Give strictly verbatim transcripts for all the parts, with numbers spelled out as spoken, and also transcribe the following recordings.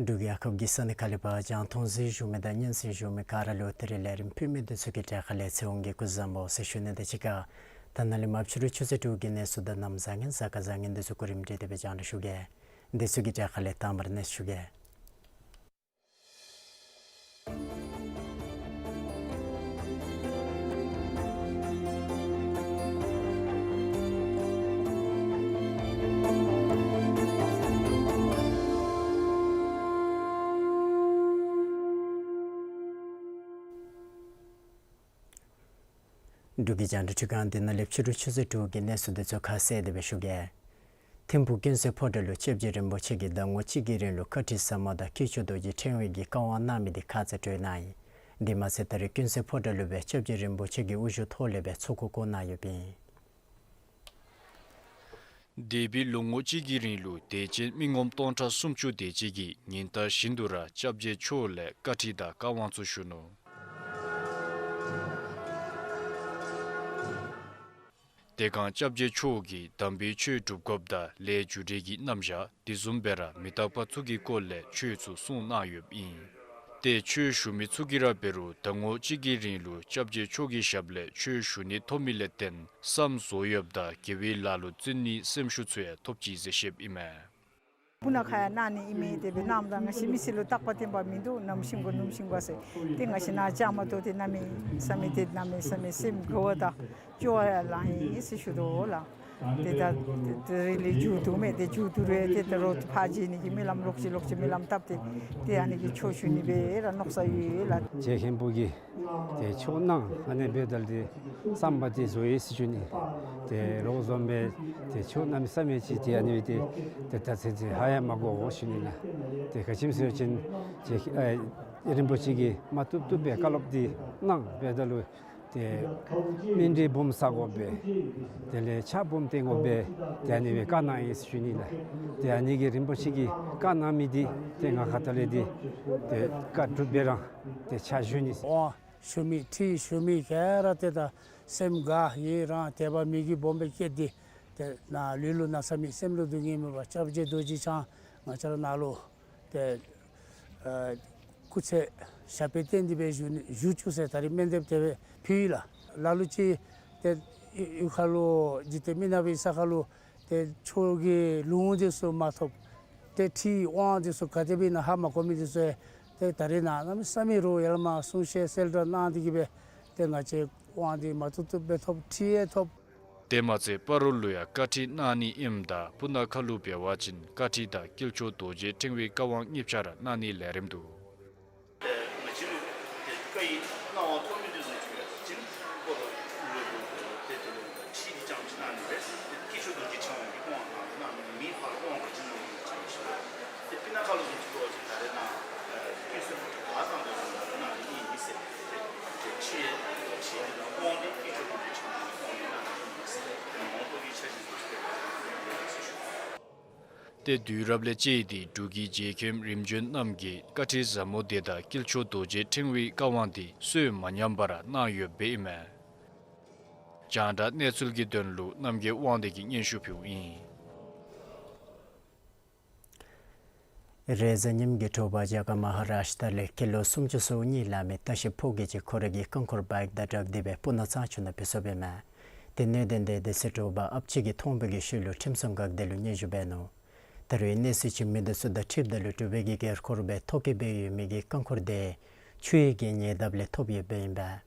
འབྲུག་རྒྱལ་ཁབ་ཀྱི་ས་གནས་ཁག་ལས་ཕར་རྒྱང་མཐོང་གཟིགས་བཞུགས་མི་དང་སྙན་གསན་བཞུགས་མི་ག་ར་ལུ་ཏེ་རེ་ལས་རིམ་ཕུལ་མི་འདི་ཚུ་གི་གྲས་ཁ་ལས་ཚེ་དབང་གིས་སྐུ་གཟུགས་བཟང་པོ་ཟེར་ཞུ་ནི་དང་གཅིག་ཁར་ད་ནཱ་ལས་མར་ཕྱི་རུ་ཆུ་ཚོད་དྲུག་གི་གནས་ཚུལ་དང་གནམ་བཟང་ངན་གཟའ་སྐར་བཟང་ངན་འདི་ཚུ་གོ་རིམ་སྒྲིག་སྟེ་སྦེ་རྒྱང་བསྒྲགས་ཞུ་གེ། འདི་ཚུ་གི་གྲས་ཁ་ལས་དང་པར་གནས་ཚུལ་ཞུ་གེ། འབྲུག་གི་རྒྱང་བསྒྲགས་ཁྲི་ཁང་འདི་ནང་ལས་ཕྱི་རུ་ཆུ་ཚོད་དྲུག་གི་གནས་ཚུལ་འདི་ཚུ་ཁ་གསལ་དེ་སྦེ་ཞུ་གེ། ཐིམ་ཕུག་ཀུན་གསལ་ཕོ་བྲང་ལུ་སྐྱབས་རྗེ་རིན་པོ་ཆེ་གིས་ཟླ་ངོ་གཅིག་གི་རིང་ལུ་བཀའ་ཁྲིད་ཟབ་མོ་དང་དཀྱིལ་ཆོག་རྡོ་རྗེ་ཕྲེང་བའི་གི་བཀའ་དབང་གནང་མི་འདི་ཁ་ཙ་གྲོལ་གནང་ཡི། དེ་མ་ཚད་ད་རེས་ཀུན་གསལ་ཕོ་བྲང་ལུ་སྦེ་སྐྱབས་རྗེ་རིན་པོ་ཆེ་གི་དབུ་བཞུགས་ཐོག་ལས་སྦེ་ཚོགས་འཁོར་བསྐོར་གནང་ཡོདཔ་ཨིན། འདས་པའི་ལོ་ངོ་གཅིག་གི་རིང་ལུ་དད་ཅན་མི་ངོམ་སྟོང་ཕྲག་སུམ་ཅུ་དེ་ཅིག་གིས་ཉིན་ལྟར་བཞིན་དུ་ར་སྐྱབས་རྗེ་མཆོག་ལས་བཀའ་ཁྲིད་དང་བཀའ་དབང་ཚུ་ཞུ་ནུག། དེ་སྒང་སྐྱབས་རྗེ་མཆོག་གིས་དམ་པའི་ཆོས་སྒྲུབ་དགོཔ་དང་ལས་རྒྱུ་འབྲས་ཀྱི་རྣམ་གཞག་དེ་བཟུམ་སྦེ་ར་མི་རྟག་པ་ཚུ་གི་སྐོར་ལས་ཆོས་ཚུ་གསུངས་གནང་ཡོདཔ་ཨིན། ཏེ་ཆོས་ཞུ་མི་ཚུ་གིས་ར་འབད་རུང་ཟླ་ངོ་གཅིག་གི་རིང་ལུ་སྐྱབས་རྗེ་མཆོག་གི་ཞབས་ལས་ཆོས་ཞུ་ནི་ཐོབ་མི་ལས་བརྟེན་བསམ་བཟོ་ཡོདཔ་དང་དགེ་བའི་ལཱ་ལུ་བརྩོན་ནིའི་སེམས་ཤུགས་ཚུ་ཡང་ཐོབ་ཅི་ཟེར་བཤདཔ་ཨིན་མས། སྤུ་ན་ཁ་ཡང་གནང་ནི་ཨིན་མས། དེ་སྦེ་གནངམ་ད་ང་བཅས་མི་སེར་ལུ་རྟག་པ་བརྟན་པ་མིན་འདུག། ནམ་ཤི་དགོ་ནུམ་ཤི་དགོ་ཟེར། ཏེ་ང་བཅས་ནཱ་བཅའ་མར་གཏོགས་ཏེ་གནམ་མེད་ས་མེད་ཏེ་གནམ་མེད་ས་མེད་སེམས་དགའ་བ་དང་སྐྱོ་བ་ཡང་ལང་ཡི་ཟེར་ཞུ་དོ་ལགས། ཏེ་ད་ཏེ་རི་ལི་མཇུག་བསྡུ་མས། ཏེ་མཇུག་བསྡུ་རུང་ཏེ་ད་རོགས་ཕར་བྱོན་ནི་གི་སྨོན་ལམ་ལོག་ཅི་ལོག་ཅི་སྨོན་ལམ་བཏབ་སྟེ་ཏེ་ཨ་ནི་གི་ཆོས་ཞུ་ནི་སྦེ་ར་མནོ་བསམ་ཡོད་ལགས། རྗེ་མཁན་པོ་གིས་ཏེ་ཆོས་གནང་ཨ་ནི་འབདཝ་ད་ལུ་ཏེ་བསམ་པ་དེ་རྫོགས་ཡི་ཟེར་ཞུ་ནི། ཏེ་རོགས་བཟུམ་སྦེ་ཏེ་ཆོས་གནམ་མེད་ས་མེད་ཅིག་ཏེ་ཨ་ནི་སྦེ་ཏེ་ཏེ་ད་ཚེ་ཚེ་ཧ་ཡང་མ་གོ་ཟེར་ཞུ་ནི་ལགས། ཏེ་ག་ཅི་སྨོ་ཟེར་བ་ཅིན་རྗེ་ཨེ་རིན་པོ་ཆེ་གིས་མ་བཏུབ་བཏུབ་སྦེ་བཀའ་སློབ་དེ་གནང་འབདཝ་ད་ལུ་ཏེ་སྨིན་གྲོལ་འབུམ་བསག་དགོ་པས། དེ་ལས་ཕྱག་འབུམ་བཏབ་དགོ་པས། ཏེ་ཨ་ནི་སྦེ་བཀའ་གནང་ཡི་ཟེར་ཞུ་ནི་ལགས། ཏེ་ཨ་ནི་གི་རིན་པོ་ཆེ་གིས་བཀའ་གནང་མི་དེ་ཏེ་ང་ཁ་ཐུག་ལས་དེ་ཏེ་བཀའ་སྒྲུབ་སྦེ་ར་ཏེ་ཕྱག་ཞུ་ནི། དབང་ཞུ་མི་ཁྲིད་ཞུ་མི་ག་ར་ཏེ་ད་སེམས་དགའ་ཡི་རང་དད་པ་མོས་གུས་སྦོམ་སྦེ་བསྐྱེད་དེ་ཏེ་ནཱ་ལུས་ལུ་ན་ཚ་མེད་སེམས་ལུ་སྡུག་བསྔལ་མེད་པར་སྐྱབས་རྗེ་རྡོ་རྗེ་འཆང་ང་བཅས་ར་ནཱ་ལུ་ཏེ་ཨ་སྐུ་ཚེ་ཞབས་པད་བརྟན་ཏེ་སྦེ་བཞུགས་ནི་བཞུགས་བཅུག་ཟེར་ད་རིས་སྨོན་འདེབས་དེ་སྦེ་ཕུལ་ཡི་ལགས། ལ་ལུ་ཅིག་ཏེ་གཡུས་ཁ་ལུ་འཇིག་རྟེན་མི་ནག་པའི་ས་ཁ་ལུ་ཏེ་ཆོས་ཀྱི་ལུང་འདི་ཚུ་མ་ཐོབ། ཏེ་ཁྲིད་དབང་འདི་ཚུ་ག་དེ་སྦེ་ཨིན་ན་ཧ་མ་གོ་མི་འདི་ཚུ་ཡང་ཏེ་ད་རིས་ནཱ་གནམ་མེད་ས་མེད་རོགས་ཡར་མར་གསུང་བཤད་གསལ་བསྒྲགས་གནང་སྟེ་གི་སྦེ་ཏེ་ང་བཅས་དབང་འདི་མ་ཐོབ་ཐོབ་སྦེ་ཐོབ། ཁྲིད་ཡང་ཐོབ། དེ་མ་ཚད་སྤ་རོ་ལུ་ཡང་བཀའ་ཁྲིད་གནང་ནི་ཨིནམ་ད་སྤུ་ན་ཁ་ལུ་འབད་བ་ཅིན་བཀའ་ཁྲིད་དང་དཀྱིལ་ཆོག་རྡོ་རྗེ་ཕྲེང་བའི་བཀའ་དབང་གཉིས་ཆ་ར་གནང་ནིའི་ལས་རིམ་འདུག། ཏེ་ང་བཅས་ལུ་ཏེ་བཀའ་ཡི་གནང་བ་ཐོབ་མི་འདི་ཚུ་ཅིག་ཡོད་པ་ཅིན་སྤ་རོ་ལུ་ཏེ་དེ་ལུ་ཁྲིད་འདི་རྐྱངམ་ཅིག་གནང་ནི་རེ་ཏེ་དཀྱིལ་ཆོག་རྡོ་རྗེ་འཆང་གི་དབང་གནང་ནི་མེད་པར་དབང་ག་ཅི་གནང་ནི་རྐྱངམ་ཅིག་ཡོད། ཏེ་སྤུ་ན་ཁ་ལུ་ཅིག་འབད་བ་ཅིན་ད་རེས་ནཱ་ཨེ་ཀུན་གསལ་ཕོ་བྲང་ག་ཙམ་འབད་རུང་གནང་ནི་ཨིན་ཟེར། ཏེ་ཁྲིད་ཁྲིད་འདི་དང་དབང་འདི་དཀྱིལ་ཆོག་རྡོ་རྗེ་འཆང་གི་དབང་གནང་ནི་ཨིན་ཟེར། ཏེ་མ་འོངས་པ་གི་ཆ་རྐྱེན་ ཏེ་དུས་རབས་ལས་བཅད་དེ་འབྲུག་གི་རྗེ་མཁན་རིམ་བྱོན་རྣམས་ཀྱིས་བཀའ་ཁྲིད་ཟབ་མོ་དེ་དང་དཀྱིལ་ཆོག་རྡོ་རྗེ་ཕྲེང་བའི་བཀའ་དབང་དེ་སྲོལ་མ་ཉམས་པར་གནང་ཡོདཔ་ཨིན་མས། རྒྱང་བསྒྲགས་གནས་ཚུལ་གྱི་དོན་ལུ་རྣམ་རྒྱལ་དབང་འདུས་ཀྱིས་སྙན་ཞུ་ཕུལཝ་ཨིན། རེས་གཟའ་ཉིམ་གྱི་དྲོ་པ་རྒྱ་གར་མ་ཧཱ་རཱཤ་ཊ་ལས་ཀི་ལོ་སུམ་ཅུ་སོ་གཉིས་ལང་མི་ལྟ་བཤལཔ་ཕོ་སྐྱེས་ཅིག་ཁོ་རའི་གི་རྐང་འཁོར་བའིཀ་དང་སྦྲགས་ཏེ་སྦེ་སྤུ་ན་གཙང་ཆུ་ནང་འབད་སོངམ་ཨིན་མས། ཏེ་གནད་དོན་དེ་དེ་ཚེ་དྲོ་པ་ཨཔ་ཅིག་གིས་མཐོང་བའི་གི་ཤུལ་ལུ་ཁྲིམས་སྲུང་འགག་སྡེ་ལུ་སྙན་ཞུ་འབད་ནུག། ད་རུང་གནས་ཚུལ་ཅིག་མི་སྡེ་ཚུ་དང་འཁྲིལཝ་ད་ལུ་འབྲུག་པའི་གི་སྒེར་འཁོར་སྦེ་ཐོ་བཀོད་འབད་ཡོད་མི་གི་རྐང་འཁོར་དེ་ཆུའི་གི་ཉེ་འདབས་ལས་ཐོབ་ཡོདཔ་ཨིན་པས།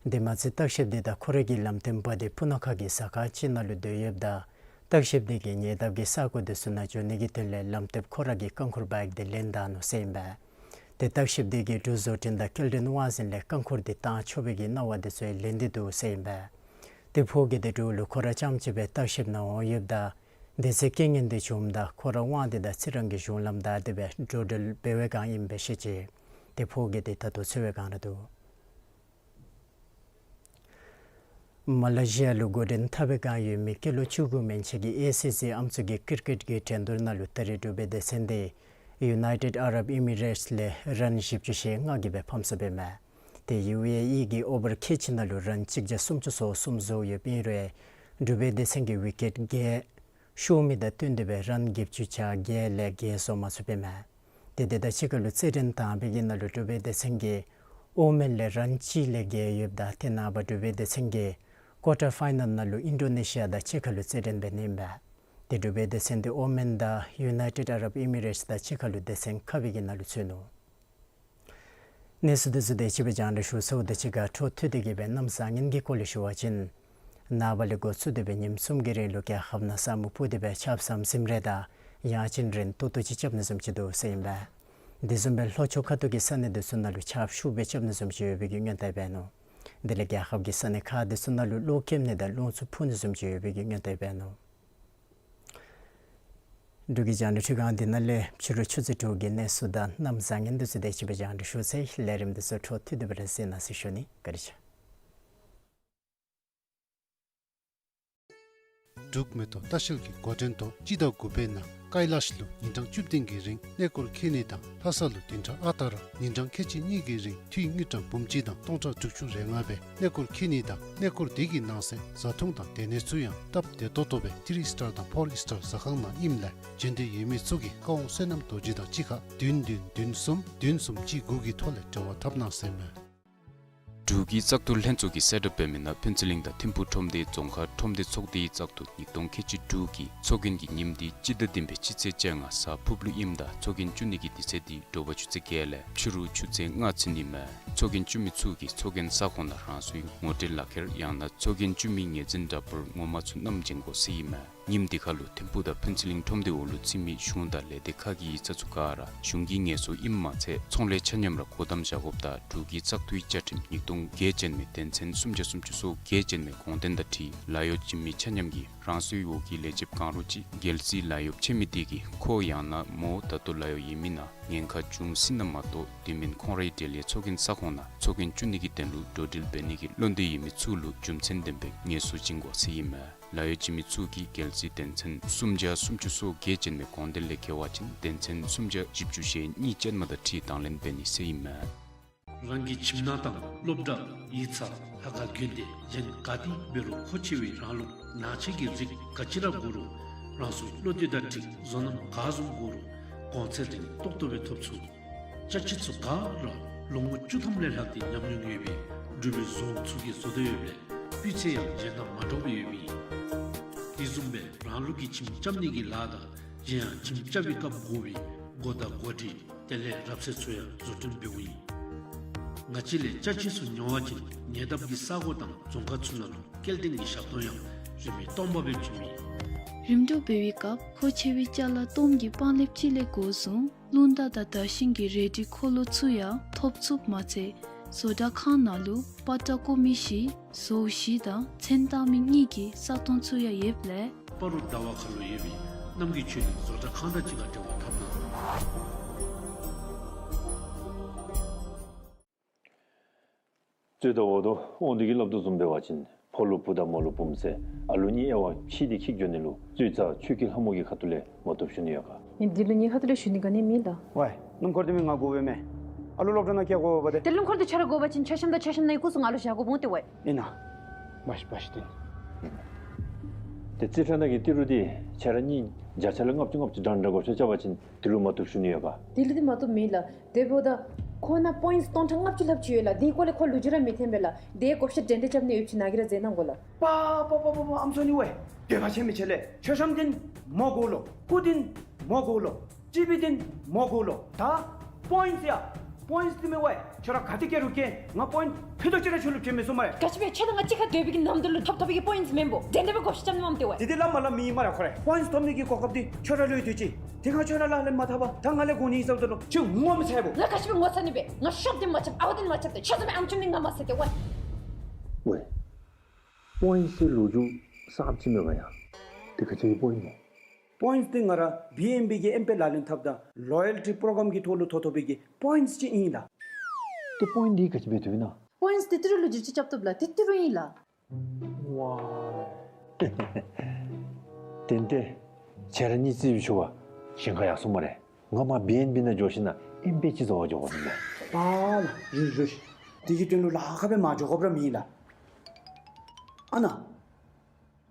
དེ་མ་ཚད་ལྟ་བཤལཔ་དེ་དང་ཁོ་རའི་གི་ལམ་སྟོན་པ་དེ་སྤུ་ན་ཁ་གི་ཟ་ཁང་ཅིག་ནང་ལུ་སྡོད་ཡོདཔ་ད་ལྟ་བཤལཔ་དེ་གིས་ཉེ་འདབས་ཀྱི་ས་གོ་དེ་ཚུ་ནང་འགྱོ་ནི་གི་དོན་ལས་ལམ་སྟོནམ་ཁོ་རའི་གི་རྐང་འཁོར་བའིཀ་དེ་ལེན་ད་ནུག་ཟེར་ཨིན་པས། ཏེ་ལྟ་བཤལཔ་དེ་གིས་འབྲུག་བཟོ་སྐྲུན་དང་སྐྱེལ་འདྲེན་དབང་འཛིན་ལས་རྐང་འཁོར་དེ་བཏང་ཆོག་པའི་གི་གནང་བ་དེ་ཚུ་ལེན་ཏེ་འདུག་ཟེར་ཨིན་པས། ཏེ་ཕོ་སྐྱེས་དེ་འབྲུག་ལུ་ཁོ་ར་རྐྱངམ་གཅིག་སྦེ་ལྟ་བཤལཔ་ནང་འོང་ཡོདཔ་ད་དེ་ཚེ་རྐྱེན་ངན་དེ་བྱུངམ་ད་ཁོ་ར་དབང་འདུས་དང་ཚེ་རིང་གི་གཞུང་ལམ་བདའ་སྟེ་སྦེ་འགྲོ་འགྲུལ་འབད་བའི་བསྒང་ཨིནམ་སྦེ་བཤད་ཅི། ཏེ་ཕོ་སྐྱེས་དེ་ད་ལྟོ་འཚོ་བའི་བསྒང་ར་འདུག། མ་ལེ་ཤི་ཡ་ལུ་འགོ་འདྲེན་འཐབ་པའི་བསྒང་ཡོད་མི་སྐྱེས་ལོ་བཅུ་དགུ་མན་ཆད་ཀྱི་ཨེ་སི་སི་ཨམ་སྲུ་གི་ཀིར་ཀིཊ་གི་འགྲན་བསྡུར་ནང་ལུ་ད་རེས་འབྲུག་པའི་སྡེ་ཚན་དེ་ཡུ་ནའི་ཊེཌ་ཨ་རབ་ཨི་མི་རེཊསི་ལས་རཱན་བཞི་བཅུ་ཞེ་ལྔ་གིས་སྦེ་ཕམ་སོངམ་ཨིན་མས། ཏེ་ཡུ་ཨེ་ཨི་གི་ཨོ་བར་ཁལ་གཅིག་ནང་ལུ་རཱན་གཅིག་བརྒྱ་སུམ་ཅུ་སོ་གསུམ་བཟོ་ཡོདཔ་ཨིན་རུང་འབྲུག་པའི་སྡེ་ཚན་གྱིས་ཝི་ཀེཊ་བརྒྱད་ཤོར་མི་དང་བསྟུན་ཏེ་སྦེ་རཱན་བརྒྱད་ཅུ་གྱ་བརྒྱད་ལས་བརྒལ་བཟོ་མ་ཚུགསཔ་ཨིན་མས། ཏེ་དེ་དང་གཅིག་ཁར་ལུ་རྩེད་འགྲན་དང་པའི་གི་ནང་ལུ་འབྲུག་པའི་སྡེ་ཚན་གྱིས་ཨོ་མེན་ལས་རཱན་གཅིག་ལས་བརྒལ་ཡོདཔ་ད་དེ་ནངས་པ་འབྲུག་པའི་སྡེ་ཚན་གྱིས་ཀོར་ཊར་ཕའི་ནཱལ་ནང་ལུ་ཨིན་ཌོ་ནེ་ཤི་ཡ་དང་གཅིག་ཁར་ལུ་རྩེད་འགྲན་འབད་ནི་ཨིན་པས། ཏེ་འབྲུག་པའི་སྡེ་ཚན་དེ་ཨོ་མེན་དང་ཡུ་ནའི་ཊེཌ་ཨ་རབ་ཨི་མི་རེཊསི་དང་གཅིག་ཁར་ལུ་སྡེ་ཚན་ཁ་བའི་གི་ནང་ལུ་ཚུད་ནུག། གནས་ཚུལ་དེ་ཚུ་དེ་ཅིག་སྦེ་རྒྱང་བསྒྲགས་ཞུ་ཚརཝ་དང་གཅིག་ཁར་འཕྲོ་མཐུད་དེ་གི་སྦེ་གནམ་བཟང་ངན་གྱི་སྐོར་ལས་ཞུ་བ་ཅིན་ནངས་པ་ལས་འགོ་བཙུགས་ཏེ་སྦེ་ཉིནམ་གསུམ་གྱི་རིང་ལུ་རྒྱལ་ཁབ་ནང་ས་སྨུག་སྤུབས་ཏེ་སྦེ་ཆརཔ་ཟམ་ཟིམ་རེ་དང་ཡང་ཅིན་རན་ཏོག་ཏོ་ཅིག་རྐྱབ་ནི་བཟུམ་ཅིག་འདུག་ཟེར་ཨིན་པས། དེ་བཟུམ་སྦེ་ལྷོ་ཕྱོགས་ཁ་ཐུག་ཀྱི་ས་གནས་དེ་ཚུ་ནང་ལུ་ཆརཔ་ཤུགས་སྦེ་རྐྱབ་ནི་བཟུམ་ཅིག་ཡོད་པའི་གི་སྔོན་བརྡ་འབད་ནུག། དེ་ལས་རྒྱལ་ཁབ་ཀྱི་ས་གནས་ཁག་དེ་ཚུ་ནང་ལུ་གློག་ཁེབས་ནི་དང་རླུང་འཚུབ་འཕུ་ནི་བཟུམ་ཅིག་ཡོད་པའི་གི་སྔོན་བརྡ་འབད་ནུག། འབྲུག་གི་རྒྱང་བསྒྲགས་འཕྲུལ་ཁང་འདི་ནང་ལས་ཕྱི་རུ་ཆུ་ཚོད་དྲུག་གི་གནས་ཚུལ་དང་གནམ་བཟང་ངན་དེ་ཚུ་དེ་ཅིག་སྦེ་རྒྱང་བསྒྲགས་ཞུ་ཚར་ཡི། ལས་རིམ་དེ་ཚུ་འཕྲོ་མཐུད་དེ་སྦེ་ར་གཟིགས་གནང་ཟེར་ཞུ་ནི། བཀའ་དྲིན་ཆེ། འབྲུག་མེ་ཏོག་ལྟ་བཤལ་གྱི་འགོ་འདྲེན་ཐོག་སྤྱི་ཟླ་དགུ་པའི་ནང་ཀ་ཡི་ལཱཤ་ལུ་ཉིན་གྲངས་བཅུ་བདུན་གྱི་རིང་གནས་སྐོར་འཁྱིད་ནི་དང་ལྷ་ས་ལུ་བདུན་ཕྲག་ཨ་རྟག་ར་ཉིན་གྲངས་ཁལ་གཅིག་གཉིས་ཀྱི་རིང་འཐུས་དངུལ་ཀྲམ་འབུམ་གཅིག་དང་སྟོང་ཕྲག་དྲུག་ཅུ་རེ་ལྔ་སྦེ་གནས་སྐོར་འཁྱིད་ནི་དང་གནས་སྐོར་དེ་གི་ནང་གསེས་བཟའ་འཐུང་དང་སྡོད་གནས་ཚུ་ཡང་སྟབས་བདེ་ཏོག་ཏོ་སྦེ་ཐི་རི་སི་ཊར་དང་ཕོར་སི་ཊར་ཟ་ཁང་ནང་ཨིནམ་ལས་འབྱོན་འདོད་ཡོད་མི་ཚུ་གིས་བཀའ་དབང་བསོད་ནམས་རྡོ་རྗེ་དང་གཅིག་ཁར་བདུན་བདུན་བདུན་གསུམ་བདུན་གསུམ་གཅིག་དགུ་གི་ཐོག་ལས་འབྲེལ་བ་འཐབ་གནང་ཟེར་ཨིན་མས། འབྲུག་གི་བཙག་འཐུ་ལྷན་ཚོགས་ཀྱིས་གསལ་བསྒྲགས་འབད་མི་ནང་ཕུན་ཚོགས་གླིང་དང་ཐིམ་ཕུག་ཁྲོམ་སྡེའི་རྫོང་ཁག་ཁྲོམ་སྡེ་ཚོགས་སྡེའི་བཙག་འཐུ་ཉིས་སྟོང་ཁལ་གཅིག་དྲུག་གི་ཚོགས་རྒྱན་གྱི་ཉིནམ་དེ་སྤྱི་ཟླ་བདུན་པའི་སྤྱི་ཚེས་བཅོ་ལྔ་གཟའ་ཕུར་བུ་ཨིནམ་ད་ཚོགས་རྒྱན་བཙུགས་ནི་གི་དུས་ཚོད་དེ་དྲོ་པ་ཆུ་ཚོད་བརྒྱད་ལས་ཕྱི་རུ་ཆུ་ཚོད་ལྔ་ཚུན་ཨིན་མས། ཚོགས་རྒྱན་བཙུགས་མི་ཚུ་གིས་ཚོགས་རྒྱན་ས་ཁོངས་ནང་རང་སོའི་ངོ་སྤྲོད་ལག་ཁྱེར་ཡང་ན་ཚོགས་རྒྱན་བཙུགས་མི་ངོས་འཛིན་འདྲ་པར་ངོ་མ་ཚུ་བསྣམས་བྱོན་དགོ་ཟེར་ཨིན་མས། ཉིནམ་དེ་ཁར་ལུ་ཐིམ་ཕུག་དང་ཕུན་ཚོགས་གླིང་ཁྲོམ་སྡེ་འོག་ལུ་ཚུད་མི་གཞུང་དང་ལས་སྡེ་ཁག་གི་ཡིག་ཚང་ཚུ་ག་ར་གཞུང་གི་ངལ་གསོ་ཨིནམ་མ་ཚད་ཚོང་ལས་ཆ་མཉམ་ར་སྒོ་བསྡམ་བཞག་དགོཔ་དང་འབྲུག་གི་བཙག་འཐུའི་བཅའ་ཁྲིམས་ཉིས་སྟོང་བརྒྱད་ཅན་མའི་དོན་ཚན་སུམ་བརྒྱ་སུམ་ཅུ་སོ་བརྒྱད་ཅན་མའི་དགོངས་དོན་དང་འཁྲིལ་ལཱ་གཡོག་བྱིན་མི་ཆ་མཉམ་གྱིས་རང་སོའི་འོག་གི་ལས་བྱེདཔ་གང་རུང་ཅིག་རྒྱལ་སྲིད་ལཱ་གཡོགཔ་ཆད་མི་དེ་གིས་ཁོ་ཡང་ན་མོ་ད་ལྟོ་ལཱ་གཡོག་ཡོད་མི་ནང་ཉེན་ཁ་བྱུང་ཟིན་ན་མ་གཏོགས་དེ་མིན་ཁོང་རའི་གྲལ་ཡང་ཚོགས་རྒྱན་ས་ཁོངས་ནང་ཚོགས་རྒྱན་བཙུགས་ནི་གི་དོན་ལུ་འགྲོ་འགྲུལ་འབད་ནི་གི་བློ་འདོད་ཡོད་མི་ཚུ་ལུ་རྒྱུ་མཚན་ལྡན་པའི་ངལ་གསོ་བྱིན་དགོ་ཟེར་ཨིན་མས། ལཱ་གཡོག་བྱིན་མི་ཚུ་གིས་རྒྱལ་སྲིད་དོན་ཚན་སུམ་བརྒྱ་སུམ་ཅུ་སོ་བརྒྱད་ཅན་མའི་དགོངས་དོན་ལས་འགལ་བ་ཅིན་དོན་ཚན་སུམ་བརྒྱ་བཞི་བཅུ་ཞེ་གཉིས་ཅན་མ་དང་འཁྲིལ་དང་ལེན་འབད་ནི་ཟེར་ཨིན་མས། རང་གི་ཁྱིམ་ནང་དང་སློབ་གྲྭ་ཡིག་ཚང་ལྷ་ཁང་དགོན་སྡེ་གཞན་ག་ཏེ་འབད་རུང་མཁོ་ཆེ་བའི་རང་ལུགས་ནང་ཆས་ཀྱི་རིགས་ག་ཅི་ར་དགོ་རུང་རང་སོའི་བློ་འདོད་དང་འཁྲིལ་བཟོ་རྣམ་ག་བཟུམ་དགོ་རུང་གོང་ཚད་རིང་ཏོག་ཏོ་སྦེ་ཐོབ་ཚུགས། ཅ་ཆས་ཚུ་ག་ར་ལོ་ངོ་བཅུ་ཐམ་ལས་ལྷག་སྟེ་ཉམས་མྱོང་ཡོད་པའི་འབྲུག་པའི་བཟོ་བོ་ཚུ་གིས་བཟོ་དོ་ཡོདཔ་ལས་སྤུས་ཚད་ཡང་གཞན་དང་མ་འདྲཝ་སྦེ་ཡོདཔ་ཨིན། དེ་བཟུམ་སྦེ་རང་ལུགས་ཀྱི་ཁྱིམ་རྐྱབ་ནི་གི་ལཱ་དང་གཞན་ཡང་ཁྱིམ་རྐྱབ་པའི་སྐབས་དགོ་པའི་སྒོ་དང་སྒོ་སྒྲིག་དེ་ལས་རབ་གསལ་ཚུ་ཡང་བཟོ་སྐྲུན་འབདཝ་ཨིན། ང་བཅས་ལས་ཅ་ཆས་ཚུ་ཉོ་བ་ཅིན་ཉེ་འདབས་ཀྱི་ས་གོ་དང་རྫོང་ཁག་ཚུ་ནང་ལུ་སྐྱེལ་འདྲེན་གྱི་ཞབས་ཏོག་ཡང་རིན་མེད་སྟོང་པ་སྦེ་བྱིན་མི། རིམ་གྲོ་འབད་བའི་སྐབས་མཁོ་ཆེ་བའི་ཅ་ལ་གཏོརམ་གྱི་པང་ལེབ་ཅིག་ལས་འགོ་བཟུང་རླུང་རྟ་དང་དར་ཤིང་གི་རལ་གྲི་འཁོར་ལོ་ཚུ་ཡང་ཐོབ་ཚུགསཔ་མ་ཚད་བཟོ་གྲྭ་ཁང་ནང་ལུ་པ་ཏྲ་བཀོ་མི་བཞི་བཟོ་བོ་བཞི་དང་མཚན་བཏགས་མི་གཉིས་ཀྱི་ས་སྟོང་ཚུ་ཡང་ཡོདཔ་ལས། སྤ་རོ་ཟླ་བ་ཁ་ལུ་ཡོད་པའི་རྣམ་རྒྱལ་ཆོས་གླིང་བཟོ་གྲྭ་ཁང་དང་གཅིག་ཁར་འབྲེལ་བ་འཐབ་གནང་། རྩོད་ཟླ་བ་དང་དབང་འདུས་ཀྱིས་སླབ་དོ་བཟུམ་འབད་བ་ཅིན་ ཁོ་ལུ་བུ་དང་མོ་ལུ་བུམོ་ཟེར། ཨ་ལུ་གཉིས་དབྱེ་བ་ཕྱེ་སྟེ་འཁྱིད་འགྱོ་ནི་ལུ་རྩོད་རྩ་ཆོས་སྐྱིད་ལྷ་མོ་གི་ཁ་ཐུག་ལས་མ་བཏུབ་ཞུ་ནི་ཡོད་ག། ཨིན། འདི་ལུ་ངེའི་ཁ་ཐུག་ལས་ཞུ་ནི་ག་ནི་མེད་ལགས། ཝའི། སྣུམ་འཁོར་འདི་མི་ང་དགོ་པས་མས། ཨ་ལུ་སློབ་གྲྭ་ནང་བསྐྱལ་དགོ་པས་ཏེ། ཏེ་སྣུམ་འཁོར་འདི་ཁྱོད་ར་དགོ་པ་ཅིན་ཆ་ཤམ་དང་ཆ་ཤམ་ནང་གི་ཀུ་སུ་ང་ལུ་བཞག་དགོཔ་འོང་ཏེ་ཝའི། ཨིན་ན། བ་ཤི་བ་ཤི་ཏེ། ཏེ་རྩིས་ཁྲ་ནང་གི་ཏི་རུ་འདི་ཁྱོད་ར་གཉིས་བརྒྱ་ཆ་ལས་ལྔ་བཅུ་ལྔ་བཅུ་འདྲ་འདྲ་བགོ་བཤའ་རྐྱབ་པ་ཅིན་དེ་ལུ་མ་བཏུབ་ཞུ་ནི་ཡོད་ག། དེ་ལུ་འདི་མ་བཏུབ་མེད་ལགས། དེ་འབདཝ་ད་ཁོ་ནཱ་པོའིནཊསི་སྟོང་ཕྲག་ལྔ་བཅུ་ལྷགཔ་ཅིག་ཡོད་ལགས། དེ་སྐོར་ལས་ཁོ་ལུ་ཅིག་ར་མི་འཐོན་པས་ལགས། དེ་བགོ་བཤའ་འདྲན་འདྲ་རྐྱབ་ནི་ཡོད་པ་ཅིན་ནཱ་གིས་ར་མཛད་གནང་དགོ་ལགས། པ་པ་པ་པ་པ། ཨམ་སོ་ནི་ཝའི། འདོད་པ་ཆེན་མི་ཆེ་ལགས། མཆོད་བཤམ་འདི་མོ་དགོ་ལོ། སྐུ་འདི་མོ་དགོ་ལོ། ཅི་བི་འདི་མོ་དགོ་ལོ། ད་པོའིནཊསི་ཡ། པོའིནཊསི་འདི་མེད་ཝའི། ཁྱོད་ར་ག་ཏེ་བསྐྱལ་རུང་བསྐྱལ། ང་པོའིནཊསི་ཕུད་རྡོག་ཅིག་ར་ཁྱོད་ལུ་བྱིན་མི་ཚུགས་སྨ་རེ། ག་ཅི་སྦེ་ཁྱོད་དང་ང་གཅིག་ཁར་སྡོད་པའི་གི་ནམ་དུས་ལུ་ཐོབ་ཐོབ་པའི་གི་པོའིནཊསི་མེན་པོ། དེ་འདྲ་སྦེ་བགོ་བཤའ་རྐྱབ་ནི་མས་ཏེ་ཝའི། པོའིནཊསི་ཐོབ་ནི་གི་གོ་སྐབས་འདི་ཁྱོད་ར་ལུ་ཡོད་དེ་ཅིག། དེ་ཁར་ཁྱོད་ར་ལག་ལེན་མ་འཐབ་པར་ད་ང་ལས་དགོ་ནི་ཨིན་ཟེརཝ་ད་ལུ་ཁྱོད་ངོ་མི་ཚ་བས། ང་ག་ཅི་སྦེ་ངོ་ཚ་ནི་སྦེ། ང་ཤོབ་འདི་མ་རྐྱབ། ཨ་ཝ་འདི་མ་རྐྱབ་སྟེ་ཁྱོད་བཟུམ་སྦེ་ཨམ་ཆུང་འདི་ང་མ་བསད་ཏེ་ཝའི། ཝའི། པོའིནཊསི་ལོ་རྒྱུས་གསརཔ་ཅིག་མས་ག་ཡ། དེ་ག་ཅི་གི་པོའིནཊསི་སྨོ། པོའིནཊསི་འདི་ང་ར་བི་ཨེན་བི་གི་ཨེམ་པེ་ལག་ལེན་འཐབ་ད་ལོ་ཡལ་ཊི་པྲོ་གྲམ་གི་ཐོག་ལུ་ཐོབ་ཐོབ་པའི་གི་པོའིནཊསི་ཅིག་ཨིན་ལགས། ཏེ་པོའིནཊསི་འདི་ག་ཅི་སྦེ་བཏུབ་ཨིན་ན། པོའིནཊསི་འདི་ཏི་རུ་ལུ་བསྒྱུར་བཅོས་རྐྱབ་བཏུབ་ལགས། འདི་ཏི་རུ་ཨིན་ལགས། ཝའི། ཏན་ཏན་ཁྱོད་ར་གཉིས་རྩིས་ཞུ་བར་ཞིང་ཁ་ཡར་སོང་སྨ་རེ། ང་མར་བི་ཨེན་བི་ནང་འགྱོ་ཞིནམ་ལས་ཨེམ་པེ་ཅིག་བཟོ་བར་འགྱོ་དགོ་ཟེར་ཨིན་མས། པ་ལགས། རུང་རུང་། དེ་གི་དོན་ལུ་ལཱ་ཁག་སྦེ་མ་འགྱོ་དགོཔ་ར་མེད་ལགས། ཨ་ནཱ།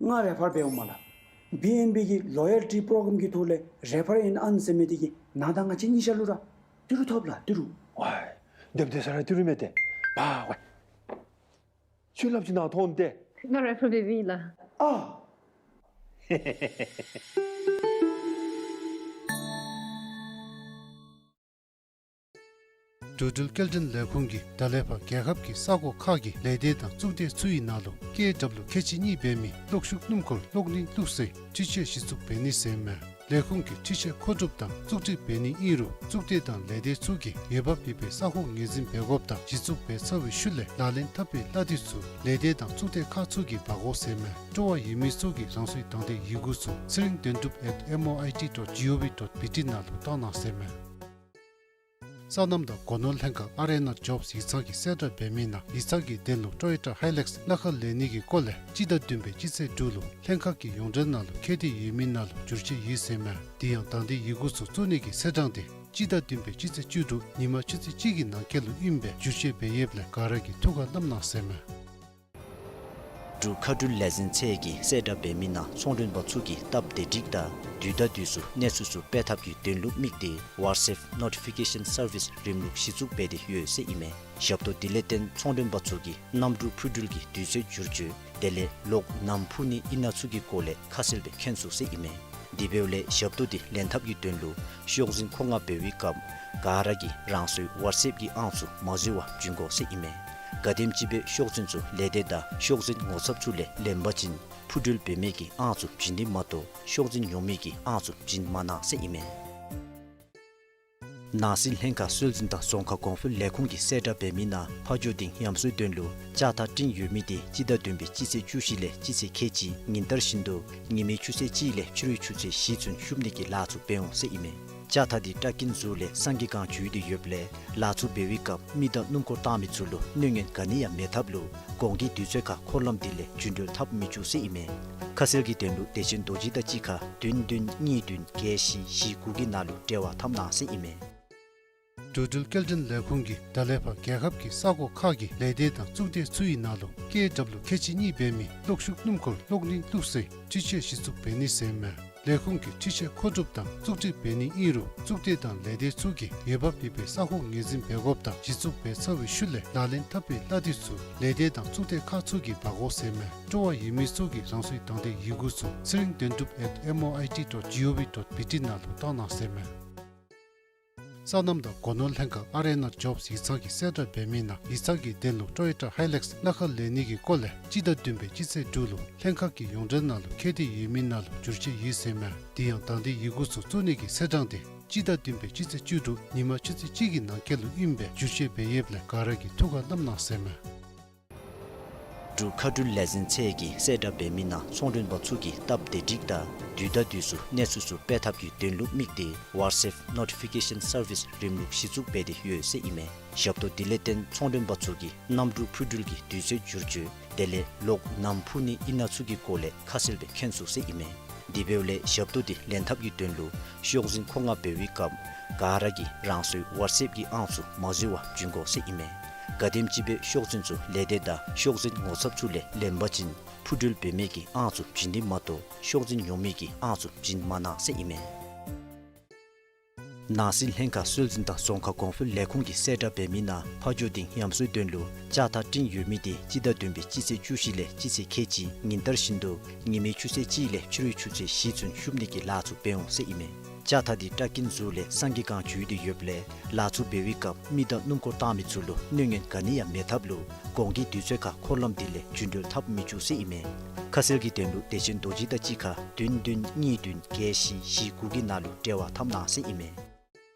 ང་རེ་ཕར་འབད་འོང་སྨོ་ལགས། བི་ཨེན་བི་གི་ལོ་ཡལ་ཊི་པྲོ་གྲམ་གི་ཐོག་ལས་རེ་ཕར་ཨིན་ཨན་ཟེར་མི་འདི་གིས་ནཱ་དང་ང་བཅས་གཉིས་ཆ་ལུ་ར་ཏི་རུ་ཐོབ་ལགས། ཏི་རུ། ཝའི། སྡོདཔ་སྡོད་ས་ར་ཏི་རུ་མས་ཏེ། པ་ཝའི། ཁྱོད་སླབ་ཅི་ནཱ་མཐོང་སྟེ། ང་རེ་ཕར་འབད་འབདཝ་ཨིན་ལགས། ཨ། འགྲོ་འགྲུལ་སྐྱེལ་འདྲེན་ལས་ཁུངས་ཀྱིས་ད་ལས་ཕར་རྒྱལ་ཁབ་ཀྱི་ས་ཁོངས་ཁག་གི་ལས་སྡེ་དང་གཙུག་སྡེ་ཚུ་ཡི་ནང་ལུ་ཀེ་ཌབ་ལུ་ཁལ་གཅིག་གཉིས་འབད་མི་གློག་ཤུགས་སྣུམ་འཁོར་གློག་བརྙན་བླུགས་སའི་འཕྲུལ་ཆས་གཞི་བཙུགས་འབད་ནི་ཟེར་མས། ལས་ཁུངས་ཀྱིས་འཕྲུལ་ཆས་མཁོ་སྒྲུབ་དང་བཙུགས་སྒྲིག་འབད་ནི་ཨིན་རུང་གཙུག་སྡེ་དང་ལས་སྡེ་ཚུ་གིས་འོས་འབབ་ཡོད་པའི་ས་ཁོངས་ངོས་འཛིན་འབད་དགོཔ་དང་གཞི་བཙུགས་འབད་ཚར་བའི་ཤུལ་ལས་ལག་ལེན་འཐབ་པའི་གླ་དེ་ཚུ་ལས་སྡེ་དང་གཙུག་སྡེ་ཁག་ཚུ་གིས་འབག་དགོ་ཟེར་མས། སྤྲོ་བ་ཡོད་མི་ཚུ་གིས་རང་སོའི་དང་འདོད་ཡི་གུ་ཚུ་ཚེ་རིང་དོན་གྲུབ་ཨེཊ་ཨེམ་ཨོ་ཨའི་ཊི་ཌོཊ་ཇི་ཨོ་ཝི་ཌོཊ་བི་ཊི་ནང་ལུ་བཏང་གནང་ཟེར་མས། སོ་ནམ་དང་སྒོ་ནོར་ལྷན་ཁག་ཨར་ཨེན་ཨར་ཇོབསི་ཡིག་ཚང་གིས་གསལ་བསྒྲགས་འབད་མི་ནང་ཡིག་ཚང་གི་དོན་ལུ་ཊོ་ཡོ་ཊ་ཧའི་ལེགསི་གླ་ཁར་ལེན་ནི་གི་སྐོར་ལས་སྤྱི་ཟླ་བདུན་པའི་སྤྱི་ཚེས་དྲུག་ལུ་ལྷན་ཁག་གི་ཡོངས་འབྲེལ་ནང་ལུ་ཁྱད་དེ་ཡོད་མི་ནང་ལུ་བསྒྱུར་བཅོས་ཡོད་ཟེར་མས། དེ་ཡང་དང་འདོད་ཡི་གུ་ཚུ་བཙུགས་ནི་གི་ཚེས་གྲངས་དེ་སྤྱི་ཟླ་བདུན་པའི་སྤྱི་ཚེས་བཅུ་དྲུག་ཉིན་མ་ཆུ་ཚོད་གཅིག་གི་ནང་འཁོད་ལུ་ཨིནམ་སྦེ་བསྒྱུར་བཅོས་འབད་ཡོདཔ་ལས་ག་ར་གིས་ཐུགས་ཁར་བསྣམ་གནང་ཟེར་མས། འབྲུག་མཁའ་འགྲུལ་ལས་འཛིན་ཚད་ཀྱིས་གསལ་བསྒྲགས་འབད་མི་ནང་ཚོང་མགྲོན་པ་ཚུ་གིས་སྟབས་བདེ་སྒྲིག་དང་དུས་དང་དུས་སུ་གནས་ཚུལ་ཚུ་སྤེལ་ཐབས་ཀྱི་དོན་ལུ་དམིགས་ཏེ་ཝ་ཊསི་ཨེཔ་ནོ་ཊི་ཕི་ཀེ་ཤཱན་སར་བིསི་རིམ་ལུགས་གཞི་བཙུགས་འབད་དེ་ཡོད་ཟེར་ཨིན་མས། ཞབས་ཏོག་དེ་ལས་བརྟེན་ཚོང་མགྲོན་པ་ཚུ་གིས་གནམ་གྲུ་འཕུར་འགྲུལ་གྱི་དུས་ཚོད་བསྒྱུར་བཅོས་དེ་ལས་གློག་ནམ་འཕུར་ནི་ཨིན་ན་ཚུ་གི་སྐོར་ལས་ཁ་གསལ་སྦེ་མཁྱེན་ཚུགས་ཟེར་ཨིན་མས། དེ་འབདཝ་ལས་ཞབས་ཏོག་དེ་ལེན་ཐབས་ཀྱི་དོན་ལུ་ཤོག་འཛིན་མཁོ་མངགས་འབད་བའི་སྐབས་ག་ར་གིས་རང་སོའི་ཝཊསི་ཨེཔ་ཀྱི་ཨང་ཚུ་མ་འཛོལ་བར་བྱིན་དགོ་ཟེར་ཨིན་མས། ག་དེམ་ཅིག་སྦེ་ཤོག་འཛིན་ཚུ་ལས་སྡེ་དང་ཤོག་འཛིན་ངོ་ཚབ་ཚུ་ལས་ལེན་པ་ཅིན་འཕུར་འགྲུལ་འབད་མི་གི་ཨང་ཚུ་བྱིན་ནི་མ་གཏོགས་ཤོག་འཛིན་ཉོ་མི་གི་ཨང་ཚུ་བྱིན་མ་གནང་ཟེར་ཨིན་མས། ནང་སྲིད་ལྷན་ཁག་སྲོལ་འཛིན་དང་རྫོང་ཁ་གོང་འཕེལ་ལས་ཁུངས་ཀྱིས་གསལ་བསྒྲགས་འབད་མི་ནང་ཕ་ཇོ་སྡིངས་ཡམ་སོའི་དོན་ལུ་ལྕགས་ཐག་སྤྲིང་ཡོད་མི་དེ་སྤྱི་ཟླ་བདུན་པའི་སྤྱི་ཚེས་བཅུ་བཞི་ལས་སྤྱི་ཚེས་ཁལ་གཅིག་ཉིན་ལྟར་བཞིན་དུ་ཉི་མའི་ཆུ་ཚོད་གཅིག་ལས་ཕྱི་རུའི་ཆུ་ཚོད་བཞི་ཚུན་ཤུབ་ནི་གི་ལཱ་ཚུ་འབད་འོང་ཟེར་ཨིན་མས། ལྕགས་ཐག་དེ་ཏྲ་ཀིན་ཟུར་ལས་སངས་རྒྱས་སྒང་འཛུལ་ཏེ་ཡོདཔ་ལས་ལཱ་ཚུ་འབད་བའི་སྐབས་མི་དང་སྣུམ་འཁོར་བཏང་མི་ཚུ་ལུ་གནོད་ཉེན་ག་ནི་ཡང་མེད་ཐབས་ལུ་གོང་གི་དུས་ཚོད་ཁར་འཁོར་ལམ་དེ་ལས་རྒྱུན་འགྲུལ་འཐབ་མི་བཅུག་ཟེར་ཨིན་མས། ཁ་གསལ་གྱི་དོན་ལུ་བདེ་ཆེན་རྡོ་རྗེ་དང་གཅིག་ཁར་བདུན་བདུན་གཉིས་བདུན་བརྒྱད་བཞི་བཞི་དགུ་གི་ནང་ལུ་འབྲེལ་བ་འཐབ་གནང་ཟེར་ཨིན་མས། འགྲོ་འགྲུལ་སྐྱེལ་འདྲེན་ལས་ཁུངས་ཀྱིས་ད་ལས་ཕར་རྒྱལ་ཁབ་ཀྱི་ས་ཁོངས་ཁག་གི་ལས་སྡེ་དང་གཙུག་སྡེ་ཚུ་ཡི་ནང་ལུ་ཀེ་ཌབ་ལུ་ཁལ་གཅིག་གཉིས་འབད་མི་གློག་ཤུགས་སྣུམ་འཁོར་གློག་བརྙན་བླུགས་སའི་འཕྲུལ་ཆས་གཞི་བཙུགས་འབད་ནི་ཟེར་མས། ལས་ཁུངས་ཀྱིས་འཕྲུལ་ཆས་མཁོ་སྒྲུབ་དང་བཙུགས་སྒྲིག་འབད་ནི་ཨིན་རུང་གཙུག་སྡེ་དང་ལས་སྡེ་ཚུ་གིས་འོས་འབབ་ཡོད་པའི་ས་ཁོངས་ངོས་འཛིན་འབད་དགོཔ་དང་གཞི་བཙུགས་འབད་ཚར་བའི་ཤུལ་ལས་ལག་ལེན་འཐབ་པའི་གླ་དེ་ཚུ་ལས་སྡེ་དང་གཙུག་སྡེ་ཁག་ཚུ་གིས་འབག་དགོ་ཟེར་མས། སྤྲོ་བ་ཡོད་མི་ཚུ་གིས་རང་སོའི་དང་འདོད་ཡི་གུ་ཚུ་ཚེ་རིང་དོན་གྲུབ་ཨེཊ་ཨེམ་ཨོ་ཨའི་ཊི་ཌོཊ་ཇི་ཨོ་ཝི་ཌོཊ་བི་ཊི་ནང་ལུ་བཏང་གནང་ཟེར་མས། སོ་ནམ་དང་སྒོ་ནོར་ལྷན་ཁག་ཨར་ཨེན་ཨར་ཇོབསི་ཡིག་ཚང་གིས་གསལ་བསྒྲགས་འབད་མི་ནང་ཡིག་ཚང་གི་དོན་ལུ་ཊོ་ཡོ་ཊ་ཧའི་ལེགསི་གླ་ཁར་ལེན་ནི་གི་སྐོར་ལས་སྤྱི་ཟླ་བདུན་པའི་སྤྱི་ཚེས་དྲུག་ལུ་ལྷན་ཁག་གི་ཡོངས་འབྲེལ་ནང་ལུ་ཁྱད་དེ་ཡོད་མི་ནང་ལུ་བསྒྱུར་བཅོས་ཡོད་ཟེར་མས། དེ་ཡང་དང་འདོད་ཡི་གུ་ཚུ་བཙུགས་ནི་གི་ཚེས་གྲངས་དེ་སྤྱི་ཟླ་བདུན་པའི་སྤྱི་ཚེས་བཅུ་དྲུག་ཉིན་མ་ཆུ་ཚོད་གཅིག་གི་ནང་འཁོད་ལུ་ཨིནམ་སྦེ་བསྒྱུར་བཅོས་འབད་ཡོདཔ་ལས་ག་ར་གིས་ཐུགས་ཁར་བསྣམ་གནང་ཟེར་མས། འབྲུག་མཁའ་འགྲུལ་ལས་འཛིན་ཚད་ཀྱིས་གསལ་བསྒྲགས་འབད་མི་ནང་ཚོང་མགྲོན་པ་ཚུ་གིས་སྟབས་བདེ་སྒྲིག་དང་དུས་དང་དུས་སུ་གནས་ཚུལ་ཚུ་སྤེལ་ཐབས་ཀྱི་དོན་ལུ་དམིགས་ཏེ་ཝཊས་ཨེཔ་ནོ་ཊི་ཕི་ཀེ་ཤཱན་སར་བིསི་རིམ་ལུགས་གཞི་བཙུགས་འབད་དེ་ཡོད་ཟེར་ཨིན་མས། ཞབས་ཏོག་དེ་ལས་བརྟེན་ཚོང་མགྲོན་པ་ཚུ་གིས་གནམ་གྲུ་འཕུར་འགྲུལ་གྱི་དུས་ཚོད་བསྒྱུར་བཅོས་དེ་ལས་ལོག་ནམ་འཕུར་ནི་ཨིན་ན་ཚུ་གི་སྐོར་ལས་ཁ་གསལ་སྦེ་མཁྱེན་ཚུགས་ཟེར་ཨིན་མས། དེ་འབདཝ་ལས་ཞབས་ཏོག་དེ་ལེན་ཐབས་ཀྱི་དོན་ལུ་ཤོག་འཛིན་མཁོ་མངགས་འབད་བའི་སྐབས་ག་ར་གིས་རང་སོའི་ཝཊས་ཨེཔ་ཀྱི་ཨང་ཚུ་མ་འཛོལ་བར་བྱིན་དགོ་ཟེར་ཨིན་མས། ག་དེམ་ཅིག་སྦེ་ཤོག་འཛིན་ཚུ་ལས་སྡེ་དང་ཤོག་འཛིན་ངོ་ཚབ་ཚུ་ལས་ལེན་པ་ཅིན་འཕུར་འགྲུལ་འབད་མི་གི་ཨང་ཚུ་བྱིན་ནི་མ་གཏོགས་ཤོག་འཛིན་ཉོ་མི་གི་ཨང་ཚུ་བྱིན་མ་གནང་ཟེར་ཨིན་མས། ནང་སྲིད་ལྷན་ཁག་སྲོལ་འཛིན་དང་རྫོང་ཁ་གོང་འཕེལ་ལས་ཁུངས་ཀྱིས་གསལ་བསྒྲགས་འབད་མི་ནང་ཕ་ཇོ་སྡིངས་ཡམ་སོའི་དོན་ལུ་ལྕགས་ཐག་སྤྲིན་ཡོད་མི་དེ་སྤྱི་ཟླ་བདུན་པའི་སྤྱི་ཚེས་བཅུ་བཞི་ལས་སྤྱི་ཚེས་ཁལ་གཅིག་ཉིན་ལྟར་བཞིན་དུ་ཉི་མའི་ཆུ་ཚོད་གཅིག་ལས་ཕྱི་རུའི་ཆུ་ཚོད་བཞི་ཚུན་ཤུབ་ནི་གི་ལཱ་ཚུ་འབད་འོང་ཟེར་ཨིན་མས། ལྕགས་ཐག་དེ་སྐྲ་ཀིན་ཟུར་ལས་སངས་རྒྱས་སྒང་འཇུས་ཏེ་ཡོདཔ་ལས་ལཱ་ཚུ་འབད་བའི་སྐབས་མི་དང་སྣུམ་འཁོར་བཏང་མི་ཚུ་ལུ་གནོད་ངན་ག་ནི་ཡང་མེད་ཐབས་ལུ་གོང་གི་དུས་ཚོད་ཁར་འཁོར་ལམ་དེ་ལས་རྒྱུན་འགྲུལ་འཐབ་མི་བཅུག་ཟེར་ཨིན་མས། ཁ་གསལ་གྱི་དོན་ལུ་བདེ་ཆེན་རྡོ་རྗེ་དང་གཅིག་ཁར་བདུན་བདུན་གཉིས་བདུན་བརྒྱད་བཞི་བཞི་དགུ་གི་ནང་ལུ་འབྲེལ་བ་འཐབ་གནང་ཟེར་ཨིན་མས།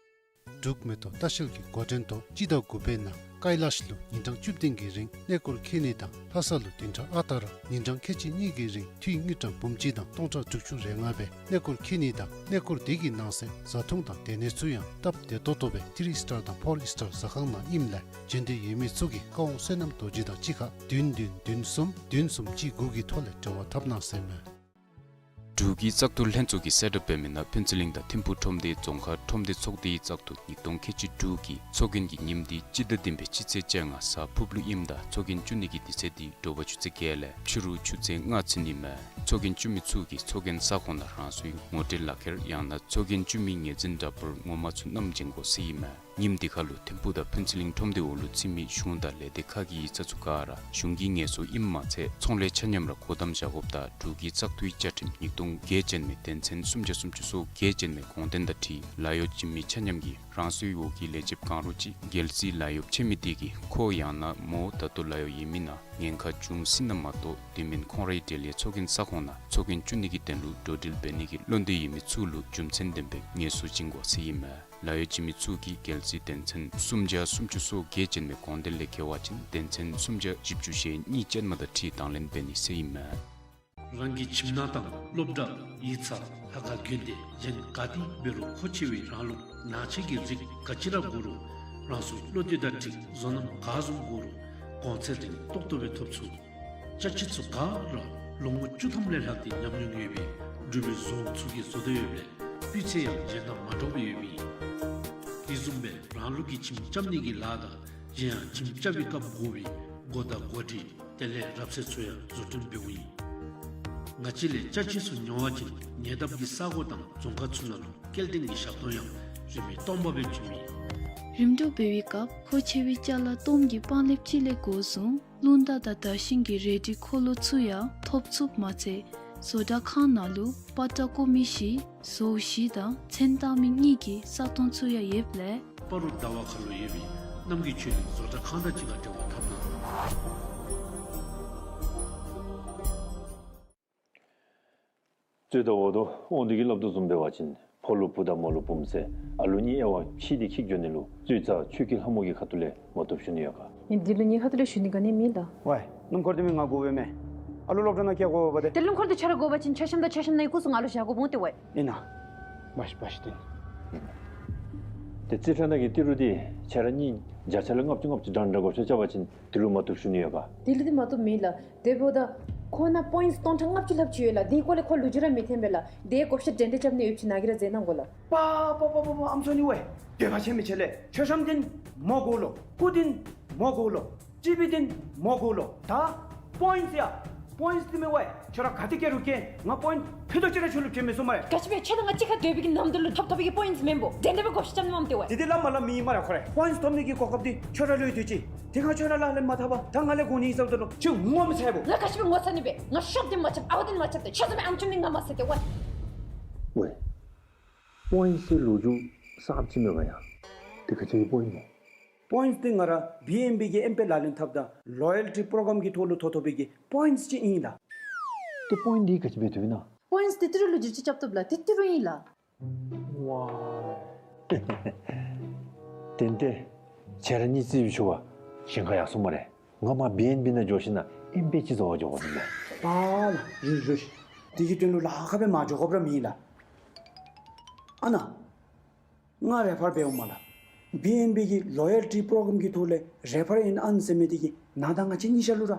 འབྲུག་མེ་ཏོག་ལྟ་བཤལ་གྱི་འགོ་འདྲེན་ཐོག་སྤྱི་ཟླ་དགུ་པའི་ནང་ཀའི་ལཱཤ་ལུ་ཉིན་གྲངས་བཅུ་བདུན་གྱི་རིང་གནས་སྐོར་འཁྱིད་ནི་དང་ལྷ་ས་ལུ་བདུན་ཕྲག་ཨ་རྟག་ར་ཉིན་གྲངས་ཁལ་གཅིག་གཉིས་ཀྱི་རིང་འཐུས་དངུལ་ཀྲམ་འབུམ་གཅིག་དང་སྟོང་ཕྲག་དྲུག་ཅུ་རེ་ལྔ་སྦེ་གནས་སྐོར་འཁྱིད་ནི་དང་གནས་སྐོར་དེ་གི་ནང་གསེས་བཟའ་འཐུང་དང་སྡོད་གནས་ཚུ་ཡང་སྟབས་བདེ་ཏོག་ཏོ་སྦེ་ཐི་རི་སི་ཊར་དང་ཕོར་སི་ཊར་ཟ་ཁང་ནང་ཨིནམ་ལས་བྱོན་འདོད་ཡོད་མི་ཚུ་གིས་བཀའ་དབང་བསོད་ནམས་རྡོ་རྗེ་དང་གཅིག་ཁར་བདུན་བདུན་བདུན་གསུམ་བདུན་གསུམ་གཅིག་དགུ་གི་ཐོག་ལས་འབྲེལ་བ་འཐབ་གནང་ཟེར་མས། འབྲུག་གི་བཙག་འཐུ་ལྷན་ཚོགས་ཀྱིས་གསལ་བསྒྲགས་འབད་མི་ནང་ཕུན་ཚོགས་གླིང་དང་ཐིམ་ཕུག་ཁྲོམ་སྡེའི་རྫོང་ཁག་ཁྲོམ་སྡེ་ཚོགས་སྡེའི་བཙག་འཐུ་ཉིས་སྟོང་ཁལ་གཅིག་དྲུག་གི་ཚོགས་རྒྱན་གྱི་ཉིནམ་དེ་སྤྱི་ཟླ་བདུན་པའི་སྤྱི་ཚེས་བཅོ་ལྔ་གཟའ་ཕུར་བུ་ལུ་ཨིནམ་ད་ཚོགས་རྒྱན་བཙུགས་ནི་གི་དུས་ཚོད་དེ་དྲོ་པ་ཆུ་ཚོད་བརྒྱད་ལས་ཕྱི་རུ་ཆུ་ཚོད་ལྔ་ཚུན་ཨིན་མས། ཚོགས་རྒྱན་བཙུགས་མི་ཚུ་གིས་ཚོགས་རྒྱན་ས་ཁོངས་ནང་རང་སོའི་ངོ་སྤྲོད་ལག་ཁྱེར་ཡང་ན་ཚོགས་རྒྱན་བཙུགས་མི་ངོས་འཛིན་འདྲ་པར་ངོ་མ་ཚུ་བསྣམས་བྱོན་དགོ་ཟེར་ཨིན་མས། ཉིནམ་དེ་ཁར་ལུ་ཐིམ་ཕུག་དང་ཕུན་ཚོགས་གླིང་ཁྲོམ་སྡེ་འོག་ལུ་ཚུད་མི་གཞུང་དང་ལས་སྡེ་ཁག་གི་ཡིག་ཚང་ཚུ་ག་ར་གཞུང་གི་ངལ་གསོ་ཨིནམ་མ་ཚད་ཚོང་ལས་ཆ་མཉམ་ར་སྒོ་བསྡམ་བཞག་དགོཔ་དང་འབྲུག་གི་བཙག་འཐུའི་བཅའ་ཁྲིམས་ཉིས་སྟོང་བརྒྱད་ཅན་མའི་དོན་ཚན་སུམ་བརྒྱ་སུམ་ཅུ་སོ་བརྒྱད་ཅན་མའི་དགོངས་དོན་དང་འཁྲིལ་ལཱ་གཡོག་བྱིན་མི་ཆ་མཉམ་གྱིས་རང་སོའི་འོག་གི་ལས་བྱེདཔ་གང་རུང་ཅིག་རྒྱལ་སྲིད་ལཱ་གཡོག་བྱིན་མི་དེ་གིས་ཁོ་ཡང་ན་མོ་ད་ལྟོ་ལཱ་གཡོག་ཡོད་མི་ནང་ཉེན་ཁ་བྱུང་སྲིད་ན་མ་གཏོགས་དེ་མིན་ཁོང་རའི་འབྲེལ་ཡོད་ཚོགས་རྒྱན་ས་ཁོངས་ནང་ཚོགས་རྒྱན་བཙུགས་ནི་གི་དོན་ལུ་འགྲོ་འགྲུལ་འབད་ནི་གི་བློ་འདོད་ཡོད་མི་ཚུ་ལུ་རྒྱུ་མཚན་ལྡན་པའི་ངལ་གསོ་བྱིན་དགོ་ཟེར་ཨིན་མས། ལཱ་གཡོག་བྱིན་མི་ཚུ་གིས་རྒྱལ་སྲིད་དོན་ཚན་སུམ་བརྒྱ་སུམ་ཅུ་སོ་བརྒྱད་ཅན་མའི་དགོངས་དོན་ལས་འགལ་བ་ཅིན་དོན་ཚན་སུམ་བརྒྱ་བཞི་བཅུ་ཞེ་གཉིས་ཅན་མ་དང་འཁྲིལ་དང་ལེན་འབད་ནི་ཟེར་ཨིན་མས། རང་གི་ཁྱིམ་ནང་དང་སློབ་གྲྭ་ཡིག་ཚང་ལྷ་ཁང་དགོན་སྡེ་གཞན་ག་ཏེ་འབད་རུང་མཁོ་ཆེ་བའི་རང་ལུགས་ནང་ཆས་ཀྱི་རིགས་ག་ཅི་ར་དགོ་རུང་རང་སོའི་བློ་འདོད་དང་འཁྲིལ་བཟོ་རྣམ་ག་བཟུམ་དགོ་རུང་གོང་ཚད་རིང་ཏོག་ཏོ་སྦེ་ཐོབ་ཚུགས། ཅ་ཆས་ཚུ་ག་ར་ལོ་ངོ་བཅུ་ཐམ་ལས་ལྷག་སྟེ་ཉམས་མྱོང་ཡོད་པའི་འགྲུལ་པའི་བཟོཝ་ཚུ་གིས་བཟོ་དོ་ཡོདཔ་ལས་སྤུས་ཚད་ཡང་གཞན་དང་མ་འདྲཝ་སྦེ་ཡོདཔ་ཨིན། དེ་བཟུམ་སྦེ་རང་ལུགས་ཀྱི་ཁྱིམ་རྐྱབ་ནི་གི་ལཱ་དང་གཞན་ཡང་ཁྱིམ་རྐྱབ་པའི་སྐབས་དགོ་པའི་སྒོ་དང་སྒོ་སྒྲིག་དེ་ལས་རབ་གསལ་ཚུ་ཡང་བཟོ་སྐྲུན་འབདཝ་ཨིན། ང་བཅས་ལས་ཅ་ཆས་ཚུ་ཉོ་བ་ཅིན་ཉེ་འདབས་ཀྱི་ས་གོ་དང་རྫོང་ཁག་ཚུ་ནང་ལུ་སྐྱེལ་འདྲེན་གྱི་ཞབས་ཏོག་ཡང་རིན་མེད་སྟོང་པ་སྦེ་བྱིན་མི། རིམ་གྲོ་འབད་བའི་སྐབས་མཁོ་ཆེ་བའི་ཅ་ལ་གཏོརམ་གྱི་པང་ལེབ་ཅིག་ལས་འགོ་བཟུང་རླུང་རྟ་དང་དར་ཤིང་གི་རལ་གྲི་འཁོར་ལོ་ཚུ་ཡང་ཐོབ་ཚུགསཔ་མ་ཚད་བཟོ་གྲྭ་ཁང་ནང་ལུ་པ་ཏྲ་ཀོ་མི་བཞི་བཟོཝ་བཞི་དང་མཚོན་རྟགས་མི་གཉིས་ཀྱི་ས་སྟོང་ཚུ་ཡང་ཡོདཔ་ལས་སྤ་རོ་ཟླ་བ་ཁ་ལུ་ཡོད་པའི་རྣམ་རྒྱལ་ཆོས་གླིང་བཟོ་གྲྭ་ཁང་དང་གཅིག་ཁར་འབྲེལ་བ་འཐབ་གནང་། རྩོད་ཟླ་འོག་ཏུ་དབང་འདུས་ཀྱིས་སླབ་དོ་བཟུམ་འབད་བ་ཅིན་ཕོ་ལུ་བུ་དང་མོ་ལུ་བུམོ་ཟེར་ཨ་ལུ་གཉིས་དབྱེ་བ་ཕྱེ་སྟེ་འཁྱིད་འགྱོ་ནི་ལུ་རྩོད་རྩ་ཆོས་ཀྱི་ལྷ་མོ་གི་ཁ་ཐུག་ལས་མ་བཏུབ་ཞུ་ནི་ཡོད་ག། ངེའི་འདི་ལུ་ངེའི་ཁ་ཐུག་ལས་ཞུ་ནི་ག་ནི་མེད་ལགས། ཝའི་སྣུམ་འཁོར་འདི་མི་ང་དགོ་པས་མས། ཨ་ལུ་སློབ་གྲྭ་ནང་བསྐྱལ་དགོ་པས་པ་ཏེ། ཏེ་སྣུམ་འཁོར་འདི་ཁྱོད་ར་དགོ་པ་ཅིན་མཆོད་བཤམ་དང་མཆོད་བཤམ་ནང་གི་སྐུ་གཟུགས་ང་ལུ་བཞག་དགོཔ་འོང་ཏེ་ཝའི། ཨིན་ན། བ་ཤི་བ་ཤི་ཏེ། ཏེ་རྩིས་ཁྲ་ནང་གི་ཏི་རུ་འདི་ཁྱོད་ར་གཉིས་བརྒྱ་ཆ་ལས་ལྔ་བཅུ་ལྔ་བཅུ་འདྲ་འདྲ་དགོ་ཤོ་རྐྱབ་པ་ཅིན་དེ་ལུ་མ་བཏུབ་ཞུ་ནི་ཡོད་ག། དེ་ལུ་འདི་མ་བཏུབ་མེད་ལགས། དེ་འབདཝ་ད་ཁོ་ནང་པོའིནཊསི་སྟོང་ཕྲག་ལྔ་བཅུ་ལྷགཔ་ཅིག་ཡོད་ལགས། དེའི་སྐོར་ལས་ཁོ་ལོ་རྒྱུས་ར་མི་ཐོན་པས་ལགས། དེ་བགོ་བཤའ་འགྲན་ཟླ་རྐྱབ་ནི་ཡོདཔ་ཅིག་ནཱ་གིས་ར་མཛད་གནང་དགོ་ལགས། པ་པ་པ་པ་པ་ཨམ་སོ་ནི་ཝའི། འདོད་པ་ཆེན་མི་ཆེ་ལགས། མཆོད་བཤམ་འདི་མོ་དགོ་ལོ། སྐུ་འདི་མོ་དགོ་ལོ། ཅི་པི་འདི་མོ་དགོ་ལོ། ད་པོའིནཊསི་ཡ། པོའིནཊསི་འདི་མེན་ཝའི། ཁྱོད་ར་ག་ཏེ་བསྐྱལ་རུང་བསྐྱལ། ང་པོའིནཊསི་ཕུད་རྡོག་ཅིག་ར་ཁྱོད་ལུ་བྱིན་མི་ཚུགས་སྨ་རེ། ག་ཅི་སྦེ་ཁྱོད་དང་ང་གཅིག་ཁར་སྡོད་པའི་གི་ནམ་དུས་ལུ་ཐོབ་ཐོབ་པའི་གི་པོའིནཊསི་མེན་པོ། དེ་འདྲ་སྦེ་བགོ་བཤའ་རྐྱབ་ནི་མས་ཏེ་ཝའི། དེ་འདི་སླབ་མ་སླབ་མི་ཨིན་སྨ་རེ། ཁོ་ར་པོའིནཊསི་ཐོབ་ནི་གི་གོ་སྐབས་འདི་ཁྱོད་ར་ལུ་ཡོད་དེ་ཅིག། དེ་ཁར་ཁྱོད་ར་ལག་ལེན་མ་འཐབ་པར་ད་ང་ལས་དགོ་ནི་ཨིན་ཟེརཝ་ད་ལུ་ཁྱོད་ངོ་མི་ཚ་བས། ང་ག་ཅི་སྦེ་ངོ་ཚ་ནི་སྦེ། ང་ཤོབ་འདི་མ་རྐྱབ། ཨ་བ་འདི་མ་རྐྱབ་སྟེ། ཁྱོད་བཟུམ་མའི་ཨམ་ཅོག་འདི་ང་མ་ཟེར་ཏེ་ཝའི། ཝའི། པོའིནཊསི་ཟེར་ལོ་རྒྱུས་གསརཔ་ཅིག་མས་པ་ཡ། དེ་ག་ཅི་གི་པོའིནཊསི་སྨོ། པོའིནཊསི་འདི་ང་ར་བི་ཨེན་བི་གི་ཨེམ་པེ་ལག་ལེན་འཐབ་ད་ལོ་ཡལ་ཊི་པྲོ་གྲམ་གི་ཐོག་ལུ་ཐོབ་ཐོབ་པའི་གི་པོའིནཊསི་ཅིག་ཨིན་ལགས། ཏེ་པོའིནཊསི་འདི་ག་ཅི་འབད་བཏུབ་ཨིན་ན། པོའིནཊསི་འདི་ཏི་རུ་ལུ་བསྒྱུར་བཅོས་རྐྱབ་བཏུབ་ལགས། ཏེ་ཏི་རུ་ཨིན་ལགས། ཝའི། ཏན་ཏན་ཁྱོད་ར་གཉིས་རྩིས་འབད་ཆོག་པ། ཞེན་ཁ་ཡར་སོང་སྨ་རེ། ང་མར་བི་ཨེན་བི་ནང་འགྱོ་ཞིནམ་ལས་ ཨིན་པའི་ཅིག་བཟོ་བ་འགྱོ་དགོ་ཟེར་ལགས། པཱ་ལགས། རུ་རུ། དེ་གི་དོན་ལུ་ལཱ་ཁག་སྦེ་མ་འགྱོ་དགོཔ་ར་མེད་ལགས། ཨ་ནཱ། ང་རེ་ཕར་འབདཝ་མས་ལགས། བི་ཨེན་བི་གི་ལོ་ཡལ་ཊི་པྲོ་གརམ་གྱི་ཐོག་ལས་རེ་ཕར་ཨིན་ཨན་ཟེར་མི་དེ་གིས་ང་དང་ང་བཅས་གཉིས་ཆ་ལུ་ར་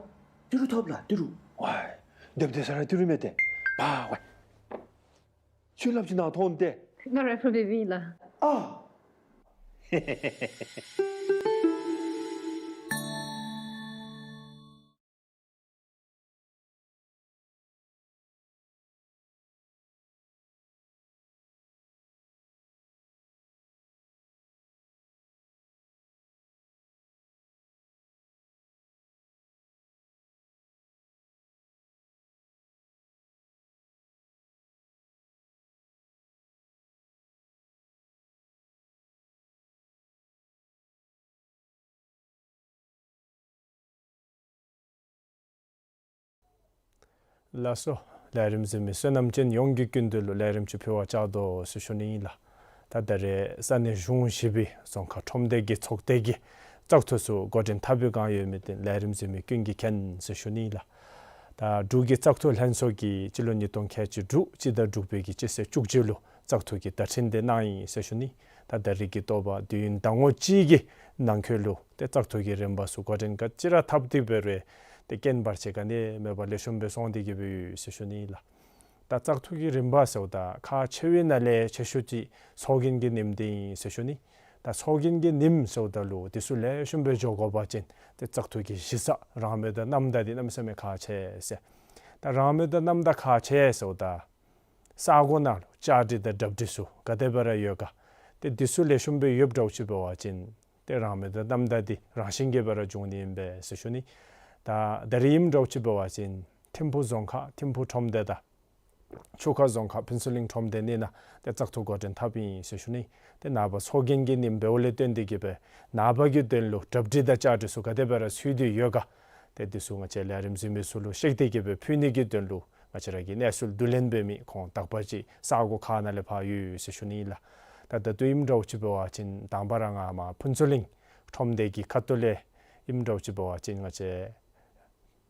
ཏི་རུ་ཐོབ་ལགས། ཏི་རུ། ཝའི། དེ་སྦེ་ཟེར་ར་ཏི་རུ་མས་ཏེ། པཱ་ཝའི། ཁྱོད་སླབ་ཅི་ནཱ་ཐོན་ཏེ། ང་རེ་ཕར་འབད་བའི་ལགས། ཨ། ལགས་སོ། ལས་རིམ་གཟིགས་མི་བསོད་ནམས་ཅན་ཡོངས་ཀྱི་སྐུ་མདུན་ལུ་ལས་རིམ་ཅིག་ཕུལ་བར་བཅར་དོ་ཟེར་ཞུ་ནི་ཨིན་ལགས། ད་ད་རེས་ས་གནས་གཞུང་བཞི་པའི་རྫོང་ཁག་ཁྲོམ་སྡེ་གི་ཚོགས་སྡེ་གི་བཙག་འཐུ་ཚུ་འགོ་འདྲེན་འཐབ་པའི་བསྒང་ཡོད་མི་འདི་ལས་རིམ་གཟིགས་མི་ཀུན་གྱིས་མཁྱེན་ཟེར་ཞུ་ནི་ཨིན་ལགས། ད་འབྲུག་གི་བཙག་འཐུ་ལྷན་ཚོགས་ཀྱིས་སྤྱི་ལོ་ཉིས་སྟོང་ཁལ་གཅིག་དྲུག་སྤྱི་ཟླ་དྲུག་པའི་གི་སྤྱི་ཚེས་བཅུ་གཅིག་ལུ་བཙག་འཐུ་གི་བརྡ་འཕྲིན་འདི་གནང་ཡི་ཟེར་ཞུ་ནི། ད་ད་རེས་ཀྱི་ལྟོ་བ་དུས་ཡུན་ཟླ་ངོ་གཅིག་གི་ནང་འཁོད་ལུ་ཏེ་བཙག་འཐུ་གི་རིམ་པ་ཚུ་འགོ་འདྲེན་ག་ཅི་ར་འཐབ་སྟེ་འབད་རུང་ཏེ་རྐྱེན་བར་ཆད་ག་ནི་མེད་པར་ལེགས་ཤོམ་སྦེ་སོང་སྟེ་གི་སྦེ་ཡོད་ཟེར་ཞུ་ནི་ཨིན་ལགས། ད་བཙག་འཐུ་གི་རིམ་པ་ཟེརཝ་ད་ཁག་ཆེ་བའི་ནང་ལས་ཆེ་ཤོས་ཅིག་ཚོགས་རྒྱན་གྱི་ཉིནམ་འདི་ཨིན་ཟེར་ཞུ་ནི། ད་ཚོགས་རྒྱན་གྱི་ཉིནམ་ཟེརཝ་ད་ལུ་དེ་ཚུ་ལེགས་ཤོམ་སྦེ་འགྱོ་དགོ་པ་ཅིན་ཏེ་བཙག་འཐུ་གི་གཞི་ས་རང་མོས་དང་རྣམ་དག་འདི་གནམ་མེད་ས་མེད་ཁག་ཆེ་ཟེར། ད་རང་མོས་དང་རྣམ་དག་ཁག་ཆེ་ཟེརཝ་ད་ས་གོ་ནང་ལུ་བཅའ་སྒྲིག་དང་གྲ་སྒྲིག་ཚུ་ག་དེ་སྦེ་ར་ཡོད་ག། ཏེ་དེ་ཚུ་ལེགས་ཤོམ་སྦེ་ཡོདཔ་འདྲཝ་ཅིག་འབད་བ་ཅིན་ཏེ་རང་མོས་དང་རྣམ་དག་འདི་རང་བཞིན་གྱིས་སྦེ་ར་འབྱུང་ནི་ཨིན་པས་ཟེར་ཞུ་ནི། ད་ད་རེས་ཨིནམ་འདྲཝ་ཅིག་འབད་བ་ཅིན་ཐིམ་ཕུ་རྫོང་ཁག་ཐིམ་ཕུ་ཁྲོམ་སྡེ་དང་ཆུ་ཁ་རྫོང་ཁག་ཕུན་ཚོགས་གླིང་ཁྲོམ་སྡེ་གཉིས་ནང་ཏེ་བཙག་འཐུ་འགོ་འདྲེན་འཐབ་ཨིན་ཟེར་ཞུ་ནི། ཏེ་ནངས་པ་ཚོགས་རྒྱན་གྱི་ཉིནམ་འབདཝ་ལས་བརྟེན་ཏེ་གི་སྦེ་ནངས་པ་གི་དོན་ལུ་གྲ་སྒྲིག་དང་བཅའ་སྒྲིག་ཚུ་ག་དེ་སྦེ་ར་ཚུད་དེ་ཡོད་ག། ཏེ་དེ་ཚུ་ང་བཅས་ལས་རིམ་གཟིགས་མི་ཚུ་ལུ་བཤད་དེ་གི་སྦེ་ཕུལ་ནི་གི་དོན་ལུ་ང་བཅས་ར་གི་གནས་ཚུལ་བསྡུ་ལེན་འབད་མི་ཁོང་དག་པ་ཅིག་ས་གོ་ཁག་ནང་ལས་ཕར་ཡོད་ཟེར་ཞུ་ནི་ཨིན་ལགས། ད་ད་ལྟོ་ཨིནམ་འདྲཝ་ཅིག་འབད་བ་ཅིན་དང་པ་ར་ང་མར་ཕུན་ཚོགས་གླིང་ཁྲོམ་སྡེ་གི་ཁ་ཐུག་ལས་ཨིནམ་འདྲཝ་ཅིག་འབད་བ་ཅིན་ང་བཅས་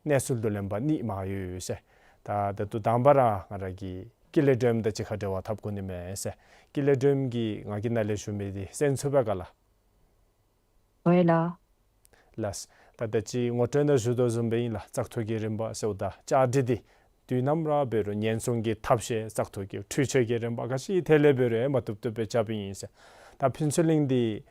གནས་ཚུལ་བསྡུ་ལེན་པ་གཉིས་མར་ཡོད་ཟེར། ད་ད་ལྟོ་དང་པ་ར་ང་ར་གི་ཀི་ལེ་སྒྲོལམ་དང་གཅིག་ཁར་འབྲེལ་བ་འཐབ་དགོ་ནི་མས་ཟེར། ཀི་ལེ་སྒྲོལམ་གྱིས་ང་གི་ནང་ལས་ཞུ་མི་འདི་གསན་ཚུགས་པས་ག་ལགས། འོང་ལགས། ལགས། ད་ད་ཅི་ངོ་སྤྲོད་ནང་ཞུ་དོ་བཟུམ་སྦེ་ཨིན་ལགས། བཙག་འཐུ་གི་རིམ་པ་ཟེརཝ་ད་བཅའ་སྒྲིག་འདི་དུས་ནམ་ར་འབད་རུང་ཉེན་སྲུང་གི་ཐབས་ཤེས་བཙག་འཐུ་གི་འཕྲུལ་ཆས་ཀྱི་རིམ་པ་ག་ཅི་ཐད་ལས་འབད་རུང་མ་བཏུབ་བཏུབ་སྦེ་རྐྱབ་ཨིན་ཟེར། ད་ཕུན་ཚོགས་གླིང་འདི་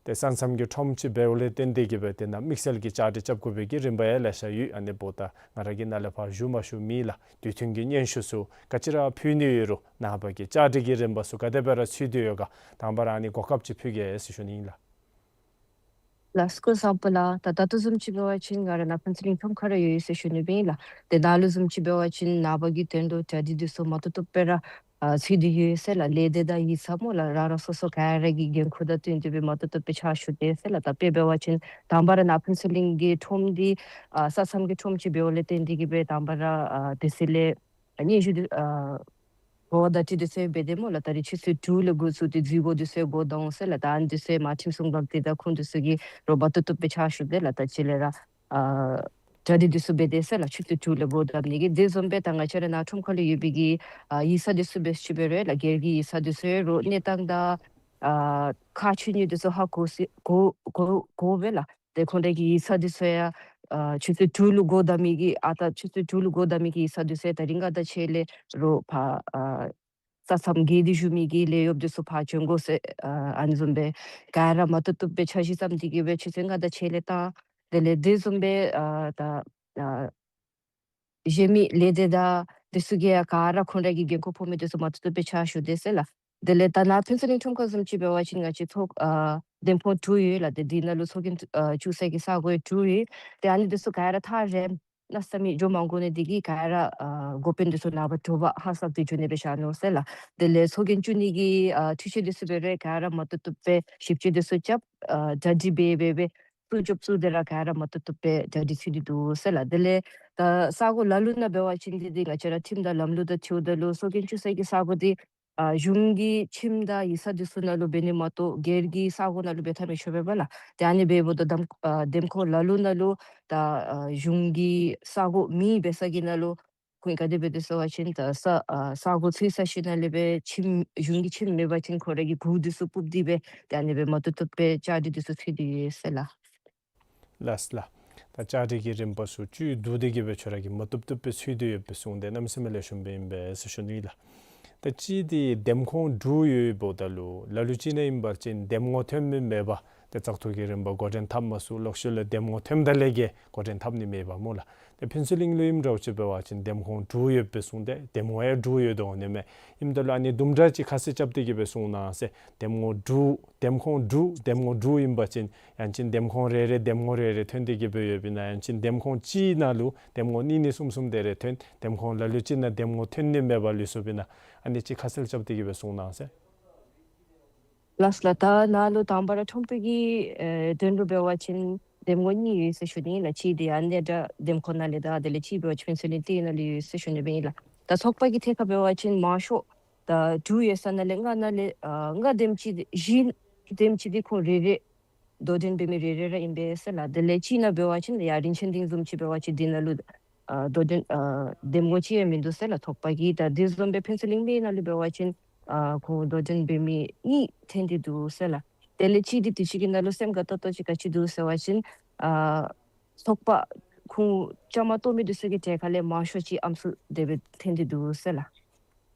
ཏེ་ས་མཚམས་ཀྱི་ཁྲོམ་ཅིག་འབདཝ་ལས་བརྟེན་ཏེ་གི་སྦེ་དེ་ནང་དམིགས་བསལ་གྱི་བཅའ་སྒྲིག་རྐྱབ་དགོ་པའི་གི་རིམ་པ་ཡང་ལེ་ཤ་ཡོད། ཨ་ནི་འབདཝ་ད་ང་ར་གི་ནང་ལས་ཕར་ཞུ་མ་ཞུ་མེད་ལགས། དུས་མཐུན་གྱི་སྙན་ཞུ་ཚུ་ག་ཅི་ར་ཕུལ་ནི་ཡོད་རུང་ནངས་པ་གི་བཅའ་སྒྲིག་གི་རིམ་པ་ཚུ་ག་དེ་སྦེ་ར་ཚུད་དེ་ཡོད་ག། དང་པ་ར་ཨ་ནི་གོ་སྐབས་ཅིག་ཕུལ་གེ་ཟེར་ཞུ་ནི་ཨིན་ལགས། ལགས་སོ། སྐུ་གཟུགས་བཟང་པོ་ལགས། ད་ད་ལྟོ་བཟུམ་ཅིག་འབད་བ་ཅིན་ང་ར་ནཱ་ཕུན་ཚོགས་གླིང་ཁྲོམ་ཁར་ར་ཡོད་ཡོད་ཟེར་ཞུ་ནི་སྦེ་ཨིན་ལགས། ཏེ་ད་ལྟོ་བཟུམ་ཅིག་འབད་བ་ཅིན་ནངས་པ་གི་དོན་ལུ་གྲ་སྒྲིག་འདི་ཚུ་མ་བཏུབ་བཏུབ་སྦེ་ར་ཨ་ཚུད་དེ་ཡོད་ཟེར་ལགས། ལས་སྡེ་དང་ཡིག་ཚང་སྨོ་ལགས་རང་རང་སོ་སོ་ག་ར་གི་འགན་ཁུར་དང་བསྟུན་ཏེ་སྦེ་མ་བཏུབ་བཏུབ་སྦེ་ཕྱག་ཞུ་དེས་ཟེར་ལགས། ད་དཔེ་འབད་བ་ཅིན་དང་པ་ར་ནཱ་ཕུན་ཚོགས་གླིང་གི་ཁྲོམ་འདི་ཨ་ས་མཚམས་ཀྱི་ཁྲོམ་ཅིག་འབདཝ་ལས་བརྟེན་ཏེ་གི་སྦེ་དང་པ་ར་ཨ་དེ་ཚུ་ལས་སྙན་ཞུ་འདི་ཨ་གོ་བརྡ་འཕྲིན་འདི་ཚུ་འབད་དེ་སྨོ་ལགས། ད་རིས་ཆུ་ཚོད་དྲུག་ལས་འགོ་བཙུགས་ཏེ་འཛུལ་སྒོ་འདི་ཚུ་སྒོ་བསྡམ་འོང་ཟེར་ལགས། ད་ཨ་ནི་འདི་ཚུ་མར་ཁྲིམས་སྲུང་འབབ་སྟེ་ད་ཁོང་འདི་ཚུ་གིས་རོགས་མ་བཏུབ་བཏུབ་སྦེ་ཕྱག་ཞུ་དེས་ལགས། ད་ཅི་ལས་ར་ཨ་གྲ་སྒྲིག་འདི་ཚུ་འབད་དེས་ཟེར་ལགས། ཆུ་ཚོད་དྲུག་ལས་སྒོ་བསྡམ་ནི་གི། དེ་བཟུམ་སྦེ་ད་ང་བཅས་ར་ནཱ་ཁྲོམ་ཁ་ལུ་ཡོད་པའི་གི་ཨ་ཡིག་ཚང་འདི་ཚུ་འབད་ཅི་འབད་རུང་ལགས། སྒེར་གྱི་ཡིག་ཚང་འདི་ཚུ་ཡང་རོགས་གནས་སྟངས་དང་ཨ་ཁག་ཆེ་ནི་འདི་ཚུ་ཧ་གོ་སི་གོ་གོ་གོཝ་ལགས། ཏེ་ཁོང་རའི་གི་ཡིག་ཚང་འདི་ཚུ་ཡང་ཨ་ཆུ་ཚོད་དྲུག་ལུ་སྒོ་བསྡམ་མི་གི་ཨ་ད་ཆུ་ཚོད་དྲུག་ལུ་སྒོ་བསྡམ་མི་གི་ཡིག་ཚང་འདི་ཚུ་ཡང་ད་རིས་ང་དང་ཁྱེད་ལས་རོགས་ཕར་ཨ་ས་མཚམས་བརྒལ་ཏེ་བཞུགས་མི་གི་ལས་གཡོགཔ་འདི་ཚུ་ཕར་བྱོན་དགོ་ཟེར་ཨ་ཨ་ནི་བཟུམ་སྦེ་ག་ར་མ་བཏུབ་བཏུབ་སྦེ་འཆར་གཞི་བརྩམས་ཏེ་གི་སྦེ་ཆུ་ཚོད་ལྔ་དང་ཕྱེད་ལས་བཏང་། དེ་ལས་དེ་བཟུམ་སྦེ་ཨ་ད་ཨ་གཞན་མི་ལས་སྡེ་དང་འདི་ཚུ་གིས་ཡང་ག་ར་ཁོང་རའི་གི་འགན་ཁུར་ཕོག་མི་འདི་ཚུ་མ་བཏུབ་བཏུབ་སྦེ་ཕྱག་ཞུ་དེས་ཟེར་ལགས། དེ་ལས་ད་ནཱ་ཕུན་ཚོགས་གླིང་ཁྲོམ་ཁ་བཟུམ་ཅིག་འབད་བ་ཅིན་ང་བཅས་ཚོགས་ཨ་འདེམས་ཁོངས་དྲུག་ཡོད་ལགས། ཏེ་འདི་ནང་ལུ་ཚོགས་རྒྱན་ཨ་བཙུགས་ས་གི་ས་གོ་ཡང་དྲུག་ཡོད། ཏེ་ཨ་ནི་འདི་ཚུ་ག་ར་ཐག་རིངམོ་གནམ་མེད་ས་མེད་འགྱོ་མ་དགོ་ནི་དེ་གིས་ག་ར་ཨ་འགོ་དཔོན་འདི་ཚུ་ནངས་པ་དྲོ་པ་ཧ་སག་སྟེ་འགྱོ་ནི་སྦེ་བཞག་ནུག་ཟེར་ལགས། དེ་ལས་ཚོགས་རྒྱན་བཙུགས་ནི་གི་ཨ་འཕྲུལ་ཆས་འདི་ཚུ་འབད་རུང་ག་ར་མ་བཏུབ་བཏུབ་སྦེ་ཞིབ་དཔྱད་འདི་ཚུ་རྐྱབ་ཨ་གྲ་སྒྲིག་འབད་འབད་སྦེ་བཙུགས་རྐྱབ་བཙུགས་ཏེ་ར་ག་ར་མ་བཏུབ་བཏུབ་སྦེ་གྲ་སྒྲིག་ཚུད་དེ་འདུག་ཟེར་ལགས། དེ་ལས་ད་ས་གོ་ལ་ལུ་ནང་འབད་བ་ཅིན་འདི་འདི་ང་བཅས་ར་ཁྲིམས་དང་ལམ་ལུགས་དང་འཁྲིལཝ་ད་ལུ་ཚོགས་རྒྱན་བཙུགས་ས་གི་ས་གོ་འདི་ ཨ་གཞུང་གི་ཁྱིམ་དང་ཡིག་ཚང་འདི་ཚུ་ནང་ལུ་འབད་ནི་མ་གཏོགས་སྒེར་གྱི་ས་གོ་ནང་ལུ་འབད་ཐབས་མི་ཆོགཔ་སྦེ་ལགས། ཏེ་ཨ་ནི་འབདཝ་ད་འདམ་ཨ་འདེམས་ཁོངས་ལ་ལུ་ནང་ལུ་ད་ཨ་གཞུང་གི་ས་གོ་མེད་པའི་ས་གི་ནང་ལུ་ཁོང་གིས་ག་དེ་འབད་དེ་ཟེར་བ་ཅིན་ད་ས་ཨ་ས་གོ་ཚུད་ས་ཅིག་ནང་ལས་སྦེ་ཁྱིམ་གཞུང་གི་ཁྱིམ་མེད་པ་ཅིན་ཁོང་ར་གི་གུར་འདི་ཚུ་སྤུབ་སྟེ་སྦེ་ཏེ་ཨ་ནི་སྦེ་མ་བཏུབ་བཏུབ་སྦེ་བཅའ་སྒྲིག་འདི་ཚུ་ཚུད་དེ་ཡོད་ཟེར་ལགས། ལགས་ལགས། ད་བཅའ་སྒྲིག་གི་རིམ་པ་ཚུ་བཅུད་བསྡུ་སྟེ་གི་སྦེ་ཁྱོད་ར་གིས་མ་བཏུབ་བཏུབ་སྦེ་ཚུད་དེ་ཡོད་པའི་གསུང་དེ་གནམ་མེད་ས་མེད་ལེགས་ཤོམ་སྦེ་ཨིན་པས་ཟེར་ཞུ་ནི་ལགས། ད་གཅིག་འདི་འདེམས་ཁོངས་དྲུག་ཡོདཔ་ད་ལུ་ལ་ལུ་ཅིག་ནང་ཨིན་པ་ཅིན་འདེམས་ངོ་ཐོན་མི་མེད་པར་ཏེ་བཙག་འཐུ་གི་རིམ་པ་འགོ་འདྲེན་འཐབ་མ་ཚུགས། ལོག་ཤུལ་ལས་འདེམས་ངོ་ཐོནམ་ད་ལས་ཀྱི་འགོ་འདྲེན་འཐབ་ནི་མེད་པ་སྨོ་ལགས། ཏེ་ཕུན་ཚོགས་གླིང་ལུ་ཨིནམ་འདྲཝ་ཅིག་འབད་བ་ཅིན་འདེམས་ཁོངས་དྲུག་ཡོད་པའི་གསུང་དེ་འདེམས་ངོ་ཡང་དྲུག་ཡོད་དོ་ནི་མས། ཨིནམ་ད་ལུ་ཨ་ནི་དུམ་གྲ་ཅིག་ཁ་གསལ་རྐྱབ་སྟེ་གི་སྦེ་གསུང་གནང་ཟེར། འདེམས་ངོ་དྲུག་འདེམས་ཁོངས་དྲུག་འདེམས་ངོ་དྲུག་ཨིན་པ་ཅིན་ཡང་ཅིན་འདེམས་ཁོངས་རེ་རེ་འདེམས་ངོ་རེ་རེ་ཐོན་ཏེ་གི་སྦེ་ཡོདཔ་ཨིན་ན། ཡང་ཅིན་འདེམས་ཁོངས་གཅིག་ནང་ལུ་འདེམས་ངོ་གཉིས་གཉིས་གསུམ་གསུམ་དེ་རེ་ཐོན། འདེམས་ཁོངས་ལ་ལུ་ཅིག་ནང་འདེམས་ངོ་ཐོན་ནི་མེད་པར་ལུས་སོཔ་ཨིན་ན། ཨ་ནི་ཅིག་ཁ་གསལ་རྐྱབ་སྟེ་གི་སྦེ་གསུང་གནང་ཟེར། ལགས་ལགས། ད་ནཱ་ལུ་དང་པ་ར་ཁྲོམ་དཔོན་གྱི་ཨེ་དོན་ལུ་འབད་བ་ཅིན་འདེམས་ངོ་གཉིས་ཡོད་ཟེར་ཞུ་ནི་ལགས། གཅིག་འདི་ཨ་ནི་འདྲ་འདེམས་ཁོངས་ནང་ལས་དང་དེ་ལས་གཅིག་འབད་བ་ཅིན་ཕུན་ཚོགས་གླིང་སྟེང་ནང་ལུ་ཡོད་ཟེར་ཞུ་ནི་སྦེ་ཨིན་ལགས། ད་ཚོགས་པ་གི་ཐད་ཁར་འབད་བ་ཅིན་མང་ཤོས་ད་དྲུག་ཡོད་ས་ནང་ལས་ལྔ་ནང་ལས་ཨ་ལྔ་འདེམས་ཅི་བཞི་འདེམས་ཅི་འདི་ཁོང་རེ་རེ་དོ་འགྲན་འབད་མི་རེ་རེ་ར་ཨིན་པས་ཟེར་ལགས། དེ་ལས་གཅིག་ནང་འབད་བ་ཅིན་ཡར་རིན་ཆེན་སྡིངས་བཟུམ་ཅིག་འབད་བ་ཅིན་འདི་ནང་ལུ་ཨ་དོ་འགྲན་ཨ་འདེམས་ངོ་ཅིག་ཡང་མིན་འདུག་ཟེར་ལགས་ཚོགས་པ་གི། ད་དེ་བཟུམ་སྦེ་ཕུན་ཚོགས་གླིང་སྨད་ནང་ལུ་འབད་བ་ཅིན་ཨ་ཁོང་དོ་འགྲན་འབད་མི་གཉིས་ཐོན་ཏེ་འདུག་ཟེར་ལགས། དེ་ལས་གཅིག་འདི་དུས་ཅི་གི་ནང་ལུ་སེམས་དགའ་ཏོག་ཏོ་ཅིག་ག་ཅི་འདུག་ཟེར་བ་ཅིན་ཨ་ཚོགས་པ་ཁོང་བཅའ་མར་གཏོགས་མི་འདི་ཚུ་གི་གྲལ་ཁ་ལས་མང་ཤོས་ཅིག་ཨམ་སྲུ་དེ་སྦེ་ཐོན་ཏེ་འདུག་ཟེར་ལགས།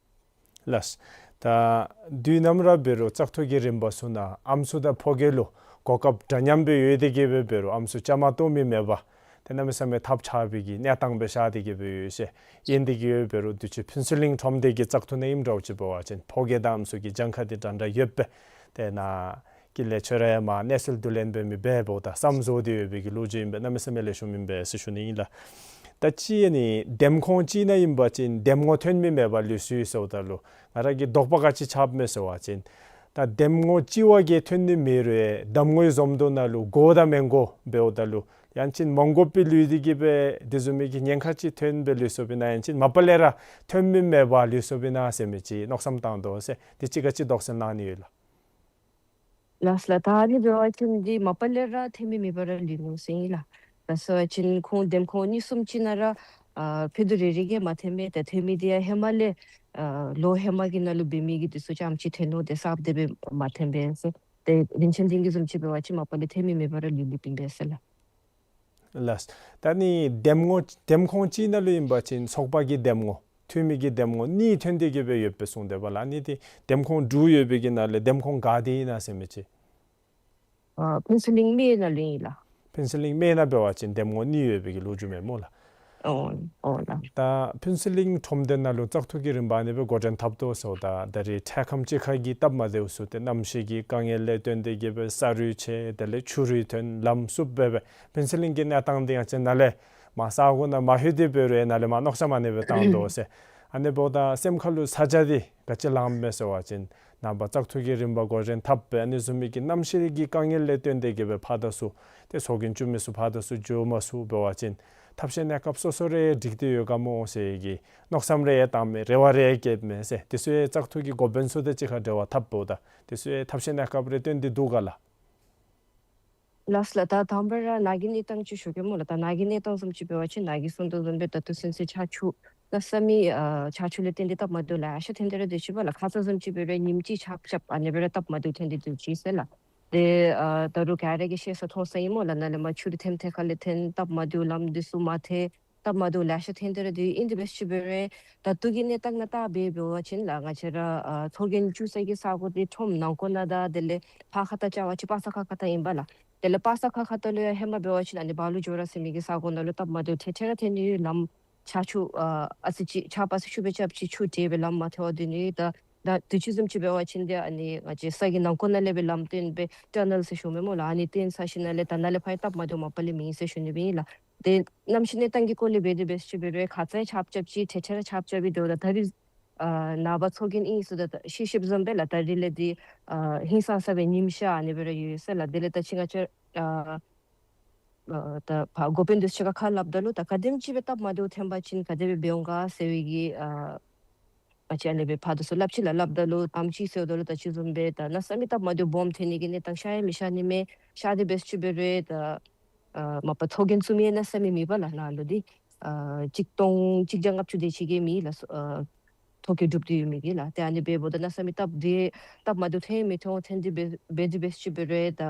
ལགས། ད་དུས་ནམ་ར་འབད་རུང་བཙག་འཐུ་གི་རིམ་པ་ཚུ་ནང་ཨམ་སྲུ་དང་ཕོ་རྒྱས་ལུ་གོ་སྐབས་འདྲ་མཉམ་སྦེ་ཡོད་དེ་གི་སྦེ་འབད་རུང་ཨམ་སྲུ་བཅའ་མར་གཏོགས་མི་མེད་པར་ཏེ་གནམ་མེད་ས་མེད་ཐབས་ཆག་པའི་གི་གནས་སྟངས་སྦེ་ཤར་ཏེ་གི་སྦེ་ཡོད་ཟེར། ཨིན་དེ་གི་ཡོད་འབད་རུང་དུས་ཅི་ཕུན་ཚོགས་གླིང་ཁྲོམ་སྡེ་གི་བཙག་འཐུ་ནང་ཨིནམ་འདྲཝ་ཅིག་འབད་བ་ཅིན་ཕོ་རྒྱས་དང་ཨམ་སྲུ་གི་གྱངས་ཁ་འདི་འདྲ་འདྲ་ཡོདཔ་སྦེ་ཏེ་ནཱ་གི་ལས་ཆོས་ར་ཡང་མར་གནས་ཚུལ་བསྡུ་ལེན་འབད་མི་འབདཝ་ད་བསམ་བཟོ་སྟེ་ཡོད་པའི་གི་ལོ་རྒྱུས་ཨིན་པས། གནམ་མེད་ས་མེད་ལེགས་ཤོམ་ཨིན་པས་ཟེར་ཞུ་ནི་ཨིན་ལགས། ད་གཅིག་ནི་འདེམས་ཁོངས་གཅིག་ནང་ཨིན་པ་ཅིན་འདེམས་ངོ་ཐོན་མི་མེད་པར་ལུས་སོ་ཡི་ཟེརཝ་ད་ལུ་ང་ར་གི་དོགས་པ་ག་ཅི་ཆགསཔ་མས་ཟེར་བ་ཅིན་ད་འདེམས་ངོ་གཅིག་བ་གིས་ཐོན་ནི་མེད་རུང་འདེམས་ངོའི་འཛོམས་འདུ་ནང་ལུ་དགོ་དང་མི་དགོ་འབདཝ་ད་ལུ་ཡང་ཅིན་མ་དགོ་པར་ལུས་ཏེ་གི་སྦེ་དེ་བཟུམ་མའི་གི་ཉེན་ཁ་ཅིག་ཐོན་སྦེ་ལུས་སོཔ་ཨིན་ན། ཡང་ཅིན་མ་པ་ལས་ར་ཐོན་མི་མེད་པར་ལུས་སོཔ་ཨིན་ན་ཟེར་མི་ཅིག་མནོ་བསམ་བཏང་དོ་ཟེར། དེ་ཅིག་ག་ཅི་དོགས་སེལ་གནང་ནི་ཡོད་ལགས། ལགས་ལགས། ད་ཨ་ནི་འབད་བ་ཅིན་འདི་མ་པ་ལས་ར་ཐོན་མི་མེད་པར་ར་ལུས་ནུག་ཟེར་ཨིན་ལགས། ད་ཟེར་བ་ཅིན་ཁོང་འདེམས་ཁོངས་གཉིས་གསུམ་ཅིག་ནང་ར་ཨ་ཕྱེད་དོ་རེ་རེ་གིས་མ་ཐོན་མས། ད་ཐོན་མི་འདི་ཡང་ཧེ་མ་ལས་ཨ་ལོ་ཧེ་མ་གི་ནང་ལུ་འབད་མི་གི་འདི་ཚུ་ཙམ་ཅིག་ཐོན་ནུག། ཏེ་གསརཔ་དེ་སྦེ་མ་ཐོན་པས་ཟེར། ཏེ་རིན་ཆེན་སྡིངས་ཀྱི་བཟུམ་ཅིག་འབད་བ་ཅིན་མ་པ་ལས་ཐོན་མི་མེད་པར་ར་ལུས་ལུསཔ་ཨིན་པས་ཟེར་ལགས། ལགས། ད་ནི་འདེམས་ངོ་འདེམས་ཁོངས་གཅིག་ནང་ལུ་ཨིན་པ་ཅིན་ཚོགས་པ་གི་འདེམས་ངོ་འཐུས་མི་གི་འདེམས་ངོ་གཉིས་ཐོན་ཏེ་གི་སྦེ་ཡོད་པའི་གསུང་དེ་སྦེ་ལགས། ཨ་ནི་འདི་འདེམས་ཁོངས་དྲུག་ཡོད་པའི་གི་ནང་ལས་འདེམས་ཁོངས་ག་དེ་ཨིན་ན་ཟེར་མི་ཅིག། ཨ་ཕུན་ཚོགས་གླིང་སྨད་ནང་ལུ་ཨིན་ལགས། ཕུན་ཚོགས་གླིང་སྨད་ནང་འབད་བ་ཅིན་འདེམས་ངོ་གཉིས་ཡོད་པའི་གི་ལོ་རྒྱུས་མས་སྨོ་ལགས། ཨོ་ཨོ་ལགས། ད་ཕུན་ཚོགས་གླིང་ཁྲོམ་སྡེ་ནང་ལུ་བཙག་འཐུ་གི་རིམ་པ་ཨ་ནི་སྦེ་འགོ་འདྲེན་འཐབ་དོ་ཟེརཝ་ད་ད་རེས་འཕྲལ་ཁམས་ཅིག་ཁར་གྱི་སྟབས་མ་བདེཝ་ཚུ་ཏེ་གནམ་གཤིས་ཀྱི་དཀའ་ངལ་ལས་བརྟེན་ཏེ་གི་སྦེ་ས་རུད་ཆད་དེ་ལས་ཆུ་རུད་ཐོན་ལམ་བསུབ་སྦེ་སྦེ་ཕུན་ཚོགས་གླིང་གི་གནས་སྟངས་འདི་ཡང་ཅིན་ནཱ་ལས་མར་ས་གོ་ནང་མ་ལྷོད་དེ་འབད་རུང་ནཱ་ལས་མར་མནོ་བསམ་ཨ་ནི་སྦེ་བཏང་དོ་ཟེར། ཨ་ནི་འབདཝ་ད་སེམས་ཁ་ལུ་ཚ་གྱང་འདི་ག་ཅི་ལངམ་མས་ཟེར་བ་ཅིན་ནངས་པ་བཙག་འཐུ་གི་རིམ་པ་འགོ་འདྲེན་འཐབ་སྦེ་ཨ་ནི་བཟུམ་མའི་གི་གནམ་གཤིས་ཀྱི་དཀའ་ངལ་ལས་བརྟེན་ཏེ་གི་སྦེ་ཕར་དང་ཚུར་ཏེ་ཚོགས་རྒྱན་བཙུགས་མི་ཚུ་ཕར་དང་ཚུར་འགྱོ་མ་ཚུགས་འབད་བ་ཅིན་ཐབས་ཤེས་གནས་སྐབས་སོ་སོ་ར་འགྲིག་སྟེ་ཡོད་ག་སྨོ་ཟེར་གྱི་མནོ་བསམ་རེ་བཏངམ་མས། རེ་བ་རེ་བསྐྱེདཔ་མས་ཟེར། དེ་ཚུ་ཡང་བཙག་འཐུ་གི་འགོ་དཔོན་ཚུ་དང་གཅིག་ཁར་འབྲེལ་བ་འཐབ་འབདཝ་ད་དེ་ཚུ་ཡང་ཐབས་ཤེས་གནས་སྐབས་རེ་བཏོན་ཏེ་འདུག་ག་ལགས། ལགས་ལགས། ད་དང་པ་ར་ནཱ་གི་གནས་སྟངས་ཅིག་ཞུ་གེ་སྨོ་ལགས། ད་ནཱ་གི་གནས་སྟངས་བཟུམ་ཅིག་འབད་བ་ཅིན་ནཱ་གིས་གསུང་དོ་བཟུམ་སྦེ་ད་ལྟོ་ཚུན་ཚོད་ཆར་ཆུ་གནམ་མེད་ས་མེད་ཨ་ཆར་ཆུ་ལས་བརྟེན་ཏེ་སྟབས་མ་བདེཝ་ལེ་ཤ་ཐོན་ཏེ་ར་སྡོད་ཅི་པ་ལགས། ཁ་ཙ་བཟུམ་ཅིག་འབད་རུང་ཉིནམ་གཅིག་ཆརཔ་རྐྱབ་ཨ་ནི་སྦེ་ར་སྟབས་མ་བདེཝ་ཐོན་ཏེ་སྡོད་ཅི་ཟེར་ལགས། ཏེ་ཨ་ད་རུང་ག་ར་གིས་ཤེས་ས་མཐོང་ས་ཨིན་སྨོ་ལགས། ནཱ་ལས་མར་ཆུ་རུད་ཐོནམ་ཐད་ཁ་ལས་ཐོན་སྟབས་མ་བདེཝ་ལམ་འདི་ཚུ་མ་ཐལ། སྟབས་མ་བདེཝ་ལེ་ཤ་ཐོན་ཏེ་ར་སྡོད་ཡི། ཨིན་དེ་འབད་ཅི་འབད་རུང་ད་ལྟོ་གི་གནས་སྟངས་ནང་བལྟ་སྦེ་འབད་བ་ཅིན་ལགས་ང་བཅས་ར་ཨ་ཚོགས་རྒྱན་བཙུགས་ས་གི་ས་གོ་འདི་ཁྲོམ་ནང་འཁོད་ནང་དང་དེ་ལས་ཕར་ཁ་ཐུག་བཅར་བ་ཅིན་པ་སངས་ཁ་ཁ་ཐུག་ཨིན་པས་ལགས། དེ་ལས་པ་སངས་ཁ་ཁ་ཐུག་ལུ་ཡང་ཧེ་མ་འབད་བ་ཅིན་ཨ་ནི་བ་ལུ་ཇོ་ར་ཟེར་མི་གི་ས་གོ་ནང་ལུ་སྟབས་མ་བདེཝ་ཐེངས་ཐེངས་ར་ཐོན་ནི་ཡོད། ལམ་ཆར་ཆུ་ཨ་ཨ་ཙི་ཅིག་ཆརཔ་ཨ་ཙི་ཤུགས་སྦེ་རྐྱབ་ཅིག་ཆུ་དྲེགས་སྦེ་ལམ་མ་ཐལ་བར་སྡོད་ནི་ཡོད། ད་ད་དུས་ཅི་བཟུམ་ཅིག་འབད་བ་ཅིན་ཏེ་ཨ་ནི་ང་བཅས་ས་གི་ནང་འཁོད་ནང་ལས་སྦེ་ལམ་བཏོན་སྦེ་ཊ་ནཱལ་ཟེར་ཞུཝ་མས་སྨོ་ལགས། ཨ་ནི་བཏོན་ཚར་ཞིནམ་ལས་ད་ནཱ་ལས་ཕར་སྟབས་མ་བདེཝ་མ་པ་ལས་མེད་ཟེར་ཞུ་ནི་སྦེ་ཨིན་ལགས། ཏེ་གནམ་གཤིས་གནས་སྟངས་ཀྱི་སྐོར་ལས་འབད་དེ་འབད་ཅི་འབད་རུང་ཁ་ཙ་ཡང་ཆརཔ་རྐྱབ་ཅི་ཐེངས་ཐེངས་ར་ཆརཔ་རྐྱབ་ཡི། དེ་འབདཝ་ད་ད་རིས་ཨ་ནངས་པ་ཚོགས་རྒྱན་ཨིན་ཟེརཝ་ད་ཤེས་ཤེསཔ་བཟུམ་སྦེ་ལགས། ད་རིས་ལས་འདི་ཨ་ཧིང་སངས་ས་སྦེ་ཉིམ་ཤར་ཨ་ནི་སྦེ་ར་ཡོད་ཟེར་ལགས། དེ་ལས་ད་ཅི་ང་བཅས་ཨ་ཨ་ད་ཕར་འགོ་དཔོན་འདི་ཚུ་ག་ཁ་སླབ་ད་ལུ་ད་ག་དེམ་ཅིག་སྦེ་སྟབས་མ་བདེཝ་ཐོན་པ་ཅིན་ག་དེ་སྦེ་འབད་འོང་ག་ཟེར་བའི་གི་ཨ་ ང་བཅས་ཨ་ནི་སྦེ་ཕར་དང་ཚུར་སླབ་ཅི་ལགས། སླབ་ད་ལུ་ཨམ་ཅིག་ཟེརཝ་ད་ལུ་ད་ཅི་བཟུམ་སྦེ་ད་གནམ་མེད་ས་མེད་སྟབས་མ་བདེཝ་སྦོམ་ཐོན་ནི་གི་གནས་སྟངས་ཤར་ཡང་མི་ཤར་ནི་མས། ཤར་ཏེ་འབད་ཅི་འབད་རུང་ད་ཨ་མ་པ་ཚོགས་རྒྱན་བཙུགས་མི་ཡང་གནམ་མེད་ས་མེད་མེད་པ་ལགས། ནཱ་ལུ་འདི་ཨ་གཅིག་སྟོང་གཅིག་བརྒྱ་ལྔ་བཅུ་དེ་ཅིག་གིས་མེད་ལགས། ཨ་ཐོ་བཀོད་གྲུབ་སྟེ་ཡོད་མི་གིས་ལགས། ཏེ་ཨ་ནི་འབདཝ་ད་གནམ་མེད་ས་མེད་སྟབས་བདེ་སྟབས་མ་བདེཝ་ཐོན་མི་ཐོན་ཐོན་ཏེ་འབད་འབད་དེ་འབད་ཅི་འབད་རུང་ད་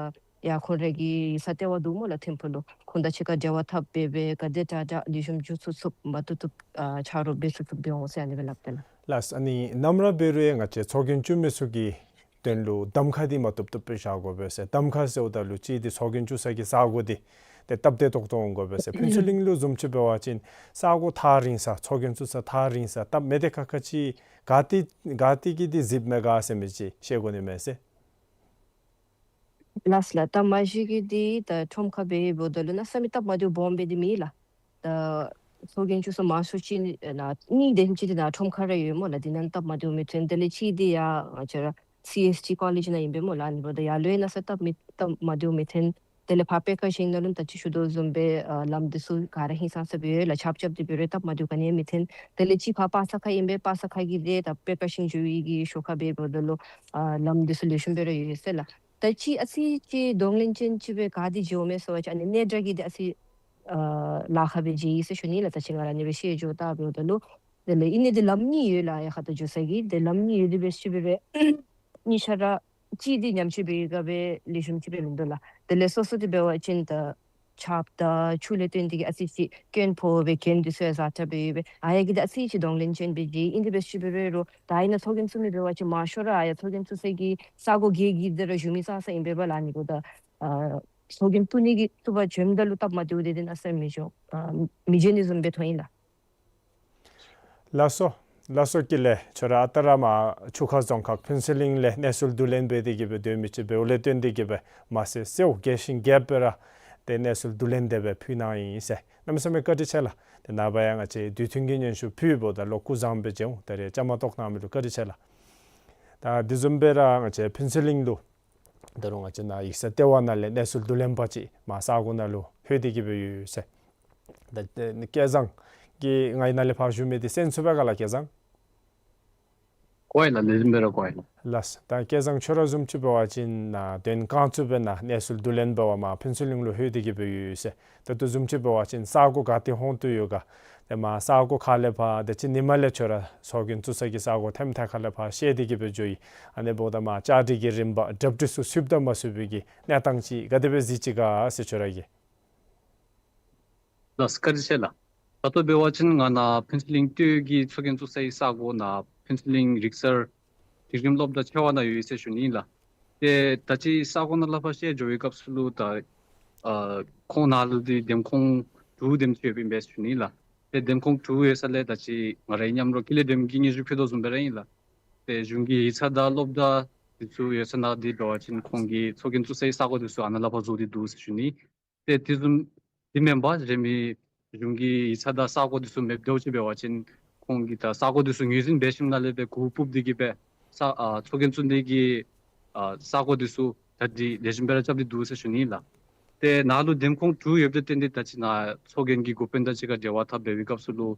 ཡ་ཁོང་ར་གི་ཡིག་ཚང་ལྟེ་བ་འདུག་སྨོ་ལགས་ཐིམ་ཕུག་ལུ། ཁོང་དང་གཅིག་ཁར་འབྲེལ་བ་འཐབ་འབད་འབད་ག་དེ་དྲག་དྲག་ལེགས་ཤོམ་འགྱོ་ཚུགས་ཚུགས་མ་བཏུབ་བཏུབ་ཨ་ཆ་རོགས་འབད་ཚུགས་ཚུགས་འབད་འོང་ཟེར་ཨ་ནི་སྦེ་སླབ་སྟེ་ལགས། ལགས། ཨ་ནི་ནམ་ར་འབད་རུང་ཡང་ང་བཅས་ཚོགས་རྒྱན་བཙུགས་མི་ཚུ་གི་དོན་ལུ་གདམ་ཁ་འདི་མ་བཏུབ་བཏུབ་སྦེ་བཞག་དགོ་པས་ཟེར། གདམ་ཁ་ཟེརཝ་ད་ལུ་གཅིག་འདི་ཚོགས་རྒྱན་བཙུགས་ས་གི་ས་གོ་འདི་ཏེ་སྟབས་བདེ་ཏོག་ཏོ་འོང་དགོ་པས་ཟེར། ཕུན་ཚོགས་གླིང་ལུ་བཟུམ་ཅིག་འབད་བ་ཅིན་ས་གོ་ཐག་རིང་ས་ཚོགས་རྒྱན་བཙུགས་ས་ཐག་རིང་ས་སྟབས་མི་བདེ་ཁག་ཁ་ཅིག་ག་ཏེ་ག་ཏེ་གིས་འདི་གཟིགསཔ་མས་ག་ཟེར་མི་ཅིག་ཤེས་དགོ་ནི་མས་ཟེར། ལགས་ལགས། ད་མ་གཞི་གི་འདི་ད་ཁྲོམ་ཁར་འབད་འབདཝ་ད་ལུ་གནམ་མེད་ས་མེད་སྟབས་མ་བདེཝ་སྦོམ་སྦེ་འདི་མེད་ལགས། ད་ཚོགས་རྒྱན་བཙུགས་ས་མང་ཤོས་ཅིག་ནཱ་གཉིས་དེམ་ཅིག་འདི་ནཱ་ཁྲོམ་ཁར་ར་ཡོད་སྨོ་ལགས། འདི་ནང་སྟབས་མ་བདེཝ་མི་ཐོན། དེ་ལས་གཅིག་འདི་ཡར་ང་བཅས་ར་སི་ཨེསི་ཊི་ཀོ་ལེཇ་ནང་ཨིན་པས་སྨོ་ལགས། ཨ་ནི་འབདཝ་ད་ཡར་ལུ་ཡང་གནམ་མེད་ས་མེད་སྟབས་མི་སྟབས་མ་བདེཝ་མི་ཐོན། དེ་ལས་ཕར་པད་དཀར་ཤིང་ནང་ལུ་ད་ཅི་ཞུ་དོ་བཟུམ་སྦེ་ཨ་ལམ་འདི་ཚུ་ག་ར་ཧིང་སངས་ས་སྦེ་ཡོད་ལགས། ཆག་ཆག་འདི་འབད་རུང་སྟབས་མ་བདེཝ་ག་ནི་ཡང་མི་ཐོན། དེ་ལས་གཅིག་ཕར་པ་སངས་ཁ་ཨིན་པས། པ་སངས་ཁ་གི་འདི་ད་པད་དཀར་ཤིང་འགྱོ་བའི་གི་ཤོག་ཁ་འབད་འབདཝ་ད་ལུ་ཨ་ལམ་འདི་ཚུ་ལེགས་ཤོམ་སྦེ་ར་ཡོད་ཟེར་ལགས། ད་ཅི་ཨ་ཙི་ཅིག་གདོང་ལེན་ཅན་ཅིག་སྦེ་ག་འདི་འགྱོཝ་མས་ཟེར་བ་ཅིན་ཨ་ནི་ནེ་ཌ་གི་འདི་ཨ་ཙི་ཨ་ལཱ་ཁག་སྦེ་མཇལ་ཡི་ཟེར་ཞུ་ནི་ལགས། ད་ཅི་ང་ར་ཨ་ནི་སྦེ་ཤེས་འགྱོཝ་ལྟ་འབདཝ་ད་ལུ། དེ་ལས་ཨིན་ནི་འདི་ལམ་གཉིས་ཡོད་ལགས། ཡར་ཁ་ཐུག་འགྱོ་ས་གི་འདི་ལམ་གཉིས་ཡོད། དེ་འབད་ཅི་འབད་རུང་གཉིས་ཆ་ར་གཅིག་འདི་ཉམས་ཆག་འབད་བའི་སྐབས་སྦེ་ལེགས་ཤོམ་ཅིག་སྦེ་མིན་འདུག་ལགས། དེ་ལས་སོ་སོ་འདི་འབད་བ་ཅིན་ད་ཆརཔ་དང་ཆུ་ལས་བརྟེན་ཏེ་གིས་ཨ་ཙི་ཅིག་སྐྱོན་ཕོག་སྦེ་གྱེན་འདི་ཚུ་ཡང་ཛ་དྲག་སྦེ་ཡོད་པས། ཨ་ཡ་གི་འདི་ཨ་ཙི་ཅིག་གདོང་ལེན་ཅན་སྦེ་མཇལ་ཡི། ཨིན་དེ་འབད་ཅི་འབད་རུང་ད་ཨིན་ན་ཚོགས་རྒྱན་བཙུགས་མི་འབད་བ་ཅིན་མང་ཤོས་ར་ཨ་ཡ་ཚོགས་རྒྱན་བཙུགས་ས་གི་ས་གོ་གི་གི་འདི་ར་བཞུགས་མི་ས་ས་ཨིན་པས་ལགས། ཨ་ནི་འབདཝ་ད་ཨ་ཚོགས་རྒྱན་བཙུགས་ནི་གི་བཙུགས་པར་བྱོནམ་ད་ལུ་སྟབས་མ་བདེཝ་འདི་འདི་ནང་ས་མི་འགྱོ་ཨ་མི་འགྱོ་ནི་བཟུམ་སྦེ་མཐོང་ཡི་ལགས། ལགས་སོ། ལགས་སོ། དཀྱིལ་ལས་ཁྱོད་ར་ཨ་རྟག་ར་མར་ཆུ་ཁ་རྫོང་ཁག་ཕུན་ཚོགས་གླིང་ལས་གནས་ཚུལ་བསྡུ་ལེན་འབད་དེ་གིས་སྦེ་སྡོད་མི་ཅིག་འབདཝ་ལས་བརྟེན་ཏེ་གིས་སྦེ་མ་གསལ་གསལཝ་རྒྱས་ཤིང་རྒྱསཔ་སྦེ་ར་ཏེ་གནས་ཚུལ་བསྡུ་ལེན་དེ་སྦེ་ཕུལ་གནང་ཡི་ཟེར། གནམ་མེད་ས་མེད་བཀའ་དྲིན་ཆེ་ལགས། ཏེ་ནངས་པ་ཡང་ང་བཅས་དུས་མཐུན་གྱི་སྙན་ཞུ་ཕུལཝ་ད་ལོག་སྐུ་གཟུགས་བཟང་པོ་སྦེ་མཇལ་འོང་། ད་རེས་བཅའ་མར་གཏོགས་གནང་མི་ལུ་བཀའ་དྲིན་ཆེ་ལགས། ད་དེ་བཟུམ་སྦེ་ར་ང་བཅས་ཕུན་ཚོགས་གླིང་ལུ་ད་རུང་ང་བཅས་ནཱ་ཡིག་ཚང་ལྟེ་བ་ནང་ལས་གནས་ཚུལ་བསྡུ་ལེན་པ་ཅིག་མར་ས་གོ་ནང་ལུ་ལྷོད་དེ་གིས་སྦེ་ཡོད་ཟེར། ད་ཏེ་སྐལ་བཟང་གིས་ང་གི་ནང་ལས་ཕར་ཞུ་མི་འདི་གསན་ཚུགས་པས་ག་ལགས་སྐལ་བཟང་། གོ་ཡི་ལགས། ལེགས་ཤོམ་སྦེ་ར་གོ་ཡི་ལགས། ལགས། ད་སྐལ་བཟང་ཁྱོད་ར་བཟུམ་ཅིག་འབད་བ་ཅིན་ནཱ་དོན་ཁང་བཙུགས་སྦེ་ནཱ་གནས་ཚུལ་བསྡུ་ལེན་འབད་བར་མར་ཕུན་ཚོགས་གླིང་ལུ་ལྷོད་དེ་གིས་སྦེ་ཡོད་ཟེར། ད་ལྟོ་བཟུམ་ཅིག་འབད་བ་ཅིན་ས་གོ་ག་ཏེ་ཧོང་ཏོ་ཡོད་ག། ཏེ་མར་ས་གོ་ཁ་ལས་ཕར་ད་ཅི་ཉིནམ་ལས་ཁྱོད་ར་ཚོགས་རྒྱན་བཙུགས་ས་གི་ས་གོ་ཐེམ་ཐད་ཁ་ལས་ཕར་ཤེས་ཏེ་གིས་སྦེ་འགྱོ་ཡི། ཨ་ནི་འབདཝ་ད་མར་བཅའ་སྒྲིག་གི་རིམ་པ་གྲ་སྒྲིག་ཚུ་ཚུདཔ་དང་མ་ཚུདཔ་གི་གནས་སྟངས་ཅིག་ག་དེ་སྦེ་གཟིགས་ཅི་ག་ཟེར་ཁྱོད་ར་གིས། ལགས་བཀའ་དྲིན་ཆེ་ལགས། ད་ལྟོ་འབད་བ་ཅིན་ང་ནཱ་ཕུན་ཚོགས་གླིང་སྟོད་ཀྱི་ཚོགས་རྒྱན་བཙུགས་སའི་ས་གོ་ནཱ་ཕུན་ཚོགས་གླིང་རིག་གསར་སྒྲིག་རིམ་སློབ་གྲྭ་ཆེ་བ་ནང་ཡོད་ཟེར་ཞུ་ནི་ལགས། ཏེ་ད་ཅི་ས་གོ་ནང་ལས་ཕར་ཤོར་འགྱོ་བའི་སྐབས་སུ་ལུ་ད་ཨ་ཁོང་ནཱ་ལུ་འདི་འདེམས་ཁོངས་དྲུག་དེམ་ཅིག་ཡོདཔ་ཨིན་པས་ཞུ་ནི་ལགས། ཏེ་འདེམས་ཁོངས་དྲུག་ཡོད་ས་ལས་ད་ཅི་ང་རའི་མཉམ་རོགས་ཀུན་ལེགས་སྒྲོལམ་གྱིས་སྙན་ཞུ་ཕུལ་དོ་བཟུམ་སྦེ་ར་ཨིན་ལགས། ཏེ་གཞུང་གི་ཡིག་ཚང་དང་སློབ་གྲྭ་འདི་ཚུ་ཡོད་ས་ནང་འདི་འབད་བ་ཅིན་ཁོང་གི་ཚོགས་རྒྱན་བཙུགས་སའི་ས་གོ་འདི་ཚུ་ཨ་ནཱ་ལས་ཕར་བཟོ་སྟེ་འདུག་ཟེར་ཞུ་ནི། ཏེ་དེ་བཟུམ་འདི་མེན་པར་གཞན་མི་གཞུང་གི་ཡིག་ཚང་དང་ས་གོ་འདི་ཚུ་མེདཔ་འདྲཝ་ཅིག་འབད་བ་ཅིན་ཁོང་གིས་ད་ས་གོ་འདི་ཚུ་ངོས་འཛིན་འབད་ཞིནམ་ལས་སྦེ་གུ་སྤུབས་ཏེ་གིས་སྦེ་ས་ཨ་ཚོགས་རྒྱན་བཙུགས་ནི་གི་ཨ་ས་གོ་འདི་ཚུ་གྲ་སྒྲིག་ལེགས་ཤོམ་སྦེ་ར་རྐྱབ་སྟེ་འདུག་ཟེར་ཞུ་ནི་ལགས། ཏེ་ནཱ་ལུ་འདེམས་ཁོངས་དྲུག་ཡོདཔ་ལས་བརྟེན་ཏེ་ད་ཅི་ནཱ་ཚོགས་རྒྱན་གྱི་འགོ་དཔོན་དང་གཅིག་ཁར་འབྲེལ་བ་འཐབ་འབད་བའི་སྐབས་སུ་ལུ་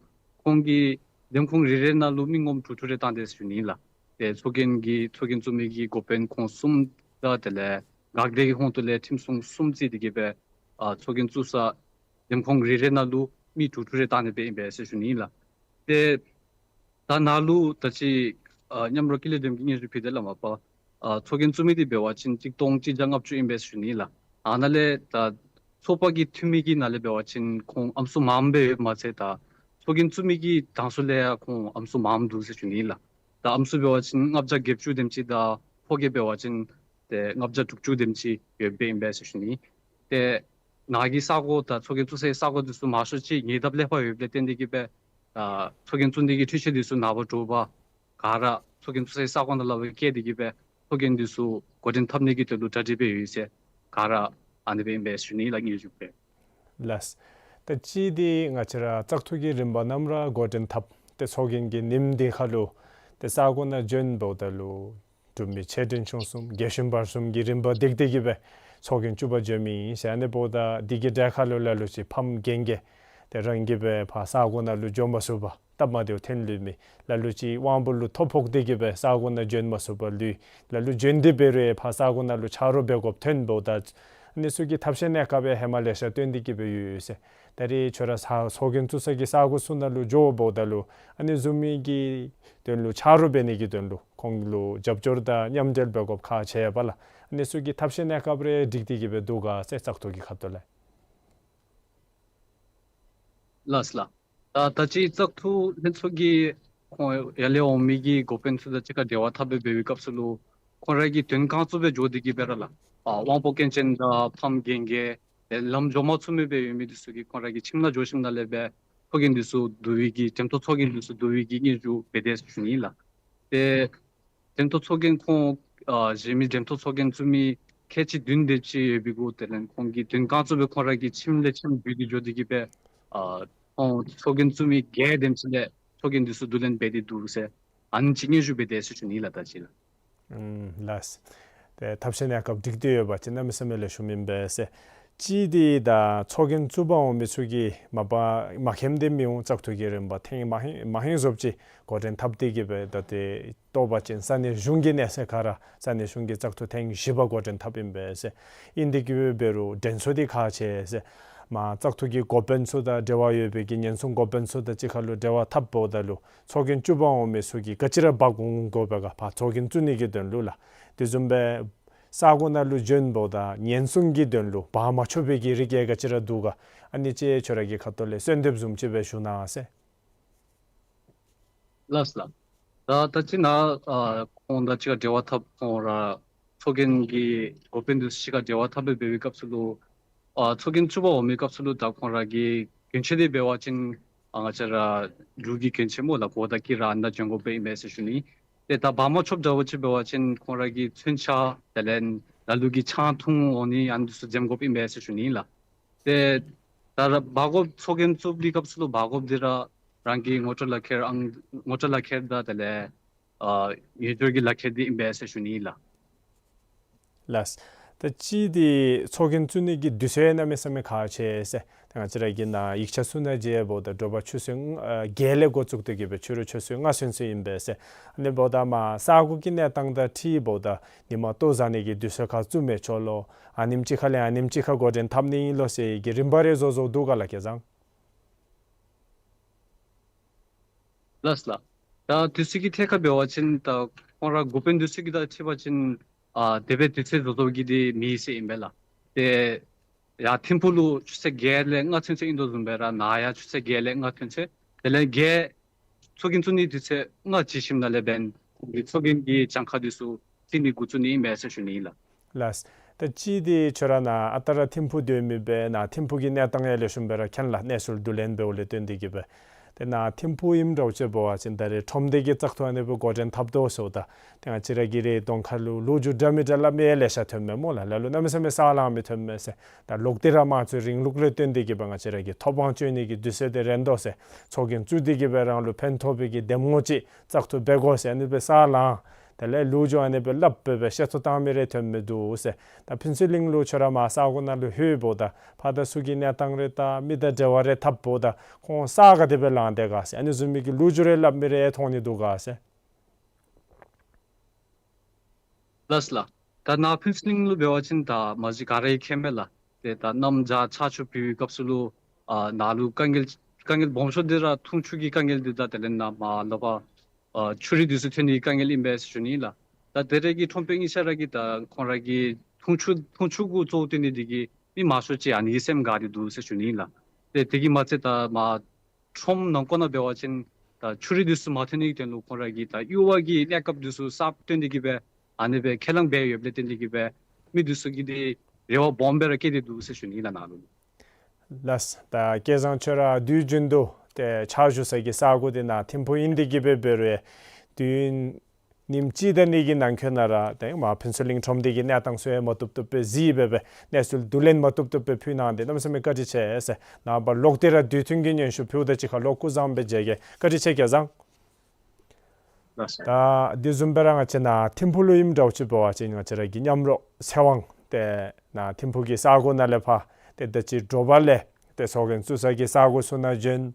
ཁོང་གིས་འདེམས་ཁོངས་རེ་རེ་ནང་ལུ་མི་ངོམ་དྲུག་དྲུག་རེ་བཏང་སྟེ་ཟེར་ཞུ་ནི་ལགས། ཏེ་ཚོགས་རྒྱན་གྱི་ཚོགས་རྒྱན་བཙུགས་མི་གི་འགོ་དཔོན་ཁོང་གསུམ་དང་དེ་ལས་འགག་སྡེ་གི་ཧོང་ཏོ་ལས་ཁྲིམས་སྲུང་གསུམ་བརྩིས་ཏེ་གིས་སྦེ་ཨ་ཚོགས་རྒྱན་བཙུགས་ས་འདེམས་ཁོངས་རེ་རེ་ནང་ལུ་མི་དྲུག་དྲུག་རེ་བཏང་ནི་སྦེ་ཨིན་པས་ཟེར་ཞུ་ནི་ལགས། ཏེ་ད་ནཱ་ལུ་ད་ཅི་ཨ་མཉམ་རོགས་ཀུན་ལེགས་སྒྲོལམ་གྱིས་སྙན་ཞུ་ཕུལ་དེ་ལས་མ་པ་ཨ་ཚོགས་རྒྱན་བཙུགས་མི་འདི་འབད་བ་ཅིན་གཅིག་སྟོང་གཅིག་བརྒྱ་ལྔ་བཅུ་ཨིན་པས་ཟེར་ཞུ་ནི་ལགས། ཨ་ནཱ་ལས་ད་ཚོགས་པ་གི་འཐུས་མི་གི་ནང་ལས་འབད་བ་ཅིན་ཁོང་ཨམ་སྲུ་མངམ་སྦེ་ཡོདཔ་མ་ཚད་ད་ཚོགས་རྒྱན་བཙུགས་མི་གི་དང་སུ་ལས་ཡང་ཁོང་ཨམ་སྲུ་མངམ་འདུག་ཟེར་ཞུ་ནི་ལགས། ད་ཨམ་སྲུ་འབད་བ་ཅིན་ལྔ་བརྒྱ་བརྒྱད་ཅུ་དེམ་ཅིག་དང་ཕོ་སྐྱེས་འབད་བ་ཅིན་ཏེ་ལྔ་བརྒྱ་དྲུག་ཅུ་དེམ་ཅིག་ཡོདཔ་ཨིན་པས་ཟེར་ཞུ་ནི། ཏེ་ནཱ་གི་ས་གོ་དང་ཚོགས་རྒྱན་བཙུགས་སའི་ས་གོ་འདི་ཚུ་མང་ཤོས་ཅིག་ཉེ་འདབས་ལས་ཕར་ཡོདཔ་ལས་བརྟེན་ཏེ་གིས་སྦེ་ཨ་ཚོགས་རྒྱན་བཙུགས་ནི་གི་འཕྲུལ་ཆས་འདི་ཚུ་ནཱ་ཕར་འདྲོག་པར་ག་ར་ཚོགས་རྒྱན་བཙུགས་སའི་ས་གོ་ནང་ལས་ཕར་བསྐྱལ་ཏེ་གིས་སྦེ་ཚོགས་རྒྱན་འདི་ཚུ་འགོ་འདྲེན་འཐབ་ནི་གི་དོན་ལུ་གྲ་སྒྲིག་འབད་ཡོད་ཟེར་ག་ར་ཨ་ནི་སྦེ་ཨིན་པས་ཟེར་ཞུ་ནི་ལགས། ངེས་ཤེས་སྦེ། ལགས། ད་ཅི་འདི་ང་བཅས་ར་བཙག་འཐུ་གི་རིམ་པ་ནམ་ར་འགོ་འདྲེན་འཐབ་སྟེ་ཚོགས་རྒྱན་གྱི་ཉིནམ་འདི་ཁར་ལུ་ཏེ་ས་གོ་ནང་བྱོན་འབདཝ་ད་ལུ་འབྲུག་མི་ཆེ་འབྲིང་ཆུང་གསུམ་རྒས་ཤོས་བར་གསུམ་གྱི་རིམ་པ་བརྩིས་ཏེ་གིས་སྦེ་ཚོགས་རྒྱན་བཙུགས་པར་བྱོན་མི་ཨིན་ཟེར། ཨ་ནི་འབདཝ་ད་འདི་གི་གྲས་ཁར་ལུ་ལ་ལུ་ཅིག་ཕམ་རྒན་རྒས་ ཏེ་རང་གིས་སྦེ་ཕར་ས་གོ་ནང་ལུ་འགྱོ་མ་ཚུགས་པར་སྟབས་མ་བདེཝ་ཐོན་ལུས་མི་ལ་ལུ་ཅིག་དབང་པོ་ལུ་ཐོ་ཕོག་སྟེ་གིས་སྦེ་ས་གོ་ནང་འབྱོན་མ་ཚུགས་པར་ལུས། ལ་ལུ་འབྱོན་ཏེ་འབད་རུང་ཕར་ས་གོ་ནང་ལུ་ཆ་རོགས་འབད་དགོཔ་ཐོན་འབདཝ་ད་ཨ་ནི་ཚུ་གི་ཐབས་ཤེས་གནས་སྐབས་ཡང་ཧེ་མ་ལེ་ཤ་བཏོན་ཏེ་གིས་སྦེ་ཡོད་ཟེར། ད་རེས་ཁྱོད་ར་ས་ཚོགས་རྒྱན་བཙུགས་ས་གི་ས་གོ་ཚུ་ནང་ལུ་འགྱོ་འབདཝ་ད་ལུ་ཨ་ནི་བཟུམ་མའི་གི་དོན་ལུ་ཆ་རོགས་འབད་ནི་གི་དོན་ལུ་ཁོང་ལུ་རྒྱབ་སྐྱོར་དང་མཉམ་འབྲེལ་འབད་དགོཔ་ཁག་ཆེ་བས་ལགས། ཨ་ནི་ཚུ་གི་ཐབས་ཤེས་གནས་སྐབས་རེ་སྒྲིག་སྟེ་གིས་སྦེ་འདུག་ག་ཟེར་བཙག་འཐུ་གི་ཁ་ཐུག་ལས། ལགས་ལགས། ད་ད་ཅི་བཙག་འཐུ་ལྷན་ཚོགས་ཀྱིས་ཁོང་ཡར་ལས་འོང་མི་གི་འགོ་དཔོན་ཚུ་དང་གཅིག་ཁར་འབྲེལ་བ་འཐབ་སྦེ་འབད་བའི་སྐབས་སུ་ལུ་ཁོང་ར་གི་དོན་རྐང་བཙུགས་སྦེ་འགྱོ་སྟེ་གིས་སྦེ་ར་ལགས། ཨ་དབང་པོ་སྐྱོན་ཅན་དང་ཕམ་རྒན་རྒས་ལམ་འགྱོ་མ་ཚུགས་མི་སྦེ་ཡོད་མི་འདི་ཚུ་གིས་ཁོང་ར་གི་ཁྱིམ་ནང་འགྱོ་ཞིནམ་ལས་སྦེ་ཚོགས་རྒྱན་འདི་ཚུ་བསྡུ་བའི་གི་འགྲེམས་སྟོན་ཚོགས་རྒྱན་འདི་ཚུ་བསྡུ་བའི་གི་སྙན་ཞུ་འབད་དེས་ཟེར་ཞུ་ནི་ཨིན་ལགས། ཏེ་འགྲེམས་སྟོན་ཚོགས་རྒྱན་ཁོང་ཨ་གཞན་མི་འགྲེམས་སྟོན་ཚོགས་རྒྱན་བཙུགས་མི་ཁལ་གཅིག་བདུན་དེམ་ཅིག་ཡོད་པའི་གུ་དེ་ལས་ཁོང་གི་དོན་རྐང་བཙུགས་སྦེ་ཁོང་ར་གི་ཁྱིམ་ལས་ཁྱིམ་བརྒྱུད་དེ་འགྱོ་སྟེ་གིས་སྦེ་ཨ་ཁོང་ཚོགས་རྒྱན་བཙུགས་མི་བརྒྱད་དེམ་ཅིག་ལས་ཚོགས་རྒྱན་འདི་ཚུ་བསྡུ་ལེན་འབད་དེ་འདུག་ཟེར་ཨ་ནི་ཅིག་སྙན་ཞུ་འབད་དེས་ཟེར་ཞུ་ནི་ལགས། ད་ཅི་ལགས། ཨུམ་ལགས། ཏེ་ཐབས་ཤེས་གནས་སྐབས་སྒྲིག་སྟེ་ཡོད་པ་ཅིན་གནམ་མེད་ས་མེད་ལེགས་ཤོམ་ཨིན་པས་ཟེར། གཅིག་འདི་ད་ཚོགས་རྒྱན་བཙུགས་པར་འོང་མི་ཚུ་གིས་མ་པ་མ་མཁྱེནམ་འདི་མི་འོང་། བཙག་འཐུ་གི་རིམ་པ་ཐེངས་མ་ཧེང་མ་ཧེང་བཟོཔ་ཅིག་འགོ་འདྲེན་འཐབ་སྟེ་གིས་སྦེ་ད་ཏེ་བཏོག་པ་ཅིན་ས་གནས་གཞུང་གི་གནས་ཚད་ཁར་ར་ས་གནས་གཞུང་གི་བཙག་འཐུ་ཐེངས་བཞི་པ་འགོ་འདྲེན་འཐབ་ཨིན་པས་ཟེར། ཨིན་ཏེ་གིས་འབད་རུང་དྲན་གསོ་འདི་ཁག་ཆེ་ཟེར། མར་བཙག་འཐུ་གི་འགོ་དཔོན་ཚུ་དང་འབྲེལ་བ་ཡོད་པའི་གི་ཉེན་སྲུང་འགོ་དཔོན་ཚུ་དང་གཅིག་ཁར་ལུ་འབྲེལ་བ་འཐབ་འབདཝ་ད་ལུ་ཚོགས་རྒྱན་བཙུགས་པར་འོང་མི་ཚུ་གིས་ག་ཅི་ར་འབག་འོང་དགོ་པས་ག་ཕར་ཚོགས་རྒྱན་བཙུགས་ནི་གི་དོན་ལུ་ལགས། དེ་བཟུམ་སྦེ་ས་གོ་ནང་ལུ་འབྱོན་འབདཝ་ད་ཉེན་སྲུང་གི་དོན་ལུ་འབག་མ་ཆོག་པའི་གི་རིགས་ཡང་ག་ཅི་ར་འདུག་ག། ཨ་ནི་ཅིག་ཁྱོད་ར་གི་ཁ་ཐུག་ལས་གསོལ་འདེབས་བཟུམ་ཅིག་སྦེ་ཞུ་གནང་ཟེར། ལགས་ལགས། ད་ད་ཅི་ནཱ་ཨ་ཁོང་དང་གཅིག་ཁར་འབྲེལ་བ་འཐབ་ཁོང་ར་ཚོགས་རྒྱན་གྱི་འགོ་དཔོན་འདི་ཚུ་གཅིག་ཁར་འབྲེལ་བ་འཐབ་སྦེ་འབད་བའི་སྐབས་སུ་ལུ་ཨ་ཚོགས་རྒྱན་བཙུགས་པར་འོང་མི་སྐབས་སུ་ལུ་ད་ཁོང་ར་གི་གྱོན་ཆས་འདི་འབད་བ་ཅིན་ཨ་ང་བཅས་ར་ལུགས་ཀྱི་གྱོན་ཆས་སྨོ་ལགས། གོ་དང་དཀྱི་ར་ཨ་ནཱ་གྱོན་དགོཔ་ཨིན་མས་ཟེར་ཞུ་ནི། ཏེ་ད་འབག་མ་ཆོགཔ་འདྲཝ་ཅིག་འབད་བ་ཅིན་ཁོང་ར་གི་མཚོན་ཆ་དེ་ལས་ལ་ལུ་གི་ཆང་འཐུང་འོང་ནི་ཨ་ནི་འདི་ཚུ་འཛེམ་དགོཔ་ཨིན་མས་ཟེར་ཞུ་ནི་ལགས། ཏེ་ད་ར་འབག་དགོཔ་ཚོགས་རྒྱན་བཙུགས་པའི་སྐབས་སུ་ལུ་འབག་དགོཔ་འདི་ར་རང་གི་ངོ་སྤྲོད་ལག་ཁྱེར་ཨང་ངོ་སྤྲོད་ལག་ཁྱེར་དང་དེ་ལས་ཨ་ཡོན་སྦྱོར་གྱི་ལག་ཁྱེར་འདི་ཨིན་པས་ཟེར་ཞུ་ནི་ལགས། ལགས། ད་ཅི་འདི་ཚོགས་རྒྱན་བཙུགས་ནི་གི་དུས་ཚོད་གནམ་མེད་ས་མེད་ཁག་ཆེ་ཟེར། ད་ང་བཅས་ར་གི་ནཱ་ཡིག་ཆ་ཚུ་ནང་མཇལཝ་ད་དྲོ་པ་ཆུ་ཚོད་ཨ་བརྒྱད་ལས་འགོ་བཙུགས་ཏེ་གིས་སྦེ་ཕྱི་རུ་ཆུ་ཚོད་ལྔ་ཚུན་ཚོད་ཨིན་པས་ཟེར། ཨ་ནི་འབདཝ་ད་མར་ས་གོ་གི་གནས་སྟངས་དང་འཁྲིལཝ་ད་ཉིན་མ་ལྟོ་བཟའ་ནི་གི་དུས་ཚོད་ཁར་བཙུགས་མི་ཆོག་ལོ། ཨ་ནེམ་ཅིག་ཁ་ལས་ཨ་ནེམ་ཅིག་ཁར་འགོ་འདྲེན་འཐབ་ནི་ཨིན་ལོ་ཟེར་གྱི་རིམ་པ་རེ་བཟོ་བཟོཝ་འདུག་ག་ལགས་སྐལ་བཟང་། ལགས་ལགས། ད་དུས་ཚོད་ཀྱི་ཐད་ཁར་འབད་བ་ཅིན་ད་ཁོང་ར་འགོ་དཔོན་འདི་ཚུ་གི་དང་འཁྲིལ་བ་ཅིན་ཨ་དེ་སྦེ་དུས་ཚོད་བཟོ་བཟོཝ་གི་འདི་མེད་ཟེར་ཨིན་པས་ལགས། ཏེ་ཡར་ཐིམ་ཕུག་ལུ་ཆུ་ཚོད་བརྒྱད་ལས་ལྔ་ཚུན་ཚོད་ཨིན་དོ་བཟུམ་སྦེ་ར་ནཱ་ཡང་ཆུ་ཚོད་བརྒྱད་ལས་ལྔ་ཚུན་ཚོད་དེ་ལས་བརྒྱད་ཚོགས་རྒྱན་བཙུགས་ནི་དུས་ཚོད་ལྔ་བྱོན་ཞིནམ་ལས་འབདན་ཁོང་གི་ཚོགས་རྒྱན་གྱི་གྱངས་ཁ་འདི་ཚུ་བརྩི་ནི་འགོ་བཙུགས་ནི་ཨིན་པས་ཟེར་ཞུ་ནི་ལགས། ལགས། ད་ཅི་འདི་ཁྱོད་ར་ནཱ་ཨ་རྟག་ར་ཐིམ་ཕུག་སྡོད་མི་སྦེ་ནཱ་ཐིམ་ཕུག་གི་གནས་སྟངས་ཡང་ལེགས་ཤོམ་སྦེ་ར་མཁྱེན་ལགས། གནས་ཚུལ་བསྡུ་ལེན་འབདཝ་ལས་བརྟེན་ཏེ་གིས་སྦེ། ཏེ་ནཱ་ཐིམ་ཕུག་ཨིནམ་འདྲཝ་ཅིག་འབད་བ་ཅིན་ད་རེས་ཁྲོམ་སྡེ་གི་བཙག་འཐུ་ཨ་ནི་སྦེ་འགོ་འདྲེན་འཐབ་དོ་ཟེརཝ་ད་ཏེ་ང་བཅས་ར་གི་རེ་གདོང་ཁ་ལུ་ལོ་རྒྱུས་འདྲ་མི་འདྲ་སླབ་མི་ཡང་ལེ་ཤ་ཐོན་མས་སྨོ་ལགས། ལ་ལུ་གནམ་མེད་ས་མེད་ས་ལང་མི་ཐོན་མས་ཟེར། ད་ལོག་སྟེ་ར་དམངས་གཙོའི་རིང་ལུགས་ལས་བརྟེན་ཏེ་གིས་སྦེ་ང་བཅས་ར་གི་ཐོབ་དབང་སྤྱོད་ནི་གི་དུས་ཚོད་འདི་རན་དོ་ཟེར། ཚོགས་རྒྱན་བཙུགས་ཏེ་གིས་སྦེ་རང་ལུ་ཕན་ཐོགས་པའི་གི་འདེམས་ངོ་ཅིག་བཙག་འཐུ་འབད་དགོ་ཟེར་ཨ་ནི་སྦེ་ས་ལང་། དེ་ལས་ལོ་རྒྱུས་ཨ་ནི་སྦེ་སླབ་སྦེ་སྦེ་བཤད་ཐོ་བཏང་མི་རེ་ཐོན་མི་འདུག་ཟེར། ད་ཕུན་ཚོགས་གླིང་ལུ་ཁྱོད་ར་མར་ས་གོ་ནང་ལུ་ལྷོད་འབདཝ་ད་ཕར་དང་ཚུར་གྱི་གནས་སྟངས་རེ་དང་མི་དང་འབྲེལ་བ་རེ་འཐབ་འབདཝ་ད་ཁོང་ས་ག་དེ་སྦེ་ལང་དེས་ག་ཟེར་ཨ་ནི་བཟུམ་མའི་གི་ལོ་རྒྱུས་རེ་སླབ་མི་རེ་ཐོན་ནི་འདུག་ག་ཟེར། ལགས་ལགས། ད་ནཱ་ཕུན་ཚོགས་གླིང་ལུ་འབད་བ་ཅིན་ད་མ་གཞི་ག་ར་གིས་མཁྱེན་མས་ལགས། ཏེ་ད་གནམ་བྱཱར་ཆར་ཆུ་བུད་པའི་སྐབས་སུ་ལུ་ཨ་ནཱ་ལུ་དཀའ་ངལ་དཀའ་ངལ་སྦོམ་ཤོས་འདི་ར་འཐུང་ཆུ་གི་དཀའ་ངལ་འདི་དང་དེ་ལས་ནཱ་མར་ལོག་པར་ཨ་ཆུ་རུད་འདི་ཚུ་ཐོན་ནི་དཀའ་ངལ་ཨིན་པས་ཟེར་ཞུ་ནི་ལགས། ད་དེ་རེ་གི་ཁྲོམ་དཔོན་གཉིས་ཆ་ར་གིས་ད་ཁོང་ར་གི་འཐུང་ཆུ་འཐུང་ཆུ་གུ་གཙོ་བོ་བཏོན་ནི་འདི་གིས་མི་མང་ཤོས་ཅིག་ཨ་ནི་གིས་སེམས་དགའ་སྟེ་འདུག་ཟེར་ཞུ་ནི་ལགས། ཏེ་དེ་གིས་མ་ཚད་ད་མར་ཁྲོམ་ནང་འཁོད་ནང་འབད་བ་ཅིན་ད་ཆུ་རུད་འདི་ཚུ་མ་ཐོན་ནི་གི་དོན་ལུ་ཁོང་ར་གིས་ད་གཡུར་བ་གི་གནས་སྐབས་འདི་ཚུ་གསརཔ་བཏོན་ཏེ་གིས་སྦེ་ཨ་ནི་སྦེ་ཁས་བླངས་འབད་ཡོདཔ་ལས་བརྟེན་ཏེ་གིས་སྦེ་མི་འདི་ཚུ་གིས་འདི་རེ་བ་སྦོམ་སྦེ་ར་བསྐྱེད་དེ་འདུག་ཟེར་ཞུ་ནི་ལགས་ནཱ་ལུ། ལགས། ད་སྐལ་བཟང་ཁྱོད་ར་དུས་རྒྱུན་དུ་ཏེ་ཕྱག་ཞུ་ས་གི་ས་གོ་འདི་ནཱ་ཐིམ་ཕུག་ཨིན་ཏེ་གིས་སྦེ་འབད་རུང་དུས་ཡུན་ཉིནམ་གཅིག་དང་གཉིས་ཀྱི་ནང་འཁོད་ནང་ར་ཏེ་མར་ཕུན་ཚོགས་གླིང་ཁྲོམ་སྡེ་གི་གནས་སྟངས་ཚུ་ཡང་མ་བཏུབ་བཏུབ་སྦེ་གཟིགས་སྦེ་སྦེ་གནས་ཚུལ་བསྡུ་ལེན་མ་བཏུབ་བཏུབ་སྦེ་ཕུལ་གནང་སྟེ་གནམ་མེད་ས་མེད་བཀའ་དྲིན་ཆེ་ཟེར། ནངས་པ་ལོག་སྟེ་ར་དུས་མཐུན་གྱི་སྙན་ཞུ་ཕུལཝ་ད་གཅིག་ཁར་ལོག་སྐུ་བཟང་སྦེ་མཇལ་གེ། བཀའ་དྲིན་ཆེ་སྐལ་བཟང་། ལགས་སོ། ད་དེ་བཟུམ་སྦེ་ར་ང་བཅས་ནཱ་ཐིམ་ཕུག་ལུ་ཨིནམ་འདྲཝ་ཅིག་འབད་བ་ཅིན་ང་བཅས་ར་གི་མཉམ་རོགས་ཚེ་དབང་ཏེ་ནཱ་ཐིམ་ཕུག་གི་ས་གོ་ནང་ལས་ཕར་ཏེ་ད་ཅི་དྲོ་པ་ལས་ ཏེ་ཚོགས་རྒྱན་བཙུགས་ས་གི་ས་གོ་ཚུ་ནང་བྱོན།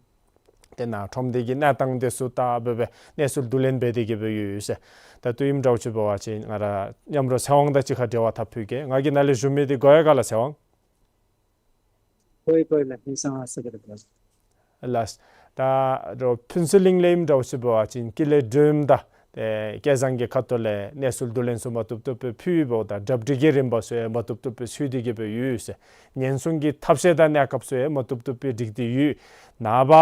ཏེ་ནཱ་ཁྲོམ་སྡེ་གི་གནས་སྟངས་དེ་ཚུ་བལྟ་སྦེ་སྦེ་གནས་ཚུལ་བསྡུ་ལེན་འབད་དེ་གི་སྦེ་ཡོད་ཟེར། ད་ལྟོ་ཨིནམ་འདྲཝ་ཅིག་འབད་བ་ཅིན་ང་ར་མཉམ་རོགས་ཚེ་དབང་དང་གཅིག་ཁར་འབྲེལ་བ་འཐབ་ཕུལ་གེ། ང་གིས་ནཱ་ལས་ཞུ་མི་འདི་གོ་ཡི་ག་ལགས་ཚེ་དབང། གོ་ཡི་གོ་ཡི་ལགས། ཧིང་སང་ཨ་ས་ག་ར་གོ། ལགས། ད་རོགས་ཕུན་ཚོགས་གླིང་ལས་ཨིནམ་འདྲཝ་ཅིག་འབད་བ་ཅིན་ཀི་ལེ་སྒྲོལམ་དང་ཏེ་སྐལ་བཟང་གི་ཁ་ཐུག་ལས་གནས་ཚུལ་བསྡུ་ལེན་ཚུ་མ་བཏུབ་བཏུབ་སྦེ་ཕུལ་ཡོདཔ་ད་གྲ་སྒྲིག་གི་རིམ་པ་ཚུ་ཡང་མ་བཏུབ་བཏུབ་སྦེ་ཚུད་དེ་གི་སྦེ་ཡོད་ཟེར། ཉེན་སྲུང་གི་ཐབས་ཤེས་དང་གནས་སྐབས་ཚུ་ཡང་མ་བཏུབ་བཏུབ་སྦེ་སྒྲིག་སྟེ་ཡོད། ནངས་པ་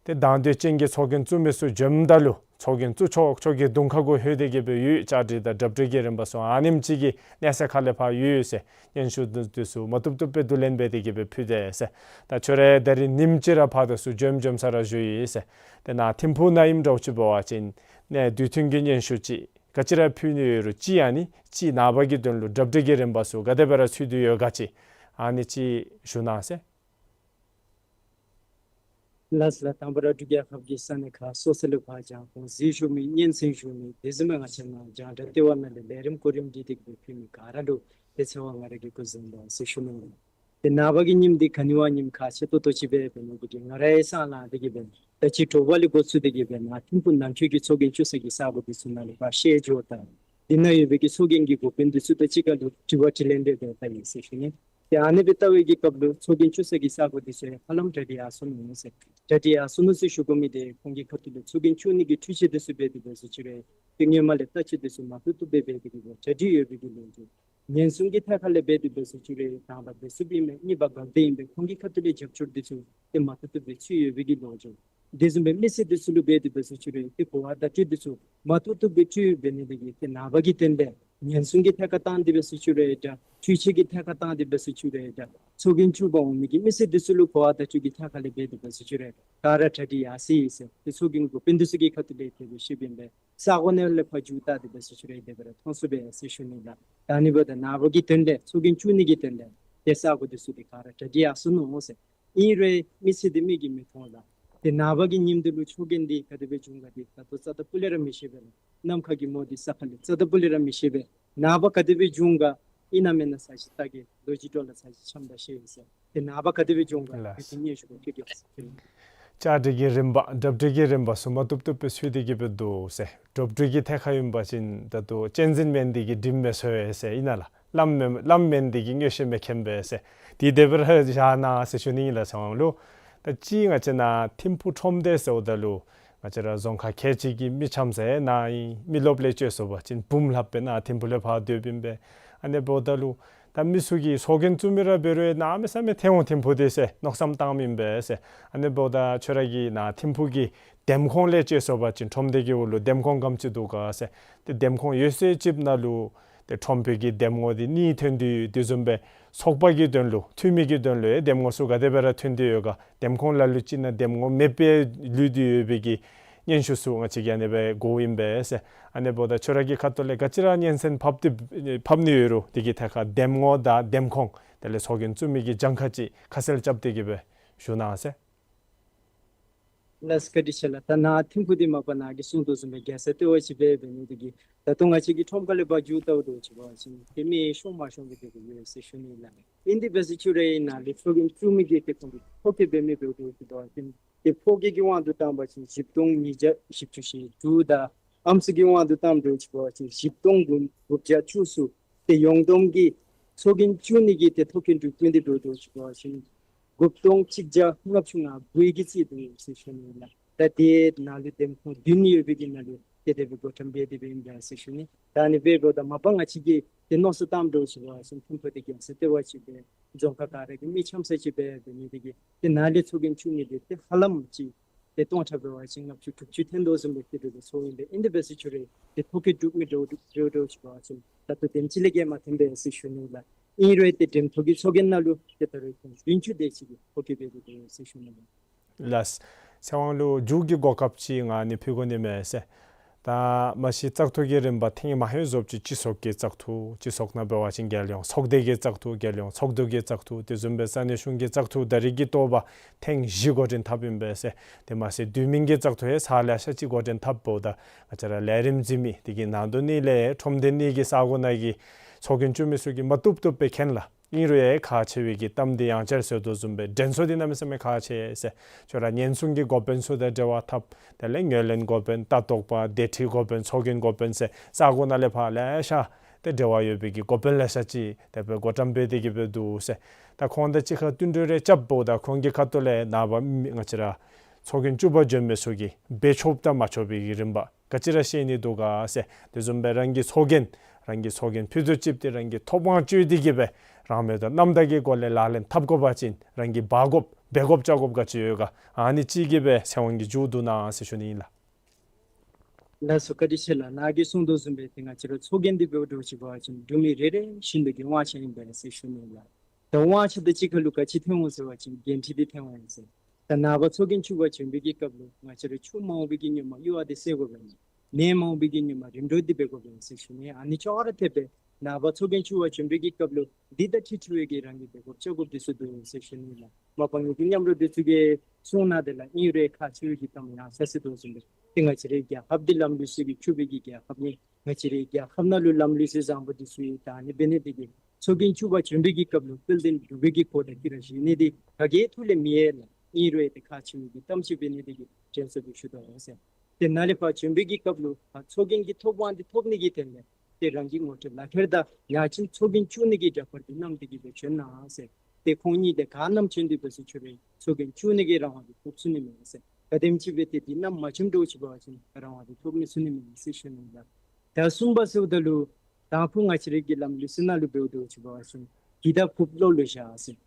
ཏེ་དང་འདོད་ཅན་གྱི་ཚོགས་རྒྱན་བཙུགས་མི་ཚུ་འབྱོནམ་ད་ལུ་ཚོགས་རྒྱན་བཙུགས་ཆོག་ཆོག་གི་གདོང་ཁ་གུ་ལྷོད་དེ་གི་སྦེ་ཡོད། བཅའ་སྒྲིག་དང་གྲ་སྒྲིག་གི་རིམ་པ་ཚུ་ཨ་ནེམ་ཅིག་གི་གནས་ཚད་ཁ་ལས་ཕར་ཡོད་ཟེར། སྙན་ཞུ་འདི་ཚུ་མ་བཏུབ་བཏུབ་སྦེ་བསྡུ་ལེན་འབད་དེ་གི་སྦེ་ཕུལ་ཏེ་ཟེར། ད་ཁྱོད་ར་ད་རིས་ཉིནམ་གཅིག་ར་ཕར་དེ་ཚུ་འབྱོན་འབྱོན་ས་ར་ཞུ་ཡི་ཟེར། ཏེ་ནཱ་ཐིམ་ཕུག་ནང་ཨིནམ་འདྲཝ་ཅིག་འབད་བ་ཅིན་ནཱ་དུས་མཐུན་གྱི་སྙན་ཞུ་ཅིག་ག་ཅི་ར་ཕུལ་ནི་ཡོད་རུང་ཅིག་ཨ་ནི་ཅིག་ནངས་པ་གི་དོན་ལུ་གྲ་སྒྲིག་གི་རིམ་པ་ཚུ་ག་དེ་སྦེ་ར་ཚུད་དེ་ཡོད་ག་ཅིག་ཨ་ནི་ཅིག་ཞུ་གནང་ཟེར། ལགས་ལགས། དང་པ་ར་འབྲུག་རྒྱལ་ཁབ་ཀྱི་ས་གནས་ཁག་སོ་སོ་ལས་ཕར་བྱང་ཁོང་གཟིགས་ཞུ་མི་སྙན་སེང་ཞུ་མི་དེ་བཟུམ་མའི་ང་བཅས་ནཱ་རྒྱང་བསྒྲགས་ལྟེ་བ་ནང་ལས་ལས་རིམ་གོ་རིམ་སྒྲིག་སྟེ་གི་སྦེ་ཕུལ་མི་ག་ར་ལུ་ཏེ་ཚེ་དབང་ང་ར་གིས་སྐུ་གཟུགས་བཟང་པོ་ཟེར་ཞུ་ནི་ལགས། ཏེ་ནངས་པ་གི་ཉིནམ་འདི་ག་ནི་བ་ཉིནམ་ཁག་ཆེ་ཏོག་ཏོ་ཅིག་སྦེ་འབད་ནི་འདི་གིས་ང་ར་ཡང་སང་ལངས་ཏེ་གི་སྦེ་ད་ཅི་དྲོ་པ་ལས་འགོ་བཙུགས་ཏེ་གི་སྦེ་ནཱ་ཐིམ་ཕུག་ནང་འཁོད་ཀྱི་ཚོགས་རྒྱན་བཙུགས་ས་གི་ས་གོ་འདི་ཚུ་ནང་ལུ་ཕར་ཤེས་འགྱོ་དང་འདི་ནང་ཡོད་པའི་གི་ཚོགས་རྒྱན་གྱི་འགོ་དཔོན་འདི་ཚུ་དང་གཅིག་ཁར་ལུ་དྲི་བ་དྲིས་ལན་འབད་འབདཝ་ད་ཨིན་ཟེར་ཞུ་ནི། ཏེ་ཨ་ནི་སྦེ་བལྟ་བའི་གི་སྐབས་ལུ་ཚོགས་རྒྱན་བཙུགས་ས་གི་ས་གོ་འདི་ཚུ་ཡང་ཧ་ལམ་གྲ་སྒྲིག་ཡར་སོ་ནུག་ཟེར། གྲ་སྒྲིག་ཡར་སོ་ནུག་ཟེར་ཞུ་དགོ་མི་འདི་ཁོང་གི་ཁ་ཐུག་ལས་ཚོགས་རྒྱན་བཙུགས་ནི་གི་འཕྲུལ་ཆས་འདི་ཚུ་འབད་དེ་འབད་ཟེར་ཅི་རུང་ཏེ་སྔོན་མ་ལས་བརྟག་དཔྱད་འདི་ཚུ་མ་བཏུབ་བཏུབ་སྦེ་འབད་དེ་གི་སྦེ་གྲ་སྒྲིག་ཡོད་པའི་གི་ལོ་རྒྱུས། ཉེན་སྲུང་གི་ཐད་ཁ་ལས་འབད་དེ་འབད་ཟེར་ཅི་རུང་དང་པ་བདེ་སྲུངཔ་ཨིན་མས། གཉིས་པ་འགག་སྡེ་ཨིན་པས། ཁོང་གི་ཁ་ཐུག་ལས་རྒྱབ་སྐྱོར་འདི་ཚུ་ཏེ་མ་བཏུབ་བཏུབ་སྦེ་ཚུད་ཡོད་པའི་གི་ལོ་རྒྱུས། དེ་བཟུམ་སྦེ་མི་སེར་འདི་ཚུ་ལུ་འབད་དེ་འབད་ཟེར་ཅི་རུང་ཏེ་གོ་བ་བརྡ་སྤྲོད་འདི་ཚུ་མ་བཏུབ་བཏུབ་སྦེ་སྤྲོད་འབད་ནི་འདི་གིས་ཏེ་ནངས་པ་གི་དོན་ལས་ཉེན་སྲུང་གི་ཐད་ཁར་བཏང་སྟེ་འབད་ཟེར་ཅི་རུང་ཡང་འདྲ། འཕྲུལ་ཆས་ཀྱི་ཐད་ཁར་བཏང་སྟེ་འབད་ཟེར་ཅི་རུང་ཡང་འདྲ། ཚོགས་རྒྱན་བཙུགས་པར་འོང་མི་གི་མི་སེར་འདི་ཚུ་ལུ་གོ་བ་བརྡ་སྤྲོད་ཀྱི་ཐད་ཁ་ལས་འབད་དེ་འབད་ཟེར་ཅི་རུང་ཡང་ག་ར་གྲ་སྒྲིག་ཡར་སོ་ཡི་ཟེར་ཏེ་ཚོགས་རྒྱན་འགོ་དཔོན་འདི་ཚུ་གི་ཁ་ཐུག་ལས་དེ་སྦེ་ཞུཝ་ཨིན་པས། ས་གོ་ནང་ལས་ཕར་མཇུག་བསྡུ་སྟེ་འབད་ཟེར་ཅི་རུང་ཡང་དེ་སྦེ་ར་མཐོང་ཚུགས་པས་ཟེར་ཞུ་ནི་ལགས། ད་ཨ་ནི་འབདཝ་ད་ནངས་པ་གི་དོན་ལས་ཚོགས་རྒྱན་བཙུགས་ནི་གི་དོན་ལས་ཏེ་ས་གོ་འདི་ཚུ་འདི་ག་ར་གྲ་སྒྲིག་ཡར་སོ་ནུག་ཟེར། ཨིན་རུང་མི་སེར་འདི་མིག་གིས་མི་མཐོང་ལགས། ཏེ་ནངས་པ་གི་ཉིནམ་འདི་ལུ་ཚོགས་རྒྱན་འདི་ག་དེ་སྦེ་འབྱུང་ག་འདི་ད་ལྟོ་རྩ་དང་སྤུ་ལས་ར་མི་ཤེས་པས་ལགས། ནམ་མཁའ་གི་མོ་འདི་ས་ཁ་ལས་རྩ་དང་སྤུ་ལས་ར་མི་ཤེས་པས། ནངས་པ་ག་དེ་སྦེ་འབྱུང་ག་ཨིན་ན་མེན་ན་ཚར་ཅིག་བལྟ་གེ། ལོ་གཅིག་འགྲོ་ལ་ཚར་ཅིག་འཆམ་ད་ཤེས་ཡི་ཟེར། ཏེ་ནངས་པ་ག་དེ་སྦེ་འབྱུང་ག་ལགས། དེ་སྦེ་སྙན་ཞུ་གི་ཕུལ་གེ་ཟེར། བཅའ་སྒྲིག་གི་རིམ་པ་གྲ་སྒྲིག་གི་རིམ་པ་ཚུ་མ་བཏུབ་བཏུབ་སྦེ་ཚུད་དེ་གི་སྦེ་འདུག་ཟེར། གྲ་སྒྲིག་གི་ཐད་ཁར་ཨིན་པ་ཅིན་ད་ལྟོ་གཅན་གཟན་མེན་འདི་གིས་འགྲིམ་མི་ཚུགས་པས་ཟེར་ཨིན་ན་ལགས། བླམ་མེན་བླམ་མེན་འདི་གིས་མངོན་ཤེས་མི་མཁྱེན་པས་ཟེར། དེ་དེ་སྦེ་ར་བཞག་གནང་ཟེར་ཞུ་ནི་ཨིན་ལགས་ཚེ་དབང་ལུ། ད་ཅི་ང་བཅས་ནཱ་ཐིམ་ཕུག་ཁྲོམ་སྡེ་ཟེརཝ་ད་ལུ་ང་བཅས་ར་རྫོང་ཁག་ཁལ་གཅིག་གི་མི་འཆམ་ས་ཡང་ནཱ་ཨིན། མི་རློབས་ལས་བཅད་སོང་པ་ཅིན་བུམོ་ལྷགཔ་སྦེ་ནཱ་ཐིམ་ཕུག་ལས་ཕར་སྡོདཔ་ཨིན་པས། ཨ་ནི་འབདཝ་ད་ལུ་ད་མི་ཚུ་གིས་ཚོགས་རྒྱན་བཙུགས་མི་ར་འབད་རུང་གནམ་མེད་ས་མེད་ཐོན་འོང་ཐིམ་ཕུག་འདི་ཟེར་མནོ་བསམ་བཏངམ་ཨིན་པས་ཟེར། ཨ་ནི་འབདཝ་ད་ཁྱོད་ར་གིས་ནཱ་ཐིམ་ཕུག་གི་འདེམས་ཁོངས་ལས་བཅད་སོང་པ་ཅིན་ཁྲོམ་སྡེ་གི་འོག་ལུ་འདེམས་ཁོངས་ག་དེམ་ཅིག་འདུག་ག་ཟེར། ཏེ་འདེམས་ཁོངས་ཡོད་ཚད་ཅིག་ནང་ལུ་ཏེ་ཁྲོམ་དཔོན་གྱི་འདེམས་ངོ་འདི་གཉིས་ཐོན་ཏེ་ཡོད། དེ་བཟུམ་སྦེ་ཚོགས་པ་གི་དོན་ལུ་འཐུས་མི་གི་དོན་ལུ་ཡང་འདེམས་ངོ་ཚུ་ག་དེ་སྦེ་ར་ཐོན་ཏེ་ཡོད་ག། འདེམས་ཁོངས་ལ་ལུ་ཅིག་ནང་འདེམས་ངོ་མེདཔ་སྦེ་ལུས་ཏེ་ཡོད་པའི་གི་སྙན་ཞུ་ཚུ་ང་བཅས་ཀྱིས་ཨ་ནི་སྦེ་གོཝ་ཨིན་པས་ཟེར། ཨ་ནི་འབདཝ་ད་ཁྱོད་ར་གི་ཁ་ཐུག་ལས་ག་ཅི་ར་སྙན་གསན་ཕབ་སྟེ་ཕབ་ནི་ཡོད་རུང་དེ་གི་ཐད་ཁར་འདེམས་ངོ་དང་འདེམས་ཁོངས་དེ་ལས་ཚོགས་རྒྱན་བཙུགས་མི་གི་གྱངས་ཁ་ཅིག་ཁ་གསལ་རྐྱབ་སྟེ་གི་སྦེ་ཞུ་གནང་ཟེར། ལགས་བཀའ་དྲིན་ཆེ་ལགས། ད་ནཱ་ཐིམ་ཕུག་འདི་མ་པ་ནཱ་གིས་གསུངས་དོ་བཟུམ་སྦེ་རྒྱལ་ས་ལྟེ་བ་ཅིག་སྦེ་འབད་ནི་འདི་གིས་ད་ལྟོ་ང་བཅས་ཀྱིས་ཁྲོམ་ཁ་ལས་ཕར་མཇུག་བསྡུཝ་འདྲཝ་ཅིག་འབད་བ་ཅིན་ཏེ་མི་ཤོང་མ་ཤོང་གི་དེ་སྦེ་ཡོད་ཟེར་ཞུ་ནི་ལགས། ཨིན་དེ་འབད་ཟེར་ཅི་རུང་ཡང་ནཱ་ལས་ཚོགས་རྒྱན་བཙུགས་མི་གི་ཏེ་ཁོང་གི་ཕོ་སྐྱེད་འབད་མི་འབདཝ་འདྲཝ་ཅིག་འབད་བ་ཅིན་ཏེ་ཕོ་སྐྱེད་ཀྱི་དབང་དུ་བཏང་པ་ཅིན་བཞི་སྟོང་ཉིས་བརྒྱ་བཞི་བཅུ་ཞེ་དྲུག་དང་ཨམ་སྲུ་གི་དབང་དུ་བཏངམ་འདྲཝ་ཅིག་འབད་བ་ཅིན་བཞི་སྟོང་དགུ་དགུ་བརྒྱ་བཅུ་གསུམ། ཏེ་ཡོངས་བསྡོམས་ཀྱི་ཚོགས་རྒྱན་བཙུགས་ནི་གི་ཏེ་ཐོ་ཁེངས་དྲུག་བདུན་འདི་འདྲཝ་འདྲཝ་ཅིག་འབད་བ་ཅིན་དགུ་སྟོང་གཅིག་བརྒྱ་ལྔ་བཅུ་ང་དགུ་གི་རྩིས་འདུག་ཟེར་ཞུ་ནི་ལགས། ད་དེ་ནང་ལུ་འདེམས་ཁོངས་བདུན་ཡོད་པའི་གི་ནང་ལུ་ཏེ་དེ་སྦེ་བགོ་བཀྲམ་འབད་དེ་སྦེ་ཨིན་པས་ཟེར་ཞུ་ནི། ད་ཨ་ནི་སྦེ་འབདཝ་ད་མ་པ་ང་བཅས་ཀྱིས་ཏེ་མནོ་བསམ་བཏངམ་འདྲཝ་ཅིག་འབད་བ་ཅིན་ཐིམ་ཕུག་འདི་རྒྱལ་ས་ལྟེ་བ་ཅིག་སྦེ་རྫོང་ཁག་ག་ར་གི་མི་འཆམ་ས་ཅིག་སྦེ་འབད་ནི་འདི་གིས་ཏེ་ནཱ་ལས་ཚོགས་རྒྱན་བཙུགས་ནི་འདི་ཏེ་ཧ་ལམ་ཅིག་ཏེ་སྟོང་ཕྲག་འབད་བ་ཅིན་ལྔ་བཅུ་དྲུག་ཅུ་ཐོན་དོ་བཟུམ་སྦེ་ཏེ་འདི་ལུ་ཚོརཝ་ཨིན་པས། ཨིན་དེ་འབད་ཟེར་ཅི་རུང་ཏེ་ཐོ་ཁེངས་དྲུག་མི་འདྲཝ་འདྲཝ་འདྲཝ་ཅིག་འབད་བ་ཅིན་ད་ལྟོ་དེམ་ཅིག་ལས་བརྒལ་མ་ཐོན་པས་ཟེར་ཞུ་ནི་ལགས། ཨིན་རུང་ཏེ་འདེམས་ཐོག་གི་ཚོགས་རྒྱན་ནང་ལུ་ཏེ་ད་རེས་ཁོང་བདུན་ཅུ་དེ་ཅིག་གིས་ཐོ་བཀོད་འབད་དེ་འདུག་ཟེར་ཞུ་ནི་ལགས། ལགས། ཚེ་དབང་ལུ་མཇུག་གི་གོ་སྐབས་ཅིག་ང་ཨ་ནི་ཕུལ་དགོ་ནི་མས་ཟེར། ད་མ་གཞི་བཙག་འཐུ་གི་རིམ་པ་ཐེངས་མ་ཧེ་རྫོགསཔ་ཅིག་སྤྱི་ཚོགས་ཀྱི་བཙག་འཐུ་སྤྱི་ཚོགས་ནང་འབད་བ་ཅིན་རྒྱལ་ཡོངས་ཚོགས་སྡེ་གི་བཙག་འཐུ་རྒྱལ་ཡོངས་ཚོགས་འདུ་གི་བཙག་འཐུ་དེ་བཟུམ་སྦེ་ས་གནས་གཞུང་གི་བཙག་འཐུ་ད་རེས་ཀྱི་ཐོག་ལས་ཐེངས་བཞི་འགོ་འདྲེན་འཐབ་ཨིན་པས་ཟེར། དེ་མ་ཚད་དུས་མིན་གྱི་བཙག་འཐུ་ཡང་ཚར་ལེ་ཤ་ཅིག་འགོ་འདྲེན་འཐབ་འབདཝ་ད་ང་བཅས་ར་ལས་རིམ་གཟིགས་མི་དེ་གི་ནང་དོན་ནི་ལས་ཁྲོམ་སྡེ་གཉིས་ཀྱི་ས་གོ་ནང་གི་ཚོགས་རྒྱན་བཙུགས་མི་ཚུ་གིས་མ་བཏུབ་བཏུབ་སྦེ་མཁྱེན་ལགས། ཨིན་རུང་ཡང་ཁག་ཆེ་བའི་གི་གཏམ་འདི་ཡང་བསྐྱར་ཟེར་དོ་བཟུམ་སྦེ་དྲན་གསོ་འདི་གནམ་མེད་ས་མེད་ཁག་ཆེ་ཟེར། ཁྱོད་ར་ཉེན་སྲུང་གི་འགོ་དཔོན་ཚུ་དང་འབྲེལ་བ་འཐབ། དེ་ལས་ངོས་ལེན་འགོ་དཔོན་ལྟ་རྟོག་པ་སྡེ་ཁྲི་འགོ་དཔོན་ཚོགས་རྒྱན་འགོ་དཔོན་ཟེར་ས་གོ་ནང་ལས་ཕར་ལེ་ཤ་ཏེ་འབྲེལ་བ་ཡོད་པའི་གི་འགོ་དཔོན་ལེ་ཤ་ཅིག་དེ་སྦེ་འགོ་འདྲེན་འབད་དེ་གི་སྦེ་འདུག་ཟེར། ད་ཁོང་དང་གཅིག་ཁར་བསྟུན་གྲོས་རེ་རྐྱབ་འབདཝ་ད་ཁོང་གི་ཁ་ཐུག་ལས་ནངས་པ་མི་ང་བཅས་ར་ཚོགས་རྒྱན་བཅུ་པ་འབྱོན་མི་ཚུ་གིས་འབད་ཆོགཔ་དང་མ་ཆོག་པའི་གི་རིམ་པ་ག་ཅི་ར་བཤད་ནི་འདུག་ག་ཟེར། དེ་བཟུམ་སྦེ་རང་གི་ཚོགས་རྒྱན་རང་གི་ཚོགས་རྒྱན་ཕུད་རྡོག་གཅིག་འདི་རང་གི་ཐོབ་དབང་སྤྱོད་དེ་གི་སྦེ་རང་མོས་དང་རྣམ་དག་གི་སྒོ་ལས་ལག་ལེན་འཐབ་དགོ་པ་ཅིན་རང་གིས་འབག་དགོཔ་འབད་དགོཔ་རྐྱབ་དགོཔ་ག་ཅི་ཡོད་ག། ཨ་ནི་ཅིག་གི་སྦེ་ཚེ་དབང་གིས་མཇུག་བསྡུ་གནང་ཟེར་ཞུ་ནི་ཨིན་ལགས། ལགས་སོ། བཀའ་དྲིན་ཆེ་ལགས། ནཱ་གིས་གསུངས་དོ་བཟུམ་སྦེ་ཏེ་ང་བཅས་ར་ཚོགས་རྒྱན་འདི་འབདཝ་འདྲཝ་ཅིག་འབད་བ་ཅིན་འབྲུག་མི་རེ་རེ་བཞིན་དུ་གི་དབང་ཆ་ཨིན་པས་ཟེར་ཞུ་ནི་ལགས། ད་དབང་ཆ་དང་གཅིག་ཁར་ལུ་ག་ཅི་ཐོན་འོང་ཟེར་བ་ཅིན་འགན་འཁྲི་འདི་ཐོན་འོང་ཟེར། ད་ནངས་པ་ཚོགས་རྒྱན་བཅུ་པ་བྱོན་པའི་གི་སྐབས་ལུ་ང་བཅས་ར་ཆུ་མང་པོའི་གི་སྔོན་མ་གཡུར་བ་འདི་བསལ་དགོ་པས། ནད་མང་པོའི་གི་སྔོན་མ་རིམ་གྲོ་འདི་འབད་དགོ་པས་ཟེར་ཞུ་ནི། ཨ་ནི་ཅོག་ར་འཐདཔ་སྦེ་ནངས་པ་ཚོགས་རྒྱན་བཅུ་པ་བྱོན་པའི་གི་སྐབས་ལུ་འདི་དང་འཁྲིལ་འཁྲིལ་བའི་གི་རང་གིས་འབད་དགོཔ་རྐྱབ་དགོཔ་འདི་ཚུ་འདུག་ཟེར་ཞུ་ནི་ལགས། མ་པ་ངེ་གི་མཉམ་རོགས་འདི་ཚུ་གིས་གསུང་གནང་དེ་ལགས། ཨིན་རུང་ཁག་ཆེ་བའི་གི་གཏམ་ཡང་ཟེར་ཟེར་དོ་བཟུམ་སྦེ་ཏེ་ང་བཅས་རའི་རྒྱལ་ཁབ་འདི་ལམ་ལུགས་ཚུ་གིས་འཁྱུད་པའི་གི་རྒྱལ་ཁབ་ཨིན། ང་བཅས་རའི་རྒྱལ་ཁབ་ནང་ལུ་ལམ་ལུགས་ཚུ་བཟང་པོ་འདི་ཚུ་ཡོད། ད་ཨ་ནི་འབད་ནི་འདི་གིས་ཚོགས་རྒྱན་བཅུ་པ་བྱོན་པའི་གི་སྐབས་ལུ་དཔལ་ལྡན་འབྲུག་པའི་གི་གོ་བརྡ་ཅིག་ར་བཞེས་ནི་འདི་ག་གིས་ཐུགས་ལས་མི་ཡལ་ལགས། ཨིན་རུང་ཏེ་ཁག་ཆེ་བའི་གི་གཏམ་ཅིག་འབད་ནི་འདི་གིས་དྲན་གསོ་འདི་ཞུ་དོ་ཟེར། ཏེ་ནཱ་ལས་ཕར་བྱོན་པའི་གི་སྐབས་ལུ་ཕར་ཚོགས་རྒྱན་གྱི་ཐོབ་དབང་འདི་ཐོབ་ནི་གི་དོན་ལས་ཏེ་རང་གི་ངོ་སྤྲོད་ལག་ཁྱེར་དང་ཡང་ཅིན་ཚོགས་རྒྱན་བཙུགས་ནི་གི་འདྲ་པར་འདི་བསྣམས་ཏེ་གི་སྦེ་བྱོན་གནང་ཟེར། ཏེ་ཁོང་གཉིས་ཏེ་ག་བསྣམས་བྱོན་ཏེ་འབད་སོང་ཅི་རུང་ཚོགས་རྒྱན་བཙུགས་ནི་གི་རང་དབང་འདི་ཐོབ་ཚུགས་ནི་མེད་ཟེར། ག་དེམ་ཅིག་སྦེ་ཏེ་འདི་བསྣམས་མ་བྱོནམ་འདྲཝ་ཅིག་འབད་བ་ཅིན་རང་དབང་འདི་ཐོབ་མི་ཚུགས་ནི་མེད་ཟེར་ཞུ་ནི་ལགས། ད་གསུམ་པ་ཟེརཝ་ད་ལུ་དང་ཕུ་ང་བཅས་རའི་གི་ལམ་ལུགས་ཚུ་ནང་ལུ་འབདཝ་འདྲཝ་ཅིག་འབད་བ་ཅིན་གྱི་དང་ཕུརཔ་ལོགས་ལུ་བཞག་ཟེར།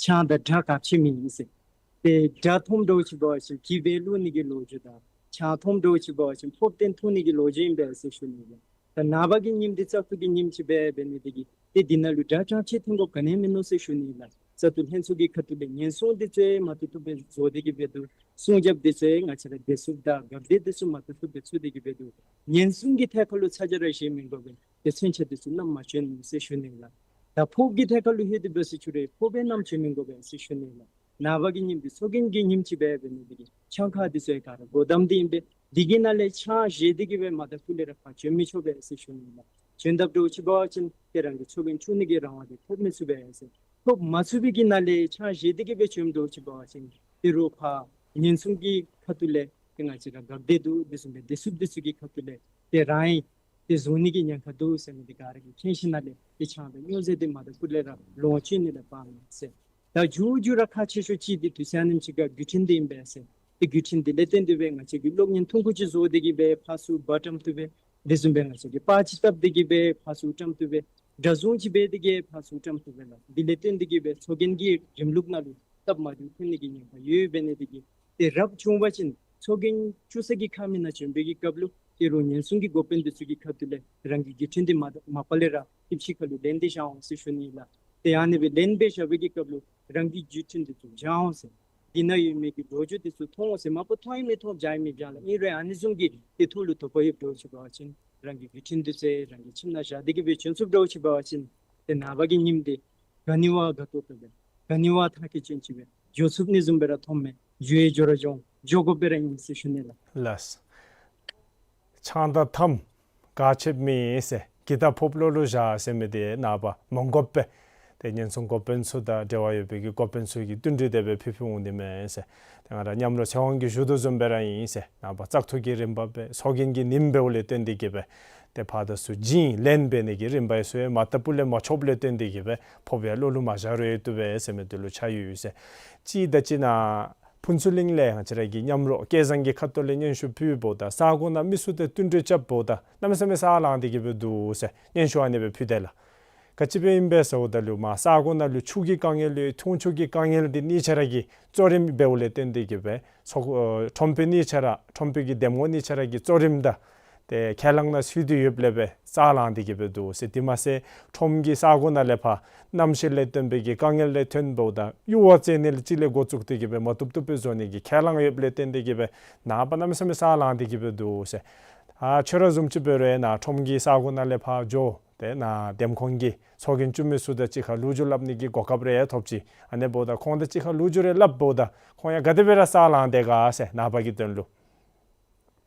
ཆང་དང་སྦྲ་ག་ཅི་མེད་ཟེར། ཏེ་སྦྲ་འཐུངམ་འདྲཝ་ཅིག་འབད་བ་ཅིན་གྱི་སྦེ་བླུག་ནི་གི་ལོ་རྒྱུས་དང་ཆང་འཐུངམ་འདྲཝ་ཅིག་འབད་བ་ཅིན་ཕོརཔ་སྟེང་འཐུང་ནི་གི་ལོ་རྒྱུས་ཨིན་པས་ཟེར་ཞུ་ནི་ལགས། ད་ནངས་པ་གི་ཉིནམ་འདི་བཙག་འཐུ་གི་ཉིནམ་ཅིག་འབད་འབད་ནི་འདི་གིས་ཏེ་འདི་ནང་ལུ་སྦྲ་ཆང་ཅིག་འཐུང་དགོཔ་ག་ནི་ཡང་མིན་ནུག་ཟེར་ཞུ་ནི་ལགས། བཙག་འཐུ་ལྷན་ཚོགས་ཀྱི་ཁ་ཐུག་ལས་ཉེན་སྲུང་འདི་ཚུ་མ་བཏུབ་བཏུབ་སྦེ་བཟོ་སྟེ་གི་སྦེ་འདུག། སྲུང་སྐྱོབ་འདི་ཚུ་ང་བཅས་ར་བདེ་སྲུངཔ་དང་འགག་སྡེ་འདི་ཚུ་མ་བཏུབ་བཏུབ་སྦེ་ཚུགས་ཏེ་གི་སྦེ་འདུག། ཉེན་སྲུང་གི་ཐད་ཁར་ལུ་ཚ་གྱང་ར་བཞེས་མི་དགོ་པས། ཏེ་མཚོན་ཆ་འདི་ཚུ་བསྣམས་མ་བྱོན་ཟེར་ཞུ་ནི་ལགས། ད་ཕོརཔ་གི་ཐད་ཁར་ལུ་ལྷོད་དེ་འབད་སོང་ཅི་རུང་ཕོརཔ་སྦེ་བསྣམས་བྱོན་མི་དགོ་པས་ཟེར་ཞུ་ནི་ལགས། ནངས་པ་གི་ཉིནམ་འདི་ཚོགས་རྒྱན་གྱི་ཉིནམ་ཅིག་འབད་འབད་ནི་འདི་གིས་ཆང་ཁང་འདི་ཚུ་ག་ར་སྒོ་བསྡམས་ཏེ་ཨིན་པས། འདི་གི་ནང་ལས་ཆང་བཞེས་ཏེ་གི་སྦེ་མ་ད་ཕུ་ལས་ར་ཕར་བྱོན་མི་ཆོག་པས་ཟེར་ཞུ་ནི་ལགས། བྱོནམ་འདྲཝ་ཅིག་འབད་བ་ཅིན་ཏེ་རང་གི་ཚོགས་རྒྱན་བཙུགས་ནི་གི་རང་དབང་འདི་ཐོབ་མི་ཚུགས་པས་ཟེར། ཐོབ་མ་ཚུགས་པའི་གི་ནང་ལས་ཆང་བཞེས་ཏེ་གི་སྦེ་བྱོནམ་འདྲཝ་ཅིག་འབད་བ་ཅིན་ཏེ་རོགས་ཕར་ཉེན་སྲུང་གི་ཁ་ཐུག་ལས་ཏེ་ང་བཅས་ར་འགག་སྡེ་འདུག། དེ་བཟུམ་སྦེ་བདེ་སྲུངཔ་འདི་ཚུ་གི་ཁ་ཐུག་ལས་ཏེ་རང་ཡང་ཏེ་བཟུང་ནི་གི་ཉེན་ཁ་འདུག་ཟེར་མི་འདི་ག་ར་གིས་མཁྱེན་ཞིནམ་ལས་ཏེ་ཆང་དང་སྨྱོ་རྫས་འདི་མ་ད་ཕུ་ལས་ར་ལོངས་སྤྱོད་ནི་ལས་སྤང་ཟེར། ད་མཇུག་མཇུག་ར་ཁག་ཆེ་ཤོས་ཅིག་འདི་དུས་ཚོད་ཨ་ནེམ་ཅིག་ཁར་བརྒྱུད་འཕྲིན་འདི་ཨིན་པས་ཟེར། ཏེ་བརྒྱུད་འཕྲིན་འདི་ལས་བརྟེན་ཏེ་སྦེ་ང་བཅས་ཀྱིས་གློག་བརྙན་ཐུང་ཀུ་ཅིག་བཟོ་སྟེ་གི་སྦེ་ཕར་ཚུར་འབག་བཀྲམ་བཏུབ་པས། དེ་བཟུམ་སྦེ་ང་བཅས་ཀྱིས་པར་ཅིག་བཏབ་སྟེ་གི་སྦེ་ཕར་ཚུར་བཀྲམ་བཏུབ་པས། སྒྲ་བཟུང་ཅིག་འབད་དེ་གི་ཕར་ཚུར་བཀྲམ་བཏུབ་པས་ལགས། འདི་ལས་བརྟེན་ཏེ་གི་སྦེ་ཚོགས་རྒྱན་གྱི་རིམ་ལུགས་ནང་ལུ་སྟབས་མ་བདེཝ་ཐོན་ནི་གི་ཉེན་ཁ་ཡོདཔ་འབད་ནི་འདི་གིས་ཏེ་རབ་བྱུང་པ་ཅིན་ཚོགས་རྒྱན་བཙུགས་ས་གི་ཁ་མིག་ནང་བྱོན་པའི་གི་སྐབས་ལུ་ཏེ་རོགས་ཉེན་སྲུང་གི་འགོ་དཔོན་འདི་ཚུ་གི་ཁ་ཐུག་ལས་རང་གི་བརྒྱུད་འཕྲིན་འདི་མ་མ་པ་ལས་ར་ཨིབ་ཅིག་ཁར་ལུ་ལེན་ཏེ་བཞག་འོང་ཟེར་ཞུ་ནི་ལགས། ཏེ་ཨ་ནི་སྦེ་ལེན་སྦེ་བཞག་པའི་གི་སྐབས་ལུ་རང་གི་བརྒྱུད་འཕྲིན་འདི་ཚུ་སྦྱང་འོང་ཟེར། འདི་ནང་ཡོད་མི་གི་ལོ་རྒྱུས་འདི་ཚུ་མཐོང་འོང་ཟེར། མ་པ་མཐོང་ཡང་མི་མཐོང་སྦྱང་ཡང་མི་སྦྱང་ལགས། ཨིན་རུང་ཨ་ནི་བཟུམ་གྱི་ཏེ་ཐུགས་ལུ་དོགས་པ་ཡོདཔ་འདྲཝ་ཅིག་འབད་བ་ཅིན་རང་གི་བརྒྱུད་འཕྲིན་འདི་ཚུ་རང་གི་ཁྱིམ་ནང་བཞག་སྟེ་གི་སྦེ་བྱོན་ཚུགསཔ་འདྲཝ་ཅིག་འབད་བ་ཅིན་ཏེ་ནངས་པ་གི་ཉིནམ་འདི་ག་ནི་བ་དགའ་ཏོག་ཏོ་སྦེ་ག་ནི་བ་ཐང་ཀི་ཅན་ཅིག་སྦེ་འགྱོ་ཚུགས་ནི་བཟུམ་སྦེ་ར་མཐོངམ་མས། འགྱོ་ཡང་འགྱོ་ར་འགྱོ་འགྱོ་དགོཔ་སྦེ་ར་ཨིན་ཟེར་ཞུ་ནི་ལགས། ལགས། ཆང་དང་ཐམ་ག་ཆེབ་མི་ཟེར་གྱི་དང་ཕོརཔ་ལོགས་ལུ་བཞག་ཟེར་མི་འདི་ནངས་པ་མ་དགོཔ་སྦེ་ཏེ་ཉེན་སྲུང་འགོ་དཔོན་ཚུ་དང་འབྲེལ་བ་ཡོད་པའི་གི་འགོ་དཔོན་ཚུ་གིས་བསྟུན་གྲོས་དེ་སྦེ་ཕུལ་ཕུལ་འོང་ནི་མས་ཟེར། ཏེ་ང་ར་མཉམ་རོགས་ཚེ་དབང་གིས་ཞུ་དོ་བཟུམ་སྦེ་ར་ཨིན་ཟེར། ནངས་པ་བཙག་འཐུ་གི་རིམ་པ་སྦེ་ཚོགས་རྒྱན་གྱི་ཉིནམ་འབདཝ་ལས་བརྟེན་ཏེ་གི་སྦེ་ཏེ་ཕར་དང་ཚུར་བྱིན་ལེན་འབད་ནི་གི་རིམ་པ་ཡང་ཚུ་ཡང་མ་ད་ཕུ་ལས་མ་ཆོདཔ་ལས་བརྟེན་ཏེ་གི་སྦེ་ཕོརཔ་ཡང་ལོགས་ལུ་མ་བཞག་རུང་ཡང་བཏུབ་པས་ཟེར་མི་འདི་ལུ་ཆ་ཡོད་ཟེར། གཅིག་དང་གཅིག་ནཱ་ཕུན་ཚོགས་གླིང་ལས་ང་བཅས་ར་གི་མཉམ་རོགས་སྐལ་བཟང་གི་ཁ་ཐུག་ལས་སྙན་ཞུ་ཕུལཝ་ད་ས་གོ་ནང་མི་ཚུ་དང་བསྟུན་གྲོས་རྐྱབ་འབདཝ་ད་གནམ་མེད་ས་མེད་ས་ལངས་ཏེ་གི་སྦེ་འདུག་ཟེར་སྙན་ཞུ་ཨ་ནི་སྦེ་ཕུལ་དེས་ལགས། ག་ཅི་སྦེ་ཨིན་པས་ཟེརཝ་ད་ལུ་མར་ས་གོ་ནང་ལུ་ཆུ་གི་དཀའ་ངལ་ཡོད། འཐུང་ཆུ་གི་དཀའ་ངལ་འདི་གཉིས་ཆ་ར་གི་གཙོ་རིམ་འབདཝ་ལས་བརྟེན་ཏེ་གི་སྦེ་ཚོགས་ཨ་ཁྲོམ་དཔོན་གཉིས་ཆ་ར་ཁྲོམ་དཔོན་གྱི་འདེམས་ངོ་གཉིས་ཆ་ར་གི་གཙོ་རིམ་དང་ཏེ་ཁས་བླངས་ནང་ཚུད་དེ་ཡོདཔ་ལས་སྦེ་ས་ལངས་ཏེ་གི་སྦེ་འདུག་ཟེར། དེ་མ་ཚད་ཁྲོམ་གྱི་ས་གོ་ནང་ལས་ཕར་གནམ་གཤིས་ལས་བརྟེན་པའི་གི་དཀའ་ངལ་ལས་ཐོན་འབདཝ་ད་ཡུར་བ་བཙལ་ནི་ལས་ཅིག་ལས་འགོ་བཙུགས་ཏེ་གི་སྦེ་མ་བཏུབ་བཏུབ་སྦེ་བཟོ་ནི་གི་ཁས་བླངས་ཡོདཔ་ལས་བརྟེན་ཏེ་གི་སྦེ་ནངས་པ་གནམ་མེད་ས་མེད་ས་ལངས་ཏེ་གི་སྦེ་འདུག་ཟེར། ཨ་ཁྱོད་ར་བཟུམ་ཅིག་འབད་རུང་ནཱ་ཁྲོམ་གྱི་ས་གོ་ནང་ལས་ཕར་འགྱོ་སྟེ་ནཱ་འདེམས་ཁོངས་ཀྱི་ཚོགས་རྒྱན་བཙུགས་མི་ཚུ་དང་གཅིག་ཁར་ལོ་རྒྱུས་སླབ་ནི་གི་གོ་སྐབས་རེ་ཡང་ཐོབ་ཅི། ཨ་ནི་འབདཝ་ད་ཁོང་དང་གཅིག་ཁར་ལོ་རྒྱུས་རེ་སླབ་འབདཝ་ད་ཁོང་ཡང་ག་དེ་སྦེ་ར་ས་ལངས་དེས་ག་ཟེར་ནངས་པ་གི་དོན་ལུ།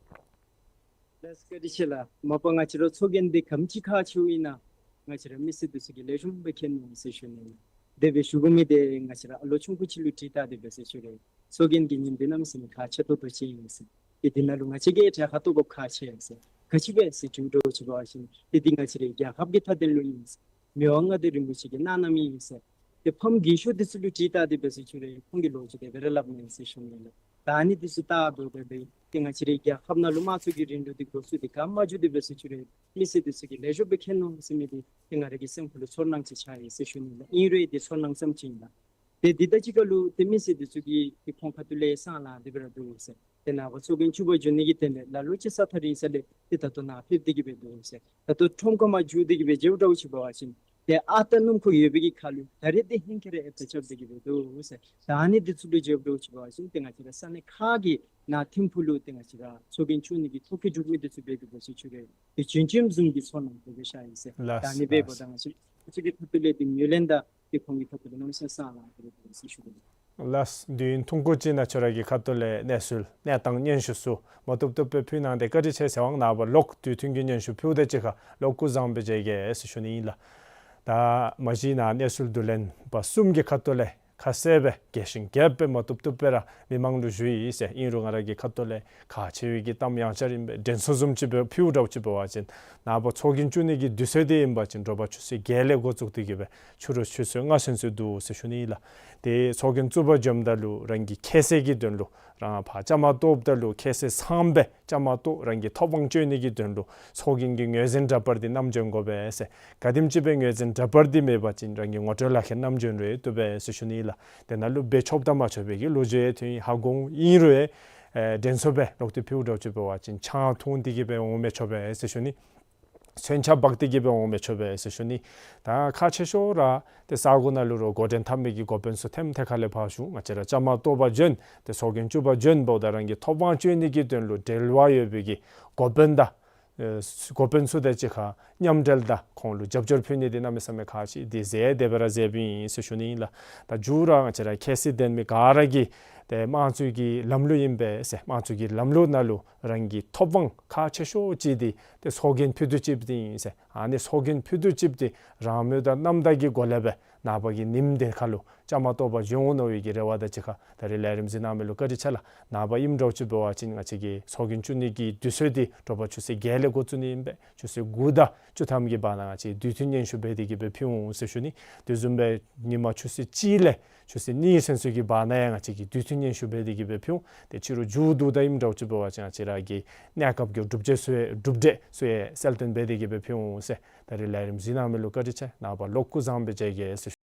ལགས་སོ་བཀའ་དྲིན་ཆེ་ལགས། མ་པ་ང་བཅས་ར་ཚོགས་རྒྱན་འདི་ག་དེམ་ཅིག་ཁག་ཆེཝ་ཨིན་ན་ ང་བཅས་ར་མི་སེར་འདི་ཚུ་གིས་ལེགས་ཤོམ་སྦེ་མཁྱེན་ནུག་ཟེར་ཞུ་ནི་ལགས། དེ་སྦེ་ཞུ་དགོ་མི་འདི་ང་བཅས་ར་ཨ་ལོ་ཆུང་ཀུ་ཅིག་ལུ་དྲིས་བལྟ་སྟེ་འབད་ཟེར་ཞུ་རུང་ཚོགས་རྒྱན་གྱི་ཉིནམ་འདི་གནམ་མེད་ས་མེད་ཁག་ཆེ་ཏོག་ཏོ་ཅིག་ཨིན་ཟེར། ཏེ་འདི་ནང་ལུ་ང་བཅས་ཀྱིས་གྲལ་ཁར་གཏོགས་དགོཔ་ཁག་ཆེ་ཟེར། ག་ཅི་སྦེ་ཟེར་ཞུ་དོ་ཅིག་འབད་བ་ཅིན་ཏེ་འདི་ང་བཅས་རའི་རྒྱལ་ཁབ་ཀྱི་མཐའ་དོན་ལུ་ཨིན་ཟེར། མི་དབང་མངའ་བདག་རིན་པོ་ཆེ་གི་གནང་གནངམ་ཨིན་ཟེར། ཏེ་ཕམ་རྒས་ཤོས་འདི་ཚུ་ལུ་དྲིས་བལྟ་སྟེ་འབད་ཟེར་ཞུ་རུང་ཁོང་གིས་ལོ་རྒྱུས་དེ་སྦེ་ར་སླབ་ནི་ཨིན་ཟེར་ཞུ་ནི་ལགས། ད་ཨ་ནི་འདི་ཚུ་བལྟ་སྟེ་འབད་སྦེ་ཏེ་ང་བཅས་རའི་རྒྱལ་ཁབ་ནང་ལུ་དམངས་གཙོ་གི་རིང་ལུགས་འདི་འགོ་བཙུགས་ཏེ་ག་མ་འགྱོ་སྟེ་འབད་ཟེར་ཞུ་རུང་མི་སེར་འདི་ཚུ་གིས་ལེགས་ཤོམ་སྦེ་མཁྱེན་ནུག་ཟེར་མི་འདི་ཏེ་ང་ར་གི་སེམས་ཁ་ལུ་ཚོར་སྣང་ཅིག་ཆགས་ཡི་ཟེར་ཞུ་ནི་ལགས། ཨིན་རུང་འདི་ཚོར་སྣང་ཙམ་ཅིག་ཨིན་ལགས། ཏེ་འདི་དང་གཅིག་ཁར་ལུ་ཏེ་མི་སེར་འདི་ཚུ་གིས་ཏེ་ཁོང་ཁ་ཐུག་ལས་གསང་ལངས་ཏེ་འབད་ར་འདུག་ཟེར། ཏེ་ནངས་པ་ཚོགས་རྒྱན་བཅུ་པ་འབྱོན་ནི་གི་དོན་ལས་ལ་ལུ་ཅིག་ས་ཐག་རིང་ས་ལས་ཏེ་ད་ལྟོ་ནཱ་ཕེབས་ཏེ་གི་སྦེ་འདུག་ཟེར། ད་ལྟོ་ཁྲོམ་ཁ་མར་འགྱོ་སྟེ་གི་སྦེ་མཇལཝ་འདྲཝ་ཅིག་འབད་བ་ཅིན་ཏེ་ཨ་རྟག་སྣུམ་འཁོར་ཡོད་པའི་གི་ཁར་ལུ་ད་རེས་འདི་ཧེང་སྐལ་ར་ཨེ་ཕར་རྐྱབ་སྟེ་གི་སྦེ་འདུག་ཟེར། ད་ཨ་ནི་འདི་ཚུ་ལུ་མཇལཝ་འདྲཝ་ཅིག་འབད་བ་ཅིན་ཏེ་ང་བཅས་ར་ས་གནས་ཁག་གི་ནང་ཐིམ་ཕུག་ལུ་ཏེ་ང་བཅས་ར་ཚོགས་རྒྱན་བཅུ་གཉིས་ཀྱི་ཐོ་བཀོད་གྲུབ་མི་འདི་ཚུ་འབད་དེ་འབད་ཟེར་ཞུ་རུང་ཏེ་རྒྱུན་འཁྱོངས་བཟུམ་གྱི་ཚོར་སྣང་དེ་སྦེ་ཤར་ཡི་ཟེར། ལགས། ད་ཨ་ནི་འབདཝ་ད་ང་བཅས་ང་བཅས་ཀྱི་ཁ་ཐུག་ལས་ཏེ་ངོས་ལེན་དང་ཏེ་ཁོང་གི་ཁ་ཐུག་ལས་གནམ་མེད་ས་མེད་གསང་ལངས་ཏེ་འབད་ཟེར་ཞུ་རུང་། ལགས། དུས་ཡུན་ཐུང་ཀུ་ཅིག་ནང་ཁྱོད་ར་གི་ཁ་ཐུག་ལས་གནས་ཚུལ་གནས་སྟངས་སྙན་ཞུ་ཚུ་མ་བཏུབ་བཏུབ་སྦེ་ཕུལ་གནང་སྟེ་བཀའ་དྲིན་ཆེ་ཟེར་བའི་ནངས་པ་ལོག་དུས་མཐུན་གྱི་སྙན་ཞུ་ཕུལཝ་ད་ཅིག་ཁར་ལོག་སྐུ་བཟང་སྦེ་མཇལ་གེ་ཟེར་ཞུ་ནི་ཨིན་ལགས། ད་མ་གཞི་ནཱ་གནས་ཚུལ་བསྡུ་ལེན་པ་གསུམ་གྱི་ཁ་ཐུག་ལས་ཁ་གསལ་སྦེ་རྒྱས་ཤིང་རྒྱས་པ་སྦེ་མ་བཏུབ་བཏུབ་སྦེ་ར་མི་མང་ལུ་ཞུ་ཡི་ཟེར། ཨིན་རུང་ང་ར་གི་ཁ་ཐུག་ལས་ཁག་ཆེ་བའི་གི་གཏམ་ཡང་བསྐྱར་ཨིན་པས། དྲན་གསོ་བཟུམ་ཅིག་སྦེ་ཕུལཝ་འདྲཝ་ཅིག་འབད་བ་ཅིན་ནངས་པ་ཚོགས་རྒྱན་བཅུ་གཉིས་ཀྱི་དུས་ཚོད་འདི་ཨིན་པ་ཅིན་དྲོ་པ་ཆུ་ཚོད་བརྒྱད་ལས་འགོ་བཙུགས་ཏེ་གི་སྦེ་ཕྱི་རུ་ཆུ་ཚོད་ལྔ་ཚུན་ཚོད་འདུག་ཟེར་ཞུ་ནི་ཨིན་ལགས། ཏེ་ཚོགས་རྒྱན་བཅུ་པ་འབྱོནམ་ད་ལུ་རང་གི་ཁྱད་བསད་ཀྱི་དོན་ལུ་རང་ཕར་བཅའ་མར་གཏོགསཔ་ད་ལུ་ཁྱད་བསད་ཚངམ་སྦེ་བཅའ་མར་གཏོགས་རང་གི་ཐོབ་དབང་སྤྱོད་ནི་གི་དོན་ལུ་ཚོགས་རྒྱན་གྱི་ངོས་འཛིན་འདྲ་པར་འདི་བསྣམས་འབྱོན་དགོ་པས་ཟེར། ག་དེམ་ཅིག་སྦེ་ངོས་འཛིན་འདྲ་པར་འདི་མེད་པ་ཅིན་རང་གི་ངོ་སྤྲོད་ལག་ཁྱེར་བསྣམས་འབྱོན་རུང་བཏུབ་པས་ཟེར་ཞུ་ནི་ཨིན་ལགས། དེ་ནང་ལུ་འབད་ཆོགཔ་དང་མ་ཆོག་པའི་གི་ལོ་རྒྱུས་ཡང་ཐོན་ཡི། ཧ་གོ་ཨིན་རུང་ཨེ་དྲན་གསོ་སྦེ་ལོག་སྟེ་ཕུལཝ་འདྲཝ་ཅིག་འབད་བ་ཅིན་ཆང་འཐུང་སྟེ་གི་སྦེ་འོང་མི་ཆོག་པས་ཟེར་ཞུ་ནི། མཚོན་ཆ་འབག་སྟེ་གི་སྦེ་འོང་མི་ཆོག་པས་ཟེར་ཞུ་ནི། ད་ཁག་ཆེ་ཤོས་ར་ཏེ་ས་གོ་ནང་ལུ་ར་འགོ་འདྲེན་འཐབ་མི་གི་འགོ་དཔོན་ཚུ་ཐེམ་ཐེ་ཁ་ལས་ཕར་བཞུགས། ང་བཅས་ར་བཅའ་མར་གཏོགས་པར་འབྱོན་ཏེ་ཚོགས་རྒྱན་བཅུ་པ་འབྱོན་འབདཝ་ད་རང་གི་ཐོབ་དབང་སྤྱོད་ནི་གི་དོན་ལུ་འབྲེལ་བ་ཡོད་པའི་གི་འགོ་དཔོན་དང་ཨེ་འགོ་དཔོན་ཚུ་དང་གཅིག་ཁར་མཉམ་འབྲེལ་དང་ཁོང་ལུ་རྒྱབ་སྐྱོར་ཕུལ་ནི་འདི་གནམ་མེད་ས་མེད་ཁག་ཆེ། འདི་ཟེར་དེ་སྦེ་ར་ཟེརཝ་ཨིན་ཟེར་ཞུ་ནི་ཨིན་ལགས། ད་མཇུག་ར་ང་བཅས་ར་ཁྱད་བསད་ལྡན་མི་ག་ར་གིས་ཏེ་དམངས་གཙོའི་གི་ལམ་ལུགས་ཨིན་པས་ཟེར། དམངས་གཙོའི་གི་ལམ་ལུགས་ནང་ལུ་རང་གི་ཐོབ་དབང་ཁག་ཆེ་ཤོས་ཅིག་འདི་ཏེ་ཚོགས་རྒྱན་ཕུལ་དུ་བཅུགཔ་འདི་ཨིན་ཟེར། ཨ་ནི་ཚོགས་རྒྱན་ཕུལ་དུ་བཅུགཔ་འདི་རང་མོས་དང་རྣམ་དག་གི་སྒོ་ལས་སྦེ་ནངས་པ་གི་ཉིནམ་འདི་ཁར་ལུ་བཅའ་མར་གཏོགས་པར་འབྱོན་འོང་མནོ་བའི་གི་རེ་བ་དང་གཅིག་ཁར་ད་རིས་ལས་རིམ་གཟིགས་གནང་མི་ལུ་བཀའ་དྲིན་ཆེ་ལགས། ནངས་པ་ཨིནམ་འདྲཝ་ཅིག་འབད་བ་ཅིན་ང་བཅས་ཀྱི་ཚོགས་རྒྱན་བཅུ་གཉིས་ཀྱི་དུས་ཚོད་འདི་དྲོ་པ་ཆུ་ཚོད་བརྒྱད་ལས་འགོ་བཙུགས་ནི་ཨིན་པས། ཆུ་ཚོད་དགུ་དང་བཅུ་ཐམ་གྱི་བར་ན་ང་བཅས་དུས་མཐུན་སྙན་ཞུ་འབད་དེ་གི་སྦེ་ཕུལ་འོང་ཟེར་ཞུ་ནི། དེ་བཟུམ་སྦེ་ཉིན་མ་ཆུ་ཚོད་གཅིག་ལས་ཆུ་ཚོད་གཉིས་ཚུན་ཚོད་ཀྱི་བར་ན་ཡང་ང་བཅས་ཀྱིས་དུས་མཐུན་སྙན་ཞུ་འབད་དེ་གི་སྦེ་ཕུལ་འོང་། ཏེ་ཕྱི་རུ་མཇུག་བསྡུཝ་ད་ཨིནམ་འདྲཝ་ཅིག་འབད་བ་ཅིན་ང་བཅས་ར་གི་གནས་སྐབས་ཀྱི་གྲུབ་འབྲས་ཚུ་ཡང་གྲུབ་འབྲས་ཚུ་ཡང་གསལ་སྟོན་འབད་དེ་གི་སྦེ་ཕུལ་འོང་ཟེར། ད་རིས་ལས་རིམ་གཟིགས་གནང་མི་ལུ་བཀའ་དྲིན་ཆེ། ནངས་པ་ལོག་སྐུ་བཟང་སྦེ་མཇལ་གེ་ཟེར་ཞུ།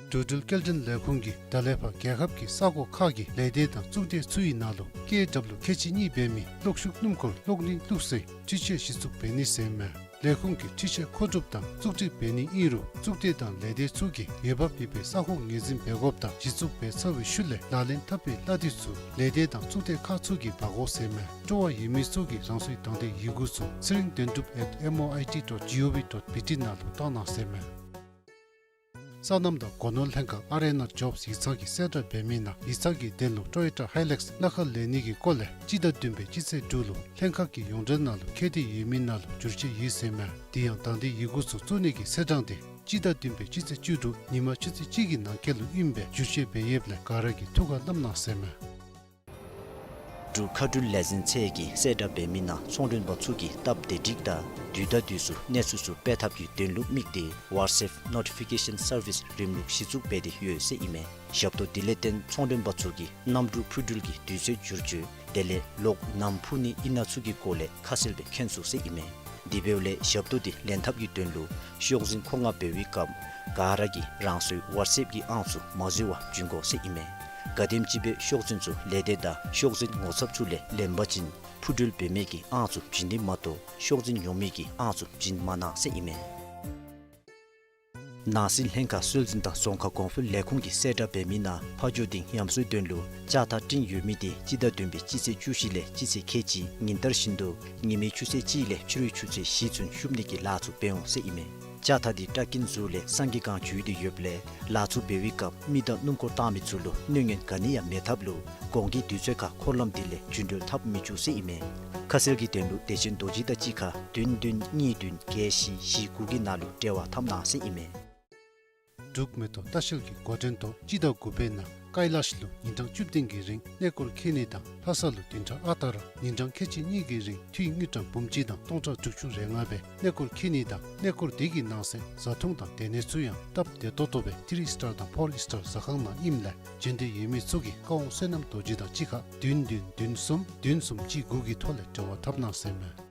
འགྲོ་འགྲུལ་སྐྱེལ་འདྲེན་ལས་ཁུངས་ཀྱིས་ད་ལས་ཕར་རྒྱལ་ཁབ་ཀྱི་ས་གོ་ཁག་གི་ལས་སྡེ་དང་གཙུག་སྡེ་ཚུ་ཡི་ནང་ལུ་ཀེ་ཨེ་ཌབ་ལུ་ཁལ་གཅིག་གཉིས་འབད་མི་གློག་ཤུགས་སྣུམ་འཁོར་གློག་བརྙན་བླུགས་སའི་འཕྲུལ་ཆས་གཞི་བཙུགས་འབད་ནི་ཟེར་མས། ལས་ཁུངས་ཀྱིས་འཕྲུལ་ཆས་མཁོ་སྒྲུབ་དང་བཙུགས་སྒྲིག་འབད་ནི་ཨིན་རུང་གཙུག་སྡེ་དང་ལས་སྡེ་ཚུ་གིས་འོས་འབབ་ཡོད་པའི་ས་ཁོངས་ངོས་འཛིན་འབད་དགོཔ་དང་གཞི་བཙུགས་འབད་ཚར་བའི་ཤུལ་ལས་ལག་ལེན་འཐབ་པའི་གླ་འདི་ཚུ་ལས་སྡེ་དང་གཙུག་སྡེ་ཁག་ཚུ་གིས་འབག་དགོ་ཟེར་མས། སྤྲོ་བ་ཡོད་མི་ཚུ་གིས་རང་སོའི་དང་འདོད་ཡི་གུ་ཚུ་ཚེ་རིང་དོན་གྲུབ་at M O I T dot G O V dot B T ནང་ལུ་བཏང་གནང་ཟེར་མས། སོ་ནམ་དང་སྒོ་ནོར་ལྷན་ཁག་ཨར་ཨེན་ཨར་ཇོབསི་ཡིག་ཚང་གིས་གསལ་བསྒྲགས་འབད་མི་ནང་ཡིག་ཚང་གི་དོན་ལུ་ཊོ་ཡོ་ཊ་ཧའི་ལེགསི་གླ་ཁར་ལེན་ནི་གི་སྐོར་ལས་སྤྱི་ཟླ་བདུན་པའི་སྤྱི་ཚེས་དྲུག་ལུ་ལྷན་ཁག་གི་ཡོངས་འབྲེལ་ནང་ལུ་ཁྱད་དེ་ཡོད་མི་ནང་ལུ་བསྒྱུར་བཅོས་ཡོད་ཟེར་མས། དེ་ཡང་དང་འདོད་ཡི་གུ་ཚུ་བཙུགས་ནི་གི་ཚེས་གྲངས་དེ་སྤྱི་ཟླ་བདུན་པའི་སྤྱི་ཚེས་བཅུ་དྲུག་ཉིན་མ་ཆུ་ཚོད་གཅིག་གི་ནང་འཁོད་ལུ་ཨིན་པས། བསྒྱུར་བཅོས་འབད་ཡོདཔ་ལས་ག་ར་གིས་ཐུགས་ཁར་བསྣམ་གནང་ཟེར་མས། འབྲུག་མཁའ་འགྲུལ་ལས་འཛིན་ཚད་ཀྱིས་གསལ་བསྒྲགས་འབད་མི་ནང་ཚོང་མགྲོན་པ་ཚུ་གིས་སྟབས་བདེ་སྒྲིག་དང་དུས་དང་དུས་སུ་གནས་ཚུལ་ཚུ་སྤེལ་ཐབས་ཀྱི་དོན་ལུ་དམིགས་ཏེ་WhatsApp notification service རིམ་ལུགས་གཞི་བཙུགས་འབད་དེ་ཡོད་ཟེར་ཨིན་མས། ཞབས་ཏོག་འདི་ལས་བརྟེན་ཚོང་མགྲོན་པ་ཚུ་གིས་གནམ་གྲུ་འཕུར་འགྲུལ་གྱི་དུས་ཚོད་བསྒྱུར་བཅོས་དེ་ལས་གློག་ནམ་འཕུ་ནི་ཨིན་ན་ཚུ་གི་སྐོར་ལས་ཁ་གསལ་སྦེ་མཁྱེན་ཚུགས་ཟེར་ཨིན་མས། དེ་འབདཝ་ལས་ཞབས་ཏོག་འདི་ལེན་ཐབས་ཀྱི་དོན་ལུ་ཤོག་འཛིན་མཁོ་མངགས་འབད་བའི་སྐབས་ག་ར་གིས་རང་སོའི་WhatsApp གི་ཨང་ཚུ་མ་འཛོལ་བར་བྱིན་དགོ་ཟེར་ཨིན་མས། ག་དེམ་ཅིག་སྦེ་ཤོག་འཛིན་ཚུ་ལས་སྡེ་དང་ཤོག་འཛིན་ངོ་ཚབ་ཚུ་ལས་ལེན་པ་ཅིན་འཕུར་འགྲུལ་འབད་མི་གི་ཨང་ཚུ་བྱིན་ནི་མ་གཏོགས་ཤོག་འཛིན་ཉོ་མི་གི་ཨང་ཚུ་བྱིན་མ་གནང་ཟེར་ཨིན་མས། ནང་སྲིད་ལྷན་ཁག་སྲོལ་འཛིན་དང་རྫོང་ཁ་གོང་འཕེལ་ལས་ཁུངས་ཀྱིས་གསལ་བསྒྲགས་འབད་མི་ནང་ཕ་ཇོ་སྡིངས་ཡམ་སོའི་དོན་ལུ་ལྕགས་ཐག་སྤྲིངས་ཡོད་མི་དེ་སྤྱི་ཟླ་བདུན་པའི་སྤྱི་ཚེས་བཅུ་བཞི་ལས་སྤྱི་ཚེས་ཁལ་གཅིག་ཉིན་ལྟར་བཞིན་དུ་ཉི་མའི་ཆུ་ཚོད་གཅིག་ལས་ཕྱི་རུའི་ཆུ་ཚོད་བཞི་ཚུན་ཤུབ་ནི་གི་ལཱ་ཚུ་འབད་འོང་ཟེར་ཨིན་མས། ལྕགས་ཐག་དེ་སྐྲག་སྐྱིན་ཟུར་ལས་སངས་རྒྱས་སྒང་འཇུས་ཏེ་ཡོདཔ་ལས་ལཱ་ཚུ་འབད་བའི་སྐབས་མི་དང་སྣུམ་འཁོར་བཏང་མི་ཚུ་ལུ་གནོད་ཉེན་ག་ནི་ཡང་མེད་ཐབས་ལུ་དགོངས་ཀྱི་དུས་ཚོད་ཁར་འཁོར་ལམ་དེ་ལས་རྒྱུན་འགྲུལ་འཐབ་མི་བཅུག་ཟེར་ཨིན་མས། ཁ་གསལ་གྱི་དོན་ལུ་བདེ་ཆེན་རྡོ་རྗེ་དང་གཅིག་ཁར་བདུན་བདུན་གཉིས་བདུན་བརྒྱད་བཞི་བཞི་དགུ་གི་ནང་ལུ་འབྲེལ་བ་འཐབ་གནང་ཟེར་ཨིན་མས། འབྲུག་མེ་ཏོག་ལྟ་བཤལ་གྱི་འགོ་འདྲེན་ཐོག་སྤྱི་ཟླ་དགུ་པའི་ནང་ཀ་ལ་ཤི་ལུ་ཉིན་གྲངས་བཅུ་བདུན་གྱི་རིང་གནས་སྐོར་འཁྱིད་ནི་དང་ལྷ་ས་ལུ་བདུན་ཕྲག་ཨ་རྟག་ར་ཉིན་གྲངས་ཁལ་གཅིག་གཉིས་ཀྱི་རིང་འཐུས་དངུལ་ཀྲམ་འབུམ་གཅིག་དང་སྟོང་ཕྲག་དྲུག་ཅུ་རེ་ལྔ་སྦེ་གནས་སྐོར་འཁྱིད་ནི་དང་གནས་སྐོར་དེ་གི་ནང་གསེས་བཟའ་འཐུང་དང་སྡོད་གནས་ཚུ་ཡང་སྟབས་བདེ་ཏོག་ཏོ་སྦེ་ཐི་རི་སི་ཊར་དང་ཕོར་སི་ཊར་ཟ་ཁང་ནང་ཨིནམ་ལས་འབྱོན་འདོད་ཡོད་མི་ཚུ་གིས་བཀའ་དབང་བསོད་ནམས་རྡོ་རྗེ་དང་གཅིག་ཁར་བདུན་བདུན་བདུན་གསུམ་བདུན་གསུམ་གཅིག་དགུ་གི་ཐོག་ལས་འབྲེལ་བ་འཐབ་གནང་ཟེར་མས།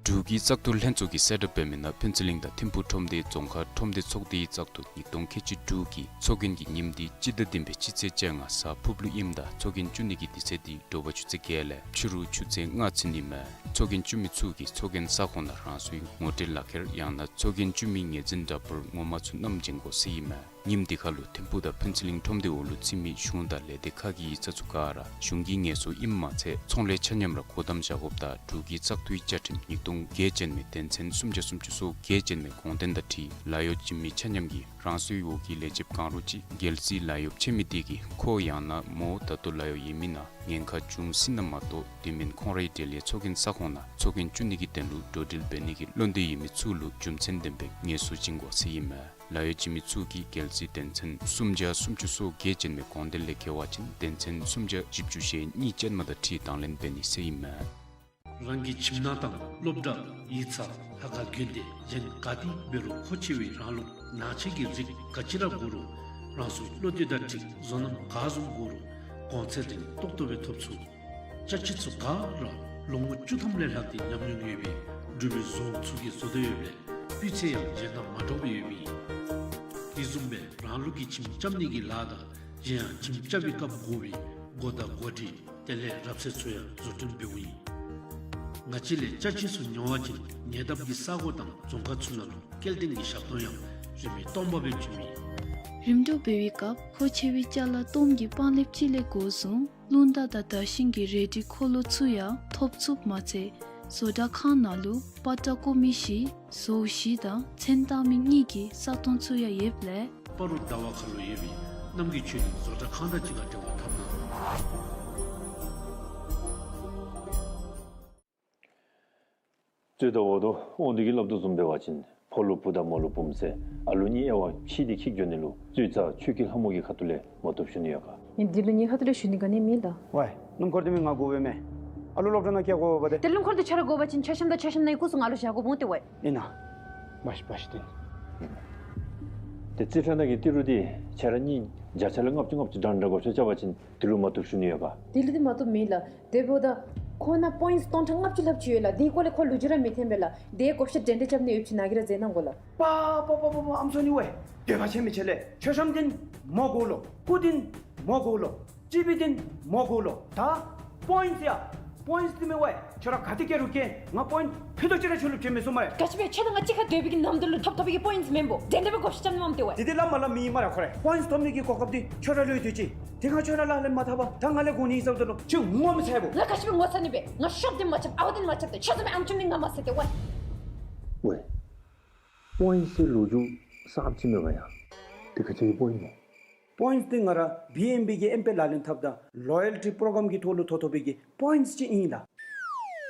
འབྲུག་གི་བཙག་འཐུ་ལྷན་ཚོགས་ཀྱིས་གསལ་བསྒྲགས་འབད་མི་ནང་ཕུན་ཚོགས་གླིང་དང་ཐིམ་ཕུག་ཁྲོམ་སྡེ་རྫོང་ཁག་ཁྲོམ་སྡེ་ཚོགས་སྡེའི་བཙག་འཐུ་ཉིས་སྟོང་ཁལ་གཅིག་དྲུག་གི་ཚོགས་རྒྱན་གྱི་ཉིནམ་དེ་སྤྱི་ཟླ་བདུན་པའི་སྤྱི་ཚེས་བཅོ་ལྔ་གཟའ་ཕུར་བུ་ལུ་ཨིནམ་ད་ཚོགས་རྒྱན་བཙུགས་ནི་གི་དུས་ཚོད་དེ་དྲོ་པ་ཆུ་ཚོད་བརྒྱད་ལས་ཕྱི་རུ་ཆུ་ཚོད་ལྔ་ཚུན་ཨིན་མས། ཚོགས་རྒྱན་བཙུགས་མི་ཚུ་གིས་ཚོགས་རྒྱན་ས་ཁོངས་ནང་རང་སོའི་ངོ་སྤྲོད་ལག་ཁྱེར་ཡང་ན་ཚོགས་རྒྱན་བཙུགས་མི་ངོས་འཛིན་འདྲ་པར་ངོ་མ་ཚུ་བསྣམས་འབྱོན་དགོ་ཟེར་ཨིན་མས། ཉིནམ་དེ་ཁར་ལུ་ཐིམ་ཕུག་དང་ཕུན་ཚོགས་གླིང་ཁྲོམ་སྡེ་འོག་ལུ་བརྩི་མི་གཞུང་དང་ལས་སྡེ་ཁག་གི་ཡིག་ཚང་ཚུ་ག་ར་གཞུང་གི་ངལ་གསོ་ཨིནམ་མ་ཚད་ཚོང་ལས་ཆ་མཉམ་ར་སྒོ་བསྡམ་བཞག་དགོཔ་དང་འབྲུག་གི་བཙག་འཐུའི་བཅའ་ཁྲིམས་ཉིས་སྟོང་བརྒྱད་ཅན་མའི་དོན་ཚན་སུམ་བརྒྱ་སུམ་ཅུ་སོ་བརྒྱད་ཅན་མའི་དགོངས་དོན་དང་འཁྲིལ་ལཱ་གཡོག་བྱིན་མི་ཆ་མཉམ་གྱིས་རང་སོའི་འོག་གི་ལས་བྱེདཔ་གང་རུང་ཅིག་རྒྱལ་སྲིད་ལཱ་གཡོགཔ་ཆེ་མི་དེ་གིས་ཁོ་ཡང་ན་མོ་ད་ལྟོ་ལཱ་གཡོག་ཡོད་མི་ནང་ཉེན་ཁ་བྱུང་སྲིད་ན་མ་གཏོགས་དེ་མེན་ཁོང་རའི་གྲལ་ལས་ཚོགས་རྒྱན་ས་ཁོངས་ནང་ཚོགས་རྒྱན་བཙུགས་ནི་གི་དོན་ལུ་འགྲོ་འགྲུལ་འབད་ནི་གི་བློ་འདོད་ཡོད་མི་ཚུ་ལུ་རྒྱུ་མཚན་ལྡན་པའི་ངལ་གསོ་བྱིན་དགོ་ཟེར་ཨིན་མས། ལཱ་གཡོག་བྱིན་མི་ཚུ་གིས་རྒྱལ་སྲིད་དོན་ཚན་སུམ་བརྒྱ་སུམ་ཅུ་སོ་བརྒྱད་ཅན་མའི་དགོངས་དོན་ལས་འགལ་བ་ཅིན་དོན་ཚན་སུམ་བརྒྱ་བཞི་བཅུ་ཞེ་གཉིས་ཅན་མ་དང་འཁྲིལ་དང་ལེན་འབད་ནི་ཟེར་ཨིན་མས། རང་གི་ཁྱིམ་ནང་དང་སློབ་གྲྭ་ཡིག་ཚང་ལྷ་ཁང་དགོན་སྡེ་གཞན་ག་ཏེ་འབད་རུང་མཁོ་ཆེ་བའི་རང་ལུགས་ནང་ཆས་ཀྱི་རིགས་ག་ཅི་ར་དགོ་རུང་རང་སོའི་བློ་འདོད་དང་འཁྲིལ་བཟོ་རྣམ་ག་བཟུམ་དགོ་རུང་གོང་ཚད་རིང་ཏོག་ཏོ་སྦེ་ཐོབ་ཚུགས། ཅ་ཆས་ཚུ་ག་ར་ལོ་ངོ་བཅུ་ཐམ་ལས་ལྷག་སྟེ་ཉམས་མྱོང་ཡོད་པའི་འབྲུག་པའི་བཟོ་ཚུ་གིས་བཟོ་དོ་ཡོདཔ་ལས་སྤུས་ཚད་ཡང་གཞན་དང་མ་འདྲཝ་སྦེ་ཡོད་མི་ཨིན། དེ་བཟུམ་སྦེ་རང་ལུགས་ཀྱི་ཁྱིམ་རྐྱབ་ནི་གི་ལཱ་དང་གཞན་ཡང་ཁྱིམ་རྐྱབ་པའི་སྐབས་དགོ་པའི་སྒོ་དང་སྒོ་སྒྲིག་དེ་ལས་རབ་གསལ་ཚུ་ཡང་བཟོ་སྐྲུན་འབདཝ་ཨིན། ང་བཅས་ལས་ཅ་ཆས་ཚུ་ཉོ་བ་ཅིན་ཉེ་འདབས་ཀྱི་ས་གོ་དང་རྫོང་ཁག་ཚུ་ནང་ལུ་སྐྱེལ་འདྲེན་གྱི་ཞབས་ཏོག་ཡང་རིན་མེད་སྟོང་པ་སྦེ་བྱིན་མི་ཨིན། རིམ་གྲོ་འབད་བའི་སྐབས་མཁོ་ཆེ་བའི་ཅ་ལ་གཏོརམ་གྱི་པང་ལེབ་ཅིག་ལས་འགོ་བཟུང་རླུང་རྟ་དང་དར་ཤིང་གི་རལ་གྲི་འཁོར་ལོ་ཚུ་ཡང་ཐོབ་ཚུགསཔ་མ་ཚད་བཟོ་གྲྭ་ཁང་ནང་ལུ་པ་ཏྲ་བརྐོ་མི་བཞི་བཟོཝ་བཞི་དང་མཚོན་བཏང་མི་གཉིས་ཀྱི་ས་སྟོང་ཚུ་ཡང་ཡོདཔ་ལས། སྤ་རོ་ཟླ་བ་ཁ་ལུ་ཡོད་པའི་རྣམ་རྒྱལ་ཆོས་གླིང་བཟོ་གྲྭ་ཁང་དང་གཅིག་ཁར་འབྲེལ་བ་འཐབ་གནང་། རྩོད་ཟླ་འོག་ཏུ་དབང་འདུས་ཀྱིས་སླབ་དོ་བཟུམ་འབད་བ་ཅིན་ཕོ་ལུ་བུ་དང་མོ་ལུ་བུམོ་ཟེར་ཨ་ལུ་གཉིས་དབྱེ་བ་ཕྱེ་སྟེ་འཁྱིད་འགྱོ་ནི་ལུ་རྩོད་རྩ་ཆོས་སྐྱིད་ལྷ་མོ་གི་ཁ་ཐུག་ལས་མ་བཏུབ་ཞུ་ནི་ཡོད་ག། ངེ་འདི་ལུ་ངེའི་ཁ་ཐུག་ལས་ཞུ་ནི་ག་ནི་མེད་ལགས། ཝའི་སྣུམ་འཁོར་འདི་མི་ང་དགོ་པས་མས། ཨ་ལུ་སློབ་གྲྭ་ནང་སྐྱེལ་དགོ་པས་ཏེ། ཏེ་སྣུམ་འཁོར་འདི་ཁྱོད་ར་དགོ་པ་ཅིན་ཆ་ཤམ་དང་ཆ་ཤམ་ནང་གི་སྐུ་གཟུགས་ང་ལུ་བཞག་དགོ་འོང་ཏེ་ཝའི། ཨིན་ན། བ་ཤི་བ་ཤི་སྟེ། ཏེ་རྩིས་ཁྲ་ནང་གི་ཏི་རུ་འདི་ཁྱོད་ར་གཉིས་བརྒྱ་ཆ་ལས་ལྔ་བཅུ་ལྔ་བཅུ་འདྲ་འདྲ་དགོ་ཤོ་རྐྱབ་པ་ཅིན་དེ་ལུ་མ་བཏུབ་ཞུ་ནི་ཡོད་ག། དེ་ལུ་འདི་མ་བཏུབ་མེད་ལགས། དེ་འབདཝ་ད་ཁོ་ན་པོའིནཊསི་སྟོང་ཕྲག་ལྔ་བཅུ་ལྷགཔ་ཅིག་ཡོད་ལགས། དེའི་སྐོར་ལས་ཁོ་ལུ་ཅིག་ར་མི་འཐོན་པས་ལགས། དེའི་བགོ་བཤའ་འགྲན་ཟླ་རྐྱབ་ནི་ཡོདཔ་ཅིག་ནཱ་གིས་ར་མཛད་གནང་དགོ་ལགས། པ་པ་པ་པ་ཨམ་སྲུ་ནི་ཝའི། འདོད་པ་ཆེ་མི་ཆེ་ལས། མཆོད་བཤམ་འདི་མོ་དགོ་ལོ། སྐུ་འདི་མོ་དགོ་ལོ། ཅི་བི་འདི་མོ་དགོ་ལོ། ད་པོའིནཊསི་ཡ། པོའིནཊསི་འདི་མི་ཝའི། ཁྱོད་ར་ག་ཏེ་སྐྱེལ་རུང་སྐྱེལ། ང་པོའིནཊསི་ཕུད་རྡོག་ཅིག་ར་ཁྱོད་ལུ་བྱིན་མི་ཚུགས་སྨ་རེ། ག་ཅི་སྦེ་ཁྱོད་དང་ང་གཅིག་ཁར་སྡོད་པའི་གི་ནམ་དུས་ལུ་ཐོབ་ཐོབ་པའི་གི་པོའིནཊསི་མེན་པོ། དེ་འདི་ལས་མར་ལས་མི་ཨིན་སྨ་རེ་ཁོ་ར། པོའིནཊསི་ཐོབ་ནི་གི་གོ་སྐབས་འདི་ཁྱོད་ར་ལུ་ཡོད་དེ་ཅིག། དེ་སྒང་ཁྱོད་ར་ལཱ་ལས་མ་ཐར་བར་ད་ང་ལས་དགོ་ནི་ཨིན་ཟེརཝ་ད་ལུ་ཁྱོད་ངོ་མི་ཚ་བས། ང་ག་ཅི་སྦེ་ངོ་ཚ་ནི་སྦེ། ང་ཤོབ་འདི་མ་རྐྱབ། ཨའུ་འདི་མ་རྐྱབ་སྟེ། ཁྱོད་བཟུམ་མའི་ཨམ་ཆུང་འདི་ང་མ་ཟེར་ཏེ་ཝའི། ཝའི། པོའིནཊསི་ལོ་རྒྱུས་གསརཔ་ཅིག་མས་པ་ཡ། དེ་ག་ཅི་གི་པོའིནཊསི་སྨོ། པོའིནཊསི་འདི་ང་ར་བི་ཨེན་བི་གི་ཨེམ་པེ་ལག་ལེན་འཐབ་ད་ལོ་ཡལ་ཊི་པྲོ་གྲམ་གི་ཐོག་ལུ་ཐོབ་ཐོབ་པའི་གི་པོའིནཊསི་ཅིག་ཨིན་ལགས།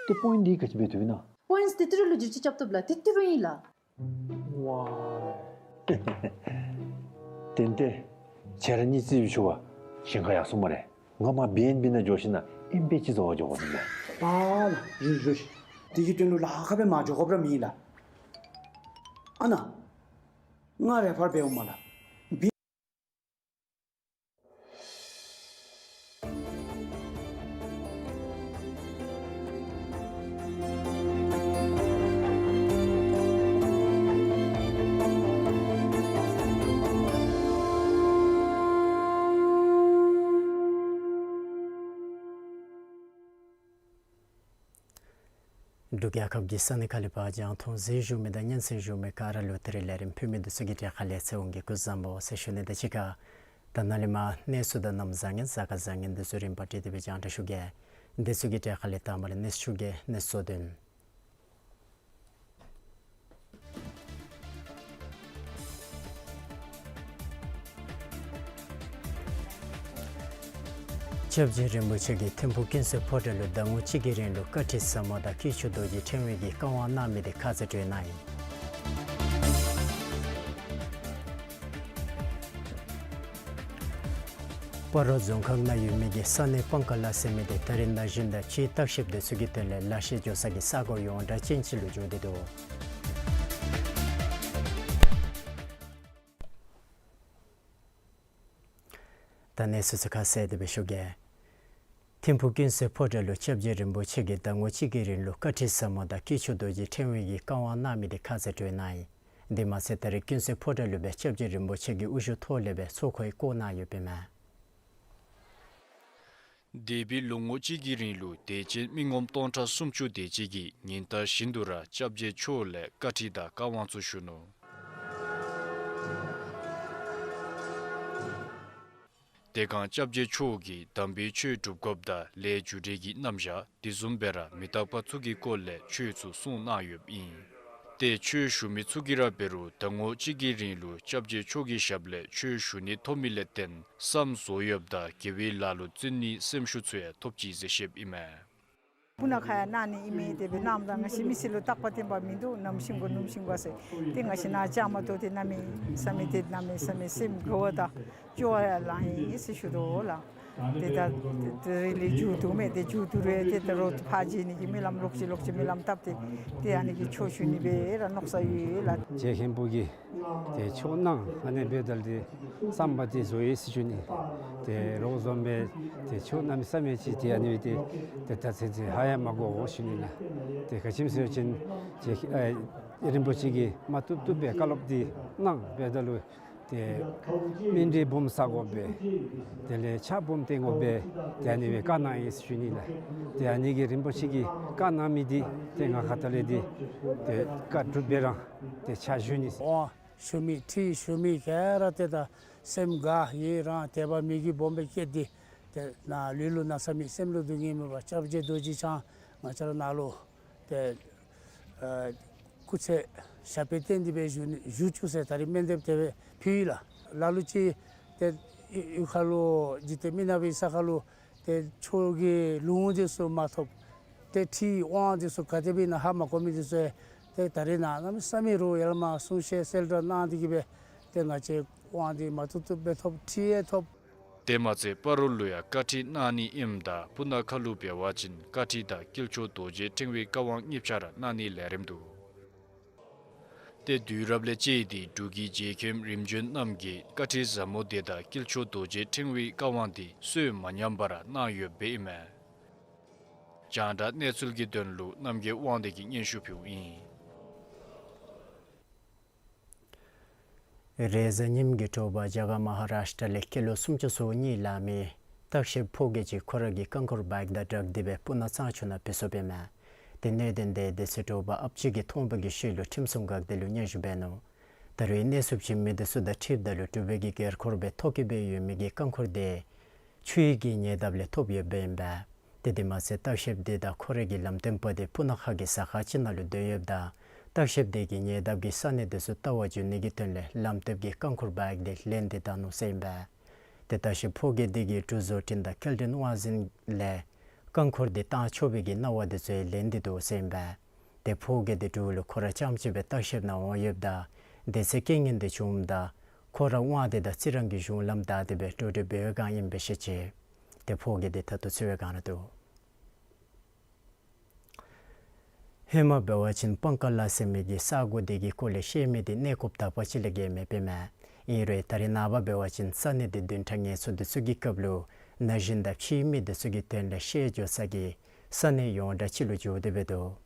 ཏེ་པོའིནཊསི་འདི་ག་ཅི་སྦེ་བཏུབ་ཨིན་ན། པོའིནཊསི་འདི་ཏི་རུ་ལུ་བསྒྱུར་བཅོས་རྐྱབ་བཏུབ་ལགས། འདི་ཏི་རུ་ཨིན་ལགས། ཝའི། ཏན་ཏན་ཁྱོད་ར་གཉིས་རྩིས་ཞུ་བ་ཞེན་ཁ་ཡར་སོང་སྨ་རེ། ང་མར་བི་ཨེན་བི་ནང་འགྱོ་ཞིནམ་ཨེམ་པེ་ཅིག་བཟོ་བར་འགྱོ་དགོ་ཟེར་ལགས། པཱ་ལགས། རུ་རུ་ཤི། དེ་གི་དོན་ལུ་ལཱ་ཁག་སྦེ་མ་འགྱོ་དགོཔ་ར་མེད་ལགས། ཨ་ནཱ་ང་རེ་ཕར་འབད་འོང་སྨ་ལགས། བི། འབྲུག་རྒྱལ་ཁབ་ཀྱི་ས་གནས་ཁག་ལས་ཕར་རྒྱང་མཐོང་གཟིགས་བཞུགས་མི་དང་སྙན་གསན་བཞུགས་མི་ག་ར་ལུ་ད་རིས་ལས་རིམ་ཕུལ་མི་འདི་ཚུ་གི་གྲས་ཁ་ལས་ཚེ་དབང་གིས་སྐུ་གཟུགས་བཟང་པོ་ཟེར་ཞུ་ནི་དང་གཅིག་ཁར་ད་ནཱ་ལས་མར་གནས་ཚུལ་དང་གནམ་བཟང་ངན་གཟའ་སྐར་བཟང་ངན་འདི་ཚུ་རིམ་པ་བསྒྲིགས་ཏེ་སྦེ་རྒྱང་བསྒྲགས་ཞུ་གེ། འདི་ཚུ་གི་གྲས་ཁ་ལས་དང་པ་ར་གནས་ཚུལ་གྱི་གནས་ཚུལ་དོན། སྐྱབས་རྗེ་རིན་པོ་ཆེ་གིས་ཐིམ་ཕུག་ཀུན་གསལ་ཕོ་བྲང་ལུ་ཟླ་ངོ་གཅིག་གི་རིང་ལུ་བཀའ་ཁྲིད་ཟབ་མོ་དང་དཀྱིལ་ཆོག་རྡོ་རྗེ་ཕྲེང་བའི་གི་བཀའ་དབང་གནང་མི་འདི་ཁ་ཙ་གྲོལ་གནང་ཡི། སྤ་རོ་རྫོང་ཁག་ནང་ཡོད་མི་གི་ས་གནས་སྤང་ཀ་ལ་ཟེར་མི་འདི་ད་རིས་ན་གཞོན་དང་ཕྱིའི་བརྟག་ཞིབ་འདི་ཚུ་གི་དོན་ལས་ལག་ཤེས་འགྱོ་ས་གི་ས་གོ་ཡོངས་གྲགས་ཅན་ཅིག་ལུ་འགྱུར་ཏེ་འདུག། ད་གནས་ཚུལ་ཚུ་ཁ་གསལ་ཏེ་སྦེ་ཞུ་གེ། ཐིམ་ཕུག་ཀུན་གསལ་ཕོ་བྲང་ལུ་སྐྱབས་རྗེ་རིན་པོ་ཆེ་གིས་ཟླ་ངོ་གཅིག་གི་རིང་ལུ་བཀའ་ཁྲིད་ཟབ་མོ་དང་དཀྱིལ་ཆོག་རྡོ་རྗེ་ཕྲེང་བའི་གི་བཀའ་དབང་གནང་མི་འདི་ཁ་ཙ་གྲོལ་གནང་ཡི། དེ་མ་ཚད་ད་རིས་ཀུན་གསལ་ཕོ་བྲང་ལུ་སྦེ་སྐྱབས་རྗེ་རིན་པོ་ཆེ་གི་དབུ་བཞུགས་ཐོག་ལས་སྦེ་ཚོགས་འཁོར་བསྐོར་གནང་ཡོདཔ་ཨིན་མས། འདས་པའི་ལོ་ངོ་གཅིག་གི་རིང་ལུ་དད་ཅན་མི་ངོམ་སྟོང་ཕྲག་སུམ་ཅུ་དེ་ཅིག་གིས་ཉིན་ལྟར་བཞིན་དུ་ར་སྐྱབས་རྗེ་མཆོག་ལས་བཀའ་ཁྲིད་དང་བཀའ་དབང་ཚུ་ཞུ་ནུག། དེ་སྒང་སྐྱབས་རྗེ་མཆོག་གིས་དམ་པའི་ཆོས་སྒྲུབ་དགོཔ་དང་ལས་རྒྱུ་འབྲས་ཀྱི་རྣམ་གཞག་དེ་བཟུམ་སྦེ་ར་མི་རྟག་པ་ཚུ་གི་སྐོར་ལས་ཆོས་ཚུ་གསུངས་གནང་ཡོདཔ་ཨིན། ཏེ་ཆོས་ཞུ་མི་ཚུ་གིས་ར་འབད་རུང་ཟླ་ངོ་གཅིག་གི་རིང་ལུ་སྐྱབས་རྗེ་མཆོག་གི་ཞབས་ལས་ཆོས་ཞུ་ནི་ཐོབ་མི་ལས་བརྟེན་བསམ་བཟོ་ཡོདཔ་དང་དགེ་བའི་ལཱ་ལུ་བརྩོན་ནིའི་སེམས་ཤུགས་ཚུ་ཡང་ཐོབ་ཅི་ཟེར་བཤདཔ་ཨིན་མས། སྤུ་ན་ཁ་ཡང་གནང་ནི་ཨིན་མས། དེ་སྦེ་གནངམ་ད་ང་བཅས་མི་སེར་ལུ་རྟག་པ་བརྟན་པ་མིན་འདུག། ནམ་ཤིང་དགོ་ནུམ་ཤིང་དགོ་ཟེར། ཏེ་ང་བཅས་ནཱ་བཅའ་མར་གཏོགས་ཏེ་གནམ་མེད་ས་མེད་ཏེ་གནམ་མེད་ས་མེད་སེམས་དགའ་བ་དང་སྐྱོ་བ་ཡང་ལང་ཡི་ཟེར་ཞུ་དོ་ལགས། ཏེ་ད་དེ་རིང་ལས་མཇུག་བསྡུ་མི་དེ་མཇུག་བསྡུ་རུང་ཏེ་ད་རུང་ཕར་བྱོན་ནི་གི་སྨོན་ལམ་ལོག་ཅི་ལོག་ཅི་སྨོན་ལམ་བཏབ་སྟེ་ཏེ་ཨ་ནི་གི་ཆོས་ཞུ་ནི་སྦེ་ར་མནོ་བསམ་ཡོད་ལགས། རྗེ་མཁན་པོ་གིས་ཏེ་ཆོས་གནང་ཨ་ནི་འབདཝ་ད་ལུ་ཏེ་བསམ་པ་དེ་རྫོགས་ཡི་ཟེར་ཞུ་ནི། ཏེ་རོགས་བཟུམ་སྦེ་ཏེ་ཆོས་གནམ་མེད་ས་མེད་ཅིག་ཏེ་ཨ་ནི་སྦེ་ཏེ་ཏེ་ད་ཚེ་ཚེ་ཧ་ཡང་མ་གོ་ཞུ་ནི་ལགས། ཏེ་ག་ཅི་སྨོ་ཟེར་བ་ཅིན་རྗེ་ཨེ་རིན་པོ་ཆེ་གིས་མ་བཏུབ་བཏུབ་སྦེ་བཀའ་སློབ་དེ་གནང་འབདཝ་ད་ལུ་ཏེ་སྨིན་གྲོལ་འབུམ་བསག་དགོ་པས། དེ་ལས་ཕྱག་འབུམ་བཏོན་དགོ་པས། ཏེ་ཨ་ནི་སྦེ་བཀའ་གནང་ཡི་ཟེར་ཞུ་ནི་ལགས། ཏེ་ཨ་ནི་གི་རིན་པོ་ཆེ་གིས་བཀའ་གནང་མི་དེ་ཏེ་ང་ཁ་ཐུག་ལས་དེ་ཏེ་བཀའ་སྒྲུབ་སྦེ་ར་ཏེ་ཕྱག་ཞུ་ནི། དབང་ཞུ་མི་ཁྲིད་ཞུ་མི་ག་ར་ཏེ་ད་སེམས་དགའ་ཡི་རང་དད་པ་མོས་གུས་སྦོམ་སྦེ་བསྐྱེད་དེ་ཏེ་ནཱ་ལུས་ལུ་ན་ཚ་མེད་སེམས་ལུ་སྡུག་བསྔལ་མེད་པར་སྐྱབས་རྗེ་རྡོ་རྗེ་འཆང་ང་བཅས་ར་ནཱ་ལུ་ཏེ་ཨ་སྐུ་ཚེ་ཞབས་པད་བརྟན་ཏེ་སྦེ་བཞུགས་ནི་བཞུགས་བཅུག་ཟེར་ད་རིས་སྨོན་འདེབས་དེ་སྦེ་ཕུལ་ཡི་ལགས། ལ་ལུ་ཅིག་ཏེ་གཡུས་ཁ་ལུ་འཇིག་རྟེན་མི་ནག་པའི་ས་ཁ་ལུ་ཏེ་ཆོས་ཀྱི་ལུང་འདི་ཚུ་མ་ཐོབ། ཏེ་ཁྲིད་དབང་འདི་ཚུ་ག་དེ་སྦེ་ཨིན་ན་ཧ་མ་གོ་མི་འདི་ཚུ་ཡང་ཏེ་ད་རིས་ནཱ་གནམ་མེད་ས་མེད་རོགས་ཡར་ལས་མར་གསུང་བཤད་གསལ་བསྒྲགས་གནང་སྟེ་གིས་སྦེ་ཏེ་ང་བཅས་དབང་འདི་མ་བཏུབ་བཏུབ་སྦེ་ཐོབ། ཁྲིད་ཡང་ཐོབ། དེ་མ་ཚད་སྤ་རོ་ལུ་ཡང་བཀའ་ཁྲིད་གནང་ནི་ཨིནམ་ད་སྤུ་ན་ཁ་ལུ་འབད་བ་ཅིན་བཀའ་ཁྲིད་དང་དཀྱིལ་ཆོག་རྡོ་རྗེ་ཕྲེང་བའི་བཀའ་དབང་གཉིས་ཆ་ར་གནང་ནིའི་ལས་རིམ་འདུག། ཏེ་དུས་རབས་ལས་བཅད་དེ་འབྲུག་གི་རྗེ་མཁན་རིམ་བྱོན་རྣམས་ཀྱིས་བཀའ་ཁྲིད་ཟབ་མོ་དེ་དང་དཀྱིལ་ཆོག་རྡོ་རྗེ་ཕྲེང་བའི་བཀའ་དབང་དེ་སྲོལ་མ་ཉམས་པར་གནང་ཡོདཔ་ཨིན་མས། རྒྱང་བསྒྲགས་གནས་ཚུལ་གྱི་དོན་ལུ་རྣམ་རྒྱལ་དབང་འདུས་ཀྱིས་སྙན་ཞུ་ཕུལཝ་ཨིན། རེས་གཟའ་ཉིམ་གི་དྲོ་པ་རྒྱ་གར་མ་ཧཱ་རཱཤ་ཊ་ལས་སྐྱེས་ལོ་སུམ་ཅུ་སོ་གཉིས་ལང་མི་བརྟག་ཞིབ་ཕོ་སྐྱེས་ཅིག་ཁོ་ར་གི་རྐང་འཁོར་བཱའིཀ་དང་སྦྲགས་ཏེ་སྦེ་སྤུ་ན་གཙང་ཆུ་ནང་བུད་སོཔ་ཨིན་མས། ཏེ་གནད་དོན་དེ་དེ་ཚེ་དྲོ་པ་ཨཔ་ཅིག་གིས་མཐོང་བ་གི་ཤུལ་ལུ་ཁྲིམས་སྲུང་འགག་སྡེ་ལུ་སྙན་ཞུ་འབད་ནུག། ད་རུང་གནས་ཚུལ་ཅིག་མི་དེ་ཚུ་དང་འཁྲིལཝ་ད་ལུ་འབྲུག་པའི་གི་སྒེར་འཁོར་སྦེ་ཐོག་གེ་སྦེ་ཡོད་མི་གི་རྐང་འཁོར་དེ་ཆུའི་གི་ཉེ་འདབས་ལས་ཐོབ་ཡོདཔ་ཨིན་པས། ཏེ་དེ་མ་ཚད་བརྟག་ཞིབ་དེ་དང་ཁོ་རའི་གི་ལམ་སྟོན་པ་དེ་སྤུ་ན་ཁ་གི་ཟ་ཁང་ཅིག་ནང་ལུ་སྡོད་ཡོདཔ་ད་བརྟག་ཞིབ་དེ་གིས་ཉེ་འདབས་ཀྱི་ས་གནས་དེ་ཚུ་བལྟ་བར་འགྱོ་ནི་གི་དོན་ལས་ལམ་སྟོན་པའི་རྐང་འཁོར་བཱའིཀ་དེ་ལེན་ཏེ་བཏང་ནུག་ཟེར་ཨིན་པས། ཏེ་བརྟག་ཞིབ་ཕོ་སྐྱེས་དེ་གིས་འབྲུག་བཟོ་སྐྲུན་དང་སྐྱེལ་འདྲེན་དབང་འཛིན་ལས་རྐང་འཁོར་དེ་བཏང་ཆོག་པའི་གི་གནང་བ་དེ་ཚུ་ཡང་ལེན་ཏེ་འདུག་ཟེར་ཨིན་པས། ཏེ་ཕོ་སྐྱེས་དེ་འབྲུག་ལུ་ཁོ་ར་རྐྱངམ་གཅིག་སྦེ་བརྟག་ཞིབ་ནང་འོང་ཡོདཔ་ད་དེ་ཚེ་རྐྱེན་ངན་དེ་བྱུངམ་ད་ཁོ་ར་དབང་དེ་དང་རྩི་རང་གི་གཞུང་ལམ་བདའ་སྟེ་སྦེ་འགྲོ་འགྲུལ་འབད་བའི་སྒང་ཨིན་པས་ཟེར་བཤད་ཅི། ཏེ་ཕོ་སྐྱེས་དེ་ད་ལྟོ་འཚོ་བའི་སྒང་ར་འདུག། ཧེ་མ་འབད་བ་ཅིན་སྤང་ཀ་ལ་ཟེར་མི་གི་ས་གོ་དེ་གི་སྐོར་ལས་བཤད་མི་དེ་གནས་སྐབས་དག་པ་ཅིག་ལས་བརྒལ་མེདཔ་ཨིན་མས། ཨིན་རུང་ད་རེས་ནངས་པ་འབད་བ་ཅིན་ས་གནས་དེ་བདུན་ཕྲག་ངལ་གསོ་དེ་ཚུ་གི་སྐབས་ལུ་ན་གཞོན་དང་ཕྱིའི་མི་དེ་ཚུ་གི་དོན་ལས་བཤད་འགྱོ་ས་གི་ས་གནས་ཡོངས་གྲགས་ཅིག་ལུ་འགྱུར་ཏེ་འབད་དོ།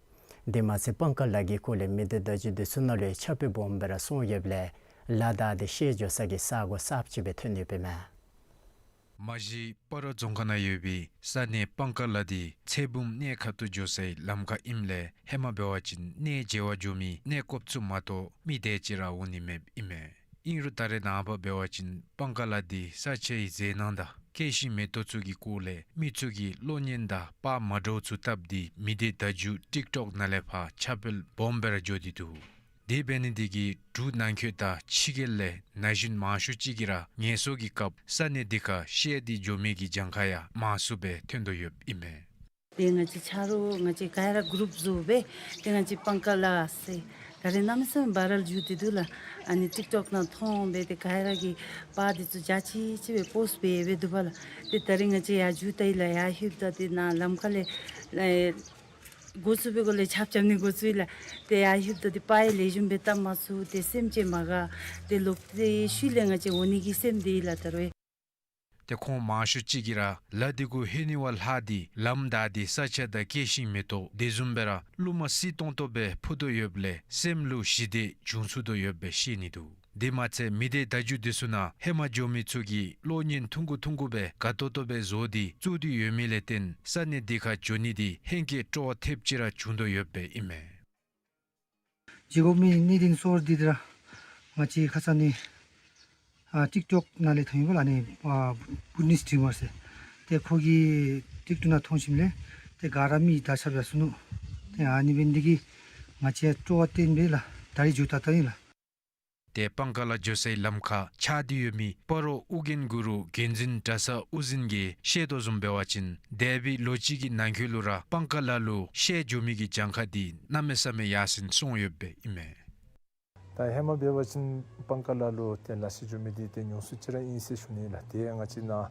དེ་མ་ཚད་སྤང་ཀ་ལ་གི་སྐོར་ལས་མི་སྡེ་བརྡ་བརྒྱུད་དེ་ཚུ་ནང་ལུ་ཡང་ཁྱབ་སྤེལ་སྦོམ་སྦེ་ར་སོང་ཡོདཔ་ལས་ལ་དྭགས་དེ་བཤད་འགྱོ་ས་གི་ས་གོ་གསརཔ་ཅིག་སྦེ་ཐོན་ཡོདཔ་ཨིན་མས། མ་གཞི་སྤ་རོ་རྫོང་ཁག་ནང་ཡོད་པའི་ས་གནས་སྤང་ཀ་ལ་འདི་ཚེ་བུམ་གནས་ཁ་ཐུག་འགྱོ་སའི་ལམ་ཁ་ཨིནམ་ལས་ཧེ་མ་འབད་བ་ཅིན་གནས་མཇལ་བར་འགྱོ་མི་གནས་སྐོརཔ་ཚུ་མ་གཏོགས་མི་དེ་ཅིག་ར་འོང་ནི་མེདཔ་ཨིན་མས། ཨིན་རུང་ད་རེས་ནངས་པ་འབད་བ་ཅིན་སྤང་ཀ་ལ་འདི་ས་ཆའི་མཛེས་སྣང་དང་སྐྱེ་ཤིང་མེ་ཏོག་ཚུ་གི་སྐོར་ལས་མི་ཚུ་གིས་གློག་བརྙན་དང་པར་མ་འདྲཝ་ཚུ་བཏབ་སྟེ་མི་སྡེ་བརྡ་བརྒྱུད་ཊིཀ་ཊོཀ་ནང་ལས་ཕར་ཁྱབ་སྤེལ་སྦོམ་སྦེ་ར་འགྱོ་སྟེ་འདུག། དེ་འབད་ནི་འདི་གིས་འབྲུག་ནང་འཁོད་དང་ཕྱི་རྒྱལ་ལས་ན་གཞོན་མང་ཤོས་ཅིག་གིས་ར་ངལ་གསོ་གི་སྐབས་ས་གནས་འདི་ཁར་བཤལ་ཏེ་འགྱོ་མི་གི་གྱངས་ཁ་ཡང་མང་སུ་སྦེ་ཐོན་དོ་ཡོདཔ་ཨིན་མས། ཏེ་ང་བཅས་ཆ་རོགས་ང་བཅས་ག་ར་གུ་རུབ་བཟོ་སྦེ་ཏེ་ང་བཅས་སྤང་ཀ་ལ་ཟེར་ད་རེས་གནམ་མེད་ས་མེད་བཱའི་རཱལ་འགྱོ་སྟེ་འདུག་ལགས། ཨ་ནི་ཊིཀ་ཊོཀ་ནང་མཐོང་སྦེ་ཏེ་ག་ར་གིས་པར་འདི་ཚུ་འཇའ་ཆི་ཆི་སྦེ་པོསཊ་འབད་འབད་འདུག་པ་ལགས། ཏེ་ད་རེས་ང་བཅས་ཡར་འགྱོ་ད་ཡི་ལགས། ཡར་ལྷོདཔ་ད་ཏེ་ནཱ་ལམ་ཁ་ལས་ཨེ་འགོ་བཙུགས་པའི་སྒང་ལས་ཆརཔ་རྐྱབ་ནི་འགོ་བཙུགས་ཡི་ལགས། ཏེ་ཡར་ལྷོདཔ་ད་ཏེ་པར་ཡང་ལེགས་ཤོམ་སྦེ་བཏབ་མ་ཚུགས། ཏེ་སེམས་ཅན་མ་དགའ། ཏེ་ལོག་སྟེ་ཤུལ་ལས་ང་བཅས་འོང་ནི་གི་སེམས་འདི་ཡི་ལགས་ད་རུང་ཡང་། ཏེ་ཁོང་མང་ཤོས་ཅིག་གིས་ར་ལ་འདི་གུ་ལྷོད་ནི་བ་ལྷག་སྟེ་ལམ་བདའ་སྟེ་ས་ཆ་དང་སྐྱེ་ཤིང་མེ་ཏོག་དེ་བཟུམ་སྦེ་ར་རླུང་མ་བསིལ་ཏོང་ཏོ་སྦེ་ཕུ་དོ་ཡོདཔ་ལས་སེམས་ལུ་ཞི་བདེ་བྱུང་ཚུགས་དོ་ཡོདཔ་སྦེ་བཤད་ནི་འདུག། དེ་མ་ཚད་མི་སྡེ་བརྡ་བརྒྱུད་འདི་ཚུ་ནང་ཧེ་མ་འགྱོ་མི་ཚུ་གིས་གློག་བརྙན་ཐུང་ཀུ་ཐུང་ཀུ་སྦེ་དགའ་ཏོག་ཏོ་སྦེ་བཟོ་སྟེ་བཙུགས་ཏེ་ཡོད་མི་ལས་བརྟེན་ས་གནས་འདི་ཁར་འགྱོ་ནི་འདི་ཧེང་སྐལ་སྤྲོ་བ་ཐེབས་ཅིག་ར་བྱུང་དོ་ཡོདཔ་ཨིན་མས། བརྗེད་དགོ་མི་གནད་དོན་གཙོ་བོ་འདི་འདི་ར་ང་བཅས་ཁ་ཙ་ནི་ཨ་ཊིཀ་ཊོཀ་ནང་ལས་ཐོན་ཡོདཔ་ལགས། ཨ་ནི་ཨ་བུ་དྷིསཊ་སི་ཊིམ་མར་ཟེར་ཏེ་ཁོ་གི་ཊིཀ་ཊོཀ་ནང་མཐོང་ཞིནམ་ལས་ཏེ་ག་ར་མི་དར་ཁྱབ་ཡར་སོང་ནུག། ཏེ་ཨ་ནི་འབད་ནི་འདི་གིས་ང་བཅས་སྤྲོ་བ་བརྟན་སྦེ་ལགས་ད་རིས་འགྱོ་ད་ད་ཡི་ལགས། ཏེ་སྤང་ཀ་ལ་འགྱོ་སའི་ལམ་ཁར་ཆགས་ཏེ་ཡོད་མི་སྤ་རོ་ཨོ་རྒྱན་གུ་རུ་འགན་འཛིན་གྲྭ་ཚང་དབུ་འཛིན་གྱིས་བཤད་དོ་བཟུམ་འབད་བ་ཅིན་འདས་པའི་ལོ་གཅིག་གི་ནང་འཁོད་ལུ་ར་སྤང་ཀ་ལ་ལུ་བཤལ་འགྱོ་མི་གི་གྱངས་ཁ་འདི་གནམ་མེད་ས་མེད་ཡར་སེང་སོང་ཡོདཔ་ཨིན་མས། ད་ཧེ་མ་འབད་བ་ཅིན་སྤང་ཀ་ལ་ལུ་ཏེ་ལག་ཤེས་འགྱོ་མི་འདི་ཏེ་ཉུང་སུ་ཅིག་ར་ཨིན་ཟེར་ཞུ་ནི་ལགས། ཏེ་ང་བཅས་ནཱ་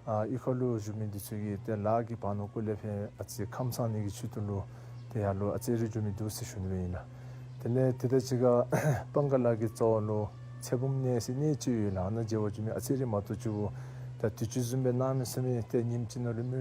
ཨ་གཡུས་ཁ་ལུ་བཞུགས་མི་འདི་ཚུ་གིས་ཏེ་ལཱ་གི་བར་ན་གུ་ལས་ཕར་ཨ་ཙི་ཁམས་སངས་ནི་གི་ཆེད་དུ་ལུ་ཏེ་ཡར་ལུ་ཨ་ཙི་རེ་འགྱོ་མི་འདུག་ཟེར་ཞུ་ནི་སྦེ་ཨིན་ལགས། དེ་ལས་ཏེ་ད་ཅི་ཁར་སྤང་ཀ་ལ་གི་རྩ་བ་ལུ་ཚེ་བུམ་གནས་ཟེར་གནས་ཅིག་ཡོད་ལགས། ཨ་ནཱ་མཇལ་བར་འགྱོ་མི་ཨ་ཙི་རེ་མ་གཏོགས་ཅིག་ད་དུས་ཅི་བཟུམ་སྦེ་གནམ་མེད་ས་མེད་ཏེ་ཉིནམ་གཅིག་ནང་ལུ་མི་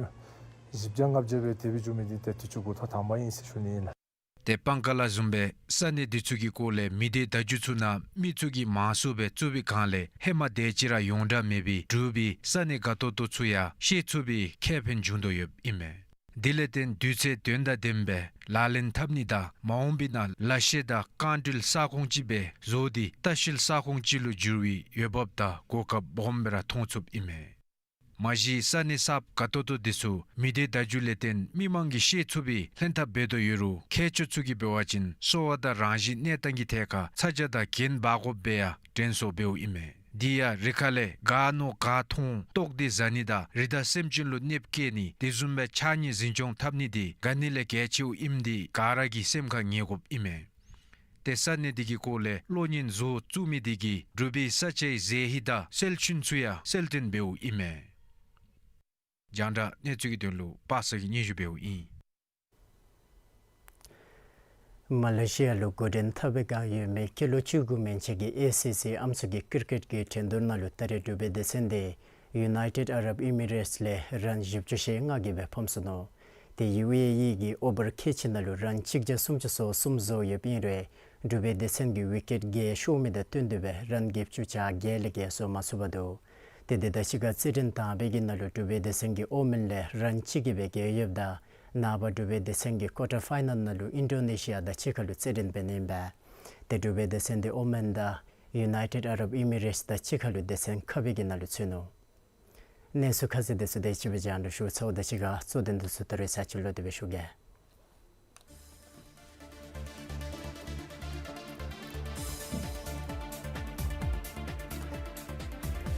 བཞི་བརྒྱ་ལྔ་བརྒྱ་སྦེ་དེ་སྦེ་འགྱོ་མི་འདི་ཏེ་དུས་ཅི་འགོ་ཐོག་དང་པ་ཨིན་ཟེར་ཞུ་ནི་ཨིན་ལགས། ཏེ་སྤང་ཀ་ལ་བཟུམ་སྦེ་ས་གནས་འདི་ཚུ་གི་སྐོར་ལས་མི་སྡེ་བརྡ་བརྒྱུད་ཚུ་ནང་མི་ཚུ་གིས་མང་སུ་སྦེ་བཙུགས་པའི་སྒང་ལས་ཧེ་མ་དེ་ཅིག་ར་ཡོངས་གྲགས་མེད་པའི་འབྲུག་པའི་ས་གནས་དགའ་ཏོག་ཏོ་ཚུ་ཡང་ཤེས་ཚུགས་པའི་ཁེ་ཕན་བྱུང་དོ་ཡོདཔ་ཨིན་མས། དེ་ལས་བརྟེན་དུས་ཚོད་དོན་དང་ལྡནམ་སྦེ་ལག་ལེན་འཐབ་ནི་དང་མ་འོངས་པའི་ནང་ལག་ཤེས་དང་རྐང་འདྲུད་ས་ཁོངས་ཅིག་སྦེ་བཟོ་སྟེ་ལྟ་བཤལ་ས་ཁོངས་ཅིག་ལུ་འགྱུར་བའི་འོས་འབབ་དང་གོ་སྐབས་སྦོམ་སྦེ་ར་མཐོང་ཚུགསཔ་ཨིན་མས། མ་གཞི་ས་གནས་གསརཔ་དགའ་ཏོག་ཏོ་འདི་ཚུ་མི་སྡེ་བརྡ་བརྒྱུད་ལས་བརྟེན་མི་མང་གིས་ཤེས་ཚུགས་པའི་ལྷན་ཐབས་འབད་དོ་ཡོད་རུང་མཁས་མཆོག་ཚུ་གིས་འབད་བ་ཅིན་གསོ་བ་དང་རང་བཞིན་གནས་སྟངས་ཀྱི་ཐད་ཁར་ཚ་གྱང་དང་འགན་འབག་དགོཔ་སྦེ་ཡང་དྲན་གསོ་འབདཝ་ཨིན་མས། འདི་ཡང་རི་ཁ་ལས་ག་མནོ་ག་མཐོང་རྟོགས་ཏེ་བཟའ་ནི་དང་རི་དྭགས་སེམས་ཅན་ལུ་གནོདཔ་བཀལ་ནི་དེ་བཟུམ་སྦེ་ཕྱགས་སྙིགས་འཛིན་སྐྱོང་འཐབ་ནི་འདི་ག་ནི་ལས་གལ་ཆེཝ་ཨིནམ་འདི་ག་ར་གིས་སེམས་ཁར་ངེས་དགོཔ་ཨིན་མས། ཏེ་ས་གནས་འདི་གི་སྐོར་ལས་གློག་བརྙན་བཟོ་བཙུགས་མི་འདི་གིས་འབྲུག་པའི་ས་ཆའི་མཛེས་སྡུག་དང་གསལ་ཤུན་ཚུ་ཡང་གསལ་སྟོན་འབདཝ་ཨིན་མས། རྒྱང་བསྒྲགས་གནས་ཚུལ་གྱི་དོན་ལུ་པ་སངས་སྙན་ཞུ་འབདཝ་ཨིན། མ་ལེ་ཤི་ཡ་ལུ་འགོ་འདྲེན་འཐབ་པའི་བསྒང་ཡོད་མི་སྐྱེས་ལོ་བཅུ་དགུ་མན་ཆད་ཀྱི་ཨེ་སི་སི་ཨམ་སྲུ་གི་ཀིར་ཀེཊ་གི་འགྲན་བསྡུར་ནང་ལུ་ད་རེས་འབྲུག་པའི་སྡེ་ཚན་འདི་ཡུ་ནའི་ཊེཌ་ཨ་རབ་ཨི་མི་རེཊསི་ལས་རཱན་བཞི་བཅུ་ཞེ་ལྔ་གིས་སྦེ་ཕམ་སོ་ནུག། ཏེ་ཡུ་ཨེ་ཨི་གི་ཨོ་བར་ཁལ་གཅིག་ནང་ལུ་རཱན་གཅིག་བརྒྱ་སུམ་ཅུ་སོ་གསུམ་བཟོ་ཡོདཔ་ཨིན་རུང་འབྲུག་པའི་སྡེ་ཚན་གྱིས་ཝི་ཀེཊ་བརྒྱད་ཤོར་མི་དང་བསྟུན་ཏེ་སྦེ་རཱན་བརྒྱད་ཅུ་གྱ་བརྒྱད་ལས་བརྒལ་བཟོ་མ་ཚུགས་པར་འདུག། ཏེ་དེ་དང་གཅིག་ཁར་རྩེད་འགྲན་དང་པའི་གི་ནང་ལུ་འབྲུག་པའི་སྡེ་ཚན་གྱིས་ཨོ་མེན་ལས་རཱན་གཅིག་གིས་སྦེ་རྒྱལ་ཡོདཔ་ད་ནངས་པ་འབྲུག་པའི་སྡེ་ཚན་གྱིས་ཀོར་ཊར་ཕའི་ནཱལ་ནང་ལུ་ཨིན་ཌོ་ནེ་ཤི་ཡ་དང་གཅིག་ཁར་ལུ་རྩེད་འགྲན་འབད་ནི་ཨིན་པས། ཏེ་འབྲུག་པའི་སྡེ་ཚན་འདི་ཨོ་མེན་དང་ཡུ་ནའི་ཊེཌ་ཨ་རབ་ཨི་མི་རེཊསི་དང་གཅིག་ཁར་ལུ་སྡེ་ཚན་ཁ་སྦེ་གི་ནང་ལུ་ཚུད་ནུག། གནས་ཚུལ་ཁ་གསལ་འདི་ཚུ་དེ་ཅིག་སྦེ་རྒྱང་བསྒྲགས་ཞུ་ཚརཝ་དང་གཅིག་ཁར་གཙོ་དོན་འདི་ཚུ་ད་རེས་ཚར་གཅིག་ལོག་སྟེ་སྦེ་ཞུ་གེ།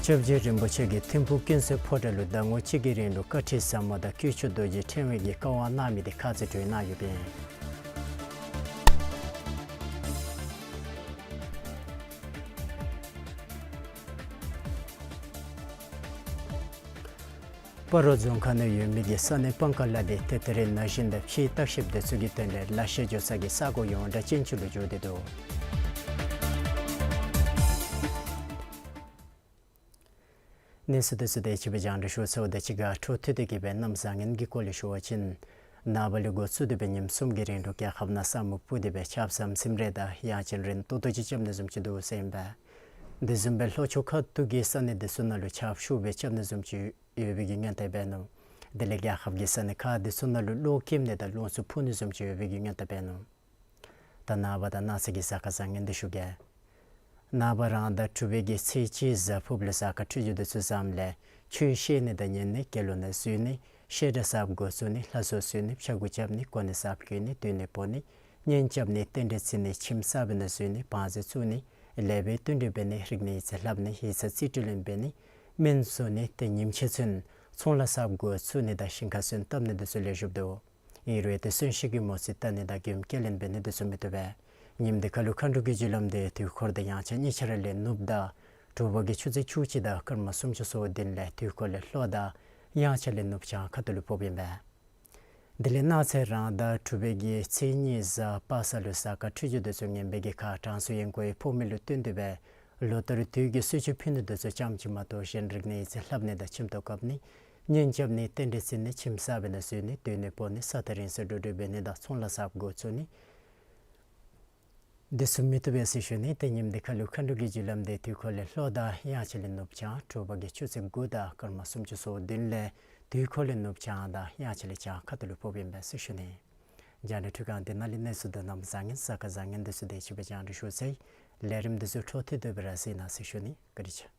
སྐྱབས་རྗེ་རིན་པོ་ཆེ་གིས་ཐིམ་ཕུག་ཀུན་གསལ་ཕོ་བྲང་ལུ་ཟླ་ངོ་གཅིག་གི་རིང་ལུ་བཀའ་ཁྲིད་ཟབ་མོ་དང་དཀྱིལ་ཆོག་རྡོ་རྗེ་ཕྲེང་བའི་གི་བཀའ་དབང་གནང་མི་དེ་ཁ་ཙ་གྲོལ་གནང་ཡོདཔ་ཨིན། སྤ་རོ་རྫོང་ཁག་ནང་ཡོད་མི་གི་ས་གནས་སྤང་ཀ་ལ་འདི་ཏེ་ད་རེས་ན་གཞོན་དང་ཕྱིའི་བརྟག་ཞིབ་འདི་ཚུ་གི་དོན་ལས་ལག་ཤེས་འགྱོ་ས་གི་ས་གོ་ཡོངས་གྲགས་ཅན་ཅིག་ལུ་འགྱུར་ཏེ་འདུག། གནས་ཚུལ་འདི་ཚུ་དེ་ཅིག་སྦེ་རྒྱང་བསྒྲགས་ཞུ་ཚརཝ་དང་གཅིག་ཁར་འཕྲོ་མཐུད་དེ་གི་སྦེ་གནམ་བཟང་ངན་གྱི་སྐོར་ལས་ཞུ་བ་ཅིན་ནངས་པ་ལས་འགོ་བཙུགས་ཏེ་སྦེ་ཉིནམ་གསུམ་གྱི་རིང་ལུ་རྒྱལ་ཁབ་ནང་ས་སྨུག་སྤུབས་ཏེ་སྦེ་ཆརཔ་ཟམ་ཟིམ་རེ་དང་ཡང་ཅིན་རན་ཏོག་ཏོ་ཅིག་རྐྱབ་ནི་བཟུམ་ཅིག་འདུག་ཟེར་ཨིན་པས། དེ་བཟུམ་སྦེ་ལྷོ་ཕྱོགས་ཁ་ཐུག་གི་ས་གནས་དེ་ཚུ་ནང་ལུ་ཆརཔ་ཤུགས་སྦེ་རྐྱབ་ནི་བཟུམ་ཅིག་ཡོད་པའི་གི་སྔོན་བརྡ་འབད་ནུག། དེ་ལས་རྒྱལ་ཁབ་ཀྱི་ས་གནས་ཁག་དེ་ཚུ་ནང་ལུ་གློག་ཀེམ་ནི་དང་རླུང་འཚུབ་འཕུ་ནི་བཟུམ་ཅིག་ཡོད་པའི་གི་སྔོན་བརྡ་འབད་ནུག། ད་ནངས་པ་དང་གནངས་ཚེ་གི་གཟའ་སྐར་བཟང་ངན་དེ་ཞུ་གེ། ནངས་པ་རང་ཟླ་དྲུག་པའི་གི་ཚེས་གཅིག་གཟའ་ཕུར་བུ་ལུ་གཟའ་སྐར་འཕྲོད་སྦྱོར་དེ་ཚུ་བཟངམ་ལས་ཆོས་བཤད་ནི་དང་ཉན་ནི་དགེ་སློང་ནང་འཛུལ་ནི་བཤད་གྲྭ་གསརཔ་འགོ་བཙུགས་ནི་ལྷ་གསོལ་གསོལ་ནི་ཕྱྭ་འགུགས་རྐྱབ་ནི་གོ་གནས་གསརཔ་བསྐོ་ནི་སྡོད་གནས་སྤོ་ནི་གཉེན་རྐྱབ་ནི་རྟེན་འབྲེལ་བརྩི་ནི་ཁྱིམ་གསར་པའི་ནང་འཛུལ་ནི་བང་མཛོད་བཙུགས་ནི་ལེགས་པའི་བསྟུན་གྲོས་འབད་ནི་རིག་གནས་ཡིག་ཚད་ལྷབ་ནི་ཡིག་ཚད་རྩིས་སྤྲོད་ལེན་འབད་ནི་སྨན་བཙུགས་ནི་ཏེ་ཉིནམ་ཕྱེད་ཚུན་ཚོང་ལཱ་གསརཔ་འགོ་བཙུགས་ནི་དང་ཞིང་ཁ་སོན་བཏབ་ནི་དེ་ཚུ་ལེགས་ཤོམ་འདུག། ཨིན་རུང་ཏེ་གསོན་གཤིན་གྱི་མོ་རྩིས་བལྟ་ནི་དང་མགྱོནམ་སྐྱེལ་ལེན་འབད་ནི་དེ་ཚུ་མི་བཏུབ་པས། ཉིནམ་དེ་ཁར་ལུ་མཁའ་འགྲོ་གི་རྒྱུ་ལམ་དེ་དུས་འཁོར་དང་དབྱངས་འཆར་གཉིས་ཆ་ར་ལས་ནུབ་དང་དྲོ་པ་གི་ཆུ་ཚོད་བཅུ་གཅིག་དང་སྐར་མ་སུམ་ཅུ་སོ་བདུན་ལས་དུས་འཁོར་ལས་ལྷོ་དང་དབྱངས་འཆར་ལས་ནུབ་བྱང་ཁ་ཐུག་ལུ་ཕོགཔ་ཨིན་པས། དེ་ལས་གནངས་ཚེ་རང་ཟླ་དྲུག་པའི་གི་ཚེས་གཉིས་གཟའ་པ་སངས་ལུ་གཟའ་སྐར་འཕྲོད་སྦྱོར་དེ་ཚུ་ངན་པའི་གི་ཁར་གྲངས་སུ་ཡོན་ཀོའི་ཕོག་མི་ལུ་བསྟུན་ཏེ་སྦེ་ལོ་ལྟར་དུས་ཀྱི་གསོལ་མཆོད་ཕུལ་ནི་དེ་ཚུ་ཙམ་ཅིག་མ་གཏོགས་གཞན་རིག་གནས་ཡིག་ཚད་ལྷབ་ནི་དང་ཁྱིམ་ཐོག་བཀབ་ནི་གཉེན་རྐྱབ་ནི་རྟེན་འབྲེལ་བརྩི་ནི་ཁྱིམ་གསར་པའི་ནང་འཛུལ་ནི་སྡོད་གནས་སྤོ་ནི་ས་ཐག་རིང་སར་འགྲོ་འགྲུལ་འབད་ནི་དང་ཚོང་ལཱ་གསརཔ་འགོ་བཙུགས་ནི་དེ་ཚུ་མི་བཏུབ་པས་ཟེར་ཞུ་ནི། ཏེ་ཉིནམ་དེ་ཁར་ལུ་མཁའ་འགྲོ་གི་རྒྱུ་ལམ་དེ་དུས་འཁོར་ལས་ལྷོ་དང་དབྱངས་འཆར་ལས་ནུབ་བྱང་དྲོ་པ་གི་ཆུ་ཚོད་དགུ་དང་སྐར་མ་སུམ་ཅུ་སོ་བདུན་ལས་དུས་འཁོར་ལས་ནུབ་བྱང་དང་དབྱངས་འཆར་ལས་བྱང་ཁ་ཐུག་ལུ་ཕོགཔ་ཨིན་པས་ཟེར་ཞུ་ནི། རྒྱང་བསྒྲགས་འཕྲུལ་ཁང་འདི་ནང་ལས་གནས་ཚུལ་དང་གནམ་བཟང་ངན་གཟའ་སྐར་བཟང་ངན་དེ་ཚུ་དེ་ཅིག་སྦེ་རྒྱང་བསྒྲགས་ཞུ་ཚར་ཡི། ལས་རིམ་དེ་ཚུ་འཕྲོ་མཐུད་དེ་སྦེ་ར་གཟིགས་གནང་ཟེར་ཞུ་ནི། བཀའ་དྲིན་ཆེ།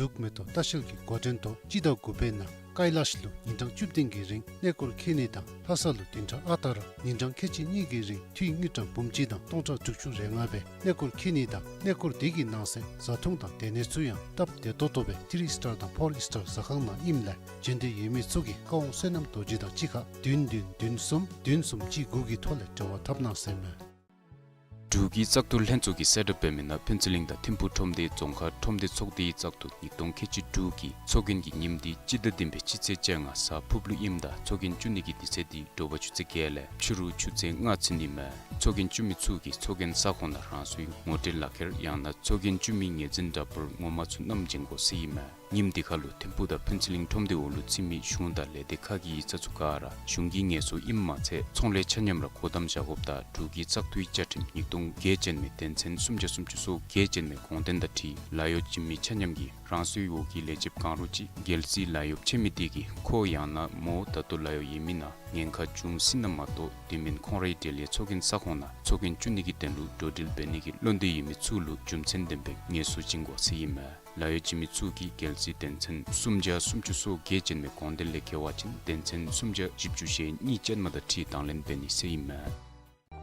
འབྲུག་མེ་ཏོག་ལྟ་བཤལ་གྱི་འགོ་འདྲེན་ཐོག་སྤྱི་ཟླ་དགུ་པའི་ནང་ཀ་ལ་ཤི་ལུ་ཉིན་གྲངས་བཅུ་བདུན་གྱི་རིང་གནས་སྐོར་འཁྱིད་ནི་དང་ལྷ་ས་ལུ་བདུན་ཕྲག་ཨ་རྟག་ར་ཉིན་གྲངས་ཁལ་གཅིག་གཉིས་ཀྱི་རིང་འཐུས་དངུལ་ཀྲམ་འབུམ་གཅིག་དང་སྟོང་ཕྲག་དྲུག་ཅུ་རེ་ལྔ་སྦེ་གནས་སྐོར་འཁྱིད་ནི་དང་གནས་སྐོར་དེ་གི་ནང་གསེས་བཟའ་འཐུང་དང་སྡོད་གནས་ཚུ་ཡང་སྟབས་བདེ་ཏོག་ཏོ་སྦེ་ཐི་རི་སི་ཊར་དང་ཕོར་སི་ཊར་ཟ་ཁང་ནང་ཨིནམ་ལས་བྱོན་འདོད་ཡོད་མི་ཚུ་གིས་ཀ་ཝང་བསོད་ནམས་རྡོ་རྗེ་དང་གཅིག་ཁར་བདུན་བདུན་བདུན་གསུམ་བདུན་གསུམ་གཅིག་དགུ་གི་ཐོག་ལས་འབྲེལ་བ་འཐབ་གནང་ཟེར་མས། འབྲུག་གི་བཙག་འཐུ་ལྷན་ཚོགས་ཀྱིས་གསལ་བསྒྲགས་འབད་མི་ནང་ཕུན་ཚོགས་གླིང་དང་ཐིམ་ཕུག་ཁྲོམ་སྡེ་རྫོང་ཁག་ཁྲོམ་སྡེ་ཚོགས་སྡེའི་བཙག་འཐུ་ཉིས་སྟོང་ཁལ་གཅིག་དྲུག་གི་ཚོགས་རྒྱན་གྱི་ཉིནམ་དེ་སྤྱི་ཟླ་བདུན་པའི་སྤྱི་ཚེས་བཅོ་ལྔ་གཟའ་ཕུར་བུ་ལུ་ཨིནམ་ད་ཚོགས་རྒྱན་བཙུགས་ནི་གི་དུས་ཚོད་དེ་དྲོ་པ་ཆུ་ཚོད་བརྒྱད་ལས་ཕྱི་རུ་ཆུ་ཚོད་ལྔ་ཚུན་ཨིན་མས། ཚོགས་རྒྱན་བཙུགས་མི་ཚུ་གིས་ཚོགས་རྒྱན་ས་ཁོངས་ནང་རང་སོའི་ངོ་སྤྲོད་ལག་ཁྱེར་ཡང་ན་ཚོགས་རྒྱན་བཙུགས་མི་ངོས་འཛིན་འདྲ་པར་ངོ་མ་ཚུ་བསྣམས་བྱོན་དགོ་ཟེར་ཨིན་མས། ཉིནམ་དེ་ཁར་ལུ་ཐིམ་ཕུག་དང་ཕུན་ཚོགས་གླིང་ཁྲོམ་སྡེ་འོག་ལུ་རྩིས་མི་གཞུང་དང་ལས་སྡེ་ཁག་གི་ཡིག་ཚང་ཚུ་ག་ར་གཞུང་གི་ངལ་གསོ་ཨིནམ་མ་ཚད་ཚོང་ལས་ཆ་མཉམ་ར་སྒོ་བསྡམ་བཞག་དགོཔ་དང་འབྲུག་གི་བཙག་འཐུའི་བཅའ་ཁྲིམས་ཉིས་སྟོང་བརྒྱད་ཅན་མའི་དོན་ཚན་སུམ་བརྒྱ་སུམ་ཅུ་སོ་བརྒྱད་ཅན་མའི་དགོངས་དོན་དང་འཁྲིལ་ལཱ་གཡོག་བྱིན་མི་ཆ་མཉམ་གྱིས་རང་སོའི་འོག་གི་ལས་བྱེདཔ་གང་རུང་ཅིག་རྒྱལ་སྲིད་ལཱ་གཡོགཔ་ཆད་མི་དེ་གིས་ཁོ་ཡང་ན་མོ་ད་ལྟོ་ལཱ་གཡོག་ཡོད་མི་ནང་ཉེན་ཁ་བྱུང་སྲིད་ན་མ་གཏོགས་དེ་མེན་ཁོང་རའི་འབྲེལ་ཡོད་ཚོགས་རྒྱན་ས་ཁོངས་ནང་ཚོགས་རྒྱན་བཙུགས་ནི་གི་དོན་ལུ་འགྲོ་འགྲུལ་འབད་ནི་གི་བློ་འདོད་ཡོད་མི་ཚུ་ལུ་རྒྱུ་མཚན་ལྡན་པའི་ངལ་གསོ་བྱིན་དགོ་ཟེར་ཨིན་མས། ལཱ་གཡོག་བྱིན་མི་ཚུ་གིས་རྒྱལ་སྲིད་དོན་ཚན་སུམ་བརྒྱ་སུམ་ཅུ་སོ་བརྒྱད་ཅན་མའི་དགོངས་དོན་ལས་འགལ་བ་ཅིན་དོན་ཚན་སུམ་བརྒྱ་བཞི་བཅུ་ཞེ་གཉིས་ཅན་མ་དང་འཁྲིལ་དང་ལེན་འབད་ནི་ཟེར་ཨིན་མས།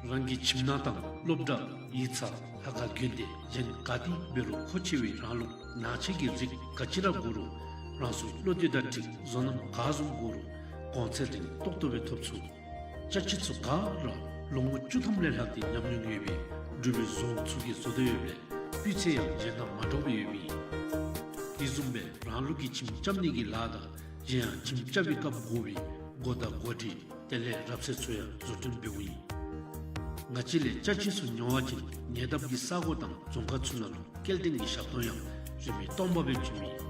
རང་གི་ཁྱིམ་ནང་དང་སློབ་གྲྭ་ཡིག་ཚང་ལྷ་ཁང་དགོན་སྡེ་གཞན་ག་ཏེ་འབད་རུང་མཁོ་ཆེ་བའི་རང་ལུགས་ནང་ཆས་ཀྱི་རིགས་ག་ཅི་ར་དགོ་རུང་རང་སོའི་བློ་འདོད་དང་འཁྲིལ་བཟོ་རྣམ་ག་བཟུམ་དགོ་རུང་གོང་ཚད་རིང་ཏོག་ཏོ་སྦེ་ཐོབ་ཚུགས། ཅ་ཆས་ཚུ་ག་ར་ལོ་ངོ་བཅུ་ཐམ་ལས་ལྷག་སྟེ་ཉམས་མྱོང་ཡོད་པའི་འབྲུག་པའི་བཟོ་པོ་ཚུ་གིས་བཟོ་དོ་ཡོདཔ་ལས་སྤུས་ཚད་ཡང་གཞན་དང་མ་འདྲཝ་སྦེ་ཡོདཔ་ཨིན། དེ་བཟུམ་སྦེ་རང་ལུགས་ཀྱི་ཁྱིམ་རྐྱབ་ནི་གི་ལཱ་དང་གཞན་ཡང་ཁྱིམ་རྐྱབ་པའི་སྐབས་དགོ་པའི་སྒོ་དང་སྒོ་སྒྲིག་དེ་ལས་རབ་གསལ་ཚུ་ཡང་བཟོ་སྐྲུན་འབདཝ་ཨིན། ང་བཅས་ལས་ཅ་ཆས་ཚུ་ཉོ་བ་ཅིན་ཉེ་འདབས་ཀྱི་ས་གོ་དང་རྫོང་ཁག་ཚུ་ནང་ལུ་སྐྱེལ་འདྲེན་གྱི་ཞབས་ཏོག་ཡང་རིན་མེད་སྟོང་པ་སྦེ་བྱིནམ་ཨིན།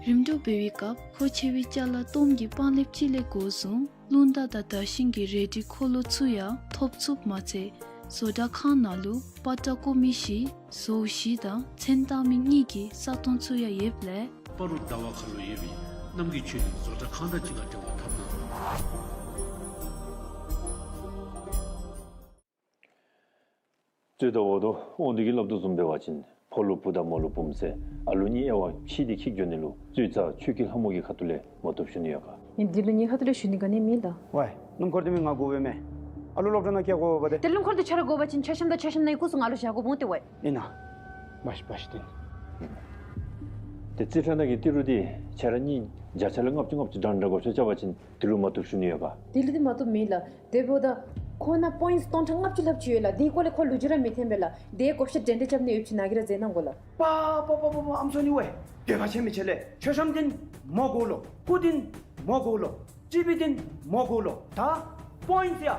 རིམ་གྲོ་འབད་བའི་སྐབས་མཁོ་ཆེ་བའི་ཅ་ལ་གཏོརམ་གྱི་པང་ལེབ་ཅིག་ལས་འགོ་བཟུང་རླུང་རྟ་དང་དར་ཤིང་གི་རལ་གྲི་འཁོར་ལོ་ཚུ་ཡང་ཐོབ་ཚུགསཔ་མ་ཚད་བཟོ་གྲྭ་ཁང་ནང་ལུ་པ་ཏྲ་བརྐོ་མི་བཞི་བཟོཝ་བཞི་དང་མཚོན་བཏང་མི་གཉིས་ཀྱི་ས་སྟོང་ཚུ་ཡང་ཡོདཔ་ལས་སྤ་རོ་ཟླ་བ་ཁ་ལུ་ཡོད་པའི་རྣམ་རྒྱལ་ཆོས་གླིང་བཟོ་གྲྭ་ཁང་དང་གཅིག་ཁར་འབྲེལ་བ་འཐབ་གནང་ རྩོད་ཟླ་འོག་ཏུ་དབང་འདུས་ཀྱིས་སླབ་དོ་བཟུམ་འབད་བ་ཅིན་ཕོ་ལུ་བུ་དང་མོ་ལུ་བུམོ་ཟེར་ཨ་ལུ་གཉིས་དབྱེ་བ་ཕྱེ་སྟེ་འཁྱིད་འགྱོ་ནི་ལུ་རྩོད་ཟླ་ཆོས་སྐྱིད་ལྷ་མོ་གི་ཁ་ཐུག་ལས་མ་བཏུབ་ཞུ་ནི་ཡོད་ག། ངེའི་འདི་ལུ་ངེའི་ཁ་ཐུག་ལས་ཞུ་ནི་ག་ནི་མེད་ལགས། ཝའི་སྣུམ་འཁོར་འདི་མི་ང་དགོ་པས་མས། ཨ་ལུ་སློབ་གྲྭ་ནང་བསྐྱལ་དགོ་པས་ཏེ། ཏེ་སྣུམ་འཁོར་འདི་ཁྱོད་ར་དགོ་པ་ཅིན་ཆ་ཤམ་དང་ཆ་ཤམ་ནང་གི་སྐུ་གཟུགས་ང་ལུ་བཞག་དགོ་འོང་ཏེ་ཝའི། ཨིན་ན། བ་ཤི་བ་ཤི་སྟེ། ཏེ་རྩིས་ཁྲ་ནང་གི་ཏི་རུ་འདི་ཁྱོད་ར་གཉིས་བརྒྱ་ཆ་ལུ་ལྔ་བཅུ་ལྔ་བཅུ་འདྲན་འདྲ་བགོ་བཤའ་རྐྱབ་པ་ཅིན་འདི་ལུ་མ་བཏུབ་ཞུ་ནི་ཡོད་ག། འདི་ལུ་འདི་མ་བཏུབ་མེད་ལགས། དེ་འབདཝ་ད་ཁོ་ནང་པོའིནཊསི་སྟོང་ཕྲག་ལྔ་བཅུ་ལྷགཔ་ཅིག་ཡོད་ལགས། དེའི་སྐོར་ལས་ཁོ་ལོ་རྒྱུས་ར་མི་འཐོན་པས་ལགས། དེ་བགོ་བཤའ་འདྲན་འདྲ་རྐྱབ་ནི་ཡོདཔ་ཅིག་ནཱ་གིས་ར་མཛད་གནང་དགོ་ལགས། པ་པ་པ་པ་པ། ཨམ་སྲུ་ནི་ཝའི། འདོད་པ་ཆེ་མི་ཆེ་ལས། མཆོད་བཤམ་འདི་མོ་དགོ་ལོ། སྐུ་འདི་མོ་དགོ་ལོ། ཊི་བི་འདི་མོ་དགོ་ལོ། ད་པོའིནཊསི་ཡ།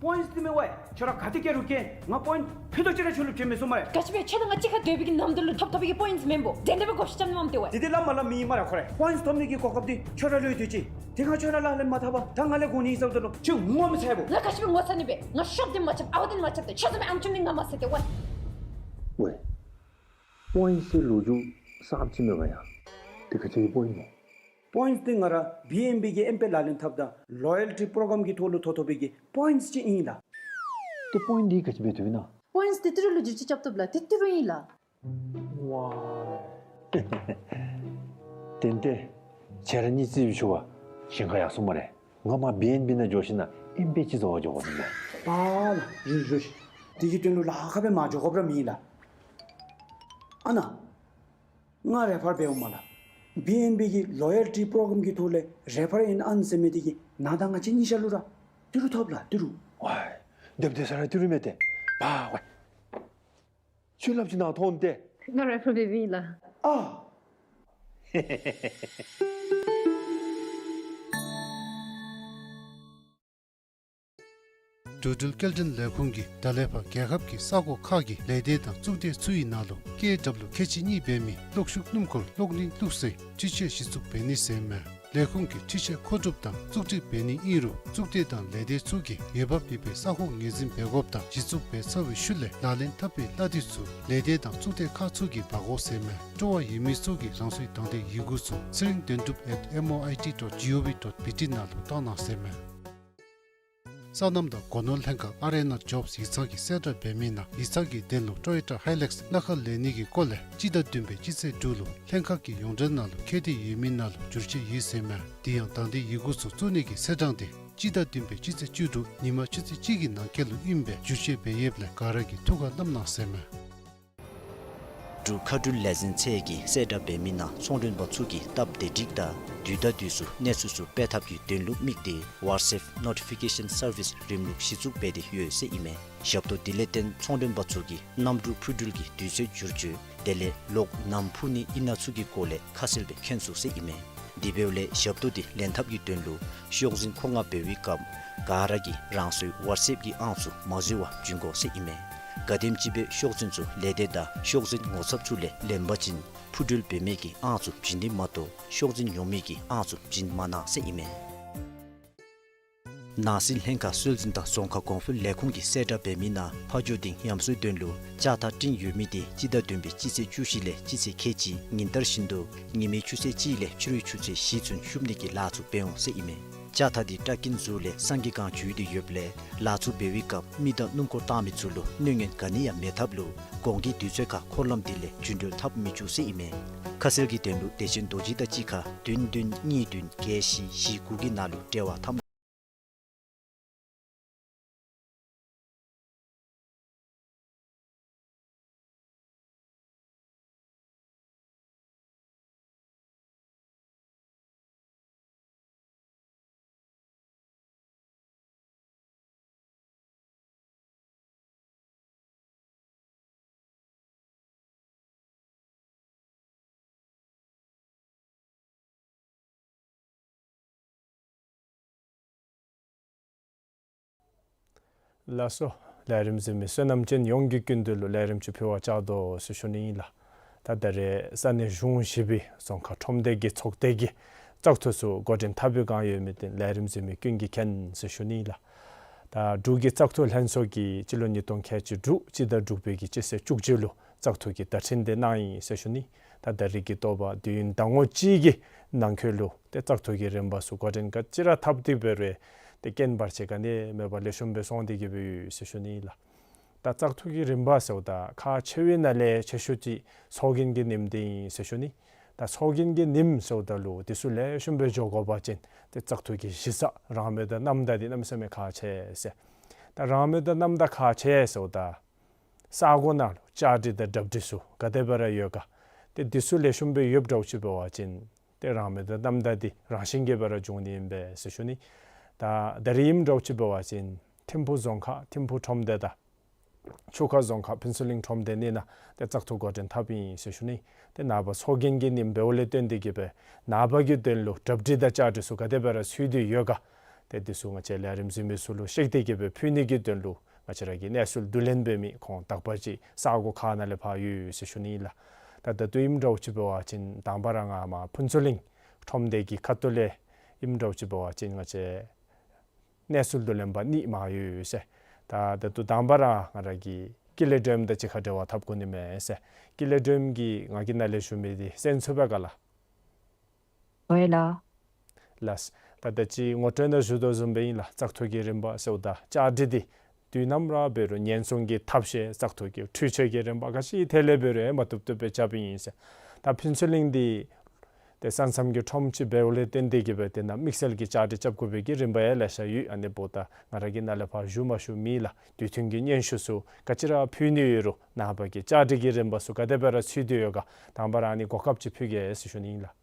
པོའིནཊསི་འདི་མི་ཝའི། ཁྱོད་ར་ག་ཏེ་བསྐྱལ་རུང་བསྐྱལ། ང་པོའིནཊསི་ཕུད་རྡོག་ཅིག་ར་ཁྱོད་ལུ་བྱིན་མི་ཚུགས་སྨ་རེ། ག་ཅི་སྦེ་ཁྱོད་དང་ང་གཅིག་ཁར་སྡོད་པའི་གི་ནམ་དུས་ལུ་ཐོབ་ཐོབ་པའི་གི་པོའིནཊསི་མེན་པོ། དེ་འདི་ལུ་མ་སླབ་མི་ཨིན་སྨ་རེ་ཁོ་ར། པོའིནཊསི་ཐོབ་ནི་གི་གོ་སྐབས་འདི་ཁྱོད་ར་ལུ་ཡོད་དེ་ཅིག། དེ་ཁར་ཁྱོད་ར་ལག་ལེན་མ་འཐབ་པར་ད་ང་ལས་དགོ་ནི་ཨིན་ཟེརཝ་ད་ལུ་ཁྱོད་ངོ་མི་ཚ་བས། ང་ག་ཅི་སྦེ་ངོ་ཚ་ནི་སྦེ། ང་ཤོབ་འདི་མ་རྐྱབ། ཨ་བ་འདི་མ་རྐྱབ་ཏེ་ཁྱོད་བཟུམ་མའི་ཨམ་ཅོམ་འདི་ང་མ་ཟེར་ཏེ་ཝའི། ཝའི། པོའིནཊསི་ལོ་རྒྱུས་གསརཔ་ཅིག་མེད་ག་ཡ། དེ་ག་ཅི་གི་པོའིནཊསི་ཨིན་ན། པོའིནཊསི་འདི་ང་ར་བི་ཨེན་བི་གི་ཨེམ་པེ་ལག་ལེན་འཐབ་ད་ལོ་ཡལ་ཊི་པྲོ་གྲམ་གི་ཐོག་ལུ་ཐོབ་ཐོབ་པའི་གི་པོའིནཊསི་ཅིག་ཨིན་ལགས། ཏེ་པོའིནཊསི་འདི་ག་ཅི་སྦེ་བཏུབ་ཨིན་ན། པོའིནཊསི་འདི་ཏི་རུ་ལུ་བསྒྱུར་བཅོས་རྐྱབ་བཏུབ་ལགས། ཏེ་ཏི་རུ་ཨིན་ལགས། ཝའི། ཏན་ཏན་ཁྱོད་ར་གཉིས་རྩིས་ཞུ་བ་ཞེན་ཁ་ཡར་སོང་སྨ་རེ། ང་མར་བི་ཨེན་བི་ནང་འགྱོ་ཞིནམ་ལས་ཨེམ་པེ་ཅིག་བཟོ་བར་འགྱོ་དགོ་ཟེར་ཨིན་མས། པ་ལགས། རུང་རུང་། དེ་གི་དོན་ལུ་ལཱ་ཁག་སྦེ་མ་འགྱོ་དགོཔ་ར་མེད་ལགས། ཨ་ནཱ། ང་རེ་ཕར་འབདཝ་མས་ལགས། བི་ཨེན་བི་གི་ལོ་ཡལ་ཊི་པྲོ་གྲམ་གི་ཐོག་ལས་རེ་ཕར་ཨིན་ཨན་ཟེར་མི་འདི་གིས་ནཱ་དང་ང་བཅས་གཉིས་ཆ་ལུ་ར་ཏི་རུ་ཐོབ་ལགས། ཏི་རུ། ཝའི། སྡོདཔ་སྡོད་ས་ར་ཏི་རུ་མས་ཏེ། པ་ཝའི། ཁྱོད་སླབ་ཅིག་ནཱ་ཐོན་ཏེ། ང་རེ་ཕར་འབདཝ་ཨིན་ལགས། ཨ། འགྲོ་འགྲུལ་སྐྱེལ་འདྲེན་ལས་ཁུངས་ཀྱིས་ད་ལས་ཕར་རྒྱལ་ཁབ་ཀྱི་ས་གོ་ཁག་གི་ལས་སྡེ་དང་གཙུག་སྡེ་ཚུ་ཡི་ནང་ལུ་ཀེ་ཌབ་ལུ་ཁལ་གཅིག་གཉིས་འབད་མི་གློག་ཤུགས་སྣུམ་འཁོར་གློག་ལིང་བླུགས་སའི་འཕྲུལ་ཆས་གཞི་བཙུགས་འབད་ནི་ཟེར་མས། ལས་ཁུངས་ཀྱིས་འཕྲུལ་ཆས་མཁོ་སྒྲུབ་དང་བཙུགས་སྒྲིག་འབད་ནི་ཨིན་རུང་གཙུག་སྡེ་དང་ལས་སྡེ་ཚུ་གིས་འོས་འབབ་ཡོད་པའི་ས་ཁོངས་ངོས་འཛིན་འབད་དགོཔ་དང་གཞི་བཙུགས་འབད་ཚར་བའི་ཤུལ་ལས་ལག་ལེན་འཐབ་པའི་གླ་རྩི་ཚུ་ལས་སྡེ་དང་གཙུག་སྡེ་ཁག་ཚུ་གིས་འབག་དགོ་ཟེར་མས། སྤྲོ་བ་ཡོད་མི་ཚུ་གིས་རང་སོའི་དང་འདོད་ཡི་གུ་ཚུ་ཚེ་རིང་དོན་གྲུབ་at M O I T dot G O V dot B T ནང་ལུ་བཏང་གནང་ཟེར་མས། སོ་ནམ་དང་སྒོ་ནོར་ལྷན་ཁག་ཨར་ཨེན་ཨར་ཇོབསི་ཡིག་ཚང་གིས་གསལ་བསྒྲགས་འབད་མི་ནང་ཡིག་ཚང་གི་དོན་ལུ་ཊོ་ཡོ་ཊ་ཧའི་ལེགསི་སྣ་ཁ་ལེན་ནི་གི་སྐོར་ལས་སྤྱི་ཟླ་བདུན་པའི་སྤྱི་ཚེས་དྲུག་ལུ་ལྷན་ཁག་གི་ཡོངས་འབྲེལ་ནང་ལུ་ཁེ་འདོད་ཡོད་མི་ནང་ལུ་བསྒྱུར་བཅོས་ཡོད་ཟེར་མས། དེ་ཡང་དང་འདོད་ཡི་གུ་ཚུ་བཙུགས་ནི་གི་ཚེས་གྲངས་དེ་སྤྱི་ཟླ་བདུན་པའི་སྤྱི་ཚེས་བཅུ་དྲུག་ཉིན་མ་ཆུ་ཚོད་གཅིག་གི་ནང་འཁོད་ལུ་ཨིནམ་སྦེ་བསྒྱུར་བཅོས་འབད་ཡོདཔ་ལས་ག་ར་གིས་ཐུགས་ཁར་བསྣམ་གནང་ཟེར་མས། འབྲུག་མཁའ་འགྲུལ་ལས་འཛིན་ཚད་ཀྱིས་གསལ་བསྒྲགས་འབད་མི་ནང་ཚོང་མགྲོན་པ་ཚུ་གིས་སྟབས་བདེ་སྒྲིག་དང་དུས་དང་དུས་སུ་གནས་ཚུལ་ཚུ་སྤེལ་ཐབས་ཀྱི་དོན་ལུ་དམིགས་ཏེ་ཝཊས་ཨེཔ་ནོ་ཊི་ཕི་ཀེ་ཤཱན་སར་བིསི་རིམ་ལུགས་གཞི་བཙུགས་འབད་དེ་ཡོད་ཟེར་ཨིན་མས། ཞབས་ཏོག་དེ་ལས་བརྟེན་ཚོང་མགྲོན་པ་ཚུ་གིས་གནམ་གྲུ་འཕུར་འགྲུལ་གྱི་དུས་ཚོད་བསྒྱུར་བཅོས་དེ་ལས་གློག་ནམ་འཕུ་ནི་ཨིན་ན་ཚུ་གི་སྐོར་ལས་ཁ་གསལ་སྦེ་མཁྱེན་ཚུགས་ཟེར་ཨིན་མས། དེ་འབདཝ་ལས་ཞབས་ཏོག་དེ་ལེན་ཐབས་ཀྱི་དོན་ལུ་ཤོག་འཛིན་མཁོ་མངགས་འབད་བའི་སྐབས་ག་ར་གིས་རང་སོའི་ཝཊས་ཨེཔ་གི་ཨང་ཚུ་མ་འཛོལ་བར་བྱིན་དགོ་ཟེར་ཨིན་མས། ག་དེམ་ཅིག་སྦེ་ཤོག་འཛིན་ཚུ་ལས་སྡེ་དང་ཤོག་འཛིན་ངོ་ཚབ་ཚུ་ལས་ལེན་པ་ཅིན་འཕུར་འགྲུལ་འབད་མི་གི་ཨང་ཚུ་བྱིན་ནི་མ་གཏོགས་ཤོག་འཛིན་ཉོ་མི་གི་ཨང་ཚུ་བྱིན་མ་གནང་ཟེར་ཨིན་མས། ནང་སྲིད་ལྷན་ཁག་སྲོལ་འཛིན་དང་རྫོང་ཁ་གོང་འཕེལ་ལས་ཁུངས་ཀྱིས་གསལ་བསྒྲགས་འབད་མི་ནང་ཕ་ཇོ་ལྡིང་ཡམ་སོའི་དོན་ལུ་ལྕགས་ཐག་སྤྲིན་ཡོད་མི་དེ་སྤྱི་ཟླ་བདུན་པའི་སྤྱི་ཚེས་བཅུ་བཞི་ལས་སྤྱི་ཚེས་ཁལ་གཅིག་ཉིན་ལྟར་བཞིན་དུ་ཉི་མའི་ཆུ་ཚོད་གཅིག་ལས་ཕྱི་རུའི་ཆུ་ཚོད་བཞི་ཚུན་ཤུབ་ནི་གི་ལཱ་ཚུ་འབད་འོང་ཟེར་ཨིན་མས། ལྕགས་ཐག་དེ་ཏྲ་ཀིན་ཟུར་ལས་སངས་རྒྱས་སྒང་འཛུལ་ཏེ་ཡོདཔ་ལས་ལཱ་ཚུ་འབད་བའི་སྐབས་མི་དང་སྣུམ་འཁོར་བཏང་མི་ཚུ་ལུ་གནོད་ཉེན་ག་ནི་ཡང་མེད་ཐབས་ལུ་གོང་གི་དུས་ཚོད་ཁར་འཁོར་ལམ་དེ་ལས་རྒྱུ་འགྲུལ་འཐབ་མི་བཅུག་ཟེར་ཨིན་མས། ཁ་གསལ་གྱི་དོན་ལུ་བདེ་ཆེན་རྡོ་རྗེ་དང་གཅིག་ཁར་བདུན་བདུན་གཉིས་བདུན་བརྒྱད་བཞི་བཞི་དགུ་གི་ནང་ལུ་འབྲེལ་བ་འཐབ། ལགས་སོ། ལས་རིམ་གཟིགས་མི་བསོད་ནམས་ཅན་ཡོངས་ཀྱི་སྐུ་མདུན་ལུ་ལས་རིམ་ཅིག་ཕུལ་བར་བཅར་དོ་ཟེར་ཞུ་ནི་ཨིན་ལགས། ད་ད་རེས་ས་གནས་གཞུང་བཞི་པའི་རྫོང་ཁག་ཁྲོམ་སྡེ་གི་ཚོགས་སྡེ་གི་བཙག་འཐུ་ཚུ་འགོ་འདྲེན་འཐབ་པའི་བསྒང་ཡོད་མི་དེ་ལས་རིམ་གཟིགས་མི་ཀུན་གྱིས་མཁྱེན་ཟེར་ཞུ་ནི་ཨིན་ལགས། ད་འབྲུག་གི་བཙག་འཐུ་ལྷན་ཚོགས་ཀྱིས་སྤྱི་ལོ་ཉིས་སྟོང་ཁལ་གཅིག་དྲུག་སྤྱི་ཟླ་དྲུག་པའི་གི་སྤྱི་ཚེས་བཅུ་གཅིག་ལུ་བཙག་འཐུ་གི་བརྡ་འཕྲིན་དེ་གནང་ཡི་ཟེར་ཞུ་ནི། ད་ད་རིས་ཀྱི་ལྟོ་བ་དུས་ཡུན་ཟླ་ངོ་གཅིག་གི་ནང་འཁོད་ལུ་ཏེ་བཙག་འཐུ་གི་རིམ་པ་ཚུ་འགོ་འདྲེན་ག་ཅི་ར་འཐབ་སྟེ་འབད་རུང་ཏེ་རྐྱེན་བར་ཆད་ག་ནི་མེད་པར་ལེགས་ཤོམ་སྦེ་སོང་སྟེ་གི་སྦེ་ཡོད་ཟེར་ཞུ་ནི་ལགས། ད་བཙག་འཐུ་གི་རིམ་པ་ཟེརཝ་ད་ཁག་ཆེ་བའི་ནང་ལས་ཆེ་ཤོས་ཅིག་ཚོགས་རྒྱན་གྱི་ཉིནམ་འདི་ཨིན་ཟེར་ཞུ་ནི། ད་ཚོགས་རྒྱན་གྱི་ཉིནམ་ཟེརཝ་ད་ལུ་དེ་ཚུ་ལེགས་ཤོམ་སྦེ་འགྱོ་དགོ་པ་ཅིན་ཏེ་བཙག་འཐུ་གི་གཞི་རྩ་རང་མོས་དང་རྣམ་དག་འདི་གནམ་མེད་ས་མེད་ཁག་ཆེ་ཟེར། ད་རང་མོས་དང་རྣམ་དག་ཁག་ཆེ་ཟེརཝ་ད་ས་གོ་ནང་ལུ་བཅའ་སྒྲིག་དང་གྲ་སྒྲིག་ཚུ་ག་དེ་སྦེ་ར་ཡོད་ག། ཏེ་དེ་ཚུ་ལེགས་ཤོམ་སྦེ་ཡོདཔ་འདྲཝ་ཅིག་འབད་བ་ཅིན་ཏེ་རང་མོས་དང་རྣམ་དག་འདི་རང་བཞིན་གྱིས་སྦེ་ར་འབྱུང་ནི་ཨིན་པས་ཟེར་ཞུ་ནི། ད་ད་རིས་ཨིནམ་འདྲཝ་ཅིག་འབད་བ་ཅིན་ཐིམ་ཕུག་རྫོང་ཁག་ཐིམ་ཕུག་ཁྲོམ་སྡེ་དང་ཆུ་ཁ་རྫོང་ཁག་ཕུན་ཚོགས་གླིང་ཁྲོམ་སྡེ་གཉིས་ནང་ཏེ་བཙག་འཐུ་འགོ་འདྲེན་འཐབ་ཨིན་ཟེར་ཞུ་ནི། ཏེ་ནངས་པ་ཚོགས་རྒྱན་གྱི་ཉིནམ་འབདཝ་ལས་བརྟེན་ཏེ་གི་སྦེ་ནངས་པ་གི་དོན་ལུ་གྲ་སྒྲིག་དང་བཅའ་སྒྲིག་ཚུ་ག་དེ་སྦེ་ར་ཚུད་དེ་ཡོད་ག། ཏེ་དེ་ཚུ་ང་བཅས་ལས་རིམ་གཟིགས་མི་ཚུ་ལུ་ཤེས་ཏེ་གི་སྦེ་ཕུལ་ནི་གི་དོན་ལུ་ང་བཅས་ར་གི་གནས་ཚུལ་བསྡུ་ལེན་འབད་མི་ཁོང་དག་པ་ཅིག་ས་གོ་ཁག་ནང་ལས་ཕར་ཡོད་ཟེར་ཞུ་ནི་ལགས། ད་ད་ལྟོ་ཨིནམ་འདྲཝ་ཅིག་འབད་བ་ཅིན་དང་པ་ར་ང་མར་ཕུན་ཚོགས་གླིང་ཁྲོམ་སྡེ་གི་ཁ་ཐུག་ལས་ཨིནམ་འདྲཝ་ཅིག་འབད་བ་ཅིན་ང་བཅས་གནས་ཚུལ་བསྡུ་ལེན་པ་གཉིས་མར་ཡོད་ཟེར། ད་ད་ལྟོ་དང་པ་ར་ང་ར་གི་ཀི་ལེ་སྒྲོལམ་དང་གཅིག་ཁར་འབྲེལ་བ་འཐབ་དགོ་ནི་མས་ཟེར། ཀི་ལེ་སྒྲོལམ་གྱིས་ང་གི་ནང་ལས་ཞུ་མི་འདི་གསན་ཚུགས་པས་ག་ལགས། ཨོ་ལགས། ལགས། ད་ད་ཅི་ངོ་སྤྲོད་ནང་ཞུ་དོ་བཟུམ་སྦེ་ཨིན་ལགས། བཙག་འཐུ་གི་རིམ་པ་ཟེརཝ་ད་བཅའ་སྒྲིག་འདི་དུས་ནམ་ར་འབད་རུང་ཉེན་སྲུང་གི་ཐབས་ཤེས་བཙག་འཐུ་གི་འཕྲུལ་ཆས་ཀྱི་རིམ་པ་ག་ཅི་ཐད་ལས་འབད་རུང་མ་བཏུབ་བཏུབ་སྦེ་རྐྱབ་ཨིན་ཟེར། ད་ཕུན་ཚོགས་གླིང་འདི་ཏེ་ས་མཚམས་ཀྱི་ཁྲོམ་ཅིག་འབདཝ་ལས་བརྟེན་ཏེ་གི་སྦེ་ཏེ་ནཱ་དམིགས་བསལ་གྱི་བཅའ་སྒྲིག་རྐྱབ་དགོ་པའི་གི་རིམ་པ་ཡང་ལེ་ཤ་ཡོད། ཨ་ནི་འབདཝ་ད་ང་ར་གི་ནང་ལས་ཕར་ཞུ་མ་ཞུ་མེད་ལགས། དུས་མཐུན་གྱི་སྙན་ཞུ་ཚུ་ག་ཅི་ར་ཕུལ་ནི་ཡོད་རུང་ནངས་པ་གི་བཅའ་སྒྲིག་གི་རིམ་པ་ཚུ་ག་དེ་སྦེ་ར་ཚུད་དེ་ཡོད་ག་དང་པ་ར་ཨ་ནི་གོ་སྐབས་ཅིག་ཕུལ་གེ་ཟེར་ཞུ་ནི་ཨིན་ལགས།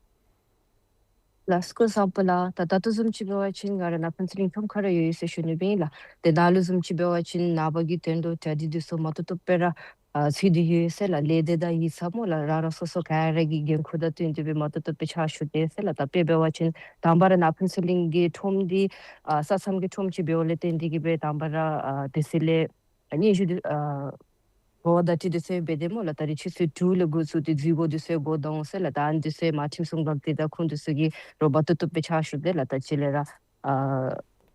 ལགས་སོ་བཟང་པོ་ལགས། ད་ད་ལྟོ་བཟུམ་ཅིག་འབད་བ་ཅིན་ང་ར་ནཱ་ཕུན་ཚོགས་གླིང་ཁྲོམ་ཁར་ར་ཡོད་ཡོད་ཟེར་ཞུ་ནི་སྦེ་ཨིན་ལགས། ཏེ་ད་ལྟོ་བཟུམ་ཅིག་འབད་བ་ཅིན་ནངས་པ་གི་དོན་དུ་གྲ་སྒྲིག་འདི་ཚུ་མ་བཏུབ་བཏུབ་སྦེ་ར་ཨ་ཚུད་དེ་ཡོད་ཟེར་ལགས། ལས་སྡེ་དང་ཡིག་ཚང་སྨོ་ལགས་རང་རང་སོ་སོ་ག་ར་གི་འགན་ཁུར་དང་བསྟུན་ཏེ་སྦེ་མ་བཏུབ་བཏུབ་སྦེ་ཕྱག་ཞུ་དེས་ཟེར་ལགས། ད་དཔེ་འབད་བ་ཅིན་དང་པ་ར་ནཱ་ཕུན་ཚོགས་གླིང་གི་ཁྲོམ་འདི་ཨ་ས་མཚམས་ཀྱི་ཁྲོམ་ཅིག་འབདཝ་ལས་བརྟེན་ཏེ་གི་སྦེ་དང་པ་ར་ཨ་དེ་ཚེ་ལས་སྙན་ཞུ་འདི་ཨ་གོ་བརྡ་འཕྲིན་འདི་ཚུ་འབད་དེ་སྨོ་ལགས། ད་རིས་ཆུ་ཚོད་དྲུག་ལས་འགོ་བཙུགས་ཏེ་འཛུལ་སྒོ་འདི་ཚུ་སྒོ་བསྡམ་ཟེར་ལགས། ད་ཨ་ནི་འདི་ཚུ་མར་ཁྲིམས་སྲུང་འགག་སྡེ་དང་ཁོང་འདི་ཚུ་གིས་རོགས་པ་བཏུབ་བཏུབ་སྦེ་ཕྱག་ཞུ་དེས་ལགས། ད་ཅི་ལས་ར་ཨ་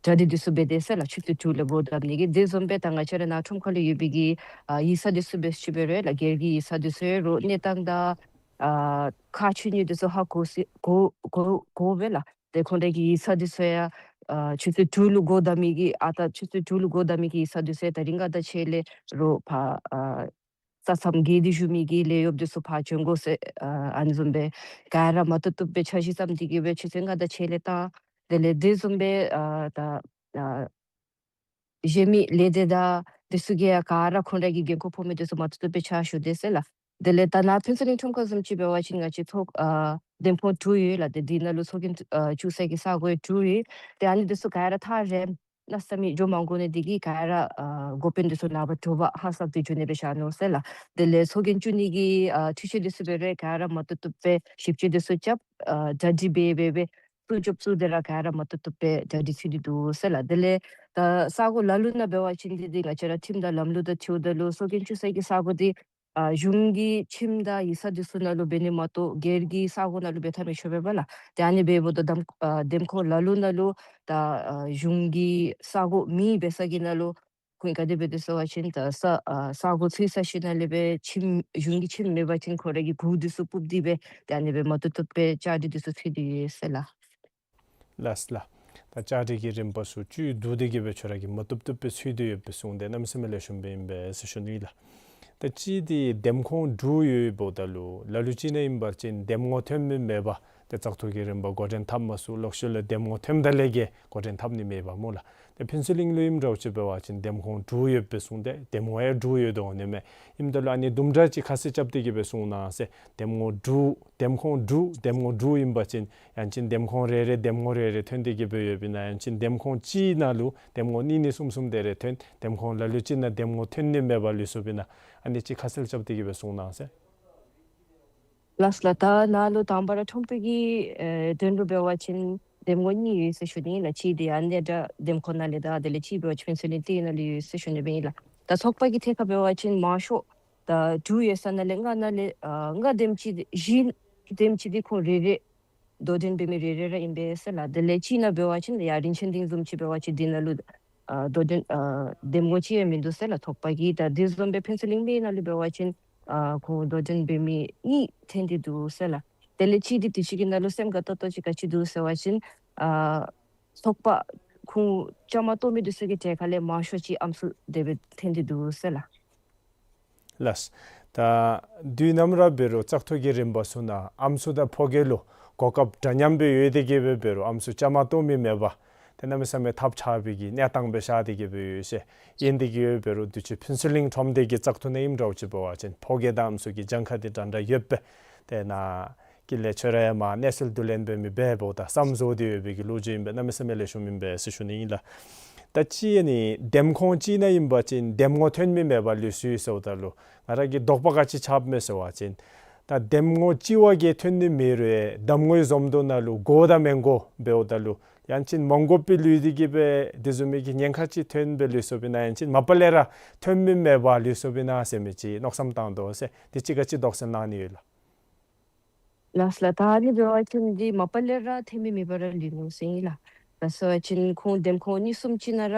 གྲ་སྒྲིག་འདི་ཚུ་འབད་དེས་ཟེར་ལགས། ཆུ་ཚོད་དྲུག་ལས་སྒོ་བསྡམ་ནི་གི། དེ་བཟུམ་སྦེ་ད་ང་བཅས་ར་ནཱ་ཁྲོམ་ཁ་ལུ་ཡོད་པའི་གི་ཨ་ཡིག་ཚང་འདི་ཚུ་འབད་ཅི་འབད་རུང་ལགས་སྒེར་གྱི་ཡིག་ཚང་འདི་ཚུ་ཡང་རོགས་གནས་སྟངས་དང་ཨ་ཁག་ཆེ་ནི་འདི་ཚུ་ཧ་གོ་སི་གོ་གོ་གོ་སྦེ་ལགས། ཏེ་ཁོང་རའི་གི་ཡིག་ཚང་འདི་ཚུ་ཡང་ཨ་ཆུ་ཚོད་དྲུག་ལུ་སྒོ་བསྡམ་མི་གི་ཨ་ད་ཆུ་ཚོད་དྲུག་ལུ་སྒོ་བསྡམ་མི་གི་ཡིག་ཚང་འདི་ཚུ་ཡང་ད་རིས་ག་དང་ཕྱེད་ལས་རོགས་ཕར་ཨ་ས་མཚམས་བརྒལ་ཏེ་བཞུགས་མི་གི་ལས་གཡོགཔ་འདི་ཚུ་ཕར་བྱོན་དགོ་ཟེར་ཨ་ཨ་ནི་བཟུམ་སྦེ་ག་ར་མ་བཏུབ་བཏུབ་སྦེ་འཆར་གཞི་བརྩམས་ཏེ་གི་སྦེ་ཆུ་ཚོད་ལྔ་དང་ཕྱེད་ལས་བཏང་། དེ་ལས་དེ་བཟུམ་སྦེ་ཨ་ད་ཨ་གཞན་མི་ལས་སྡེ་དང་འདི་ཚུ་གིས་ཡང་ག་ར་ཁོང་རའི་གི་འགན་ཁུར་ཕོག་མི་འདི་ཚུ་མ་བཏུབ་བཏུབ་སྦེ་ཕྱག་ཞུ་དེས་ཟེར་ལགས། དེ་ལས་ད་ནཱ་ཕུན་ཚོགས་གླིང་ཁྲོམ་ཁ་བཟུམ་ཅིག་འབད་བ་ཅིན་ང་བཅས་ཚོགས་ཨ་འདེམས་ཁོངས་དྲུག་ཡོད་ལགས། ཏེ་འདི་ནང་ལུ་ཚོགས་རྒྱན་ཨ་བཙུགས་སའི་གི་ས་གོ་ཡང་དྲུག་ཡོད། ཏེ་ཨ་ནི་འདི་ཚུ་ག་ར་ཐག་རིངམོ་གནམ་མེད་ས་མེད་འགྱོ་མ་དགོ་ནི་དེ་གིས་ག་ར་ཨ་འགོ་དཔོན་འདི་ཚུ་ནངས་པ་དྲོ་པ་ཧ་སག་སྟེ་འགྱོ་ནི་སྦེ་བཞག་ནུག་ཟེར་ལགས། དེ་ལས་ཚོགས་རྒྱན་བཙུགས་ནི་གི་ཨ་འཕྲུལ་ཆས་འདི་ཚུ་འབད་རུང་ག་ར་མ་བཏུབ་བཏུབ་སྦེ་ཞིབ་དཔྱད་འདི་ཚུ་རྐྱབ་ཨ་གྲ་སྒྲིག་འབད་འབད་འབད་བཙུགས་རྐྱབ་བཙུགས་དེ་ར་ག་ར་མ་བཏུབ་བཏུབ་སྦེ་གྲ་སྒྲིག་ཚུད་དེ་འདུག་ཟེར་ལགས། དེ་ལས་ད་ས་གོ་ལ་ལུ་ནང་འབད་བ་ཅིན་འདི་འདི་ང་བཅས་ར་ཁྲིམས་དང་ལམ་ལུགས་དང་འཁྲིལཝ་ད་ལུ་ཚོགས་རྒྱན་བཙུགས་སའི་གི་ས་གོ་འདི་ཨ་གཞུང་གི་ཁྱིམ་དང་ཡིག་ཚང་འདི་ཚུ་ནང་ལུ་འབད་ནི་མ་གཏོགས་སྒེར་གྱི་ས་གོ་ནང་ལུ་འབད་ཐབས་མི་ཆོག་པས་ལགས། ཏེ་ཨ་ནི་འབདཝ་ད་འདེམས་ཨ་འདེམས་ཁོངས་ལ་ལུ་ནང་ལུ་ད་ཨ་གཞུང་གི་ས་གོ་མེད་པའི་ས་གི་ནང་ལུ་ཁོང་གིས་ག་དེ་འབད་དེས་ཟེར་བ་ཅིན་ད་ས་ཨ་ས་གོ་ཚུད་ས་ཅིག་ནང་ལས་སྦེ་ཁྱིམ་གཞུང་གི་ཁྱིམ་མེད་པ་ཅིན་ཁོང་རའི་གི་གུར་འདི་ཚུ་སྤུབས་ཏེ་སྦེ་ཏེ་ཨ་ནི་སྦེ་མ་བཏུབ་བཏུབ་སྦེ་བཅའ་སྒྲིག་འདི་ཚུ་ཚུད་དེ་ཡོད་ཟེར་ལགས། ལགས་ལགས། ད་བཅའ་སྒྲིག་གི་རིམ་པ་ཚུ་བཅུད་བསྡུ་སྟེ་གི་སྦེ་ཁྱོད་ར་གིས་མ་བཏུབ་བཏུབ་སྦེ་ཚུད་དེ་ཡོདཔ་སྦེ་གསུངས་ཏེ་གནམ་མེད་ས་མེད་ལེགས་ཤོམ་སྦེ་ཨིན་པས་ཟེར་ཞུ་ནི་ལགས། ད་ཅི་འདི་འདེམས་ཁོངས་དྲུག་ཡོདཔ་འབདཝ་ད་ལུ་ལ་ལུ་ཅིག་ནང་ཨིན་པ་ཅིན་འདེམས་ངོ་ཐོན་མི་མེད་པར་ཏེ་བཙག་འཐུ་གི་རིམ་པ་འགོ་འདྲེན་འཐབ་མ་ཚུགས། ལོག་ཤུལ་ལས་འདེམས་ངོ་ཐོནམ་ད་ལས་ཀྱི་འགོ་འདྲེན་འཐབ་ནི་མེད་པས་སྨོ་ལགས། ཏེ་ཕུན་ཚོགས་གླིང་ལུ་ཨིནམ་འདྲཝ་ཅིག་འབད་བ་ཅིན་འདེམས་ཁོངས་དྲུག་ཡོདཔ་སྦེ་གསུངས་ཏེ་འདེམས་ངོ་ཡང་དྲུག་ཡོད་དོ་ནི་མས། ཨིནམ་ད་ལུ་ཨ་ནི་དུམ་གྲ་ཅིག་ཁ་གསལ་རྐྱབ་སྟེ་གི་སྦེ་གསུང་གནང་ཟེར། འདེམས་ངོ་དྲུག་འདེམས་ཁོངས་དྲུག་འདེམས་ངོ་དྲུག་ཨིན་པ་ཅིན་ཡང་ཅིན་འདེམས་ཁོངས་རེ་རེ་འདེམས་ངོ་རེ་རེ་ཐོན་ཏེ་གི་སྦེ་ཡོདཔ་ཨིན་ན། ཡང་ཅིན་འདེམས་ཁོངས་གཅིག་ནང་ལུ་འདེམས་ངོ་གཉིས་གཉིས་གསུམ་གསུམ་དེ་རེ་ཐོན། འདེམས་ཁོངས་ལ་ལུ་ཅིག་ནང་འདེམས་ངོ་ཐོན་ནི་མེད་པར་ལུས་སོཔ་ཨིན་ན། ཨ་ནི་ཅིག་ཁ་གསལ་རྐྱབ་སྟེ་གི་སྦེ་གསུང་གནང་ཟེར། ལགས་ལགས། ད་ནཱ་ལུ་དང་པ་ར་ཁྲོམ་དཔོན་གྱི་ཨེ་དོན་ལུ་འབད་བ་ཅིན་འདེམས་ངོ་གཉིས་ཡོད་ཟེར་ཞུ་ནི་ལགས། གཅིག་འདི་ཨ་ནི་ད་འདེམས་ཁོངས་ནང་ལས་དང་དེ་ལས་གཅིག་འབད་བ་ཅིན་ཕུན་ཚོགས་གླིང་སྡེ་ནང་ལུ་ཡོད་ཟེར་ཞུ་ནི་སྦེ་ཨིན་ལགས། ད་ཚོགས་པ་གི་ཐད་ཁར་འབད་བ་ཅིན་མང་ཤོས་ད་དྲུག་ཡོད་ས་ནང་ལས་ལྔ་ནང་ལས་ཨ་ལྔ་འདེམས་ཅི་བཞི་འདེམས་ཅི་འདི་ཁོང་རེ་རེ་དོ་འགྲན་འབད་མི་རེ་རེ་ར་ཨིན་པས་ཟེར་ལགས། དེ་ལས་གཅིག་ནང་འབད་བ་ཅིན་ཡ་རིན་ཆེན་སྡིངས་བཟུམ་ཅིག་འབད་བ་ཅིན་འདི་ནང་ལུ་ཨ་དོ་འགྲན་ཨ་འདེམས་ངོ་གཅིག་ཡང་མིན་འདུག་ཟེར་ལགས། ཚོགས་པ་གི་ད་དེ་བཟུམ་སྦེ་ཕུན་ཚོགས་གླིང་སྡེ་ནང་ལུ་འབད་བ་ཅིན་ ཨ་ཁོང་དོ་འགྲན་འབད་མི་གཉིས་ཐོན་ཏེ་འདུག་ཟེར་ལགས། དེ་ལས་གཅིག་འདི་དུས་ཅི་གི་ནང་ལུ་སེམས་དགའ་ཏོག་ཏོ་ཅིག་ག་ཅི་འདུག་ཟེར་བ་ཅིན་ཨ་ཚོགས་པ་ཁོང་བཅའ་མར་གཏོགས་མི་འདི་ཚུ་གི་གྲལ་ཁ་ལས་མང་ཤོས་ཅིག་ཨམ་སྲུ་དེ་སྦེ་ཐོན་ཏེ་འདུག་ཟེར་ལགས། ལགས། ད་དུས་ནམ་ར་འབད་རུང་བཙག་འཐུ་གི་རིམ་པ་ཚུ་ནང་ཨམ་སྲུ་དང་ཕོ་རྒྱས་ལུ་གོ་སྐབས་འདྲ་མཉམ་སྦེ་ཡོད་དེ་གིས་སྦེ་འབད་རུང་ཨམ་སྲུ་བཅའ་མར་གཏོགས་མི་མེད་པར་ཏེ་གནམ་མེད་ས་མེད་ཐབས་ཆག་པའི་གི་གནས་སྟངས་སྦེ་ཤར་ཏེ་གིས་སྦེ་ཡོད་ཟེར། ཨིན་དེ་གིས་འབད་རུང་དུས་ཅི་ཕུན་ཚོགས་གླིང་ཁྲོམ་སྡེ་གི་བཙག་འཐུ་ནང་ཨིནམ་འདྲཝ་ཅིག་འབད་བ་ཅིན་ཕོ་རྒྱས་དང་ཨམ་སྲུ་གི་གྱངས་ཁ་འདི་འདྲ་འདྲ་ཡོདཔ་སྦེ་ཏེ་ནཱ་གི་ལས་ཆོས་ར་ཡང་མར་གནས་ཚུལ་བསྡུ་ལེན་འབད་མི་འབདཝ་ད་བསམ་བཟོ་སྟེ་ཡོད་པའི་གི་ལོ་རྒྱུས་ཨིན་པས། གནམ་མེད་ས་མེད་ལེགས་ཤོམ་ཨིན་པས་ཟེར་ཞུ་ནི་ཨིན་ལགས། ད་ཅི་ཨ་ནི་འདེམས་ཁོངས་ཅིག་ནང་ཨིན་པ་ཅིན་འདེམས་ངོ་ཐོན་མི་མེད་པར་ལུས་སོ་ཡི་ཟེརཝ་ད་ལུ་ང་ར་གི་དོགས་པ་ག་ཅི་ཆགསཔ་མས་ཟེར་བ་ཅིན་ད་འདེམས་ངོ་ཅིག་བ་གིས་ཐོན་ནི་མེད་རུང་འདེམས་ངོའི་འཛོམས་འདུ་ནང་ལུ་དགོ་དང་མི་དགོ་འབདཝ་ད་ལུ་ཡང་ཅིན་མ་དགོཔ་སྦེ་ལུས་ཏེ་གིས་སྦེ་དེ་བཟུམ་མའི་གི་ཉེན་ཁ་ཅིག་ཐོན་སྦེ་ལུས་སོཔ་ཨིན་ན་ཡང་ཅིན་མ་པ་ལས་ར་ཐོན་མི་མེད་པར་ལུས་སོཔ་ཨིན་ན་ཟེར་མི་ཅིག་མནོ་བསམ་བཏང་དོ་ཟེར་དེ་ཅིག་ག་ཅི་དོགས་སེལ་གནང་ནི་ཡོད་ལགས། ལགས་ལགས། ད་ཨ་ནི་འབད་བ་ཅིན་འདི་མ་པ་ལས་ར་ཐོན་མི་མེད་པར་ར་ལུས་འོང་ཟེར་ཨིན་ལགས། ད་ཟེར་བ་ཅིན་ཁོང་འདེམས་ཁོངས་གཉིས་གསུམ་ཅིག་ནང་ར་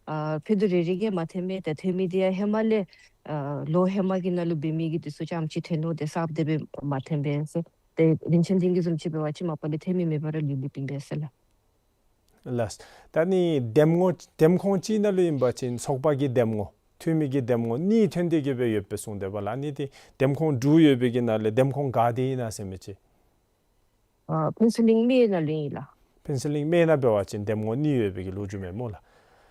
ཨ་ཕྱེད་དོ་རེ་རེ་གིས་མ་ཐོན་པས། ད་ཐོན་མི་འདི་ཡང་ཧེ་མ་ལས་ཨ་ལོ་ཧེ་མ་གི་ནང་ལུ་འབད་མི་གི་འདི་ཚུ་ཙམ་ཅིག་ཐོན་ནུག། ཏེ་གསརཔ་དེ་སྦེ་མ་ཐོན་པས་ཟེར། ཏེ་རིན་ཆེན་སྡིངས་ཀྱི་བཟུམ་ཅིག་འབད་བ་ཅིན་མ་པ་ལས་ཐོན་མི་མེད་པར་ར་ལུས་ལུསཔ་ཨིན་པས་ཟེར་ལགས། ལགས། ད་ནི་འདེམས་ངོ་འདེམས་ཁོངས་ཅིག་ནང་ལུ་ཨིན་པ་ཅིན་ཚོགས་པ་གི་འདེམས་ངོ་འཐུས་མི་གི་འདེམས་ངོ་གཉིས་ཐོན་ཏེ་གིས་སྦེ་ཡོདཔ་སྦེ་གསུངས་ཏེ་འབདཝ་ལགས། ཨ་ནི་འདི་འདེམས་ཁོངས་དྲུག་ཡོད་པའི་གི་ནང་ལས་འདེམས་ཁོངས་ག་དེ་ཨིན་ན་ཟེར་མི་ཅིག། ཨ་ཕུན་ཚོགས་གླིང་སྨད་ནང་ལུ་ཨིན་ལགས། ཕུན་ཚོགས་གླིང་སྨད་ནང་འབད་བ་ཅིན་འདེམས་ངོ་གཉིས་ཡོད་པའི་གི་ལོ་རྒྱུས་མས་སྨོ་ལགས།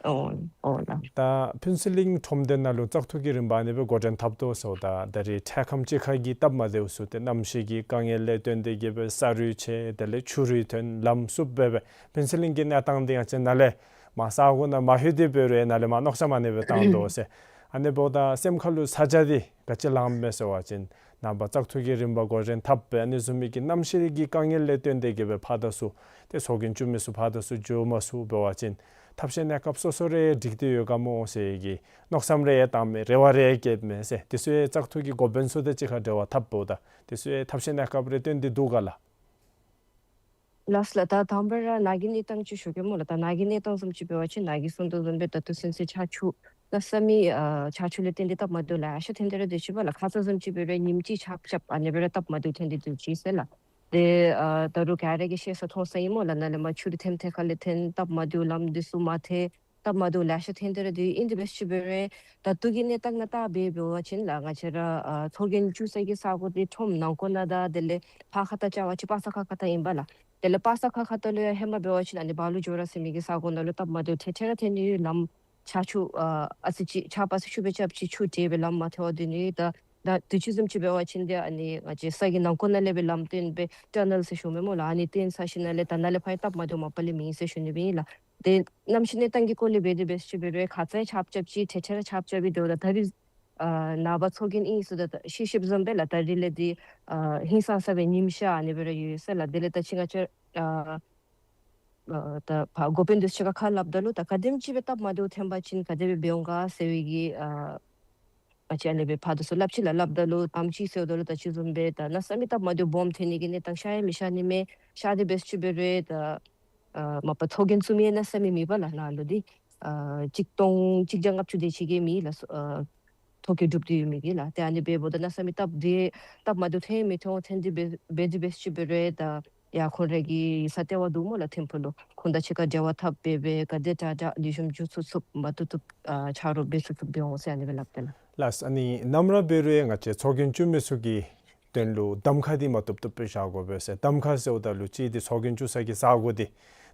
ཨོ་ཨོ་ལགས། ད་ཕུན་ཚོགས་གླིང་ཁྲོམ་སྡེ་ནང་ལུ་བཙག་འཐུ་གི་རིམ་པ་ཨ་ནི་སྦེ་འགོ་འདྲེན་འཐབ་དོ་ཟེརཝ་ད་ད་རེས་འཕྲལ་ཁམས་ཅིག་ཁར་གྱི་སྟབས་མ་བདེཝ་ཚུ་ཏེ་གནམ་གཤིས་ཀྱི་དཀའ་ངལ་ལས་བརྟེན་ཏེ་གིས་སྦེ་ས་རུད་ཆད་དེ་ལས་ཆུ་རུད་ཐོན་ལམ་བསུབ་སྦེ་སྦེ་ཕུན་ཚོགས་གླིང་གི་གནས་སྟངས་འདི་ཡང་ཅིན་ནཱ་ལས་མར་ས་གོ་ནང་མ་ལྷོད་དེ་འབད་རུང་ནཱ་ལས་མར་མནོ་བསམ་ཨ་ནི་སྦེ་བཏང་དོ་ཟེར། ཨ་ནི་འབདཝ་ད་སེམས་ཁ་ལུ་ཚ་གྱང་འདི་ག་ཅི་ལངམ་མས་ཟེར་བ་ཅིན་ནངས་པ་བཙག་འཐུ་གི་རིམ་པ་འགོ་འདྲེན་འཐབ་སྦེ་ཨ་ནི་བཟུམ་མའི་གི་གནམ་གཤིས་ཀྱི་དཀའ་ངལ་ལས་བརྟེན་ཏེ་གིས་སྦེ་ཕར་དང་ཚུར་ཏེ་ཚོགས་རྒྱན་བཙུགས་མི་ཚུ་ཕར་དང་ཚུར་འགྱོ་མ་ཚུགས་འབད་བ་ཅིན་ཐབས་ཤེས་གནས་སྐབས་སོ་སོ་ར་སྒྲིག་སྟེ་ཡོད་ག་སྨོ་ཟེར་གྱི་མནོ་བསམ་རེ་ཡང་བཏངམ་མས། རེ་བ་རེ་ཡང་བསྐྱེདཔ་མས་ཟེར། དེ་ཚུ་ཡང་བཙག་འཐུ་གི་འགོ་དཔོན་ཚུ་དང་གཅིག་ཁར་འབྲེལ་བ་འཐབ་འབདཝ་ད་དེ་ཚུ་ཡང་ཐབས་ཤེས་གནས་སྐབས་རེ་བཏོན་ཏེ་འདུག་ག་ལགས། ལགས་ལགས། ད་དང་པ་ར་ནཱ་གི་གནས་སྟངས་ཅིག་ཞུ་གེ་སྨོ་ལགས། ད་ནཱ་གི་གནས་སྟངས་བཟུམ་ཅིག་འབད་བ་ཅིན་ནཱ་གིས་གསུངས་དོ་བཟུམ་སྦེ་ད་ལྟོ་ཚུན་ཚོད་ཆར་ཆུ་གནམ་མེད་ས་མེད་ཨ་ཆར་ཆུ་ལས་བརྟེན་ཏེ་སྟབས་མ་བདེཝ་ལེ་ཤ་ཐོན་ཏེ་ར་སྡོད་ཅི་པ་ལགས། ཁ་ཙ་བཟུམ་ཅིག་འབད་རུང་ཉིནམ་གཅིག་ཆརཔ་རྐྱབ་ཨ་ནི་སྦེ་ར་སྟབས་མ་བདེཝ་ཐོན་ཏེ་སྡོད་ཅི་ཟེར་ལགས། ཏེ་ཨ་ད་རུང་ག་ར་གིས་ཤེས་ས་མཐོང་ས་ཨིན་སྨོ་ལགས། ནཱ་ལས་མར་ཆུ་རུད་ཐེམ་ཐེ་ཁ་ལས་ཐོན་སྟབས་མ་བདེཝ་ལམ་འདི་ཚུ་མ་ཐེག་སྟབས་མ་བདེཝ་ལེ་ཤ་ཐོན་ཏེ་ར་སྡོད་ཡི། ཨིན་དེ་འབད་ཅི་འབད་རུང་ད་ལྟོ་གི་གནས་སྟངས་ནང་བལྟ་སྦེ་འབད་བ་ཅིན་ལགས་ང་བཅས་ར་ཨ་ཚོགས་རྒྱན་བཙུགས་ས་གི་ས་གོ་འདི་ཁྲོམ་ནང་འཁོད་ནང་དང་དེ་ལས་ཕར་ཁ་ཐུག་བཅར་བ་ཅིན་པ་སངས་ཁ་ཁ་ཐུག་ཨིན་པས་ལགས། དེ་ལས་པ་སངས་ཁ་ཁ་ཐུག་ལུ་ཡང་ཧེ་མ་འབད་བ་ཅིན་ཨ་ནི་བ་ལུ་ཇོ་ར་ཟེར་མི་གི་ས་གོ་ནང་ལུ་སྟབས་མ་བདེཝ་ཐེངས་ཐེངས་ར་ཐོན་ནི་ཡོད། ལམ་ཆར་ཆུ་ཨ་ཨ་ཙི་ཅིག་ཆརཔ་ཨ་ཙི་ཆུ་སྦེ་རྐྱབ་ཅིག་ཆུ་དྲེགས་སྦེ་ལམ་མ་ཐོན་པར་སྡོད་ནི་ཡོད། ད་ད་དུས་ཅི་བཟུམ་ཅིག་འབད་བ་ཅིན་ཏེ་ཨ་ནི་ང་བཅས་ས་གི་ནང་འཁོད་ནང་ལས་སྦེ་ལམ་བཏོན་སྦེ་ཊ་ནཱལ་ཟེར་ཞུཝ་མས་སྨོ་ལགས། ཨ་ནི་བཏོན་ཚར་ཞིནམ་ལས་ད་ནཱ་ལས་ཕར་ཡང་སྟབས་མ་བདེཝ་མ་པ་ལས་མེད་ཟེར་ཞུ་ནི་སྦེ་ཨིན་ལགས། ཏེ་གནམ་གཤིས་གནས་སྟངས་ཀྱི་སྐོར་ལས་འབད་དེ་འབད་ཅི་འབད་རུང་ཁ་ཙ་ཆརཔ་རྐྱབ་ཅི་ཐེངས་ཐེངས་ར་ཆརཔ་རྐྱབ་སྦེ་སྡོདཔ་ད་ད་རིས་ཨ་ནངས་པ་ཚོགས་རྒྱན་ཨིན་ཟེརཝ་ད་ཤེས་ཤེསཔ་བཟུམ་སྦེ་ལགས། ད་རིས་ལས་འདི་ཨ་ཧིང་སངས་ས་སྦེ་ཉིམ་ཤར་ཨ་ནི་སྦེ་ར་ཡོད་ཟེར་ལགས། དེ་ལས་ད་ཅི་ང་བཅས་ཨ་ཨ་ད་ཕར་འགོ་དཔོན་འདི་ཚུ་ཁར་ཁ་སླབ་ད་ལུ་ད་ག་དེམ་ཅིག་སྦེ་སྟབས་མ་བདེཝ་ཐོན་པ་ཅིན་ག་དེ་སྦེ་འབད་འོང་ག་ཟེར་བའི་གི་ཨ་ང་བཅས་ཨ་ནི་སྦེ་ཕར་དང་ཚུར་སླབ་ཅི་ལགས། སླབ་ད་ལུ་དམ་ཅིག་ཟེརཝ་ད་ལུ་ད་ཅི་བཟུམ་སྦེ་ད་གནམ་མེད་ས་མེད་སྟབས་མ་བདེཝ་སྦོམ་ཐོན་ནི་གི་གནས་སྟངས་ཤར་ཡང་མི་ཤར་ནི་མས། ཤར་དེ་འབད་ཅི་འབད་རུང་ད་ཨ་མ་པ་ཚོགས་རྒྱན་བཙུགས་མི་ཡང་གནམ་མེད་ས་མེད་མེད་པས་ལགས། ནཱ་ལུ་འདི་ཨ་གཅིག་སྟོང་གཅིག་བརྒྱ་ལྔ་བཅུ་དེ་ཅིག་གི་མི་ལགས་སོ། ཨ་ཐོ་བཀོད་གྲུབ་སྟེ་ཡོད་མི་གི་ལགས། ཏེ་ཨ་ནི་འབདཝ་ད་གནམ་མེད་ས་མེད་སྟབས་བདེ་སྟབས་མ་བདེཝ་ཐོན་མི་ཐོན་ཐོན་དེ་འབད་འབད་དེ་འབད་ཅི་འབད་རུང་ད་ཡར་ཁོང་ར་གི་ཡིག་ཚང་ལྟེ་བ་འདུག་སྨོ་ལགས་ཐིམ་ཕུག་ལུ། ཁོང་དང་གཅིག་ཁར་འབྲེལ་བ་འཐབ་སྦེ་སྦེ་ག་དེ་དྲག་དྲག་ལེགས་ཤོམ་འགྱོ་ཚུགས་ཚུགས་མ་བཏུབ་བཏུབ་ཨ་ཆ་རོགས་འབད་ཚུགས་ཚུགས་འབད་འོང་ཟེར་ཨ་ནི་སྦེ་སླབ་དེས་ལགས། ལགས། ཨ་ནི་ནམ་ར་འབད་རུང་ང་བཅས་ཚོགས་རྒྱན་བཙུགས་མི་ཚུ་གི་དོན་ལུ་གདམ་ཁ་འདི་མ་བཏུབ་བཏུབ་སྦེ་བཞག་དགོ་པས་ཟེར། གདམ་ཁ་ཟེརཝ་ད་ལུ་གཅིག་འདི་ཚོགས་རྒྱན་བཙུགས་ས་གི་ས་གོ་འདི་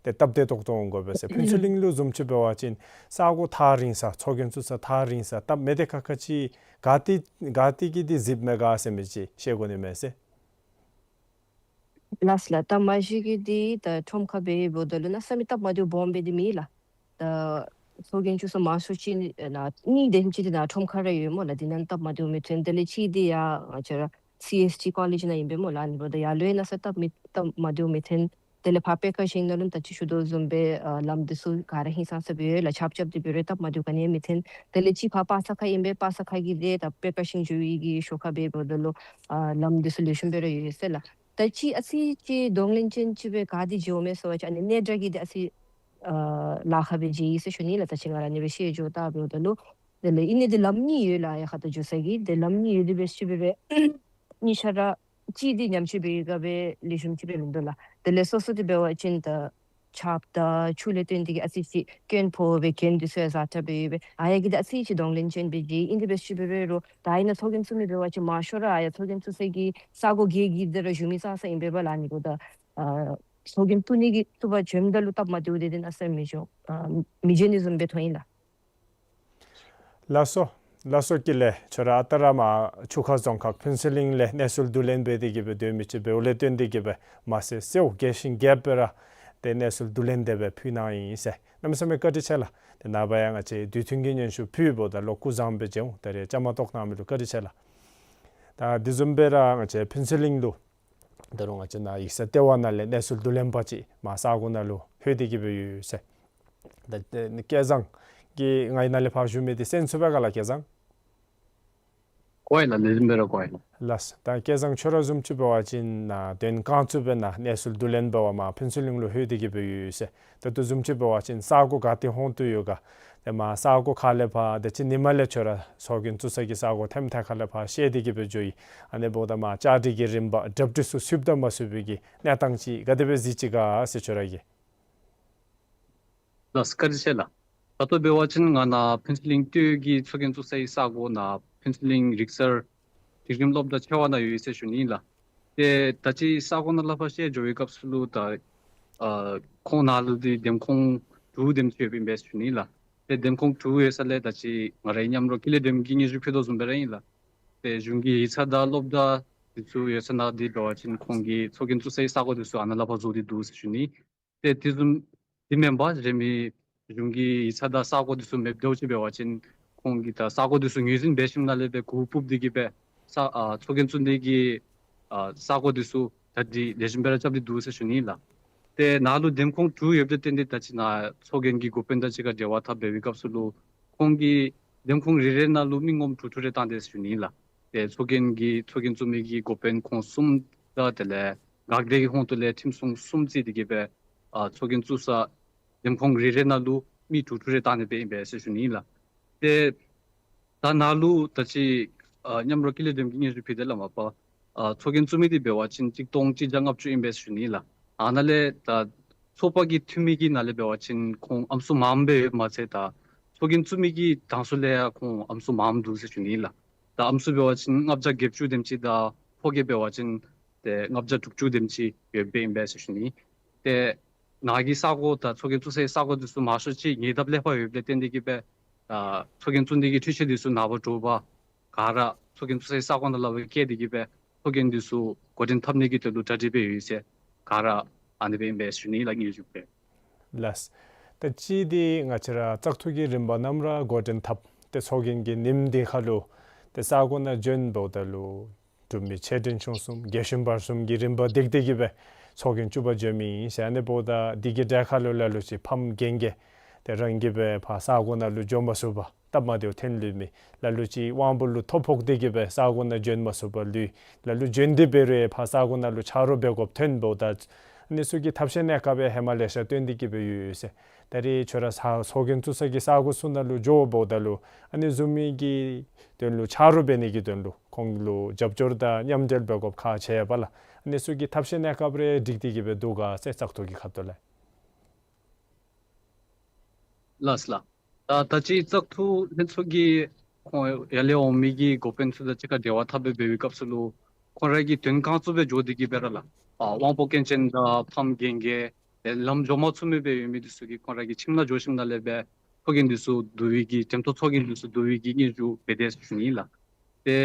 ཏེ་སྟབས་བདེ་ཏོག་ཏོ་འོང་དགོ་པས་ཟེར། ཕུན་ཚོགས་གླིང་ལུ་བཟུམ་ཅིག་འབད་བ་ཅིན་ས་གོ་ཐག་རིང་ས་ཚོགས་རྒྱན་བཙུགས་ས་ཐག་རིང་ས་སྟབས་མི་བདེ་ཁག་ཁ་ཅིག་ག་ཏེ་ག་ཏེ་གིས་འདི་གཟིགསཔ་མས་ག་ཟེར་མི་ཅིག་ཤེས་དགོ་ནི་མས་ཟེར། ལགས་ལགས། ད་མ་གཞི་གི་འདི་ད་ཁྲོམ་ཁར་འབད་འབདཝ་ད་ལུ་གནམ་མེད་ས་མེད་སྟབས་མ་བདེཝ་སྦོམ་སྦེ་འདི་མེད་ལགས། ད་ཚོགས་རྒྱན་བཙུགས་ས་མང་ཤོས་ཅིག་ནང་གཉིས་དེམ་ཅིག་འདི་ནཱ་ཁྲོམ་ཁར་ར་ཡོད་སྨོ་ལགས། འདི་ནང་སྟབས་མ་བདེཝ་མི་ཐོན། དེ་ལས་གཅིག་འདི་ཡར་ང་བཅས་ར་སི་ཨེསི་ཊི་ཀོ་ལེཇ་ནང་ཨིན་པས་སྨོ་ལགས། ཨ་ནི་འབདཝ་ད་ཡར་ལུ་ཡང་གནམ་མེད་ས་མེད་སྟབས་མི་སྟབས་མ་བདེཝ་མི་ཐོན། དེ་ལས་ཕར་པད་དཀར་ཤིང་ནང་ལུ་ད་ཅི་ཞུ་དོ་བཟུམ་སྦེ་ཨ་ལམ་འདི་ཚུ་ག་ར་ཧིང་སངས་ས་སྦེ་ཡོད་ལགས། ཆརཔ་རྐྱབ་སྟེ་འབད་རུང་སྟབས་མ་བདེཝ་ག་ནི་ཡང་མི་ཐོན། དེ་ལས་གཅིག་ཕར་པ་སངས་ཁ་ཨིན་པས། པ་སངས་ཁ་གི་འདི་ད་པད་དཀར་ཤིང་འགྱོ་བའི་གི་ཞོར་ཁར་འབད་འབདཝ་ད་ལུ་ཨ་ལམ་འདི་ཚུ་ལེགས་ཤོམ་སྦེ་ར་ཡོད་ཟེར་ལགས། ད་ཅི་ཨ་ཙི་ཅིག་གདོང་ལེན་ཅན་ཅིག་སྦེ་ག་འདི་མཇལཝ་མས་ཟེར་བ་ཅིན་ཨ་ནི་ནེ་ཌ་གིས་འདི་ཨ་ཙི་ཨ་ལཱ་ཁག་སྦེ་མཇལ་ཡི་ཟེར་ཞུ་ནི་ལགས། ད་ཅི་ང་ར་ཨ་ནི་སྦེ་ཤེས་འགྱོཝ་ད་འབདཝ་ད་ལུ་ དེ་ལས་ཨ་ནི་འདི་ལམ་གཉིས་ཡོད་ལགས། ཡ་ཁ་ཏ་འགྱོ་ས་གི་དེ་ལམ་གཉིས་ཡོད། དེ་འབད་ཞིནམ་སྦེ་གཉིས་ཆ་ར་གཅིག་འདི་ཉམས་བཅོས་འབད་བའི་སྐབས་སྦེ་ལེགས་ཤོམ་ཅིག་སྦེ་མིན་འདུག་ལགས། དེ་ལས་སོ་སོ་འདི་འབད་བ་ཅིན་ད་ཆརཔ་དང་ཆུ་ལས་བརྟེན་ཏེ་གིས་ཨ་ཙི་ཅིག་སྐྱོན་ཕོག་སྦེ་གྱེན་འདི་ཚུ་ཡང་ཟག་ཐབས་སྦེ་ཡོད་པས། ཨ་ཡ་གི་ད་ཨ་ཙི་ཅིག་གདོང་ལེན་ཅན་སྦེ་གི་ཨིན། དེ་འབད་ཞིནམ་སྦེ་རོགས་ད་ཨ་ནཱ་ཚོགས་རྒྱན་བཙུགས་མི་འབད་བ་ཅིན་མང་ཤོས་ར་ཨ་ཡ་ཚོགས་རྒྱན་བཙུགས་ས་གི་ས་གོ་གི་གི་དེ་ར་བཞུགས་མི་ས་ས་ཨིན་པས་པ་ལགས། ཨ་ནི་འབདཝ་ད་ཨ་ཚོགས་རྒྱན་བཙུགས་ནི་གི་བཙུགས་པར་བྱོནམ་ད་ལུ་སྟབས་མ་བདེཝ་དེ་དེ་ནང་ས་མི་འགྱོ་ཨ་མི་འགྱོ་ནི་བཟུམ་སྦེ་མཐོང་ཡི་ལགས། ལགས་སོ། ལགས་སོ་ཀུན་ལེགས། ཁྱོད་ར་ཨ་རྟག་ར་མར་ཆུ་ཁ་རྫོང་ཁག་ཕུན་ཚོགས་གླིང་ལས་གནས་ཚུལ་བསྡུ་ལེན་འབད་དེ་གིས་སྦེ་སྡོད་མི་ཅིག་འབདཝ་ལས་བརྟེན་ཏེ་གིས་སྦེ་མ་གསལ་གསལཝ་རྒྱས་ཤིང་རྒྱསཔ་སྦེ་ར་ཏེ་གནས་ཚུལ་བསྡུ་ལེན་དེ་སྦེ་ཕུལ་གནང་ཡི་ཟེར། གནམ་མེད་ས་མེད་བཀའ་དྲིན་ཆེ་ལགས། ཏེ་ནངས་པ་ཡང་ང་བཅས་དུས་མཐུན་གྱི་སྙན་ཞུ་ཕུལ་འབདཝ་ད་ལུ་སྐུ་གཟུགས་བཟང་པོ་སྦེ་མཇལ་འོང་། ད་རེས་བཅའ་མར་གཏོགས་གནང་མི་ལུ་བཀའ་དྲིན་ཆེ་ལགས། ད་དེ་བཟུམ་སྦེ་ར་ང་བཅས་ཕུན་ཚོགས་གླིང་ལུ་ད་རུང་ང་བཅས་ནཱ་ཡིག་ཚང་ལྟེ་བ་ནང་ལས་གནས་ཚུལ་བསྡུ་ལེན་པ་ཅིག་མར་ས་གོ་ནང་ལུ་ལྷོད་དེ་གིས་སྦེ་ཡོད་ཟེར། ད་ཏེ་ནི་སྐལ་བཟང་གིས་ང་ཡི་ནཱ་ལས་ཕར་བཞུགས་མི་འདི་གསན་ཚུགས་པས་ག་ལགས་སྐལ་བཟང་། གོ་ཡི་ལགས། ལེགས་ཤོམ་སྦེ་ར་གོ་ཡི་ལགས། ལགས། ད་སྐལ་བཟང་ཁྱོད་ར་བཟུམ་ཅིག་འབད་བ་ཅིན་ནཱ་དོན་རྐང་བཙུགས་སྦེ་ནཱ་གནས་ཚུལ་བསྡུ་ལེན་འབད་བར་མར་ཕུན་ཚོགས་གླིང་ལུ་ལྷོད་དེ་གིས་སྦེ་ཡོད་ཟེར། ད་ལྟོ་བཟུམ་ཅིག་འབད་བ་ཅིན་ས་གོ་ག་ཏེ་ཧོང་ཏོ་ཡོད་ག། ཏེ་མར་ས་གོ་ཁ་ལས་ཕར་ད་ཅི་ཉིནམ་ལས་ཁྱོད་ར་ཚོགས་རྒྱན་བཙུགས་ས་གི་ས་གོ་ཐེམ་ཐད་ཁ་ལས་ཕར་ཤེས་ཏེ་གིས་སྦེ་འགྱོ་ཡི། ཨ་ནི་འབདཝ་ད་མར་བཅའ་སྒྲིག་གི་རིམ་པ་གྲ་སྒྲིག་ཚུ་ཚུདཔ་དང་མ་ཚུདཔ་གི་གནས་སྟངས་ཅིག་ག་དེ་སྦེ་གཟིགས་ཅི་ག་ཟེར་ཁྱོད་ར་གིས། ལགས་བཀའ་དྲིན་ཆེ་ལགས། ད་ལྟོ་འབད་བ་ཅིན་ང་ནཱ་ཕུན་ཚོགས་གླིང་སྟོད་ཀྱི་ཚོགས་རྒྱན་བཙུགས་ས་གི་ས་གོ་ནཱ་ཕུན་ཚོགས་གླིང་རིག་གསར་སྒྲིག་རིམ་སློབ་གྲྭ་ཆེ་བ་ནང་ཡོད་ཟེར་ཞུ་ནི་ལགས། ཏེ་ད་ཅི་ས་གོ་ནང་ལས་ཕར་ཤེས་འགྱོ་བའི་སྐབས་སུ་ལུ་ད་ཨ་ཁོང་ནང་ལུ་འདི་འདེམས་ཁོངས་དྲུག་དེམ་ཅིག་ཡོདཔ་ཨིན་པས་ཟེར་ཞུ་ནི་ལགས། ཏེ་འདེམས་ཁོངས་དྲུག་ཡོད་ས་ལས་ད་ཅི་ང་རའི་མཉམ་རོགས་ཀུན་ལེགས་སྒྲོལམ་གྱིས་སྙན་ཞུ་ཕུལ་དོ་བཟུམ་སྦེ་ར་ཨིན་ལགས། ཏེ་གཞུང་གི་ཡིག་ཚང་དང་སློབ་གྲྭ་འདི་ཚུ་ཡོད་ས་ནང་འདི་འབད་བ་ཅིན་ཁོང་གི་ཚོགས་རྒྱན་བཙུགས་ས་གི་ས་གོ་འདི་ཚུ་ཨ་ནཱ་ལས་ཕར་བཟོ་སྟེ་འདུག་ཟེར་ཞུ་ནི། ཏེ་དེ་བཟུམ་འདི་མེན་པར་རེ་མི་གཞུང་གི་ཡིག་ཚང་དང་ས་གོ་འདི་ཚུ་མེདཔ་འདྲཝ་ཅིག་འབད་བ་ཅིན་ཁོང་གིས་ད་ས་གོ་འདི་ཚུ་ངོས་འཛིན་འབད་ཞིནམ་ལས་སྦེ་གུ་སྤུབ་སྟེ་གིས་སྦེ་ས་ཨ་ཚོགས་རྒྱན་བཙུགས་ནི་གི་ཨ་ས་གོ་འདི་ཚུ་ད་འདི་ལེགས་ཤོམ་སྦེ་ར་རྐྱབ་སྟེ་འདུག་ཟེར་ཞུ་ནི་ལགས། ཏེ་ནཱ་ལུ་འདེམས་ཁོངས་དྲུག་ཡོདཔ་ལས་བརྟེན་ཏེ་ད་ཅི་ནཱ་ཚོགས་རྒྱན་གྱི་འགོ་དཔོན་དང་གཅིག་ཁར་འབྲེལ་བ་འཐབ་འབད་བའི་སྐབས་སུ་ལུ་ཁོང་གིས་འདེམས་ཁོངས་རེ་རེ་ནང་ལུ་མི་ངོམ་དྲུག་དྲུག་རེ་བཏང་སྟེ་ཟེར་ཞུ་ནི་ལགས། ཏེ་ཚོགས་རྒྱན་གྱི་ཚོགས་རྒྱན་བཙུགས་མི་གི་འགོ་དཔོན་ཁོང་གསུམ་དང་དེ་ལས་འགག་སྡེ་གི་ཧོང་ཏོ་ལས་ཁྲིམས་སྲུང་གསུམ་བརྩིས་ཏེ་གིས་སྦེ་ཨ་ཚོགས་རྒྱན་བཙུགས་ས་འདེམས་ཁོངས་རེ་རེ་ནང་ལུ་མི་དྲུག་དྲུག་རེ་བཏང་ནི་སྦེ་ཨིན་པས་ཟེར་ཞུ་ནི་ལགས། ཏེ་ད་ནཱ་ལུ་ད་ཅི་ཨ་མཉམ་རོགས་ཀུན་ལེགས་སྒྲོལམ་གྱིས་སྙན་ཞུ་ཕུལ་དོ་ལགས། མ་པ་ཨ་ཚོགས་རྒྱན་བཙུགས་མི་འདི་འབད་བ་ཅིན་གཅིག་སྟོང་གཅིག་བརྒྱ་ལྔ་བཅུ་ཨིན་པས་ཟེར་ཞུ་ནི་ལགས། ཨ་ནཱ་ལས་ད་ཚོགས་པ་གི་འཐུས་མི་གི་ནང་ལས་འབད་བ་ཅིན་ཁོང་ཨམ་སྲུ་མངམ་སྦེ་ཡོདཔ་མ་ཚད་ད་ཚོགས་རྒྱན་བཙུགས་མི་གི་གྲངས་སུ་ལས་ཡང་ཁོང་ཨམ་སྲུ་མངམ་འདུག་ཟེར་ཞུ་ནི་ལགས། ད་ཨམ་སྲུ་འབད་བ་ཅིན་ལྔ་བརྒྱ་བརྒྱད་ཅུ་དེམ་ཅིག་དང་ཕོ་སྐྱེས་འབད་བ་ཅིན་ཏེ་ལྔ་བརྒྱ་དྲུག་ཅུ་དེམ་ཅིག་ཡོདཔ་ཨིན་པས་ཟེར་ཞུ་ནི། ཏེ་ནཱ་གི་ས་གོ་དང་ཚོགས་རྒྱན་བཙུགས་སའི་ས་གོ་འདི་ཚུ་མང་ཤོས་ཅིག་ཉེ་འདབས་ལས་ཕར་ཡོདཔ་ལས་བརྟེན་ཏེ་གིས་སྦེ་ཨ་ཚོགས་རྒྱན་བཙུགས་ནི་གི་འཕྲུལ་ཆས་འདི་ཚུ་ནཱ་ཕར་འདྲོག་པར་ག་ར་ཚོགས་རྒྱན་བཙུགས་སའི་ས་གོ་ནང་ལས་ཕར་བསྐྱལ་ཏེ་གིས་སྦེ་ཚོགས་རྒྱན་འདི་ཚུ་འགོ་འདྲེན་འཐབ་ནི་གི་དོན་ལུ་གྲ་སྒྲིག་འབད་ཡོད་ཟེར་ག་ར་ཨ་ནི་སྦེ་ཨིན་པས་ཟེར་ཞུ་ནི་ལགས། སྙན་ཞུ་འབད། ལགས། ད་ཅི་འདི་ང་བཅས་ར་བཙག་འཐུ་གི་རིམ་པ་ནམ་ར་འགོ་འདྲེན་འཐབ་སྟེ་ཚོགས་རྒྱན་གྱི་ཉིནམ་འདི་ཁར་ལུ་ཏེ་ས་གོ་ནང་བྱོན་འབདཝ་ད་ལུ་འབྲུག་མི་ཆེ་འབྲིང་ཆུང་གསུམ་རྒྱས་ཤིང་བར་གསུམ་གྱི་རིམ་པ་བརྩིས་ཏེ་གིས་སྦེ་ཚོགས་རྒྱན་བཙུགས་པར་བྱོན་མི་ཨིན་ཟེར། ཨ་ནི་འབདཝ་ད་འདི་གི་གྲལ་ཁར་ལུ་ལ་ལུ་ཅིག་ཕམ་རྒན་རྒས་ཏེ་རང་གིས་སྦེ་ཕར་ས་གོ་ནང་ལུ་འགྱོ་མ་ཚུགས་པར་སྟབས་མ་བདེཝ་ཐོན་ལུས་མི། ལ་ལུ་ཅིག་དབང་པོ་ལུ་ཐོ་ཕོག་སྟེ་གིས་སྦེ་ས་གོ་ནང་བྱོན་མ་ཚུགས་པར་ལུས། ལ་ལུ་བྱོན་ཏེ་འབད་རུང་ཕར་ས་གོ་ནང་ལུ་ཆ་རོགས་འབད་དགོཔ་ཐོན་འབདཝ་ད་ཨ་ནི་ཚུ་གི་ཐབས་ཤེས་གནས་སྐབས་ཧེ་མ་ལེ་ཤ་བཏོན་ཏེ་གིས་སྦེ་ཡོད་ཟེར། ད་རེས་ཁྱོད་ར་ས་ཚོགས་རྒྱན་བཙུགས་ས་གི་ས་གོ་ཚུ་ནང་ལུ་འགྱོ་འབདཝ་ད་ལུ་ཨ་ནི་བཟུམ་མའི་གི་དོན་ལུ་ཆ་རོགས་འབད་ནི་གི་དོན་ལུ་ཁོང་ལུ་རྒྱབ་སྐྱོར་དང་མཉམ་འབྲེལ་འབད་དགོཔ་ཁག་ཆེ་བས་ལགས། ཨ་ནི་ཚུ་གི་ཐབས་ཤེས་གནས་སྐབས་རེ་སྒྲིག་སྟེ་གིས་སྦེ་འདུག་ག་ཟེར་བཙག་འཐུ་གི་ཁ་ཐུག་ལས། ལགས་ལགས། ད་ད་ཅི་བཙག་འཐུ་ལྷན་ཚོགས་ཀྱི་ཁོང་ཡར་ལས་འོང་མི་གི་འགོ་དཔོན་ཚུ་དང་གཅིག་ཁར་འབྲེལ་བ་འཐབ་སྦེ་འབད་བའི་སྐབས་སུ་ལུ་ཁོང་ར་གིས་དོན་རྐང་བཙུགས་སྦེ་འགྱོ་སྟེ་གིས་སྦེ་ར་ལགས། ཨ་དབང་པོ་སྐྱོན་ཅན་དང་ཕམ་རྒན་རྒས་ཏེ་ལམ་འགྱོ་མ་ཚུགས་མི་སྦེ་ཡོད་མི་འདི་ཚུ་གིས་ཁོང་ར་གི་ཁྱིམ་ནང་འགྱོ་ཞིནམ་ལས་སྦེ་ཚོགས་རྒྱན་འདི་ཚུ་བསྡུ་བའི་གི་འགྲེམས་སྟོན་ཚོགས་རྒྱན་འདི་ཚུ་བསྡུ་བའི་གི་སྙན་ཞུ་འབད་དེ་ཟེར་ཞུ་ནི་ལགས། ཏེ་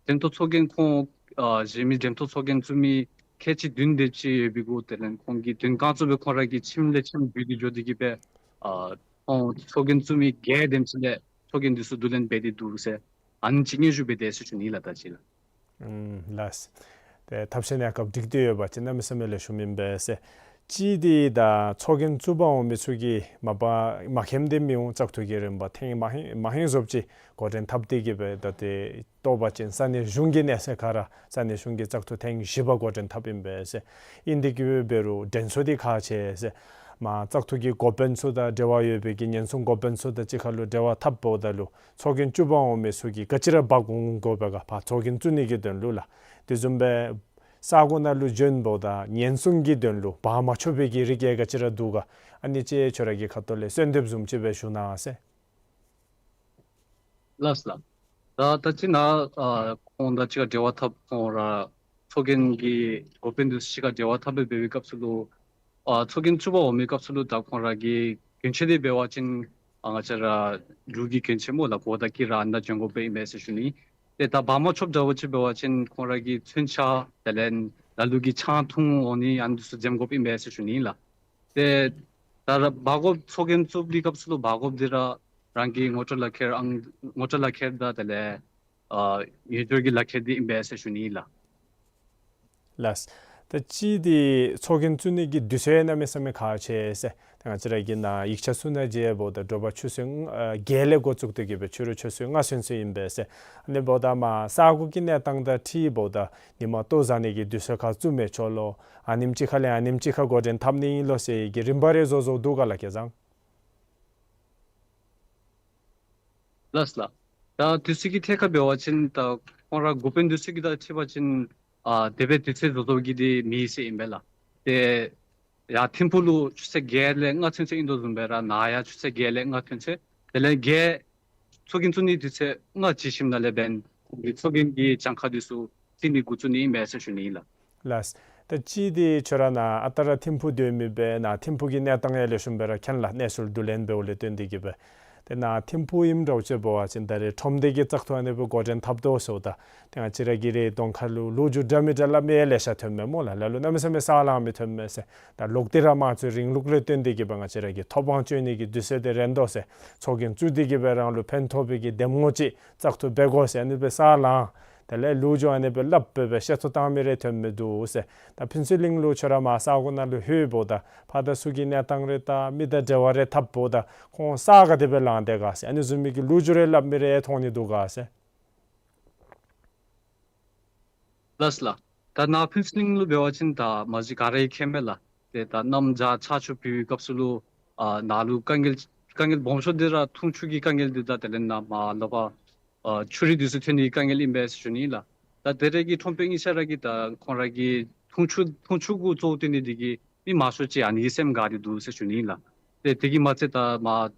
འགྲེམས་སྟོན་ཚོགས་རྒྱན་ཁོང་ཨ་གཞན་མི་འགྲེམས་སྟོན་ཚོགས་རྒྱན་བཙུགས་མི་ཁལ་གཅིག་བདུན་དེམ་ཅིག་ཡོད་པའི་གུ་དེ་ལས་ཁོང་གིས་དོན་རྐང་བཙུགས་སྦེ་ཁོང་ར་གི་ཁྱིམ་ལས་ཁྱིམ་བརྒྱུད་དེ་འགྱོ་སྟེ་གིས་སྦེ་ཨ་ཁོང་ཚོགས་རྒྱན་བཙུགས་མི་བརྒྱད་དེམ་ཅིག་ལས་ཚོགས་རྒྱན་འདི་ཚུ་བསྡུ་ལེན་འབད་དེ་འདུག་ཟེར་ཨ་ནི་ཅིག་སྙན་ཞུ་འབད་དེ་ཟེར་ཞུ་ནི་ལགས། ད་ཅི་ལགས། ཨུམ་ལགས། ཏེ་ཐབས་ཤེས་གནས་སྐབས་སྒྲིག་སྟེ་ཡོད་པ་ཅིན་གནམ་མེད་ས་མེད་ལེགས་ཤོམ་ཨིན་པས་ཟེར། གཅིག་འདི་ད་ཚོགས་རྒྱན་བཙུགས་པར་འོང་མི་ཚུ་གིས་མ་པ་མ་མཁྱེནམ་འདི་མི་འོང་། བཙག་འཐུ་གི་རིམ་པ་ཐེངས་མ་ཧེང་མ་ཧེང་བཟོཔ་ཅིག་འགོ་འདྲེན་འཐབ་སྟེ་གིས་སྦེ་ད་ཏེ་བཏོག་པ་ཅིན་ས་གནས་གཞུང་གི་གནས་ཚད་ཁར་ར་ས་གནས་གཞུང་གི་བཙག་འཐུ་ཐེངས་བཞི་པ་འགོ་འདྲེན་འཐབ་ཨིན་པས་ཟེར། ཨིན་ཏེ་གིས་འབད་རུང་འདྲེན་སོ་འདི་ཁག་ཆེ་ཟེར། མར་བཙག་འཐུ་གི་འགོ་དཔོན་ཚུ་དང་འབྲེལ་བ་ཡོད་པའི་གི་ཉེན་སྲུང་འགོ་དཔོན་ཚུ་དང་གཅིག་ཁར་ལུ་འབྲེལ་བ་འཐབ་འབདཝ་ད་ལུ་ཚོགས་རྒྱན་བཅུ་པ་འོང་མི་ཚུ་གིས་ག་ཅི་ར་འབག་འོང་དགོ་པས་ག་ཕར་ཚོགས་རྒྱན་བཙུགས་ནི་གི་དོན་ལུ་ལགས། དེ་བཟུམ་སྦེ་ས་གོ་ནང་ལུ་བྱོན་འབདཝ་ད་ཉེན་སྲུང་གི་དོན་ལུ་འབག་མ་ཆོག་པའི་གི་རིགས་ཡང་ག་ཅི་ར་འདུག་ག། ཨ་ནི་ཅིག་ཁྱོད་ར་གི་ཁ་ཐུག་ལས་གསོལ་འདེབས་བཟུམ་ཅིག་སྦེ་ཞུ་གནང་ཟེར། ལགས་ལགས། ད་ད་ཅི་ནཱ་ཨ་ཁོང་དང་གཅིག་ཁར་འབྲེལ་བ་འཐབ་ཁོང་ར་ཚོགས་རྒྱན་གྱི་འགོ་དཔོན་འདི་ཚུ་གཅིག་ཁར་འབྲེལ་བ་འཐབ་སྦེ་འབད་བའི་སྐབས་སུ་ལུ་ཨ་ཚོགས་རྒྱན་བཅུ་པ་འོང་མི་སྐབས་སུ་ལུ་ད་ཁོང་ར་གི་གྱོན་ཆས་འདི་འབད་བ་ཅིན་ཨ་ང་བཅས་ར་ལུགས་ཀྱི་གྱོན་ཆས་སྨོ་ལགས། གོ་དང་དཀྱི་ར་ཨ་ནཱ་གྱོན་དགོཔ་ཨིན་པས་ཟེར་ཞུ་ནི། ཏེ་ད་འབག་མ་ཆོགཔ་འདྲཝ་ཅིག་འབད་བ་ཅིན་ཁོང་ར་གི་མཚོན་ཆ་དེ་ལས་ལ་ལུ་གི་ཆང་འཐུང་འོང་ནི་ཨ་ནི་འདི་ཚུ་འཛེམ་དགོཔ་ཨིན་པས་ཟེར་ཞུ་ནི་ལགས། ཏེ་ད་ར་འབག་དགོཔ་ཚོགས་རྒྱན་བཙུགས་པའི་སྐབས་སུ་ལུ་འབག་དགོཔ་འདི་ར་རང་གི་ངོ་སྤྲོད་ལག་ཁྱེར་ཨང་ངོ་སྤྲོད་ལག་ཁྱེར་དང་དེ་ལས་ཨ་ཡོན་སྦྱོར་གྱི་ལག་ཁྱེར་འདི་ཨིན་པས་ཟེར་ཞུ་ནི་ལགས། ལགས། ད་ཅི་འདི་ཚོགས་རྒྱན་བཙུགས་ནི་གི་དུས་ཚོད་གནམ་མེད་ས་མེད་ཁག་ཆེ་ཟེར། ད་ང་བཅས་ར་གི་ནཱ་ཡིག་ཆ་ཚུ་ནང་མཇལཝ་ད་དྲོ་པ་ཆུ་ཚོད་ཨ་བརྒྱད་ལས་འགོ་བཙུགས་ཏེ་གི་སྦེ་ཕྱི་རུ་ཆུ་ཚོད་ལྔ་ཚུན་ཚོད་ཨིན་པས་ཟེར། ཨ་ནི་འབདཝ་ད་མར་ས་གོ་གི་གནས་སྟངས་དང་འཁྲིལཝ་ད་ཉིན་མ་ལྟོ་བཟའ་ནི་གི་དུས་ཚོད་ཁར་བཙུགས་མི་ཆོག་ལོ། ཨ་ནེམ་ཅིག་ཁ་ལས་ཨ་ནེམ་ཅིག་ཁར་འགོ་འདྲེན་འཐབ་ནི་ཨིན་ལོ་ཟེར་གྱི་རིམ་པ་རེ་བཟོ་བཟོཝ་འདུག་ག་ལགས་སྐལ་བཟང་། ལགས་ལགས། ད་དུས་ཚོད་ཀྱི་ཐད་ཁར་འབད་བ་ཅིན་ད་ཁོང་ར་འགོ་དཔོན་འདི་ཚུ་གི་དང་འཁྲིལ་བ་ཅིན་ཨ་དེ་སྦེ་དུས་ཚོད་བཟོ་བཟོཝ་གི་འདི་མེད་ཟེར་ཨིན་པས་ལགས། ཏེ་ཡར་ཐིམ་ཕུག་ལུ་ཆུ་ཚོད་བརྒྱད་ལས་ལྔ་ཚུན་ཚོད་ཨིན་དོ་བཟུམ་སྦེ་ར་ནཱ་ཡང་ཆུ་ཚོད་བརྒྱད་ལས་ལྔ་ཚུན་ཚོད་དེ་ལས་བརྒྱད་ཚོགས་རྒྱན་བཙུགས་ནི་དུས་ཚོད་ལྔ་ཇི་ཞིནམ་ལས་འབདན་ཚོགས་རྒྱན་གྱི་གྱངས་ཁ་འདི་ཚུ་བརྩི་ནི་འགོ་བཙུགས་ནི་ཨིན་པས་ཟེར་ཞུ་ནི་ཨིན་ལགས། ལགས། ད་ཅི་འདི་ཁྱོད་ར་ནཱ་ཨ་རྟག་ར་ཐིམ་ཕུག་སྡོད་མི་སྦེ་ནཱ་ཐིམ་ཕུག་གི་གནས་སྟངས་ཡང་ལེགས་ཤོམ་སྦེ་ར་མཁྱེན་ལགས། གནས་ཚུལ་བསྡུ་ལེན་འབདཝ་ལས་བརྟེན་ཏེ་གི་སྦེ། ཏེ་ནཱ་ཐིམ་ཕུག་ཨིནམ་འདྲཝ་ཅིག་འབད་བ་ཅིན་ད་རེས་ཁྲོམ་སྡེ་གི་བཙག་འཐུ་ཨ་ནི་སྦེ་འགོ་འདྲེན་འཐབ་དོ་ཟེརཝ་ད་ཏེ་ང་བཅས་ར་གི་རེ་གདོང་ཁ་ལུ་ལོ་རྒྱུས་འདྲ་མིན་འདྲ་སླབ་མི་ཡང་ལེ་ཤ་ཐོནམ་མས་སྨོ་ལགས། ལ་ལུ་གནམ་མེད་ས་མེད་ས་ལངས་མི་ཐོནམ་མས་ཟེར། ད་ལོག་སྟེ་ར་དམངས་གཙོའི་རིང་ལུགས་ལས་བརྟེན་ཏེ་གི་སྦེ་ང་བཅས་ར་གི་ཐོབ་དབང་སྤྱོད་ནི་གི་དུས་ཚོད་འདི་རན་དོ་ཟེར། ཚོགས་རྒྱན་བཙུགས་ཏེ་གི་སྦེ་རང་ལུ་ཕན་ཐོགས་པའི་གི་འདེམས་ངོ་ཅིག་བཙག་འཐུ་འབད་དགོ་ཟེར་ཨ་ནི་སྦེ་ས་ལངས། དེ་ལས་ལོ་རྒྱུས་ཨ་ནི་སྦེ་སླབ་སྦེ་སྦེ་བཤད་ཐོ་བཏང་མི་རེ་ཐོན་མི་འདུག་ཟེར། ད་ཕུན་ཚོགས་གླིང་ལུ་ཁྱོད་ར་མར་ས་གོ་ནང་ལུ་ལྷོདཔ་ད་ཕར་དང་ཚུར་གྱི་གནས་སྟངས་རེ་ད་མི་དང་འབྲེལ་བ་རེ་འཐབ་འབདཝ་ད་ཁོང་ས་ག་དེ་སྦེ་ལངས་དེས་ག་ཟེར་ཨ་ནི་བཟུམ་མའི་གི་ལོ་རྒྱུས་རེ་སླབ་མི་རེ་མཐོང་ནི་འདུག་ག་ཟེར། ལགས་ལགས། ད་ནཱ་ཕུན་ཚོགས་གླིང་ལུ་འབད་བ་ཅིན་ད་མ་གཞི་ག་ར་གིས་མཁྱེན་མས་ལགས། ཏེ་ད་གནམ་བྱཱར་ཆར་ཆུ་བུད་པའི་སྐབས་སུ་ལུ་ཨ་ནཱ་ལུ་དཀའ་ངལ་དཀའ་ངལ་སྦོམ་ཤོས་འདི་ར་འཐུང་ཆུ་གི་དཀའ་ངལ་འདི་དང་དེ་ལས་ནཱ་མར་ལོག་པར་ཨ་ཆུ་རུད་འདི་ཚུ་ཐོན་ནི་དཀའ་ངལ་ཨིན་པས་ཟེར་ཞུ་ནི་ལགས། ད་དེ་རེ་གི་ཁྲོམ་དཔོན་གཉིས་ཆ་ར་གིས་ད་ཁོང་ར་གི་འཐུང་ཆུ་འཐུང་ཆུ་གུ་གཙོ་བོ་བཏོན་ནི་འདི་གིས་མི་མང་ཤོས་ཅིག་ཨ་ནི་གིས་སེམས་དགའ་སྟེ་འདུག་ཟེར་ཞུ་ནི་ལགས། ཏེ་དེ་གིས་མ་ཚད་ད་མར་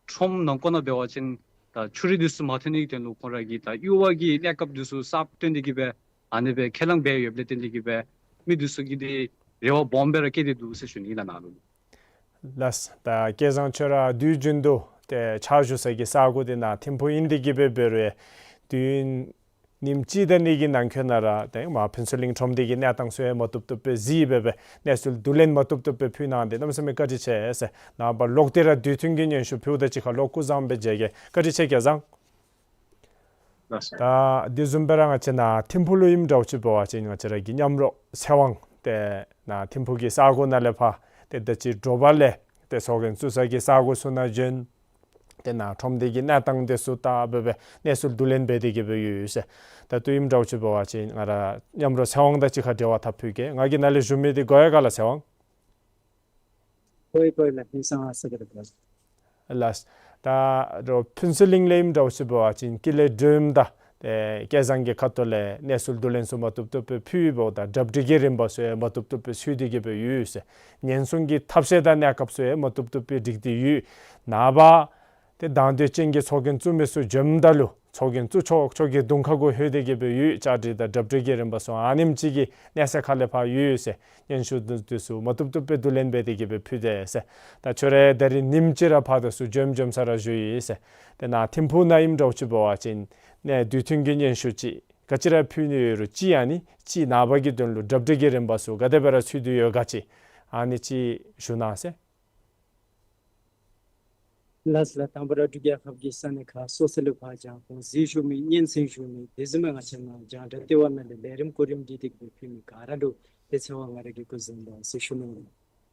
ཁྲོམ་ནང་འཁོད་ནང་འབད་བ་ཅིན་ད་ཆུ་རུད་འདི་ཚུ་མ་ཐོན་ནི་གི་དོན་ལུ་ཁོང་ར་གིས་ད་གཡུར་བ་གི་གནས་སྐབས་འདི་ཚུ་གསརཔ་བཏོན་ཏེ་གི་སྦེ་ཨ་ནི་སྦེ་ཁས་བླངས་འབད་ཡོདཔ་ལས་བརྟེན་ཏེ་གི་སྦེ་མི་འདི་ཚུ་གིས་འདི་རེ་བ་སྦོམ་སྦེ་ར་བསྐྱེད་དེ་འདུག་ཟེར་ཞུ་ནི་ལགས་ནཱ་ལུ། ལགས། ད་སྐལ་བཟང་ཁྱོད་ར་དུས་རྒྱུན་དུ་ཏེ་ཕྱག་ཞུ་ས་གི་ས་གོ་འདི་ནཱ་ཐིམ་ཕུག་ཨིན་ཏེ་གི་སྦེ་འབད་རུང་དུས་ཡུན་ཉིནམ་གཅིག་དང་གཉིས་ཀྱི་ནང་འཁོད་ནང་ར་ཏེ་མར་ཕུན་ཚོགས་གླིང་ཁྲོམ་སྡེ་གི་གནས་སྟངས་ཚུ་ཡང་མ་བཏུབ་བཏུབ་སྦེ་གཟིགས་སྦེ་སྦེ་གནས་ཚུལ་བསྡུ་ལེན་མ་བཏུབ་བཏུབ་སྦེ་ཕུལ་གནང་སྟེ་གནམ་མེད་ས་མེད་བཀའ་དྲིན་ཆེ་ཟེར། ནངས་པ་ལོག་སྟེ་ར་དུས་མཐུན་གྱི་སྙན་ཞུ་ཕུལཝ་ད་གཅིག་ཁར་ལུ་སྐུ་གཟུགས་བཟང་པོ་སྦེ་མཇལ་གེ། བཀའ་དྲིན་ཆེ་སྐལ་བཟང་། ལགས་སོ། ད་དེ་བཟུམ་སྦེ་ར་ང་བཅས་ནཱ་ཐིམ་ཕུག་ལུ་ཨིནམ་འདྲཝ་ཅིག་འབད་བ་ཅིན་ང་བཅས་ར་གི་མཉམ་རོགས་ཚེ་དབང་ཏེ་ནཱ་ཐིམ་ཕུག་གི་ས་གོ་ནང་ལས་ཕར་ཏེ་ད་ཅི་དྲོ་པ་ལས་ཏེ་ཚོགས་རྒྱན་བཙུགས་ས་གི་ས་གོ་ཚུ་ནང་བྱོན། ཏེ་ནཱ་ཁྲོམ་སྡེ་གི་གནས་སྟངས་དེ་ཚུ་བལྟ་སྦེ་སྦེ་གནས་ཚུལ་བསྡུ་ལེན་འབད་དེ་གི་སྦེ་ཡོད་ཟེར། ད་ལྟོ་ཨིནམ་འདྲཝ་ཅིག་འབད་བ་ཅིན་ང་ར་མཉམ་རོགས་ཚེ་དབང་དང་གཅིག་ཁར་འབྲེལ་བ་འཐབ་ཕུལ་གེ། ང་གིས་ནཱ་ལས་ཞུ་མི་འདི་གོ་ཡི་ག་ལགས་ཚེ་དབང་། གོ་ཡི་གོ་ཡི་ལགས། ཧིང་སང་ཨ་ས་གི་རེ་བ། ལགས། ད་རོགས་ཕུན་ཚོགས་གླིང་ལས་ཨིནམ་འདྲཝ་ཅིག་འབད་བ་ཅིན་ཀུན་ལེགས་སྒྲོལམ་དང་ཏེ་སྐལ་བཟང་གི་ཁ་ཐུག་ལས་གནས་ཚུལ་བསྡུ་ལེན་ཚུ་མ་བཏུབ་བཏུབ་སྦེ་ཕུལ་འབདཝ་ད་གྲ་སྒྲིག་གི་རིམ་པ་ཚུ་ཡང་མ་བཏུབ་བཏུབ་སྦེ་ཚུད་དེ་གི་སྦེ་ཡོད་ཟེར། ཉེན་སྲུང་གི་ཐབས་ཤེས་དང་གནས་སྐབས་ཚུ་ཡང་མ་བཏུབ་བཏུབ་སྦེ་སྒྲིག་སྟེ་ཡོད། ནངས་པ་ཏེ་དང་འདོད་ཅན་གྱི་ཚོགས་རྒྱན་བཙུགས་མི་ཚུ་འབྱོནམ་ད་ལུ་ཚོགས་རྒྱན་བཙུགས་ཆོག་ཆོག་གི་གདོང་ཁ་གུ་ལྷོད་དེ་གི་སྦེ་ཡོད། བཅའ་སྒྲིག་དང་གྲ་སྒྲིག་གི་རིམ་པ་ཚུ་ཨ་ནེམ་ཅིག་གི་གནས་ཚད་ཁ་ལས་ཕར་ཡོད་ཟེར། སྙན་ཞུ་འདི་ཚུ་མ་བཏུབ་བཏུབ་སྦེ་བསྡུ་ལེན་འབད་དེ་གི་སྦེ་ཕུལ་དེས་ཟེར། ད་ཁྱོད་ར་ད་རིས་ཉིནམ་གཅིག་ར་ཕར་དང་ཚུར་འབྱོན་འབྱོན་ས་ར་བཞུགས་ཡི་ཟེར། ཏེ་ནཱ་ཐིམ་ཕུག་ནང་ཨིནམ་འདྲཝ་ཅིག་འབད་བ་ཅིན་ནཱ་དུས་མཐུན་གྱི་སྙན་ཞུ་ཅིག་ག་ཅི་ར་ཕུལ་ནི་ཡོད་རུང་ཅིག་ཨ་ནི་ཅིག་ནངས་པ་གི་དོན་ལུ་གྲ་སྒྲིག་གི་རིམ་པ་ཚུ་ག་དེ་སྦེ་ར་ཚུད་དེ་ཡོད་ག་ཅིག་ཨ་ནི་ཅིག་ཞུ་གནང་ཟེར། ལགས་ལགས། དང་པ་ར་འབྲུག་རྒྱལ་ཁབ་ཀྱི་ས་གནས་ཁག་སོ་སོ་ལས་ཕར་བྱང་ཁོང་གཟིགས་བཞུགས་མི་སྙན་གསན་བཞུགས་མི་དེ་བཟུམ་སྦེ་ང་བཅས་ནཱ་རྒྱང་བསྒྲགས་ལྟེ་བ་ནང་ལས་ལས་རིམ་གོ་རིམ་སྒྲིག་སྟེ་གི་སྦེ་ཕུལ་མི་ག་ར་ལུ་ཏེ་ཚེ་དབང་ང་ར་གིས་སྐུ་གཟུགས་བཟང་པོ་ཟེར་ཞུ་ནི་ཨིན།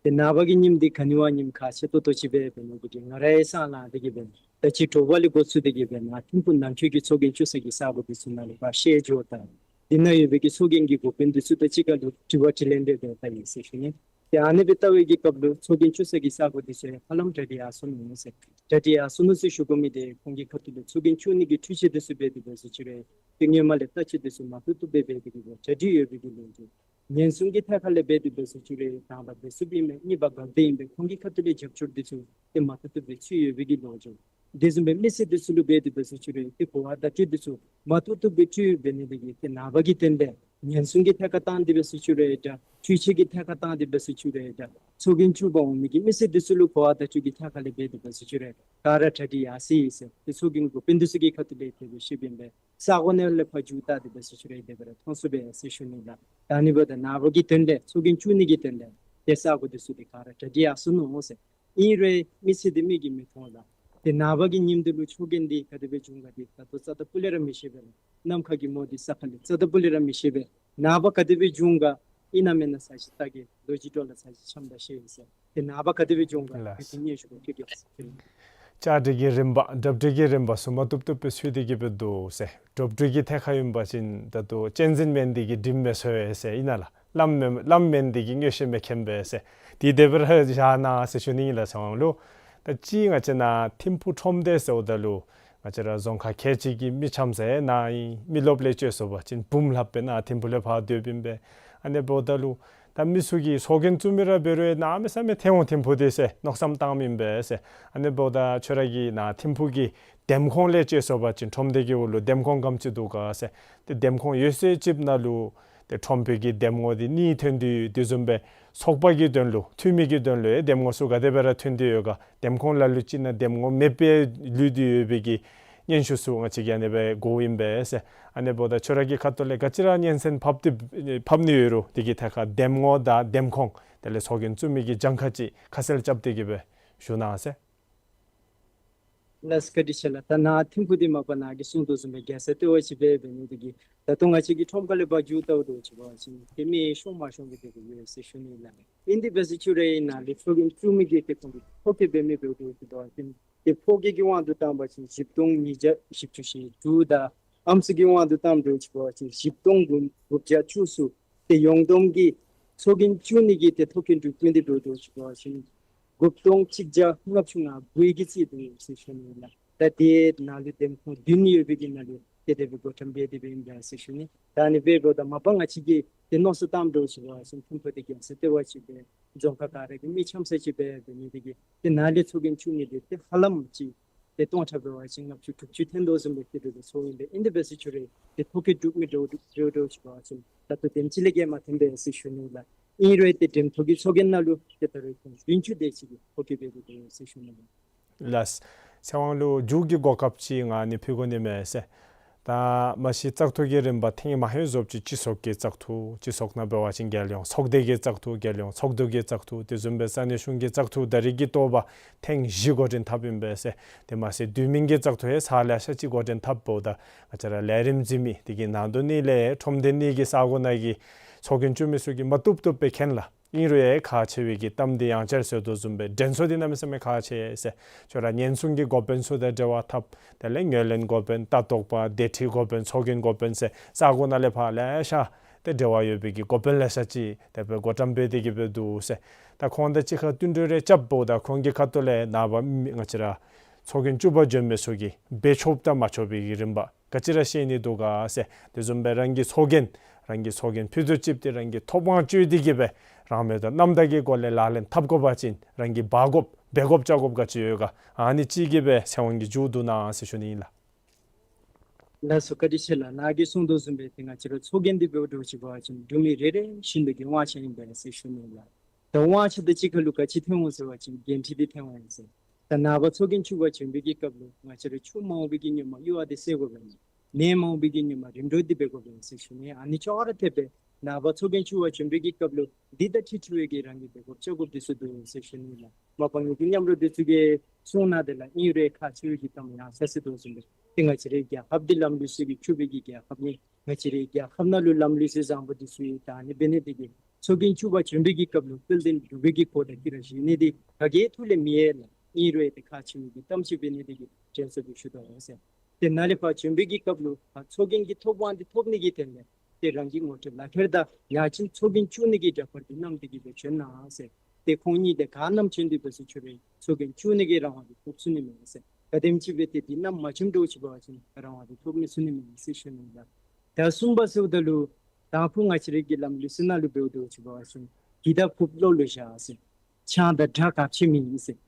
ཏེ་ནངས་པ་གི་ཉིནམ་འདི་ག་ནི་བ་ཉིནམ་ཁག་ཆེ་ཏོག་ཏོ་ཅིག་སྦེ་འབད་ནི་འདི་གིས་ང་ར་ཡང་ས་ལངས་ཏེ་གི་སྦེ་ད་ཅི་དྲོ་པ་ལས་འགོ་བཙུགས་ཏེ་གི་སྦེ་ནཱ་ཐིམ་ཕུག་ནང་འཁོད་ཀྱི་ཚོགས་རྒྱན་བཙུགས་ས་གི་ས་གོ་འདི་ཚུ་ནང་ལུ་ཕར་ཞལ་འབྱོར་དང་འདི་ནང་ཡོད་པའི་གི་ཚོགས་རྒྱན་གྱི་འགོ་དཔོན་འདི་ཚུ་དང་གཅིག་ཁར་ལུ་དྲི་བ་དྲིས་ལན་འབད་དེ་ད་ཡི་ཟེར་ཞུ་ནི། ཏེ་ཨ་ནི་སྦེ་བལྟ་བའི་གི་སྐབས་ལུ་ཚོགས་རྒྱན་བཙུགས་ས་གི་ས་གོ་འདི་ཚུ་ཧ་ལམ་གྲ་སྒྲིག་ཡར་སོ་ནུག་ཟེར། གྲ་སྒྲིག་ཡར་སོ་ནུག་ཟེར་ཞུ་དགོ་མི་འདི་ཁོང་གི་ཁ་ཐུག་ལས་ཚོགས་རྒྱན་བཙུགས་ནི་གི་འཕྲུལ་ཆས་འདི་ཚུ་འབད་དེ་འབད་ཟེར་ཅི་རུང་ཏེ་སྔོན་མ་ལས་བརྟག་དཔྱད་འདི་ཚུ་མ་ཐུབ་ཐུབ་སྦེ་འབད་དེ་གི་སྦེ་གྲ་སྒྲིག་ཡོད་པའི་གི་ལོ་རྒྱུས། ཉེན་སྲུང་གི་ཐད་ཁར་ལས་འབད་དེ་འབད་ཟེར་ཅི་རུང་དང་པ་བདེ་སྲུངཔ་ཨིན་པས། གཉིས་པ་འགག་སྡེ་ཨིན་པས། ཁོང་གི་ཁ་ཐུག་ལས་རྒྱབ་སྐྱོར་འདི་ཚུ་ཏེ་མ་ཐུབ་ཐུབ་སྦེ་ཚུད་ཡོད་པའི་གི་ལོ་རྒྱུས། དེ་བཟུམ་སྦེ་མི་སེར་འདི་ཚུ་ལུ་འབད་དེ་འབད་ཟེར་ཅི་རུང་ཏེ་གོ་བ་བརྡ་སྤྲོད་འདི་ཚུ་མ་ཐུབ་ཐུབ་སྦེ་སྤྲོད་འབད་ནི་དེ་གིས་ཏེ་ནངས་པ་གི་དོན་ལས་ཉེན་སྲུང་གི་ཐད་ཁར་བཏང་སྟེ་འབད་ཟེར་ཅི་རུང་འདྲ། འཕྲུལ་ཆས་ཀྱི་ཐད་ཁར་བཏང་སྟེ་འབད་ཟེར་ཅི་རུང་འདྲ། ཚོགས་རྒྱན་བཙུགས་པར་འོང་མི་གི་མི་སེར་འདི་ཚུ་ལུ་གོ་བ་བརྡ་སྤྲོད་ཀྱི་ཐད་ཁར་ལས་འབད་དེ་འབད་ཟེར་ཅི་རུང་ག་ར་གྲ་སྒྲིག་ཡར་སོ་ཡི་ཟེར་ཏེ་ཚོགས་རྒྱན་འགོ་དཔོན་འདི་ཚུ་གི་ཁ་ཐུག་ལས་དེ་སྦེ་ཞུཝ་ཨིན་པས། ས་གོ་ནང་ལས་ཕར་མཇུག་བལྟ་སྟེ་འབད་ཟེར་ཅི་རུང་དེ་སྦེ་ར་མཐོང་ཚུགས་པས་ཟེར་ཞུ་ནི་ལགས། ད་ཨ་ནི་འབདཝ་ད་ནངས་པ་གི་དོན་ལས་ཚོགས་རྒྱན་བཙུགས་ནི་གི་དོན་ལས་ཏེ་ས་གོ་འདི་ཚུ་ཏེ་ག་ར་གྲ་སྒྲིག་ཡར་སོ་ནུག་ཟེར། ཨིན་རུང་མི་སེར་འདི་མིག་གིས་མི་མཐོང་ལགས། ཏེ་ནངས་པ་གི་ཉིནམ་འདི་ལུ་ཚོགས་རྒྱན་འདི་ག་དེ་སྦེ་འབྱུང་ག་འདི་ད་ལྟོ་རྩ་དང་ཕུ་ལས་ར་མི་ཤེས་པས་ལགས། ནམ་མཁའ་གི་མོ་འདི་ས་ཁ་ལས་རྩ་དང་ཕུ་ལས་ར་མི་ཤེས་པས། ནངས་པ་ག་དེ་སྦེ་འབྱུང་ག་ཨིན་ན་མེན་ན་ས་གཞི་བལྟ་གེ། ལོ་རྒྱུས་སྒྲོག་ལ་ས་གཞི་འཆམ་ད་ཤེས་ཟེར། ཏེ་ནངས་པ་ག་དེ་སྦེ་འབྱུང་ག་ལགས། ཏེ་སྙན་ཞུ་གི་ཁྱོད་ཀྱིས་ཟེར། བཅའ་སྒྲིག་གི་རིམ་པ་གྲ་སྒྲིག་གི་རིམ་པ་ཚུ་མ་བཏུབ་བཏུབ་སྦེ་ཚུད་དེ་གི་སྦེ་འདུག་ཟེར། གྲ་སྒྲིག་གི་ཐད་ཁར་ཨིན་པ་ཅིན་ད་ལྟོ་གཅན་གཟན་མེན་འདི་གིས་འགྲིམ་མི་ཚུགས་ཟེར་ཨིན་ན་ལགས། ལམ་མེན་ལམ་མེན་འདི་གིས་མངོན་ཤེས་མི་མཁྱེན་པས་ཟེར། དེ་དེ་སྦེ་ར་བཞག་གནང་ཟེར་ཞུ་ནི་ཨིན་ལགས། ཚེ་དབང་ལུ་ད་ཅི་ང་བཅས་ནཱ་ཐིམ་ཕུག་ཁྲོམ་སྡེ་ཟེརཝ་ད་ལུ་ང་བཅས་ར་རྫོང་ཁག་ཁལ་གཅིག་གི་མི་འཆམ་ས་ནཱ་ཨིན། མི་རློབས་ལས་བཅོས་སོང་པ་ཅིན་འབུམ་ལྷགཔ་སྦེ་ནཱ་ཐིམ་ཕུག་ལས་ཕར་སྡོདཔ་ཨིན་པས། ཨ་ནི་འབདཝ་ད་ལུ་ད་མི་ཚུ་གིས་ཚོགས་རྒྱན་བཙུགས་མི་ར་འབད་རུང་གནམ་མེད་ས་མེད་ཐོན་འོང་ཐིམ་ཕུག་འདི་ཟེར་མནོ་བསམ་བཏངམ་ཨིན་པས་ཟེར། ཨ་ནི་འབདཝ་ད་ཁྱོད་ར་གིས་ནཱ་ཐིམ་ཕུག་གི་འདེམས་ཁོངས་ལས་བཅོས་སོང་པ་ཅིན་ཁྲོམ་སྡེ་གི་འོག་ལུ་འདེམས་ཁོངས་ག་དེམ་ཅིག་འདུག་ག་ཟེར། ཏེ་འདེམས་ཁོངས་ཡོད་ཚད་ཅིག་ནང་ལུ་ཏེ་ཁྲོམ་དཔོན་གྱི་འདེམས་ངོ་འདི་གཉིས་ཐོན་ཏེ་ཡོད། དེ་བཟུམ་སྦེ་ཚོགས་པ་གི་དོན་ལུ་འཐུས་མི་གི་དོན་ལུ་ཡང་འདེམས་ངོ་ཚུ་ག་དེ་སྦེ་ར་ཐོན་ཏེ་ཡོད་ག། འདེམས་ཁོངས་ལ་ལུ་ཅིག་ནང་འདེམས་ངོ་མེད་པར་ལུས་ཏེ་ཡོད་པའི་གི་སྙན་ཞུ་ཚུ་ང་བཅས་ཀྱིས་ཨ་ནི་སྦེ་གོཝ་ཨིན་པས་ཟེར། ཨ་ནི་འབདཝ་ད་ཁྱོད་ར་གི་ཁ་ཐུག་ལས་ག་ཅི་ར་སྙན་གསན་ཕབ་སྟེ་ཕབ་ནི་ཡོད་རུང་དེ་གི་ཐད་ཁར་འདེམས་ངོ་དང་འདེམས་ཁོངས་དེ་ལས་ཚོགས་རྒྱན་བཙུགས་མི་གི་གྱངས་ཁ་ཅིག་ཁ་གསལ་རྐྱབ་སྟེ་གི་སྦེ་ཞུ་གནང་ཟེར། ལགས་སོ་བཀའ་དྲིན་ཆེ་ལགས། ད་ནཱ་ཐིམ་ཕུག་འདི་མ་པ་ནཱ་གིས་གསུངས་དོ་བཟུམ་སྦེ་རྒྱལ་ས་ལྟེ་བ་ཅིག་འབད་འབད་ནི་དེ་གིས་ད་ལྟོ་ང་བཅས་ཀྱི་ཁྲོམ་ཁ་ལས་ཕར་མཇུག་བལྟཝ་ད་ཅིག་འབད་བ་ཅིན་ཏེ་མི་ཤོང་མ་ཤོང་གི་དེ་སྦེ་ཡོད་ཟེར་ཞུ་ནི་ལགས། ཨིན་དེ་འབད་ཟེར་ཅི་རུང་ནཱ་ལས་ཚོགས་རྒྱན་བཙུགས་མི་གི་ཏེ་ཁོང་གི་ཕོ་སྐྱེད་འབད་མི་འབདཝ་ད་ཅིག་འབད་བ་ཅིན་ཏེ་ཕོ་སྐྱེད་ཀྱི་དབང་དུ་བཏང་བ་ཅིན་བཞི་སྟོང་ཉིས་བརྒྱ་བཞི་བཅུ་ཞེ་དྲུག་དང་ཨམ་སྲུ་གི་དབང་དུ་བཏངམ་ད་ཅིག་འབད་བ་ཅིན་བཞི་སྟོང་དགུ་དགུ་བརྒྱ་བཅུ་གསུམ། ཏེ་ཡོངས་བསྡོམས་ཀྱིས་ཚོགས་རྒྱན་བཙུགས་ནི་གི་ཏེ་ཐོ་རྒྱན་དེ་བསྐྲུན་ཏེ་འབདཝ་ད་ཅིག་འབད་བ་ཅིན་དགུ་སྟོང་གཅིག་བརྒྱ་ལྔ་བཅུ་ང་དགུ་གི་རྩིས་འདུག་ཟེར་ཞུ་ནི་ལགས། ད་དེ་ནང་ལུ་འདེམས་ཁོངས་བདུན་ཡོད་པའི་གི་ནང་ལུ་ཏེ་དེ་སྦེ་བགོ་བཀྲམ་འབད་དེ་སྦེ་ཨིན་པས་ཟེར་ཞུ་ནི། ད་ཨ་ནི་འབདཝ་ད་མ་པ་ང་བཅས་ཀྱིས་ཏེ་མནོ་བསམ་བཏངམ་ད་ཅིག་འབད་བ་ཅིན་ཐིམ་ཕུག་འདི་རྒྱལ་ས་ལྟེ་བ་ཅིག་སྦེ་རྫོང་ཁག་ག་ར་གི་མི་འཆམ་ས་ཅིག་སྦེ་འབད་ནི་དེ་གིས་ཏེ་ནཱ་ལས་ཚོགས་རྒྱན་བཙུགས་ནི་འདི་ཏེ་ཧ་ལམ་ཅིག་ཏེ་སྟོང་ཕྲག་འབད་བ་ཅིན་ལྔ་བཅུ་དྲུག་ཅུ་ཐོན་དོ་བཟུམ་སྦེ་ཏེ་དེ་སྦེ་ཚོརཝ་ཨིན་པས། ཨིན་དེ་འབད་ཟེར་ཅི་རུང་ཏེ་ཐོ་བཀོད་གྲུབ་མི་འདྲཝ་འདྲཝ་འདྲཝ་ཅིག་འབད་བ་ཅིན་ད་ལྟོ་དེམ་ཅིག་ལས་བརྒལ་མ་ཐོན་པས་ཟེར་ཞུ་ནི་ལགས། ཨིན་རུང་ཏེ་འགྲེམས་ཐོག་གི་ཚོགས་རྒྱན་ནང་ལུ་ཏེ་ད་རེས་ཁོང་བདུན་ཅུ་དེ་ཅིག་གིས་ཐོ་བཀོད་འབད་དེ་འདུག་ཟེར་ཞུ་ནི་ལགས། ལགས། ཚེ་དབང་ལུ་མཇུག་གི་གོ་སྐབས་ཅིག་ང་ནི་ཕུལ་དགོ་ནི་མས་ཟེར། ད་མ་གཞི་བཙག་འཐུ་གི་རིམ་པ་ཐེངས་མ་ཧེ་རྫོགསཔ་ཅིག་སྤྱི་ཚོགས་ཀྱི་བཙག་འཐུ་སྤྱི་ཚོགས་ནང་འབད་བ་ཅིན་རྒྱལ་ཡོངས་ཚོགས་སྡེ་གི་བཙག་འཐུ་རྒྱལ་ཡོངས་ཚོགས་འདུ་གི་བཙག་འཐུ་དེ་བཟུམ་སྦེ་ས་གནས་གཞུང་གི་བཙག་འཐུ་ད་རེས་ཀྱི་ཐོག་ལས་ཐེངས་བཞི་འགོ་འདྲེན་འཐབ་ཨིན་པས་ཟེར། དེ་མ་ཚད་དུས་མིན་གྱི་བཙག་འཐུ་ཡང་ཚར་ལེ་ཤ་ཅིག་འགོ་འདྲེན་འཐབ་འབདཝ་ད་ང་བཅས་ར་ལས་རིམ་གཟིགས་མི་དེ་གི་ནང་དོག་ནི་ལས་ཁྲོམ་སྡེ་ནི་གི་ས་གོ་ནང་གི་ཚོགས་རྒྱན་བཙུགས་མི་ཚུ་གིས་མ་བཏུབ་བཏུབ་སྦེ་མཁྱེན་ལགས། ཨིན་རུང་ཡང་ཁག་ཆེ་བའི་གི་གཏམ་འདི་ཡང་བསྐྱར་ཟེར་དོ་བཟུམ་སྦེ་དྲན་གསོ་འདི་གནམ་མེད་ས་མེད་ཁག་ཆེ་ཟེར། ཁྱོད་ར་ཉེན་སྲུང་གི་འགོ་དཔོན་ཚུ་དང་འབྲེལ་བ་འཐབ། དེ་ལས་ངོས་ལེན་འགོ་དཔོན་ལྟ་རྟོག་པ་སྡེ་ཁྲི་འགོ་དཔོན་ཚོགས་རྒྱན་འགོ་དཔོན་ཟེར་ས་གོ་ནང་ལས་ཕར་ལེ་ཤ་ཏེ་འབྲེལ་བ་ཡོད་པའི་གི་འགོ་དཔོན་ལེ་ཤ་ཅིག་དེ་སྦེ་འགོ་འདྲེན་འབད་དེ་གི་སྦེ་འདུག་ཟེར། ད་ཁོང་དང་གཅིག་ཁར་བསྟུན་གྲོས་རེ་རྐྱབ་འབདཝ་ད་ཁོང་གི་ཁ་ཐུག་ལས་ནངས་པ་མི་ང་བཅས་ར་ཚོགས་རྒྱན་བཙུགས་པར་འབྱོན་མི་ཚུ་གིས་འབད་ཆོགཔ་དང་མ་ཆོག་པའི་གི་རིམ་པ་ག་ཅི་ར་བཤད་ནི་འདུག་ག་ཟེར། དེ་བཟུམ་སྦེ་རང་གི་ཚོགས་རྒྱན་རང་གི་ཚོགས་རྒྱན་ཕུད་རྡོག་གཅིགཔོ་འདི་རང་གི་ཐོབ་དབང་སྤྱོད་དེ་གི་སྦེ་རང་མོས་དང་རྣམ་དག་གི་སྒོ་ལས་ལག་ལེན་འཐབ་དགོ་པ་ཅིན་རང་གིས་འབག་དགོཔ་འབད་དགོཔ་བཅའ་དགོཔ་ག་ཅི་ཡོད་ག། ཨ་ནི་ཅིག་གི་སྦེ་ཚེ་དབང་གིས་མཇུག་བསྡུ་གནང་ཟེར་ཞུ་ནི་ཨིན་ལགས། ལགས་སོ་བཀའ་དྲིན་ཆེ་ལགས། ནཱ་གིས་གསུངས་དོ་བཟུམ་སྦེ་ཏེ་ང་བཅས་ར་ཚོགས་རྒྱན་འདི་འབདཝ་ད་ཅིག་འབད་བ་ཅིན་འབྲུག་མི་རེ་རེ་བཞིན་དུ་གི་དབང་ཆ་ཨིན་པས་ཟེར་ཞུ་ནི་ལགས། ད་དབང་ཆ་དང་གཅིག་ཁར་ལུ་ག་ཅི་ཐོན་འོང་ཟེར་བ་ཅིན་འགན་འཁྲི་འདི་ཐོན་འོང་ཟེར། ད་ནངས་པ་ཚོགས་རྒྱན་བཙུགས་པར་བྱོན་པའི་གི་སྐབས་ལུ་ང་བཅས་ར་ཆུ་མ་འོང་པའི་གི་ཉིནམ་གཡུར་བ་འདི་སེལ་དགོ་པས། ནད་མ་འོང་པའི་གི་ཉིནམ་རིམ་གྲོ་འདི་འབད་དགོ་པས་ཟེར་ཞུ་ནི། ཨ་ནི་ཅོག་ར་འཐདཔ་སྦེ་ནངས་པ་ཚོགས་རྒྱན་བཙུགས་པར་བྱོན་པའི་གི་སྐབས་ལུ་འདི་དང་འཁྲིལ་འཁྲིལ་བའི་གི་རང་གིས་འབད་དགོཔ་བཅའ་དགོཔ་འདི་ཚུ་འདུག་ཟེར་ཞུ་ནི་ལགས། མ་པ་ངེ་གི་མཉམ་རོགས་འདི་ཚུ་གིས་གསུངས་གནང་དེ་ལགས། ཨིན་རུང་ཁག་ཆེ་བའི་གི་གཏམ་ཡང་ཟེར་ཟེར་དོ་བཟུམ་སྦེ་ཏེ་ང་བཅས་རའི་རྒྱལ་ཁབ་འདི་ལམ་ལུགས་ཚུ་གིས་འཁྱུད་པའི་གི་རྒྱལ་ཁབ་ཨིན། ང་བཅས་རའི་རྒྱལ་ཁབ་ནང་ལུ་ལམ་ལུགས་ཚུ་བཟང་པོ་འདི་ཚུ་ཡོད། ད་ཨ་ནི་འབད་ནི་དེ་གིས་ཚོགས་རྒྱན་བཙུགས་པར་བྱོན་པའི་གི་སྐབས་ལུ་དཔལ་ལྡན་འབྲུག་པའི་གི་གོ་བརྡ་ཅིག་ར་ཞུ་ནི་འདི་ག་གིས་ཐུགས་ལས་མི་ཡལ་ལགས། ཨིན་རུང་ཏེ་ཁག་ཆེ་བའི་གི་གཏམ་ཅིག་འབད་ནི་དེ་གིས་དྲན་གསོ་འདི་ཞུ་དོ་ཟེར། ཏེ་ནཱ་ལས་ཕར་བྱོན་པའི་གི་སྐབས་ལུ་ཕར་ཚོགས་རྒྱན་གྱི་ཐོབ་དབང་འདི་ཐོབ་ནི་གི་དོན་ལས་ ཏེ་རང་གི་ངོ་སྤྲོད་ལག་ཁྱེར་དང་ཡང་ཅིན་ཚོགས་རྒྱན་བཙུགས་ནི་གི་འདྲ་པར་འདི་བསྣམས་ཏེ་གི་སྦེ་བྱོན་གནང་ཟེར། ཏེ་ཁོང་གཉིས་ཏེ་ག་བསྣམས་བྱོན་ཏེ་འབད་སོང་ཅི་རུང་ཚོགས་རྒྱན་བཙུགས་ནི་གི་རང་དབང་འདི་ཐོབ་ཚུགས་ནི་མེད་ཟེར། ག་དེམ་ཅིག་སྦེ་ཏེ་འདི་བསྣམས་མ་བྱོནམ་འདྲཝ་ཅིག་འབད་བ་ཅིན་རང་དབང་འདི་ཐོབ་མི་ཚུགས་ནི་མེད་ཟེར་ཞུ་ནི་ལགས། ད་གསུམ་པ་ཟེརཝ་ད་ལུ་དང་ཕུ་ང་བཅས་རའི་གི་ལམ་ལུགས་ཟེར་ནང་ལུ་འབདཝ་འདྲཝ་ཅིག་འབད་བ་ཅིན་གྱི་དང་ཕུརཔ་བློ་ལུ་བཞག་ཟེར། ཆང་དང་སྦྲ་ག་ཅི་མེད་ཟེར།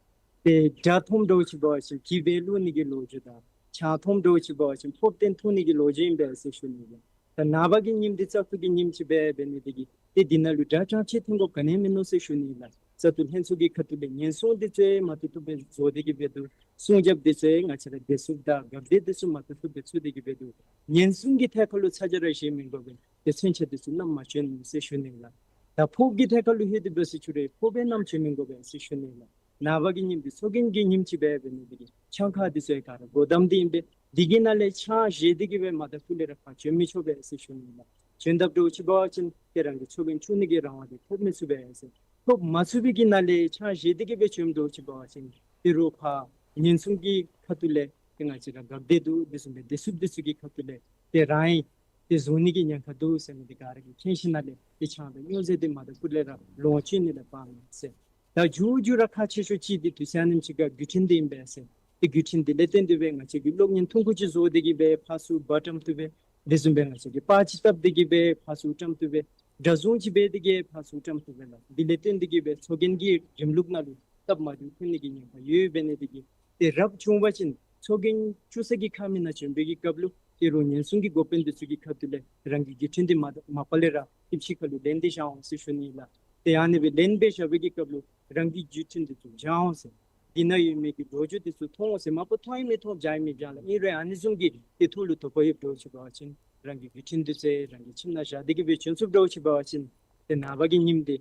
ཏེ་སྦྲ་འཐུངམ་འདྲཝ་ཅིག་འབད་བ་ཅིན་གྱི་སྦེ་བླུག་ནི་གི་ལོ་རྒྱུས་དང་ཆང་འཐུངམ་འདྲཝ་ཅིག་འབད་བ་ཅིན་ཕོརཔ་སྟེང་འཐུང་ནི་གི་ལོ་རྒྱུས་ཨིན་པས་ཟེར་ཞུ་ནི་ལགས། ད་ནངས་པ་གི་ཉིནམ་འདི་བཙག་འཐུ་གི་ཉིནམ་ཅིག་སྦེ་འབད་ནི་དེ་གིས་ཏེ་འདི་ནང་ལུ་སྒྲ་གྲགས་ཆེ་འཐེན་དགོཔ་ག་ནི་ཡང་མིན་ནུག་ཟེར་ཞུ་ནི་ལགས། བཙག་འཐུ་ལྷན་ཚོགས་ཀྱི་ཁ་ཐུག་ལས་ཉེན་སྲུང་འདི་ཚུ་ཡང་མ་བཏུབ་བཏུབ་སྦེ་བཟོ་སྟེ་གི་འབད་དོ། སྲུང་རྒྱབ་འདི་ཚུ་ཡང་ང་བཅས་ར་བདེ་སྲུངཔ་དང་གབ་སྡེ་འདི་ཚུ་མ་བཏུབ་བཏུབ་སྦེ་ཚུད་དེ་གི་འབད་དོ། ཉེན་སྲུང་གི་ཐད་ཁར་ལུ་ཚ་གྱང་ར་བཞེས་མི་དགོ་པས། ཏེ་མཚོན་ཆ་འདི་ཚུ་བསྣམས་མ་བྱོན་ཟེར་ཞུ་ནི་ལགས། ད་ཕོརཔ་གི་ཐད་ཁར་ལུ་ལྷོད་དེ་འབད་སོང་ཅི་རུང་ཕོརཔ་སྦེ་བསྣམས་བྱོན་མི་དགོ་པས་ཟེར་ཞུ་ནི་ལགས། ནངས་པ་གི་ཉིནམ་འདི་ཚོགས་རྒྱན་གྱི་ཉིནམ་ཅིག་སྦེ་འབད་ནི་དེ་གིས་ཆང་ཁང་འདི་ཚུ་ཡང་ག་ར་སྒོ་བསྡམས་ཏེ་ཨིན་པས། འདི་གི་ནང་ལས་ཆང་བཞེས་ཏེ་གི་སྦེ་མ་དག་ཕུ་ལས་ར་ཕར་བྱོན་མི་ཆོག་པས་ཟེར་ཞུ་ནི་ལགས། བྱོནམ་འདྲཝ་ཅིག་འབད་བ་ཅིན་ཏེ་རང་གི་ཚོགས་རྒྱན་བཙུགས་ནི་གི་རང་དབང་འདི་ཐོབ་མི་ཚུགས་པས་ཟེར། ཐོབ་མ་ཚུགས་པའི་གི་ནང་ལས་ཆང་བཞེས་ཏེ་གི་སྦེ་བྱོནམ་འདྲཝ་ཅིག་འབད་བ་ཅིན་ཏེ་རོགས་ཕར་ཉེན་སྲུང་གི་ཁ་ཐུག་ལས་ཏེ་ང་བཅས་ར་གབ་སྡེ་འདུག། དེ་བཟུམ་སྦེ་བདེ་སྲུངཔ་འདི་ཚུ་གི་ཁ་ཐུག་ལས་ཏེ་རང་ཡང་ཏེ་བཟུང་ནི་གི་ཉེན་ཁ་འདུག་ཟེར་མི་འདི་ག་ར་གིས་མཁྱེན་ཞིནམ་ལས་ཏེ་ཆང་དང་སྨྱོ་རྫས་འདི་མ་དག་ཕུ་ལས་ར་ལོངས་སྤྱོད་ནི་ལས་སྤང་ཟེར། ད་མཇུག་མཇུག་ར་ཁག་ཆེ་ཤོས་ཅིག་འདི་དུས་ཚོད་ཨ་ནེམ་ཅིག་ཁར་བརྒྱུད་འཕྲིན་འདི་ཨིན་པས་ཟེར། ཏེ་བརྒྱུད་འཕྲིན་འདི་ལས་བརྟེན་ཏེ་སྦེ་ང་བཅས་ཀྱིས་གློག་བརྙན་ཐུང་ཀུ་ཅིག་བཟོ་སྟེ་གི་སྦེ་ཕར་ཚུར་འབག་བཀྲམ་བཏུབ་པས། དེ་བཟུམ་སྦེ་ང་བཅས་ཀྱིས་པར་ཅིག་བཏབ་སྟེ་གི་སྦེ་ཕར་ཚུར་བཀྲམ་བཏུབ་པས། སྒྲ་བཟུང་ཅིག་འབད་དེ་གི་ཕར་ཚུར་བཀྲམ་བཏུབ་པས་ལགས། འདི་ལས་བརྟེན་ཏེ་གི་སྦེ་ཚོགས་རྒྱན་གྱི་རིམ་ལུགས་ནང་ལུ་སྟབས་མ་བདེཝ་ཐོན་ནི་གི་ཉེན་ཁ་ཡོདཔ་འབད་ནི་དེ་གིས་ཏེ་རབ་བྱུང་པ་ཅིན་ཚོགས་རྒྱན་བཙུགས་ས་གི་ཁ་མིག་ནང་བྱོན་པའི་གི་སྐབས་ལུ་ཏེ་རོགས་ཉེན་སྲུང་གི་འགོ་དཔོན་འདི་ཚུ་གི་ཁ་ཐུག་ལས་རང་གི་བརྒྱུད་འཕྲིན་འདི་མ་མ་པ་ལས་ར་ཧིབ་ཅིག་ཁར་ལུ་ལེན་ཏེ་བཞག་འོང་ཟེར་ཞུ་ནི་ལགས། ཏེ་ཨ་ནི་སྦེ་ལེན་སྦེ་བཞག་པའི་གི་སྐབས་ལུ་རང་གི་བརྒྱུད་འཕྲིན་འདི་ཚུ་བཞག་འོང་ཟེར། འདི་ནང་ཡོད་མི་གི་ལོ་རྒྱུས་འདི་ཚུ་མཐོང་འོང་ཟེར། མ་པ་མཐོང་ཡང་མི་མཐོང་བཞག་ཡང་མི་བཞག་ལགས། ཨིན་རུང་ཨ་ནི་བཟུམ་གྱི་ཏེ་ཐུགས་ལུ་དོགས་པ་ཡོདཔ་འདྲཝ་ཅིག་འབད་བ་ཅིན་རང་གི་བརྒྱུད་འཕྲིན་འདི་ཚུ་རང་གི་ཁྱིམ་ནང་བཞག་སྟེ་གི་སྦེ་བྱོན་ཚུགསཔ་འདྲཝ་ཅིག་འབད་བ་ཅིན་ཏེ་ནངས་པ་གི་ཉིནམ་འདི་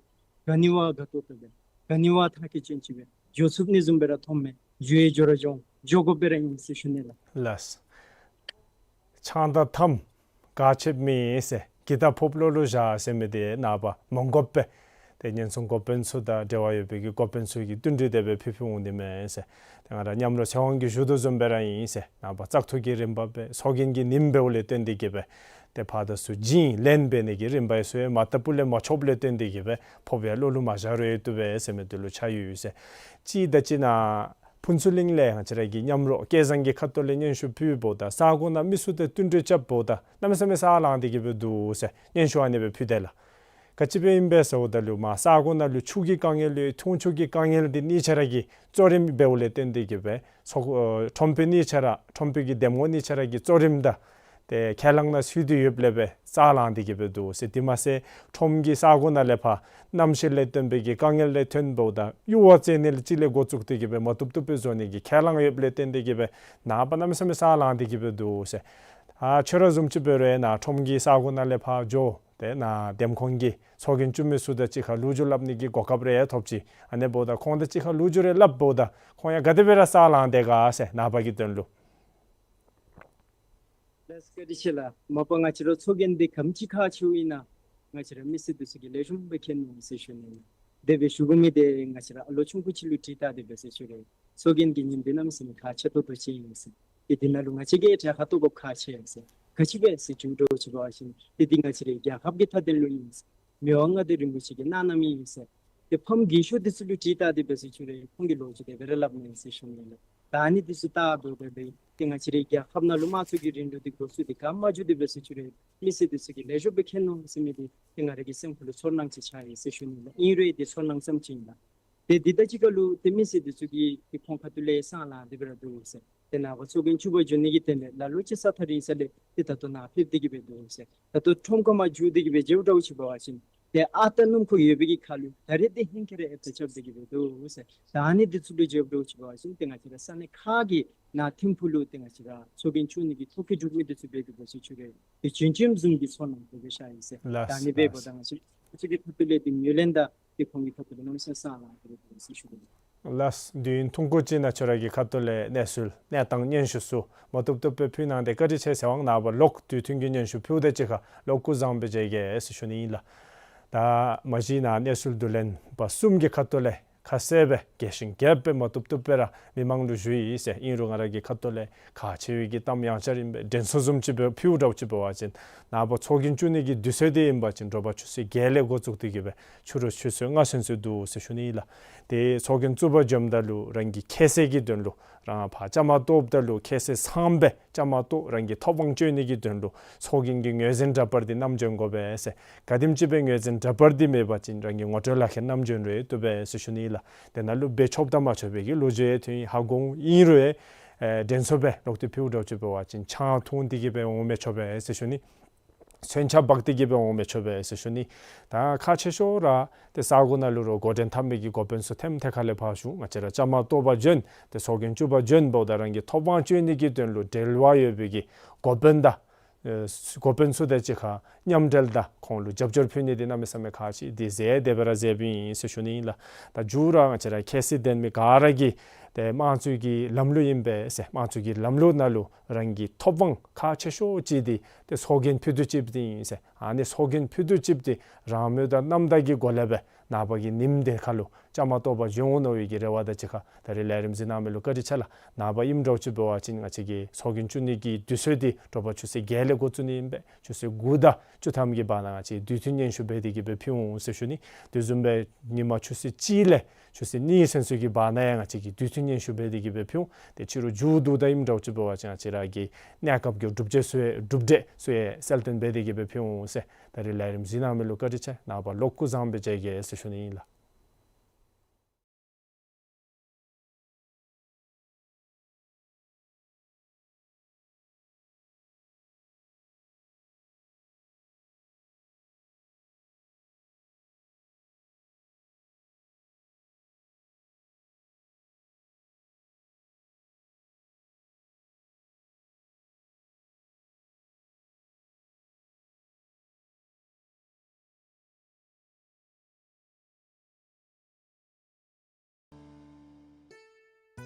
ག་ནི་བ་དགའ་ཏོག་ཏོ་སྦེ་ག་ནི་བ་ཐག་གིས་བཅད་ཅིག་སྦེ་འགྱོ་ཚུགས་ནི་བཟུམ་སྦེ་ར་མཐོངམ་མས། འགྱོ་ཡང་འགྱོ་ར་འགྱོ་འགྱོ་དགོཔ་སྦེ་ར་ཨིན་ཟེར་ཞུ་ནི་ལགས། ལགས། ཆང་དང་ཐམ་ག་ཅི་མེད་ཟེར། གྱི་དང་ཕོརཔ་བློ་ལུ་བཞག་ཟེར་མི་འདི་ནངས་པ་མ་དགོཔ་སྦེ་ཏེ་ཉེན་སྲུང་འགོ་དཔོན་ཚུ་དང་འབྲེལ་བ་ཡོད་པའི་གི་འགོ་དཔོན་ཚུ་གིས་བསྟུན་གྲོས་དེ་སྦེ་ཕུལ་ཕུལ་འོང་དེས་མས་ཟེར། ཏེ་ང་ར་མཉམ་རོགས་ཚེ་དབང་གིས་ཞུ་དོ་བཟུམ་སྦེ་ར་ཨིན་ཟེར། ནངས་པ་བཙག་འཐུ་གི་རིམ་པ་སྦེ་ཚོགས་རྒྱན་གྱི་ཉིནམ་འབདཝ་ལས་བརྟེན་ཏེ་གི་སྦེ་ཏེ་ཕར་དང་ཚུར་བྱིན་ལེན་འབད་ནི་གི་རིམ་པ་ཚུ་ཡང་མ་བཏུབ་པ་ལས་མ་ཆོགཔ་ལས་བརྟེན་ཏེ་གི་སྦེ་ཕོརཔ་ཡང་བློ་ལུ་མ་བཞག་རུང་ཡང་བཏུབ་པས་ཟེར་མི་འདི་ལུ་ཆ་ཡོད་ཟེར། ཅིག་ད་ཅི་ནཱ་ཕུན་ཚོགས་གླིང་ལས་ང་བཅས་ར་གི་མཉམ་རོགས་སྐལ་བཟང་གི་ཁ་ཐུག་ལས་སྙན་ཞུ་ཕུལཝ་ད་ས་གོ་ནང་མི་ཚུ་དང་བསྟུན་གྲོས་རྐྱབ་པ་ད་གནམ་མེད་ས་མེད་ས་ལངས་ཏེ་གི་སྦེ་འདུག་ཟེར་སྙན་ཞུ་ཨ་ནི་སྦེ་ཕུལ་དེས་ལགས། ག་ཅི་སྦེ་ཨིན་པས་ཟེརཝ་ད་ལུ་མར་ས་གོ་ནང་ལུ་ཆུ་གི་དཀའ་ངལ་ཡོད། འཐུང་ཆུ་གི་དཀའ་ངལ་འདི་གཉིས་ཆ་ར་གི་གཙོ་རིམ་འབདཝ་ལས་བརྟེན་ཏེ་གི་སྦེ་ཚོགས་ཨ་ཁྲོམ་དཔོན་གཉིས་ཆ་ར་ཁྲོམ་དཔོན་གྱི་འདེམས་ངོ་གཉིས་ཆ་ར་གི་གཙོ་རིམ་དང་ཏེ་ཁས་བླངས་ནང་ཚུད་དེ་ཡོདཔ་ལས་སྦེ་ས་ལངས་ཏེ་གི་སྦེ་འདུག་ཟེར། དེ་མ་ཚད་ཁྲོམ་གྱི་ས་གོ་ནང་ལས་ཕར་གནམ་གཤིས་ལས་བརྟེན་པའི་གི་དཀའ་ངལ་ལས་ཐོན་པ་ད་ཡུར་བ་རྩེ་ནི་ལས་ཅིག་ལས་འགོ་བཙུགས་ཏེ་གི་སྦེ་མ་བཏུབ་བཏུབ་སྦེ་བཟོ་ནི་གི་ཁས་བླངས་ཡོདཔ་ལས་བརྟེན་ཏེ་གི་སྦེ་ནངས་པ་གནམ་མེད་ས་མེད་ས་ལངས་ཏེ་གི་སྦེ་འདུག་ཟེར། ཨ་ཁྱོད་ར་བཟུམ་ཅིག་འབད་རུང་ནཱ་ཁྲོམ་གྱི་ས་གོ་ནང་ལས་ཕར་འགྱོ་སྟེ་ནཱ་འདེམས་ཁོངས་ཀྱི་ཚོགས་རྒྱན་བཙུགས་མི་ཚུ་དང་གཅིག་ཁར་ལོ་རྒྱུས་སླབ་ནི་གི་གོ་སྐབས་རེ་ཐོབ་ཅི། ཨ་ནི་འབདཝ་ད་ཁོང་དང་གཅིག་ཁར་ལོ་རྒྱུས་རེ་སླབ་འབདཝ་ད་ཁོང་ཡང་ག་དེ་སྦེ་ར་ས་ལངས་དེས་ག་ཟེར་ནངས་པ་གི་དོན་ལུ། ལགས་བཀའ་དྲིན་ཆེ་ལགས། མ་པ་ང་བཅས་ར་ཚོགས་རྒྱན་འདི་ག་དེམ་ཅིག་ཁག་ཆེཝ་ཨིན་ན་ང་བཅས་ར་མི་སེར་འདི་ཚུ་གིས་ལེགས་ཤོམ་སྦེ་མཁྱེན་ནུག་ཟེར་ཞུ་ནི་ལགས། དེ་སྦེ་ཞུ་དགོ་མི་འདི་ང་བཅས་ར་ཨ་ལོ་ཆུང་ཀུ་ཅིག་ལུ་དྲིས་བལྟ་སྟེ་འབད་སོང་ཅི་རུང་ཚོགས་རྒྱན་གྱི་ཉིནམ་འདི་གནམ་མེད་ས་མེད་ཁག་ཆེ་ཏོག་ཏོ་ཅིག་ཨིན་ཟེར། ཏེ་འདི་ནང་ལུ་ང་བཅས་ཀྱིས་གྲལ་ཁར་གཏོགས་དགོཔ་ཁག་ཆེ་ཟེར། ག་ཅི་སྦེ་ཟེར་ཞུ་དོ་ཅིག་འབད་བ་ཅིན་ཏེ་འདི་ང་བཅས་རའི་རྒྱལ་ཁབ་ཀྱི་མཐའ་དོན་ལུ་ཨིན་ཟེར། མི་དབང་མངའ་བདག་རིན་པོ་ཆེ་གི་གནང་གནངམ་ཨིན་ཟེར། ཏེ་ཕམ་རྒས་ཤོས་འདི་ཚུ་ལུ་དྲིས་བལྟ་སྟེ་འབད་སོང་ཅི་རུང་ཁོང་གིས་ལོ་རྒྱུས་དེ་སྦེ་ར་སླབ་མས་ཟེར་ཞུ་ནི་ལགས། ད་ཨ་ནི་འདི་ཚུ་བལྟ་འབདཝ་ད་ཏེ་ང་བཅས་རའི་རྒྱལ་ཁབ་ནང་ལུ་དམངས་གཙོ་གི་རིང་ལུགས་འདི་འགོ་བཙུགས་ཏེ་ག་མ་འགྱོ་སྟེ་འབད་སོང་ཅི་རུང་མི་སེར་འདི་ཚུ་གིས་ལེགས་ཤོམ་སྦེ་མཁྱེན་ནུག་ཟེར་མི་འདི་ཏེ་ང་ར་གི་སེམས་ཁ་ལུ་ཚོར་སྣང་ཅིག་ཆགས་ཡི་ཟེར་ཞུ་ནི་ལགས། ཨིན་རུང་ཏེ་ཚོར་སྣང་ཙམ་ཅིག་ཨིན་ལགས། ཏེ་འདི་དང་གཅིག་ཁར་ལུ་ཏེ་མི་སེར་འདི་ཚུ་གིས་ཏེ་ཁོང་ཁ་ཐུག་ལས་ས་ལངས་ཏེ་སྦེ་ར་འདུག་ཟེར། ཏེ་ནངས་པ་ཚོགས་རྒྱན་བཙུགས་པར་འགྱོ་ནི་གི་དོན་ལས་ལ་ལུ་ཅིག་ས་ཐག་རིང་ས་ལས་ཏེ་ད་ལྟོ་ནཱ་ཕེབས་ཏེ་གི་སྦེ་འདུག་ཟེར། ད་ལྟོ་ཁྲོམ་ཁ་མར་འགྱོ་སྟེ་གི་སྦེ་མཇལཝ་འདྲཝ་ཅིག་འབད་བ་ཅིན་ཏེ་ཨ་རྟག་སྣུམ་འཁོར་ཡོད་པའི་གི་ཁར་ལུ་ད་རེས་ཏེ་ཧིང་ཁར་ར་ཨེབ་སྟེ་རྐྱབ་སྟེ་གི་སྦེ་འདུག་ཟེར། ད་ཨ་ནི་འདི་ཚུ་ལུ་མཇལཝ་འདྲཝ་ཅིག་འབད་བ་ཅིན་ཏེ་ང་བཅས་ར་ས་གནས་ཁག་གི་ནཱ་ཐིམ་ཕུག་ལུ་ཏེ་ང་བཅས་ར་ཚོགས་རྒྱན་བཙུགས་ནི་གི་ཐོ་བཀོད་གྲུབ་མི་འདི་ཚུ་འབད་དེ་འབད་སོང་ཅི་རུང་ཏེ་རྒྱུན་འཁྱོངས་བཟུམ་གྱི་ཚོར་སྣང་དེ་སྦེ་ཤར་ཡི་ཟེར། ལགས། ད་ཨ་ནི་འབདཝ་ད་ང་བཅས་ཀྱི་ཁ་ཐུག་ལས་ཏེ་ངོས་ལེན་དང་ཏེ་ཁོང་གི་ཁ་ཐུག་ལས་གནམ་མེད་ས་མེད་ས་ལངས་ཏེ་འབད་སོང་ཅི་རུང་། ལགས། དུས་ཡུན་ཐུང་ཀུ་ཅིག་ནང་ཁྱོད་ར་གི་ཁ་ཐུག་ལས་གནས་ཚུལ་གནས་སྟངས་སྙན་ཞུ་ཚུ་མ་བཏུབ་བཏུབ་སྦེ་ཕུལ་གནང་སྟེ་བཀའ་དྲིན་ཆེ་ཟེར་བ་ནངས་པ་ལོག་དུས་མཐུན་གྱི་སྙན་ཞུ་ཕུལཝ་ད་གཅིག་ཁར་ལོག་སྐུ་གཟུགས་བཟང་པོ་མཇལ་གེ་ཟེར་ཞུ་ནི་ཨིན་ལགས། ད་མ་གཞི་ནཱ་གནས་ཚུལ་བསྡུ་ལེན་པ་གསུམ་གྱི་ཁ་ཐུག་ལས་ ཁ་གསལ་སྦེ་རྒྱས་ཤིང་རྒྱསཔ་སྦེ་མ་བཏུབ་བཏུབ་སྦེ་ར་མི་མང་ལུ་ཞུ་ཡི་ཟེར། ཨིན་རུང་ང་ར་གི་ཁ་ཐུག་ལས་ཁག་ཆེ་བའི་གི་གཏམ་ཡང་བསྐྱར་ཨིན་པས། དྲན་གསོ་བཟུམ་ཅིག་སྦེ་ཕུལཝ་འདྲཝ་ཅིག་འབད་བ་ཅིན་ནངས་པ་ཚོགས་རྒྱན་བཙུགས་ནི་གི་དུས་ཚོད་འདི་ཨིན་པ་ཅིན་དྲོ་པ་ཆུ་ཚོད་བརྒྱད་ལས་འགོ་བཙུགས་ཏེ་གི་སྦེ་ཕྱི་རུ་ཆུ་ཚོད་ལྔ་ཚུན་ཚོད་འདུག་ཟེར་ཞུ་ནི་ཨིན་ལགས། ཏེ་ཚོགས་རྒྱན་བཙུགས་པར་འབྱོནམ་ད་ལུ་རང་གི་ཁ་གསལ་གྱི་དོན་ལུ་རང་ཕར་བཅའ་མར་གཏོགསཔ་ད་ལུ་ཁ་གསལ་ཚངམ་སྦེ་བཅའ་མར་གཏོགས་རང་གི་ཐོབ་དབང་སྤྱོད་ནི་གི་དོན་ལུ་ཚོགས་རྒྱན་གྱི་ངོས་འཛིན་འདྲ་པར་འདི་བསྣམས་འབྱོན་དགོ་པས་ཟེར། ག་དེམ་ཅིག་སྦེ་ངོས་འཛིན་འདྲ་པར་འདི་མེད་པ་ཅིན་རང་གི་ངོ་སྤྲོད་ལག་ཁྱེར་བསྣམས་འབྱོན་རུང་བཏུབ་པས་ཟེར་ཞུ་ནི་ཨིན་ལགས། དེ་ནང་ལུ་འབད་ཆོགཔ་དང་མ་ཆོག་པའི་གི་ལོ་རྒྱུས་ཡང་ཐོན་ཡི། ཧ་གོ་འོང་། ཨིན་རུང་ཨེ་དྲན་གསོ་སྦེ་ལོག་སྟེ་ཕུལཝ་འདྲཝ་ཅིག་འབད་བ་ཅིན་ཆང་འཐུང་སྟེ་གི་སྦེ་འོང་མི་ཆོག་པས་ཟེར་ཞུ་ནི། མཚོན་ཆ་འབག་སྟེ་གི་སྦེ་འོང་མི་ཆོག་པས་ཟེར་ཞུ་ནི། ད་ཁག་ཆེ་ཤོས་ར་ཏེ་ས་གོ་ནང་ལུ་རོགས་འགོ་འདྲེན་འཐབ་མི་གི་འགོ་དཔོན་ཚུ་ཐེམ་ཐེ་ཁ་ལས་ཕར་ཞུ། ང་བཅས་ར་བཅའ་མར་གཏོགས་པར་འབྱོན། ཏེ་ཚོགས་རྒྱན་བཙུགས་པར་འབྱོནམ་ད་རང་གི་ཐོབ་དབང་སྤྱོད་ནི་གི་དོན་ལུ་འབྲེལ་བ་ཡོད་པའི་གི་འགོ་དཔོན་དང་ཨེ་འགོ་དཔོན་ཚུ་དང་གཅིག་ཁར་མཉམ་འབྲེལ་དང་ཁོང་ལུ་རྒྱབ་སྐྱོར་ཕུལ་ནི་འདི་གནམ་མེད་ས་མེད་ཁག་ཆེ། འདི་མཛད་དེ་སྦེ་ར་མཛདཔ་ཨིན་ཟེར་ཞུ་ནི་ཨིན་ལགས། ད་མཇུག་ར་ང་བཅས་ར་ཁ་གསལ་ལྡན་མི་ག་ར་གིས་ཏེ་དམངས་གཙོའི་གི་ལམ་ལུགས་ཨིན་པས་ཟེར། དམངས་གཙོའི་གི་ལམ་ལུགས་ནང་ལུ་རང་གི་ཐོབ་དབང་ཁག་ཆེ་ཤོས་ཅིག་འདི་ཏེ་ཚོགས་རྒྱན་ཕུལ་དུ་བཅུགཔ་འདི་ཨིན་ཟེར། ཨ་ནི་ཚོགས་རྒྱན་ཕུལ་དུ་བཅུགཔ་འདི་རང་མོས་དང་རྣམ་དག་གི་སྒོ་ལས་སྦེ་ནངས་པ་གི་ཉིནམ་འདི་ཁར་ལུ་བཅའ་མར་གཏོགས་པར་འབྱོན་འོང་མནོ་བའི་གི་རེ་བ་དང་གཅིག་ཁར་ད་རིས་ལས་རིམ་གཟིགས་གནང་མི་ལུ་བཀའ་དྲིན་ཆེ་ལགས། ནངས་པ་ཨིནམ་འདྲཝ་ཅིག་འབད་བ་ཅིན་ང་བཅས་ཀྱི་ཚོགས་རྒྱན་བཙུགས་ནི་གི་དུས་ཚོད་འདི་དྲོ་པ་ཆུ་ཚོད་བརྒྱད་ལས་འགོ་བཙུགས་ནི་ཨིན་པས། ཆུ་ཚོད་དགུ་དང་བཅུ་ཐམ་གྱི་བར་ན་ང་བཅས་དུས་མཐུན་སྙན་ཞུ་འབད་དེ་གི་སྦེ་ཕུལ་འོང་ཟེར་ཞུ་ནི། དེ་བཟུམ་སྦེ་ཉིན་མ་ཆུ་ཚོད་གཅིག་ལས་ཆུ་ཚོད་གཉིས་ཚུན་ཚོད་ཀྱི་བར་ན་ཡང་ང་བཅས་ཀྱིས་དུས་མཐུན་སྙན་ཞུ་འབད་དེ་གི་སྦེ་ཕུལ་འོང་། ཏེ་ཕྱི་རུ་མཇུག་བསྡུཝ་ད་ཨིནམ་འདྲཝ་ཅིག་འབད་བ་ཅིན་ང་བཅས་ར་གི་གནས་སྐབས་ཀྱི་གྲུབ་འབྲས་ཚུ་ཡང་གྲུབ་འབྲས་ཚུ་ཡང་གསལ་སྟོན་འབད་དེ་གི་སྦེ་ཕུལ་འོང་ཟེར། ད་རིས་ལས་རིམ་གཟིགས་གནང་མི་ལུ་བཀའ་དྲིན་ཆེ། ནངས་པ་ལོག་སྐུ་བཟང་སྦེ་མཇལ་གེ་ཟེར་ཞུ་ནི་ཨིན་ལགས།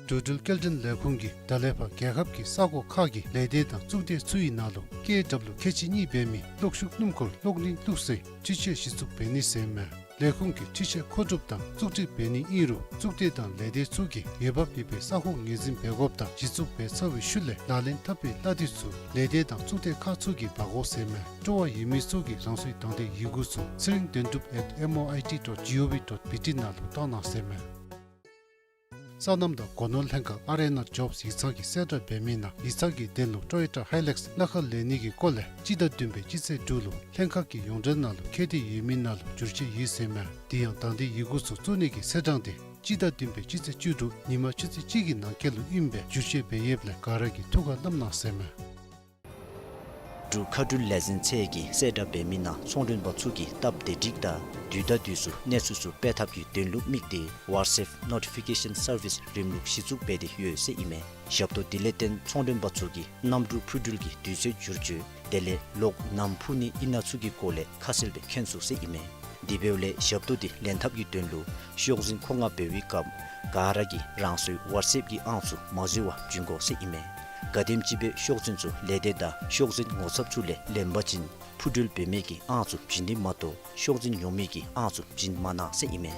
འགྲོ་འགྲུལ་སྐྱེལ་འདྲེན་ལས་ཁུངས་ཀྱིས་ད་ལས་ཕར་རྒྱལ་ཁབ་ཀྱི་ས་གོ་ཁག་གི་ལས་སྡེ་དང་གཙུག་སྡེ་ཚུ་ཡི་ནང་ལུ་ཀེ་ཨེ་ཌབ་ལུ་ཁལ་གཅིག་གཉིས་འབད་མི་གློག་ཤུགས་སྣུམ་འཁོར་གློག་བརྙན་བླུགས་སའི་འཕྲུལ་ཆས་གཞི་བཙུགས་འབད་ནི་ཟེར་མས། ལས་ཁུངས་ཀྱིས་འཕྲུལ་ཆས་མཁོ་སྒྲུབ་དང་བཙུགས་སྒྲིག་འབད་ནི་ཨིན་རུང་གཙུག་སྡེ་དང་ལས་སྡེ་ཚུ་གིས་འོས་འབབ་ཡོད་པའི་ས་ཁོངས་ངོས་འཛིན་འབད་དགོཔ་དང་གཞི་བཙུགས་འབད་ཚར་བའི་ཤུལ་ལས་ལག་ལེན་འཐབ་པའི་གླ་དེ་ཚུ་ལས་སྡེ་དང་གཙུག་སྡེ་ཁག་ཚུ་གིས་འབག་དགོ་ཟེར་མས། སྤྲོ་བ་ཡོད་མི་ཚུ་གིས་རང་སོའི་དང་འདོད་ཡི་གུ་ཚུ་ཚེ་རིང་དོན་གྲུབ་at M O I T dot G O V dot B T ནང་ལུ་བཏང་གནང་ཟེར་མས། སོ་ནམ་དང་སྒོ་ནོར་ལྷན་ཁག་ཨར་ཨེན་ཨར་ཇོབསི་ཡིག་ཚང་གིས་གསལ་བསྒྲགས་འབད་མི་ནང་ཡིག་ཚང་གི་དོན་ལུ་ཊོ་ཡོ་ཊ་ཧའི་ལེགསི་སྣ་ཁ་ལེན་ནི་གི་སྐོར་ལས་སྤྱི་ཟླ་བདུན་པའི་སྤྱི་ཚེས་དྲུག་ལུ་ལྷན་ཁག་གི་ཡོངས་འབྲེལ་ནང་ལུ་ཁེ་དེ་ཡོད་མི་ནང་ལུ་བསྒྱུར་བཅོས་ཡོད་ཟེར་མས། དེ་ཡང་དང་འདོད་ཡི་གུ་ཚུ་བཙུགས་ནི་གི་ཚེས་གྲངས་དེ་སྤྱི་ཟླ་བདུན་པའི་སྤྱི་ཚེས་བཅུ་དྲུག་ཉིན་མ་ཆུ་ཚོད་གཅིག་གི་ནང་འཁོད་ལུ་ཨིན་པས། བསྒྱུར་བཅོས་འབད་ཡོདཔ་ལས་ག་ར་གིས་ཐུགས་ཁར་བསྣམ་གནང་ཟེར་མས། འབྲུག་མཁའ་འགྲུལ་ལས་འཛིན་ཚད་ཀྱིས་གསལ་བསྒྲགས་འབད་མི་ནང་ཚོང་མགྲོན་པ་ཚུ་གིས་སྟབས་བདེ་སྒྲིག་དང་དུས་དང་དུས་སུ་གནས་ཚུལ་ཚུ་སྤེལ་ཐབས་ཀྱི་དོན་ལུ་དམིགས་ཏེ་ཝ་ཊསི་ཨེཔ་ནོ་ཊི་ཕི་ཀེ་ཤཱན་སར་བིསི་རིམ་ལུགས་གཞི་བཙུགས་འབད་དེ་ཡོད་ཟེར་ཨིན་མས། ཞབས་ཏོག་འདི་ལས་བརྟེན་ཚོང་མགྲོན་པ་ཚུ་གིས་གནམ་གྲུ་འཕུར་འགྲུལ་གྱི་དུས་ཚོད་བསྒྱུར་བཅོས་དེ་ལས་གློག་ནམ་འཕུ་ནི་ཨིན་ན་ཚུ་གི་སྐོར་ལས་ཁ་གསལ་སྦེ་མཁྱེན་ཚུགས་ཟེར་ཨིན་མས། དེ་འབདཝ་ལས་ཞབས་ཏོག་འདི་ལེན་ཐབས་ཀྱི་དོན་ལུ་ཤོག་འཛིན་མཁོ་མངགས་འབད་བའི་སྐབས་ག་ར་གིས་རང་སོའི་ཝཊས་ཨེཔ་གི་ཨང་ཚུ་མ་འཛོལ་བར་བྱིན་དགོ་ཟེར་ཨིན་མས། ག་དེམ་ཅིག་སྦེ་ཤོག་འཛིན་ཚུ་ལས་སྡེ་དང་ཤོག་འཛིན་ངོ་ཚབ་ཚུ་ལས་ལེན་པ་ཅིན་འཕུར་འགྲུལ་འབད་མི་གི་ཨང་ཚུ་བྱིན་ནི་མ་གཏོགས་ཤོག་འཛིན་ཉོ་མི་གི་ཨང་ཚུ་བྱིན་མ་གནང་ཟེར་ཨིན་མས།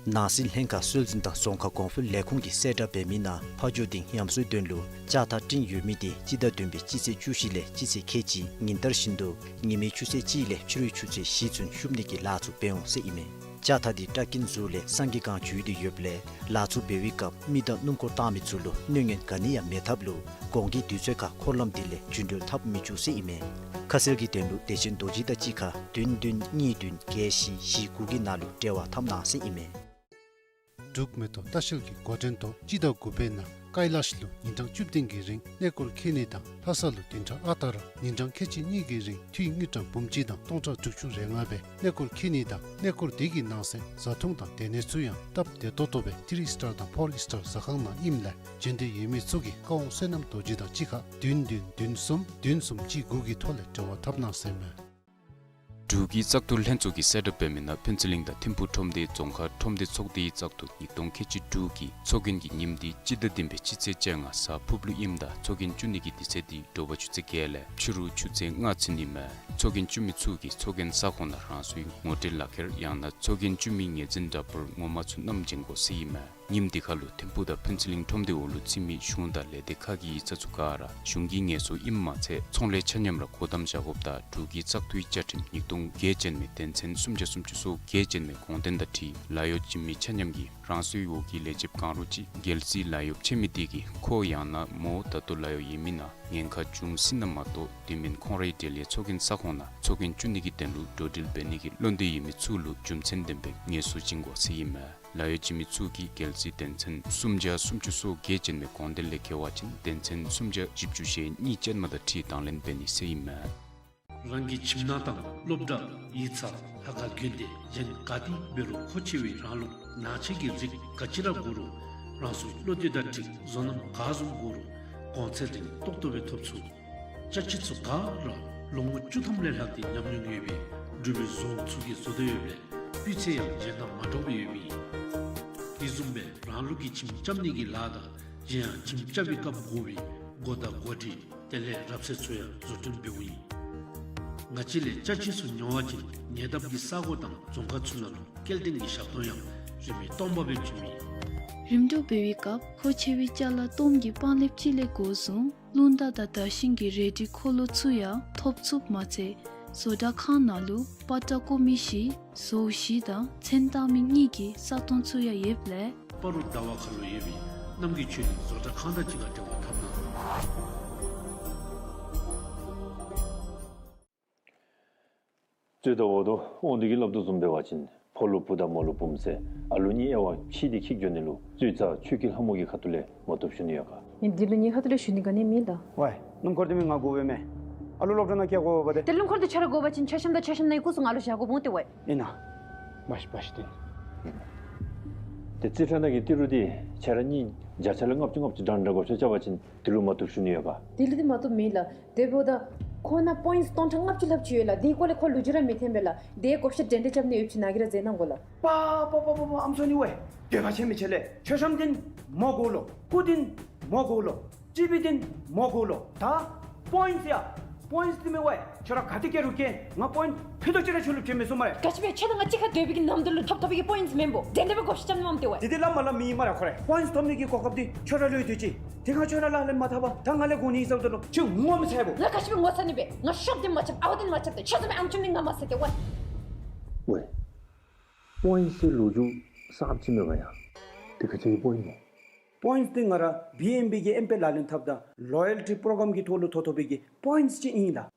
ནང་སྲིད་ལྷན་ཁག་སྲོལ་འཛིན་དང་རྫོང་ཁ་གོང་འཕེལ་ལས་ཁུངས་ཀྱིས་གསལ་བསྒྲགས་འབད་མི་ནང་ཕ་ཇོ་སྡིངས་ཡམ་སོའི་དོན་ལུ་ལྕགས་ཐག་སྤྲིན་ཡོད་མི་དེ་སྤྱི་ཟླ་བདུན་པའི་སྤྱི་ཚེས་བཅུ་བཞི་ལས་སྤྱི་ཚེས་ཁལ་གཅིག་ཉིན་ལྟར་བཞིན་དུ་ཉི་མའི་ཆུ་ཚོད་གཅིག་ལས་ཕྱི་རུའི་ཆུ་ཚོད་བཞི་ཚུན་ཤུབ་ནི་གི་ལཱ་ཚུ་འབད་འོང་ཟེར་ཨིན་མས། ལྕགས་ཐག་འདི་སྐྲ་ཀིན་ཟུར་ལས་སངས་རྒྱས་སྒང་འཛུལ་ཏེ་ཡོདཔ་ལས་ལཱ་ཚུ་འབད་བའི་སྐབས་མི་དང་སྣུམ་འཁོར་བཏང་མི་ཚུ་ལུ་གནོད་ངན་ག་ནི་ཡང་མེད་ཐབས་ལུ་གོང་གི་དུས་ཚོད་ཁར་འཁོར་ལམ་འདི་ལས་རྒྱུན་འགྲུལ་འཐབ་མི་བཅུག་ཟེར་ཨིན་མས། ཁ་གསལ་གྱི་དོན་ལུ་བདེ་ཆེན་རྡོ་རྗེ་དང་གཅིག་ཁར་བདུན་བདུན་གཉིས་བདུན་བརྒྱད་བཞི་བཞི་དགུ་གི་ནང་ལུ་འབྲེལ་བ་འཐབ་གནང་ཟེར་ཨིན་མས། འབྲུག་མེ་ཏོག་ལྟ་བཤལ་གྱིས་འགོ་འདྲེན་ཐོག་སྤྱི་ཟླ་དགུ་པའི་ནང་ཀའི་ལཱཤ་ལུ་ཉིན་གྲངས་བཅུ་བདུན་གྱི་རིང་གནས་སྐོར་འཁྱིད་ནི་དང་ལྷ་ས་ལུ་བདུན་ཕྲག་ཨ་རྟག་ར་ཉིན་གྲངས་ཁལ་གཅིག་གཉིས་ཀྱི་རིང་འཐུས་དངུལ་ཀྲམ་འབུམ་གཅིག་དང་སྟོང་ཕྲག་དྲུག་ཅུ་རེ་ལྔ་སྦེ་གནས་སྐོར་འཁྱིད་ནི་དང་གནས་སྐོར་དེ་གི་ནང་གསེས་བཟའ་འཐུང་དང་སྡོད་གནས་ཚུ་ཡང་སྟབས་བདེ་ཏོག་ཏོ་སྦེ་ཐི་རི་སི་ཊར་དང་ཕོར་སི་ཊར་ཟ་ཁང་ནང་ཨིནམ་ལས་བྱོན་འདོད་ཡོད་མི་ཚུ་གིས་བཀའ་དབང་བསོད་ནམས་རྡོ་རྗེ་དང་གཅིག་ཁར་བདུན་བདུན་བདུན་གསུམ་བདུན་གསུམ་གཅིག་དགུ་གི་ཐོག་ལས་འབྲེལ་བ་འཐབ་གནང་ཟེར་མས། འབྲུག་གི་བཙག་འཐུ་ལྷན་ཚོགས་ཀྱིས་གསལ་བསྒྲགས་འབད་མི་ནང་ཕུན་ཚོགས་གླིང་དང་ཐིམ་ཕུག་ཁྲོམ་སྡེའི་རྫོང་ཁག་ཁྲོམ་སྡེ་ཚོགས་སྡེའི་བཙག་འཐུ་ཉིས་སྟོང་ཁལ་གཅིག་དྲུག་གི་ཚོགས་རྒྱན་གྱི་ཉིནམ་འདི་སྤྱི་ཟླ་བདུན་པའི་སྤྱི་ཚེས་བཅོ་ལྔ་གཟའ་ཕུར་བུ་ཨིནམ་ད་ཚོགས་རྒྱན་བཙུགས་ནི་གི་དུས་ཚོད་འདི་དྲོ་པ་ཆུ་ཚོད་བརྒྱད་ལས་ཕྱི་རུ་ཆུ་ཚོད་ལྔ་ཚུན་ཨིན་མས། ཚོགས་རྒྱན་བཙུགས་མི་ཚུ་གིས་ཚོགས་རྒྱན་ས་ཁོངས་ནང་རང་སོའི་ངོ་སྤྲོད་ལག་ཁྱེར་ཡང་ན་ཚོགས་རྒྱན་བཙུགས་མི་ངོས་འཛིན་འདྲ་པར་ངོ་མ་ཚུ་བསྣམས་བྱོན་དགོ་ཟེར་ཨིན་མས། ཉིནམ་འདི་ཁར་ལུ་ཐིམ་ཕུག་དང་ཕུན་ཚོགས་གླིང་ཁྲོམ་སྡེ་འོག་ལུ་ཚུད་མི་གཞུང་དང་ལས་སྡེ་ཁག་གི་ཡིག་ཚང་ཚུ་ག་ར་གཞུང་གི་ངལ་གསོ་ཨིནམ་མ་ཚད་ཚོང་ལས་ཆ་མཉམ་ར་སྒོ་བསྡམ་བཞག་དགོཔ་དང་འབྲུག་གི་བཙག་འཐུའི་བཅའ་ཁྲིམས་ཉིས་སྟོང་བརྒྱད་ཅན་མའི་དོན་ཚན་སུམ་བརྒྱ་སུམ་ཅུ་སོ་བརྒྱད་ཅན་མའི་དགོངས་དོན་དང་འཁྲིལ་ལཱ་གཡོག་བྱིན་མི་ཆ་མཉམ་གྱིས་རང་སོའི་འོག་གི་ལས་བྱེདཔ་གང་རུང་ཅིག་རྒྱལ་སྲིད་ལཱ་གཡོགཔ་ཆད་མི་དེ་གིས་ཁོ་ཡང་ན་མོ་ད་ལྟོ་ལཱ་གཡོག་ཡོད་མི་ནང་ཉེན་ཁ་བྱུང་སྲིད་ན་མ་གཏོགས་དེ་མིན་ཁོང་རའི་འབྲེལ་ཡོད་ཚོགས་རྒྱན་ས་ཁོངས་ནང་ཚོགས་རྒྱན་བཙུགས་ནི་གི་དོན་ལུ་འགྲོ་འགྲུལ་འབད་ནི་གི་བློ་འདོད་ཡོད་མི་ཚུ་ལུ་རྒྱུ་མཚན་ལྡན་པའི་ངལ་གསོ་བྱིན་དགོ་ཟེར་ཨིན་མས། ལཱ་གཡོག་བྱིན་མི་ཚུ་གིས་རྒྱལ་སྲིད་དོན་ཚན་སུམ་བརྒྱ་སུམ་ཅུ་སོ་བརྒྱད་ཅན་མའི་དགོངས་དོན་ལས་འགལ་བ་ཅིན་དོན་ཚན་སུམ་བརྒྱ་བཞི་བཅུ་ཞེ་གཉིས་ཅན་མ་དང་འཁྲིལ་དང་ལེན་འབད་ནི་ཟེར་ཨིན་མས། རང་གི་ཁྱིམ་ནང་དང་སློབ་གྲྭ་ཡིག་ཚང་ལྷ་ཁང་དགོན་སྡེ་གཞན་ག་ཏེ་འབད་རུང་མཁོ་ཆེ་བའི་རང་ལུགས་ནང་ཆས་ཀྱི་རིགས་ག་ཅི་ར་དགོ་རུང་རང་སོའི་བློ་འདོད་དང་འཁྲིལ་བཟོ་རྣམ་ག་བཟུམ་དགོ་རུང་གོང་ཚད་རིང་ཏོག་ཏོ་སྦེ་ཐོབ་ཚུགས། ཅ་ཆས་ཚུ་ག་ར་ལོ་ངོ་བཅུ་ཐམ་ལས་ལྷག་སྟེ་ཉམས་མྱོང་ཡོད་པའི་འབྲུག་པའི་རྫོང་ཚུ་གིས་བཟོ་དོ་ཡོདཔ་ལས་སྤུས་ཚད་ཡང་གཞན་དང་མ་འདྲཝ་སྦེ་ཡོདཔ་ཨིན། དེ་བཟུམ་སྦེ་རང་ལུགས་ཀྱི་ཁྱིམ་རྐྱབ་ནི་གི་ལཱ་དང་གཞན་ཡང་ཁྱིམ་རྐྱབ་པའི་སྐབས་དགོ་པའི་སྒོ་དང་སྒོ་སྒྲིག་དེ་ལས་རབ་གསལ་ཚུ་ཡང་བཟོ་སྐྲུན་འབདཝ་ཨིན། ང་བཅས་ལས་ཅ་ཆས་ཚུ་ཉོ་བ་ཅིན་ཉེ་འདབས་ཀྱི་ས་གོ་དང་རྫོང་ཁག་ཚུ་ནང་ལུ་སྐྱེལ་འདྲེན་གྱི་ཞབས་ཏོག་ཡང་རིན་མེད་སྟོང་པ་སྦེ་བྱིནམ་ཨིན། རིམ་གྲོ་འབད་བའི་སྐབས་མཁོ་ཆེ་བའི་ཅ་ལ་སྟོངམ་གྱི་པང་ལེབ་ཅིག་ལས་འགོ་བཟུང་རླུང་རྟ་དང་དར་ཤིང་གི་རལ་གྲིའི་འཁོར་ལོ་ཚུ་ཡང་ཐོབ་ཚུགསཔ་མ་ཚད་བཟོ་གྲྭ་ཁང་ནང་ལུ་པ་ཏྲ་བརྐོ་མི་བཞི་བཟོཝ་བཞི་དང་ཚོན་བཏགས་མི་གཉིས་ཀྱི་ས་སྟོང་ཚུ་ཡང་ཡོདཔ་ལས། སྤ་རོ་ཟླ་བ་ཁ་ལུ་ཡོད་པའི་རྣམ་རྒྱལ་ཆོས་གླིང་བཟོ་གྲྭ་ཁང་དང་གཅིག་ཁར་འབྲེལ་བ་འཐབ་གནང་། རྩོད་ཟླ་འོག་ཏུ་དབང་འདུས་ཀྱིས་སླབ་དོ་བཟུམ་འབད་བ་ཅིན་ཕོ་ལུ་བུ་དང་མོ་ལུ་བུམོ་ཟེར་ཨ་ལུ་གཉིས་དབྱེ་བ་ཕྱེ་སྟེ་འཁྱིད་འགྱོ་ནི་ལུ་རྩོད་རྩ་ཆོས་སྐྱིད་ལྷ་མོ་གི་ཁ་ཐུག་ལས་མ་བཏུབ་ཞུ་ནི་ཡོད་ག། ངེའི་འདི་ལུ་ངེའི་ཁ་ཐུག་ལས་ཞུ་ནི་ག་ནི་མེད་ལགས། ཝའི་སྣུམ་འཁོར་འདི་མི་ང་དགོ་པས་མས། ཨ་ལུ་སློབ་གྲྭ་ནང་བསྐྱལ་དགོ་པས་ཏེ། ཏེ་སྣུམ་འཁོར་འདི་ཁྱོད་ར་དགོ་པ་ཅིན་མཆོད་བཤམས་དང་མཆོད་བཤམས་ནང་གི་སྐུ་གཟུགས་ང་ལུ་བཞག་དགོ་འོང་ཏེ་ཝའི། ཨིན་ན། བཞག་བཞག་སྟེ། ཏེ་རྩིས་ཁྲ་ནང་གི་ཏི་རུ་འདི་ཁྱོད་ར་གཉིས་བརྒྱ་ཆ་ལས་ལྔ་བཅུ་ལྔ་བཅུ་འདྲ་འདྲ་བགོ་བཤའ་རྐྱབ་པ་ཅིན་དེ་ལུ་མ་བཏུབ་ཞུ་ནི་ཡོད་ག། དེ་ལུ་འདི་མ་བཏུབ་མེད་ལགས། དེ་འབདཝ་ད་ཁོ་ནང་པོའིནཊསི་སྟོང་ཕྲག་ལྔ་བཅུ་ལྷགཔ་ཅིག་ཡོད་ལགས། དེའི་སྐོར་ལས་ཁོ་ལོ་རྒྱུས་ར་མི་འཐོན་པས་ལགས། དེ་བགོ་བཤའ་འདྲན་འདྲ་རྐྱབ་ནི་ཡོདཔ་ཅིག་ནཱ་གིས་ར་མཛད་གནང་དགོ་ལགས། པ་པ་པ་པ་པ་ཨམ་སྲུ་ནི་ཝའི། འདོད་པ་ཆེན་མི་ཆེ་ལགས། མཆོད་བཤམས་འདི་མོ་དགོ་ལོ། སྐུ་འདི་མོ་དགོ་ལོ། ཊི་བི་འདི་མོ་དགོ་ལོ། ད་པོའིནཊསི་ཡ། པོའིནཊསི་འདི་མི་ཝའི། ཁྱོད་ར་ག་ཏེ་བསྐྱལ་རུང་བསྐྱལ། ང་པོའིནཊསི་ཕུད་རྡོག་ཅིག་ར་ཁྱོད་ལུ་བྱིན་མི་ཚུགས་སྨ་རེ། ག་ཅི་སྦེ་ཁྱོད་དང་ང་གཅིག་ཁར་སྡོད་པའི་གི་ནམ་དུས་ལུ་ཐོབ་ཐོབ་པའི་གི་པོའིནཊསི་མེན་པོ། དེ་འདྲ་སྦེ་བགོ་བཤའ་རྐྱབ་ནི་མས་ཏེ་ཝའི། དེ་འདི་སླབ་མ་སླབ་མི་ཨིན་སྨ་རེ། ཁོ་ར་པོའིནཊསི་ཐོབ་ནི་གི་གོ་སྐབས་འདི་ཁྱོད་ར་ལུ་ཡོད་དེ་ཅིག། དེ་ཁར་ཁྱོད་ར་ལག་ལེན་མ་འཐབ་པར་ད་ང་ལས་དགོ་ནི་ཨིན་ཟེརཝ་ད་ལུ་ཁྱོད་ངོ་མི་ཚ་བས་པོ། ང་ག་ཅི་སྦེ་ངོ་ཚ་ནི་སྦེ། ང་ཤོབ་འདི་མ་རྐྱབ་ཨ་བ་འདི་མ་རྐྱབ་ཏེ་ཁྱོད་བཟུམ་མའི་ཨམ་ཆུང་འདི་ང་མ་ཟ་སྟེ་ཝའི། ཝའི། པོའིནཊསི་ལོ་རྒྱུས་གསརཔ་ཅིག་མེད་ག་ཡ། དེ་ག་ཅི་གི་པོའིནཊསི་མོ། པོའིནཊསི་འདི་ང་ར་བི་ཨེན་བི་གི་ཨེམ་པེ་ལག་ལེན་འཐབ་ད་ལོ་ཡལ་ཊི་པོ་རོ་གརམ་གི་ཐོག་ལུ་ཐོབ་ཐོབ་པའི་གི་པོའིནཊསི་ཅིག་ཨིན་ལགས།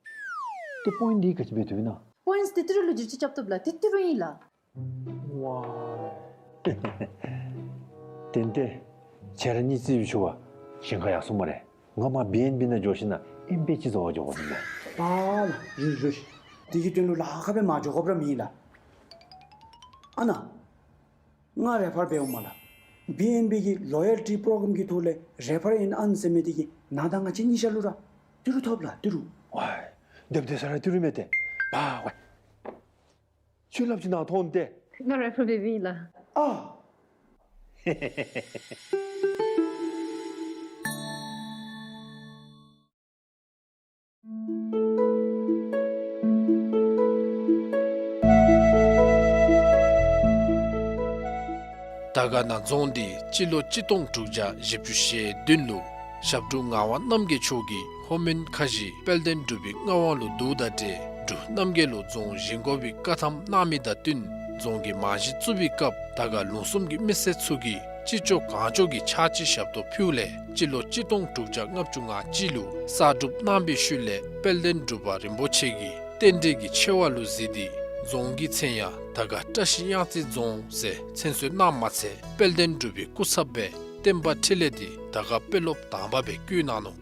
ཏེ་པོའིནཊསི་འདི་ག་ཅི་འབད་བཏུབ་ཨིན་ན། པོའིནཊསི་འདི་ཏི་རུ་ལུ་བསྒྱུར་བཅོས་རྐྱབ་བཏུབ་ལགས། འདི་ཏི་རུ་ཨིན་ལགས། ཝའི། ཏན་ཏན་ཁྱེད་ར་གཉིས་རྩིས་ཞུ་བ་ཞེན་ཁ་ཡར་སོང་སྨ་རེ། ང་མར་བི་ཨེན་བི་ནང་འགྱོ་ཞིནམ་ལས་ཨེམ་པེ་ཅིག་བཟོ་བར་འགྱོ་དགོ་ཟེར་ནི། ཨ་ལགས། རུང་རུང་། དེ་གི་དོན་ལུ་ལཱ་ཁག་སྦེ་མར་འགྱོ་དགོཔ་ར་མེད་ལགས། ཨ་ནཱ། ང་རེ་ཕར་འབདཝ་མས་ལགས། བི་ཨེན་བི་གི་ལོ་ཡལ་ཊི་པོ་རོ་གརམ་གི་ཐོག་ལས་རེ་ཕར་ཨིན་ཨན་ཟེར་མི་དེ་གིས་ནཱ་དང་ང་བཅས་གཉིས་ཆ་ལུ་ར་ཏི་རུ་ཐོབ་ལགས། ཏི་རུ། ཝའི། སྡོདཔ་ད་ས་ར་ཏི་རུ་མེད་དེ། པ་ཝའི། ཁྱོད་སླབ་ཅི་ནཱ་ཐོན་ཏེ། ང་རེ་ཕར་འབདཝ་ཨིན་ལགས། ཨ། དར་དཀར་ན་རྫོང་འདི་སྤྱི་ལོ་གཅིག་སྟོང་དྲུག་བརྒྱ་བཞི་བཅུ་ཞེ་བདུན་ལུ་ཞབས་དྲུང་ངག་དབང་རྣམ་རྒྱལ་མཆོག་གིས་ལྷོ་མོན་ཁ་བཞི་དཔལ་ལྡན་འབྲུག་པའི་མངའ་དབང་ལུ་བསྡུཝ་དང་འབྲེལ་འབྲུག་རྣམ་རྒྱལ་ལུ་རྫོང་བཞེངས་དགོ་པའི་བཀའ་ཐམ་གནང་མི་དང་བསྟུན་རྫོང་གི་རྨང་གཞི་བཙུགས་པའི་སྐབས་དར་དཀར་ལུང་གསུམ་གྱི་མི་སེར་ཚུ་གིས་ཅི་ལྕོགས་གང་ལྕོགས་ཀྱིས་ཕྱག་ཕྱི་ཞབས་ཏོག་ཕུལཝ་ལས་སྤྱི་ལོ་གཅིག་སྟོང་དྲུག་བརྒྱ་ལྔ་བཅུ་ང་གཅིག་ལུ་གསར་སྒྲུབ་གནང་བའི་ཤུལ་ལས་དཔལ་ལྡན་འབྲུག་པ་རིན་པོ་ཆེ་གིས་རྟེན་འབྲེལ་གྱི་ཆེ་བ་ལུ་གཟིགས་ཏེ་རྫོང་གི་མཚན་ཡང་དར་དཀར་བཀྲ་ཤིས་གཡང་རྩེ་རྫོང་ཟེར་མཚན་གསོལ་གནངམ་མ་ཚད་དཔལ་ལྡན་འབྲུག་པའི་སྐུ་ཚབ་སྦེ་བསྟན་པ་འཕྲིན་ལས་འདི་དར་དཀར་དཔོན་སློབ་དང་པ་སྦེ་བསྐོ་གནང་ནུག།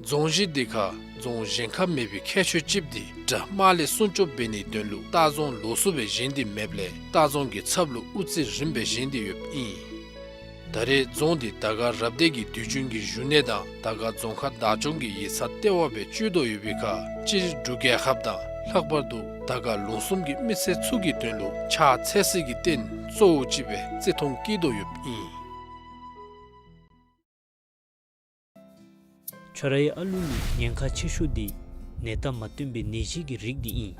རྫོང་གཞི་འདི་ཁར་རྫོང་གཞན་ཁར་མེད་པའི་ཁྱད་ཆོས་ཅིག་འདི་དགྲ་དམག་ལས་སྲུང་སྐྱོབ་འབད་ནིའི་དོན་ལུ་ལྟ་རྫོང་ལོགས་སུ་སྦེ་བཞེངས་ཏེ་མེདཔ་ལས་ལྟ་རྫོང་གི་ཚབ་ལུ་དབུ་རྩེ་རིངམ་སྦེ་བཞེངས་ཏེ་ཡོདཔ་ཨིན། ད་རེས་རྫོང་འདི་དར་དཀར་རབ་སྡེ་གི་དུས་རྒྱུན་གྱི་བཞུགས་གནས་དང་དར་དཀར་རྫོང་ཁག་བདག་སྐྱོང་གི་ཡིག་ཚང་ལྟེ་བ་སྦེ་སྤྱོད་དོ་ཡོད་པའི་ཁར་སྤྱིར་འབྲུག་རྒྱལ་ཁབ་དང་ལྷག་པར་དུ་དར་དཀར་ལུང་གསུམ་གྱི་མི་སེར་ཚུ་གི་དོན་ལུ་ཕྱག་འཚལ་སྲིད་ཀྱི་རྟེན་གཙོ་བོ་ཅིག་སྦེ་བརྩི་མཐོང་བསྐྱེད་དོ་ཡོདཔ་ཨིན། ཁྱོད་རའི་ཨ་ལུ་ལུ་ཉེན་ཁ་ཆེ་ཤོས་འདི་ནད་རྟགས་མ་སྟོན་པའི་ནད་གཞི་གི་རིགས་འདི་ཨིན།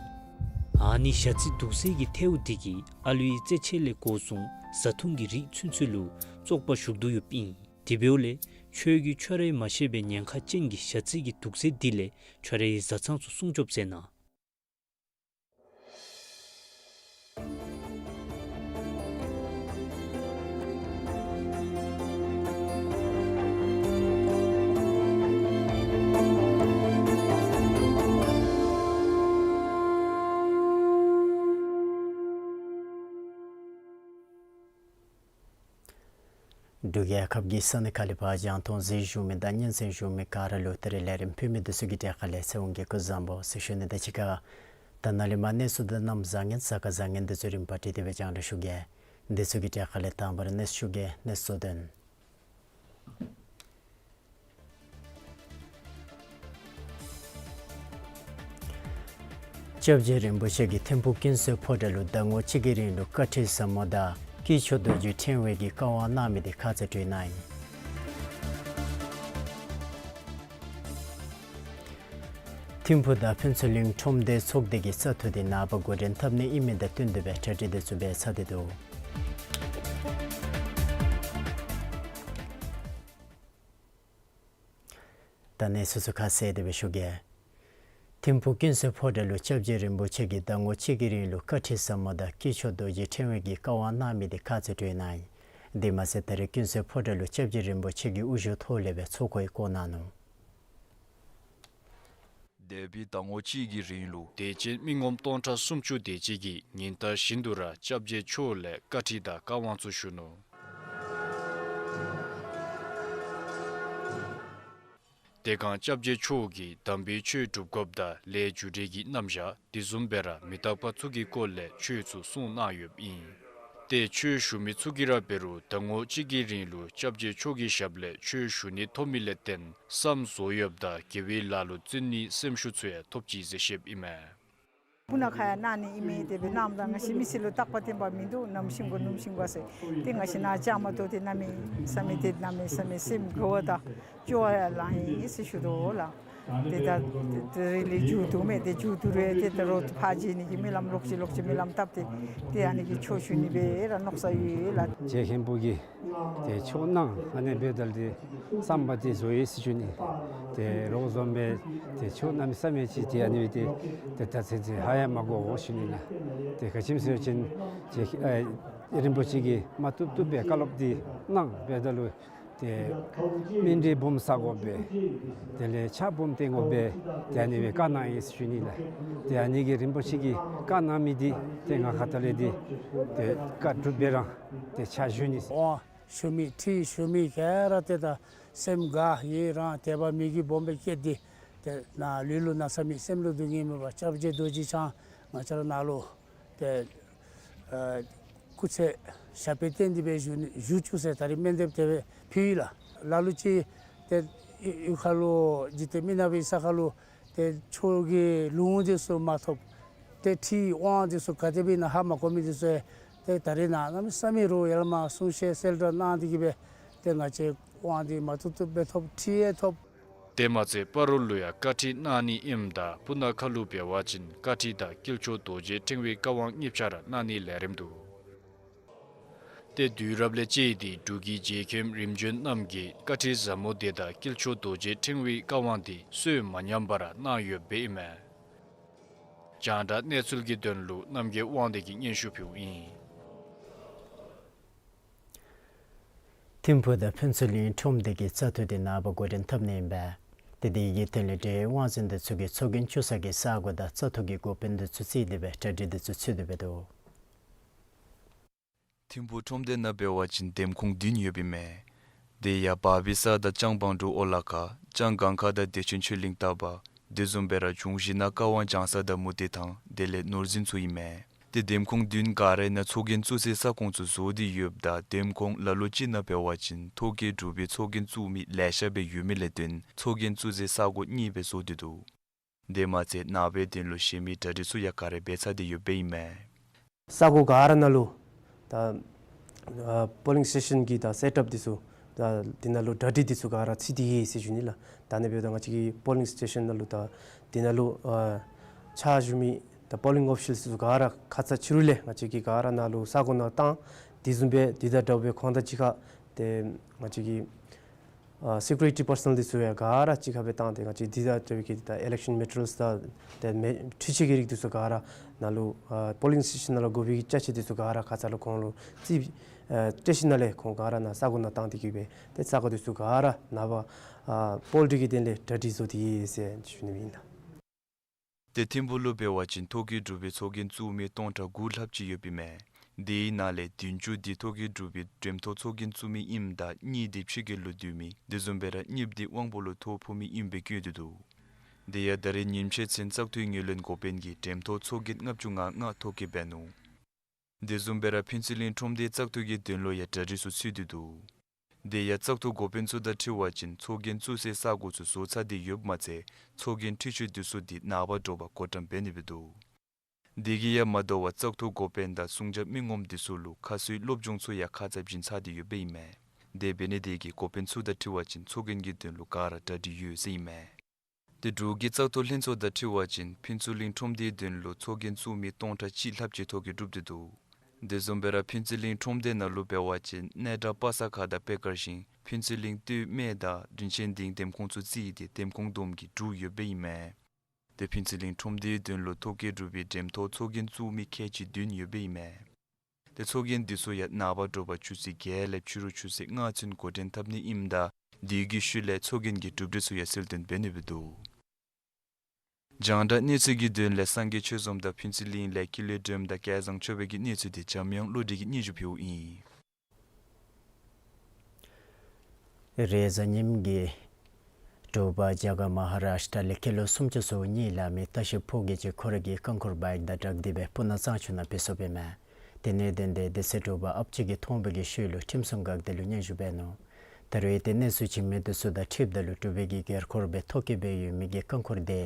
ཨ་ནི་ཞ་རྩི་དུག་སེལ་གྱི་ཐལཝ་འདི་གིས་ཨ་ལུའི་རྩེད་ཆས་ལས་འགོ་བཟུང་བཟའ་འཐུང་གི་རིགས་ཚུན་ཚོད་ལུ་བཙོག་པ་ཞུགས་དོ་ཡོདཔ་ཨིན། དེ་འབདཝ་ལས་ཁྱོད་ཀྱིས་ཁྱོད་རའི་མ་ཤེས་པའི་ཉེན་ཁ་ཅན་གྱི་ཞ་རྩི་གི་དུག་སེལ་འདི་ལས་ཁྱོད་རའི་བཟའ་ཚང་ཚུ་སྲུང་སྐྱོབ་མཛད་གནང་། འབྲུག་རྒྱལ་ཁབ་ཀྱི་ས་གནས་ཁག་ལས་ཕར་རྒྱང་མཐོང་གཟིགས་བཞུགས་མི་དང་སྙན་གསན་བཞུགས་མི་ག་ར་ལུ་ད་རིས་ལས་རིམ་ཕུལ་མི་འདི་ཚུ་གི་གྲས་ཁ་ལས་ཚེ་དབང་གིས་སྐུ་གཟུགས་བཟང་པོ་ཟེར་ཞུ་ནི་དང་གཅིག་ཁར་ད་ནཱ་ལས་མར་གནས་ཚུལ་དང་གནམ་བཟང་ངན་གཟའ་སྐར་བཟང་ངན་འདི་ཚུ་རིམ་པ་བསྒྲིགས་ཏེ་སྦེ་རྒྱང་བསྒྲགས་ཞུ་གེ། འདི་ཚུ་གི་གྲས་ཁ་ལས་དང་པ་ར་གནས་ཚུལ་ཞུ་གེ། གནས་ཚུལ་དོན། སྐྱབས་རྗེ་རིན་པོ་ཆེ་གིས་ཐིམ་ཕུག་ཀུན་གསལ་ཕོ་བྲང་ལུ་ཟླ་ངོ་གཅིག་གི་རིང་ལུ་བཀའ་ཁྲིད་ཟབ་མོ་དང་དཀྱིལ་ཆོག་རྡོ་རྗེ་ཕྲེང་བའི་གི་བཀའ་དབང་གནང་མི་འདི་ཁ་ཙ་གྲོལ་གནང་ཡི། ཐིམ་ཕུག་དང་ཕུན་ཚོགས་གླིང་ཁྲོམ་སྡེ་ཚོགས་སྡེ་གི་བཙག་འཐུ་འདི་ནངས་པ་འགོ་འདྲེན་འཐབ་ནི་ཨིན་མི་དང་བསྟུན་ཏེ་སྦེ་གྲ་སྒྲིག་འདི་ཚུ་འབད་ཚར་ཏེ་འདུག། ད་གནས་ཚུལ་ཚུ་ཁ་གསལ་ཏེ་སྦེ་ཞུ་གེ། ཐིམ་ཕུག་ཀུན་གསལ་ཕོ་བྲང་ལུ་སྐྱབས་རྗེ་རིན་པོ་ཆེ་གིས་ཟླ་ངོ་གཅིག་གི་རིང་ལུ་བཀའ་ཁྲིད་ཟབ་མོ་དང་དཀྱིལ་ཆོག་རྡོ་རྗེ་ཕྲེང་བའི་གི་བཀའ་དབང་གནང་མི་འདི་ཁ་ཙ་གྲོལ་གནང་ཡི། དེ་མ་ཚད་ད་རེས་ཀུན་གསལ་ཕོ་བྲང་ལུ་སྐྱབས་རྗེ་རིན་པོ་ཆེ་གིས་དབུ་བཞུགས་ཐོག་ལས་སྦེ་ཚོགས་འཁོར་བསྐོར་གནང་ནུག། འདས་པའི་ཟླ་ངོ་གཅིག་གི་རིང་ལུ་དད་ཅན་མི་ངོམ་སྟོང་ཕྲག་སུམ་ཅུ་དེ་ཅིག་གིས་ཉིན་ལྟར་བཞིན་དུ་ར་སྐྱབས་རྗེ་མཆོག་ལས་བཀའ་ཁྲིད་དང་བཀའ་དབང་ཚུ་ཞུ་ནུག། དེ་སྒང་སྐྱབས་རྗེ་མཆོག་གིས་དམ་པའི་ཆོས་སྒྲུབ་དགོཔ་དང་ལས་རྒྱུ་འབྲས་ཀྱི་རྣམ་གཞག་དེ་བཟུམ་སྦེ་ར་མི་རྟག་པ་ཚུ་གི་སྐོར་ལས་ཆོས་ཚུ་གསུངས་གནང་ཡོདཔ་ཨིན། ཏེ་ཆོས་ཞུ་མི་ཚུ་གིས་ར་འབད་རུང་ཟླ་ངོ་གཅིག་གི་རིང་ལུ་སྐྱབས་རྗེ་མཆོག་གི་ཞབས་ལས་ཆོས་ཞུ་ནི་ཐོབ་མི་ལས་བརྟེན་བསམ་བཟོ་ཡོདཔ་དང་དགེ་བའི་ལཱ་ལུ་བརྩོན་ནི་སེམས་ཤུགས་ཚུ་ཡང་ཐོབ་ཅི་ཟེར་བཤདཔ་ཨིན་མས། སྤུ་ན་ཁ་ཡང་གནང་ནི་ཨིན་མས། དེ་སྦེ་གནངམ་ད་ང་བཅས་མི་ཚེ་ལུ་རྟག་པ་བརྟན་པ་མིན་འདུག། ནམ་ཤི་དགོ་ནུམ་ཤི་དགོ་ཟེར། ཏེ་ང་བཅས་ནཱ་བཅའ་མར་གཏོགས་ཏེ་གནམ་མེད་ས་མེད་ཏེ་གནམ་མེད་ས་མེད་སེམས་དགའ་བ་དང་སྐྱོ་བ་ཡང་ལང་ཡི་ཟེར་ཞུ་དོ་ལགས། ཏེ་ད་ཏེ་རི་ལས་མཇུག་བསྡུ་མས། ཏེ་མཇུག་བསྡུ་རུང་ཏེ་ད་རུང་ཕར་བྱོན་ནི་གི་སྨོན་ལམ་ལོག་ཅི་ལོག་ཅི་སྨོན་ལམ་བཏབ་སྟེ་ཏེ་ཨ་ནི་གི་ཆོས་ཞུ་ནི་སྦེ་ར་མནོ་བསམ་ཡོད་ལགས། རྗེ་མཁན་པོ་གིས་ཏེ་ཆོས་གནང་ཨ་ནི་སྦེ་དལ་ཏེ་བསམ་པ་ཏེ་བཟོ་ཡི་ཟེར་ཞུ་ནི། ཏེ་རོགས་བཟུམ་སྦེ་ཏེ་ཆོས་གནམ་མེད་ས་མེད་ཅིག་ཏེ་ཨ་ནི་སྦེ་ཏེ་ཏེ་ད་ཚེ་ཚེ་ཧ་ཡང་མ་གོ་འོང་ཞུ་ནི་ལགས། ཏེ་ག་ཅི་སྨོ་ཟེར་བ་ཅིན་ཏེ་ཨ་རིན་པོ་ཆེ་གིས་མ་བཏུབ་བཏུབ་སྦེ་བཀའ་སློབ་འདི་གནང་སྦེ་ད་ལུ་ཏེ་སྨིན་གྲོལ་འབུམ་བསག་དགོ་པས། དེ་ལས་ཕྱག་འབུམ་བརྟན་དགོ་པས། ཏེ་ཨ་ནི་སྦེ་བཀའ་གནང་ཡི་ཟེར་ཞུ་ནི་ལགས། ཏེ་ཨ་ནི་གི་རིན་པོ་ཆེ་གིས་བཀའ་གནང་མི་འདི་ཏེ་ང་ཁ་ཐུག་ལས་འདི་ཏེ་བཀའ་སྒྲུབ་སྦེ་ར་ཏེ་ཕྱག་ཞུ་ནི། དབང་ཞུ་མི་ཁྲིད་ཞུ་མི་ག་ར་ཏེ་ད་སེམས་དགའ་ཡི་རང་དད་པ་མོས་གུས་སྦོམ་སྦེ་བསྐྱེད་དེ་ཏེ་ནཱ་ལུས་ལུ་ན་ཚ་མེད་སེམས་ལུ་སྡུག་བསྔལ་མེད་པར་སྐྱབས་རྗེ་རྡོ་རྗེ་འཆང་ང་བཅས་ར་ནཱ་ལུ་ཏེ་ཨ་སྐུ་ཚེ་ཞབས་པད་བརྟན་ཏེ་སྦེ་བཞུགས་ནི་བཞུགས་བཅུག་ཟེར་ད་རིས་སྨོན་འདེབས་དེ་སྦེ་ཕུལ་ཡི་ལགས། ལ་ལུ་ཅིག་ཏེ་གཡུས་ཁ་ལུ་འཇིག་རྟེན་མི་ནག་པའི་ས་ཁ་ལུ་ཏེ་ཆོས་ཀྱི་ལུང་འདི་ཚུ་མ་ཐོབ། ཏེ་ཁྲིད་དབང་འདི་ཚུ་ག་དེ་སྦེ་ཨིན་ན་ཧ་མ་གོ་མི་འདི་ཚུ་ཏེ་ད་རིས་ནཱ་གནམ་མེད་ས་མེད་རོགས་ཡར་ལས་མར་གསུང་བཤད་གསལ་བསྒྲགས་གནང་སྟེ་གི་སྦེ་ཏེ་ང་བཅས་དབང་འདི་མ་བཏུབ་བཏུབ་སྦེ་ཐོབ། ཁྲིད་ཡང་ཐོབ། དེ་མ་ཚད་སྤ་རོ་ལུ་ཡང་བཀའ་ཁྲིད་གནང་ནི་ཨིནམ་ད་སྤུ་ན་ཁ་ལུ་འབད་བ་ཅིན་བཀའ་ཁྲིད་དང་དཀྱིལ་ཆོག་རྡོ་རྗེ་ཕྲེང་བའི་བཀའ་དབང་གཉིས་ཆ་ར་གནང་ནི་ལས་རིམ་འདུག། ཏེ་དུས་རབས་ལས་བཅད་དེ་འབྲུག་གི་རྗེ་མཁན་རིམ་བྱོན་རྣམས་ཀྱིས་བཀའ་ཁྲིད་ཟབ་མོ་དེ་དང་དཀྱིལ་ཆོག་རྡོ་རྗེ་ཕྲེང་བའི་བཀའ་དབང་དེ་སྲོལ་མ་ཉམས་པར་གནང་ཡོདཔ་ཨིན་མས། རྒྱང་བསྒྲགས་གནས་ཚུལ་གྱི་དོན་ལུ་རྣམ་རྒྱལ་དབང་འདུས་ཀྱིས་སྙན་ཞུ་ཕུལཝ་ཨིན། ཐིམ་ཕུག་དང་ཕུན་ཚོགས་གླིང་ཁྲོམ་སྡེ་གི་བཙག་འཐུ་དེ་ནངས་པ་འགོ་འདྲེན་འཐབ་ནི་ཨིན་པས། ཏེ་དེ་གི་དོན་ལས་འབྲེལ་ཡོད་དབང་འཛིན་འདི་ཚུ་གིས་ཚོགས་རྒྱན་བཙུགས་ས་གི་ས་གོ་དང་བཙག་འཐུ་གི་འགོ་དཔོན་འདི་ཚུ་བརྩིས་ཏེ་སྦེ་གྲ་སྒྲིག་འདི་ཚུ་ཚུད་དེ་སྦེ་འདུག། ཐིམ་ཕུག་ཁྲོམ་སྡེ་ནང་འབད་བ་ཅིན་འདེམས་ཁོངས་བདུན་ཡོདཔ་ཨིན་མས། དེ་ཡང་བར་པི་ས་དང་ལྕང་བང་འབྲུག་ཨོ་ལ་ཀ་ལྕང་སྒང་ཁ་དང་བདེ་ཆེན་ཆོས་གླིང་ལྟ་བ་དེ་བཟུམ་སྦེ་ར་འབྱུང་བཞི་ནང་ཀ་ཝང་ལྗང་ས་དང་མུ་ཏིག་ཐང་དེ་ལས་ནོར་འཛིན་ཚུ་ཨིན་མས། ཏེ་འདེམས་ཁོངས་བདུན་ག་ར་ནང་ཚོགས་རྒྱན་བཙུགས་སའི་ས་ཁོངས་ཚུ་བཟོ་སྟེ་ཡོདཔ་ད་འདེམས་ཁོངས་ལ་ལུ་ཅིག་ནང་འབད་བ་ཅིན་ཐོ་བཀོད་གྲུབ་པའི་ཚོགས་རྒྱན་བཙུགས་མི་ལེ་ཤ་སྦེ་ཡོད་མི་ལས་བརྟེན་ཚོགས་རྒྱན་བཙུགས་སའི་ས་གོ་གཉིས་སྦེ་བཟོ་སྟེ་འདུག། དེ་མ་ཚད་ནངས་པའི་དོན་ལུ་གཞན་མི་གྲ་སྒྲིག་ཚུ་ཡང་ག་ར་འབད་ཚར་ཏེ་ཡོདཔ་ཨིན་མས། ས་གོ་ག་ར་ནང་ལུ་ད་ཨ་པོ་ལིང་སི་ཊེ་ཤཱན་གྱི་ད་སེཊ་ཨཔ་འདི་ཚུ་ད་འདི་ནང་ལུ་གྲ་སྒྲིག་འདི་ཚུ་ག་ར་ཚུད་དེ་ཡོད་ཟེར་ཞུ་ནི་ལགས། ད་ཨ་ནི་འབདཝ་ད་ང་བཅས་ཀྱི་པོ་ལིང་སི་ཊེ་ཤཱན་ནང་ལུ་ད་འདི་ནང་ལུ་ཨ་ཕྱག་ཞུ་མི་ད་པོ་ལིང་ཨོ་ཕི་ཤཱལསི་ཚུ་ག་ར་ཁ་ཙ་ཕྱི་རུ་ལས་ང་བཅས་ཀྱིས་ག་ར་ནང་ལུ་ས་གོ་ནང་བཏང་། དེ་བཟུམ་སྦེ་འདི་དང་འདྲཝ་སྦེ་ཁོང་དང་གཅིག་ཁར་ཏེ་ང་བཅས་ཀྱི་ཨ་སི་ཀིའུ་རི་ཊི་པར་སོ་ནལ་འདི་ཚུ་ཡང་ག་ར་གཅིག་ཁར་སྦེ་བཏང་སྟེ་ང་བཅས་འདི་དང་འདྲ་བའི་གི་ད་ཨི་ལེག་ཤཱན་མེ་ཊི་རི་ཡལསི་དང་ཏེ་མེ་འཕྲུལ་ཆས་ཀྱི་རིགས་འདི་ཚུ་ག་ར་ནང་ལུ་ཨ་པོ་ལིང་སི་ཊེ་ཤཱན་ནང་ལུ་དགོ་པའི་གི་ཅ་ཆས་འདི་ཚུ་ག་ར་ཁ་ཙ་ལུ་ཁོང་ལུ་རྩིས་ཨ་སྤྲོད་ཞིནམ་ལས་ཁོང་ག་ར་ནཱ་ས་གོ་ནང་བཏང་སྟེ་གི་སྦེ་ཏེ་ས་གོ་འདི་ཚུ་ག་ར་ནངས་པ་ཨ་པོལ་ཊི་གི་དོན་ལས་གྲ་སྒྲིག་བཟོ་སྟེ་ཡོད་ཟེར་ཞུ་ནི་ཨིན་ལགས། ཏེ་ཐིམ་ཕུག་ལུ་འབད་བ་ཅིན་ཐོ་བཀོད་གྲུབ་པའི་ཚོགས་རྒྱན་བཙུགས་མི་སྟོང་ཕྲག་དགུ་ལྷགཔ་ཅིག་ཡོདཔ་ཨིན་མས། དེའི་ནང་ལས་བདུན་ཅུ་འདི་ཐོ་བཀོད་གྲུབ་པའི་འགྲེམས་ཐོག་ཚོགས་རྒྱན་བཙུགས་མི་ཨིནམ་ད་གཉིས་འདི་ཕྱི་རྒྱལ་ལུ་སྡོད་མི་དེ་བཟུམ་སྦེ་ར་གཉིས་འདི་དབང་པོ་ལུ་ཐོ་ཕོག་མི་ཨིནམ་སྦེ་བཀོད་དེ་འདུག། དེ་ཡང་ད་རིས་ཉིནམ་ཕྱེད་ཚུན་བཙག་འཐུའི་ངོས་ལེན་འགོ་དཔོན་གྱིས་འགྲེམས་ཐོག་ཚོགས་རྒྱན་ལྔ་བཅུ་ང་ལྔ་ཐོ་བཀོད་འབད་ནུག། དེ་བཟུམ་སྦེ་ར་ཕུན་ཚོགས་གླིང་ཁྲོམ་སྡེའི་བཙག་འཐུ་གི་དོན་ལུ་ཡང་གྲ་སྒྲིག་ཚུ་ཚུད་དེ་འདུག། དེ་ཡང་བཙག་འཐུ་འགོ་དཔོན་ཚུ་དང་འཁྲིལ་བ་ཅིན་ཚོགས་རྒྱན་བཙུགས་སའི་ས་གོ་ཚུ་བཟོ་ཚར་ཏེ་ཡོདཔ་མ་ཚད་ཚོགས་རྒྱན་འཕྲུལ་ཆས་འདི་ཚུ་འདི་ནངས་པ་དྲོ་པ་བགོ་བཀྲམ་འབད་ནི་སྦེ་འདུག། དེ་གིས་ཡང་མ་དོ་བར་བཙག་འཐུ་འགོ་དཔོན་དང་སྲུང་སྐྱོབ་མི་ངོམ་འདི་ཚུ་ལུ་ཁ་གསོའི་སློབ་སྦྱོང་ཚུ་ཡང་ཁ་ཙ་བྱིན་ཚར་ཏེ་ཡོདཔ་ཨིན་མས། དེ་འབད་ནི་དེ་གིས་འགོ་དཔོན་ཚུ་དང་འཁྲིལ་བ་ཅིན་ཚོགས་རྒྱན་གྱི་དོན་ལུ་ག་ར་གྲ་སྒྲིག་ཡོད་ཟེར་ཨིན་མས། ཏེ་འབྲུག་གི་བཙག་འཐུ་ལྷན་ཚོགས་དང་འཁྲིལ་བ་ཅིན་ཕུན་ཚོགས་གླིང་ཁྲོམ་སྡེའི་དོན་ལུ་ཚོགས་རྒྱན་བཙུགས་མི་སྟོང་ཕྲག་གཅིག་ལྷགཔ་ཅིག་ཐོ་བཀོད་གྲུབ་སྟེ་འདུག། དེ་བཟུམ་སྦེ་ར་ཕུན་ཚོགས་གླིང་ཁྲོམ་སྡེ་ནང་ལུ་འབད་བ་ཅིན་སྙན་གྲགས་པ་ས་མཁར་དང་པེ་ཀར་ཤིང་ཕུན་ཚོགས་གླིང་སྟོད་སྨད་དང་རིན་ཆེན་སྡིངས་འདེམས་ཁོངས་ཚུ་བརྩིས་ཏེ་འདེམས་ཁོངས་བསྡོམས་ཀྱིས་དྲུག་ཡོདཔ་ཨིན་མས། ཏེ་ཕུན་ཚོགས་གླིང་ཁྲོམ་སྡེའི་དོན་ལུ་ཐོ་བཀོད་གྲུབ་པའི་འགྲེམས་ཐོག་ཚོགས་རྒྱན་བཙུགས་མི་ཁལ་གཅིག་བདུན་ཡོདཔ་ཨིན་མས། ཏེ་ཚོགས་རྒྱན་འདི་ཚུ་ཡང་ནངས་པ་དྲོ་པ་ཆུ་ཚོད་བརྒྱད་ལས་ཕྱི་རུ་ཆུ་ཚོད་ལྔ་ཚུན་འགོ་འདྲེན་འཐབ་ནི་ཨིནམ་ད་དེ་གི་ཤུལ་ལས་ཚོགས་རྒྱན་གྱི་གྲུབ་འབྲས་ཚུ་ཡང་གསལ་སྟོན་འབད་ནི་སྦེ་འདུག། རྒྱང་བསྒྲགས་གནས་ཚུལ་གྱི་དོན་ལས་སངས་རྒྱས་ཆོས་འཛོམས་དང་ཕུན་ཚོགས་གླིང་ལས་ཀུན་ལེགས་སྒྲོལམ་དང་སྐལ་བཟང་ཆོས་འཕེལ་གྱི་གནས་ཚུལ་འདི་འཇམ་དབྱངས་བློ་གྲོས་ཀྱིས་སྙན་ཞུ་ཕུལཝ་ཨིན། རེས་གཟའ་ཉིམ་གི་དྲོ་པ་རྒྱ་གར་མ་ཧཱ་རཱཤ་ཊ་ལས་སྐྱེས་ལོ་སུམ་ཅུ་སོ་གཉིས་ལང་མི་ལྟ་བཤལཔ་ཕོ་སྐྱེས་ཅིག་ཁོ་རའི་རྐང་འཁོར་བའིཀ་དང་སྦྲགས་ཏེ་སྦེ་སྤུ་ན་གཙང་ཆུ་ནང་འབད་སོཔ་ཨིན་མས། དེ་ནང་ལས་བརྟེན་ཏེ་དེ་ཚེ་དྲོ་པ་ཨཔ་ཅིག་གིས་མཐོང་བའི་གི་ཤུལ་ལུ་ཁྲིམས་སྲུང་འགག་སྡེ་ལུ་སྙན་ཞུ་འབད་ནུག། ད་རུང་ཏེ་གནས་ཚུལ་ཅིག་མི་འདི་ཚུ་དང་འཁྲིལཝ་ད་ལུ་འབྲུག་པའི་གི་སྒེར་འཁོར་སྦེ་ཐོ་བཀོད་འབད་ཡོད་མི་གི་རྐང་འཁོར་དེ་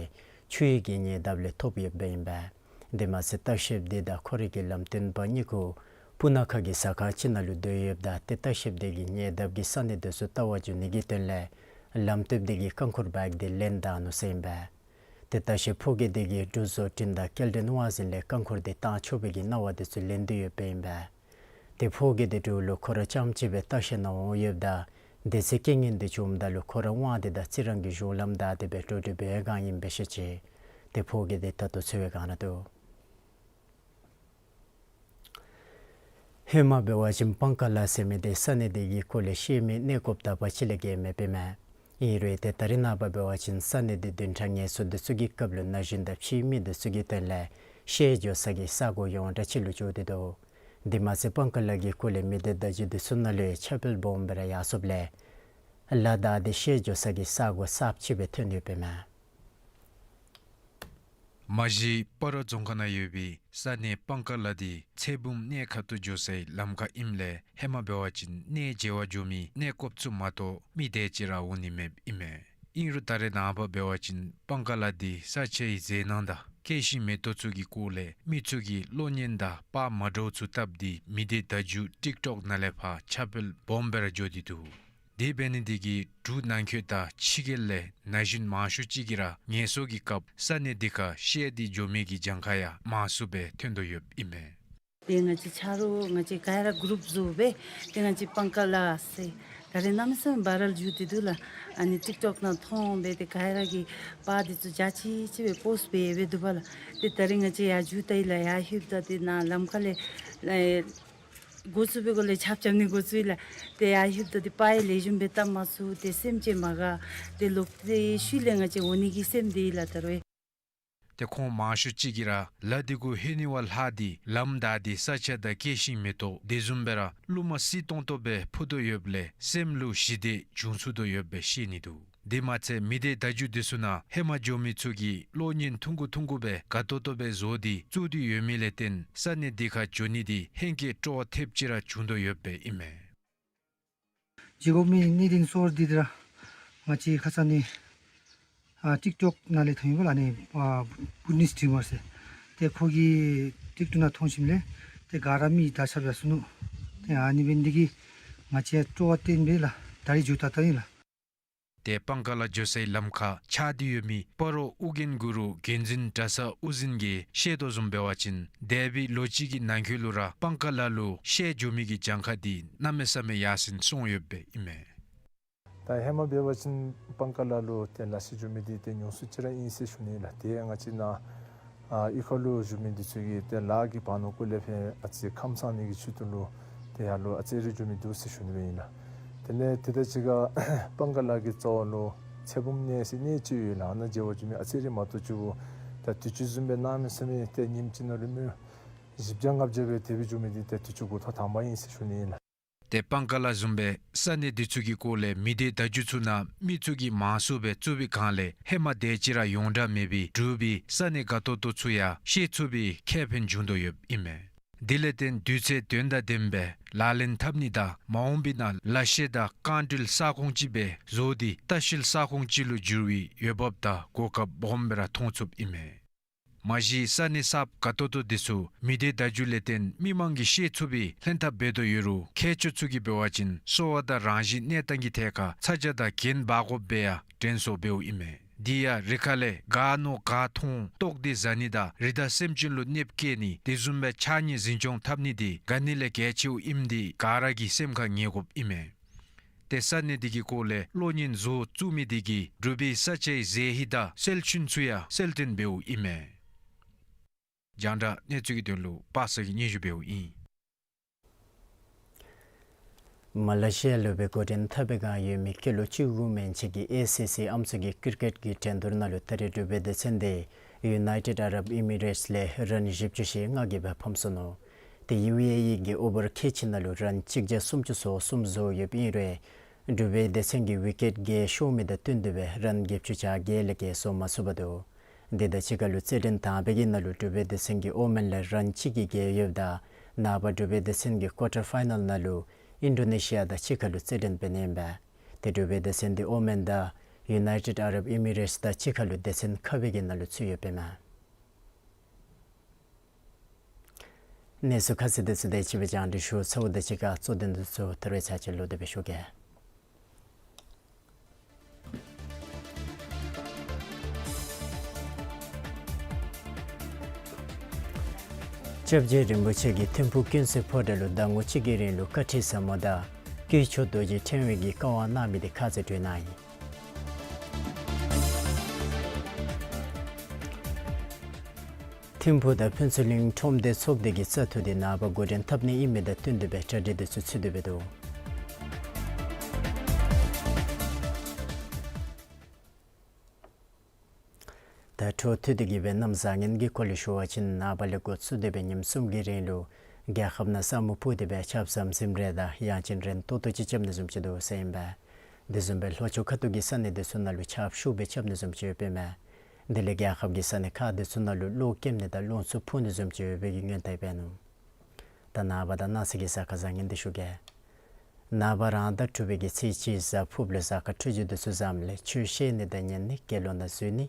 ཆུའི་གི་ཉེ་འདབས་ལས་ཐོབ་ཡོདཔ་ཨིན་པས། དེ་མ་ཚད་ལྟ་བཤལཔ་དེ་དང་ཁོ་རའི་གི་ལམ་སྟོན་པ་གཉིས་ཀོ་སྤུ་ན་ཁ་གི་ཟ་ཁང་ཅིག་ནང་ལུ་སྡོད་ཡོདཔ་ད་ཏེ་ལྟ་བཤལཔ་དེ་གིས་ཉེ་འདབས་ཀྱི་ས་གནས་དེ་ཚུ་ལྟ་བར་འགྱོ་ནི་གི་དོན་ལས་ལམ་སྟོནམ་དེ་གིས་རྐང་འཁོར་བའིཀ་དེ་ལེན་ད་ནུག་ཟེར་ཨིན་པས། ཏེ་ལྟ་བཤལཔ་ཕོ་སྐྱེས་དེ་གིས་འབྲུག་བཟོ་སྐྲུན་དང་སྐྱེལ་འདྲེན་དབང་འཛིན་ལས་རྐང་འཁོར་དེ་བཏང་ཆོག་པའི་གི་གནང་བ་དེ་ཚུ་ལེན་ཏེ་ཡོདཔ་ཨིན་པས། ཏེ་ཕོ་སྐྱེས་དེ་འབྲུག་ལུ་ཁོ་ར་རྐྱངམ་གཅིག་སྦེ་ལྟ་བཤལ་ནང་འོང་ཡོདཔ་ད་དེ་ཚེ་རྐྱེན་ངན་དེ་བྱུངམ་ད་ལུ་ཁོ་ར་དབང་དེ་དང་རྩི་རང་གི་གཞུང་ལམ་བདའ་སྟེ་སྦེ་འགྲོ་འགྲུལ་འབད་བའི་སྒང་ཨིནམ་སྦེ་ཤེས་ཅི། ཏེ་ཕོ་སྐྱེས་དེ་ད་ལྟོ་འཚོ་བའི་སྒང་ན་འདུག། ཧེ་མ་འབད་བ་ཅིན་པང་ཀ་ལ་ཟེར་མི་དེ་ས་གནས་དེ་གི་སྐོར་ལས་ཤེས་མི་གནས་སྐོརཔ་དག་པ་ཅིག་ལས་བརྒལ་མེདཔ་ཨིན་མས། ཨིན་རུང་ཏེ་ད་རེས་ནངས་པ་འབད་བ་ཅིན་ས་གནས་དེ་བདུན་ཕྲག་ངལ་གསོ་དེ་ཚུ་གི་སྐབས་ལུ་ན་གཞོན་དང་ཕྱིའི་མི་དེ་ཚུ་གི་དོན་ལས་བཤལ་འགྱོ་ས་གི་ས་གོ་ཡོངས་གྲགས་ཅིག་ལུ་འགྱུར་ཏེ་འདུག། དེ་མ་ཚད་པང་ཀ་ལ་གི་སྐོར་ལས་མི་སྡེ་བརྡ་བརྒྱུད་དེ་ཚུ་ནང་ལུ་ཡང་ཁྱབ་སྤེལ་སྦོམ་སྦེ་ར་ཡར་སོངམ་ལས་ལ་དྭགས་དེ་བཤལ་འགྱོ་ས་གི་ས་གོ་གསརཔ་ཅིག་སྦེ་ཐོན་ཡོདཔ་ཨིན་མས། མ་གཞི་སྤ་རོ་རྫོང་ཁག་ནང་ཡོད་པའི་ས་གནས་པང་ཀ་ལ་དེ་ཚེ་བུམ་གནས་ཁ་ཐུག་འགྱོ་སའི་ལམ་ཁར་ཨིནམ་ལས་ཧེ་མ་འབད་བ་ཅིན་གནས་མཇལ་བར་འགྱོ་མི་གནས་སྐོརཔ་ཚུ་མ་གཏོགས་མི་དེ་ཅིག་ར་འོང་ནི་མེདཔ་ཨིན་མས། ཨིན་རུང་ད་རེས་ནངས་པ་འབད་བ་ཅིན་པང་ཀ་ལ་དེ་ས་ཆའི་མཛེས་སྣང་དང་སྐྱེ་ཤིང་མེ་ཏོག་ཚུ་གི་སྐོར་ལས་མི་ཚུ་གིས་གློག་བརྙན་དང་པར་མ་འདྲཝ་ཚུ་བཏབ་སྟེ་མི་སྡེ་བརྡ་བརྒྱུད་ཊིཀ་ཊོཀ་ནང་ལས་ཕར་ཁྱབ་སྤེལ་སྦོམ་སྦེ་ར་འགྱོ་སྟེ་འདུག། དེ་འབད་ནི་དེ་གིས་འབྲུག་ནང་འཁོད་དང་ཕྱི་རྒྱལ་ལས་ན་གཞོན་མང་ཤོས་ཅིག་གིས་ར་ངལ་གསོ་གི་སྐབས་ས་གནས་དེ་ཁར་བཤལ་ཏེ་འགྱོ་མི་གི་གྱངས་ཁ་ཡང་མང་སུ་སྦེ་ཐོན་དོ་ཡོདཔ་ཨིན་མས། ཏེ་ང་བཅས་ཆ་རོགས་ང་བཅས་ག་ར་གུ་རུབ་བཟོ་སྦེ་ཏེ་ང་བཅས་པང་ཀ་ལ་ཟེར་ད་རེས་གནམ་མེད་ས་མེད་བཱའི་རཱལ་འགྱོ་སྟེ་འདུག་ལགས། ཨ་ནི་ཊིཀ་ཊོཀ་ནང་མཐོང་སྦེ་ཏེ་ག་ར་གིས་པར་དེ་ཚུ་འཇའ་ཆི་ཆི་སྦེ་པོསཊ་འབད་འབད་འདུག་པ་ལགས། ཏེ་ད་རེས་ང་བཅས་ཡར་འགྱོ་ད་ཡི་ལགས། ཡར་ལྷོདཔ་ད་ཏེ་ནཱ་ལམ་ཁ་ལས་ཨེ་འགོ་བཙུགས་པའི་སྒང་ལས་ཆརཔ་རྐྱབ་ནི་འགོ་བཙུགས་ཡི་ལགས། ཏེ་ཡར་ལྷོདཔ་ད་ཏེ་པར་ཡང་ལེགས་ཤོམ་སྦེ་བཏབ་མ་ཚུགས། ཏེ་སེམས་ཅན་མ་དགའ། ཏེ་ལོག་སྟེ་ཤུལ་ལས་ང་བཅས་འོང་ནི་གི་སེམས་སྡོད་ཡི་ལགས་ད་རུང་། ཏེ་ཁོང་མང་ཤོས་ཅིག་གིས་ར་ལ་དེ་གུ་ལྷོད་ནི་བ་ལྷག་སྟེ་ལམ་བདའ་སྟེ་ས་ཆ་དང་སྐྱེ་ཤིང་མེ་ཏོག་དེ་བཟུམ་སྦེ་ར་རླུང་མ་བསིལ་ཏོང་ཏོ་སྦེ་ཕུ་དོ་ཡོདཔ་ལས་སེམས་ལུ་ཞི་བདེ་བྱུང་ཚུགས་དོ་ཡོདཔ་སྦེ་ཤེས་ནི་འདུག། དེ་མ་ཚད་མི་སྡེ་བརྡ་བརྒྱུད་འདི་ཚུ་ནང་ཧེ་མ་འགྱོ་མི་ཚུ་གིས་གློག་བརྙན་ཐུང་ཀུ་ཐུང་ཀུ་སྦེ་དགའ་ཏོག་ཏོ་སྦེ་བཟོ་སྟེ་བཙུགས་ཏེ་ཡོད་མི་ལས་བརྟེན་ས་གནས་འདི་ཁར་འགྱོ་ནི་འདི་ཧེང་སྐལ་སྤྲོ་བ་ཐེབས་ཅིག་ར་བྱུང་དོ་ཡོདཔ་ཨིན་མས། བྱེད་དགོ་མི་གནད་དོན་གཙོ་བོ་འདི་འདི་ར་ང་བཅས་ཁ་ཙ་ནི་ཨ་ཊིཀ་ཊོཀ་ནང་ལས་ཐོན་ཡོདཔ་ལགས། ཨ་ནི་ཨ་བུ་དྷིསཊ་ཊིམ་མར་ཟེར། ཏེ་ཁོ་གིས་ཊིཀ་ཊོཀ་ནང་མཐོང་ཞིནམ་ལས་ཏེ་ག་ར་མི་དར་ཁྱབ་ཡར་སོ་ནུག། ཏེ་ཨ་ནི་འབད་ནི་འདི་གིས་ང་བཅས་སྤྲོ་བ་བརྟན་པས་ལགས། ད་རིས་འགྱོ་ད་ད་ཨིན་ལགས། ཏེ་སྤང་ཀ་ལ་འགྱོ་སའི་ལམ་ཁར་ཆགས་ཏེ་ཡོད་མི་སྤ་རོ་ཨོ་རྒྱན་གུ་རུ་དགེ་འདུན་གྲྭ་ཚང་དབུ་འཛིན་གྱིས་བཤད་དོ་བཟུམ་འབད་བ་ཅིན་འདས་པའི་ལོ་གཅིག་གི་ནང་འཁོད་ལུ་ར་སྤང་ཀ་ལ་ལུ་བཤལ་འགྱོ་མི་གི་གྱངས་ཁ་འདི་གནམ་མེད་ས་མེད་ཡར་སེང་སོང་ཡོདཔ་ཨིན་མས། ད་ཧེ་མ་འབད་བ་ཅིན་སྤང་ཀ་ལ་ལུ་ཏེ་ལཱ་བཤལ་འགྱོ་མི་འདི་ཏེ་ཉུང་སུ་ཅིག་ར་ཨིན་ཟེར་ཞུ་ནི་ལགས། ཏེ་ང་བཅས་ནཱ་ཨ་གཡུས་ཁ་ལུ་བཞུགས་མི་འདི་ཚུ་གིས་ཏེ་ལཱ་གི་བར་ན་ཀུ་ལས་ཕར་ཨ་ཙི་ཁམས་སངས་ནི་གི་ཆེད་དུ་ལུ་ཏེ་ཡར་ལུ་ཨ་ཙི་རེ་འགྱོ་མི་འདུག་ཟེར་ཞུ་ནི་སྦེ་ཨིན་ལགས། དེ་ལས་ཏེ་ད་ཅི་ཁར་སྤང་ཀ་ལ་གི་རྩ་བ་ལུ་ཚེ་བུམ་གནས་ཟེར་གནས་ཅིག་ཡོད་ལགས། ཨ་ནཱ་མཇལ་བར་འགྱོ་མི་ཨ་ཙི་རེ་མ་གཏོགས་ཅིག་ད་དུས་ཅི་བཟུམ་སྦེ་གནམ་མེད་ས་མེད་ཏེ་ཉིནམ་གཅིག་ནང་ལུ་མི་བཞི་བརྒྱ་ལྔ་བརྒྱ་སྦེ་དེ་སྦེ་འགྱོ་མི་འདི་ཏེ་དུས་ཅི་འགོ་ཐོག་དང་པ་ཨིན་ཟེར་ཞུ་ནི་ཨིན་ལགས། ཏེ་སྤང་ཀ་ལ་བཟུམ་སྦེ་ས་གནས་འདི་ཚུ་གི་སྐོར་ལས་མི་སྡེ་བརྡ་བརྒྱུད་ཚུ་ནང་མི་ཚུ་གིས་མང་སུ་སྦེ་བཙུགས་པའི་སྒང་ལས་ཧེ་མ་དེ་ཅིག་ར་ཡོངས་གྲགས་མེད་པའི་འབྲུག་པའི་ས་གནས་དགའ་ཏོག་ཏོ་ཚུ་ཡང་ཤེས་ཚུགས་པའི་ཁེ་ཕན་བྱུང་དོ་ཡོདཔ་ཨིན་མས། དེ་ལས་བརྟེན་དུས་ཚོད་དོན་དང་ལྡནམ་སྦེ་ལག་ལེན་འཐབ་ནི་དང་མ་འོངས་པའི་ནང་ལཱ་བཤལ་དང་རྐང་འགྲུལ་ས་ཁོངས་ཅིག་སྦེ་བཟོ་སྟེ་ལྟ་བཤལ་ས་ཁོངས་ཅིག་ལུ་འགྱུར་བའི་འོས་འབབ་དང་གོ་སྐབས་སྦོམ་སྦེ་ར་མཐོང་ཚུགསཔ་ཨིན་མས། མ་གཞི་ས་གནས་གསརཔ་དགའ་ཏོག་ཏོ་འདི་ཚུ་མི་སྡེ་བརྡ་བརྒྱུད་ལས་བརྟེན་མི་མང་གིས་ཤེས་ཚུགས་པའི་ལྷན་ཐབས་འབད་དོ་ཡོད་རུང་མཁས་མཆོག་ཚུ་གིས་འབད་བ་ཅིན་གསོ་བ་དང་རང་བཞིན་གནས་སྟངས་ཀྱི་ཐད་ཁར་ཚ་གྱང་དང་འགན་འབག་དགོཔ་སྦེ་ཡང་དྲན་གསོ་འབདཝ་ཨིན་མས། དེ་ཡང་རི་ཁ་ལས་ག་མནོ་ག་མཐོང་ལྟོ་སྟེ་བཟའ་ནི་དང་རི་དྭགས་སེམས་ཅན་ལུ་གནོདཔ་བཀལ་ནི་དེ་བཟུམ་སྦེ་ཕྱགས་སྙིགས་འཛིན་སྐྱོང་འཐབ་ནི་འདི་ག་ནི་ལས་གལ་ཆེཝ་ཨིནམ་འདི་ག་ར་གིས་སེམས་ཁར་ངེས་དགོཔ་ཨིན་མས། ཏེ་ས་གནས་འདི་གི་སྐོར་ལས་གློག་བརྙན་བཟོ་བཙུགས་མི་འདི་གིས་འབྲུག་པའི་ས་ཆའི་མཛེས་ཡིད་དང་སྲོལ་རྒྱུན་ཚུ་ཡང་གསལ་སྟོན་འབདཝ་ཨིན་མས། རྒྱང་བསྒྲགས་གནས་ཚུལ་གྱི་དོན་ལུ་པ་སངས་ཀྱིས་སྙན་ཞུ་འབདཝ་ཨིན། མ་ལེ་ཤི་ཡ་ལུ་སྦེ་འགོ་འདྲེན་འཐབ་པའི་སྒང་ཡོད་མི་སྐྱེས་ལོ་བཅུ་དགུ་མན་ཆད་ཀྱི་ཨེ་སི་སི་ཨམ་སྲུ་གི་ཀིར་ཀེཊ་གི་འགྲན་བསྡུར་ནང་ལུ་ད་རེས་འབྲུག་པའི་སྡེ་ཚན་འདི་ཡུ་ནའི་ཊེཌ་ཨ་རབ་ཨི་མི་རེཊསི་ལས་རན་བཞི་བཅུ་ཞེ་ལྔ་གིས་སྦེ་ཕམ་སོ་ནུག། ཏེ་ཡུ་ཨེ་ཨི་གི་ཨོ་བར་ཁལ་གཅིག་ནང་ལུ་རན་གཅིག་བརྒྱ་སུམ་ཅུ་སོ་གསུམ་བཟོ་ཡོདཔ་ཨིན་རུང་འབྲུག་པའི་སྡེ་ཚན་གྱིས་ཝི་ཀེཊ་བརྒྱད་ཤོར་མི་དང་བསྟུན་ཏེ་སྦེ་རན་བརྒྱད་ཅུ་གྱ་བརྒྱད་ལས་བརྒལ་བཟོ་མ་ཚུགས་པར་འདུག། དེ་དང་གཅིག་ཁར་ལུ་རྩེད་འགྲན་དང་པའི་གི་ནང་ལུ་འབྲུག་པའི་སྡེ་ཚན་གྱིས་ཨོ་མན་ལས་རན་གཅིག་གིས་རྒྱལ་ཡོདཔ་ད་ནངས་པ་འབྲུག་པའི་སྡེ་ཚན་གྱི་ཀོར་ཊར་ཕའི་ནལ་ནང་ལུ་ཨིན་ཌོ་ནེ་ཤི་ཡ་དང་གཅིག་ཁར་ལུ་རྩེད་འགྲན་འབད་ནི་ཨིན་པས། ཏེ་འབྲུག་པའི་སྡེ་ཚན་འདི་ཨོ་མན་དང་ཡུ་ནའི་ཊེཌ་ཨ་རབ་ཨི་མི་རེཊསི་དང་གཅིག་ཁར་ལུ་སྡེ་ཚན་ཁ་བའི་གི་ནང་ལུ་ཚུད་ཡོདཔ་ཨིན་མས། གནས་ཚུལ་ཁ་གསལ་འདི་ཚུ་དེ་ཅིག་སྦེ་རྒྱང་བསྒྲགས་ཞུ་ཚརཝ་དང་གཅིག་ཁར་གཙོ་དོན་འདི་ཚུ་ད་རེས་ཚར་གཅིག་ལོག་སྟེ་སྦེ་ཞུ་གེ། སྐྱབས་རྗེ་རིན་པོ་ཆེ་གིས་ཐིམ་ཕུག་ཀུན་གསལ་ཕོ་བྲང་ལུ་ཟླ་ངོ་གཅིག་གི་རིང་ལུ་བཀའ་ཁྲིད་ཟབ་མོ་དང་དཀྱིལ་ཆོག་རྡོ་རྗེ་ཕྲེང་བའི་གི་བཀའ་དབང་གནང་མི་འདི་ཁ་ཙ་གྲོལ་གནང་ཡི། ཐིམ་ཕུག་དང་ཕུན་ཚོགས་གླིང་ཁྲོམ་སྡེ་ཚོགས་སྡེ་གི་བཙག་འཐུ་འདི་ནངས་པ་འགོ་འདྲེན་འཐབ་ནི་ཨིན་མི་དང་བསྟུན་ཏེ་སྦེ་གྲ་སྒྲིག་འདི་ཚུ་ཚུད་དེ་སྦེ་འདུག། ད་འཕྲོ་མཐུད་དེ་གི་སྦེ་གནམ་བཟང་ངན་གྱི་སྐོར་ལས་ཞུ་བ་ཅིན་ནངས་པ་ལས་འགོ་བཙུགས་ཏེ་སྦེ་ཉིནམ་གསུམ་གྱི་རིང་ལུ་རྒྱལ་ཁབ་ནང་ས་སྨུག་ཕུབ་སྟེ་སྦེ་ཆརཔ་ཟམ་ཟིམ་རེ་དང་ཡང་ཅིན་རན་ཏོག་ཏོ་ཅིག་རྐྱབ་ནི་བཟུམ་ཅིག་འདུག་ཟེར་ཨིན་པས། དེ་བཟུམ་སྦེ་ལྷོ་ཕྱོགས་ཁ་ཐུག་གི་ས་གནས་འདི་ཚུ་ནང་ལུ་ཆརཔ་ཤུགས་སྦེ་རྐྱབ་ནི་བཟུམ་ཅིག་ཡོདཔ་ཨིན་མས། དེ་ལས་རྒྱལ་ཁབ་ཀྱི་ས་གནས་ཁག་འདི་ཚུ་ནང་ལུ་གློག་ཀེམ་ནི་དང་རླུང་འཚུབ་འཕུ་ནི་བཟུམ་ཅིག་ཡོད་པའི་གི་སྔོན་བརྡ་འབད་ནུག། ད་ནངས་པ་དང་གནངས་ཚེ་གི་གཟའ་སྐར་བཟང་ངན་འདི་ཞུ་གེ། ནངས་པ་རང་ཟླ་དྲུག་པའི་གི་ཚེས་གཅིག་གཟའ་ཕུརཔ་ལུ་གཟའ་སྐར་འཕྲོད་སྦྱོར་འདི་ཚུ་བཟངམ་ལས་ཆོས་བཤད་ནི་དང་ཉན་ནི་དགེ་སློང་ནང་འཛུལ་ནི་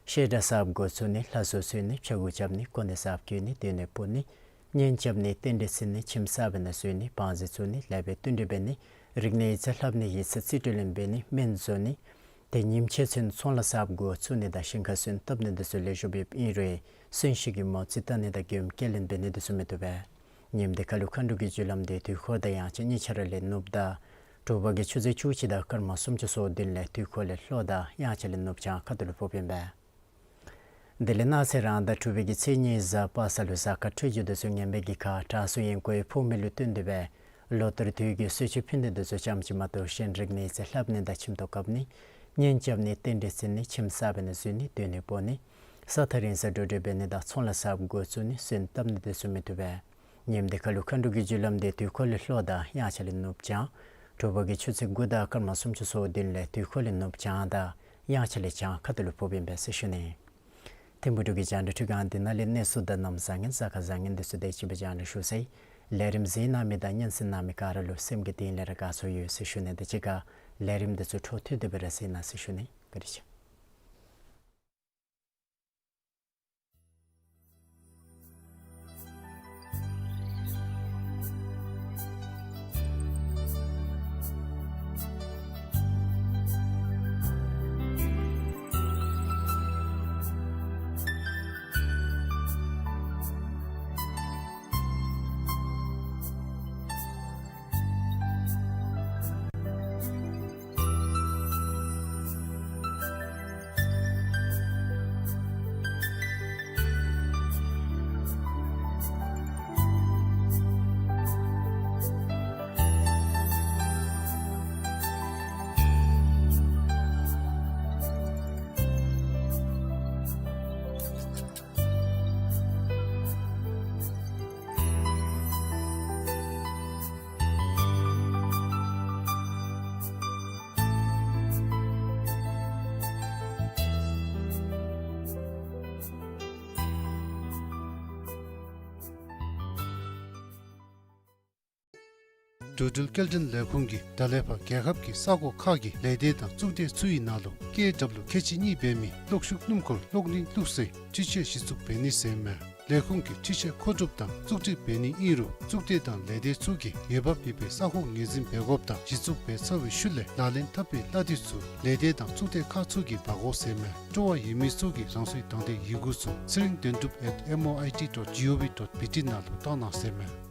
བཤད་གྲྭ་གསརཔ་འགོ་བཙུགས་ནི་ལྷ་གསོལ་ཚུགས་ནི་ཕྱྭ་འགུགས་རྐྱབ་ནི་གོ་གནས་གསརཔ་བསྐོ་ནི་སྡོད་གནས་སྤོ་ནི་གཉེན་རྐྱབ་ནི་རྟེན་འབྲེལ་བརྩི་ནི་ཁྱིམ་གསརཔ་ནང་འཛུལ་ནི་བང་རྩི་བཙུགས་ནི་ལེགས་པའི་བསྟུན་གྲོས་འབད་ནི་རིག་གནས་ཡིག་ཚང་ལྷབ་ནི་ཡིག་ཚང་རྩིས་སྤྲོད་ལེན་འབད་ནི་སྨན་བཟོ་ནི་ཏེ་ཉིནམ་ཕྱེད་ཚུན་ཚོང་ལཱ་གསརཔ་འགོ་བཙུགས་ནི་དང་ཞིང་ཁར་སོན་བཏབ་ནི་འདི་ཚུ་ལེགས་ཤོམ་ཡོདཔ་ཨིན་རུང་གསོན་གཤིན་གྱི་མོ་རྩིས་བལྟ་ནི་དང་མགྱོནམ་སྐྱེལ་ལེན་འབད་ནི་འདི་ཚུ་མི་བཏུབ་པས། ཉིནམ་འདི་ཁར་ལུ་མཁའ་འགྲོ་གི་རྒྱུ་ལམ་འདི་དུས་འཁོར་དང་དབྱངས་འཆར་གཉིས་ཆ་ར་ལས་ནུབ་ཟླ་དྲོ་པ་གི་ཆུ་ཚོད་བཅུ་གཅིག་དང་སྐར་མ་སུམ་ཅུ་སོ་བདུན་ལས་དུས་འཁོར་ལས་ལྷོ་དང་དབྱངས་འཆར་ལས་ནུབ་བྱང་ཁ་ཐུག་ལུ་ཕོགཔ་ཨིན་པས། དེ་ལས་གནངས་ཚེ་རང་ཟླ་དྲུག་པའི་གི་ཚེས་གཉིས་གཟའ་པ་སངས་ལུ་གཟའ་སྐར་འཕྲོད་སྦྱོར་འདི་ཚུ་ངན་པའི་གི་ཁར་དྲག་ཤུགས་ཡོན་ཁོའི་ཕོག་མི་ལུ་བསྟུན་ཏེ་སྦེ་ལོ་ལྟར་དུས་ཀྱི་གསོལ་མཆོད་ཕུལ་ནི་འདི་ཚུ་ཙམ་ཅིག་མ་གཏོགས་གཞན་རིག་གནས་ཡིག་ཚང་ལྷབ་ནི་དང་ཁྱིམ་ཐོག་བཀབ་ནི་གཉེན་རྐྱབ་ནི་རྟེན་འབྲེལ་བརྩི་ནི་ཁྱིམ་གསརཔ་ནང་འཛུལ་ནི་སྡོད་གནས་སྤོ་ནི་ས་ཐག་རིང་སར་འགྲོ་འགྲུལ་འབད་ནི་དང་ཚོང་ལཱ་གསརཔ་འགོ་བཙུགས་ནི་སོན་བཏབ་ནི་འདི་ཚུ་མི་བཏུབ་པས། ཉིནམ་འདི་ཁར་ལུ་མཁའ་འགྲོ་གི་རྒྱུ་ལམ་འདི་དུས་འཁོར་ལས་ལྷོ་དང་དབྱངས་འཆར་ལས་ནུབ་བྱང་ དྲོ་པ་གི་ཆུ་ཚོད་དགུ་དང་སྐར་མ་སུམ་ཅུ་སོ་བདུན་ལས་དུས་འཁོར་ལས་ནུབ་བྱང་དང་དབྱངས་འཆར་ལས་བྱང་ཁ་ཐུག་ལུ་ཕོགཔ་ཨིན་པས་ཟེར་ཞུ་ནི། ཐིམ་ཕུག་འབྲུག་གི་རྒྱང་བསྒྲགས་ཁྲི་ཁང་འདི་ནང་ལས་གནས་ཚུལ་དང་གནམ་བཟང་ངན་གཟའ་སྐར་བཟང་ངན་འདི་ཚུ་དེ་ཅིག་སྦེ་རྒྱང་བསྒྲགས་ཞུ་ཚར་ཡི། ལས་རིམ་གཟིགས་གནང་མི་དང་སྙན་གསན་གནང་མི་ག་ར་ལུ་སེམས་ཀྱི་གཏིང་ལས་ར་དགའ་ཚོར་ཡོད་ཟེར་ཞུ་ནི། དེ་ཅིག་ཁར་ལས་རིམ་འདི་ཚུ་འཕྲོ་མཐུད་དེ་སྦེ་ར་གཟིགས་གནང་ཟེར་ཞུ་ནི། བཀའ་དྲིན་ཆེ། འགྲོ་འགྲུལ་སྐྱེལ་འདྲེན་ལས་ཁུངས་ཀྱིས་ད་ལས་ཕར་རྒྱལ་ཁབ་ཀྱི་ས་གོ་ཁག་གི་ལས་སྡེ་དང་གཙུག་སྡེ་ཚུ་གི་ནང་ལུ་ཀེ་ཌབ་ལུ་ཁལ་གཅིག་གཉིས་འབད་མི་གློག་ཤུགས་སྣུམ་འཁོར་གློག་ནི་བླུགས་སའི་འཕྲུལ་ཆས་གཞི་བཙུགས་འབད་ནི་ཟེར་མས། ལས་ཁུངས་ཀྱིས་འཕྲུལ་ཆས་མཁོ་སྒྲུབ་དང་བཙུགས་སྒྲིག་འབད་ནི་ཨིན་རུང་གཙུག་སྡེ་དང་ལས་སྡེ་ཚུ་གིས་འོས་འབབ་ཡོད་པའི་ས་གོ་ངོས་འཛིན་འབད་དགོཔ་དང་གཞི་བཙུགས་འབད་ཚར་བའི་ཤུལ་ལས་ལག་ལེན་འཐབ་པའི་གླ་དེ་ཚུ་ལས་སྡེ་དང་གཙུག་སྡེ་ཁག་ཚུ་གིས་འབག་དགོ་ཟེར་མས། སྤྲོ་བ་ཡོད་མི་ཚུ་གིས་རང་སོའི་དང་འདོད་ཡི་གུ་ཚུ་ཚེ་རིང་དོན་གྲུབ་at M O I T dot G O V dot B T ནང་ལུ་བཏང་གནང་ཟེར་མས།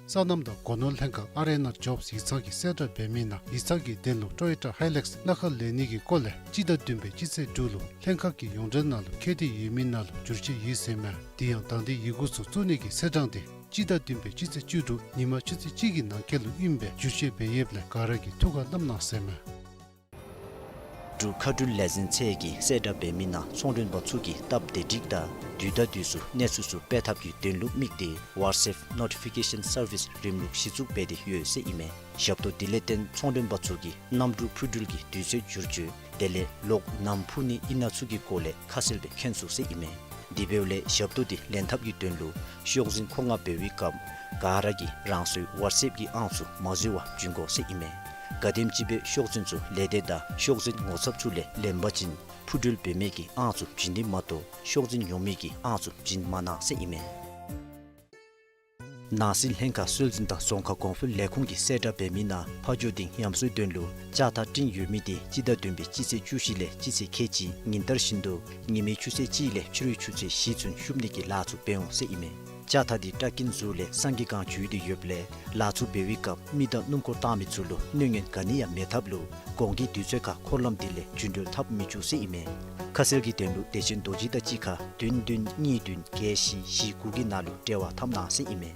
སོ་ནམ་དང་སྒོ་ནོར་ལྷན་ཁག་ཨར་ཨེན་ཨར་ཇོབསི་ཡིག་ཚང་གིས་གསལ་བསྒྲགས་འབད་མི་ནང་ཡིག་ཚང་གི་དོན་ལུ་ཊོ་ཡོ་ཊ་ཧའི་ལེགསི་གླ་ཁར་ལེན་ནི་གི་སྐོར་ལས་སྤྱི་ཟླ་བདུན་པའི་སྤྱི་ཚེས་དྲུག་ལུ་ལྷན་ཁག་གི་ཡོངས་འབྲེལ་ནང་ལུ་ཁྱད་དོན་ཡོད་མི་ནང་ལུ་བསྒྱུར་བཅོས་ཡོད་ཟེར་མས། དེ་ཡང་དང་འདོད་ཡི་གུ་ཚུ་བཙུགས་ནི་གི་ཚེས་གྲངས་དེ་སྤྱི་ཟླ་བདུན་པའི་སྤྱི་ཚེས་བཅུ་དྲུག་ཉིན་མ་ཆུ་ཚོད་གཅིག་གི་ནང་འཁོད་ལུ་ཨིནམ་སྦེ་བསྒྱུར་བཅོས་འབད་ཡོདཔ་ལས་ག་ར་གིས་ཐུགས་ཁར་བསྣམ་གནང་ཟེར་མས། འབྲུག་མཁའ་འགྲུལ་ལས་འཛིན་ཚད་ཀྱིས་གསལ་བསྒྲགས་འབད་མི་ནང་ཚོང་མགྲོན་པ་ཚུ་གིས་སྟབས་བདེ་སྒྲིག་དང་དུས་དང་དུས་སུ་གནས་ཚུལ་ཚུ་སྤེལ་ཐབས་ཀྱི་དོན་ལུ་དམིགས་ཏེ་ཝ་ཊསི་ཨེཔ་ནོ་ཊི་ཕི་ཀེ་ཤཱན་སར་བིསི་རིམ་ལུགས་གཞི་བཙུགས་འབད་དེ་ཡོད་ཟེར་ཨིན་མས། ཞབས་ཏོག་དེ་ལས་བརྟེན་ཚོང་མགྲོན་པ་ཚུ་གིས་གནམ་གྲུ་འཕུར་འགྲུལ་གྱི་དུས་ཚོད་བསྒྱུར་བཅོས་དེ་ལས་གློག་ནམ་འཕུ་ནི་ཨིན་ན་ཚུ་གི་སྐོར་ལས་ཁ་གསལ་སྦེ་མཁྱེན་ཚུགས་ཟེར་ཨིན་མས། དེ་འབདཝ་ལས་ཞབས་ཏོག་དེ་ལེན་ཐབས་ཀྱི་དོན་ལུ་ཤོག་འཛིན་མཁོ་མངགས་འབད་བའི་སྐབས་ག་ར་གིས་རང་སོའི་ཝ་ཊསི་ཨེཔ་གི་ཨང་ཚུ་མ་འཛོལ་བར་བྱིན་དགོ་ཟེར་ཨིན་མས། ག་དེམ་ཅིག་སྦེ་ཤོག་འཛིན་ཚུ་ལས་སྡེ་དང་ཤོག་འཛིན་ངོ་ཚབ་ཚུ་ལས་ལེན་པ་ཅིན་འཕུར་འགྲུལ་འབད་མི་གི་ཨང་ཚུ་བྱིན་ནི་མ་གཏོགས་ཤོག་འཛིན་ཉོ་མི་གི་ཨང་ཚུ་བྱིན་མ་གནང་ཟེར་ཨིན་མས། ནང་སྲིད་ལྷན་ཁག་སྲོལ་འཛིན་དང་རྫོང་ཁ་གོང་འཕེལ་ལས་ཁུངས་ཀྱིས་གསལ་བསྒྲགས་འབད་མི་ནང་ཕ་ཇོ་སྡིངས་ཉམས་གསོའི་དོན་ལུ་ལྕགས་ཐག་སྤྲིན་ཡོད་མི་དེ་སྤྱི་ཟླ་བདུན་པའི་སྤྱི་ཚེས་བཅུ་བཞི་ལས་སྤྱི་ཚེས་ཁལ་གཅིག་ཉིན་ལྟར་བཞིན་དུ་ཉི་མའི་ཆུ་ཚོད་གཅིག་ལས་ཕྱི་རུའི་ཆུ་ཚོད་བཞི་ཚུན་ཤུབ་ནི་གི་ལཱ་ཚུ་འབད་འོང་ཟེར་ཨིན་མས། ལྕགས་ཐག་དེ་སྐྲ་ཀིན་ཟུར་ལས་སངས་རྒྱས་སྒང་འཛུལ་ཏེ་ཡོདཔ་ལས་ལཱ་ཚུ་འབད་བའི་སྐབས་མི་དང་སྣུམ་འཁོར་བཏང་མི་ཚུ་ལུ་གནོད་ཉེན་ག་ནི་ཡང་མེད་ཐབས་ལུ་གོང་གི་དུས་ཚོད་ཁར་འཁོར་ལམ་དེ་ལས་རྒྱུན་འགྲུལ་འཐབ་མི་བཅུག་ཟེར་ཨིན་མས། ཁ་གསལ་གྱི་དོན་ལུ་བདེ་ཆེན་རྡོ་རྗེ་དང་གཅིག་ཁར་བདུན་བདུན་གཉིས་བདུན་བརྒྱད་བཞི་བཞི་དགུ་གི་ནང་ལུ་འབྲེལ་བ་འཐབ་གནང་ཟེར་ཨིན་མས།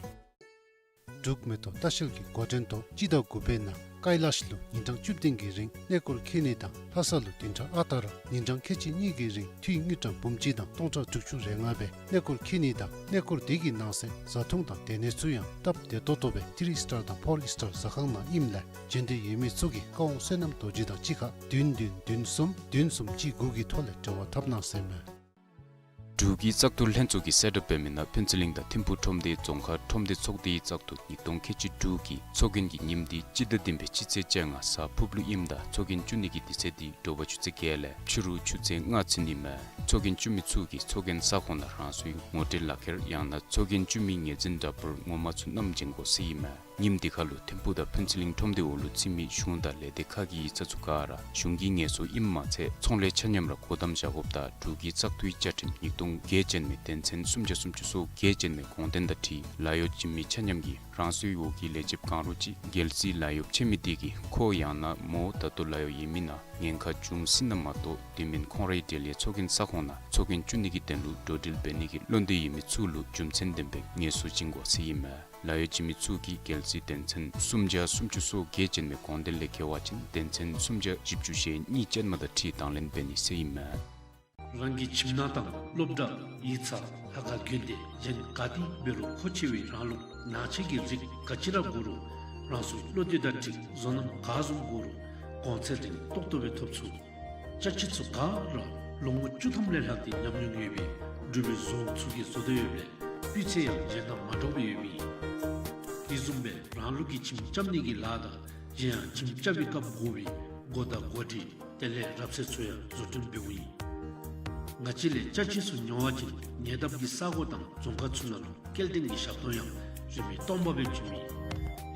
འབྲུག་མེ་ཏོག་ལྟ་བཤལ་གྱི་འགོ་འདྲེན་ཐོག་སྤྱི་ཟླ་དགུ་པའི་ནང་ཀའི་ལཱཤ་ལུ་ཉིན་གྲངས་བཅུ་བདུན་གྱི་རིང་གནས་སྐོར་འཁྱིད་ནི་དང་ལྷ་ས་ལུ་བདུན་ཕྲག་ཨ་རྟག་ར་ཉིན་གྲངས་ཁལ་གཅིག་གཉིས་ཀྱི་རིང་འཐུས་དངུལ་ཀྲམ་འབུམ་གཅིག་དང་སྟོང་ཕྲག་དྲུག་ཅུ་རེ་ལྔ་སྦེ་གནས་སྐོར་འཁྱིད་ནི་དང་གནས་སྐོར་དེ་གི་ནང་གསེས་བཟའ་འཐུང་དང་སྡོད་གནས་ཚུ་ཡང་སྟབས་བདེ་ཏོག་ཏོ་སྦེ་ཐི་རི་སི་ཊར་དང་ཕོར་སི་ཊར་ཟ་ཁང་ནང་ཨིནམ་ལས་བྱོན་འདོད་ཡོད་མི་ཚུ་གིས་བཀའ་དབང་བསོད་ནམས་རྡོ་རྗེ་དང་གཅིག་ཁར་བདུན་བདུན་བདུན་གསུམ་བདུན་གསུམ་གཅིག་དགུ་གི་ཐོག་ལས་འབྲེལ་བ་འཐབ་གནང་ཟེར་མས། འབྲུག་གི་བཙག་འཐུ་ལྷན་ཚོགས་ཀྱིས་གསལ་བསྒྲགས་འབད་མི་ནང་ཕུན་ཚོགས་གླིང་དང་ཐིམ་ཕུག་ཁྲོམ་སྡེའི་རྫོང་ཁ་ཁྲོམ་སྡེ་ཚོགས་སྡེའི་བཙག་འཐུ་ཉིས་སྟོང་ཁལ་གཅིག་དྲུག་གི་ཚོགས་རྒྱན་གྱི་ཉིནམ་དེ་སྤྱི་ཟླ་བདུན་པའི་སྤྱི་ཚེས་བཅོ་ལྔ་གཟའ་ཕུར་བུ་ལུ་ཨིནམ་ད་ཚོགས་རྒྱན་བཙུགས་ནི་གི་དུས་ཚོད་དེ་དྲོ་པ་ཆུ་ཚོད་བརྒྱད་ལས་ཕྱི་རུ་ཆུ་ཚོད་ལྔ་ཚུན་ཨིན་མས། ཚོགས་རྒྱན་བཙུགས་མི་ཚུ་གིས་ཚོགས་རྒྱན་ས་ཁོངས་ནང་རང་སོའི་ངོ་སྤྲོད་ལག་ཁྱེར་ཡང་ན་ཚོགས་རྒྱན་བཙུགས་མི་ངོས་འཛིན་འདྲ་པར་ངོ་མ་ཚུ་བསྣམས་བྱོན་དགོ་ཟེར་ཨིན་མས། ཉིནམ་དེ་ཁར་ལུ་ཐིམ་ཕུག་དང་ཕུན་ཚོགས་གླིང་ཁྲོམ་སྡེ་འོག་ལུ་ཚུད་མི་གཞུང་དང་ལས་སྡེ་ཁག་གི་ཡིག་ཚང་ཚུ་ག་ར་གཞུང་གི་ངལ་གསོ་ཨིནམ་མ་ཚད་ཚོང་ལས་ཆ་མཉམ་ར་སྒོ་བསྡམ་བཞག་དགོཔ་དང་འབྲུག་གི་བཙག་འཐུའི་བཅའ་ཁྲིམས་ཉིས་སྟོང་བརྒྱད་ཅན་མའི་དོན་ཚན་སུམ་བརྒྱ་སུམ་ཅུ་སོ་བརྒྱད་ཅན་མའི་དགོངས་དོན་དང་འཁྲིལ་ལཱ་གཡོག་བྱིན་མི་ཆ་མཉམ་གྱིས་རང་སོའི་འོག་གི་ལས་བྱེདཔ་གང་རུང་ཅིག་རྒྱལ་སྲིད་ལཱ་གཡོགཔ་ཁྱད་མེད་དེ་གིས་ཁོ་ཡང་ན་མོ་ད་ལྟོ་ལཱ་གཡོག་ཡོད་མི་ནང་ཉེན་ཁ་བྱུང་སྲིད་ན་མ་གཏོགས་དེ་མེན་ཁོང་རའི་འབྲེལ་ཡོད་ཚོགས་རྒྱན་ས་ཁོངས་ནང་ཚོགས་རྒྱན་བཙུགས་ནི་གི་དོན་ལུ་འགྲོ་འགྲུལ་འབད་ནི་གི་བློ་འདོད་ཡོད་མི་ཚུ་ལུ་རྒྱུ་མཚན་ལྡན་པའི་ངལ་གསོ་བྱིན་དགོ་ཟེར་ཨིན་མས། ལཱ་གཡོག་བྱིན་མི་ཚུ་གིས་རྒྱལ་སྲིད་དོན་ཚན་སུམ་བརྒྱ་སུམ་ཅུ་སོ་བརྒྱད་ཅན་མའི་དགོངས་དོན་ལས་འགལ་བ་ཅིན་དོན་ཚན་སུམ་བརྒྱ་བཞི་བཅུ་ཞེ་གཉིས་ཅན་མ་དང་འཁྲིལ་དང་ལེན་འབད་ནི་ཟེར་ཨིན་མས། རང་གི་ཁྱིམ་ནང་དང་སློབ་གྲྭ་ཡིག་ཚང་ལྷ་ཁང་དགོན་སྡེ་གཞན་ག་ཏེ་འབད་རུང་མཁོ་ཆེ་བའི་རང་ལུགས་ནང་ཆས་ཀྱི་རིགས་ག་ཅི་ར་དགོ་རུང་ རང་སོའི་བློ་འདོད་དང་འགྲིག་བཟོ་རྣམ་ག་བཟུམ་དགོ་རུང་གོང་ཚད་རིང་ཏོག་ཏོ་སྦེ་ཐོབ་ཚུགས། ཅ་ཆས་ཚུ་ག་ར་ལོ་ངོ་བཅུ་ཐམ་ལས་ལྷག་སྟེ་ཉམས་མྱོང་ཡོད་པའི་འབྲུག་པའི་བཟོ་ཚུ་གིས་བཟོ་སྟེ་ཡོདཔ་ལས་སྤུས་ཚད་ཡང་གཞན་དང་མ་འདྲཝ་སྦེ་ཡོདཔ་ཨིན། དེ་བཟུམ་སྦེ་རང་ལུགས་ཀྱི་ཁྱིམ་རྐྱབ་ནི་གི་ལཱ་དང་གཞན་ཡང་ཁྱིམ་རྐྱབ་པའི་སྐབས་དགོ་པའི་སྒོ་དང་སྒོ་སྒྲིག་དེ་ལས་རབ་གསལ་ཚུ་ཡང་བཟོ་སྐྲུན་འབདཝ་ཨིན། ང་བཅས་ལས་ཅ་ཆས་ཚུ་ཉོ་བ་ཅིན་ཉེ་འདབས་ཀྱི་ས་གོ་དང་རྫོང་ཁག་ཚུ་ནང་ལུ་སྐྱེལ་འདྲེན་གྱི་ཞབས་ཏོག་ཡང་རིན་མེད་སྟོང་པ་སྦེ་བྱིནམ་ཨིན།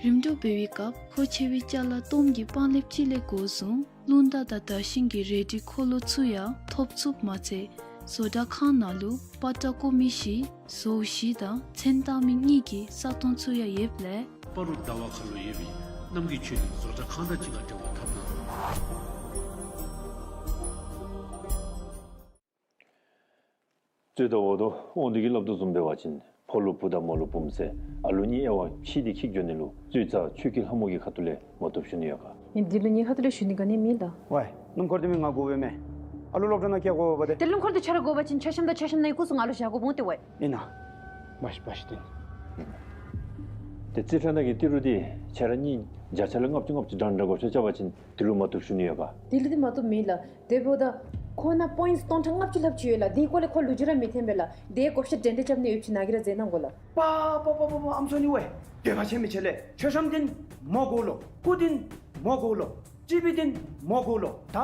རིམ་གྲོ་འབད་བའི་སྐབས་མཁོ་ཆེ་བའི་ཅ་ལ་གཏོརམ་གྱི་པང་ལེབ་ཅིག་ལས་འགོ་བཟུང་རླུང་རྟ་དང་དར་ཤིང་གི་རལ་གྲི་འཁོར་ལོ་ཚུ་ཡང་ཐོབ་ཚུགསཔ་མ་ཚད་བཟོ་གྲྭ་ཁང་ནང་ལུ་པ་ཏྲ་ཀོ་མི་བཞི་ཟོཝ་བཞི་དང་མཚོན་རྟགས་མི་གཉིས་ཀྱི་ས་སྟོང་ཚུ་ཡང་ཡོདཔ་ལས། སྤ་རོ་ཟླ་བ་ཁ་ལུ་ཡོད་པའི་རྣམ་རྒྱལ་ཆོས་གླིང་བཟོ་གྲྭ་ཁང་དང་གཅིག་ཁར་འབྲེལ་བ་འཐབ་གནང་། རྩོད་ཟླ་བ་དོ་དབང་འདུས་ཀྱིས་སླབ་དོ་བཟུམ་འབད་བ་ཅིན་ཕོ་ལུ་བུ་དང་མོ་ལུ་བུམོ་ཟེར་ཨ་ལུ་གཉིས་དབྱེ་བ་ཕྱེ་སྟེ་འཁྱིད་འགྱོ་ནི་ལུ་རྩོད་རྩ་ཆོས་ཀྱི་ལྷ་མོ་གི་ཁ་ཐུག་ལས་མ་བཏུབ་ཞུ་ནི་ཡོད་ག། ངེའི་འདི་ལུ་ངེའི་ཁ་ཐུག་ལས་ཞུ་ནི་ག་ནི་མེད་ལགས། ཝའི་སྣུམ་འཁོར་འདི་མི་ང་དགོ་པས་མས། ཨ་ལུ་སློབ་གྲྭ་ནང་བསྐྱལ་དགོ་པས་པ་ཏེ། ཏེ་སྣུམ་འཁོར་འདི་ཁྱོད་ར་དགོ་པ་ཅིན་མཆོད་བཤམ་དང་མཆོད་བཤམ་ནང་གི་སྐུ་གཟུགས་ང་ལུ་བཞག་དགོཔ་འོང་ཏེ་ཝའི། ཨིན་ན། བ་ཤི་བ་ཤི་ཏེ། ཏེ་རྩིས་ཁྲ་ནང་གི་ཏི་རུ་འདི་ཁྱོད་ར་གཉིས་བརྒྱ་ཆ་ལས་ལྔ་བཅུ་ལྔ་བཅུ་འདྲ་འདྲ་བགོ་བཤའ་རྐྱབ་པ་ཅིན་འདི་ལུ་མ་བཏུབ་ཞུ་ནི་ཡོད་ག། འདི་ལུ་འདི་མ་བཏུབ་མེད་ལགས། དེ་འབདཝ་ད་ཁོ་ནང་པོའིནཊསི་སྟོང་ཕྲག་ལྔ་བཅུ་ལྷགཔ་ཅིག་ཡོད་ལགས། དེའི་སྐོར་ལས་ཁོ་ལོ་རྒྱུས་ར་མི་འཐོན་པས་ལགས། དེ་བགོ་བཤའ་འདྲན་འདྲ་རྐྱབ་ནི་ཡོདཔ་ཅིག་ནཱ་གིས་ར་མཛད་གནང་དགོ་ལགས། པ་པ་པ་པ་པ་ཨམ་སོ་ནི་ཝའི། འདོད་པ་ཆེན་མི་ཆེ་ལགས། མཆོད་བཤམ་འདི་མོ་དགོ་ལོ། སྐུ་འདི་མོ་དགོ་ལོ། སྤྱི་པའི་འདི་མོ་དགོ་ལོ། ད་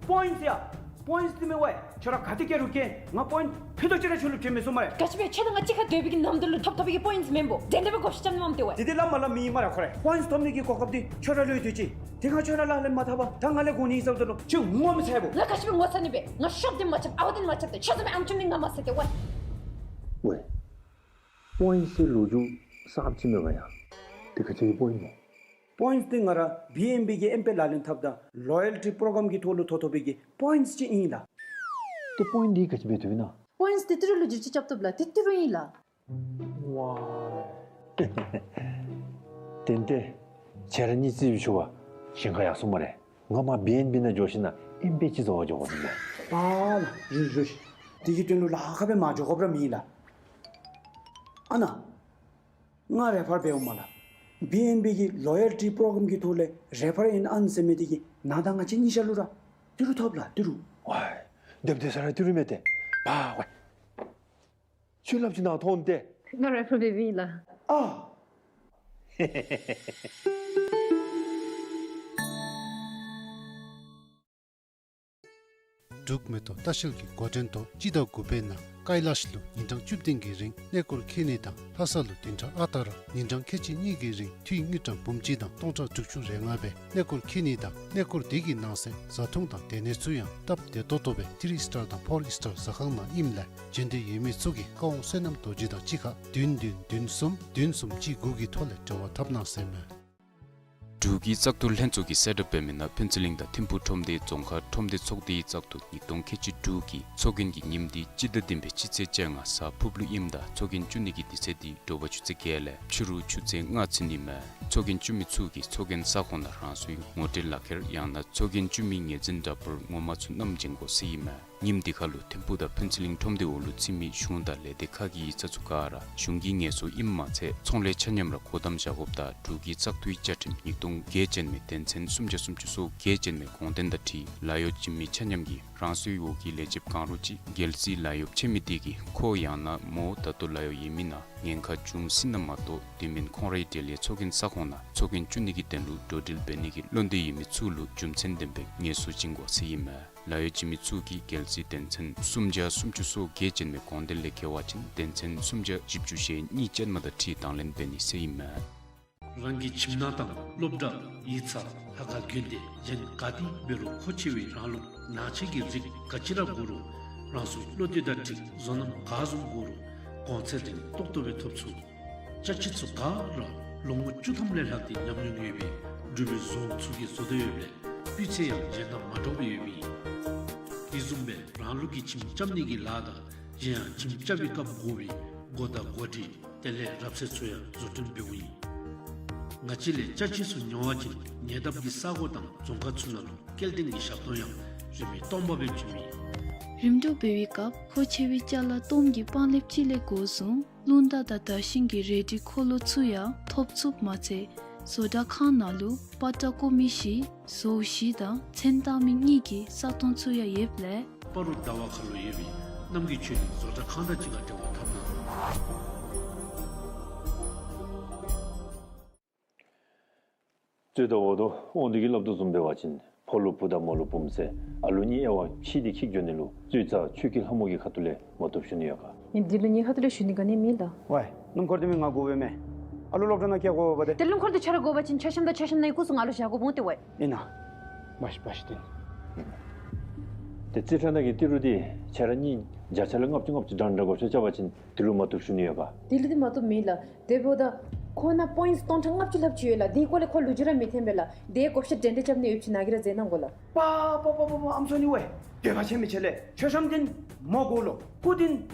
པོའིནཊསི་ཡ། པོའིནཊསི་འདི་མེན་ཝའི། ཁྱོད་ར་ག་ཏེ་བསྐྱལ་རུང་བསྐྱལ། ང་པོའིནཊསི་ཕུད་རྡོག་ཅིག་ར་ཁྱོད་ལུ་བྱིན་མི་ཚུགས་སྨ་རེ། ག་ཅི་སྦེ་ཁྱོད་དང་ང་གཅིག་ཁར་སྡོད་པའི་གི་ནམ་དུས་ལུ་ཐོབ་ཐོབ་པའི་གི་པོའིནཊསི་མེན་པོ། འདྲན་འདྲ་སྦེ་བགོ་བཤའ་རྐྱབ་ནི་མས་ཏེ་ཝའི། དེ་འདི་སླབ་མ་སླབ་མེད་སྨ་རེ། ཁོ་ར་པོའིནཊསི་ཐོབ་ནི་གི་གོ་སྐབས་འདི་ཁྱོད་ར་ལུ་ཡོད་དེ་ཅིག། དེ་ཁར་ཁྱོད་ར་ལཱ་ལེན་མ་འཐབ་པར་ད་ང་ལས་དགོ་ནི་ཨིན་ཟེརཝ་ད་ལུ་ཁྱོད་ངོ་མི་ཚ་བས་པོ། ང་ག་ཅི་སྦེ་ངོ་ཚ་ནི་སྦེ། ང་ཤོབ་འདི་མ་རྐྱབ། ཨ་བ་འདི་མ་རྐྱབ་ཏེ་ཁྱོད་བཟུམ་མའི་ཨམ་ཅོམ་འདི་ང་མ་ཟ་ཏེ་ཝའི། ཝའི། པོའིནཊསི་ཟེར་ལོ་རྒྱུས་གསརཔ་ཅིག་མས་པ་ཡ། དེ་ག་ཅི་གི་པོའིནཊསི་སྨོ། པོའིནཊསི་འདི་ང་ར་བི་ཨེན་བི་གི་ཨེམ་པེ་ལག་ལེན་འཐབ་ད་ལོ་ཡལ་ཊི་པྲོ་གྲམ་གི་ཐོག་ལུ་ཐོབ་ཐོབ་པའི་གི་པོའིནཊསི་ཅིག་ཨིན་ལགས། ཏེ་པོའིནཊསི་འདི་ག་ཅི་སྦེ་ཐོབ་ཨིན་ན། པོའིནཊསི་འདི་ཏི་རུ་ལུ་བསྒྱུར་བཅོས་རྐྱབ་བཏུབ་ལགས། འདི་ཏི་རུ་ཨིན་ལགས། ཝའི། ཏན་ཏན་ཁྱེད་ར་གཉིས་རྩིས་ཞུ་བ་ཞེན་ཁ་ཡར་སོང་སྨ་རེ། ང་མར་བི་ཨེན་བི་ནང་འགྱོ་ཞིནམ་ལས་ཨེམ་པེ་ཅིག་བཟོ་བར་འགྱོ་དགོ་ཟེར་ལགས། པཱ་ལགས། རུ་རུ། དེ་གི་དོན་ལུ་ལཱ་ཁག་སྦེ་མ་འགྱོ་དགོཔ་ར་མེད་ལགས། ཨ་ནཱ། ང་རེ་ཕར་འབདཝ་མས་ལགས། བི་ཨེན་བི་གི་ལོ་ཡལ་ཊི་པྲོ་གྲམ་གི་ཐོག་ལས་རེ་ཕར་ཨིན་ཨན་ཟེར་མི་འདི་གིས་ནཱ་དང་ང་བཅས་གཉིས་ཆ་ར་ལུ་ར་ཏི་རུ་ཐོབ་ལགས། ཏི་རུ། ཝའི། སྡོདཔ་ད་ས་ར་ཏི་རུ་མས་ཏེ། པཱ་ཝའི། ཁྱོད་སླབ་ཅི་ནཱ་ཐོན་ཏེ། ང་རེ་ཕར་འབདཝ་ཨིན་ལགས། ཨ། འབྲུག་མེ་ཏོག་ལྟ་བཤལ་གྱི་འགོ་འདྲེན་ཐོག་སྤྱི་ཟླ་དགུ་པའི་ནང་ཀ་ལ་ཤི་ལུ་ཉིན་གྲངས་བཅུ་བདུན་གྱི་རིང་གནས་སྐོར་འཁྱིད་ནི་དང་ལྷ་ས་ལུ་བདུན་ཕྲག་ཨ་རྟག་ར་ཉིན་གྲངས་ཁལ་གཅིག་གཉིས་ཀྱི་རིང་འཐུས་དངུལ་ཀྲམ་འབུམ་གཅིག་དང་སྟོང་ཕྲག་དྲུག་ཅུ་རེ་ལྔ་སྦེ་གནས་སྐོར་འཁྱིད་ནི་དང་གནས་སྐོར་དེ་གི་ནང་གསེས་བཟའ་འཐུང་དང་སྡོད་གནས་ཚུ་ཡང་སྟབས་བདེ་ཏོག་ཏོ་སྦེ་ཐི་རི་སི་ཊར་དང་ཕོར་སི་ཊར་ཟ་ཁང་ནང་ཨིནམ་ལས་འབྱོན་འདོད་ཡོད་མི་ཚུ་གིས་བཀའ་དབང་བསོད་ནམས་རྡོ་རྗེ་དང་གཅིག་ཁར་བདུན་བདུན་བདུན་གསུམ་བདུན་གསུམ་གཅིག་དགུ་གི་ཐོག་ལས་འབྲེལ་བ་འཐབ་གནང་ཟེར་མས། འབྲུག་གི་བཙག་འཐུ་ལྷན་ཚོགས་ཀྱིས་གསལ་བསྒྲགས་འབད་མི་ནང་ཕུན་ཚོགས་གླིང་དང་ཐིམ་ཕུག་ཁྲོམ་སྡེ་རྫོང་ཁག་ཁྲོམ་སྡེ་ཚོགས་སྡེའི་བཙག་འཐུ་ཉིས་སྟོང་ཁལ་གཅིག་དྲུག་གི་ཚོགས་རྒྱན་གྱི་ཉིནམ་འདི་སྤྱི་ཟླ་བདུན་པའི་སྤྱི་ཚེས་བཅོ་ལྔ་གཟའ་ཕུར་བུ་ལུ་ཨིནམ་ད་ཚོགས་རྒྱན་བཙུགས་ནི་གི་དུས་ཚོད་འདི་དྲོ་པ་ཆུ་ཚོད་བརྒྱད་ལས་ཕྱི་རུ་ཆུ་ཚོད་ལྔ་ཚུན་ཨིན་མས། ཚོགས་རྒྱན་བཙུགས་མི་ཚུ་གིས་ཚོགས་རྒྱན་ས་ཁོངས་ནང་རང་སོའི་ངོ་སྤྲོད་ལག་ཁྱེར་ཡང་ན་ཚོགས་རྒྱན་བཙུགས་མི་ངོས་འཛིན་འདྲ་པར་ངོ་མ་ཚུ་བསྣམས་བྱོན་དགོ་ཟེར་ཨིན་མས། ཉིནམ་འདི་ཁར་ལུ་ཐིམ་ཕུག་དང་ཕུན་ཚོགས་གླིང་ཁྲོམ་སྡེ་འོག་ལུ་ཚུད་མི་གཞུང་དང་ལས་སྡེ་ཁག་གི་ཡིག་ཚང་ཚུ་ག་ར་གཞུང་གི་ངལ་གསོ་ཨིནམ་མ་ཚད་ཚོང་ལས་ཆ་མཉམ་ར་སྒོ་བསྡམས་བཞག་དགོཔ་དང་འབྲུག་གི་བཙག་འཐུའི་བཅའ་ཁྲིམས་ཉིས་སྟོང་བརྒྱད་ཅན་མའི་དོན་ཚན་སུམ་བརྒྱ་སུམ་ཅུ་སོ་བརྒྱད་ཅན་མའི་དགོངས་དོན་དང་འཁྲིལ་ལཱ་གཡོག་བྱིན་མི་ཆ་མཉམ་གྱིས་རང་སོའི་འོག་གི་ལས་བྱེདཔ་གང་རུང་ཅིག་རྒྱལ་སྲིད་ལཱ་གཡོགཔ་ཆད་མི་དེ་གིས་ཁོ་ཡང་ན་མོ་ད་ལྟོ་ལཱ་གཡོག་ཡོད་མི་ནང་ཉེན་ཁ་བྱུང་ཟིན་ན་མ་གཏོགས་དེ་མིན་ཁོང་རའི་གྲལ་ལས་ཚོགས་རྒྱན་ས་ཁོངས་ནང་ཚོགས་རྒྱན་བཙུགས་ནི་གི་དོན་ལུ་འགྲོ་འགྲུལ་འབད་ནི་གི་བློ་འདོད་ཡོད་མི་ཚུ་ལུ་རྒྱུ་མཚན་ལྡན་པའི་ངལ་གསོ་བྱིན་དགོ་ཟེར་ཨིན་མས། ལཱ་གཡོག་བྱིན་མི་ཚུ་གིས་རྒྱལ་སྲིད་དོན་ཚན་སུམ་བརྒྱ་སུམ་ཅུ་སོ་བརྒྱད་ཅན་མའི་དགོངས་དོན་ལས་འགལ་བ་ཅིན་དོན་ཚན་སུམ་བརྒྱ་བཞི་བཅུ་ཞེ་གཉིས་ཅན་མ་དང་འཁྲིལ་དང་ལེན་འབད་ནི་ཟེར་ཨིན་མས། རང་གི་ཁྱིམ་ནང་དང་སློབ་གྲྭ་ཡིག་ཚང་ལྷ་ཁང་དགོན་སྡེ་གཞན་ག་ཏེ་འབད་རུང་མཁོ་ཆེ་བའི་རང་ལུགས་ནང་ཆས་ཀྱི་རིགས་ག་ཅི་ར་དགོ་རུང་རང་སོའི་བློ་འདོད་དང་འགྲིག་བཟོ་རྣམ་ག་བཟུམ་དགོ་རུང་གོང་ཚད་རིང་ཏོག་ཏོ་སྦེ་ཐོབ་ཚུགས། ཅ་ཆས་ཚུ་ག་ར་ལོ་ངོ་བཅུ་ཐམ་ལས་ལྷག་སྟེ་ཉམས་མྱོང་ཡོད་པའི་འབྲུག་པའི་བཟོ་ཚུ་གིས་བཟོ་སྟེ་ཡོདཔ་ལས་སྤུས་ཚད་ཡང་གཞན་དང་མ་འདྲཝ་སྦེ་ཡོདཔ་ཨིན། དེ་བཟུམ་སྦེ་རང་ལུགས་ཀྱི་ཁྱིམ་རྐྱབ་ནི་གི་ལཱ་དང་གཞན་ཡང་ཁྱིམ་རྐྱབ་པའི་སྐབས་དགོ་པའི་སྒོ་དང་སྒོ་སྒྲིག་དེ་ལས་རབ་གསལ་ཚུ་ཡང་བཟོ་སྐྲུན་འབདཝ་ཨིན། ང་བཅས་ལས་ཅ་ཆས་ཚུ་ཉོ་བ་ཅིན་ཉེ་འདབས་ཀྱི་ས་གོ་དང་རྫོང་ཁག་ཚུ་ནང་ལུ་སྐྱེལ་འདྲེན་གྱི་ཞབས་ཏོག་ཡང་རིན་མེད་སྟོང་པ་སྦེ་བྱིནམ་ཨིན། རིམ་གྲོ་འབད་བའི་སྐབས་མཁོ་ཆེ་བའི་ཅ་ལ་གཏོརམ་གྱི་པང་ལེབ་ཅིག་ལས་འགོ་བཟུང་རླུང་རྟ་དང་དར་ཤིང་གི་རལ་གྲི་འཁོར་ལོ་ཚུ་ཡང་ཐོབ་ཚུགསཔ་མ་ཚད་ བཟོ་གྲྭ་ཁང་ནང་ལུ་པ་ཏྲ་བརྐོ་མི་བཞི་བཟོཝ་བཞི་དང་ཚོན་བཏགས་མི་གཉིས་ཀྱི་ས་སྟོང་ཚུ་ཡང་ཡོདཔ་ལས། སྤ་རོ་ཟླ་བ་ཁ་ལུ་ཡོད་པའི་གནམ་གྱི་ཆོས་གླིང་བཟོ་གྲྭ་ཁང་དང་གཅིག་ཁར་འབྲེལ་བ་འཐབ་གནང་། རྩོད་ཟླ་བ་དོ་དབང་འདུས་ཀྱིས་སླབ་དོ་བཟུམ་འབད་བ་ཅིན་ཕོ་ལུ་བུ་དང་མོ་ལུ་བུམ་ཟེར་ཨ་ལུ་གཉིས་དབྱེ་བ་ཕྱེ་སྟེ་འཁྱིད་འགྱོ་ནི་ལུ་རྩོད་ཟླ་ཆོས་སྐྱིད་ལྷ་མོ་གི་ཁ་ཐུག་ལས་མ་བཏུབ་ཞུ་ནི་ཡོད་ག། ཨིན་འདི་ལུ་ངེའི་ཁ་ཐུག་ལས་ཞུ་ནི་ག་ནི་མེད་ལགས། ཝའི་སྣུམ་འཁོར་འདི་མི་ང་དགོ་པས་མས། ཨ་ལུ་སློབ་གྲྭ་ནང་སྐྱེལ་དགོ་པས་ཏེ། ཏེ་སྣུམ་འཁོར་འདི་ཁྱོད་ར་དགོ་པ་ཅིན་ཆ་ཤམ་དང་ཆ་ཤམ་ནང་གི་སྐུ་གཟུགས་ང་ལུ་བཞག་དགོཔ་འོང་ཏེ་ཝའི། ཨིན་ན། བ་ཤི་བ་ཤི་ཏེ། ཏེ་རྩིས་ཁྲ་ནང་གི་ཏི་རུ་འདི་ཁྱོད་ར་གཉིས་བརྒྱ་ཆ་ལས་ལྔ་བཅུ་ལྔ་བཅུ་འདྲ་འདྲ་དགོ་ཤོ་ཆ་བ་ཅིན་འདི་ལུ་མ་བཏུབ་ཞུ་ནི་ཡོད་ག། འདི་ལུ་འདི་མ་བཏུབ་མེད་ལགས། དེ་འབདཝ་ད་ཁོ་ན་པོའིནཊསི་སྟོང་ཕྲག་ལྔ་བཅུ་ལྷགཔ་ཅིག་ཡོད་ལགས། དེའི་སྐོར་ལས་ཁོ་ལོ་རྒྱུས་ར་མི་འཐོན་པས་ལགས། དེ་བགོ་བཤའ་འདྲན་འདྲ་རྐྱབ་ནི་ཡོདཔ་ཅིག་ནཱ་གིས་ར་མཛད་གནང་དགོ་ལགས། པ་པ་པ་པ་པ་ཨམ་སོ་ནི་ཝའི། འདོད་པ་ཆེན་མི་ཆེ་ལས། མཆོད་བཤམ་འདི་མོ་དགོ་ལོ། སྐུ་འདི་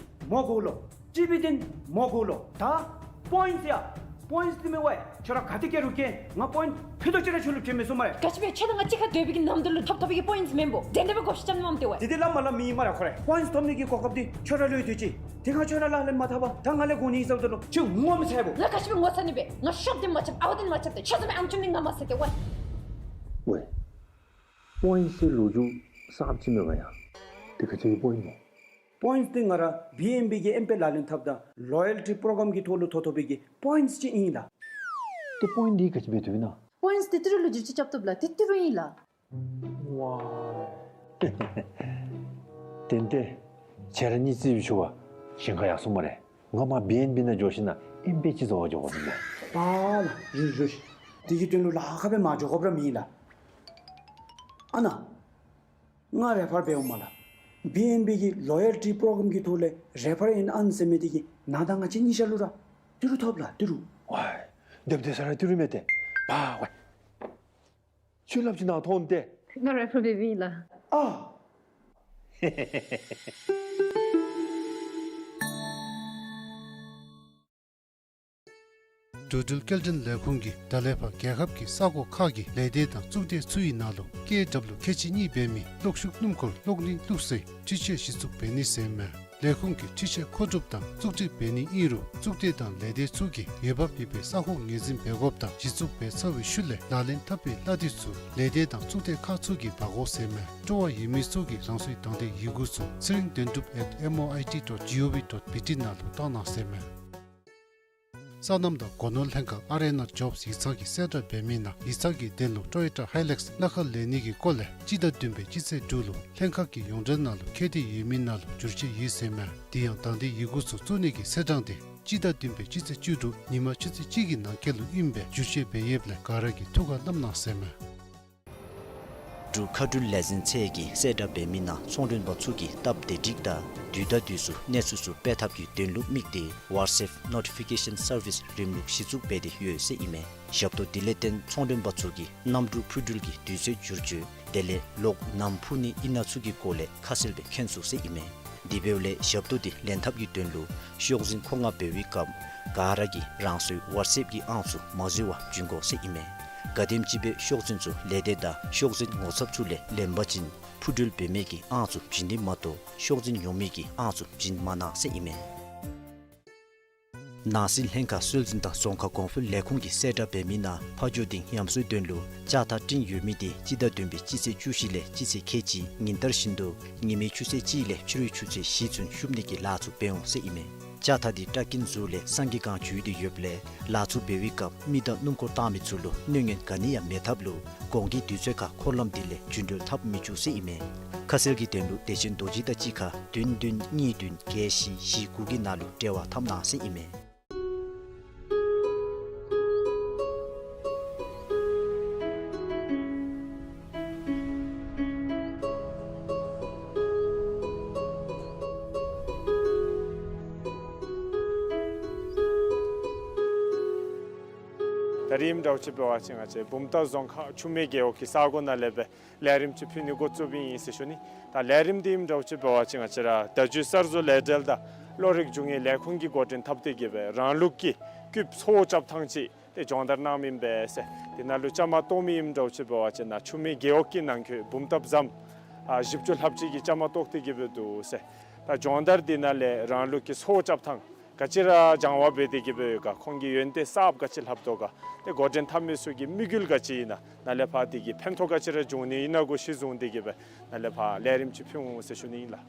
མོ་དགོ་ལོ། ཊི་བི་འདི་མོ་དགོ་ལོ། ད་པོའིནཊསི་ཡ། པོའིནཊསི་འདི་མེད་ཝའི། ཁྱོད་ར་ག་ཏེ་སྐྱེལ་རུང་སྐྱེལ། ང་པོའིནཊསི་ཕུད་རྡོག་ཅིག་ར་ཁྱོད་ལུ་བྱིན་མི་ཚུགས་སྨ་རེ། ག་ཅི་སྦེ་ཁྱོད་དང་ང་གཅིག་ཁར་སྡོད་པའི་གི་ནམ་དུས་ལུ་ཐོབ་ཐོབ་པའི་གི་པོའིནཊསི་མེན་པོ། དེ་འདི་སླབ་མ་སླབ་མི་ཨིན་སྨ་རེ་ཁོ་ར། པོའིནཊསི་ཐོབ་ནི་གི་གོ་སྐབས་འདི་ཁྱོད་ར་ལུ་ཡོད་དེ་ཅིག། དེ་ཁར་ཁྱོད་ར་ལག་ལེན་མ་འཐབ་པར་ད་ང་ལས་དགོ་ནི་ཨིན་ཟེརཝ་ད་ལུ་ཁྱོད་ངོ་མི་ཚ་བས། ང་ག་ཅི་སྦེ་ངོ་ཚ་ནི་སྦེ། ང་ཤོབ་འདི་མ་རྐྱབ། ཨ་ཝ་འདི་མ་རྐྱབ་སྟེ། ཁྱོད་བཟུམ་མའི་ཨམ་ཅོག་འདི་ང་མ་ཟེར་ཏེ་ཝའི། ཝའི། པོའིནཊསི་ལོ་རྒྱུས་གསརཔ་ཅིག་མེད་པ་ཡ། དེ་ག་ཅི་གི་པོའིནཊསི་སྨོ། པོའིནཊསི་འདི་ང་ར་བི་ཨེན་བི་གི་ཨེམ་པེ་ལག་ལེན་འཐབ་ད་ལོ་ཡལ་ཊི་པྲོ་གྲམ་གི་ཐོག་ལུ་ཐོབ་ཐོབ་པའི་གི་པོའིནཊསི་ཅིག་ཨིན་ལགས། ཏེ་པོའིནཊསི་འདི་ག་ཅི་སྦེ་བཏུབ་ཨིན་ན། པོའིནཊསི་འདི་ཏི་རུ་ལུ་བསྒྱུར་བཅོས་རྐྱབ་བཏུབ་ལགས། འདི་ཏི་རུ་ཨིན་ལགས། ཝའི། ཏན་ཏན་ཁྱོད་ར་གཉིས་རྩིས་ཞུ་བ་ཞིང་ཁ་ཡར་སོང་སྨ་རེ། ང་མར་བི་ཨེན་བི་ནང་འགྱོ་ཞིནམ་ལས་ཨེམ་པེ་ཅིག་བཟོ་བར་འགྱོ་དགོ་པས་མས། ཨ་ལགས་བཞུགས་བཞུགས། དེ་གི་དོན་ལུ་ལཱ་ཁག་སྦེ་མ་འགྱོ་དགོཔ་ར་མེད་ལགས། ཨ་ནཱ་ང་རེ་ཕར་འབདཝ་མས་ལགས། བི་ཨེན་བི་གི་ལོ་ཡལ་ཊི་པྲོ་གྲམ་གི་ཐོག་ལས་རེ་ཕར་ཨིན་ཨན་ཟེར་མི་དེ་གིས་ནཱ་དང་ང་བཅས་གཉིས་ཆ་ལུ་ར་ཏི་རུ་ཐོབ་ལགས་ཏི་རུ། ཝའི། སྡོདཔ་སྡོད་ས་ར་ཏི་རུ་མས་ཏེ། པ་ཝའི། ཁྱོད་སླབ་ཅི་ནཱ་མཐོང་སྟེ། ང་རེ་ཕར་འབད་བའི་ལགས། ཨ། འགྲོ་འགྲུལ་སྐྱེལ་འདྲེན་ལས་ཁུངས་ཀྱིས་ད་ལས་ཕར་རྒྱལ་ཁབ་ཀྱི་ས་གོ་ཁག་གི་ལས་སྡེ་དང་གཙུག་སྡེ་ཚུ་གི་ནང་ལུ་ཀེ་ཨེ་ཌབ་ལུ་ཁལ་གཅིག་གཉིས་འབད་མི་གློག་ཤུགས་སྣུམ་འཁོར་གློག་ལིང་བླུགས་སའི་འཕྲུལ་ཆས་གཞི་བཙུགས་འབད་ནི་ཟེར་མས། ལས་ཁུངས་ཀྱིས་འཕྲུལ་ཆས་མཁོ་སྒྲུབ་དང་བཙུགས་སྒྲིག་འབད་ནི་ཨིན་རུང་གཙུག་སྡེ་དང་ལས་སྡེ་ཚུ་གིས་འོས་འབབ་ཡོད་པའི་ས་ཁོངས་ངོས་འཛིན་འབད་དགོཔ་དང་གཞི་བཙུགས་འབད་ཚར་བའི་ཤུལ་ལས་ལག་ལེན་འཐབ་པའི་གླ་དེ་ཚུ་ལས་སྡེ་དང་གཙུག་སྡེ་ཁག་ཚུ་གིས་འབག་དགོ་ཟེར་མས། སྤྲོ་བ་ཡོད་མི་ཚུ་གིས་རང་སོའི་དང་འདོད་ཡི་གུ་ཚུ་ཚེ་རིང་དོན་གྲུབ་at M O I T dot G O V dot B T ནང་ལུ་བཏང་གནང་ཟེར་མས། སོ་ནམ་དང་སྒོ་ནོར་ལྷན་ཁག་ཨར་ཨེན་ཨར་ཇོབསི་ཡིག་ཚང་གིས་གསལ་བསྒྲགས་འབད་མི་ནང་ཡིག་ཚང་གི་དོན་ལུ་ཊོ་ཡོ་ཊ་ཧའི་ལེགསི་གླ་ཁར་ལེན་ནི་གི་སྐོར་ལས་སྤྱི་ཟླ་བདུན་པའི་སྤྱི་ཚེས་དྲུག་ལུ་ལྷན་ཁག་གི་ཡོངས་འབྲེལ་ནང་ལུ་ཁྱད་དེ་ཡོད་མི་ནང་ལུ་བསྒྱུར་བཅོས་ཡོད་ཟེར་མས། དེ་ཡང་དང་འདོད་ཡི་གུ་ཚུ་བཙུགས་ནི་གི་ཚེས་གྲངས་དེ་སྤྱི་ཟླ་བདུན་པའི་སྤྱི་ཚེས་བཅུ་དྲུག་ཉིན་མ་ཆུ་ཚོད་གཅིག་གི་ནང་འཁོད་ལུ་ཨིནམ་སྦེ་བསྒྱུར་བཅོས་འབད་ཡོདཔ་ལས་ག་ར་གིས་ཐུགས་ཁར་བསྣམ་གནང་ཟེར་མས། འབྲུག་མཁའ་འགྲུལ་ལས་འཛིན་ཚད་ཀྱིས་གསལ་བསྒྲགས་འབད་མི་ནང་ཚོང་མགྲོན་པ་ཚུ་གིས་སྟབས་བདེ་སྒྲིག་དང་དུས་དང་དུས་སུ་གནས་ཚུལ་ཚུ་སྤེལ་ཐབས་ཀྱི་དོན་ལུ་དམིགས་ཏེ་ཝ་ཊསི་ཨེཔ་ནོ་ཊི་ཕི་ཀེ་ཤཱན་སར་བིསི་རིམ་ལུགས་གཞི་བཙུགས་འབད་དེ་ཡོད་ཟེར་ཨིན་མས། ཞབས་ཏོག་དེ་ལས་བརྟེན་ཚོང་མགྲོན་པ་ཚུ་གིས་གནམ་གྲུ་འཕུར་འགྲུལ་གྱི་དུས་ཚོད་བསྒྱུར་བཅོས་དེ་ལས་གློག་ནམ་འཕུར་ནི་ཨིན་ན་ཚུ་གི་སྐོར་ལས་ཁ་གསལ་སྦེ་མཁྱེན་ཚུགས་ཟེར་ཨིན་མས། དེ་འབདཝ་ལས་ཞབས་ཏོག་དེ་ལེན་ཐབས་ཀྱི་དོན་ལུ་ཤོག་འཛིན་མཁོ་མངགས་འབད་བའི་སྐབས་ག་ར་གིས་རང་སོའི་ཝཊསི་ཨེཔ་གི་ཨང་ཚུ་མ་འཛོལ་བར་བྱིན་དགོ་ཟེར་ཨིན་མས། ག་དེམ་ཅིག་སྦེ་ཤོག་འཛིན་ཚུ་ལས་སྡེ་དང་ཤོག་འཛིན་ངོ་ཚབ་ཚུ་ལས་ལེན་པ་ཅིན་འཕུར་འགྲུལ་འབད་མི་གི་ཨང་ཚུ་བྱིན་ནི་མ་གཏོགས་ཤོག་འཛིན་ཡོད་མི་གི་ཨང་ཚུ་བྱིན་མ་གནང་ཟེར་ཨིན་མས། ནང་སྲིད་ལྷན་ཁག་སྲོལ་འཛིན་དང་རྫོང་ཁ་གོང་འཕེལ་ལས་ཁུངས་ཀྱིས་གསལ་བསྒྲགས་འབད་མི་ནང་ཕ་ཇོ་སྡིངས་ཡམ་སོའི་དོན་ལུ་ལྕགས་ཐག་སྤྲིན་ཡོད་མི་དེ་སྤྱི་ཟླ་བདུན་པའི་སྤྱི་ཚེས་བཅུ་བཞི་ལས་སྤྱི་ཚེས་ཁལ་གཅིག་ཉིན་ལྟར་བཞིན་དུ་ཉི་མའི་ཆུ་ཚོད་གཅིག་ལས་ཕྱི་རུའི་ཆུ་ཚོད་བཞི་ཚུན་ཤུབ་ནི་གི་ལཱ་ཚུ་འབད་འོང་ཟེར་ཨིན་མས། ལྕགས་ཐག་དེ་ཊ་ཀིན་ཟུར་ལས་སངས་རྒྱས་སྒང་འཇུས་ཏེ་ཡོདཔ་ལས་ལཱ་ཚུ་འབད་བའི་སྐབས་མི་དང་སྣུམ་འཁོར་བཏང་མི་ཚུ་ལུ་གནོད་ཉེན་ག་ནི་ཡང་མེད་ཐབས་ལུ་དགོང་གི་དུས་ཚོད་ཁར་འཁོར་ལམ་དེ་ལས་རྒྱུན་འགྲུལ་འཐབ་མི་བཅུག་ཟེར་ཨིན་མས། ཁ་གསལ་གྱི་དོན་ལུ་བདེ་ཆེན་རྡོ་རྗེ་དང་གཅིག་ཁར་བདུན་བདུན་གཉིས་བདུན་བརྒྱད་བཞི་བཞི་དགུ་གི་ནང་ལུ་འབྲེལ་བ་འཐབ་གནང་ཟེར་ཨིན་མས། ད་རིས་ཨིནམ་འདྲཝ་ཅིག་འབད་བ་ཅིན་ང་བཅས་བུམ་ཐང་རྫོང་ཁག་ཆུ་སྨད་རྒེད་འོག་གི་ས་གོ་ནང་ལས་སྦེ་ལས་རིམ་ཅིག་ཕུལ་ནི་འགོ་བཙུགསཔ་ཨིན་ཟེར་ཞུ་ནི། ད་ལས་རིམ་འདི་ཨིནམ་འདྲཝ་ཅིག་འབད་བ་ཅིན་ང་བཅས་ར་བརྡ་བརྒྱུད་གསར་བཟོ་ལས་འབྲེལ་དང་གློག་རིག་རྒྱུ་དངོས་ལས་ཁུངས་ཀྱི་འགོ་འདྲེན་འཐབ་སྟེ་གི་སྦེ་རང་ལུགས་ཀྱི་སྐུདཔ་ཚོགས་བཅར་ཐངས་ཅིག་ཏེ་སྦྱོང་བརྡར་གནང་མི་ཨིན་པས་ཟེར། དེ་ནང་ལུ་བཅའ་མར་གཏོགས་མི་ཨིནམ་འདྲཝ་ཅིག་འབད་བ་ཅིན་ནཱ་ཆུ་སྨད་རྒེད་འོག་གི་ནང་འཁོད་བུམ་ཐང་རྫམ་ཨ་བཞི་བཅུ་ལྷགཔ་ཅིག་གིས་བཅའ་མར་གཏོགས་ཏེ་གི་སྦེ་འདུག་ཟེར། ད་སྦྱོང་བརྡར་འདི་ནང་ལས་རང་ལུགས་ཀྱི་ཚོགས་བཅར་ཐངས་ ག་ཅི་ར་སྦྱང་བ་འབད་དེ་གི་སྦེ་ཡོད་ག། ཁོང་གི་ཡོན་ཏན་གསརཔ་ག་ཅི་ལྷབ་དོ་ག། ཏེ་འགོ་འདྲེན་འཐབ་མི་ཚུ་གི་དམིགས་ཡུལ་ག་ཅི་ཨིན་ན། ནཱ་ལས་ཕར་དེ་གི་ཕན་ཐོགས་ག་ཅི་ར་འབྱུང་ནི་ཨིན་ན་གོ་ཤེས་བཟུང་སྟེ་གི་སྦེ་ནཱ་ལས་ཕར་ལས་རིམ་ཅིག་ཕུལ་འོང་ཟེར་ཞུ་ནི་ཨིན་ལགས།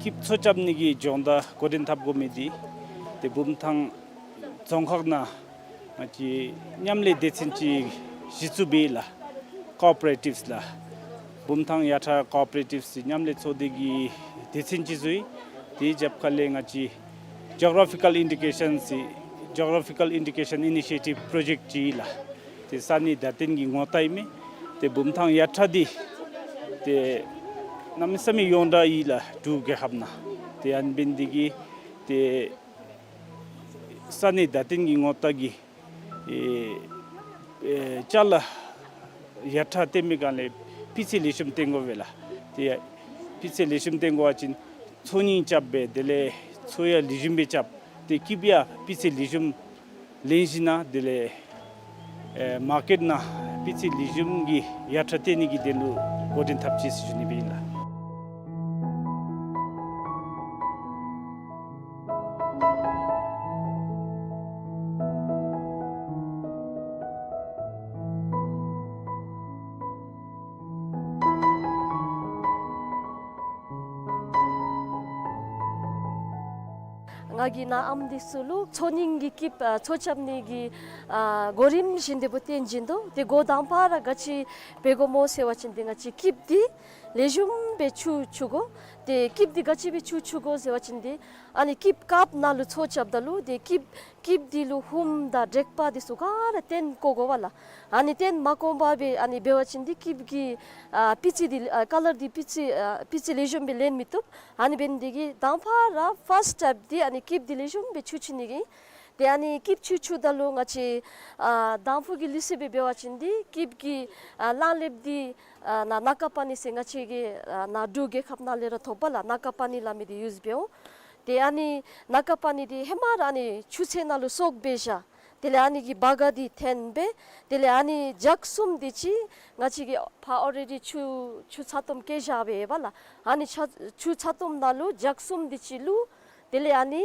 སྐྱིདཔ་འཚོ་རྐྱབ་ནི་གི་སྦྱོང་བརྡར་འགོ་འདྲེན་འཐབ་དགོ་མི་འདི་ཏེ་བུམ་ཐང་རྫོང་ཁག་ནང་ང་བཅས་མཉམ་ལས་སྡེ་ཚན་ཅིག་གཞི་བཙུགས་འབད་ཡི་ལགས། ཀོ་ཨོ་པ་རེ་ཊིབསི་ལགས། བུམ་ཐང་ཡར་ཐང་ཀོ་ཨོ་པ་རེ་ཊིབསི་མཉམ་ལས་ཚོགས་སྡེ་གི་སྡེ་ཚན་ཅིག་བཙུགས་ཡི། དེའི་རྒྱབ་ཁ་ལས་ང་བཅས་ཇོ་གྷ་ར་ཕི་ཀལ་ཨིན་ཌི་ཀེ་ཤཱན་ཟེར་ཇོ་གྷ་ར་ཕི་ཀལ་ཨིན་ཌི་ཀེ་ཤཱན་ཨི་ནི་ཤི་ཡེ་ཊིབ་པྲོ་ཇེཀཊ་ཅིག་ལགས། ཏེ་ས་གནས་བརྡ་སྟོན་གྱི་ངོ་རྟགས་ཨིན་མས། ཏེ་བུམ་ཐང་ཡར་ཐང་འདི་ཏེ་གནམ་མེད་ས་མེད་ཡོངས་གྲགས་ཨིན་ལགས། འབྲུག་རྒྱལ་ཁབ་ནང་། ཏེ་ཨ་ནི་འབད་ནི་འདི་གིས་ཏེ་ས་གནས་བརྡ་སྟོན་གྱི་ངོ་རྟགས་ཀྱི་ཨེ་ཨེ་ཅ་ལ་ཡར་ཐང་བཏོན་པའི་སྒང་ལས་སྤུས་ཚད་ལེགས་ཤོམ་བཏོན་དགོ་པས་ལགས། ཏེ་སྤུས་ཚད་ལེགས་ཤོམ་བཏོན་དགོ་པ་ཅིན་འཚོ་སྙིང་རྐྱབ་སྦེ་དེ་ལས་འཚོ་ཡང་ལེགས་ཤོམ་སྦེ་རྐྱབ། ཏེ་སྐྱིདཔ་ཡང་སྤུས་ཚད་ལེགས་ཤོམ་ལེན་ཞིན་ན་དེ་ལས་ཨེ་མར་ཀེཊ་ནང་སྤུས་ཚད་ལེགས་ཤོམ་གྱི་ཡར་ཐང་བཏོན་ནི་གི་དོན་ལུ་འགོ་འདྲེན་འཐབ་ཅི་ཟེར་ཞུ་ནི་སྦེ་ཨིན་ལགས། ང་གིས་ནཱ་ཨམ་འདི་ཚུ་ལུ་འཚོ་སྙིང་གི་སྐྱིདཔ་ཨ་འཚོ་རྐྱབ་ནི་གི་ཨ་གོ་རིམ་བཞིན་དེ་སྦེ་སྟོན་བྱིན་དོ། ཏེ་འགོ་དང་པ་ར་ག་ཅི་འབད་དགོཔ་སྨོ་ཟེར་བ་ཅིན་ཏེ་ང་བཅས་སྐྱིདཔ་འདི་ལེགས་ཤོམ་སྦེ་ཆུ་འཁྱུ་དགོ། ཏེ་སྐྱིདཔ་འདི་ག་ཅི་སྦེ་ཆུ་འཁྱུ་དགོ་ཟེར་བ་ཅིན་ཏེ་ཨ་ནི་སྐྱིདཔ་ཀཔ་ནང་ལུ་འཚོ་རྐྱབ་ད་ལུ་ཏེ་སྐྱིདཔ་སྐྱིདཔ་འདི་ལུ་ཧུམ་དང་དྲེག་པ་འདི་ཚུ་ག་ར་བཏོན་བཀོ་དགོ་པས་ལགས། ཨ་ནི་བཏོན་མ་བཀོ་བར་སྦེ་ཨ་ནི་འབད་བ་ཅིན་འདི་སྐྱིདཔ་གི་ཨ་སྤུས་ཚད་འདི་ཨ་ཀ་ལར་འདི་སྤུས་ཚད་ཨ་སྤུས་ཚད་ལེགས་ཤོམ་སྦེ་ལེན་མི་བཏུབ། ཨ་ནི་འབད་ནི་འདི་གིས་དང་པ་ར་ཕཱསཊ་སི་ཊེཔ་འདི་ཨ་ནི་སྐྱིདཔ་འདི་ལེགས་ཤོམ་སྦེ་ཆུ་འཁྱུ་ནི་གི། ཏེ་ཨ་ནི་སྐྱིདཔ་ཆུ་འཁྱུ་ད་ལུ་ང་བཅས་ཨ་དང་ཕུ་གི་ལུགས་སྲོལ་སྦེ་འབད་བ་ཅིན་འདི་སྐྱིདཔ་གི་ཨ་གླང་ལེབ་འདི་ཨ་ནཱ་ནག་ཀ་པ་ནི་ཟེར་ང་བཅས་ཀྱི་ཨ་ནཱ་འབྲུག་རྒྱལ་ཁབ་ནང་ལས་ར་ཐོབ་པས་ལགས། ནག་ཀ་པ་ནི་སླབ་མི་འདི་ཡུསི་འབད་འོང་། ཏེ་ཨ་ནི་ནག་ཀ་པ་ནི་འདི་ཧེ་མ་ར་ཨ་ནི་ཆུ་ཚན་ནང་ལུ་བཙོ་སྦེ་བཞག། དེ་ལས་ཨ་ནི་གི་བ་ག་འདི་འཐེན་སྦེ་དེ་ལས་ཨ་ནི་ལྗགས་གསུམ་འདི་ཅིག་ང་བཅས་ཀྱིས་ཕར་ཨོ་རེ་ཌི་ཆུ་ཆུ་ཚ་ཏོམ་བཀལ་བཞག་སྦེ་ཡོད་པས་ལགས། ཨ་ནི་ཆ་ཆུ་ཚ་ཏོམ་ནང་ལུ་ལྗགས་གསུམ་འདི་ཅིག་བླུགས། དེ་ལས་ཨ་ནི་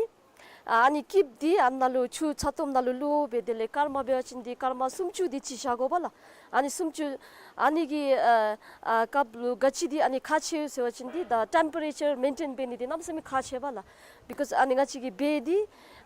ཨ་ནི་སྐྱིདཔ་འདི་ཨ་ནཱ་ལུ་ཆུ་ཚ་ཏོམ་ནང་ལུ་བླུགས་སྦེ་དེ་ལས་སྐར་མ་འབད་བ་ཅིན་འདི་སྐར་མ་སུམ་ཅུ་འདི་ཅིག་བཞག་དགོ་པས་ལགས། ཨ་ནི་སུམ་ཅུ་ཨ་ནི་གི་ཨ་ཨ་སྐབས་ལུ་ག་ཅི་འདི་ཨ་ནི་ཁག་ཆེ་ཟེར་བ་ཅིན་འདི་ད་ཊེམ་པ་རེ་ཅར་མེན་ཊེན་འབད་ནི་འདི་གནམ་མེད་ས་མེད་ཁག་ཆེ་བས་ལགས། བི་ཀོསི་ཨ་ནི་ང་བཅས་ཀྱི་སྦེ་འདི་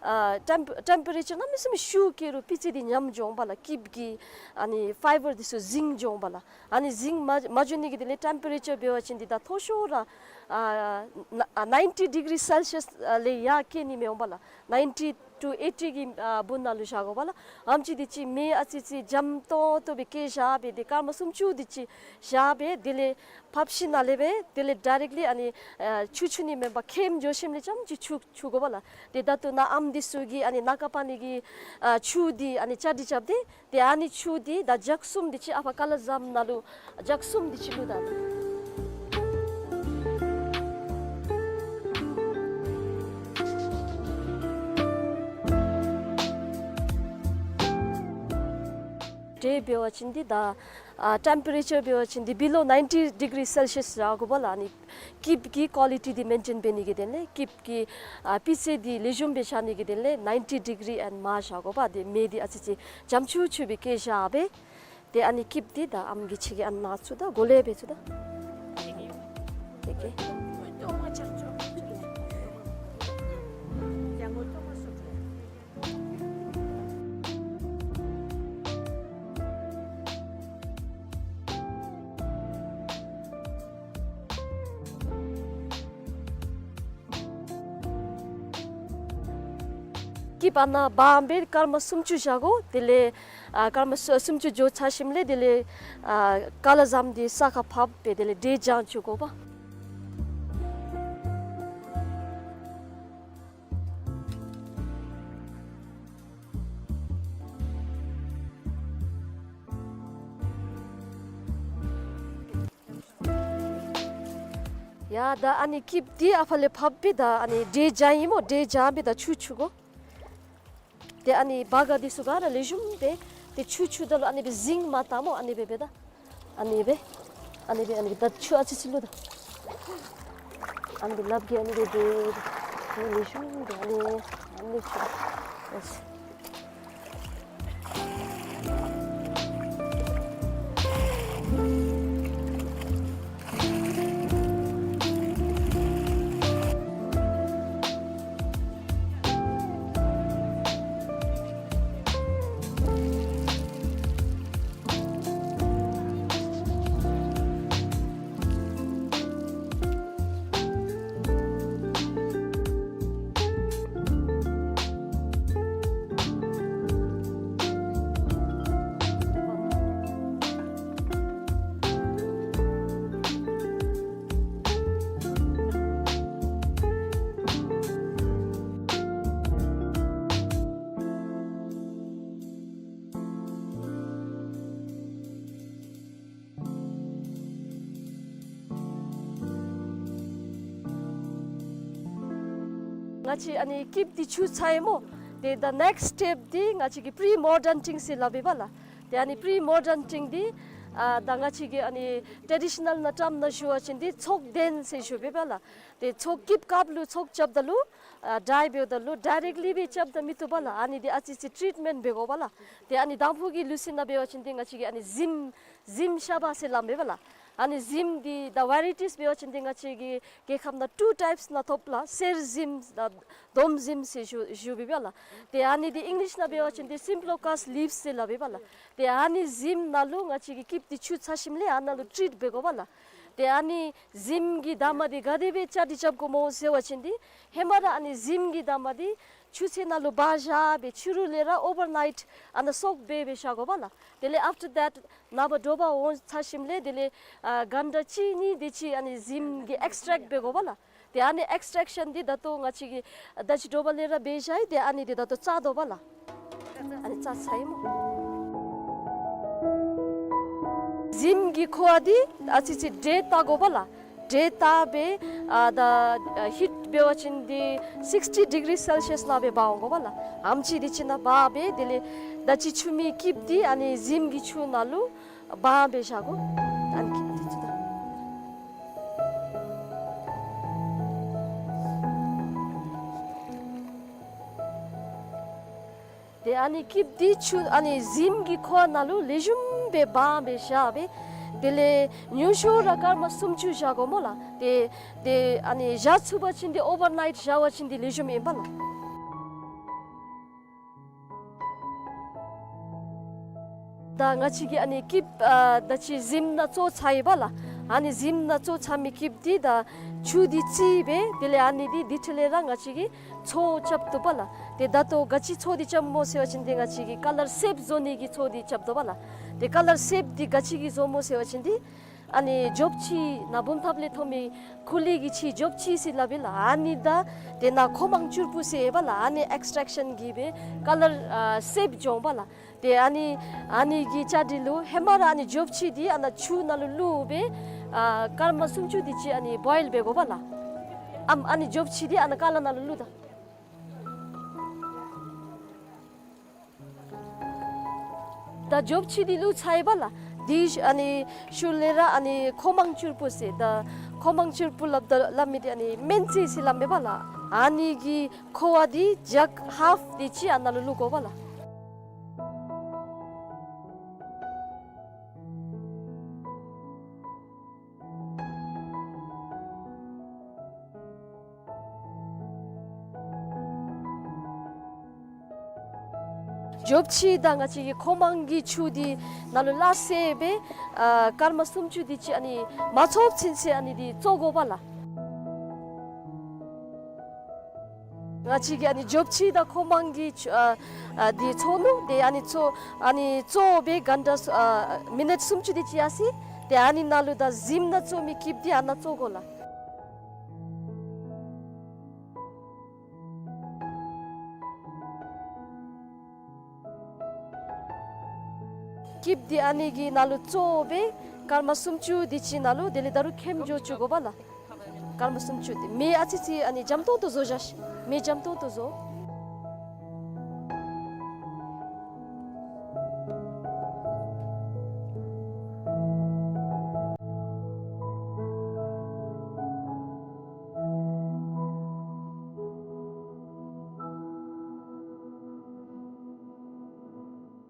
ཨ་ཊེམ་པ་ཊེམ་པ་རེ་ཅར་གནམ་མེད་ས་མེད་ཤུགས་བཀལ་རུང་སྤུས་ཚད་འདི་ཉམས་འགྱོ་འོང་པས་ལགས། སྐྱིདཔ་གི་ཨ་ནི་ཕའི་བར་འདི་ཚུ་ཟིང་འགྱོ་འོང་པས་ལགས། ཨ་ནི་ཟིང་མ་མ་འགྱོ་ནི་གི་དེ་ལས་ཊེམ་པ་རེ་ཅར་འབད་བ་ཅིན་འདི་ད་མཐོ་ཤོས་ར་ཨ་ན་ཨ་ནའིན་ཊི་ཌི་གི་རི་སེལ་ཤི་ཡས་ལས་ཡར་བཀལ་ནི་མི་འོང་པས་ལགས། ནའིན་ཊི་ཊུ་ཨེ་ཊི་གི་ཨ་སྦུག་ནང་ལུ་བཞག་དགོ་པས་ལགས། ཨེམ་ཆི་འདི་ཅིག་མེ་ཨ་ཙི་ཅིག་འཇམ་ཏོང་ཏོ་སྦེ་བཀལ་བཞག་སྦེ་འདི་སྐར་མ་སུམ་ཅུ་འདི་ཅིག་བཞག་སྦེ་དེ་ལས་ཕབ་ཞིནམ་ལས་སྦེ་དེ་ལས་ཌའི་རེཀཊ་ལི་ཨ་ནི་ཨ་ཆུ་འཁྱུ་ནི་མེན་པར་ཁེམ་འགྱོ་ཞིནམ་ལས་རྐྱངམ་ཅིག་ཆུ་འཁྱུ་དགོ་པས་ལགས། ཏེ་ད་ལྟོ་ནཱ་ཨམ་འདི་ཚུ་གིས་ཨ་ནི་ནག་ཀ་པ་ནི་གི་ཨ་ཆུ་འདི་ཨ་ནི་བཅའ་སྒྲིག་རྐྱབ་སྟེ་ཏེ་ཨ་ནི་ཆུ་འདི་ད་ལྗགས་གསུམ་འདི་ཅིག་ཨ་ཕར་ཀ་ལ་ཟམ་ནང་ལུ་ལྗགས་གསུམ་འདི་ཅིག་བླུགས་ད། འདི་འབད་བ་ཅིན་འདི་ད་ཨ་ཊེམ་པ་རེ་ཅར་འབད་བ་ཅིན་འདི་བི་ལོ་ནའིན་ཊི་ཌི་གི་རི་སེལ་ཤི་ཡས་བཞག་དགོ་པས་ལགས། ཨ་ནི་སྐྱིདཔ་གི་ཀོ་ལི་ཊི་འདི་མེན་ཊེན་འབད་ནི་གི་དོན་ལས་སྐྱིདཔ་གི་ཨ་སྤུས་ཚད་འདི་ལེགས་ཤོམ་སྦེ་བཞག་ནི་གི་དོན་ལས་ནའིན་ཊི་ཌི་གི་རི་ཨེན་མར་བཞག་དགོ་པས། ཏེ་མེ་འདི་ཨ་ཙི་ཅིག་འཇམ་ཆུ་ཆུ་སྦེ་བཀལ་བཞག་སྦེ། ཏེ་ཨ་ནི་སྐྱིདཔ་འདི་ད་ཨམ་གིས་ཁྱེད་ཀྱི་ཨ་ནཱ་བཙུགས་ད་གོ་ལེ་སྦེ་བཙུགས་ད། ཨེ་ཀེ། སྐྱིདཔ་ཨ་ནཱ་སྦ་སྦེ་སྐར་མ་སུམ་ཅུ་བཞག་དགོ། དེ་ལས་ཨ་སྐར་མ་སུ་སུམ་ཅུ་འགྱོ་ཚར་ཞིནམ་ལས་དེ་ལས་ཨ་ཀ་ལ་ཟམ་འདི་ས་ཁར་ཕབ་སྦེ་དེ་ལས་འབྲས་ལྗང་བཅུག་དགོ་པས། ཡ་ད་ཨ་ནི་སྐྱིདཔ་འདི་ཨ་ཕར་ལས་ཕབ་སྦེ་ད་ཨ་ནི་འབྲས་ལྗང་ཨིན་སྨོ། འབྲས་ལྗང་སྦེ་ད་ཆུ་འཁྱུ་དགོ། ཏེ་ཨ་ནི་བ་ག་འདི་ཚུ་ག་ར་ལེགས་ཤོམ་སྦེ་ ཏེ་ཆུ་ཆུ་ད་ལུ་ཨ་ནི་སྦེ་གཟིངས་མར་བཏང་སྨོ། ཨ་ནི་སྦེ་འབད་ད། ཨ་ནི་སྦེ། ཨ་ནི་སྦེ་ཨ་ནི་སྦེ་ད་ཆུ་ཨ་ཙི་ཙི་བླུག་ད། ཨ་ནི་སྦེ་ལགཔ་གིས་ཨ་ནི་སྦེ་འབད་ད། ཨ་ནི་ལེགས་ཤོམ་སྦེ་ཨ་ནི་ཨ་ནི་ཆུ། ཡེས། ང་བཅས་ཨ་ནི་སྐྱིདཔ་འདི་ཆུ་ཚ་ཡི་སྨོ། ཏེ་the next step འདི་ང་བཅས་ཀྱིས་pre-mould drenching ཟེར་སླབ་ཨིན་པས་ལགས། ཏེ་ཨ་ནི་pre-mould drenching འདི་ཨ་ད་ང་བཅས་ཀྱི་ཨ་ནི་ཊེ་ཌི་ཤ་ནཱལ་ནང་བཀྲམ་ནང་ཞུ་བ་ཅིན་འདི་ཚོགས་གདན་ཟེར་ཞུ་ཨིན་པས་ལགས། ཏེ་ཚོགས་སྐྱིདཔ་དཀརཔོ་ལུ་ཚོགས་རྐྱབ་ད་ལུ་ཨ་ཌའི་འབདཝ་ད་ལུ་ཌའི་རེཀཊ་ལི་སྦེ་རྐྱབ་ད་མི་བཏུབ་པས་ལགས། ཨ་ནི་འདི་ཨ་ཙི་ཅིག་ཊྲིཊ་མེནཊ་འབད་དགོ་པས་ལགས། ཏེ་ཨ་ནི་དང་ཕུ་གི་ལུགས་སྲོལ་ནང་འབད་བ་ཅིན་འདི་ང་བཅས་ཀྱིས་ཨ་ནི་གཟིམ་གཟིམ་ཤ་བ་ཟེར་སླབ་ཨིན་པས་ལགས། ཨ་ནི་གཟིམ་འདི་ད་ཝེ་རའི་ཊིས་འབད་བ་ཅིན་འདི་ང་བཅས་ཀྱི་རྒྱལ་ཁབ་ནང་ཊུ་ཊའིཔསི་ནང་ཐོབ་ལགས། གསེར་གཟིམ་དང་དོམ་གཟིམ་ཟེར་ཞུ་ཞུཝ་ཨིན་པས་ལགས། ཏེ་ཨ་ནི་འདི་ཨིང་ལིཤ་ནང་འབད་བ་ཅིན་འདི་སིམ་པི་ལོ་ཀཱསི་ལིབས་ཟེར་སླབ་ཨིན་པས་ལགས། ཏེ་ཨ་ནི་གཟིམ་ནང་ལུ་ང་བཅས་ཀྱི་སྐྱིདཔ་འདི་ཆུ་ཚ་ཞིནམ་ལས་ཨ་ནཱ་ལུ་ཊྲིཊ་འབད་དགོ་པས་ལགས། ཏེ་ཨ་ནི་གཟིམ་གྱི་འདབ་མ་འདི་ག་དེ་སྦེ་བཅའ་སྒྲིག་རྐྱབ་དགོཔ་སྨོ་ཟེར་བ་ཅིན་འདི་ཧེ་མ་ར་ཨ་ནི་གཟིམ་གྱི་འདབ་མ་འདི་ཆུ་ཚན་ནང་ལུ་སྦ་བཞག་སྦེ་ཕྱི་རུ་ལས་ར་ཨོ་བར་ནའིཊ་ཨ་ནཱ་སོཀ་འབད་སྦེ་བཞག་དགོ་པས་ལགས། དེ་ལས་ཨཕ་ཊར་དེཊ་ནངས་པ་དྲོ་པ་འོང་ཚར་ཞིནམ་ལས་དེ་ལས་ཨ་གྷན་ཊ་གཅིག་གཉིས་དེ་ཅིག་ཨ་ནི་གཟིམ་གྱི་ཨེགསི་ཊྲེཀཊ་འབད་དགོ་པས་ལགས། ཏེ་ཨ་ནི་ཨེགསི་ཊྲེཀ་ཤཱན་འདི་ད་ལྟོ་ང་བཅས་ཀྱིས་ད་ཅི་དྲོ་པ་ལས་ར་འབད་བཞག་ཡི། ཏེ་ཨ་ནི་འདི་ད་ལྟོ་བཙག་དོ་པས་ལགས། ཨ་ནི་བཙག་ཚར་ཡི་སྨོ། གཟིམ་གྱི་ཁུ་བ་འདི་ཨ་ཙི་ཅིག་དྲོད་བཏང་དགོ་པས་ལགས། དྲོད་བཏང་སྦེ་ཨ་ད་ཨ་ཧིཊ་འབད་བ་ཅིན་འདི་སིགསི་ཊི་ཌི་གི་རི་སེལ་ཤི་ཡཱས་ནང་སྦེ་འབག་འོང་དགོ་པས་ལགས། ཨམ་ཆི་འདི་ཅིག་ནང་འབག་སྦེ་དེ་ལས་ད་ཅི་འཁྱུ་མི་སྐྱིདཔ་འདི་ཨ་ནི་གཟིམ་གྱི་ཆུ་ནང་ལུ་སྦང་སྦེ་བཞག་དགོ། ཨ་ནི་སྐྱིདཔ་འདི་ཚུ་ད། ཏེ་ཨ་ནི་སྐྱིདཔ་འདི་ཆུ་ཨ་ནི་གཟིམ་གྱི་ཁུ་བ་ནང་ལུ་ལེགས་ཤོམ་སྦེ་སྦང་སྦེ་བཞག་སྦེ། དེ་ལས་ཉུང་ཤོས་ར་སྐར་མ་སུམ་ཅུ་བཞག་དགོ་སྨོ་ལགས། ཏེ་ཏེ་ཨ་ནི་བཞག་ཚུགས་པ་ཅིན་འདི་ཨོ་བར་ནའིཊ་བཞག་པ་ཅིན་འདི་ལེགས་ཤོམ་ཨིན་པས་ལགས། ད་ང་བཅས་ཀྱིས་ཨ་ནི་སྐྱིདཔ་ཨ་ད་ཅི་གཟིམ་ནང་བཙོ་ཚར་ཡི་པ་ལགས། ཨ་ནི་གཟིམ་ནང་བཙོ་ཚར་མི་སྐྱིདཔ་འདི་ད་ཆུ་འདི་བཙིར་སྦེ་དེ་ལས་ཨ་ནི་འདི་འདི་འཕྲོ་ལས་ར་ང་བཅས་ཀྱིས་ཚོ་རྐྱབ་དོ་པ་ལགས། ཏེ་ད་ལྟོ་ག་ཅི་ཚོ་འདི་རྐྱབ་སྨོ་ཟེར་བ་ཅིན་འདི་ང་བཅས་ཀྱིས་ཀ་ལར་སེབ་བཟོ་ནི་གི་ཚོ་འདི་རྐྱབ་དོ་པ་ལགས། ཏེ་ཀ་ལར་སེབ་འདི་ག་ཅི་གིས་བཟོཝ་སྨོ་ཟེར་བ་ཅིན་འདི་ཨ་ནི་འཇོབ་ཕྱེ་ནཱ་བུམ་ཐབ་ལས་ཐོབ་མི་ཁུ་ལི་གི་ཕྱེ་འཇོབ་ཕྱེ་ཟེར་སླབ་ཨིན་ལགས། ཨ་ནི་དང་དེ་ནང་ཁོ་མང་ཕྱུར་བུ་ཟེར་ཡོད་པ་ལགས། ཨ་ནི་ཨེགསི་ཊྲེཀ་ཤཱན་གྱིས་སྦེ་ཀ་ལར་ཨ་སེབ་འགྱོ་འོང་པ་ལགས། ཏེ་ཨ་ནི་ཨ་ནི་གི་བཅའ་སྒྲིག་ལུ་ཧེ་མ་ར་ཨ་ནི་འཇོབ་ཕྱེ་འདི་ཨ་ནཱ་ཆུ་ནང་ལུ་བླུགས་སྦེ་ཨ་སྐར་མ་སུམ་ཅུ་དེ་ཅིག་ཨ་ནི་བོའིལ་འབད་དགོ་པ་ལགས། ཨམ་ཨ་ནི་འཇོབ་ཕྱེ་འདི་ཨ་ནཱ་ཀ་ལར་ནང་ལུ་བླུགས་ད། ད་འཇོབ་ཕྱེ་འདི་བླུགས་ཚར་ཡི་པ་ལགས། དེའི་ཤུལ་ཨ་ནི་ཤུལ་ལས་ར་ཨ་ནི་ཁོ་མང་ཕྱུར་བུ་ཟེར། ད་ཁོ་མང་ཕྱུར་བུ་སླབ་ད་སླབ་མི་འདི་ཨ་ནི་སྨན་རྩི་ཟེར་སླབ་མས་པ་ལགས། ཨ་ནི་གི་ཁུ་བ་འདི་ཇག་ཧཱཕ་དེ་ཅིག་ཨ་ནཱ་ལུ་བླུགས་དགོ་པ་ལགས། འཇོབ་ཕྱེ་དང་ང་བཅས་ཀྱི་ཁོ་མང་གི་ཆུ་འདི་ནང་ལུ་སླ་བསྲེ་སྦེ་ཨ་སྐར་མ་སུམ་ཅུ་དེ་ཅིག་ཨ་ནི་མ་ཚོགས་ཚུན་ཚོད་ཨ་ནི་འདི་བཙོ་དགོ་པ་ལགས། ང་བཅས་ཀྱིས་ཨ་ནི་འཇོབ་ཕྱེ་དང་ཁོ་མང་གི་ཆུ་ཨ་ཨ་འདི་བཙོ་ནུག། ཏེ་ཨ་ནི་བཙོ་ཨ་ནི་བཙོ་སྦེ་གྷན་ཊ་ཨ་མི་ནཊ་སུམ་ཅུ་དེ་ཅིག་ཡར་སོ་ཡི། ཏེ་ཨ་ནི་ནང་ལུ་ད་གཟིམ་ནང་བཙོ་མི་སྐྱིདཔ་འདི་ཨ་ནཱ་བཙོ་དགོ་ལགས། སྐྱིདཔ་འདི་ཨ་ནི་གི་ནང་ལུ་བཙོ་སྦེ་སྐར་མ་སུམ་ཅུ་དེ་ཅིག་ནང་ལུ་དེ་ལས་ད་རུང་ཁེམ་འགྱོ་བཅུག་དགོ་པ་ལགས། སྐར་མ་སུམ་ཅུ་དེ་མེ་ཨ་ཙི་ཅིག་ཨ་ནི་འཇམ་ཏོང་ཏོ་བཟོ་བཞག་ཤིག། མེ་འཇམ་ཏོང་ཏོ་བཟོ།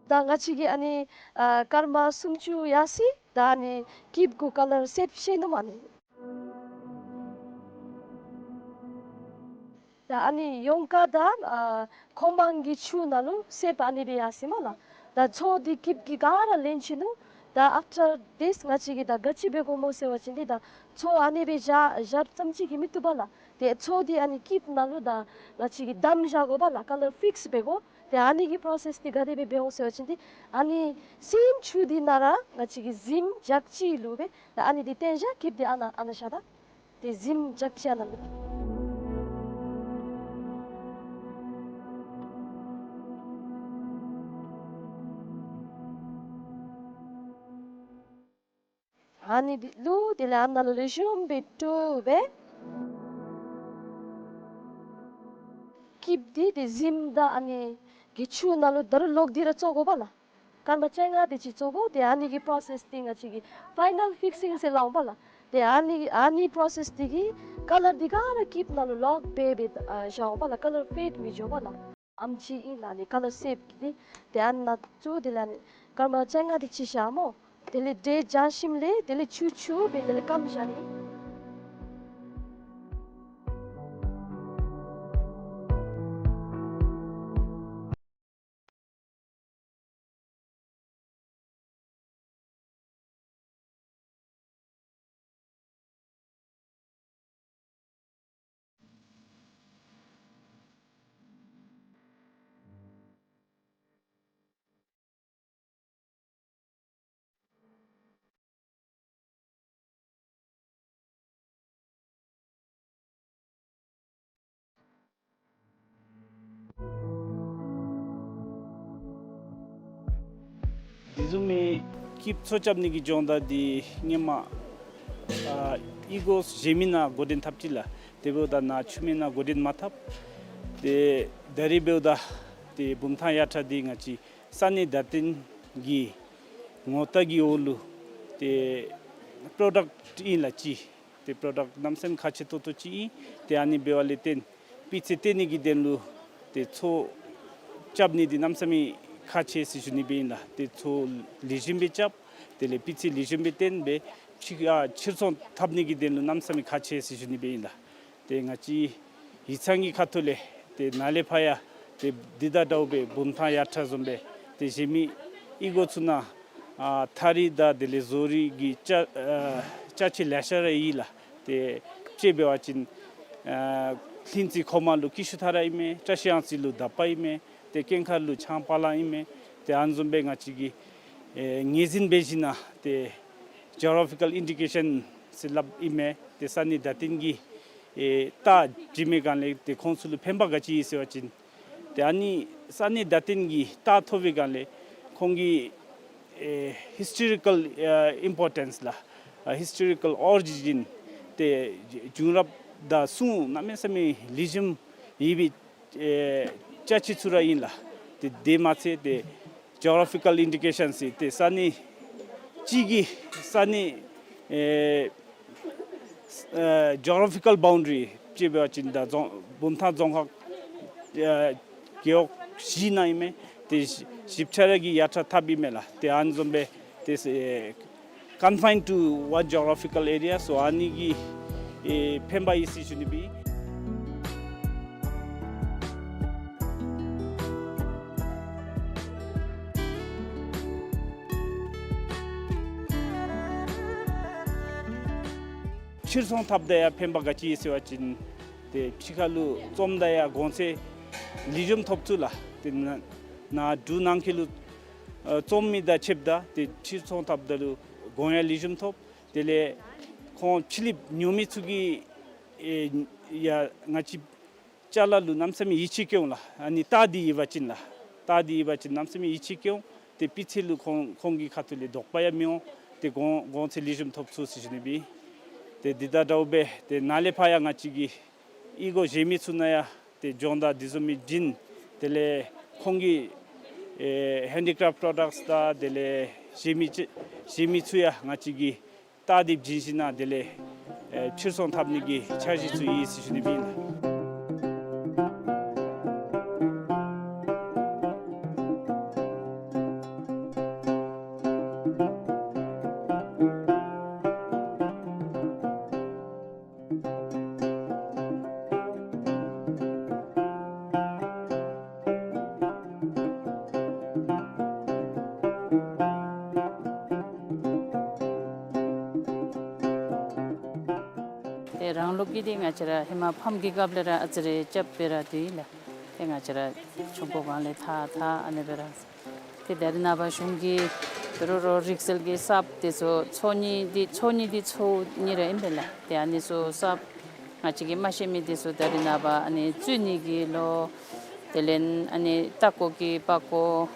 ད་ང་བཅས་ཀྱིས་ཨ་ནི་ཨ་སྐར་མ་སུམ་ཅུ་ཡར་སོ་ཡི། ད་ཨ་ནི་སྐྱིདཔ་གུ་ཀ་ལར་སེབ་ཤེས་ནུག་མ་ནི། ད་ཨ་ནི་ཡོངས་ཀ་ད་ཨ་ཁོ་མང་གི་ཆུ་ནང་ལུ་སེབ་ཨ་ནི་སྦེ་ཡར་སོ་ཡི་མས་ལགས། ད་མཚོ་འདི་སྐྱིདཔ་གིས་ག་ར་ལེན་ཅི་ནུག། ད་after this ང་བཅས་ཀྱིས་ད་ག་ཅི་འབད་དགོཔ་སྨོ་ཟེར་བ་ཅིན་འདི་ད་མཚོ་ཨ་ནི་སྦེ་བཞག་བཞགཔ་ཙམ་ཅིག་གིས་མི་བཏུབ་པས་ལགས། ཏེ་མཚོ་འདི་ཨ་ནི་སྐྱིདཔ་ནང་ལུ་ད་ང་བཅས་ཀྱིས་བསྡམས་བཞག་དགོ་པས་ལགས། ཀ་ལར་ཕིགསི་འབད་དགོ། ཏེ་ཨ་ནི་གི་པྲོ་སེསི་འདི་ག་དེ་སྦེ་འབད་འོང་ཟེར་བ་ཅིན་འདི་ཨ་ནི་སེམ་ཆུ་འདི་ནང་ར་ང་བཅས་ཀྱིས་གཟིམ་ཅ་ཅིག་ལུ་སྦེ་ད་ཨ་ནི་འདི་བཏོན་བཞག། སྐྱིདཔ་འདི་ཨ་ནཱ་ཨ་ནཱ་བཞག་ད། ཏེ་གཟིམ་ཅ་ཅིག་ཨ་ནཱ་ལུ། ཨ་ནི་འདི་ལུ་དེ་ལས་ཨ་ནཱ་ལུ་ལེགས་ཤོམ་སྦེ་དཀྲོལ་སྦེ། སྐྱིདཔ་འདི་ཏེ་གཟིམ་ད་ཨ་ནི་གི་ཆུ་ནང་ལུ་ད་རུང་ལོག་སྟེ་ར་བཙོ་དགོ་པས་ལགས། སྐར་མ་བཅོ་ལྔ་དེ་ཅིག་བཙོ་དགོ། ཏེ་ཨ་ནི་གི་པྲོ་སེསི་འདི་ང་བཅས་ཀྱིས་ཕའི་ནཱལ་ཕིགསིང་ཟེར་སླབ་འོང་པས་ལགས། ཏེ་ཨ་ནི་ཨ་ནི་པྲོ་སེསི་འདི་གིས་ཀ་ལར་འདི་ག་ར་སྐྱིདཔ་ནང་ལུ་ལོག་སྦེ་སྦེ་ཨ་བཞག་འོང་པས་ལགས། ཀ་ལར་ཕེཌ་མི་འགྱོ་བས་ལགས། ཨམ་ཅིག་ཨིན་ལགས་ཨ་ནི་ཀ་ལར་སེབ་ཀྱི་འདི། ཏེ་ཨ་ནཱ་ཚུ་དེ་ལས་ཨ་ནི་སྐར་མ་བཅོ་ལྔ་དེ་ཅིག་བཞག་སྨོ། དེ་ལས་འདི་བཞག་ཞིནམ་ལས་དེ་ལས་ཆུ་ཆུ་སྦེ་དེ་ལས་སྐམ་བཞག་ནི། དེ་བཟུམ་མའི་སྐྱིདཔ་མཚོ་རྐྱབ་ནི་གི་སྦྱོང་བརྡར་འདི་སྔོན་མ་ཨ་གཡུས་སྒོ་གཞན་མི་ནང་འགོ་འདྲེན་འཐབ་ཅི་ལགས། དེ་འབདཝ་ད་ནཱ་ཆུ་སྨད་ནང་འགོ་འདྲེན་མ་འཐབ། ཏེ་ད་རིས་འབདཝ་ད་ཏེ་བུམ་ཐང་ཡར་ཐང་འདི་ང་བཅས་ས་གནས་བརྡ་བསྟན་གྱི་ངོ་རྟགས་ཀྱི་འོག་ལུ་ཏེ་པྲོ་ཌཀཊ་ཨིན་ལགས་ཅིག། ཏེ་པྲོ་ཌཀཊ་གནམ་མེད་ས་མེད་ཁག་ཆེ་ཏོག་ཏོ་ཅིག་ཨིན། ཏེ་ཨ་ནི་འབདཝ་ལས་བརྟེན་སྤུས་ཚད་བཏོན་ནི་གི་དོན་ལུ་ཏེ་མཚོ་རྐྱབ་ནི་འདི་གནམ་མེད་ས་མེད་ཁག་ཆེ་ཟེར་ཞུ་ནི་སྦེ་ཨིན་ལགས། ཏེ་མཚོ་ལེགས་ཤོམ་སྦེ་རྐྱབ། དེ་ལས་སྤུས་ཚད་ལེགས་ཤོམ་སྦེ་བཏོན་སྦེ་ཕྱི་ཁར་ཕྱིར་ཚོང་འཐབ་ནི་གི་དོན་ལུ་གནམ་མེད་ས་མེད་ཁག་ཆེ་ཟེར་ཞུ་ནི་སྦེ་ཨིན་ལགས། ཏེ་ང་བཅས་ཡིག་ཚང་གི་ཁ་ཐུག་ལས་ཏེ་ནཱ་ལས་ཕར་ཡང་ཏེ་འདི་དང་འདྲཝ་སྦེ་བུམ་ཐང་ཡར་ཐང་བཟུམ་སྦེ་ཏེ་གཞན་མི་གཡུས་སྒོ་ཚུ་ནང་ཨ་ཐགས་རིགས་དང་དེ་ལས་བཟོ་རིགས་ཀྱི་ཅ་ཨ་ཅ་ཆས་ལེ་ཤ་ར་ཡོད་ལགས། ཏེ་དཔྱེ་འབད་བ་ཅིན་ཨ་ལྷུན་རྩེ་མཁོ་མ་ལུ་ཀི་ཤུ་ཐ་ར་ཨིན་མས། བཀྲ་ཤིས་གཡང་རྩེ་ལུ་དག་པ་ཨིན་མས། ཏེ་ཀུན་མཁར་ལུ་ཆང་པ་ལང་ཨིན་མས། ཏེ་ཨ་ནི་བཟུམ་སྦེ་ང་བཅས་ཀྱིས་ཨེ་ངོས་འཛིན་འབད་ཞིན་ན་ཏེ་ཇོ་གྷ་ར་ཕི་ཀལ་ཨིན་ཌི་ཀེ་ཤཱན་ཟེར་སླབ་ཨིན་མས། ཏེ་ས་གནས་བརྡ་བསྟན་གྱི་ཨེ་རྟགས་བྱིན་མི་སྒང་ལས་ཏེ་ཁོང་ཚུ་ལུ་ཕན་པ་ག་ཅི་ཡོད་ཟེར་བ་ཅིན་ཏེ་ཨ་ནི་ས་གནས་བརྡ་བསྟན་གྱི་རྟགས་ཐོབ་པའི་སྒང་ལས་ཁོང་གི་ཨེ་ཧིསི་ཊོ་རི་ཀལ་ཨ་ཨིམ་པོར་ཊེནསི་ལགས། ཨ་ཧིསི་ཊོ་རི་ཀལ་ཨོ་རི་ཇིན་ཏེ་བྱུང་རབས་དང་སྲུང་གནམ་མེད་ས་མེད་ལེགས་ཤོམ་ཡོད་པའི་ཨེ་ཅ་ཆས་ཚུ་ར་ཨིན་ལགས། ཏེ་དེ་མ་ཚད་ཏེ་ཇོ་གྷ་ར་ཕི་ཀལ་ཨིན་ཌི་ཀེ་ཤཱན་ཟེར་ཏེ་ས་གནས་ཅིག་གི་ས་གནས་ཨེ་ཨེ་ཇོ་གྷ་ར་ཕི་ཀལ་བའུན་ཌ་རི་དཔྱེ་འབད་བ་ཅིན་ད་རྫོང་བུམ་ཐང་རྫོང་ཁག་ཨེ་རྒེད་འོག་བཞི་ནང་ཨིན་མས། ཏེ་བཞི་བཞི་ཆ་ར་གིས་ཡར་ཐང་འཐབ་ཨིན་མས་ལགས། ཏེ་ཨ་ནི་བཟུམ་སྦེ་ཏེ་ཨེ་confined to one geographical area, so ཨ་ནི་གི་ཨེ་ཕན་པ་ཡོད་ཟེར་ཞུ་ནི་སྦེ། ཕྱིར་ཚོང་འཐབ་ད་ཡང་ཕན་པ་ག་ཅི་ཡོད་ཟེར་བ་ཅིན་ཏེ་ཕྱི་ཁ་ལུ་བཙོང་ད་ཡང་གོང་ཚད་ལེགས་ཤོམ་ཐོབ་ཚུགས་ལགས། ཏེ་ནཱ་ནཱ་འབྲུག་ནང་འཁོད་ལུ་ཨ་བཙོང་མི་དང་ཕྱདཔ་ད་ཏེ་ཕྱིར་ཚོང་འཐབ་ད་ལུ་གོང་ཡང་ལེགས་ཤོམ་ཐོབ། དེ་ལས་ཁོང་ཕྱི་གླིངཔ་ཉོ་མི་ཚུ་གིས་ཨེ་ཡང་ང་བཅས་ཅ་ལ་ལུ་གནམ་མེད་ས་མེད་ཡིད་ཆེས་བསྐྱེད་འོང་ལགས། ཨ་ནི་རྟགས་འདི་ཡོད་པ་ཅིན་ལགས། རྟགས་འདི་ཡོད་པ་ཅིན་གནམ་མེད་ས་མེད་ཡིད་ཆེས་བསྐྱེད་འོང་། ཏེ་སྤུས་ཚད་ལུ་ཁོང་ཁོང་གི་ཁ་ཐུག་ལས་དོགས་པ་ཡང་མི་འོང་། ཏེ་གོང་གོང་ཚད་ལེགས་ཤོམ་ཐོབ་ཚུགས་ཟེར་ཞུ་ནི་སྦེ། ཏེ་འདི་དང་འདྲཝ་སྦེ་ཏེ་ནཱ་ལས་ཕར་ཡང་ང་བཅས་ཀྱིས་གཡུས་སྒོ་གཞན་མི་ཚུ་ནང་ཡང་ཏེ་སྦྱོང་བརྡར་འདི་བཟུམ་མའི་བྱིན། དེ་ལས་ཁོང་གི་ཨེ་ཧེན་ཌི་ཀྲེཕཊ་པྲོ་ཌཀཊསི་དང་དེ་ལས་གཞན་མི་ཅིག་གཞན་མི་ཚུ་ཡང་ང་བཅས་ཀྱིས་རྟགས་འདི་བྱིན་ཞིན་ན་དེ་ལས་ཨེ་ཕྱིར་ཚོང་འཐབ་ནི་གི་འཆར་གཞི་ཚུ་ཡོད་ཟེར་ཞུ་ནི་སྦེ་ཨིན་ལགས། གི་འདི་ང་བཅས་ར་ཧེ་མ་ཕམ་གྱི་སྐབས་ལས་ར་ཨ་ཙི་རེ་རྐྱབ་སྦེ་ར་སྡོད་ཡི་ལགས། ཏེ་ང་བཅས་ར་ཆུང་ཀུ་སྒང་ལས་འཐག་འཐག་ཨ་ནི་སྦེ་ར། ཏེ་ད་རེས་ནངས་པ་གཞུང་གིས་རོགས་རོགས་རིག་རྩལ་གྱི་གསརཔ་འདི་ཚུ་ཚོགས་གཉིས་འདི་ཚོགས་གཉིས་འདི་ཚོགས་གཉིས་ར་ཨིན་པས་ལགས། ཏེ་ཨ་ནི་ཚུ་གསརཔ་ང་བཅས་ཀྱིས་མ་ཤེས་མི་འདི་ཚུ་ད་རེས་ནངས་པ་ཨ་ནི་བཙུགས་ནི་གི་ལོ། དེ་ལས་ཨ་ནི་ལྟ་སྐོར་གྱི་པར་སྐོར།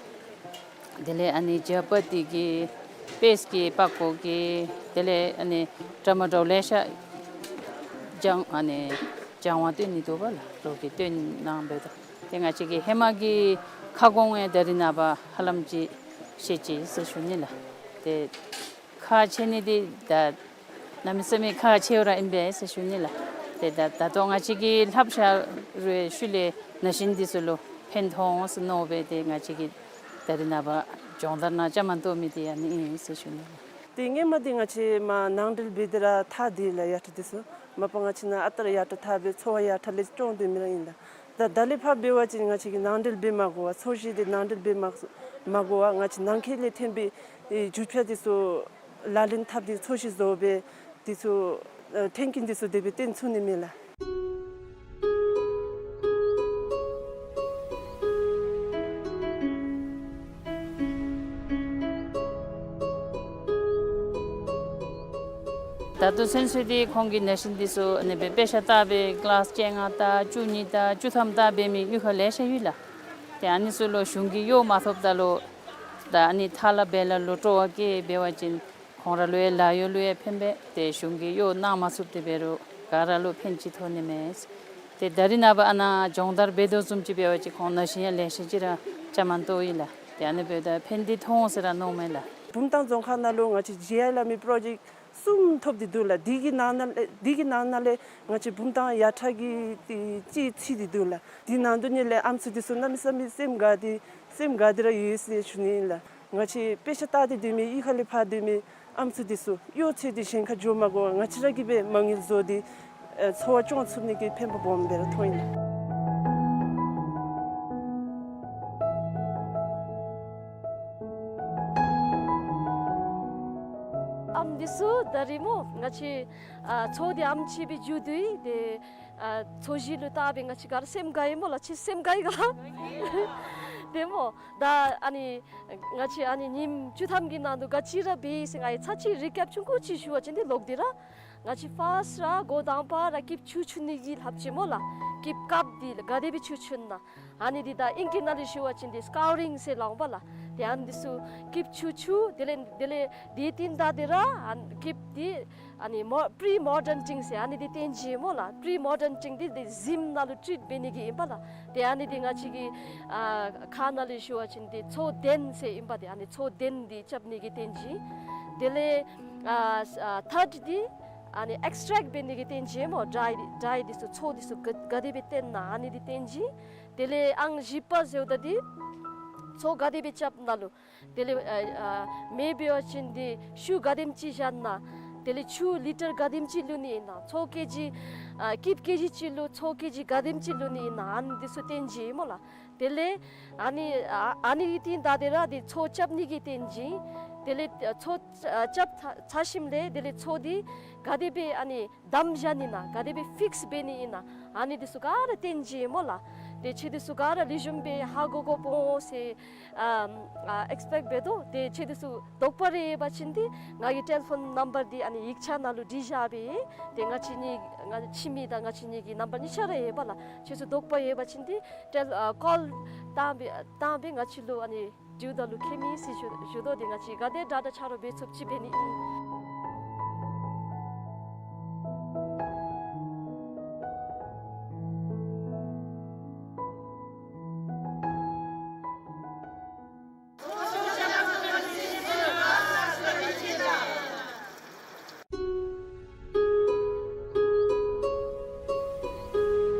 དེ་ལས་ཨ་ནི་ཇ་པ་ཏི་གི་པེསཊ་གི་པར་སྐོར་གྱི། དེ་ལས་ཨ་ནི་འདྲ་མ་འདྲཝ་ལེ་ཤ་སྦྱང་ཨ་ནི་སྦྱང་བ་སྟོན་ནི་འདུག་པ་ལགས། རོགས་ཀྱིས་སྟོན་གནང་སྦེ་ད། ཏེ་ང་བཅས་ཀྱི་ཧེ་མ་གི་ཁ་སྐོང་ཡང་ད་རེས་ནངས་པ་ཧ་ལམ་ཅིག་ཤེས་ཅི་ཟེར་ཞུ་ནི་ལགས། ཏེ་ཁག་ཆེ་ནི་འདི་ད་གནམ་མེད་ས་མེད་ཁག་ཆེཝ་ར་ཨིན་པས་ཟེར་ཞུ་ནི་ལགས། ཏེ་ད་ད་ལྟོ་ང་བཅས་ཀྱི་ལྷབ་བཞག་རུང་ཤུལ་ལས་ན་གཞོན་འདི་ཚུ་ལུ་ཕན་ཐོགས་འོང་ཟེར་མནོ་སྦེ་ཏེ་ང་བཅས་ཀྱིས་ད་རེས་ནངས་པ་སྦྱོང་བརྡར་ནང་བཅའ་མར་གཏོགས་མི་འདི་ཨ་ནི་ཨིན་ཟེར་ཞུ་ནི་ལགས། ཏེ་སྔོན་མ་འདི་ང་བཅས་མར་ནང་འགྲིལ་འབད་དེ་ར་འཐག་སྟེ་ལགས་ཡར་ཁྲ་འདི་ཚུ། མ་པ་ང་བཅས་ནཱ་ཨ་རྟག་ར་ཡར་ཁྲ་འཐག་སྦེ་འཚོ་བ་ཡར་ཁྲ་ལས་སྐྱོང་སྡོད་མི་ར་ཨིན་ལགས། ད་ད་ལས་ཕར་འབད་བ་ཅིན་ང་བཅས་ཀྱིས་ནང་འགྲིལ་འབད་མ་དགོ་པར་ཚོས་གཞི་འདི་ནང་འགྲིལ་འབད་མ་མ་དགོ་པར་ང་བཅས་ནང་འཁོད་ལས་ཐོན་པའི་ཨེ་རྒྱུ་ཆ་འདི་ཚུ་ལག་ལེན་འཐབ་སྟེ་ཚོས་གཞི་བཟོ་སྦེ་འདི་ཚུ་ཨེ་ཐོན་སྐྱེད་འདི་ཚུ་དེ་སྦེ་བཏོན་ཚུགས་ནི་མས་ལགས། ད་ལྟོ་ཚུན་ཚོད་འདི་ཁོང་གི་ན་གཞོན་འདི་ཚུ་ཨ་ནི་སྦེ་དཔེ་ཆ་ལྟ་སྦེ་ཀི་ལཱསི་བཅོ་ལྔ་ལྟ་བཅུ་གཉིས་ལྟ་བཅུ་ཐམ་ལྟ་འབད་མི་གཡུས་ཁ་ལེ་ཤ་ཡོད་ལགས། ཏེ་ཨ་ནི་ཚུ་ལུ་གཞུང་གིས་གཡོག་མ་ཐོབ་ད་ལུ་ད་ཨ་ནི་ཐ་ལ་བེ་ལ་ལུ་སྤྲོ་བ་བསྐྱེད་འབད་བ་ཅིན་ཁོང་ར་ལུ་ཡང་ལཱ་གཡོག་ལུ་ཡང་ཕན་པས། ཏེ་གཞུང་གིས་གཡོག་གནང་མ་ཚུགས་ཏེ་འབད་རུང་ག་ར་ལུ་ཕན་ཅིག་ཐོགས་ནི་མས། ཏེ་ད་རེས་ནངས་པ་ཨ་ནཱ་སྦྱོང་བརྡར་འབད་དོ་བཟུམ་ཅིག་འབད་བ་ཅིན་ཁོང་ན་གཞོན་ཡང་ལེ་ཤ་ཅིག་ར་བཅའ་མར་གཏོགས་ཡི་ལགས། ཏེ་ཨ་ནི་འབདཝ་ད་ཕན་བདེ་ཐོགས་འོང་ཟེར་ར་མནོཝ་མས་ལགས། བུམ་ཐང་རྫོང་ཁག་ནང་ལུ་ང་བཅས་ཇི་ཨའི་ལ་མི་པྲོ་ཇེཀཊ་གསུམ་ཐོབ་སྟེ་འདུག་ལགས། འདི་གི་ནང་ན་ལས་འདི་གི་ནང་ན་ལས་ང་བཅས་བུམ་ཐང་ཡར་ཁྲ་གི་ཏེ་གཅིག་ཚུད་དེ་འདུག་ལགས། འདི་ནང་དོག་ནང་ལས་ཨམ་སྲུ་འདི་ཚུ་གནམ་མེད་ས་མེད་སེམས་དགའ་སྟེ་སེམས་དགའ་སྟེ་ར་ཡོད་ཟེར་ཞུ་ནི་ཨིན་ལགས། ང་བཅས་དཔེ་ཆ་ལྟ་སྟེ་སྡོད་མི་གཡུས་ཁ་ལས་ཕར་སྡོད་མི་ཨམ་སྲུ་འདི་ཚུ་གཡོག་འཚོལ་ཏེ་གཞན་ཁར་འགྱོ་མ་དགོ་པར་ང་བཅས་ར་གིས་སྦེ་མ་དངུལ་བཟོ་སྟེ་ཨེ་འཚོ་བ་སྐྱོང་ཚུགས་ནི་གི་ཕན་པ་སྦོམ་སྦེ་ར་མཐོང་ཡི་ལགས། ཨམ་འདི་ཚུ་ད་རིས་སྨོ་ང་བཅས་ཨ་ཚོགས་འདི་ཨམ་ཅིག་སྦེ་འགྱོ་དོ་ཡི། ཏེ་ཨ་ཚོས་གཞི་ལུ་བལྟ་སྦེ་ང་བཅས་ག་ར་སེམས་དགའ་ཡི་སྨོ་ལགས། ཁྱེད་སེམས་དགའ་ཡི་ག། ཏེ་སྨོ་ད་ཨ་ནི་ང་བཅས་ཨ་ནི་ཉིནམ་བཅུ་ཐམ་གྱི་ནང་དུ་ག་ཅི་ར་འབད་ཡི་ཟེར་ང་ཡང་ཚར་གཅིག་རི་ཀེབ་ཆུང་ཀུ་ཅིག་ཞུ་བ་ཅིན་འདི་ལོག་སྟེ་ར་ང་བཅས་ཕརསཊ་ར་འགོ་དང་པ་ར་སྐྱིདཔ་ཆུ་འཁྱུ་ནི་གི་ལྷབ་ཅི་སྨོ་ལགས། སྐྱིདཔ་ཀབ་འདི་ག་དེ་སྦེ་ཆུ་འཁྱུ་ན་ཨ་ནི་འདི་ད་ཨིང་སྐད་ནང་ལས་ཞུ་བ་ཅིན་འདི་སི་ཀའུ་རིང་ཟེར་སླབ་འོང་པ་ལགས། ཏེ་ཨ་ནི་འདི་ཚུ་སྐྱིདཔ་ཆུ་འཁྱུ་དེ་ལས་དེ་ལས་དེ་རྟིང་བདའ་སྟེ་ར་ཨ་ནི་སྐྱིདཔ་འདི་ཨ་ནི་མོ་པྲི་མོར་ཊེམ་ཊིང་ཟེར་ཨ་ནི་འདི་སྟོན་ཅི་སྨོ་ལགས། པྲི་མོར་ཊེམ་ཊིང་འདི་འདི་ཟིམ་ནང་ལུ་ཊིཊ་འབད་ནི་གི་ཨིན་པ་ལགས། ཏེ་ཨ་ནི་འདི་ང་བཅས་ཀྱི་ཨ་ཁ་ནང་ལས་ཞུ་བ་ཅིན་འདི་ཚོས་གདན་ཟེར་ཨིན་པ། ཏེ་ཨ་ནི་ཚོས་གདན་འདི་རྐྱབ་ནི་གི་སྟོན་ཅི། དེ་ལས་ཨ་ཨ་ཐརཌ་འདི་ཨ་ནི་ཨེགསི་ཊེཀཊ་འབད་ནི་གི་སྟོན་ཅི་སྨོ། ཌའི་ཌའི་འདི་ཚུ་ཚོས་འདི་ཚུ་ག་ག་དེ་སྦེ་བཏོན་ན་ཨ་ནི་འདི་སྟོན་ཅི། དེ་ལས་ཨང་བཞི་པ་ཟེརཝ་ད་འདི་ཚོས་ག་དེ་སྦེ་རྐྱབ་ན་ལོ། དེ་ལས་ཨ་ཨ་མེ་འབད་བ་ཅིན་འདི་ཤུགས་ག་དེམ་ཅིག་བཞག་ན། དེ་ལས་ཆུ་ལི་ཊར་ག་དེམ་ཅིག་བླུག་ནི་ཨིན་ན། ཚོས་ཀེ་ཇི་ཨ་སྐྱིདཔ་ཀེ་ཇི་གཅིག་ལུ་ཚོས་ཀེ་ཇི་ག་དེམ་ཅིག་བླུག་ནི་ཨིན་ན། ཨ་ནི་འདི་ཚུ་སྟོན་ཅི་སྨོ་ལགས། དེ་ལས་ཨ་ནི་ཨ་ཨ་ནི་རྟིང་བདའ་སྟེ་ར་འདི་ཚོས་རྐྱབ་ནི་གི་སྟོན་ཅི། དེ་ལས་ཚོས་ཨ་རྐྱབ་ཚར་ཚར་ཞིནམ་ལས་དེ་ལས་ཚོས་འདི་ག་དེ་སྦེ་ཨ་ནི་བསྡམ་བཞག་ནི་ཨིན་ན། ག་དེ་སྦེ་ཕིགསི་འབད་ནི་ཨིན་ན། ཨ་ནི་འདི་ཚུ་ག་ར་སྟོན་ཅི་སྨོ་ལགས། ཏེ་ཁྱེད་འདི་ཚུ་ག་ར་ལེགས་ཤོམ་སྦེ་ཧ་གོ་གོ་སྦེ་འོང་ཟེར་ཨ་ཨ་ཨེགསི་པེཀཊ་འབད་དོ། ཏེ་ཁྱེད་འདི་ཚུ་དོགས་པ་རེ་ཡོད་པ་ཅིན་འདི་ང་གི་ཊེ་ལི་ཕོན་ནམ་བར་འདི་ཨ་ནི་ཡིག་ཆ་ནང་ལུ་བྲིས་བཞག་སྦེ། ཏེ་ང་བཅས་གཉིས་ང་ཁྱིམ་གྱི་དང་ང་བཅས་གཉིས་ཀྱི་ནམ་བར་གཉིས་ཆ་ར་ཡོད་པ་ལགས། ཁྱེད་ཚུ་དོགས་པ་ཡོད་པ་ཅིན་འདི་ཊེ་ལི་ཨ་ཀོལ་བཏང་སྦེ་བཏང་སྦེ་ང་བཅས་ལུ་ཨ་ནི་འདྲིཝ་ད་ལུ་ཁྱད་མེད་ཟེར་ཞུ་ཞུ་དོ། ཏེ་ང་བཅས་ག་དེ་དྲག་དྲག་ཆ་རོགས་འབད་ཚུགསཔ་ཅིག་འབད་ནི་ཨིན།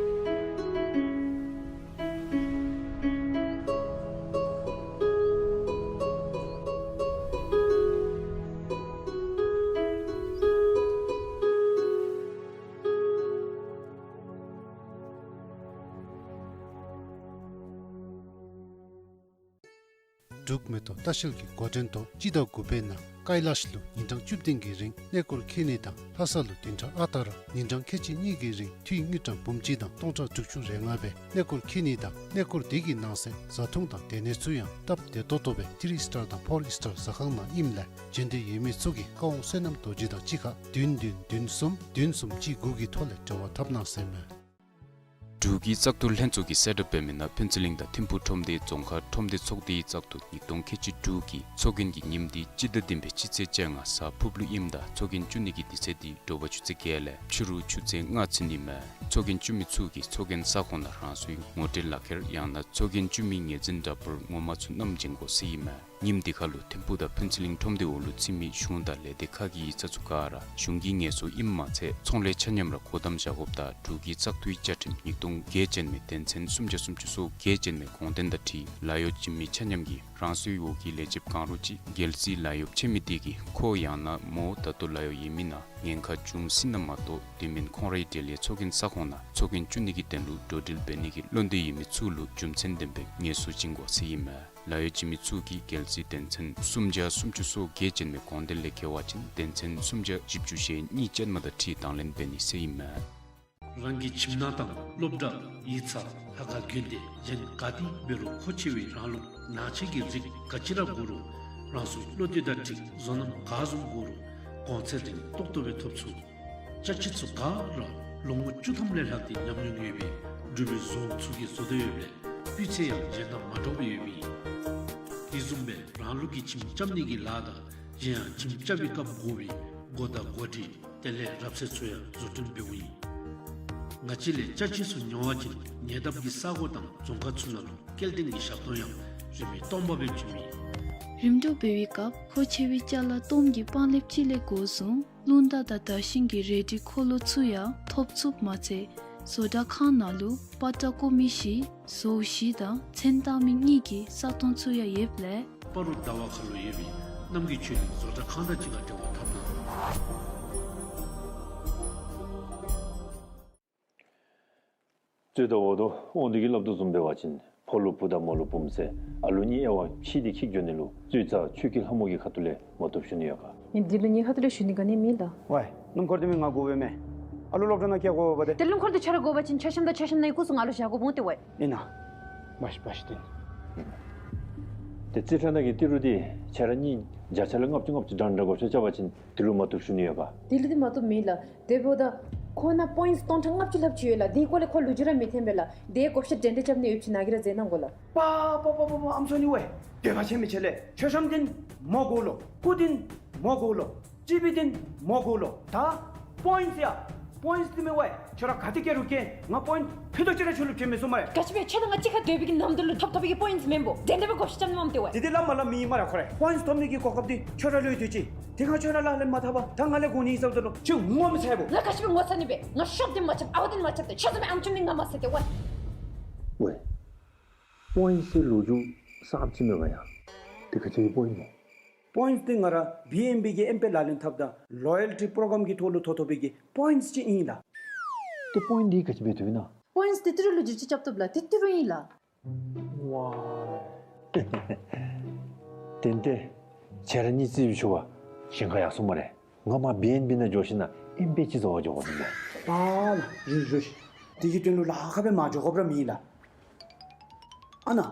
འབྲུག་མེ་ཏོག་ལྟ་བཤལ་གྱི་འགོ་འདྲེན་ཐོག་སྤྱི་ཟླ་དགུ་པའི་ནང་ཀ་ལཱཤ་ལུ་ཉིན་གྲངས་བཅུ་བདུན་གྱི་རིང་གནས་སྐོར་འཁྱིད་ནི་དང་ལྷ་ས་ལུ་བདུན་ཕྲག་ཨ་རྟག་ར་ཉིན་གྲངས་ཁལ་གཅིག་གཉིས་ཀྱི་རིང་འཐུས་དངུལ་ཀྲམ་འབུམ་གཅིག་དང་སྟོང་ཕྲག་དྲུག་ཅུ་རེ་ལྔ་སྦེ་གནས་སྐོར་འཁྱིད་ནི་དང་གནས་སྐོར་དེ་གི་ནང་གསེས་བཟའ་འཐུང་དང་སྡོད་གནས་ཚུ་ཡང་སྟབས་བདེ་ཏོག་ཏོ་སྦེ་ཐི་རི་སི་ཊར་དང་ཕོར་སི་ཊར་ཟ་ཁང་ནང་ཨིནམ་ལས་འབྱོན་འདོད་ཡོད་མི་ཚུ་གིས་བཀའ་དབང་བསོད་ནམས་རྡོ་རྗེ་དང་གཅིག་ཁར་བདུན་བདུན་བདུན་གསུམ་བདུན་གསུམ་གཅིག་དགུ་གི་ཐོག་ལས་འབྲེལ་བ་འཐབ་གནང་ཟེར་མས། འབྲུག་གི་བཙག་འཐུ་ལྷན་ཚོགས་ཀྱིས་གསལ་བསྒྲགས་འབད་མི་ནང་ཕུན་ཚོགས་གླིང་དང་ཐིམ་ཕུག་ཁྲོམ་སྡེའི་རྫོང་ཁག་ཁྲོམ་སྡེ་ཚོགས་སྡེའི་བཙག་འཐུ་ཉིས་སྟོང་ཁལ་གཅིག་དྲུག་གི་ཚོགས་རྒྱན་གྱི་ཉིནམ་འདི་སྤྱི་ཟླ་བདུན་པའི་སྤྱི་ཚེས་བཅོ་ལྔ་གཟའ་ཕུར་བུ་ཨིནམ་ད་ཚོགས་རྒྱན་བཙུགས་ནི་གི་དུས་ཚོད་འདི་དྲོ་པ་ཆུ་ཚོད་བརྒྱད་ལས་ཕྱི་རུ་ཆུ་ཚོད་ལྔ་ཚུན་ཨིན་མས། ཚོགས་རྒྱན་བཙུགས་མི་ཚུ་གིས་ཚོགས་རྒྱན་ས་ཁོངས་ནང་རང་སོའི་ངོ་སྤྲོད་ལག་ཁྱེར་ཡང་ན་ཚོགས་རྒྱན་བཙུགས་མི་ངོས་འཛིན་འདྲ་པར་ངོ་མ་ཚུ་བསྣམས་བྱོན་དགོ་ཟེར་ཨིན་མས། ཉིནམ་འདི་ཁར་ལུ་ཐིམ་ཕུག་དང་ཕུན་ཚོགས་གླིང་ཁྲོམ་སྡེ་འོག་ལུ་ཚུད་མི་གཞུང་དང་ལས་སྡེ་ཁག་གི་ཡིག་ཚང་ཚུ་ག་ར་གཞུང་གི་ངལ་གསོ་ཨིནམ་མ་ཚད་ཚོང་ལས་ཆ་མཉམ་ར་སྒོ་བསྡམ་བཞག་དགོཔ་ད་འབྲུག་གི་བཙག་འཐུའི་བཅའ་ཁྲིམས་ཉིས་སྟོང་བརྒྱད་ཅན་མའི་དོན་ཚན་སུམ་བརྒྱ་སུམ་ཅུ་སོ་བརྒྱད་ཅན་མའི་དགོངས་དོན་དང་འཁྲིལ་ལཱ་གཡོག་བྱིན་མི་ཆ་མཉམ་གྱིས་རང་སོའི་འོག་གི་ལས་བྱེདཔ་གང་རུང་ཅིག་རྒྱལ་སྲིད་ལཱ་གཡོགཔ་ཆེ་མི་དེ་གིས་ཁོ་ཡང་ན་མོ་ད་ལྟོ་ལཱ་གཡོག་ཡོད་མི་ནང་ཉེན་ཁ་བྱུང་སྲིད་ན་མ་གཏོགས་དེ་མེན་ཁོང་རའི་གྲལ་ལས་ཚོགས་རྒྱན་ས་ཁོངས་ནང་ཚོགས་རྒྱན་བཙུགས་ནི་གི་དོན་ལུ་འགྲོ་འགྲུལ་འབད་ནི་གི་བློ་འདོད་ཡོད་མི་ཚུ་ལུ་རྒྱུ་མཚན་ལྡན་པའི་ངལ་གསོ་བྱིན་དགོ་ཟེར་ཨིན་མས། ལཱ་གཡོག་བྱིན་མི་ཚུ་གིས་རྒྱལ་སྲིད་དོན་ཚན་སུམ་བརྒྱ་སུམ་ཅུ་སོ་བརྒྱད་ཅན་མའི་དགོངས་དོན་ལས་འགལ་བ་ཅིན་དོན་ཚན་སུམ་བརྒྱ་བཞི་བཅུ་ཞེ་གཉིས་ཅན་མ་དང་འཁྲིལ་དང་ལེན་འབད་ནི་ཟེར་ཨིན་མས། རང་གི་ཁྱིམ་ནང་དང་སློབ་གྲྭ་ཡིག་ཚང་ལྷ་ཁང་དགོན་སྡེ་གཞན་ག་ཏེ་འབད་རུང་མཁོ་ཆེ་བའི་རང་ལུགས་ནང་ཆས་ཀྱི་རིགས་ག་ཅི་ར་དགོ་རུང་རང་སོའི་བློ་འདོད་དང་འཁྲིལ་བཟོ་རྣམ་ག་བཟུམ་དགོ་རུང་གོང་ཚད་རིང་ཏོག་ཏོ་སྦེ་ཐོབ་ཚུགས། ཅ་ཆས་ཚུ་ག་ར་ལོ་ངོ་བཅུ་ཐམ་ལས་ལྷག་སྟེ་ཉམས་མྱོང་ཡོད་པའི་འབྲུག་པའི་བཟོ་བོ་ཚུ་གིས་བཟོ་དོ་ཡོདཔ་ལས་སྤུས་ཚད་ཡང་གཞན་དང་མ་འདྲཝ་སྦེ་ཡོད་མི་ཨིན། དེ་བཟུམ་སྦེ་རང་ལུགས་ཀྱི་ཁྱིམ་རྐྱབ་ནི་གི་ལཱ་དང་གཞན་ཡང་ཁྱིམ་རྐྱབ་པའི་སྐབས་དགོ་པའི་སྒོ་དང་སྒོ་སྒྲིག་དེ་ལས་རབ་གསལ་ཚུ་ཡང་བཟོ་སྐྲུན་འབདཝ་ཨིན། ང་བཅས་ལས་ཅ་ཆས་ཚུ་ཉོ་བ་ཅིན་ཉེ་འདབས་ཀྱི་ས་གོ་དང་རྫོང་ཁག་ཚུ་ནང་ལུ་སྐྱེལ་འདྲེན་གྱི་ཞབས་ཏོག་ཡང་རིན་མེད་སྟོང་པ་སྦེ་བྱིན་མི་ཨིན། རིམ་གྲོ་འབད་བའི་སྐབས་མཁོ་ཆེ་བའི་ཅ་ལ་གཏོརམ་གྱི་པང་ལེབ་ཅིག་ལས་འགོ་བཟུང་རླུང་རྟ་དང་དར་ཤིང་གི་རལ་གྲི་འཁོར་ལོ་ཚུ་ཡང་ཐོབ་ཚུགསཔ་མ་ཚད་བཟོ་གྲྭ་ཁང་ནང་ལུ་པ་ཏྲ་བརྐོ་མི་བཞི་བཟོ་བོ་བཞི་དང་མཚོན་རྟགས་མི་གཉིས་ཀྱི་ས་སྟོང་ཚུ་ཡང་ཡོདཔ་ལས། སྤ་རོ་ཟླ་བ་ཁ་ལུ་ཡོད་པའི་རྣམ་རྒྱལ་ཆོས་གླིང་བཟོ་གྲྭ་ཁང་དང་གཅིག་ཁར་འབྲེལ་བ་འཐབ་གནང་། རྩོད་ཟླ་འོག་ཏུ་དབང་འདུས་ཀྱིས་སླབ་དོ་བཟུམ་འབད་བ་ཅིན་ཕོ་ལུ་བུ་དང་མོ་ལུ་བུམོ་ཟེར་ཨ་ལུ་གཉིས་དབྱེ་བ་ཕྱེ་སྟེ་འཁྱིད་འགྱོ་ནི་ལུ་རྩོད་ཚར་ཆོས་སྐྱིད་ལྷ་མོ་གི་ཁ་ཐུག་ལས་མ་བཏུབ་ཞུ་ནི་ཡོད་ག། ངེ་འདི་ལུ་ངེའི་ཁ་ཐུག་ལས་ཞུ་ནི་ག་ནི་མེད་ལགས། ཝའི་སྣུམ་འཁོར་འདི་མི་ང་དགོ་པས་མས། ཨ་ལུ་སློབ་གྲྭ་ནང་བསྐྱལ་དགོ་པ་ཅིན་ཁྱོད་ཤམ་དང་ཁྱོད་ཤམ་ནང་ཡི་ཁུག་སོང་ང་ཨ་ལུ་བཞག་དགོ་འོང་ཏེ་ཝའི། ཨིན་ན། བ་ཤི་བ་ཤི་སྟེ། ཏེ་རྩིས་ཁྲ་ནང་གི་ཏི་རུ་འདི་ཁྱོད་ར་གཉིས་བརྒྱ་ཆ་ལུ་ལྔ་བཅུ་ལྔ་བཅུ་འདྲན་འདྲ་དགོ་ཤོ་རྐྱབ་པ་ཅིན་དེ་ལུ་མ་བཏུབ་ཞུ་ནི་ཡོད་ག། དེ་ལུ་འདི་མ་བཏུབ་མེད་ལགས། དེ་འབདཝ་ད་ཁོ་ན་པོའིནཊསི་སྟོང་ཕྲག་ལྔ་བཅུ་ལྷགཔ་ཅིག་ཡོད་ལགས། དེའི་སྐོར་ལས་ཁོ་ལོ་རྒྱུས་ར་མི་ཐོན་པས་ལགས། དེ་བགོ་བཤའ་འདྲན་འདྲ་རྐྱབ་ནི་ཡོདཔ་ཅིག་ནཱ་གིས་ར་མཛད་གནང་དགོ་ལགས། པ་པ་པ་པ་པ་ཨམ་སོ་ནི་ཝའི་འདོད་པ་ཆེ་མི་ཆེ་ལགས། ཁྱོད་ཤམ་འདི་མོ་དགོ་ལོ། སྐུ་འདི་མོ་དགོ་ལོ། ཅི་བི་འདི་མོ་དགོ་ལོ། ད་པོའིནཊསི་ཡ་པོའིནཊསི་འདི་མི་ཝའི་ཁྱོད་ར་ག་ཏེ་བསྐྱལ་རུང་བསྐྱལ། ང་པོའིནཊསི་ཕུད་རྡོག་ཅིག་ར་ཁྱོད་ལུ་བྱིན་མི་ཚུགས་སྨ་རེ། ག་ཅི་སྦེ་ཁྱོད་དང་ང་གཅིག་ཁར་སྡོད་པའི་གི་ནམ་དུས་ལུ་ཐོབ་ཐོབ་པའི་གི་པོའིནཊསི་མེན་པོ། དེ་འདྲ་སྦེ་བགོ་བཤའ་རྐྱབ་ནི་མས་ཏེ་ཝའི། དེ་འདི་སླབ་མ་སླབ་མི་ཨིན་སྨ་རེ་ཁོ་ར། པོའིནཊསི་ཐོབ་ནི་གི་གོ་སྐབས་འདི་ཁྱོད་ར་ལུ་ཡོད་དེ་ཅིག། དེ་ཁར་ཁྱོད་ར་ལག་ལེན་མ་འཐབ་པར་ད་ང་ལས་དགོ་ནི་ཨིན་ཟེརཝ་ད་ལུ་ཁྱོད་ངོ་མི་ཚ་བས། ང་ག་ཅི་སྦེ་ངོ་ཚ་ནི་སྦེ། ང་ཤོབ་འདི་མ་རྐྱབ་ཨའོ་འདི་མ་རྐྱབ་ཏེ་ཁྱོད་བཟུམ་མའི་ཨམ་ཅུང་འདི་ང་མ་ཟེར་ཏེ་ཝའི། ཝའི། པོའིནཊསི་ལོ་རྒྱུས་གསརཔ་ཅིག་མས་པ་ཡ། དེ་ག་ཅི་གི་པོའིནཊསི་སྨོ། པོའིནཊསི་འདི་ང་ར་བི་ཨེན་བི་གི་ཨེམ་པེ་ལག་ལེན་འཐབ་ད་ལོ་ཡལ་ཊི་པྲོ་གྲམ་གྱི་ཐོག་ལུ་ཐོབ་ཐོབ་པའི་གི་པོའིནཊསི་ཅིག་ཨིན་ལགས། ཏེ་པོའིནཊསི་འདི་ག་ཅི་འབད་དོ་ཨིན་ན། པོའིནཊསི་འདི་ཏི་རུ་ལུ་བསྒྱུར་བཅོས་རྐྱབ་བཏུབ་ལགས། འདི་ཏི་རུ་ཨིན་ལགས། ཝའི། ཏན་ཏན་ཁྱོད་ར་གཉིས་རྩིས་འབད་ཆོག་པ། ཞེན་ཁ་ཡར་སོང་སྨ་རེ། ང་མར་བི་ཨེན་བི་ནང་འགྱོ་ཞིནམ་ལས་ཨེམ་པེ་ཅིག་བཟོ་བར་འགྱོ་དགོ་ནི་མས། ཨ་ལགས་རུང་རུང་། དེ་གི་དོན་ལུ་ལཱ་ཁག་སྦེ་མ་འགྱོ་དགོཔ་ར་མེད་ལགས། ཨ་ནཱ་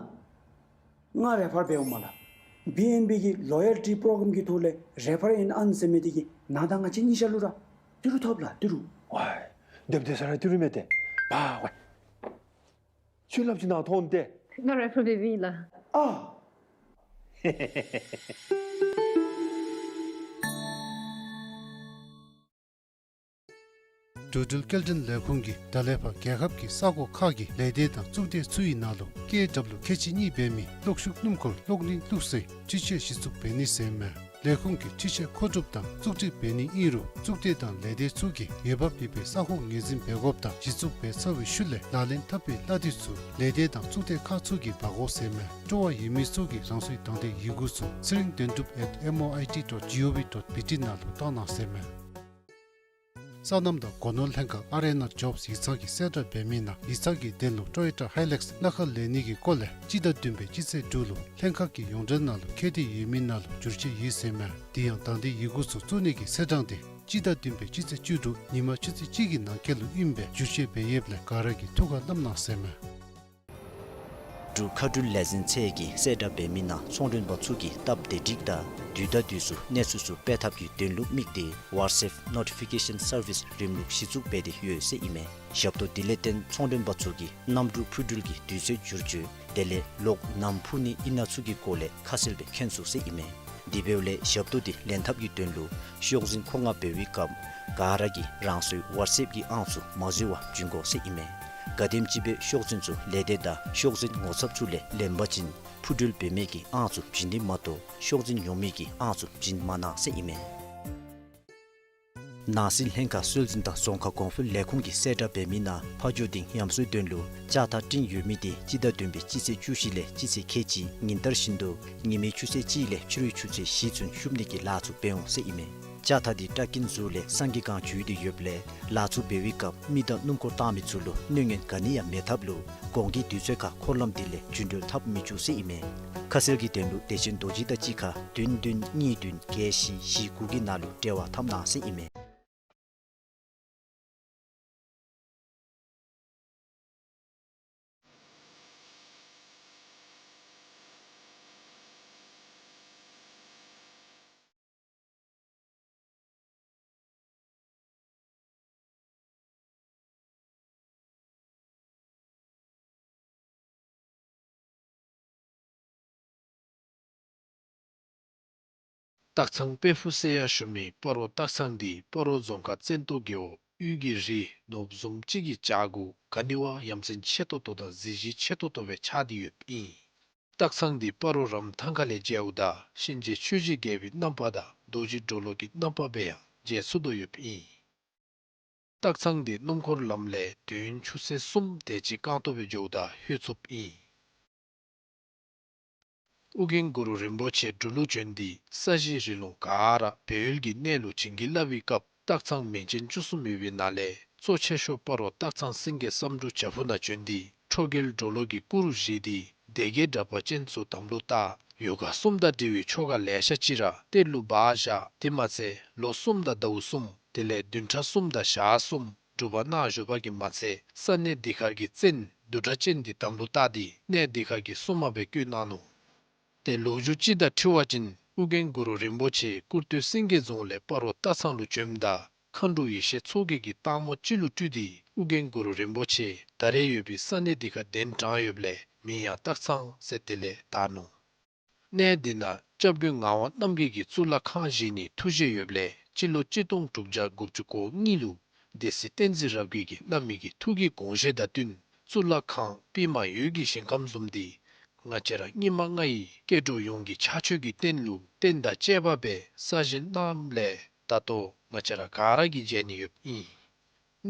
ང་རེ་ཕར་འབད་འོངམ་ལགས། བི་ཨེན་བི་གི་ལོ་ཡལ་ཊི་པྲོ་གྲམ་གྱི་ཐོག་ལས་རེ་ཕར་ཨིན་ཨན་ཟེར་མི་དེ་གིས་ནཱ་དང་ང་བཅས་གཉིས་ཆ་ལུ་ར་ཏི་རུ་ཐོབ་ལགས་ཏི་རུ། ཝའི། དེ་འབདཝ་ད་ས་ར་ཏི་རུ་མས་ཏེ། པ་ཝའི། ཁྱོད་སླབ་ཅི་ནཱ་མཐོང་སྟེ། ང་རེ་ཕར་འབད་འབདཝ་ཨིན་ལགས། ཨ། འགྲོ་འགྲུལ་སྐྱེལ་འདྲེན་ལས་ཁུངས་ཀྱིས་ད་ལས་ཕར་རྒྱལ་ཁབ་ཀྱི་ས་གོ་ཁག་གི་ལས་སྡེ་དང་གཙུག་སྡེ་ཚུ་ཡི་ནང་ལུ་ཀེ་ཌབ་ལུ་ཁལ་གཅིག་གཉིས་འབད་མི་གློག་ཤུགས་སྣུམ་འཁོར་གློག་བརླན་བླུགས་སའི་འཕྲུལ་ཆས་གཞི་བཙུགས་འབད་ནི་ཟེར་མས། ལས་ཁུངས་ཀྱིས་འཕྲུལ་ཆས་མཁོ་སྒྲུབ་དང་བཙུགས་སྒྲིག་འབད་ནི་ཨིན་རུང་གཙུག་སྡེ་དང་ལས་སྡེ་ཚུ་གིས་འོས་འབབ་ཡོད་པའི་ས་ཁོངས་ངོས་འཛིན་འབད་དགོཔ་དང་གཞི་བཙུགས་འབད་ཚར་བའི་ཤུལ་ལས་ལག་ལེན་འཐབ་པའི་གླ་དེ་ཚུ་ལས་སྡེ་དང་གཙུག་སྡེ་ཁག་ཚུ་གིས་འབག་དགོ་ཟེར་མས། སྤྲོ་བ་ཡོད་མི་ཚུ་གིས་རང་སོའི་དང་འདོད་ཡི་གུ་ཚུ་ཚེ་རིང་དོན་གྲུབ་at M O I T dot G O V dot B T ནང་ལུ་བཏང་གནང་ཟེར་མས། སོ་ནམ་དང་སྒོ་ནོར་ལྷན་ཁག་ཨར་ཨེན་ཨར་ཇོབསི་ཡིག་ཚང་གིས་གསལ་བསྒྲགས་འབད་མི་ནང་ཡིག་ཚང་གི་དོན་ལུ་ཊོ་ཡོ་ཊ་ཧའི་ལེགསི་གླ་ཁར་ལེན་ནི་གི་སྐོར་ལས་སྤྱི་ཟླ་བདུན་པའི་སྤྱི་ཚེས་དྲུག་ལུ་ལྷན་ཁག་གི་ཡོངས་འབྲེལ་ནང་ལུ་ཁེ་ཏེ་ཡོད་མི་ནང་ལུ་བསྒྱུར་བཅོས་ཡོད་ཟེར་མས། དེ་ཡང་ད་ལྟའི་ཡི་གུ་ཚུ་བཙུགས་ནི་གི་ཚེས་གྲངས་དེ་སྤྱི་ཟླ་བདུན་པའི་སྤྱི་ཚེས་བཅུ་དྲུག་ཉིན་མ་ཆུ་ཚོད་གཅིག་གི་ནང་འཁོད་ལུ་ཨིནམ་སྦེ་བསྒྱུར་བཅོས་འབད་ཡོདཔ་ལས་ག་ར་གིས་ཐུགས་ཁར་བསྣམ་གནང་ཟེར་མས། འབྲུག་མཁའ་འགྲུལ་ལས་འཛིན་ཚད་ཀྱིས་གསལ་བསྒྲགས་འབད་མི་ནང་ཚོང་མགྲོན་པ་ཚུ་གིས་སྟབས་བདེ་སྒྲིག་དང་དུས་དང་དུས་སུ་གནས་ཚུལ་ཚུ་སྤེལ་ཐབས་ཀྱི་དོན་ལུ་དམིགས་ཏེ་ཝཊས་ཨེཔ་ནོ་ཊི་ཕི་ཀེ་ཤཱན་སར་བིསི་རིམ་ལུགས་གཞི་བཙུགས་འབད་དེ་ཡོད་ཟེར་ཨིན་མས། ཞབས་ཏོག་དེ་ལས་བརྟེན་ཚོང་མགྲོན་པ་ཚུ་གིས་གནམ་གྲུ་འཕུར་འགྲུལ་གྱི་དུས་ཚོད་བསྒྱུར་བཅོས་དེ་ལས་གློག་ནམ་འཕུ་ནི་ཨིན་ན་ཚུ་གི་སྐོར་ལས་ཁ་གསལ་སྦེ་མཁྱེན་ཚུགས་ཟེར་ཨིན་མས། དེ་འབདཝ་ལས་ཞབས་ཏོག་དེ་ལེན་ཐབས་ཀྱི་དོན་ལུ་ཤོག་འཛིན་མཁོ་མངགས་འབད་བའི་སྐབས་ག་ར་གིས་རང་སོའི་ཝཊས་ཨེཔ་གི་ཨང་ཚུ་མ་འཛོལ་བར་བྱིན་དགོ་ཟེར་ཨིན་མས། གལ་སྲིད་ཅིག་སྦེ་ཤོག་འཛིན་ཚུ་ལས་སྡེ་དང་ཤོག་འཛིན་ངོ་ཚབ་ཚུ་ལས་ལེན་པ་ཅིན་འཕུར་འགྲུལ་འབད་མི་གི་ཨང་ཚུ་བྱིན་ནི་མ་གཏོགས་ཤོག་འཛིན་ཡོད་མི་གི་ཨང་ཚུ་བྱིན་མ་གནང་ཟེར་ཨིན་མས། ནང་སྲིད་ལྷན་ཁག་སྲོལ་འཛིན་དང་རྫོང་ཁ་གོང་འཕེལ་ལས་ཁུངས་ཀྱིས་གསལ་བསྒྲགས་འབད་མི་ནང་ཕ་ཇོ་སྡིངས་ཡམ་སོའི་དོན་ལུ་ལྕགས་ཐག་སྤྲིན་ཡོད་མི་དེ་སྤྱི་ཟླ་བདུན་པའི་སྤྱི་ཚེས་བཅུ་བཞི་ལས་སྤྱི་ཚེས་ཁལ་གཅིག་ཉིན་ལྟར་བཞིན་དུ་ཉི་མའི་ཆུ་ཚོད་གཅིག་ལས་ཕྱི་རུའི་ཆུ་ཚོད་བཞི་ཚུན་ཤུབ་ནི་གི་ལཱ་ཚུ་འབད་འོང་ཟེར་ཨིན་མས། ལྕགས་ཐག་དེ་ཊ་ཀིན་ཟུར་ལས་སངས་རྒྱས་སྒང་འཛུལ་ཏེ་ཡོདཔ་ལས་ལཱ་ཚུ་འབད་བའི་སྐབས་མི་དང་སྣུམ་འཁོར་བཏང་མི་ཚུ་ལུ་གནོད་ཉེན་ག་ནི་ཡང་མེད་ཐབས་ལུ་གོང་གི་དུས་ཚོད་ཁར་འཁོར་ལམ་དེ་ལས་རྒྱུན་འགྲུལ་འཐབ་མི་བཅུག་ཟེར་ཨིན་མས། ཁ་གསལ་གྱི་དོན་ལུ་བདེ་ཆེན་རྡོ་རྗེ་དང་གཅིག་ཁར་བདུན་བདུན་གཉིས་བདུན་བརྒྱད་བཞི་བཞི་དགུ་གི་ནང་ལུ་འབྲེལ་བ་འཐབ་གནང་ཟེར་ཨིན་མས། སྟག་ཚང་དཔལ་ཕུག་ཟེར་ཡང་ཞུ་མི་སྤ་རོ་སྟག་ཚང་འདི་སྤ་རོ་རྫོང་ཁག་བཙན་ཏོ་རྒེད་འོག་དབུས་ཀྱི་རི་ནོར་བུ་བཟུམ་ཅིག་གི་བྱག་གུ་ག་ནི་བ་ཡ་མཚན་ཆེ་ཏོག་ཏོ་དང་གཟི་བརྗིད་ཆེ་ཏོག་ཏོ་སྦེ་ཆགས་ཏེ་ཡོདཔ་ཨིན། སྟག་ཚང་འདི་སྤ་རོ་རམ་ཐང་ཁ་ལས་མཇལཝ་ད་གཤིན་རྗེ་ཆོས་ཀྱི་རྒྱལ་པོའི་རྣམ་པ་དང་རྡོ་རྗེ་གྲོ་ལོད་ཀྱི་རྣམ་པ་སྦེ་ཡང་མཇལ་ཚུགས་དོ་ཡོདཔ་ཨིན། སྟག་ཚང་འདི་སྣུམ་འཁོར་ལམ་ལས་དུས་ཡུན་ཆུ་ཚོད་གསུམ་དེ་ཅིག་རྐང་སྟོང་སྦེ་འགྱོཝ་ད་ལྷོད་ཚུགསཔ་ཨིན། ཨོ་རྒྱན་གུ་རུ་རིན་པོ་ཆེ་འབྲུག་ལུ་བྱོན་ཏེ་ས་གཞི་རི་ལུང་ག་ར་སྦས་ཡུལ་གྱི་གནས་ལུ་བྱིན་གྱིས་བརླབས་པའི་སྐབས་སྟག་ཚང་མིང་ཅན་བཅུ་གསུམ་ཡོད་པའི་ནང་ལས་གཙོ་ཆེ་ཤོས་སྤ་རོ་སྟག་ཚང་སེང་གེ་བསམ་འགྲུབ་བྱག་ཕུག་ནང་བྱོན་ཏེ་ཁྲོ་རྒྱལ་གྲོ་ལོད་ཀྱི་སྐུ་རུ་བཞེངས་ཏེ་སྡེ་བརྒྱད་དྲེགས་པ་ཅན་ཚུ་དམ་ལུ་བཏགས། ཡོ་ག་གསུམ་དང་འབྲེལ་བའི་ཆོ་ག་ལེ་ཤ་ཅིག་ར་གཏེར་ལུ་སྦ་བཞག། དེ་མ་ཚད་ལོ་གསུམ་དང་ཟླཝ་གསུམ་དེ་ལས་བདུན་ཕྲག་གསུམ་དང་ཞག་གསུམ་སྒྲུབ་པ་གནང་བཞུགས་པ་གིས་མ་ཚད་ས་གནས་འདི་ཁར་གྱི་བཙན་བདུད་དྲེགས་ཅན་འདི་དམ་ལུ་བཏགས་ཏེ་གནས་འདི་ཁར་གྱི་སྲུང་མ་སྦེ་བསྐོས་གནང་ནུག། ཏེ་ལོ་རྒྱུས་ཅིག་དང་འཁྲིལ་བ་ཅིན་ཨོ་རྒྱན་གུ་རུ་རིན་པོ་ཆེ་སྐུར་སྟོད་སེང་གེ་རྫོང་ལས་སྤ་རོ་སྟག་ཚང་ལུ་བྱོནམ་ད་མཁའ་འགྲོ་ཡེ་ཤེས་མཚོ་རྒྱལ་གྱིས་སྟག་མོ་ཅིག་ལུ་སྤྲུལ་ཏེ་ཨོ་རྒྱན་གུ་རུ་རིན་པོ་ཆེ་ད་རེས་ཡོད་པའི་ས་གནས་འདི་ཁར་གདན་དྲངས་ཡོདཔ་ལས་མིང་ཡང་སྟག་ཚང་ཟེར་དེ་ལས་བཏགས་ནུག། གནས་འདི་ནང་སྐྱབས་མགོན་ངག་དབང་རྣམ་རྒྱལ་གྱིས་གཙུག་ལག་ཁང་བཞེངས་ནིའི་ཐུགས་བཞེད་ཡོདཔ་ལས་སྤྱི་ལོ་གཅིག་སྟོང་དྲུག་བརྒྱ་དགུ་བཅུ་གོ་གཉིས་ལུ་སྡེ་སྲིད་བསྟན་འཛིན་རབ་རྒྱས་ཀྱིས་བླ་མའི་གི་ཐུགས་ཀྱི་དགོངས་བཞེད་དང་བསྟུན་གཙུག་ལག་ཁང་པདྨ་འོད་ཀྱི་ཞིང་ཁམས་བཟུམ་འདི་ང་བཅས་ར་སྙིགས་མ་ལྔ་ཡི་སྐྱེ་འགྲོ་ཡོངས་ཀྱི་ཕྱག་མཆོད་ཀྱི་རྟེན་ལུ་རྟེན་དང་བཅས་པ་སྦེ་གསར་བཞེངས་གནངམ་ལས་ད་ལྟོ་ང་བཅས་ར་ག་ར་གིས་མཇལ་ནི་ཡོདཔ་ཨིན།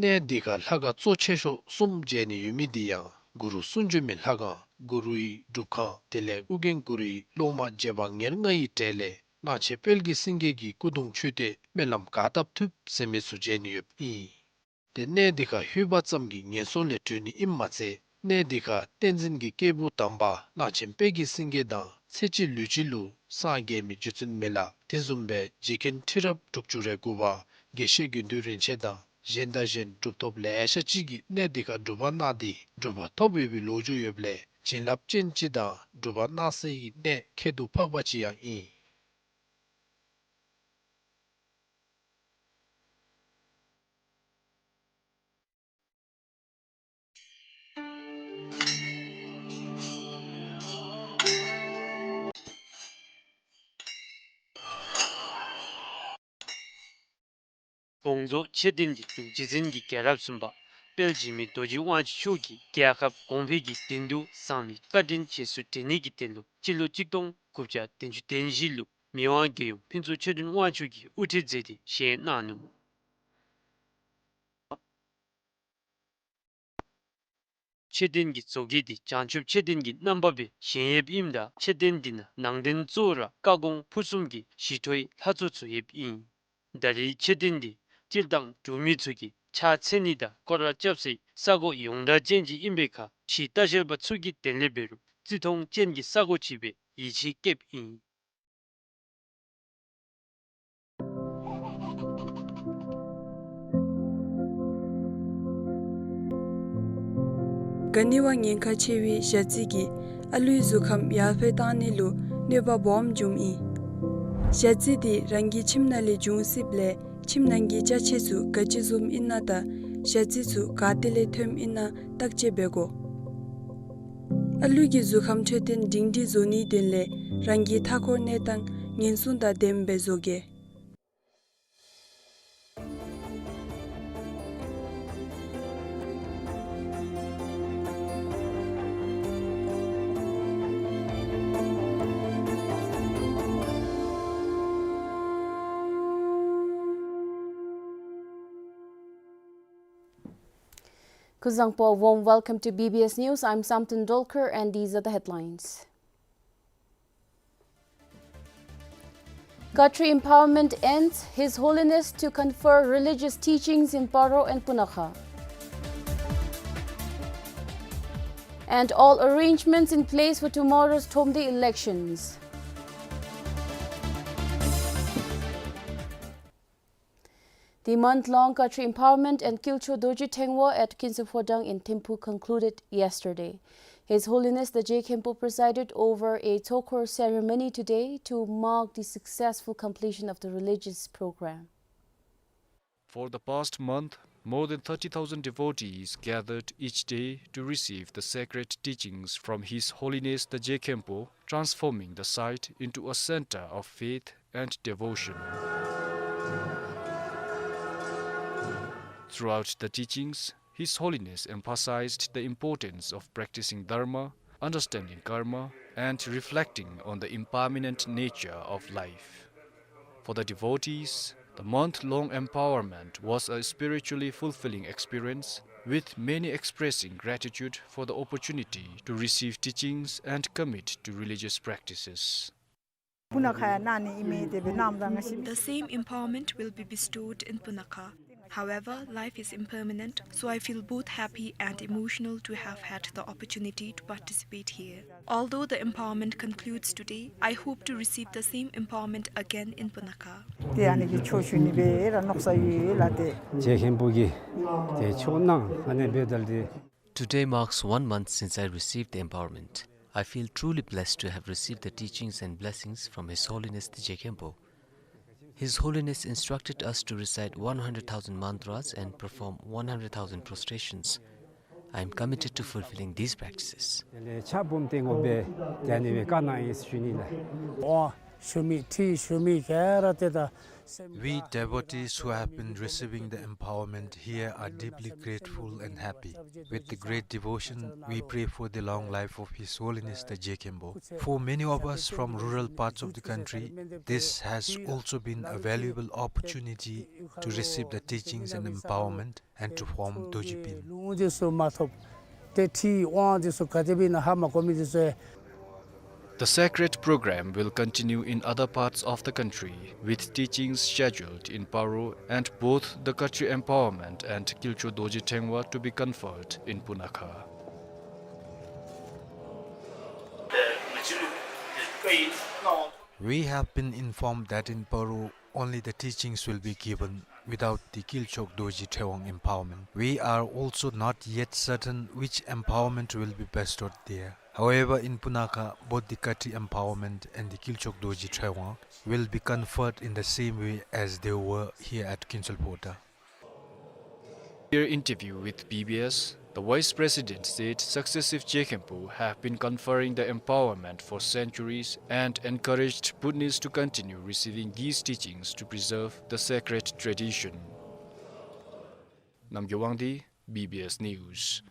གནས་འདི་ཁར་ལྷ་ཁང་གཙོ་ཆེ་ཤོས་གསུམ་མཇལ་ནི་ཡོད་མི་འདི་ཡང་གུ་རུ་གསུང་བྱོན་མའི་ལྷ་ཁང་གུ་རུའི་སྒྲུབ་ཁང་དེ་ལས་ཨོ་རྒྱན་གུ་རུའི་སློབ་མ་རྗེ་འབངས་ཉེར་ལྔ་ཡི་གྲས་ལས་གླང་ཆེན་དཔལ་གྱི་སེང་གེ་གི་སྐུ་གདུང་མཆོད་རྟེན་སྨོན་ལམ་ག་བཏབ་ཐུབ་ཟེར་མི་ཚུ་མཇལ་ནི་ཡོདཔ་ཨིན། ཏེ་གནས་འདི་ཁར་ལྷོད་པ་ཙམ་གྱིས་ངན་སོང་ལས་གྲོལ་ནི་ཨིནམ་མ་ཚད་གནས་འདི་ཁར་བསྟན་འཛིན་གྱི་སྐྱེས་བུ་དམ་པ་གླང་ཆེན་དཔལ་གྱི་སེང་གེ་དང་ཚེ་གཅིག་ལུས་གཅིག་ལུ་སངས་རྒྱས་མི་རྗེ་བཙུན་མི་ལ་དེ་བཟུམ་སྦེ་རྗེ་མཁན་ཁྲི་རབས་དྲུག་ཅུ་རེ་དགུ་པ་དགེ་བཤེས་དགེ་འདུན་རིན་ཆེན་དང་གཞན་དང་གཞན་གྲུབ་ཐོབ་ལེ་ཤ་ཅིག་གིས་གནས་འདི་ཁར་སྒྲུབ་པ་གནང་སྟེ་གྲུབ་པ་ཐོབ་ཡོད་པའི་ལོ་རྒྱུས་ཡོདཔ་ལས་བྱིན་རླབས་ཅན་ཅིག་དང་སྒྲུབ་པ་གནང་སའི་གནས་ཁྱད་དུ་འཕགས་པ་ཅིག་ཡང་ཨིན། དགོངས་རྫོགས་མཆོད་རྟེན་གྱི་འདུ་རྗེ་འཛིན་གྱི་རྒྱལ་རབས་གསུམ་པ་དཔལ་འཇིགས་མེད་རྡོ་རྗེ་དབང་ཕྱུག་མཆོག་གིས་རྒྱལ་ཁབ་གོང་འཕེལ་གྱི་དོན་དུ་གསང་བའི་བཀའ་དྲིན་རྗེས་སུ་དྲན་ནི་གི་དོན་ལུ་སྤྱི་ལོ་གཅིག་སྟོང་དགུ་བརྒྱ་བདུན་ཅུ་དོན་བཞི་ལུ་མི་དབང་རྒྱལ་ཡུམ་ཕུན་ཚོགས་ཆོས་སྒྲོན་དབང་ཕྱུག་གིས་དབུ་ཁྲིད་མཛད་དེ་བཞེངས་གནང་ནུག། མཆོད་རྟེན་གྱི་བཟོ་བཀོད་འདི་བྱང་ཆུབ་མཆོད་རྟེན་གྱི་རྣམ་པ་སྦེ་བཞེངས་ཡོདཔ་ཨིནམ་ད་མཆོད་རྟེན་འདི་ནང་ནང་རྟེན་གཙོ་བོ་ར་བཀའ་དགོངས་ཕུར་གསུམ་གྱི་ཞི་ཁྲོའི་ལྷ་ཚོགས་ཚུ་ཡོདཔ་ཨིན། ད་རེས་མཆོད་རྟེན་འདི་ སྤྱིར་བཏང་འབྲུག་མི་ཚུ་གིས་ཕྱག་འཚལ་ནི་དང་སྐོར་ར་རྐྱབ་སའི་ས་གོ་ཡོངས་གྲགས་ཅན་ཅིག་ཨིན་པའི་ཁར་ཕྱི་ལྟ་བཤལ་པ་ཚུ་གིས་དེ་ལས་འབད་རུང་བརྩི་མཐོང་ཅན་གྱི་ས་གོ་ཅིག་སྦེ་ཡིད་ཆེས་བསྐྱེདཔ་ཨིན། ག་ནི་བ་ཉེན་ཁ་ཆེ་བའི་ཞ་རྩི་གིས་ཨ་ལུའི་གཟུགས་ཁམས་ཡར་འཕེལ་གཏང་ནི་ལུ་གནོད་པ་སྦོམ་འབྱུངམ་ཨིན། ཞ་རྩི་འདི་རང་གི་ཁྱིམ་ནང་ལས་འབྱུང་སྲིདཔ་ལས་ཁྱིམ་ནང་གི་ཅ་ཆས་ཚུ་ག་ཅི་བཟུམ་ཨིན་ན་དང་ཞ་རྩི་ཚུ་ག་ཏེ་ལས་ཐོནམ་ཨིན་ན་བརྟག་དཔྱད་འབད་དགོ། ཨ་ལུ་གི་གཟུགས་ཁམས་འཕྲོད་བསྟེན་སྒྲིང་སྒྲིང་བཟོ་ནིའི་དོན་ལས་རང་གི་མཐའ་འཁོར་གནས་སྟངས་ཉེན་སྲུང་དང་ལྡནམ་སྦེ་བཟོ་གེ། Kuzuzangpo, warm welcome to B B S News. I'm Samten Dolkar and these are the headlines. Khatri empowerment ends, His Holiness to confer religious teachings in Paro and Punakha. And all arrangements in place for tomorrow's Thromde elections. The month-long Khatri empowerment and Kilcho Dorji Tengwa at Kinsa Phodang in Thimphu concluded yesterday. His Holiness the Je Khenpo presided over a Tsokhor ceremony today to mark the successful completion of the religious program. For the past month, more than thirty thousand devotees gathered each day to receive the sacred teachings from His Holiness the Je Khenpo, transforming the site into a center of faith and devotion. Throughout the teachings, His Holiness emphasized the importance of practicing dharma, understanding karma, and reflecting on the impermanent nature of life. For the devotees, the month-long empowerment was a spiritually fulfilling experience, with many expressing gratitude for the opportunity to receive teachings and commit to religious practices. The same empowerment will be bestowed in Punakha. However, life is impermanent, so I feel both happy and emotional to have had the opportunity to participate here. Although the empowerment concludes today, I hope to receive the same empowerment again in Punakha. ཏེ་ཨ་ནི་གི་ཆོས་ཞུ་ནི་སྦེ་ར་མནོ་བསམ་ཡོད་ལགས། ཏེ་རྗེ་མཁན་པོ་གིས་ཏེ་ཆོས་གནང་ཨ་ནི་འབདཝ་ད་ལུ་ཏེ། Today marks one month since I received the empowerment. I feel truly blessed to have received the teachings and blessings from His Holiness the Je Khenpo. His Holiness instructed us to recite one hundred thousand mantras and perform one hundred thousand prostrations. I am committed to fulfilling these practices. དེ་ལས་ཕྱག་སྦོམ་བཏང་དགོ་པས་ཏེ་ཨ་ནི་སྦེ་བཀའ་གནང་ཡི་ཟེར་ཞུ་ནི་ལགས། དབང་ཞུ་མི་ཁྲིད་ཞུ་མི་ག་ར་ཏེ་ད། We devotees who have been receiving the empowerment here are deeply grateful and happy. With the great devotion, we pray for the long life of His Holiness the Je Khenpo. For many of us from rural parts of the country, this has also been a valuable opportunity to receive the teachings and empowerment and to form Dorji Pin. ལུང་འདི་ཚུ་མ་ཐོབ། ཏེ་ཁྲིད་དབང་འདི་ཚུ་ག་དེ་སྦེ་ཨིན་ན་ཧ་མ་གོ་མི་འདི་ཚུ་ཡང་། The sacred program will continue in other parts of the country, with teachings scheduled in Paro and both the Khatri empowerment and Kilcho Dorji Tengwa to be conferred in Punakha. We have been informed that in Paro, only the teachings will be given without the Kilchok Dorji Trewang empowerment. We are also not yet certain which empowerment will be bestowed there. However, in Punakha, both the Khatri empowerment and the Kilchok Dorji Trewang will be conferred in the same way as they were here at Kinsulpota. In an interview with B B S, the Vice President said successive Je Khenpo have been conferring the empowerment for centuries and encouraged Bhutanese to continue receiving these teachings to preserve the sacred tradition. Namgay Wangdi, B B S News.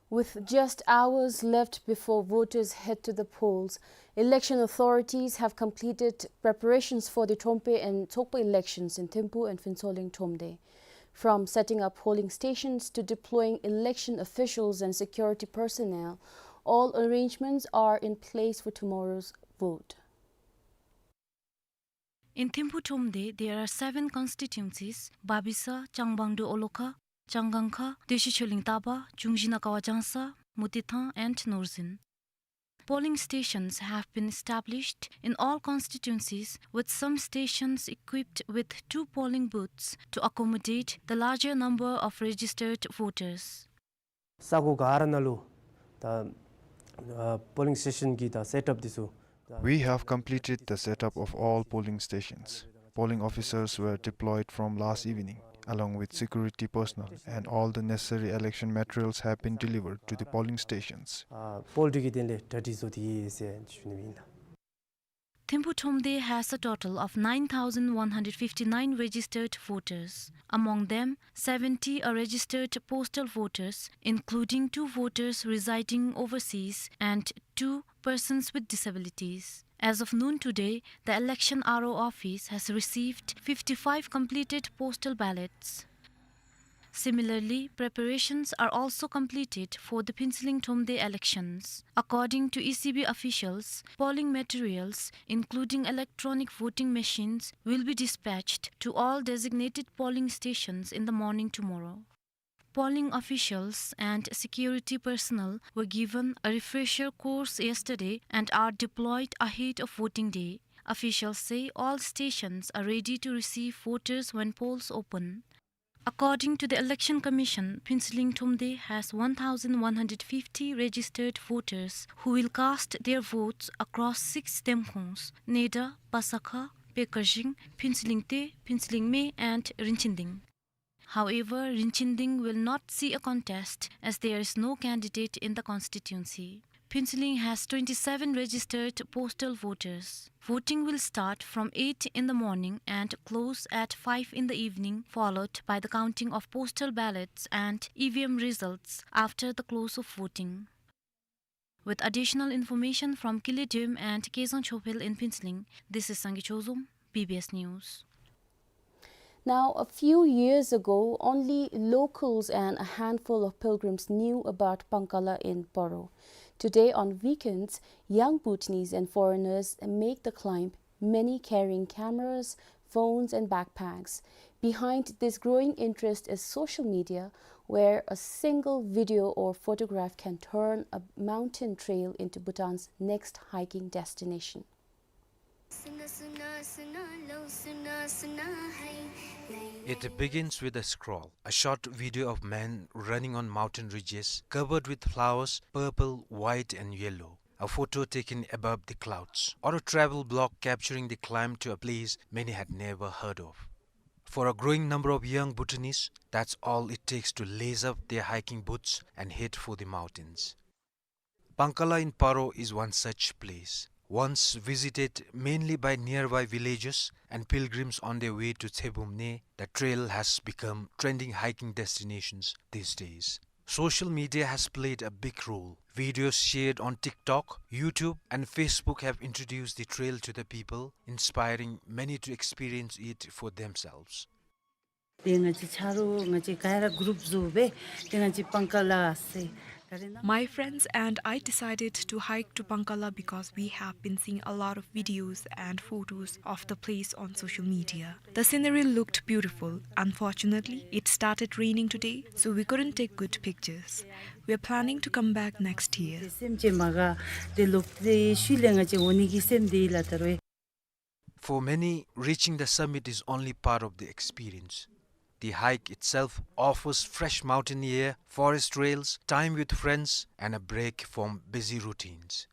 With just hours left before voters head to the polls, election authorities have completed preparations for the Trompe and Tsokpa elections in Thimphu and Phuentsholing Thromde. From setting up polling stations to deploying election officials and security personnel, all arrangements are in place for tomorrow's vote. In Thimphu Thromde, there are seven constituencies: Babisa, Changbangdo Olokha, Changangkha, Deshi Choling Taba, Chungji Nakawa Jangsa, Mutithang, and Norzin. Polling stations have been established in all constituencies, with some stations equipped with two polling booths to accommodate the larger number of registered voters. ས་གོ་ག་ར་ནང་ལུ་ད་ཨ་པོ་ལིང་སི་ཊེ་ཤཱན་གྱི་ད་སེཊ་ཨཔ་འདི་ཚུ། We have completed the setup of all polling stations. Polling officers were deployed from last evening, along with security personnel, and all the necessary election materials have been delivered to the polling stations. ཨ་པོལ་ཊི་གི་དོན་ལས་གྲ་སྒྲིག་བཟོ་སྟེ་ཡོད་ཟེར་ཞུ་ནི་ཨིན་ལགས། Thimphu Thromde has a total of nine thousand one hundred fifty-nine registered voters. Among them, seventy are registered postal voters, including two voters residing overseas and two persons with disabilities. As of noon today, the election R O office has received fifty-five completed postal ballots. Similarly, preparations are also completed for the Phuentsholing Thromde elections. According to E C B officials, polling materials, including electronic voting machines, will be dispatched to all designated polling stations in the morning tomorrow. Polling officials and security personnel were given a refresher course yesterday and are deployed ahead of voting day. Officials say all stations are ready to receive voters when polls open. According to the Election Commission, Phuentsholing Thromde has one thousand one hundred fifty registered voters who will cast their votes across six Demkhongs: Neda, Pasakha, Pekerjing, Phuentsholing Te, Phuentsholing Me, and Rinchending. However, Rinchending will not see a contest as there is no candidate in the constituency. Phuentsholing has twenty-seven registered postal voters. Voting will start from eight in the morning and close at five in the evening, followed by the counting of postal ballots and E V M results after the close of voting. With additional information from Kile Dem and Kezang Chophel in Phuentsholing, this is Sangay Chozom, B B S News. Now, a few years ago, only locals and a handful of pilgrims knew about Pangkala in Paro. Today, on weekends, young Bhutanese and foreigners make the climb, many carrying cameras, phones, and backpacks. Behind this growing interest is social media, where a single video or photograph can turn a mountain trail into Bhutan's next hiking destination. It begins with a scroll, a short video of men running on mountain ridges covered with flowers, purple, white, and yellow. A photo taken above the clouds, or a travel blog capturing the climb to a place many had never heard of. For a growing number of young Bhutanese, that's all it takes to lace up their hiking boots and head for the mountains. Pangkala in Paro is one such place. Once visited mainly by nearby villagers and pilgrims on their way to Tsebumne, the trail has become trending hiking destinations these days. Social media has played a big role. Videos shared on TikTok, YouTube, and Facebook have introduced the trail to the people, inspiring many to experience it for themselves. ཏེ་ང་བཅས་ཆ་རོགས་ང་བཅས་ག་ར་གུ་རུབ་བཟོ་སྦེ་ཏེ་ང་བཅས་པང་ཀ་ལ་ཟེར། My friends and I decided to hike to Pangkala because we have been seeing a lot of videos and photos of the place on social media. The scenery looked beautiful. Unfortunately, it started raining today, so we couldn't take good pictures. We are planning to come back next year. སེམས་ཅན་མ་ག་ཏེ་ལོག་སྟེ་ཤུལ་ལས་ང་བཅས་འོང་ནི་གི་སེམས་དེ་ལ་དར་བས། For many, reaching the summit is only part of the experience. The hike itself offers fresh mountain air, forest trails, time with friends, and a break from busy routines.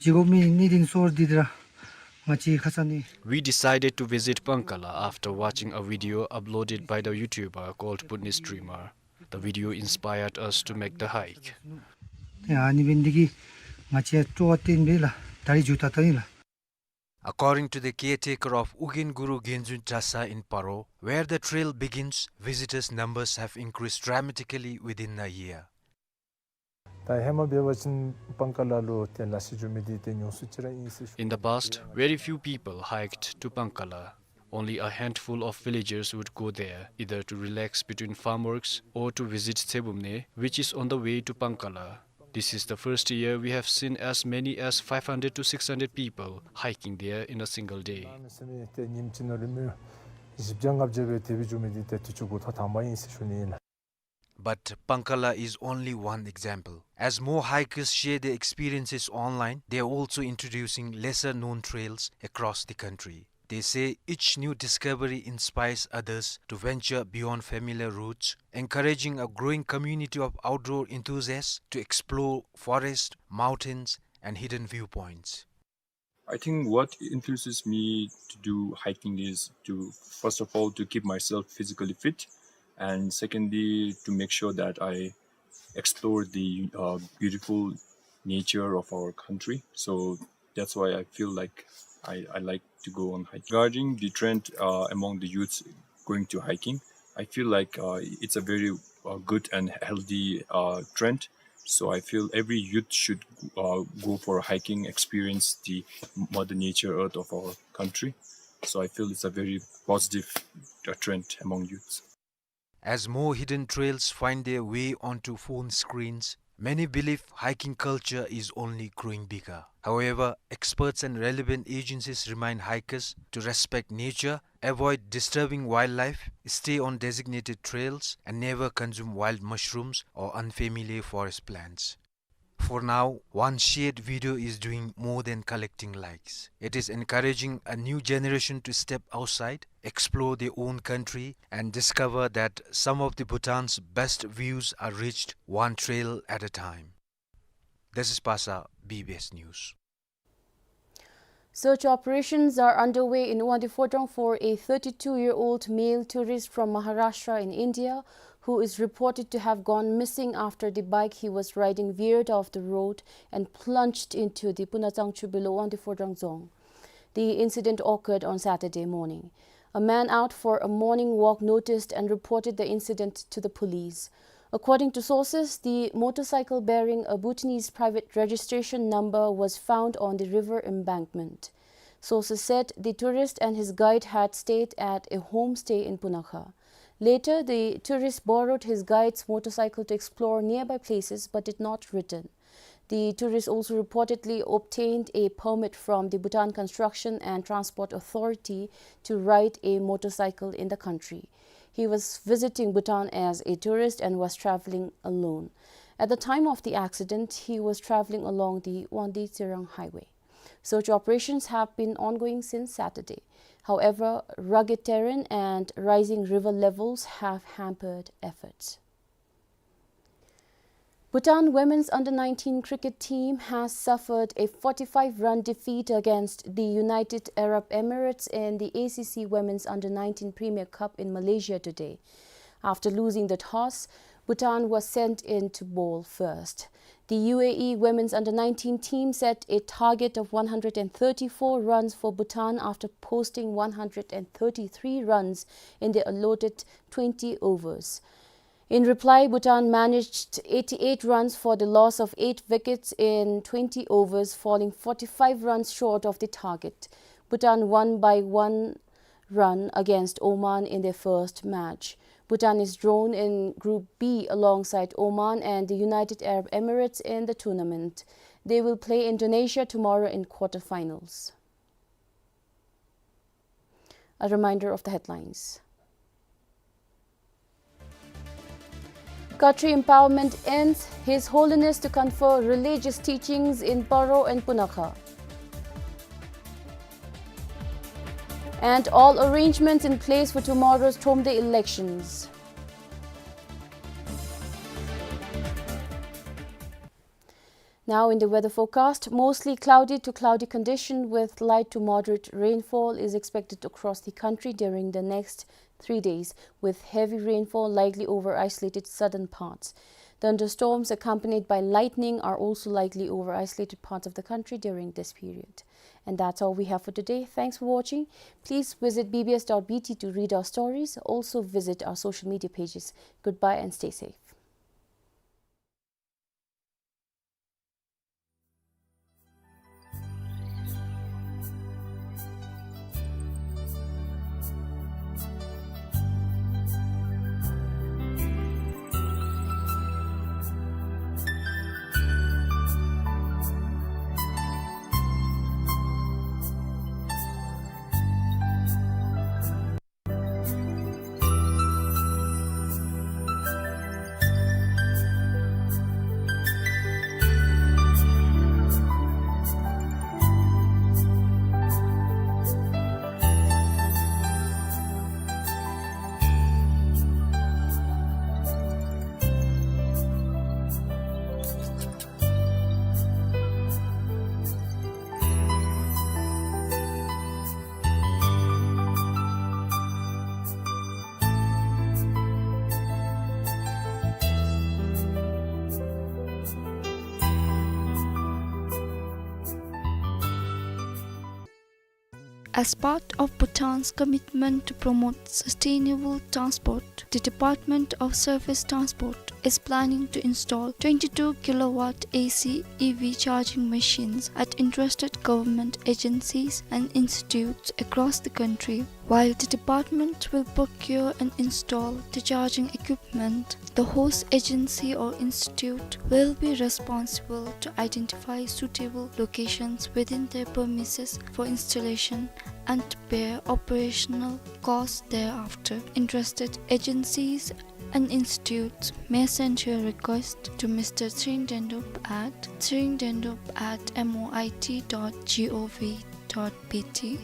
ཇི་གོ་མི་ནི་དིན་སོར་དི་དྲ་ང་ཅི་ཁ་ས་ནི། We decided to visit Pangkala after watching a video uploaded by the YouTuber called Bhutanese Dreamer. The video inspired us to make the hike. ཡ་ནི་བིན་དི་གི་ང་ཅི་ཏོ་ཏིན་བི་ལ་དར་ཇུ་ཏ་ཏ་ཡིན་ལ། According to the caretaker of Ugyen Guru Genzun Trasa in Paro, where the trail begins, visitors' numbers have increased dramatically within a year. ད་ཧེ་མ་འབད་བ་ཅིན་པང་ཀ་ལ་ལུ་ཏེ་ལ་ཤི་འགྱོ་མི་འདི་ཏེ་ཉུང་སུ་ཅིག་ར་ཨིན་ཟེར་ཞུ། In the past, very few people hiked to Pangkala. Only a handful of villagers would go there, either to relax between farm works or to visit Tsebumne, which is on the way to Pangkala. This is the first year we have seen as many as five hundred to six hundred people hiking there in a single day. But Pankala is only one example. As more hikers share their experiences online, they are also introducing lesser-known trails across the country. They say each new discovery inspires others to venture beyond familiar routes, encouraging a growing community of outdoor enthusiasts to explore forests, mountains, and hidden viewpoints. I think what influences me to do hiking is to, first of all, to keep myself physically fit, and secondly, to make sure that I explore the, uh, beautiful nature of our country. So that's why I feel like I, I like to go on hiking. Regarding the trend, uh, among the youths going to hiking, I feel like, uh, it's a very, uh, good and healthy, uh, trend. So I feel every youth should, uh, go for hiking, experience the mother nature earth of our country. So I feel it's a very positive, uh, trend among youths. As more hidden trails find their way onto phone screens, many believe hiking culture is only growing bigger. However, experts and relevant agencies remind hikers to respect nature, avoid disturbing wildlife, stay on designated trails, and never consume wild mushrooms or unfamiliar forest plants. For now, one shared video is doing more than collecting likes. It is encouraging a new generation to step outside, explore their own country, and discover that some of the Bhutan's best views are reached one trail at a time. This is Pasa, B B S News. Search operations are underway in Wangdue Phodrang for a thirty-two-year-old male tourist from Maharashtra in India, who is reported to have gone missing after the bike he was riding veered off the road and plunged into the Punachangchu below Wangdue Phodrang Dzong. The incident occurred on Saturday morning. A man out for a morning walk noticed and reported the incident to the police. According to sources, the motorcycle bearing a Bhutanese private registration number was found on the river embankment. Sources said the tourist and his guide had stayed at a homestay in Punakha. Later, the tourist borrowed his guide's motorcycle to explore nearby places but did not return. The tourist also reportedly obtained a permit from the Bhutan Construction and Transport Authority to ride a motorcycle in the country. He was visiting Bhutan as a tourist and was traveling alone. At the time of the accident, he was traveling along the Wangdue Tsirang Highway. Search operations have been ongoing since Saturday. However, rugged terrain and rising river levels have hampered efforts. Bhutan women's under nineteen cricket team has suffered a forty-five run defeat against the United Arab Emirates in the A C C Women's Under nineteen Premier Cup in Malaysia today. After losing the toss, Bhutan was sent in to bowl first. The U A E women's under nineteen team set a target of one hundred and thirty-four runs for Bhutan after posting one hundred and thirty-three runs in the allotted twenty overs. In reply, Bhutan managed eighty-eight runs for the loss of eight wickets in twenty overs, falling forty-five runs short of the target. Bhutan won by one run against Oman in their first match. Bhutan is drawn in Group B alongside Oman and the United Arab Emirates in the tournament. They will play Indonesia tomorrow in quarterfinals. A reminder of the headlines. Khatri empowerment ends, His Holiness to confer religious teachings in Paro and Punakha. And all arrangements in place for tomorrow's Thromde elections. Now in the weather forecast, mostly cloudy to cloudy condition with light to moderate rainfall is expected across the country during the next three days, with heavy rainfall likely over isolated southern parts. Thunderstorms accompanied by lightning are also likely over isolated parts of the country during this period. And that's all we have for today. Thanks for watching. Please visit B B S dot B T to read our stories. Also visit our social media pages. Goodbye and stay safe. As part of Bhutan's commitment to promote sustainable transport, the Department of Surface Transport is planning to install twenty-two kilowatt A C E V charging machines at interested government agencies and institutes across the country. While the department will procure and install the charging equipment, the host agency or institute will be responsible to identify suitable locations within their premises for installation and to bear operational costs thereafter. Interested agencies and institutes may send your request to Mister Tshering Dendup at tshering dendup at M O I T dot gov dot B T.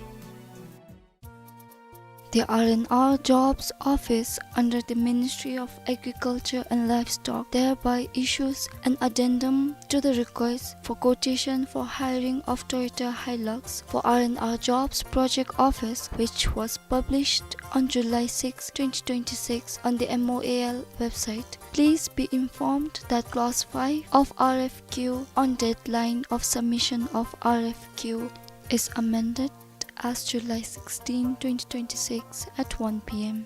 The R and R Jobs Office under the Ministry of Agriculture and Livestock thereby issues an addendum to the request for quotation for hiring of Toyota Hilux for R and R Jobs Project Office, which was published on July sixth, twenty twenty-six on the M O A L website. Please be informed that clause five of R F Q on deadline of submission of R F Q is amended as July sixteen, twenty twenty-six at one P M.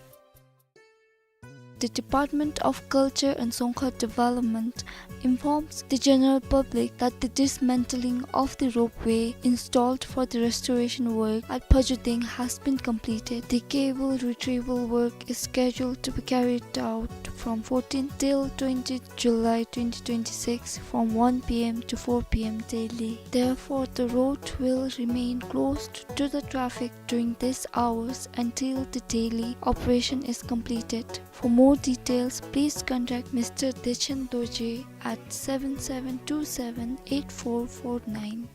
The Department of Culture and Dzongkhag Development informs the general public that the dismantling of the ropeway installed for the restoration work at Phoujudeng has been completed. The cable retrieval work is scheduled to be carried out from fourteenth till twentieth July twenty twenty-six from one P M to four P M daily. Therefore, the road will remain closed to the traffic during these hours until the daily operation is completed. For more details, please contact Mister Dechen Dorji at seven seven two seven eight four four nine.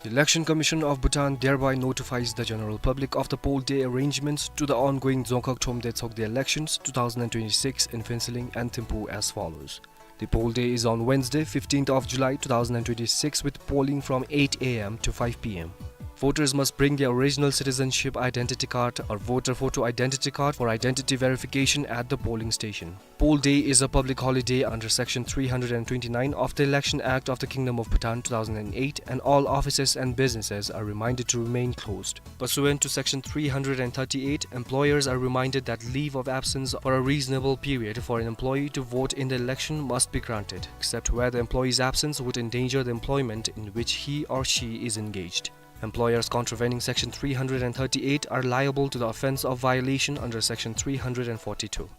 The Election Commission of Bhutan thereby notifies the general public of the poll day arrangements to the ongoing Dzongkhag Thromde Tshogde elections two thousand twenty-six in Phuentsholing and Thimphu as follows. The poll day is on Wednesday, fifteenth of July two thousand twenty-six, with polling from eight A M to five P M. Voters must bring their original citizenship identity card or voter photo identity card for identity verification at the polling station. Poll day is a public holiday under Section three hundred and twenty-nine of the Election Act of the Kingdom of Bhutan two thousand and eight, and all offices and businesses are reminded to remain closed. Pursuant to Section three hundred and thirty-eight, employers are reminded that leave of absence for a reasonable period for an employee to vote in the election must be granted, except where the employee's absence would endanger the employment in which he or she is engaged. Employers contravening Section three hundred and thirty-eight are liable to the offense of violation under Section three hundred and forty-two.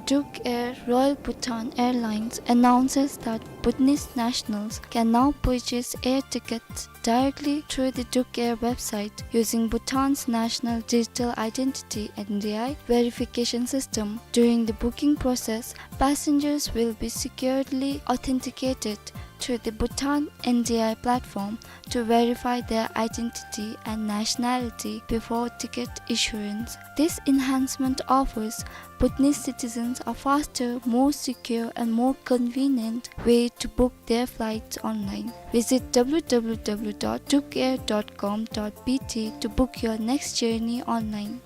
Duke Air Royal Bhutan Airlines announces that Bhutanese nationals can now purchase air tickets directly through the Duke Air website using Bhutan's National Digital Identity, N D I, verification system. During the booking process, passengers will be securely authenticated through the Bhutan N D I platform to verify their identity and nationality before ticket issuance. This enhancement offers Bhutanese citizens a faster, more secure, and more convenient way to book their flights online. Visit W W W dot dukeair dot com dot B T to book your next journey online.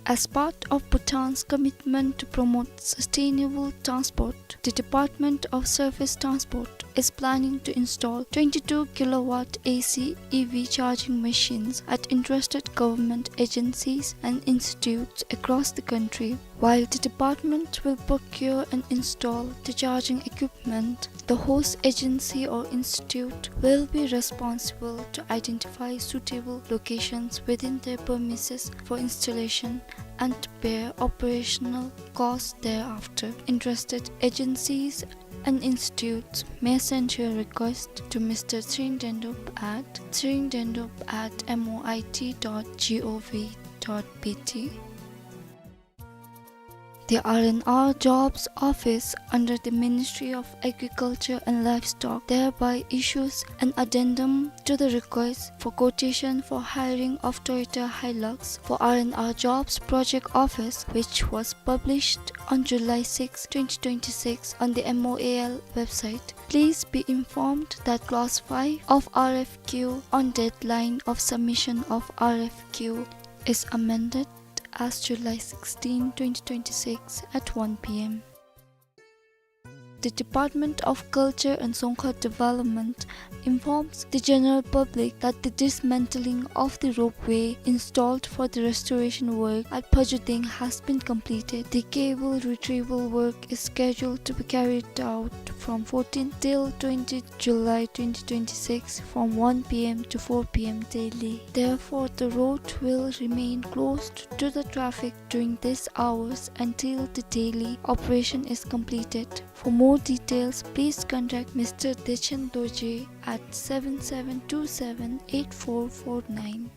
As part of Bhutan's commitment to promote sustainable transport, the Department of Surface Transport is planning to install twenty-two kilowatt A C E V charging machines at interested government agencies and institutes across the country. While the department will procure and install the charging equipment, the host agency or institute will be responsible to identify suitable locations within their premises for installation and bear operational costs thereafter. Interested agencies and institutes may send your request to Mister Tshering Dendup at tshering dendup at M O I T dot gov dot B T. The R and R Jobs Office under the Ministry of Agriculture and Livestock thereby issues an addendum to the request for quotation for hiring of Toyota Hilux for R and R Jobs Project Office, which was published on July sixth, twenty twenty-six on the M O A L website. Please be informed that clause five of R F Q on deadline of submission of R F Q is amended as July sixteen, twenty twenty-six at one P M. The Department of Culture and Dzongkhag Development informs the general public that the dismantling of the ropeway installed for the restoration work at Phojo Deng has been completed. The cable retrieval work is scheduled to be carried out from fourteenth till twentieth July twenty twenty-six from one P M to four P M daily. Therefore, the road will remain closed to the traffic during these hours until the daily operation is completed. For more details, please contact Mister Dechen Dorji at seven seven two seven eight four four nine.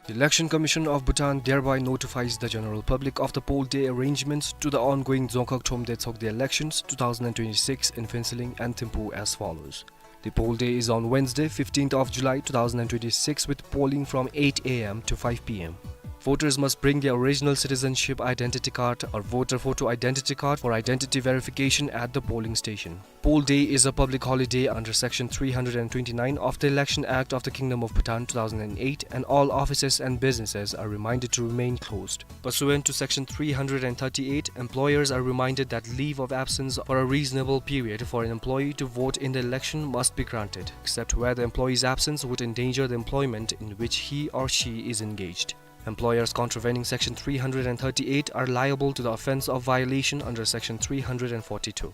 The Election Commission of Bhutan thereby notifies the general public of the poll day arrangements to the ongoing Dzongkhag Thromde Tshogde elections two thousand twenty-six in Phuentsholing and Thimphu as follows. The poll day is on Wednesday, fifteenth of July two thousand twenty-six, with polling from eight A M to five P M. Voters must bring their original citizenship identity card or voter photo identity card for identity verification at the polling station. Poll day is a public holiday under Section three hundred and twenty-nine of the Election Act of the Kingdom of Bhutan two thousand and eight, and all offices and businesses are reminded to remain closed. Pursuant to Section three hundred and thirty-eight, employers are reminded that leave of absence for a reasonable period for an employee to vote in the election must be granted, except where the employee's absence would endanger the employment in which he or she is engaged. Employers contravening Section three hundred and thirty-eight are liable to the offense of violation under Section three hundred and forty-two.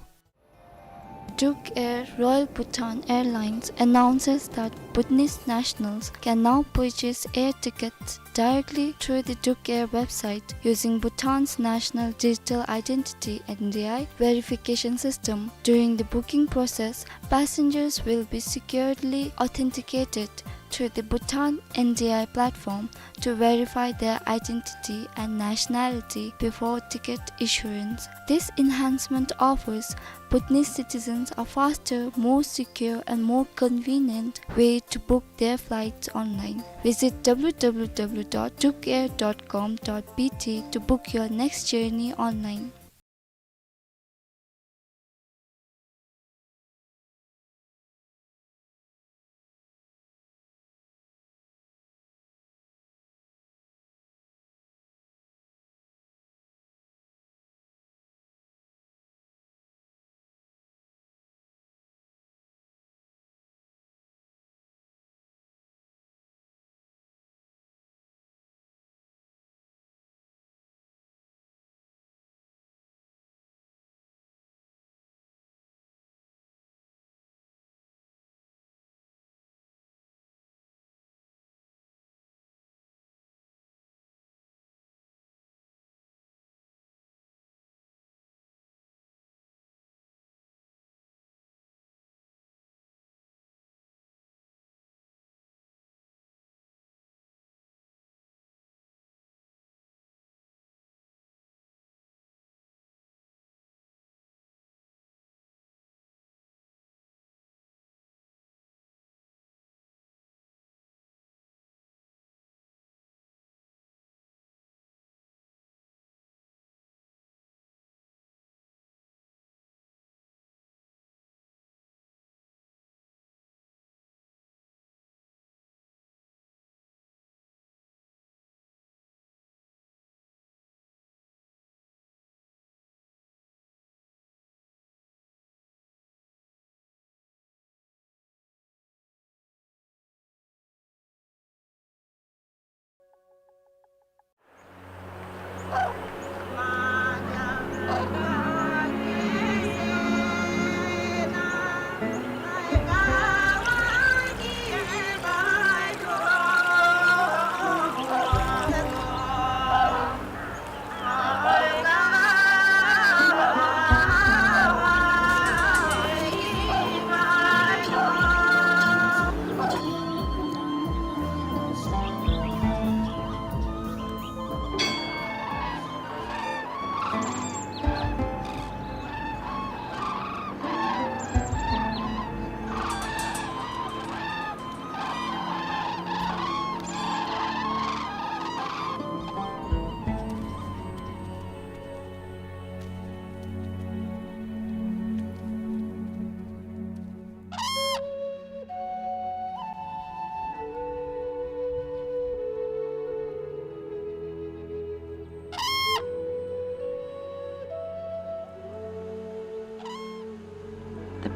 Duke Air, Royal Bhutan Airlines, announces that Bhutanese nationals can now purchase air tickets directly through the Duke Air website using Bhutan's National Digital Identity, N D I, verification system. During the booking process, passengers will be securely authenticated through the Bhutan N D I platform to verify their identity and nationality before ticket issuance. This enhancement offers Bhutanese citizens a faster, more secure, and more convenient way to book their flights online. Visit W W W dot dukeair dot com dot B T to book your next journey online.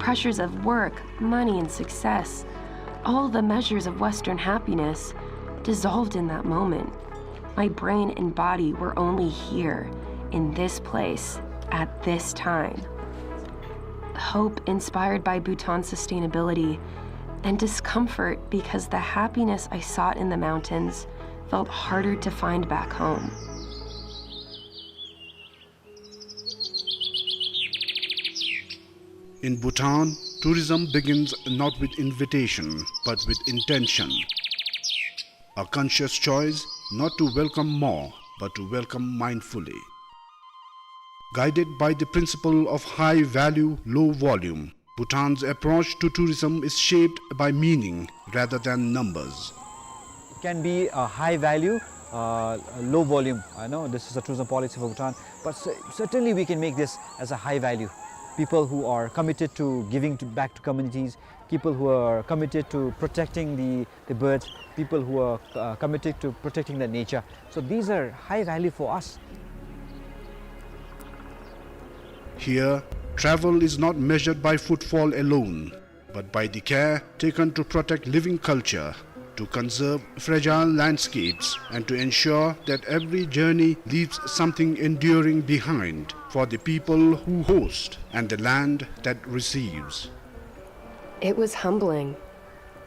pressures of work, money, and success, all the measures of Western happiness, dissolved in that moment. My brain and body were only here, in this place, at this time. Hope inspired by Bhutan's sustainability, and discomfort because the happiness I sought in the mountains felt harder to find back home. In Bhutan, tourism begins not with invitation, but with intention. A conscious choice not to welcome more, but to welcome mindfully. Guided by the principle of high value, low volume, Bhutan's approach to tourism is shaped by meaning rather than numbers. It can be a high value, uh, low volume. I know this is a tourism policy for Bhutan, but cer-, certainly we can make this as a high value. People who are committed to giving to, back to communities, people who are committed to protecting the, the birds, people who are, uh, committed to protecting the nature. So these are high value for us. Here, travel is not measured by footfall alone, but by the care taken to protect living culture, to conserve fragile landscapes, and to ensure that every journey leaves something enduring behind for the people who host and the land that receives. It was humbling.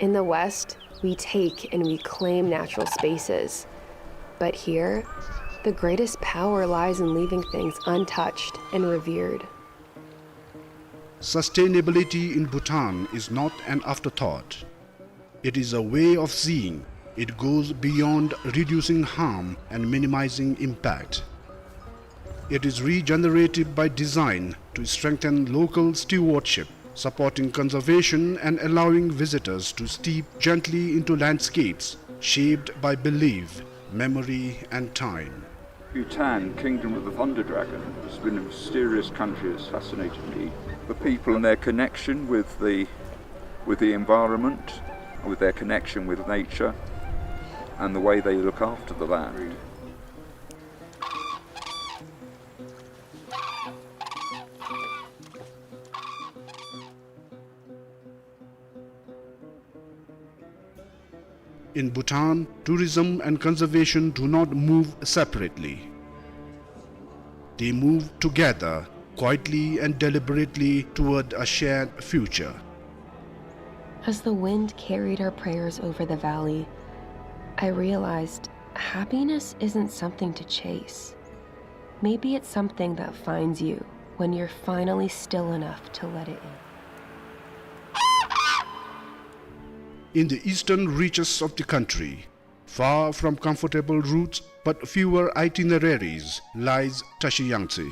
In the West, we take and we claim natural spaces. But here, the greatest power lies in leaving things untouched and revered. Sustainability in Bhutan is not an afterthought. It is a way of seeing. It goes beyond reducing harm and minimizing impact. It is regenerative by design to strengthen local stewardship, supporting conservation and allowing visitors to step gently into landscapes shaped by belief, memory, and time. Bhutan, Kingdom of the Thunder Dragon, has been a mysterious country that's fascinated me. The people and their connection with the, with the environment, with their connection with nature, and the way they look after the land. In Bhutan, tourism and conservation do not move separately. They move together, quietly and deliberately toward a shared future. As the wind carried our prayers over the valley, I realized happiness isn't something to chase. Maybe it's something that finds you when you're finally still enough to let it in. In the eastern reaches of the country, far from comfortable routes but fewer itineraries, lies Tashi Yangtze.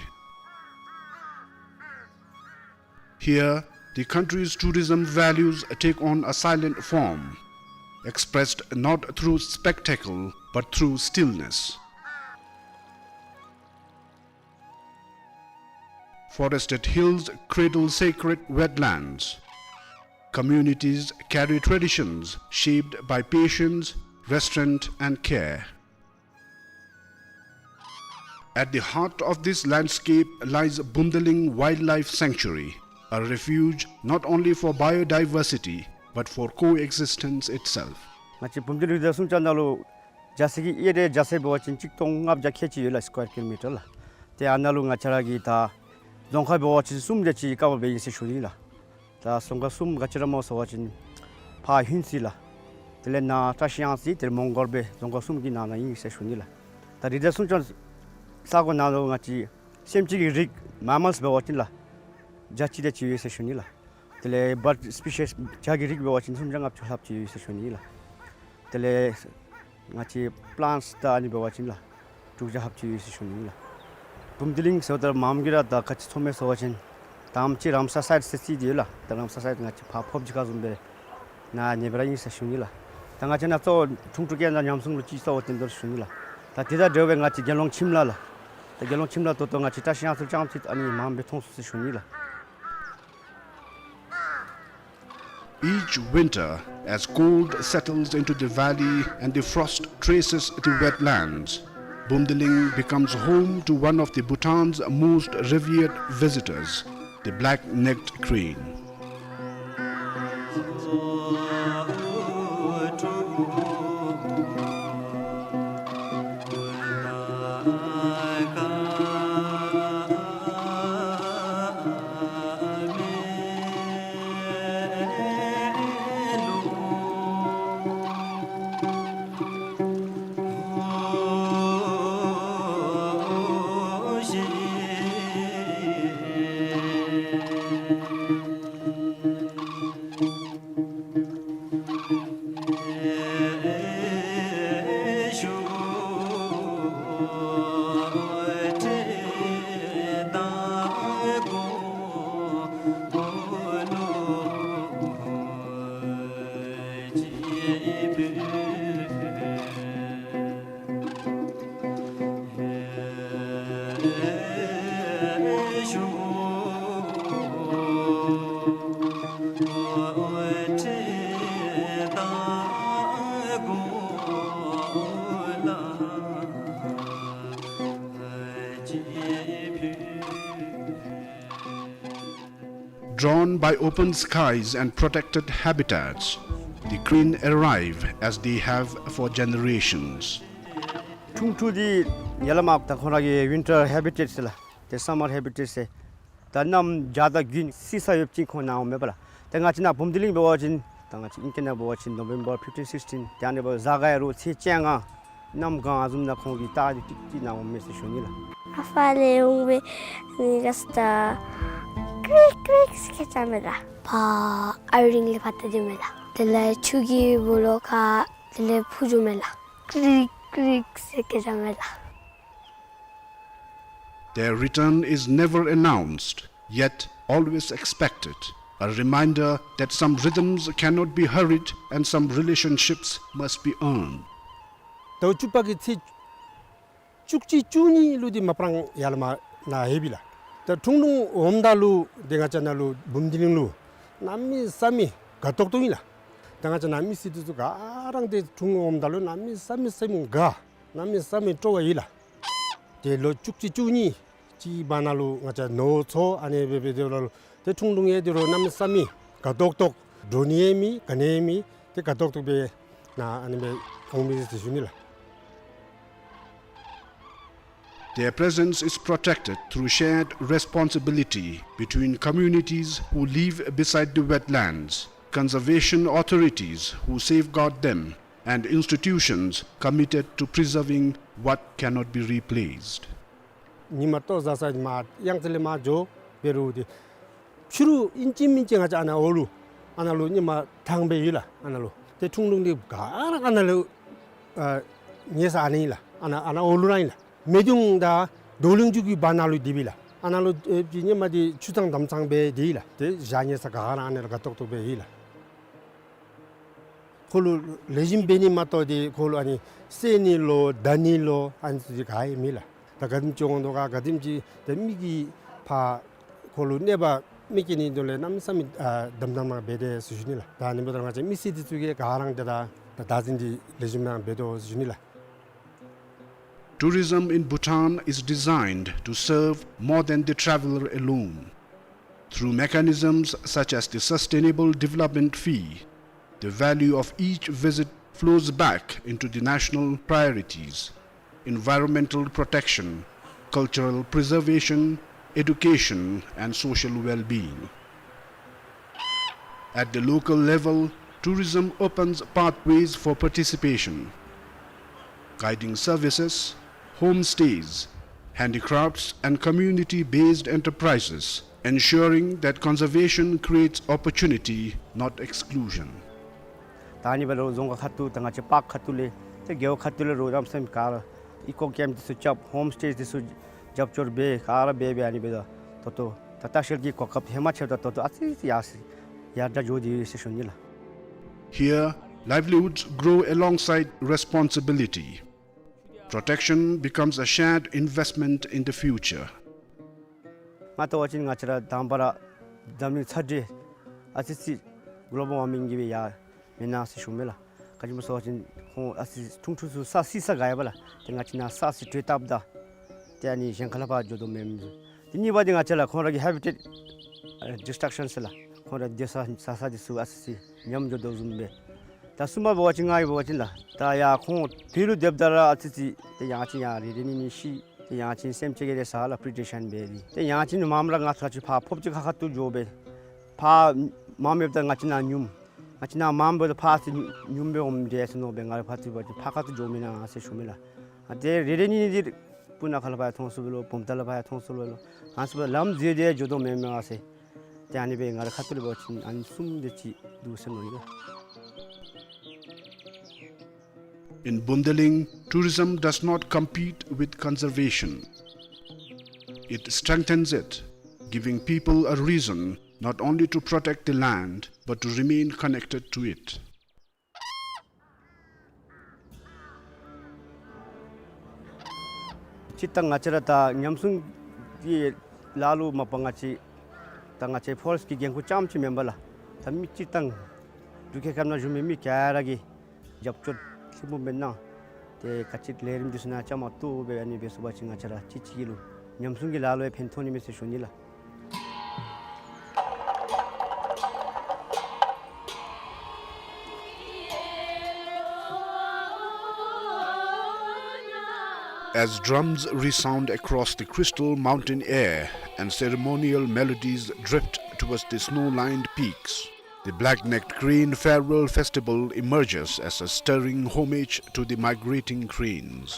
Here, the country's tourism values take on a silent form, expressed not through spectacle but through stillness. Forested hills cradle sacred wetlands. Communities carry traditions shaped by patience, restraint, and care. At the heart of this landscape lies Bumdiling Wildlife Sanctuary, a refuge not only for biodiversity but for coexistence itself. ང་བཅས་བུམ་སྡེ་ལུ་ད་སུམ་ཅུ་ནང་ལུ་རྒྱ་ཚད་ཀྱི་ཨེ་རི་ཡ་རྒྱ་ཚད་འབད་བ་ཅིན་གཅིག་སྟོང་ལྔ་བརྒྱ་ཁལ་གཅིག་ཡོད་ལགས། སི་ཀུ་ཝེར་ཀི་ལོ་མི་ཊར་ལགས། ཏེ་ཨ་ནཱ་ལུ་ང་བཅས་ར་གི་ད་རྫོང་ཁག་འབད་བ་ཅིན་གསུམ་དེ་ཅིག་ཀ་བར་འབད་ཨིན་ཟེར་ཞུ་ནི་ལགས། ད་རྫོང་ཁག་གསུམ་ག་ཅི་ར་སྨོ་ཟེར་བ་ཅིན་ཕར་ཧིན་སི་ལགས། དེ་ལས་ནཱ་བཀྲ་ཤིས་གཡང་རྩེ་དེ་ལས་མོང་གོལ་སྦེ་རྫོང་ཁག་གསུམ་གྱི་ནང་ན་ཨིན་ཟེར་ཞུ་ནི་ལགས། ད་རི་དྭགས་སྲུང་སྐྱོང་ས་གོ་ནང་ལུ་ང་བཅས་སེམས་ཅན་གྱི་རིགས་མེ་མཱལསི་འབད་བ་ཅིན་ལགས་བརྒྱ་གཅིག་དེ་ཅིག་ཡོད་ཟེར་ཞུ་ནི་ལགས། དེ་ལས་བཱརཌ་སི་པི་ཤིས་བྱ་གི་རིགས་འབད་བ་ཅིན་སུམ་བརྒྱ་ལྔ་བཅུ་ལྷགཔ་ཅིག་ཡོད་ཟེར་ཞུ་ནི་ལགས། དེ་ལས་ང་བཅས་པི་ལཱནཊསི་དང་ཨ་ནི་འབད་བ་ཅིན་ལགས་དྲུག་བརྒྱ་ལྷགཔ་ཅིག་ཡོད་ཟེར་ཞུ་ནི་ལགས། བུམ་སྡེ་གླིང་ཟེརཝ་ད་མངམ་གིས་ར་ད་ག་ཅི་ཚོར་མས་ཟེར་བ་ཅིན་ད་ཨ་ནེམ་ཅིག་རམ་སར་སའིཊ་ཟེར་རྩིས་ཏེ་ཡོད་ལགས། ད་རམ་སར་སའིཊ་ང་བཅས་ཕར་ཕོབ་ཅི་ག་བཟུམ་སྦེ་ནཱ་ཨ་ནི་སྦེ་ར་ཨིན་ཟེར་ཞུ་ནི་ལགས། ད་ང་བཅས་ནཱ་གཙོ་བོ་ཁྲུང་ཁྲུང་ཀེ་ནང་ཉམས་སྲུང་ལུ་ཅིག་གཙོ་བོ་བཏོན་དོ་ཟེར་ཞུ་ནི་ལགས། ད་དེ་དང་འབྲེལ་བའི་ང་བཅས་དགེ་སློང་ཁྱིམ་ལྷ་ལགས། ད་དགེ་སློང་ཁྱིམ་ལྷ་ད་ལྟོ་ང་བཅས་བཀྲ་ཤིས་གཡང་རྩེ་ལུ་རྐྱངམ་ཅིག་ཨ་ནི་མངམ་སྦེ་མཐོང་ཚུགས་ཟེར་ཞུ་ནི་ལགས། Each winter, as cold settles into the valley and the frost traces the wetlands, Bumdiling becomes home to one of the Bhutan's most revered visitors, the black-necked crane. Drawn by open skies and protected habitats, the Karen arrive as they have for generations. འཁྲུངས་འཁྲུངས་འདི་ཡར་ལས་མར་ད་ཁོང་ར་གི་winter habitat ཟེར་ལགས། ཏེ་summer habitat ཟེར། ད་གནམ་བྱཱར་དང་དགུན་བསིལ་ས་ཡོདཔ་ཅིག་ཁོང་ནཱ་འོངམ་མས་པ་ལགས། ཏེ་ང་བཅས་ནཱ་བུམ་སྡིང་གླིང་འབད་བ་ཅིན་ད་ང་བཅས་ཨིང་སྐད་ནང་འབད་བ་ཅིན་November fifteen, sixteen ཏེ་ཨ་ནི་འབདཝ་གཟའ་སྐར་ཡང་རོགས་ཚེས་བཅོ་ལྔ་གནམ་གང་བཟུམ་ནང་ཁོང་གི་རྟགས་འདི་ཏིག་ཏིག་ནཱ་འོངམ་མས་ཟེར་ཞུ་ནི་ལགས། ཨ་ཕར་ལས་འོང་བའི་ཨ་ནི་ར་ས་ད་ཀྲིག་ཀྲིག་ཟེར་སྐད་རྐྱབ་མས་ལགས། ཕར་ཨའི་རིང་ལས་ཕར་ལྟ་དོ་མས་ལགས། དེ་ལས་ཆུ་གི་སྦོ་ལོགས་ཁར་དེ་ལས་འཕུར་འགྱོཝ་མས་ལགས། ཀྲིག་ཀྲིག་ཟེར་སྐད་རྐྱབ་མས་ལགས། Their return is never announced, yet always expected, a reminder that some rhythms cannot be hurried and some relationships must be earned. ཟླཝ་བཅུ་པ་གི་ཚེས་བཅུ་གཅིག་བཅུ་གཉིས་ལུ་འདི་མ་པ་རང་ཡར་ལས་མར་ནཱ་ཡོདཔ་ཨིན་ལགས། ད་འཁྲུངས་འཁྲུངས་འོངམ་ད་ལུ་འདི་ང་བཅས་ནཱ་ལུ་བུམ་སྡིང་གླིང་ལུ་གནམ་མེད་ས་མེད་དགའ་ཏོག་ཏོ་ཨིན་ལགས། ད་ང་བཅས་ནཱ་མི་སེར་འདི་ཚུ་ག་ར་འདི་འཁྲུངས་འོངམ་ད་ལུ་གནམ་མེད་ས་མེད་སེམས་དགའ། གནམ་མེད་ས་མེད་སྤྲོ་བ་ཡོད་ལགས། ཏེ་ལོ་བཅུ་གཅིག་བཅུ་གཉིས་ཅིག་བར་ན་ལུ་ང་བཅས་ནོར་འཚོ་ཨ་ནི་སྦེ་འབད་དེ་ལུ་ཏེ་འཁྲུངས་འཁྲུངས་ཡང་འདི་རུ་གནམ་མེད་ས་མེད་དགའ་ཏོག་ཏོ། འགྲོ་ནི་ཡང་མེད་ག་ནི་ཡང་མེད། ཏེ་དགའ་ཏོག་ཏོ་སྦེ་ནཱ་ཨ་ནི་སྦེ་འོང་མི་ཟེར་ཞུ་ནི་ལགས། Their presence is protected through shared responsibility between communities who live beside the wetlands, conservation authorities who safeguard them, and institutions committed to preserving what cannot be replaced. ཉིམ་ལྟོ་བཟའ་ས་མར་གཡང་རྩེ་ལས་མར་འགྱོ་འབད་རུང་འདི་ཕྱི་རུ་ཨིན་ཅི་མིན་ཅི་ང་བཅས་ཨ་ནཱ་འོག་ལུ་ཨ་ནཱ་ལུ་ཉིམ་ཐང་སྦེ་ཡོད་ལགས། ཨ་ནཱ་ལུ་ཏེ་འཁྲུངས་འཁྲུངས་འདི་ག་ར་ཨ་ནཱ་ལུ་ཨ་ཉལ་ས་ཨ་ནི་ཨིན་ལགས། ཨ་ནཱ་ཨ་ནཱ་འོག་ལུ་ར་ཨིན་ལགས། སྨད་གདུང་དང་རྡོར་གླིང་རྒྱུད་ཀྱི་བར་ན་ལུ་སྡོདཔ་ཨིན་ལགས། ཨ་ནཱ་ལུ་ཨེ་ཅིག་ཉིམ་འདི་ཆུ་གཙང་འགྲམ་གཙང་སྦེ་སྡོདཔ་ཨིན་ལགས། ཏེ་ཞག་ཉལ་ས་ག་ར་ཨ་ནཱ་ལུ་དགའ་ཏོག་ཏོ་སྦེ་ཡོད་ལགས། ཁོ་ལུ་ལེགས་ཤོམ་འབད་ནི་མ་གཏོགས་ཏེ་ཁོ་ལུ་ཨ་ནི་བསད་ནི་ལོ་བརྡབ་ནི་ལོ་ཨ་ནི་ཚུ་ག་ཡང་མེད་ལགས། ད་ག་དེམ་ཅིག་འོང་དོ་ག་ག་དེམ་ཅིག་ཏེ་མི་གིས་ཕར་ཁོ་ལུ་གནོད་པ་མི་བཀལ་ནིའི་དོན་ལས་གནམ་མེད་ས་མེད་ཨ་དམ་དམ་སྦེ་འབད་དེ་ཟེར་ཞུ་ནི་ལགས། ད་ཨ་ནི་འབདཝ་ད་ང་བཅས་མི་སེར་འདི་ཚུ་གིས་ག་ར་ཏེ་ད་ད་བདག་འཛིན་འདི་ལེགས་ཤོམ་སྦེ་འབད་དོ་ཟེར་ཞུ་ནི་ལགས། Tourism in Bhutan is designed to serve more than the traveler alone. Through mechanisms such as the Sustainable Development Fee, the value of each visit flows back into the national priorities, environmental protection, cultural preservation, education, and social well-being. At the local level, tourism opens pathways for participation. Guiding services, homestays, handicrafts, and community-based enterprises, ensuring that conservation creates opportunity, not exclusion. ད་ཨ་ནི་འབད་རུང་རྫོང་ཁག་ཁ་ཐུག་ད་ང་བཅས་པཱརཀ་ཁ་ཐུག་ལས་ཏེ་རྒེད་འོག་ཁ་ཐུག་ལས་རུང་གནམ་མེད་ས་མེད་ག་ར་ཨི་ཀོ་ཀེམཔ་འདི་ཚུ་རྐྱབ། ཧོམ་སི་ཊེ་འདི་ཚུ་རྒྱབ་སྐྱོར་འབད་ག་ར་འབད་འབད་ཨ་ནི་འབདཝ་ད་ད་ལྟོ་ད་ལྟ་བཤལ་གྱི་གོ་སྐབས་ཧེ་མ་ཆེཝ་ད་ད་ལྟོ་ཨ་ཙི་ཙི་ཡར་སོ་ཡར་དྲག་འགྱོ་སྟེ་ཡོད་ཟེར་ཞུ་ནི་ལགས། Here, livelihoods grow alongside responsibility. Protection becomes a shared investment in the future. ང་བལྟ་བ་ཅིན་ང་བཅས་ར་དང་པ་ར་འཛམ་གླིང་ཚ་དྲོད་ཨ་ཙི་ཙི་གོ་ལོ་བཱལ་ཝར་མིང་གིས་སྦེ་ཡར་མེན་ན་ཟེར་ཞུཝ་མས་ལགས། ག་ཅི་སྨོ་ཟེར་བ་ཅིན་ཁོང་ཨ་ཙི་འཁྲུངས་འཁྲུངས་ཚུ་ས་བསིལ་ས་དགའ་ཡི་པ་ལགས། ཏེ་ང་བཅས་ནཱ་ས་བསིལ་དྲོད་དྲགཔ་ད་ཏེ་ཨ་ནི་གཞན་ཁ་ལས་ཕར་འགྱོ་དོ་མེན་མས། ཏེ་གཉིས་པ་འདི་ང་བཅས་ལགས་ཁོང་ར་གི་ཧེ་བི་ཊེཊ་ཨ་ཌིསི་ཊྲག་ཤཱན་ཟེར་ལགས། ཁོང་ར་སྡོད་ས་ཟ་ས་འདི་ཚུ་ཨ་ཙི་ཙི་ཉམས་འགྱོ་དོ་བཟུམ་སྦེ། ད་གསུམ་པ་འབད་བ་ཅིན་ང་གིས་འབད་བ་ཅིན་ལགས། ད་ཡར་ཁོང་བོད་ལུ་སྡོདཔ་ད་ར་ཨ་ཙི་ཙི་ཏེ་ཡང་ཅིན་ཡང་རེ་རེ་གཉིས་གཉིས་ཤི། ཏེ་ཡང་ཅིན་སེམས་ཅན་གྱི་རེ་ས་ལགས་པྲི་ཊི་ཤཱན་འབད་དེ། ཏེ་ཡང་ཅིན་མངམ་ར་ང་ཚུ་ཅིག་ཕར་ཕོརཔ་ཅིག་ཁ་ཁ་ཏུ་འགྱོ་སྦེ། ཕར་མངམ་ཡོདཔ་ད་ང་བཅས་ནཱ་ཉུམ། ང་བཅས་ནཱ་མངམ་འབདཝ་ད་ཕར་ཚུར་ཉུམ་སྦེ་འོངམ་འདྲས་ཟེར་མནོ་སྦེ་ང་ར་ཕར་ཚུར་འབད་བ་ཅིན་ཕར་ཁ་ཏུ་འགྱོ་མི་ནང་ཟེར་ཞུ་མི་ལགས། ཨ་ཏེ་རེ་རེ་གཉིས་གཉིས་འདི་སྤུ་ན་ཁ་ལས་ཕར་ཡང་མཐོང་སོང་བས་ལོ། བུམ་ཐང་ལས་ཕར་ཡང་མཐོང་སོང་བས་ལོ། ཨ་ནི་ཚུ་ལམ་འཛོལ་ཏེ་འགྱོ་དོ་མེན་མས་ཟེར། ཏེ་ཨ་ནི་སྦེ་ང་ར་ཁ་ཐུག་ལས་འབད་བ་ཅིན་ཨ་ནི་གསུམ་དེ་ཅིག་འདུག་ཟེར་མནོ་ཡི་ལགས། In Bumdiling, tourism does not compete with conservation. It strengthens it, giving people a reason not only to protect the land, but to remain connected to it. སྤྱིར་བཏང་ང་བཅས་ར་ད་ཉམས་སྲུང་གི་ལཱ་ལུ་མ་པ་ང་བཅས་ད་ང་བཅས་ཕོ་རེསཊ་ཀྱི་འགན་ཁུར་རྐྱངམ་ཅིག་མེན་པར་ལགས། ད་མི་སྤྱིར་བཏང་འབྲུག་རྒྱལ་ཁབ་ནང་བཞུགས་མི་མི་ག་ར་གིས་རྒྱབ་སྐྱོར་ལྷུན་པོ་སྦེ་གནང་སྟེ་ག་ཅི་ལས་རིམ་འདི་ཚུ་ནང་བཅའ་མར་གཏོགས་སྦེ་ཨ་ནི་སྦེ་སོང་པ་ཅིན་ང་བཅས་ར་གཅིག་གཅིག་ལུ་ཉམས་སྲུང་གི་ལཱ་ལུ་ཡང་ཕན་ཐོགས་ནི་མས་ཟེར་ཞུ་ནི་ལགས། As drums resound across the crystal mountain air and ceremonial melodies drift towards the snow-lined peaks, the black-necked crane farewell festival emerges as a stirring homage to the migrating cranes.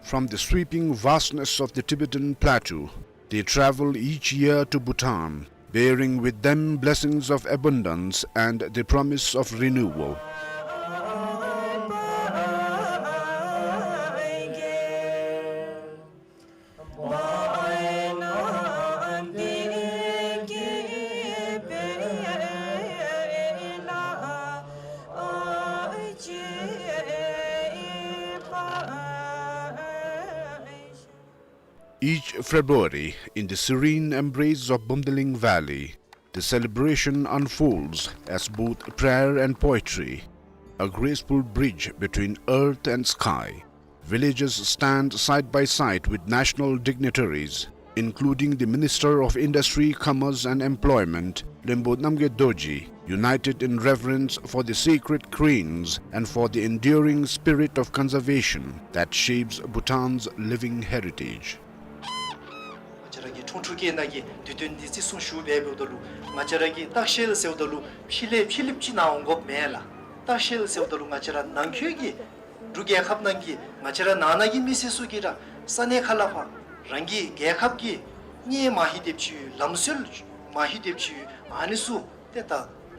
From the sweeping vastness of the Tibetan plateau, they travel each year to Bhutan, bearing with them blessings of abundance and the promise of renewal. Each February, in the serene embrace of Bumdiling Valley, the celebration unfolds as both prayer and poetry, a graceful bridge between earth and sky. Villagers stand side by side with national dignitaries, including the Minister of Industry, Commerce and Employment, Lembo Namgay Dorji, united in reverence for the sacred cranes and for the enduring spirit of conservation that shapes Bhutan's living heritage. ང་བཅས་ར་གི་ཁྲུང་ཁྲུང་སྐད་ནང་གི་དུས་སྟོན་འདི་བརྩི་སྲུང་ཞུ་སྦེ་འབདཝ་ད་ལུ་ང་བཅས་ར་གི་སྟག་ཤལ་ཟེརཝ་ད་ལུ་ཕྱི་ལས་ཕྱི་གླིངཔ་ཅིག་ནཱ་འོང་དགོཔ་མེན་ལགས། སྟག་ཤལ་ཟེརཝ་ད་ལུ་ང་བཅས་ར་ནང་ཁུལ་གྱི་འབྲུག་རྒྱལ་ཁབ་ནང་གི་ང་བཅས་ར་ནང་ན་གི་མི་སེར་ཚུ་གིས་ར་ས་གནས་ཁ་ལས་ཕར་རང་གི་རྒྱལ་ཁབ་ཀྱི་གནས་མ་ཧི་དེབ་ཅིག་ལམ་སྲོལ་མ་ཧི་དེབ་ཅིག་ཨ་ནི་ཚུ་ཏེ་ད་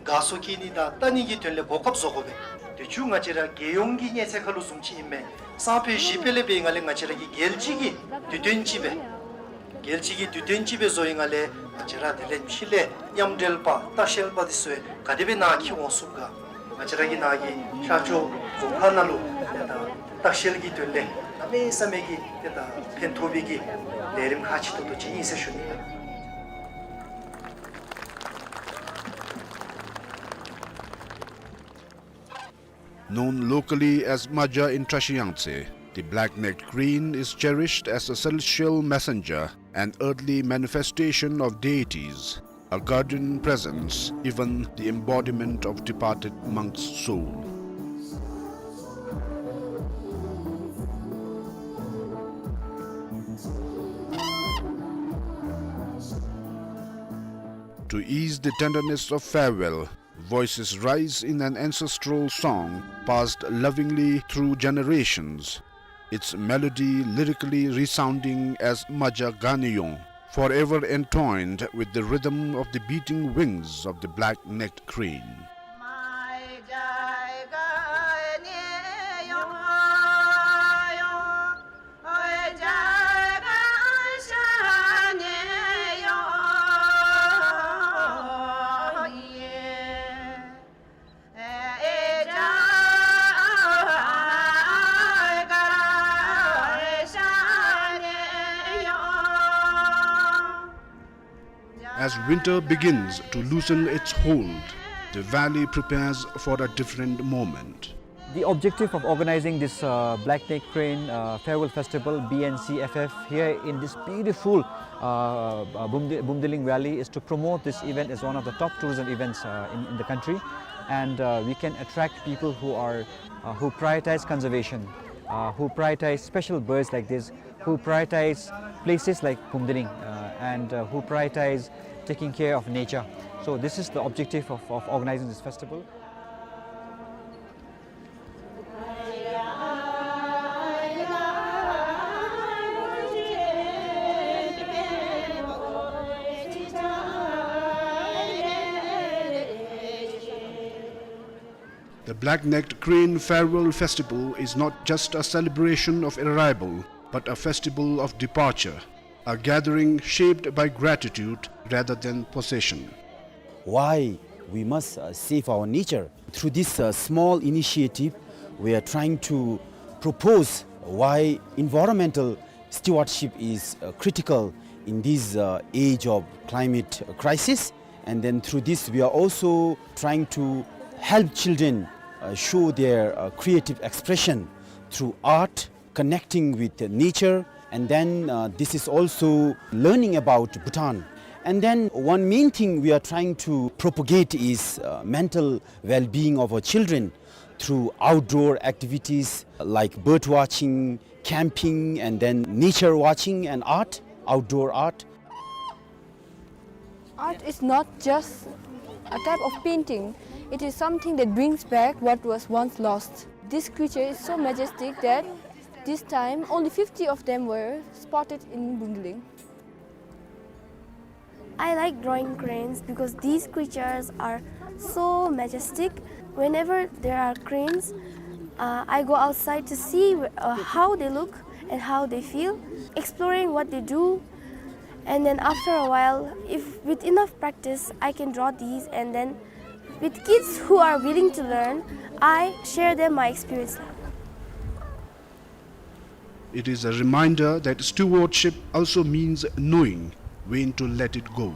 དགའ་ཚོར་སྐྱེ་ནི་དང་ལྟ་ནི་གི་དོན་ལས་གོ་སྐབས་བཟོ་དགོ་པས། དེ་ཚུ་ང་བཅས་ར་རྒྱལ་ཡོངས་ཀྱི་གནས་ཚད་ཁ་ལུ་བཟུམ་ཅིག་ཨིན་མས། སང་ཕོད་གཞེས་ཕོད་ལས་འབད་ང་ལས་ང་བཅས་ར་གི་རྒྱལ་སྤྱི་གི་དུས་སྟོན་ཅིག་སྦེ་རྒྱལ་སྤྱི་གི་དུས་སྟོན་ཅིག་སྦེ་བཟོ་ཡི། ང་ལས་ང་བཅས་ར་དེ་ལས་ཕྱི་ལས་མཉམ་འབྲེལ་པ་སྟག་ཤལ་པ་འདི་ཚུ་ག་དེ་སྦེ་ནཱ་འཁྱིད་འོང་ཚུགས་ག། ང་བཅས་ར་གི་ནཱ་གི་ཤར་ཕྱོགས་རྫོང་ཁག་ནང་ལུ་ཏེ་ད་སྟག་ཤལ་གྱི་དོན་ལས་གནམ་མེད་ས་མེད་ཀྱི་ཏེ་ད་ཕན་ཐོགས་པའི་གི་ལས་རིམ་ཁག་ཆེ་ཏོག་ཏོ་ཅིག་ཨིན་ཟེར་ཞུ་ནི། Known locally as Maja in Trashiyangtse, the black-necked crane is cherished as a celestial messenger, an earthly manifestation of deities, a guardian presence, even the embodiment of departed monk's soul. To ease the tenderness of farewell, voices rise in an ancestral song passed lovingly through generations, its melody lyrically resounding as Maja Ganeyong, forever entwined with the rhythm of the beating wings of the black-necked crane. As winter begins to loosen its hold, the valley prepares for a different moment. The objective of organizing this, uh, Black Neck Crane, uh, Farewell Festival, B N C F F, here in this beautiful, uh, uh, Bumdi-, Bumdiling Valley is to promote this event as one of the top tourism events, uh, in, in the country. And, uh, we can attract people who are, uh, who prioritize conservation, uh, who prioritize special birds like this, who prioritize places like Bumdiling, uh, and, uh, who prioritize taking care of nature. So this is the objective of, of organizing this festival. The Black-Necked Crane Farewell Festival is not just a celebration of arrival, but a festival of departure, a gathering shaped by gratitude rather than possession. Why we must, uh, save our nature? Through this, uh, small initiative, we are trying to propose why environmental stewardship is, uh, critical in this, uh, age of climate, uh, crisis. And then through this, we are also trying to help children, uh, show their, uh, creative expression through art, connecting with nature, and then, uh, this is also learning about Bhutan. And then one main thing we are trying to propagate is, uh, mental well-being of our children through outdoor activities like bird watching, camping, and then nature watching and art, outdoor art. Art is not just a type of painting. It is something that brings back what was once lost. This creature is so majestic that this time only fifty of them were spotted in Bumdiling. I like drawing cranes because these creatures are so majestic. Whenever there are cranes, uh, I go outside to see, uh, how they look and how they feel, exploring what they do. And then after a while, if with enough practice, I can draw these, and then with kids who are willing to learn, I share them my experience. It is a reminder that stewardship also means knowing when to let it go.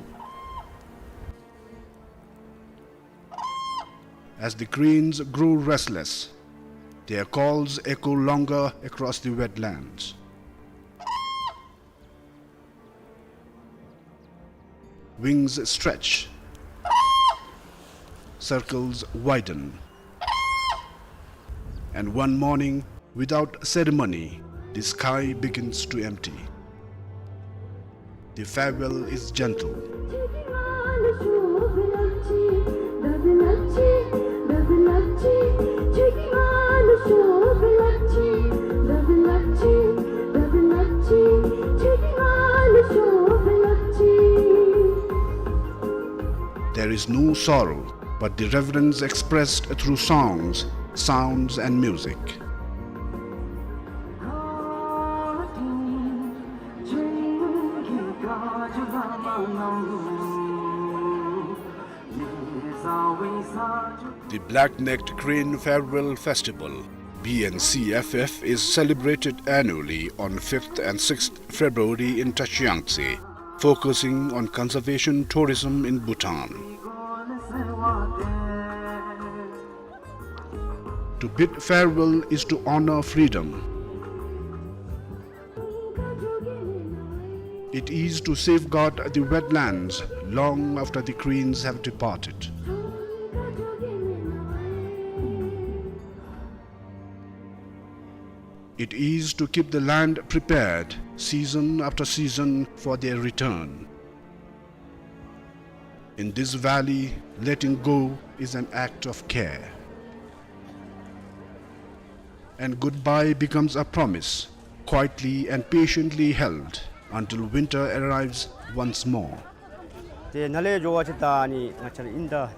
As the cranes grow restless, their calls echo longer across the wetlands. Wings stretch. Circles widen. And one morning, without ceremony, the sky begins to empty. The farewell is gentle. There is no sorrow, but the reverence expressed through songs, sounds, and music. The Black-Necked Crane Farewell Festival, B N C F F, is celebrated annually on fifth and sixth February in Tachiangtse, focusing on conservation tourism in Bhutan. To bid farewell is to honor freedom. It is to safeguard the wetlands long after the cranes have departed. It is to keep the land prepared season after season for their return. In this valley, letting go is an act of care. And goodbye becomes a promise, quietly and patiently held until winter arrives once more. ཏེ་ནཱ་ལས་འགྱོ་བ་ཅིན་ད་ཨ་ནི་ང་བཅས་ར་ཨིན་ཟླ་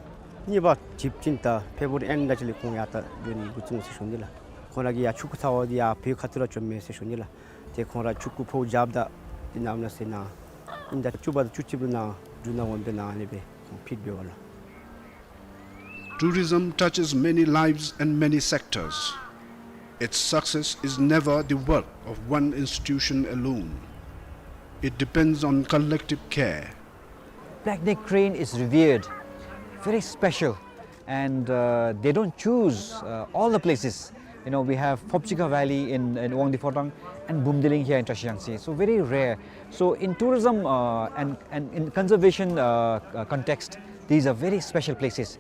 གཉིས་པ་འགྲིབ་ཅིན་ད་ཕེབ་རུ་ཝ་རི་ཨེནཌ་ལ་ཅིག་ལས་ཁོང་ཡར་ད་འགྱོ་ནི་འགོ་བཙུགས་ཟེར་ཞུ་ནི་ལགས། ཁོང་ར་གིས་ཡར་ཆུ་ཁུ་ཚ་བ་འདི་ཡར་བོད་ཁ་ཐུག་ར་བྱོནམ་མས་ཟེར་ཞུ་ནི་ལགས། ཏེ་ཁོང་ར་ཆུ་ཁུ་ཕོཝ་རྐྱབ་ད་འདི་ནང་ན་ཟེར་ན་ཨིན་ཟླ་བཅུ་པ་དང་བཅུ་གཅིག་པ་ནང་འབྲུག་ནང་འོངམ་ད་ནང་ཨ་ནི་སྦེ་ཁོང་ཕྱིར་འབདཝ་ལགས། Tourism touches many lives and many sectors. Its success is never the work of one institution alone. It depends on collective care. Black-necked crane is revered, very special. And, uh, they don't choose, uh, all the places. You know, we have Phobjikha Valley in, in Wangdue Phodrang and Bumdiling here in Trashiyangtse. So very rare. So in tourism, uh, and, and in conservation, uh, uh, context, these are very special places.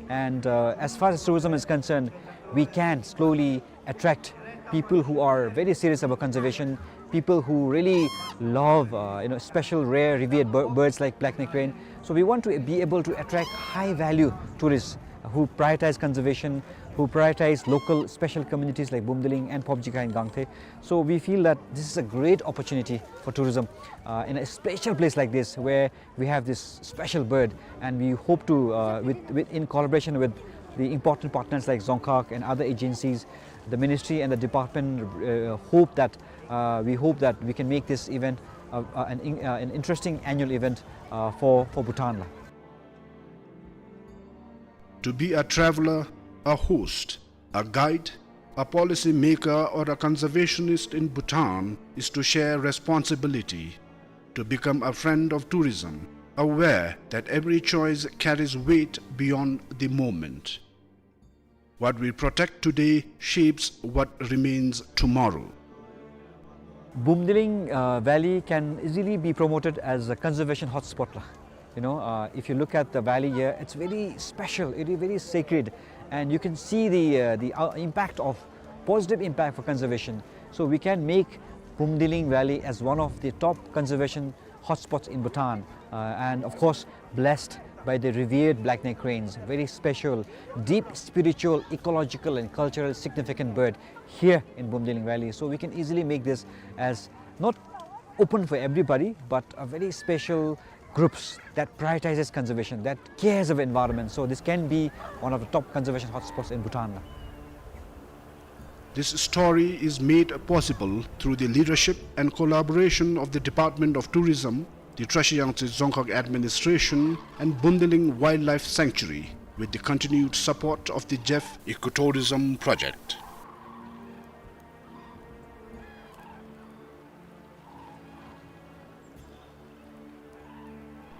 And, uh, as far as tourism is concerned, we can slowly attract people who are very serious about conservation, people who really love, uh, you know, special, rare, revered bir-, birds like black-necked crane. So we want to be able to attract high-value tourists who prioritize conservation, who prioritize local special communities like Bumdiling and Phobjikha in Gangte. So we feel that this is a great opportunity for tourism, uh, in a special place like this, where we have this special bird, and we hope to, uh, with, with, in collaboration with the important partners like Dzongkhag and other agencies, the ministry and the department, uh, hope that, uh, we hope that we can make this event, uh, uh, an in-, uh, an interesting annual event, uh, for, for Bhutan la. To be a traveler, a host, a guide, a policy maker, or a conservationist in Bhutan is to share responsibility, to become a friend of tourism, aware that every choice carries weight beyond the moment. What we protect today shapes what remains tomorrow. Bumdiling, uh, Valley can easily be promoted as a conservation hotspot la. You know, uh, if you look at the valley here, it's very special, it is very sacred, and you can see the, uh, the, uh, impact of, positive impact for conservation. So we can make Bumdiling Valley as one of the top conservation hotspots in Bhutan, uh, and of course, blessed by the revered black-necked cranes, very special, deep spiritual, ecological, and cultural significant bird here in Bumdiling Valley. So we can easily make this as not open for everybody, but a very special groups that prioritizes conservation, that cares of environment. So this can be one of the top conservation hotspots in Bhutan. This story is made possible through the leadership and collaboration of the Department of Tourism, the Trashiyangtse Dzongkhag Administration, and Bumdiling Wildlife Sanctuary, with the continued support of the Jeff Ecotourism Project.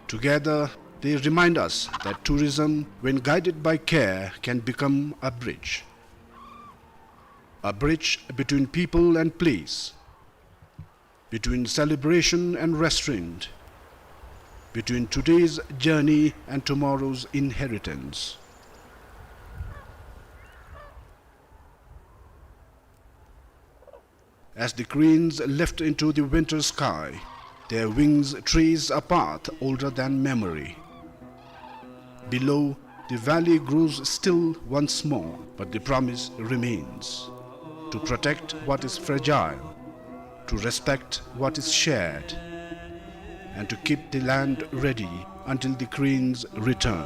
Together, they remind us that tourism, when guided by care, can become a bridge. A bridge between people and place, between celebration and restraint, between today's journey and tomorrow's inheritance. As the cranes lift into the winter sky, their wings trace a path older than memory. Below, the valley grows still once more, but the promise remains: to protect what is fragile, to respect what is shared, and to keep the land ready until the cranes return.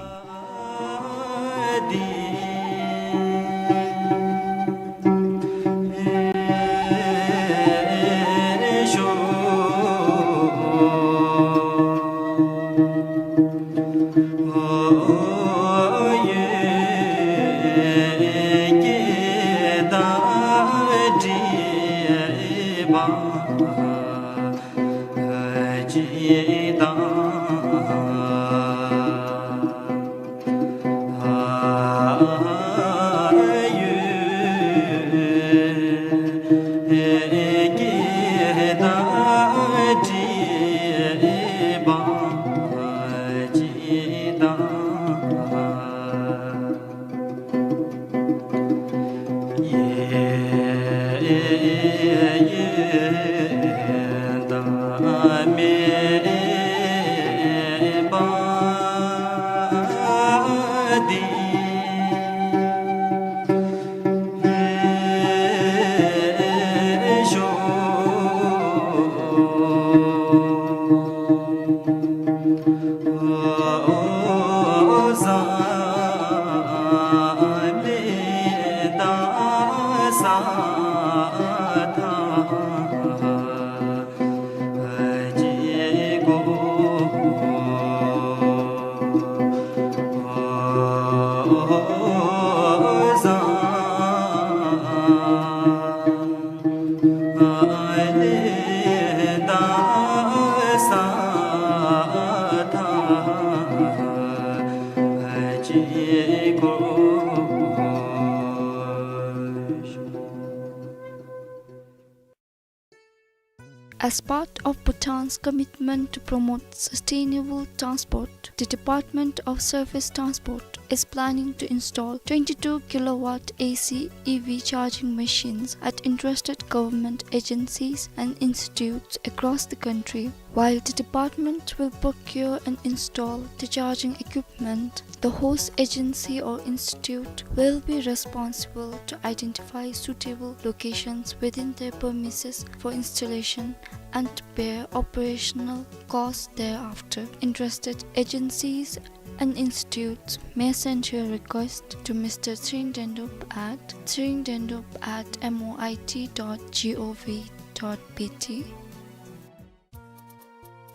As part of Bhutan's commitment to promote sustainable transport, the Department of Surface Transport is planning to install twenty-two kilowatt A C E V charging machines at interested government agencies and institutes across the country. While the department will procure and install the charging equipment, the host agency or institute will be responsible to identify suitable locations within their premises for installation and bear operational costs thereafter. Interested agencies and institutes may send your request to Mister Tshering Dendup at tshering dendup at M O I T dot gov dot B T.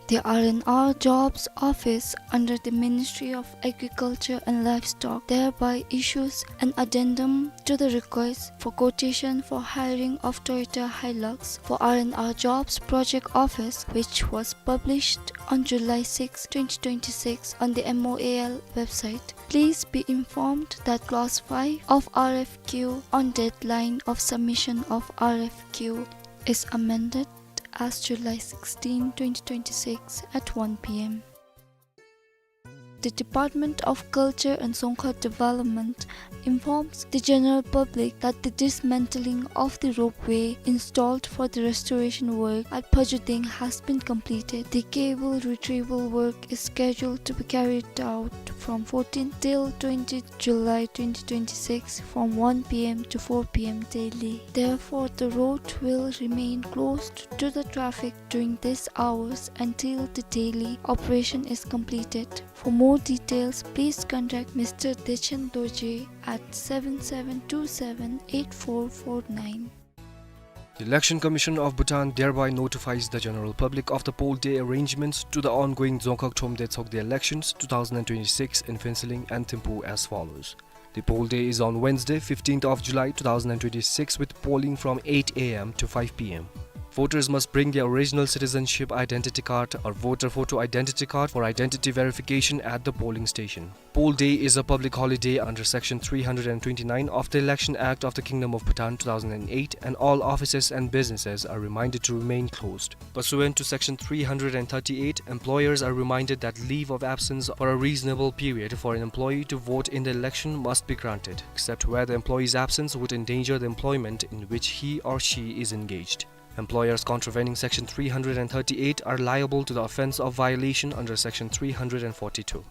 The R and R Jobs Office under the Ministry of Agriculture and Livestock thereby issues an addendum to the request for quotation for hiring of Toyota Hilux for R and R Jobs Project Office, which was published on July sixth, twenty twenty-six on the M O A L website. Please be informed that clause five of R F Q on deadline of submission of R F Q is amended as July sixteen, twenty twenty-six at one P M. The Department of Culture and Dzongkhag Development informs the general public that the dismantling of the ropeway installed for the restoration work at Phojo Deng has been completed. The cable retrieval work is scheduled to be carried out from fourteenth till twentieth July twenty twenty-six from one P M to four P M daily. Therefore, the road will remain closed to the traffic during these hours until the daily operation is completed. For more details, please contact Mister Dechen Dorji at seven seven two seven eight four four nine. The Election Commission of Bhutan thereby notifies the general public of the poll day arrangements to the ongoing Dzongkhag Thromde Tshogde elections two thousand twenty-six in Phuentsholing and Thimphu as follows. The poll day is on Wednesday, fifteenth of July two thousand twenty-six, with polling from eight A M to five P M. Voters must bring their original citizenship identity card or voter photo identity card for identity verification at the polling station. Poll day is a public holiday under Section three hundred and twenty-nine of the Election Act of the Kingdom of Bhutan two thousand and eight, and all offices and businesses are reminded to remain closed. Pursuant to Section three hundred and thirty-eight, employers are reminded that leave of absence for a reasonable period for an employee to vote in the election must be granted, except where the employee's absence would endanger the employment in which he or she is engaged. Employers contravening Section three hundred and thirty-eight are liable to the offense of violation under Section three hundred and forty-two.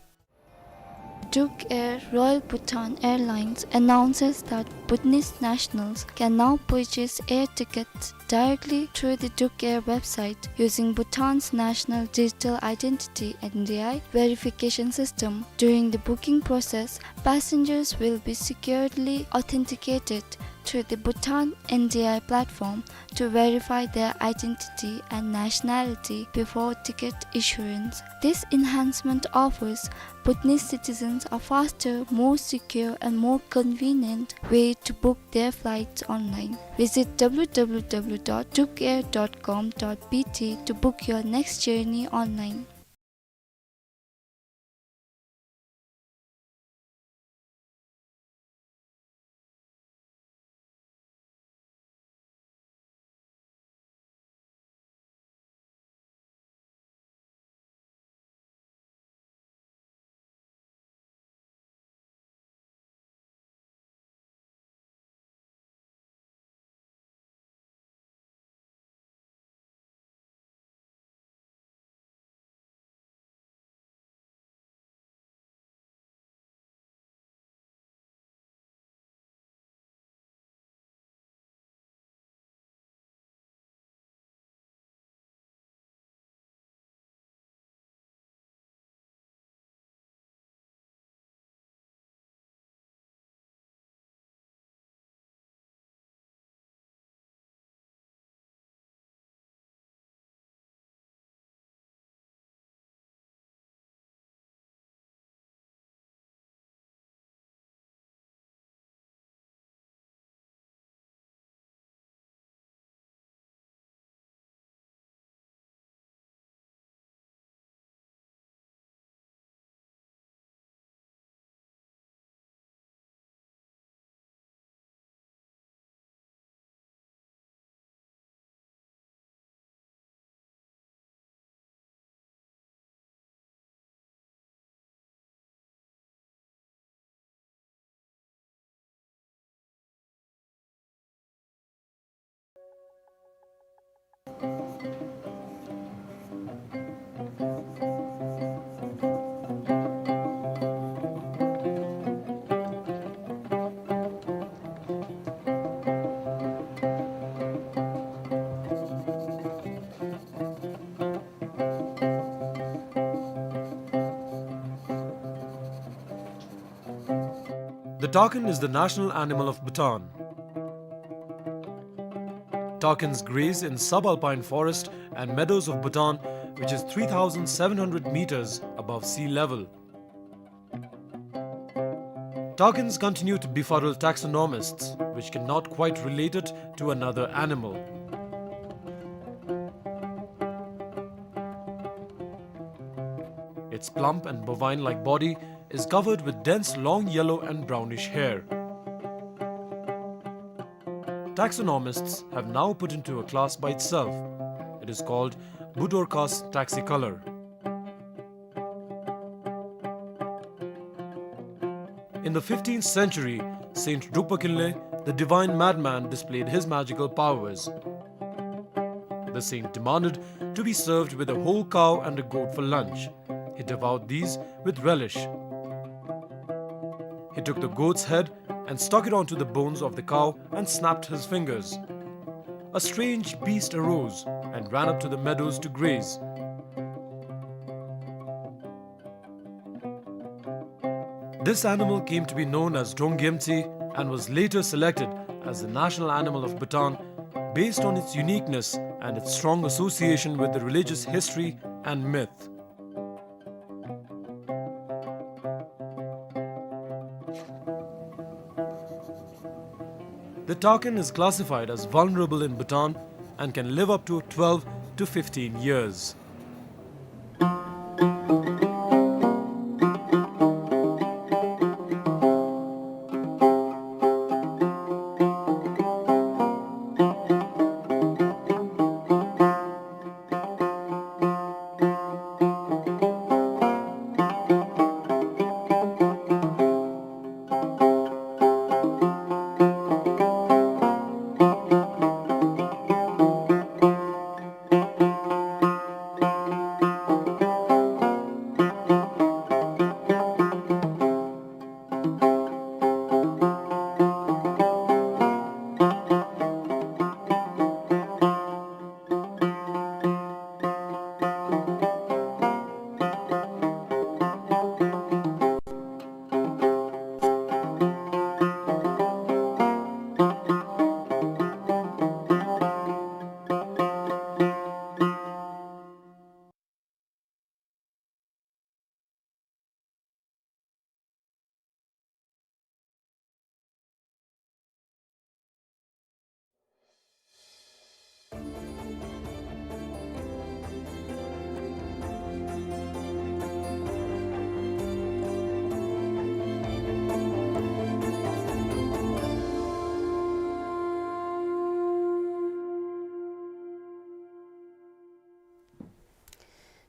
Duke Air Royal Bhutan Airlines announces that Bhutanese nationals can now purchase air tickets directly through the Duke Air website using Bhutan's National Digital Identity, N D I, verification system. During the booking process, passengers will be securely authenticated through the Bhutan N D I platform to verify their identity and nationality before ticket issuance. This enhancement offers Bhutanese citizens a faster, more secure, and more convenient way to book their flights online. Visit W W W dot dukeair dot com dot B T to book your next journey online. The takin is the national animal of Bhutan. Takins graze in subalpine forest and meadows of Bhutan, which is three thousand seven hundred meters above sea level. Takins continue to befuddle taxonomists, which cannot quite relate it to another animal. Its plump and bovine-like body is covered with dense long yellow and brownish hair. Taxonomists have now put into a class by itself. It is called Budorcas taxicolor. In the fifteenth century, Saint Drukpa Kinley, the divine madman, displayed his magical powers. The saint demanded to be served with a whole cow and a goat for lunch. He devoured these with relish. He took the goat's head and stuck it onto the bones of the cow and snapped his fingers. A strange beast arose and ran up to the meadows to graze. This animal came to be known as Drong Gyemtse and was later selected as the national animal of Bhutan based on its uniqueness and its strong association with the religious history and myth. The takin is classified as vulnerable in Bhutan and can live up to twelve to fifteen years.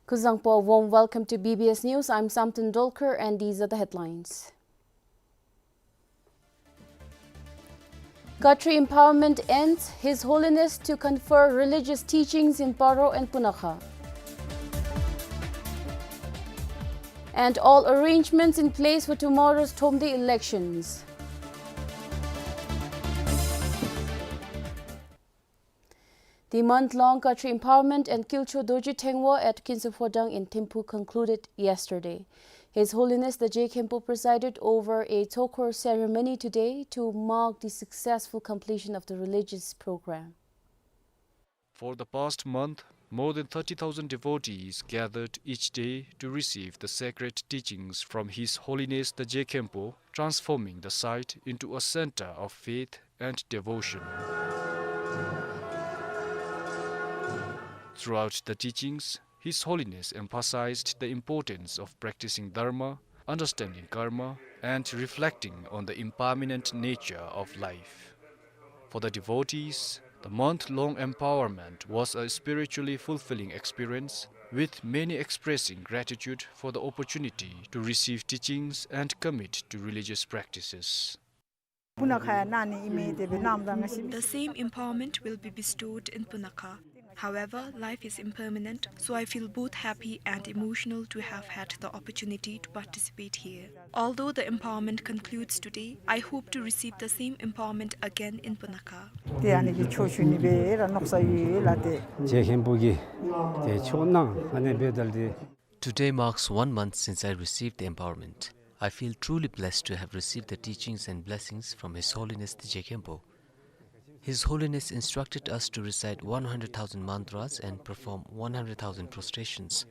Kuzuzangpo, warm welcome to B B S News. I'm Samten Dolkar, and these are the headlines. Khatri empowerment ends, His Holiness to confer religious teachings in Paro and Punakha. And all arrangements in place for tomorrow's Thromde elections. The month-long Khatri Empowerment and Kilcho Dorji Tengwa at Kinsu Phodang in Thimphu concluded yesterday. His Holiness the Je Khenpo presided over a tokor ceremony today to mark the successful completion of the religious program. For the past month, more than thirty thousand devotees gathered each day to receive the sacred teachings from His Holiness the Je Khenpo, transforming the site into a center of faith and devotion. Throughout the teachings, His Holiness emphasized the importance of practicing Dharma, understanding Karma, and reflecting on the impermanent nature of life. For the devotees, the month-long empowerment was a spiritually fulfilling experience, with many expressing gratitude for the opportunity to receive teachings and commit to religious practices. The same empowerment will be bestowed in Punakha. However, life is impermanent, so I feel both happy and emotional to have had the opportunity to participate here. Although the empowerment concludes today, I hope to receive the same empowerment again in Punakha. Today marks one month since I received the empowerment. I feel truly blessed to have received the teachings and blessings from His Holiness the Je Khenpo. His Holiness instructed us to recite one hundred thousand mantras and perform one hundred thousand prostrations.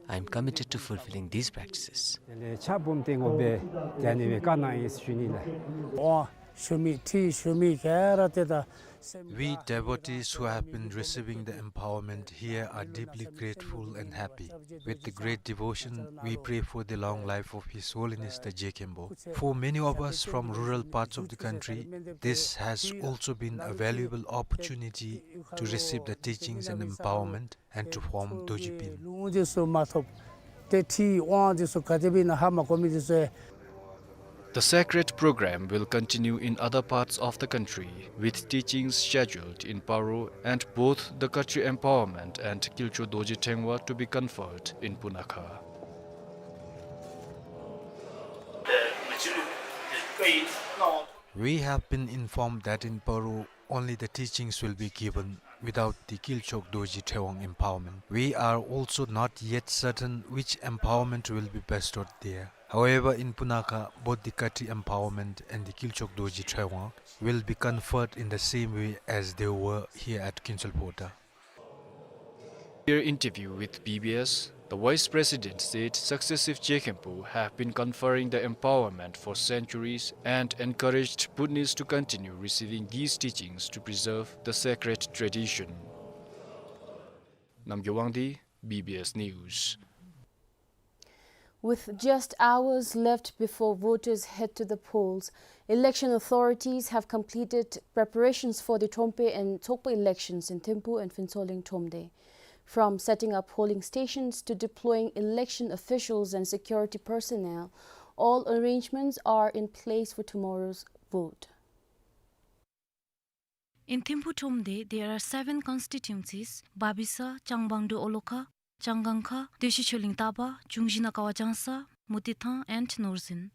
I am committed to fulfilling these practices. དེ་ལས་ཕྱག་སྦོམ་སྟེ་ངོ་སྦེ་དེ་ནི་སྦེ་བཀའ་གནང་ཡི་ཟེར་ཞུ་ནི་ལགས། དབང་ཞུ་མི་ཁྲིད་ཞུ་མི་ག་ར་ཏེ་ད་སེམས། We devotees who have been receiving the empowerment here are deeply grateful and happy. With the great devotion, we pray for the long life of His Holiness the Je Khenpo. For many of us from rural parts of the country, this has also been a valuable opportunity to receive the teachings and empowerment and to form Dorji Pin. ལུང་འདི་ཚུ་མ་ཐོབ་སྟེ་ཁྲིད་དབང་འདི་ཚུ་ག་དེ་སྦེ་ཨིན་ན་ཧ་མ་གོ་མི་འདི་ཚུ། The sacred program will continue in other parts of the country, with teachings scheduled in Paro and both the Khatri empowerment and Kilcho Dorji Threngwa to be conferred in Punakha. We have been informed that in Paro, only the teachings will be given without the Kilchok Dorji Threngwa empowerment. We are also not yet certain which empowerment will be bestowed there. However, in Punakha, both the Khatri empowerment and the Kilchok Dorji Threngwa will be conferred in the same way as they were here at Kinsulpota. In an interview with B B S, the Vice President said successive Je Khenpo have been conferring the empowerment for centuries and encouraged Bhutanese to continue receiving these teachings to preserve the sacred tradition. Namgyo Wangdi, B B S News. With just hours left before voters head to the polls, election authorities have completed preparations for the Thrompe and Tsokpo elections in Thimphu and Phuentsholing Thromde. From setting up polling stations to deploying election officials and security personnel, all arrangements are in place for tomorrow's vote. In Thimphu Thromde, there are seven constituencies: Babisa, Changbangdo Olokha, Changangkha, Deshi Choling Taba, Chungji Nakawa Jangsa, Mutithang, and Norzin.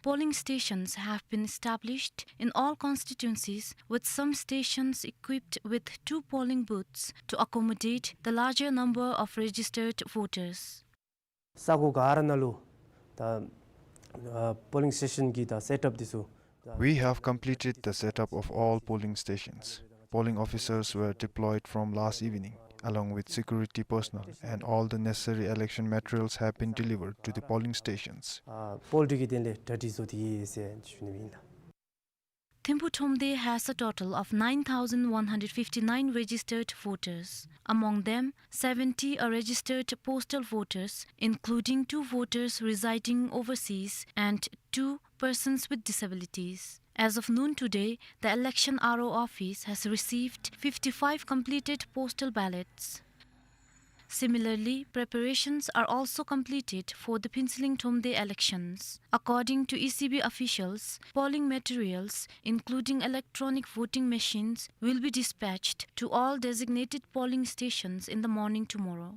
Polling stations have been established in all constituencies, with some stations equipped with two polling booths to accommodate the larger number of registered voters. ས་གོ་ག་ར་ནང་ལུ་ད་ཨ་པོ་ལིང་སི་ཊེ་ཤཱན་གྱི་ད་སེཊ་ཨཔ་འདི་ཚུ། We have completed the setup of all polling stations. Polling officers were deployed from last evening, along with security personnel, and all the necessary election materials have been delivered to the polling stations. ཨ་པོལ་ཊི་ཀི་དེ་ལས་གྲ་སྒྲིག་བཟོ་སྟེ་ཡོད་ཟེར་ཞུ་ནི་ཨིན་ལགས། Thimphu Thromde has a total of nine thousand one hundred fifty-nine registered voters. Among them, seventy are registered postal voters, including two voters residing overseas and two persons with disabilities. As of noon today, the election R O office has received fifty-five completed postal ballots. Similarly, preparations are also completed for the Phuentsholing Thromde elections. According to E C B officials, polling materials, including electronic voting machines, will be dispatched to all designated polling stations in the morning tomorrow.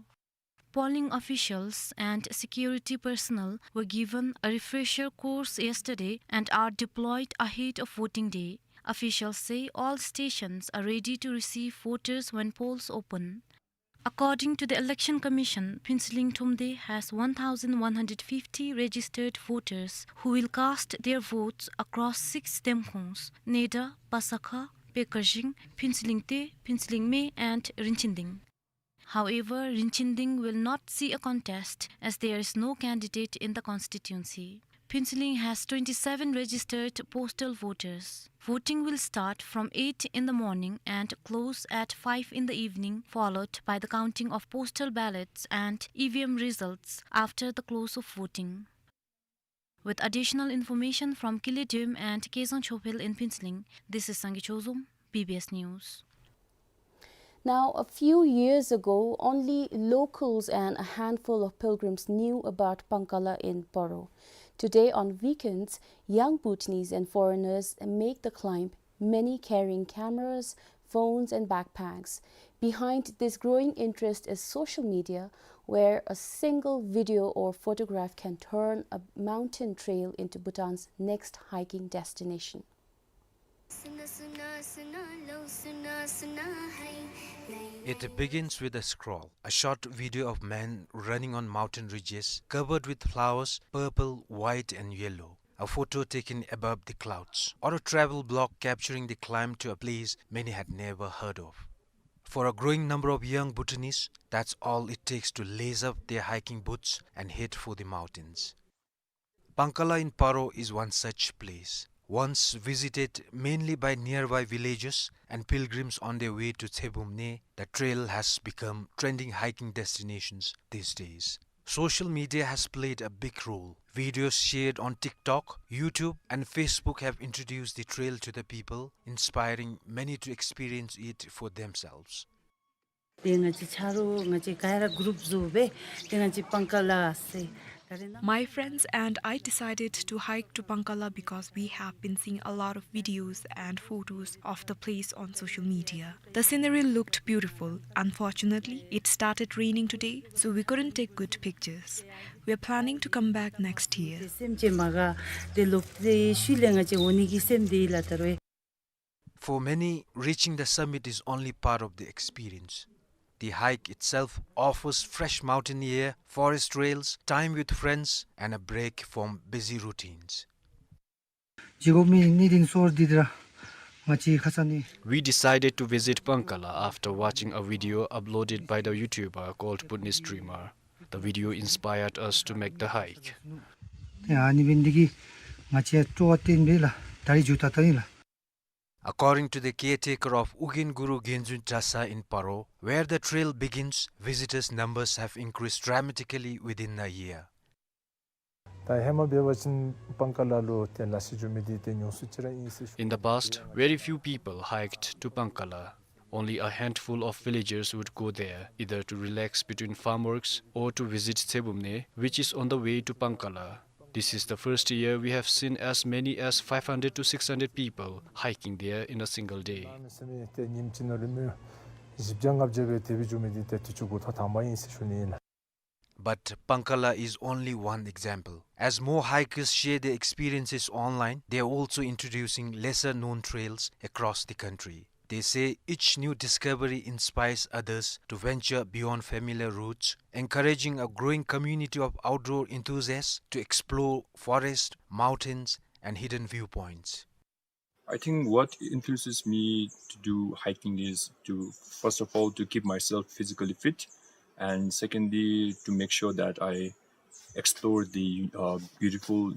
Polling officials and security personnel were given a refresher course yesterday and are deployed ahead of voting day. Officials say all stations are ready to receive voters when polls open. According to the Election Commission, Phuentsholing Thromde has one thousand one hundred fifty registered voters who will cast their votes across six Demkhongs: Neda, Pasakha, Pekerjing, Phuentsholing Te, Phuentsholing Me, and Rinchending. However, Rinchending will not see a contest as there is no candidate in the constituency. Phuentsholing has twenty-seven registered postal voters. Voting will start from eight in the morning and close at five in the evening, followed by the counting of postal ballots and E V M results after the close of voting. With additional information from Kile Dem and Kezang Chophel in Phuentsholing, this is Sangay Chozom, B B S News. Now, a few years ago, only locals and a handful of pilgrims knew about Pangkala in Paro. Today, on weekends, young Bhutanese and foreigners make the climb, many carrying cameras, phones, and backpacks. Behind this growing interest is social media, where a single video or photograph can turn a mountain trail into Bhutan's next hiking destination. It begins with a scroll, a short video of men running on mountain ridges covered with flowers, purple, white, and yellow. A photo taken above the clouds, or a travel blog capturing the climb to a place many had never heard of. For a growing number of young Bhutanese, that's all it takes to lace up their hiking boots and head for the mountains. Pangkala in Paro is one such place. Once visited mainly by nearby villagers and pilgrims on their way to Tsebumne, the trail has become trending hiking destinations these days. Social media has played a big role. Videos shared on TikTok, YouTube, and Facebook have introduced the trail to the people, inspiring many to experience it for themselves. ཏེ་ང་བཅས་ཆ་རོགས་ང་བཅས་ག་ར་གུ་རུབ་བཟོ་སྦེ་ཏེ་ང་བཅས་པང་ཀ་ལ་ཟེར། ད་རེས་ནཱ། My friends and I decided to hike to Pangkala because we have been seeing a lot of videos and photos of the place on social media. The scenery looked beautiful. Unfortunately, it started raining today, so we couldn't take good pictures. We are planning to come back next year. སེམས་ཅན་མ་ག་ཏེ་ལོག་སྟེ་ཤུལ་ལས་ང་བཅས་འོང་ནི་གི་སེམས་འདི་ལགས་ད་རུང་། For many, reaching the summit is only part of the experience. The hike itself offers fresh mountain air, forest trails, time with friends, and a break from busy routines. ཇི་གོ་མི་ནི་དིན་སོར་དི་དྲ་ང་བཅས་ཁ་ས་ནི། We decided to visit Pangkala after watching a video uploaded by the YouTuber called Bhutanese Dreamer. The video inspired us to make the hike. ཡ་ནི་འབད་ནི་འདི་གིས་ང་བཅས་སྤྲོ་བ་བརྟན་པས་ལགས། ད་རིས་མཇུག་བསྡུ་ད་ཡི་ལགས། According to the caretaker of Ugyen Guru Genzun Trasa in Paro, where the trail begins, visitors' numbers have increased dramatically within a year. ད་ཧེ་མ་འབད་བ་ཅིན་པང་ཀ་ལ་ལུ་ཏེ་ལ་ཤི་འགྱོ་མི་འདི་ཏེ་ཉུང་སུ་ཅིག་ར་ཨིན་ཟེར་ཞུ། In the past, very few people hiked to Pangkala. Only a handful of villagers would go there, either to relax between farm works or to visit Tsebumne, which is on the way to Pangkala. This is the first year we have seen as many as five hundred to six hundred people hiking there in a single day. ཏེ་ཉིནམ་གཅིག་ནང་ལུ་མི་བཞི་བརྒྱ་ལྔ་བརྒྱ་སྦེ་དེ་སྦེ་འགྱོ་མི་འདི་ཏེ་དུས་ཅི་འགོ་ཐོག་དང་པ་ཨིན་ཟེར་ཞུ་ནི་ཨིན་ལགས། But Pangkala is only one example. As more hikers share their experiences online, they are also introducing lesser-known trails across the country. They say each new discovery inspires others to venture beyond familiar routes, encouraging a growing community of outdoor enthusiasts to explore forests, mountains, and hidden viewpoints. I think what influences me to do hiking is to, first of all, to keep myself physically fit, and secondly, to make sure that I explore the, uh, beautiful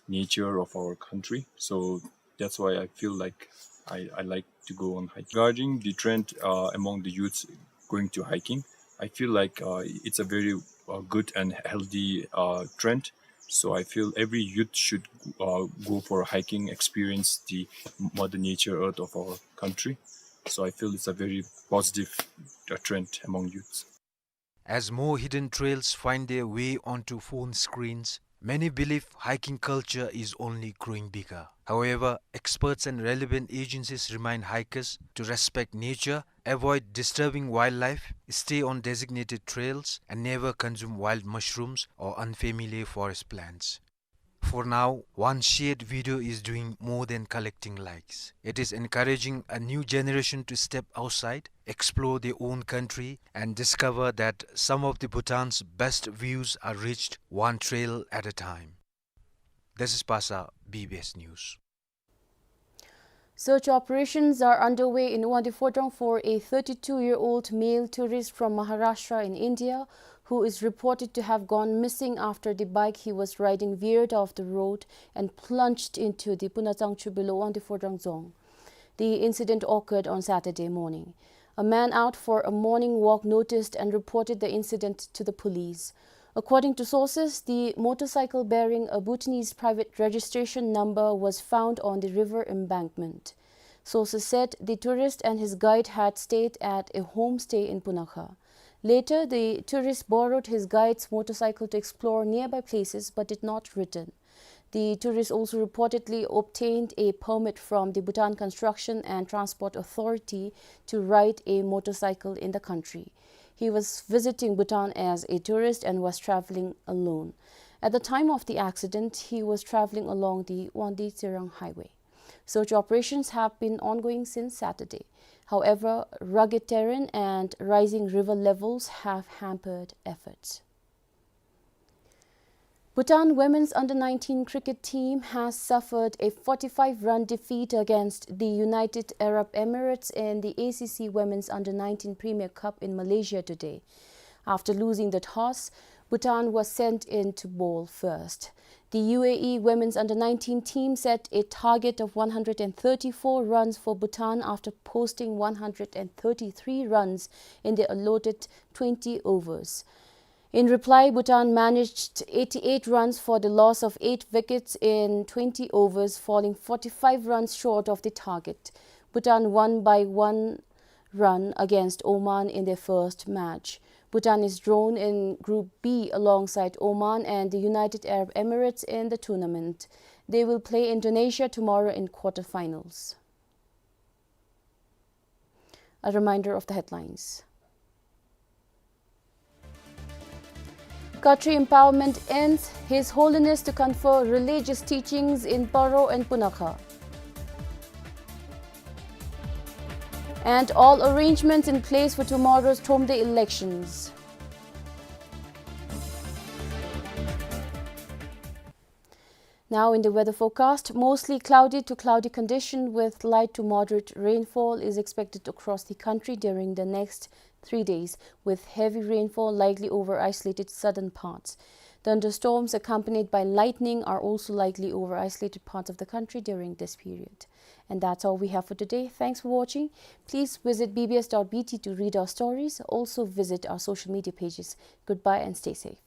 nature of our country. So that's why I feel like I, I like to go on hiking. Regarding the trend, uh, among the youths going to hiking, I feel like, uh, it's a very, uh, good and healthy, uh, trend. So I feel every youth should, uh, go for hiking, experience the mother nature earth of our country. So I feel it's a very positive, uh, trend among youths. As more hidden trails find their way onto phone screens, many believe hiking culture is only growing bigger. However, experts and relevant agencies remind hikers to respect nature, avoid disturbing wildlife, stay on designated trails, and never consume wild mushrooms or unfamiliar forest plants. For now, one shared video is doing more than collecting likes. It is encouraging a new generation to step outside, explore their own country, and discover that some of the Bhutan's best views are reached one trail at a time. This is Pasa, B B S News. Search operations are underway in Wangdue Phodrang for a thirty-two-year-old male tourist from Maharashtra in India, who is reported to have gone missing after the bike he was riding veered off the road and plunged into the Punachangchu below Wangdue Phodrang Dzong. The incident occurred on Saturday morning. A man out for a morning walk noticed and reported the incident to the police. According to sources, the motorcycle bearing a Bhutanese private registration number was found on the river embankment. Sources said the tourist and his guide had stayed at a homestay in Punakha. Later, the tourist borrowed his guide's motorcycle to explore nearby places but did not return. The tourist also reportedly obtained a permit from the Bhutan Construction and Transport Authority to ride a motorcycle in the country. He was visiting Bhutan as a tourist and was traveling alone. At the time of the accident, he was traveling along the Wangdue Tsirang Highway. Search operations have been ongoing since Saturday. However, rugged terrain and rising river levels have hampered efforts. Bhutan women's under nineteen cricket team has suffered a forty-five run defeat against the United Arab Emirates in the A C C Women's Under nineteen Premier Cup in Malaysia today. After losing the toss, Bhutan was sent in to bowl first. The U A E women's under nineteen team set a target of one hundred and thirty-four runs for Bhutan after posting one hundred and thirty-three runs in the allotted twenty overs. In reply, Bhutan managed eighty-eight runs for the loss of eight wickets in twenty overs, falling forty-five runs short of the target. Bhutan won by one run against Oman in their first match. Bhutan is drawn in Group B alongside Oman and the United Arab Emirates in the tournament. They will play Indonesia tomorrow in quarterfinals. A reminder of the headlines. Khatri empowerment ends, His Holiness to confer religious teachings in Paro and Punakha. And all arrangements in place for tomorrow's Thromde elections. Now in the weather forecast, mostly cloudy to cloudy condition with light to moderate rainfall is expected across the country during the next three days, with heavy rainfall likely over isolated southern parts. Thunderstorms accompanied by lightning are also likely over isolated parts of the country during this period. And that's all we have for today. Thanks for watching. Please visit B B S dot B T to read our stories. Also visit our social media pages. Goodbye and stay safe.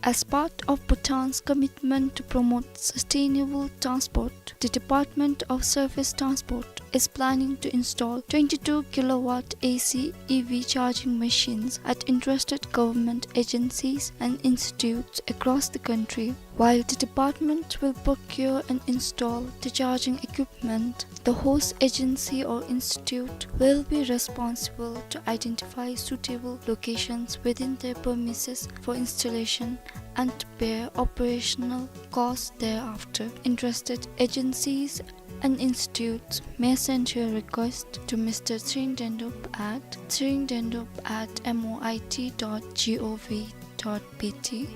As part of Bhutan's commitment to promote sustainable transport, the Department of Surface Transport is planning to install twenty-two kilowatt A C E V charging machines at interested government agencies and institutes across the country. While the department will procure and install the charging equipment, the host agency or institute will be responsible to identify suitable locations within their premises for installation and bear operational costs thereafter. Interested agencies and institutes may send your request to Mister Tshering Dendup at tshering dendup at M O I T dot G O V dot B T.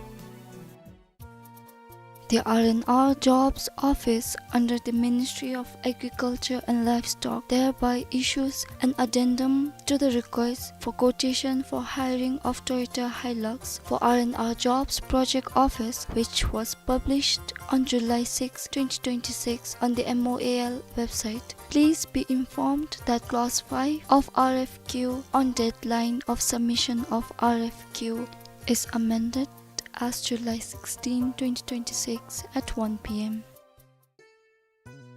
The R and R Jobs Office under the Ministry of Agriculture and Livestock thereby issues an addendum to the request for quotation for hiring of Toyota Hilux for R and R Jobs Project Office, which was published on July sixth, twenty twenty-six on the M O A L website. Please be informed that clause five of R F Q on deadline of submission of R F Q is amended as July sixteen, twenty twenty-six at one P M.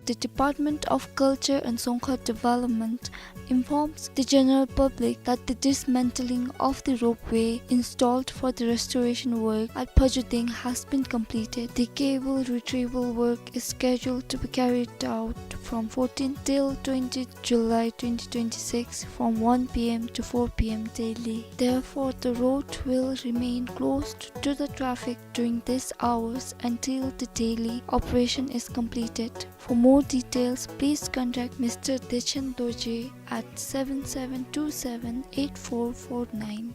The Department of Culture and Dzongkha Development informs the general public that the dismantling of the ropeway installed for the restoration work at Phojo Deng has been completed. The cable retrieval work is scheduled to be carried out from fourteenth till twentieth July twenty twenty-six from one P M to four P M daily. Therefore, the road will remain closed to the traffic during these hours until the daily operation is completed. For more details, please contact Mister Dechen Dorji at seven seven two seven eight four four nine.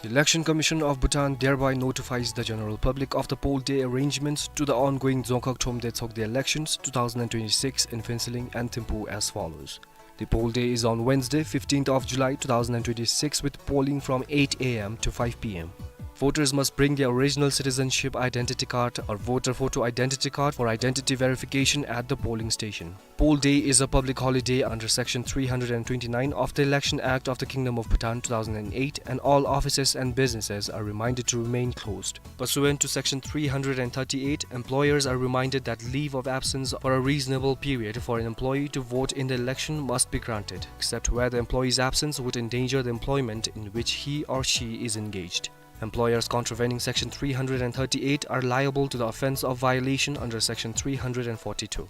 The Election Commission of Bhutan thereby notifies the general public of the poll day arrangements to the ongoing Dzongkhag Thromde Tshogde elections two thousand twenty-six in Phuentsholing and Thimphu as follows. The poll day is on Wednesday, fifteenth of July two thousand twenty-six, with polling from eight A M to five P M. Voters must bring their original citizenship identity card or voter photo identity card for identity verification at the polling station. Poll day is a public holiday under Section three hundred twenty-nine of the Election Act of the Kingdom of Bhutan two thousand eight, and all offices and businesses are reminded to remain closed. Pursuant to Section three hundred thirty-eight, employers are reminded that leave of absence for a reasonable period for an employee to vote in the election must be granted, except where the employee's absence would endanger the employment in which he or she is engaged. Employers contravening Section three hundred thirty-eight are liable to the offence of violation under Section three hundred forty-two.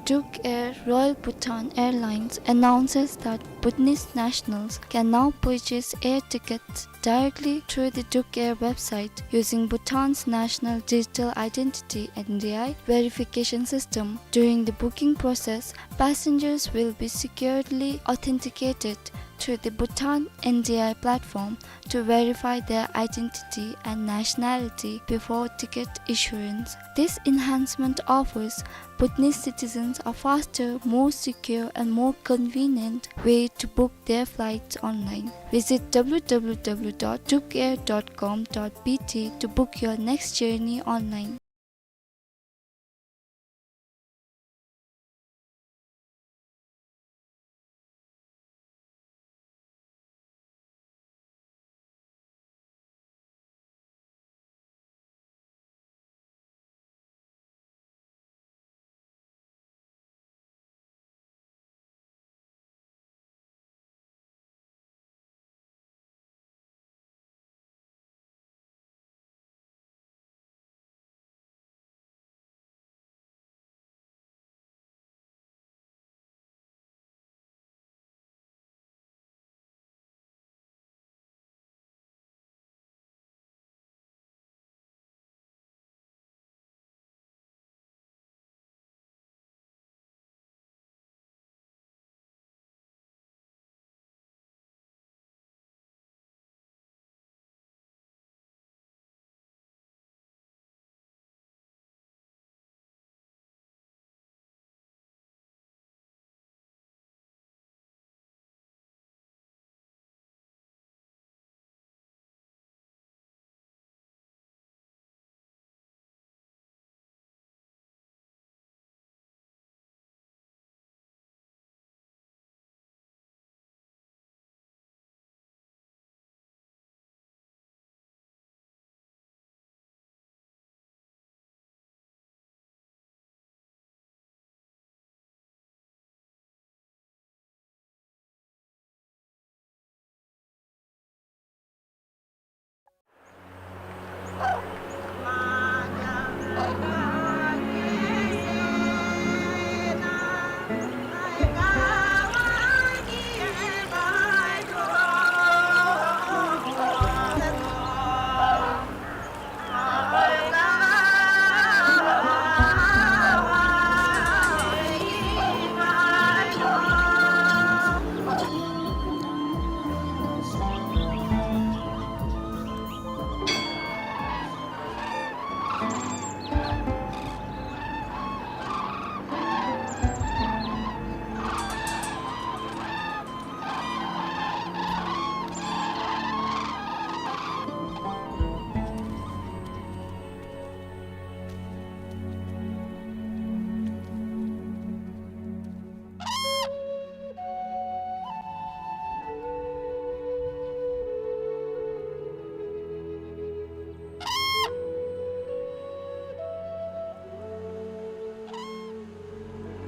Druk Air, Royal Bhutan Airlines, announces that Bhutanese nationals can now purchase air tickets directly through the Druk Air website using Bhutan's National Digital Identity, N D I, verification system. During the booking process, passengers will be securely authenticated through the Bhutan N D I platform to verify their identity and nationality before ticket issuance. This enhancement offers Bhutanese citizens a faster, more secure, and more convenient way to book their flights online. Visit W W W dot drukair dot com dot B T to book your next journey online.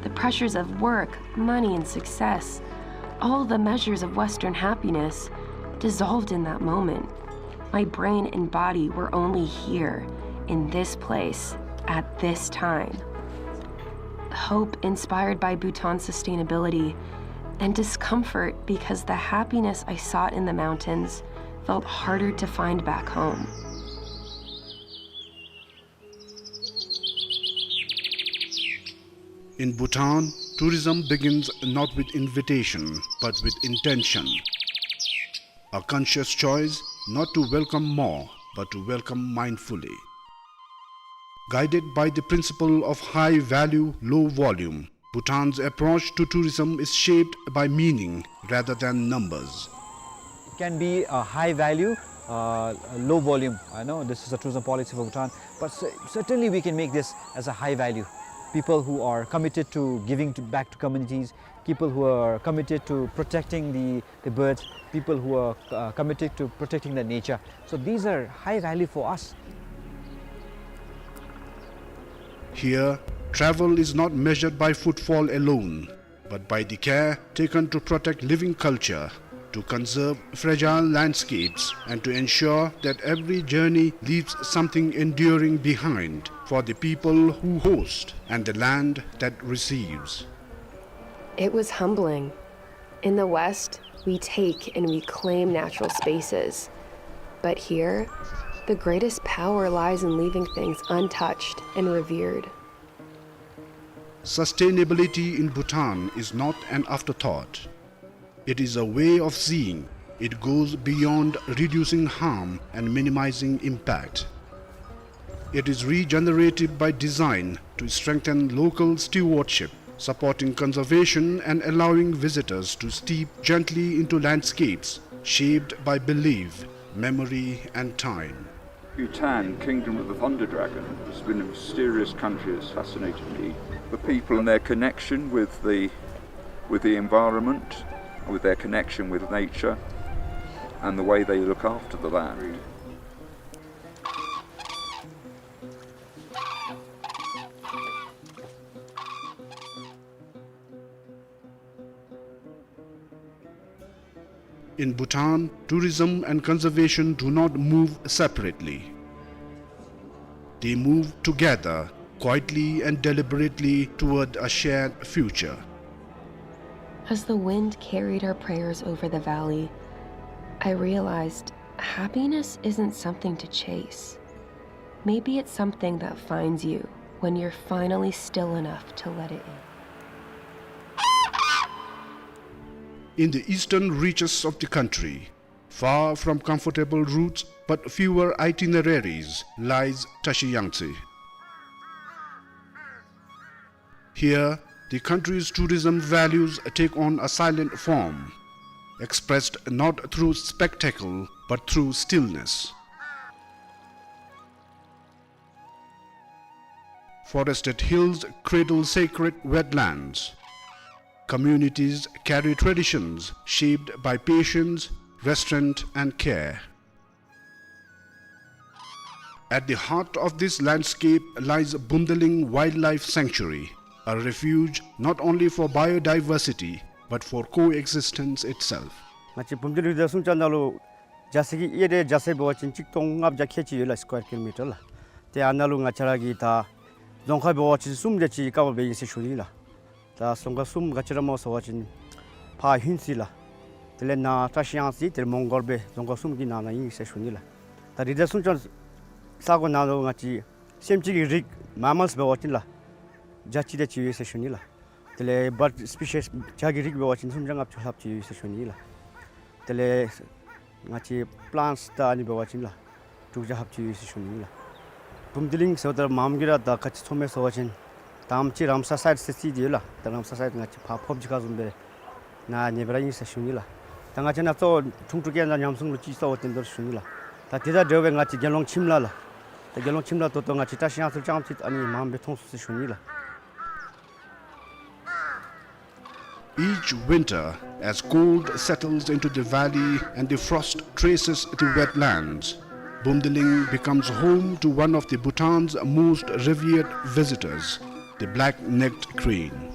The pressures of work, money, and success, all the measures of Western happiness, dissolved in that moment. My brain and body were only here, in this place, at this time. Hope inspired by Bhutan's sustainability, and discomfort because the happiness I sought in the mountains felt harder to find back home. In Bhutan, tourism begins not with invitation, but with intention. A conscious choice not to welcome more, but to welcome mindfully. Guided by the principle of high value, low volume, Bhutan's approach to tourism is shaped by meaning rather than numbers. Can be a high value, uh, low volume. I know this is a tourism policy for Bhutan, but cer-, certainly we can make this as a high value. People who are committed to giving to, back to communities, people who are committed to protecting the, the birds, people who are, uh, committed to protecting the nature. So these are high value for us. Here, travel is not measured by footfall alone, but by the care taken to protect living culture, to conserve fragile landscapes, and to ensure that every journey leaves something enduring behind for the people who host and the land that receives. It was humbling. In the West, we take and we claim natural spaces. But here, the greatest power lies in leaving things untouched and revered. Sustainability in Bhutan is not an afterthought. It is a way of seeing. It goes beyond reducing harm and minimizing impact. It is regenerative by design to strengthen local stewardship, supporting conservation and allowing visitors to steep gently into landscapes shaped by belief, memory, and time. Bhutan, Kingdom of the Thunder Dragon, has been a mysterious country that's fascinated me. The people and their connection with the, with the environment, with their connection with nature, and the way they look after the land. In Bhutan, tourism and conservation do not move separately. They move together, quietly and deliberately toward a shared future. As the wind carried our prayers over the valley, I realized happiness isn't something to chase. Maybe it's something that finds you when you're finally still enough to let it in. In the eastern reaches of the country, far from comfortable routes but fewer itineraries, lies Tashi Yangtze. Here, the country's tourism values take on a silent form, expressed not through spectacle but through stillness. Forested hills cradle sacred wetlands. Communities carry traditions shaped by patience, restraint, and care. At the heart of this landscape lies Bumdiling Wildlife Sanctuary, a refuge not only for biodiversity but for coexistence itself. ང་བཅས་བུམ་སྡིང་རི་རྩེ་སུམ་ཅུ་ནང་ལུ་རྒྱ་ཟེ་གི་ཨེ་རི་ཡ་རྒྱ་ཟེ་འབད་བ་ཅིན་གཅིག་སྟོང་ལྔ་བརྒྱ་ཁལ་གཅིག་ཡོད་ལགས། སི་ཀུ་ཝེར་ཀི་ལོ་མི་ཊར་ལགས། ཏེ་ཨ་ནཱ་ལུ་ང་བཅས་ར་གི་ད་རྫོང་ཁག་འབད་བ་ཅིན་གསུམ་དེ་ཅིག་ཀ་བར་འབད་ཡི་ཟེར་ཞུ་ནི་ལགས། ད་རྫོང་ཁག་གསུམ་ག་ཅི་ར་སྨོ་ཟེར་བ་ཅིན་ཕར་ཧུན་སི་ལགས། དེ་ལས་ནཱ་ཏྲ་ཤི་ཡང་སི་དེ་ལས་མོང་གོལ་བེ་རྫོང་ཁག་གསུམ་གྱི་ནང་ན་ཨིན་ཟེར་ཞུ་ནི་ལགས། ད་རི་རྩེ་སུམ་ཅུ་ས་གོ་ནང་ལུ་ང་བཅས་སེམས་ཅན་གྱི་རིགས་མེ་མཱལསི་འབད་བ་ཅིན་ལགས་བརྒྱ་གཅིག་དེ་ཅིག་ཡོད་ཟེར་ཞུ་ནི་ལགས། དེ་ལས་བཱརཌ་སི་པི་ཤིས་བྱ་གི་རིགས་འབད་བ་ཅིན་སུམ་བརྒྱ་ལྔ་བཅུ་ལྷགཔ་ཅིག་ཡོད་ཟེར་ཞུ་ནི་ལགས། དེ་ལས་ང་བཅས་པི་ལཱནཊསི་དང་ཨ་ནི་འབད་བ་ཅིན་ལགས་དྲུག་བརྒྱ་ལྷགཔ་ཅིག་ཡོད་ཟེར་ཞུ་ནི་ལགས། བུམ་སྡིང་ཟེརཝ་ད་མངམ་གིས་ར་ད་ག་ཅི་ཚོར་མས་ཟེར་བ་ཅིན་ད་ཨ་ནེམ་ཅིག་རམ་སར་སའིཊ་ཟེར་རྩིས་ཏེ་ཡོད་ལགས། ད་རམ་སར་སའིཊ་ང་བཅས་ཕར་ཕོབ་ཅི་ག་བཟུམ་སྦེ་ནཱ་ཨ་ནི་སྦེ་ར་ཨིན་ཟེར་ཞུ་ནི་ལགས། ད་ང་བཅས་ནཱ་གཙོ་བོ་ཁྲུང་ཁྲུང་ཀེན་དང་ཉམས་སྲུང་ལུ་ཅིག་གཙོ་བོ་བཏོན་དོ་ཞུ་ནི་ལགས། ད་དེ་དང་འབྲེལ་བའི་ང་བཅས་དགེ་སློང་ཁྱིམ་ལྷ་ལགས། ད་དགེ་སློང་ཁྱིམ་ལྷ་ད་ལྟོ་ང་བཅས་ཏྲ་ཤི་ཡང་སི་ལུ་རྐྱངམ་ཅིག་ཨ་ནི་མངམ་སྦེ་མཐོང་ཚུགས་ཟེར་ཞུ་ནི་ལགས། Each winter, as cold settles into the valley and the frost traces the wetlands, Bumdiling becomes home to one of the Bhutan's most revered visitors, the black-necked crane.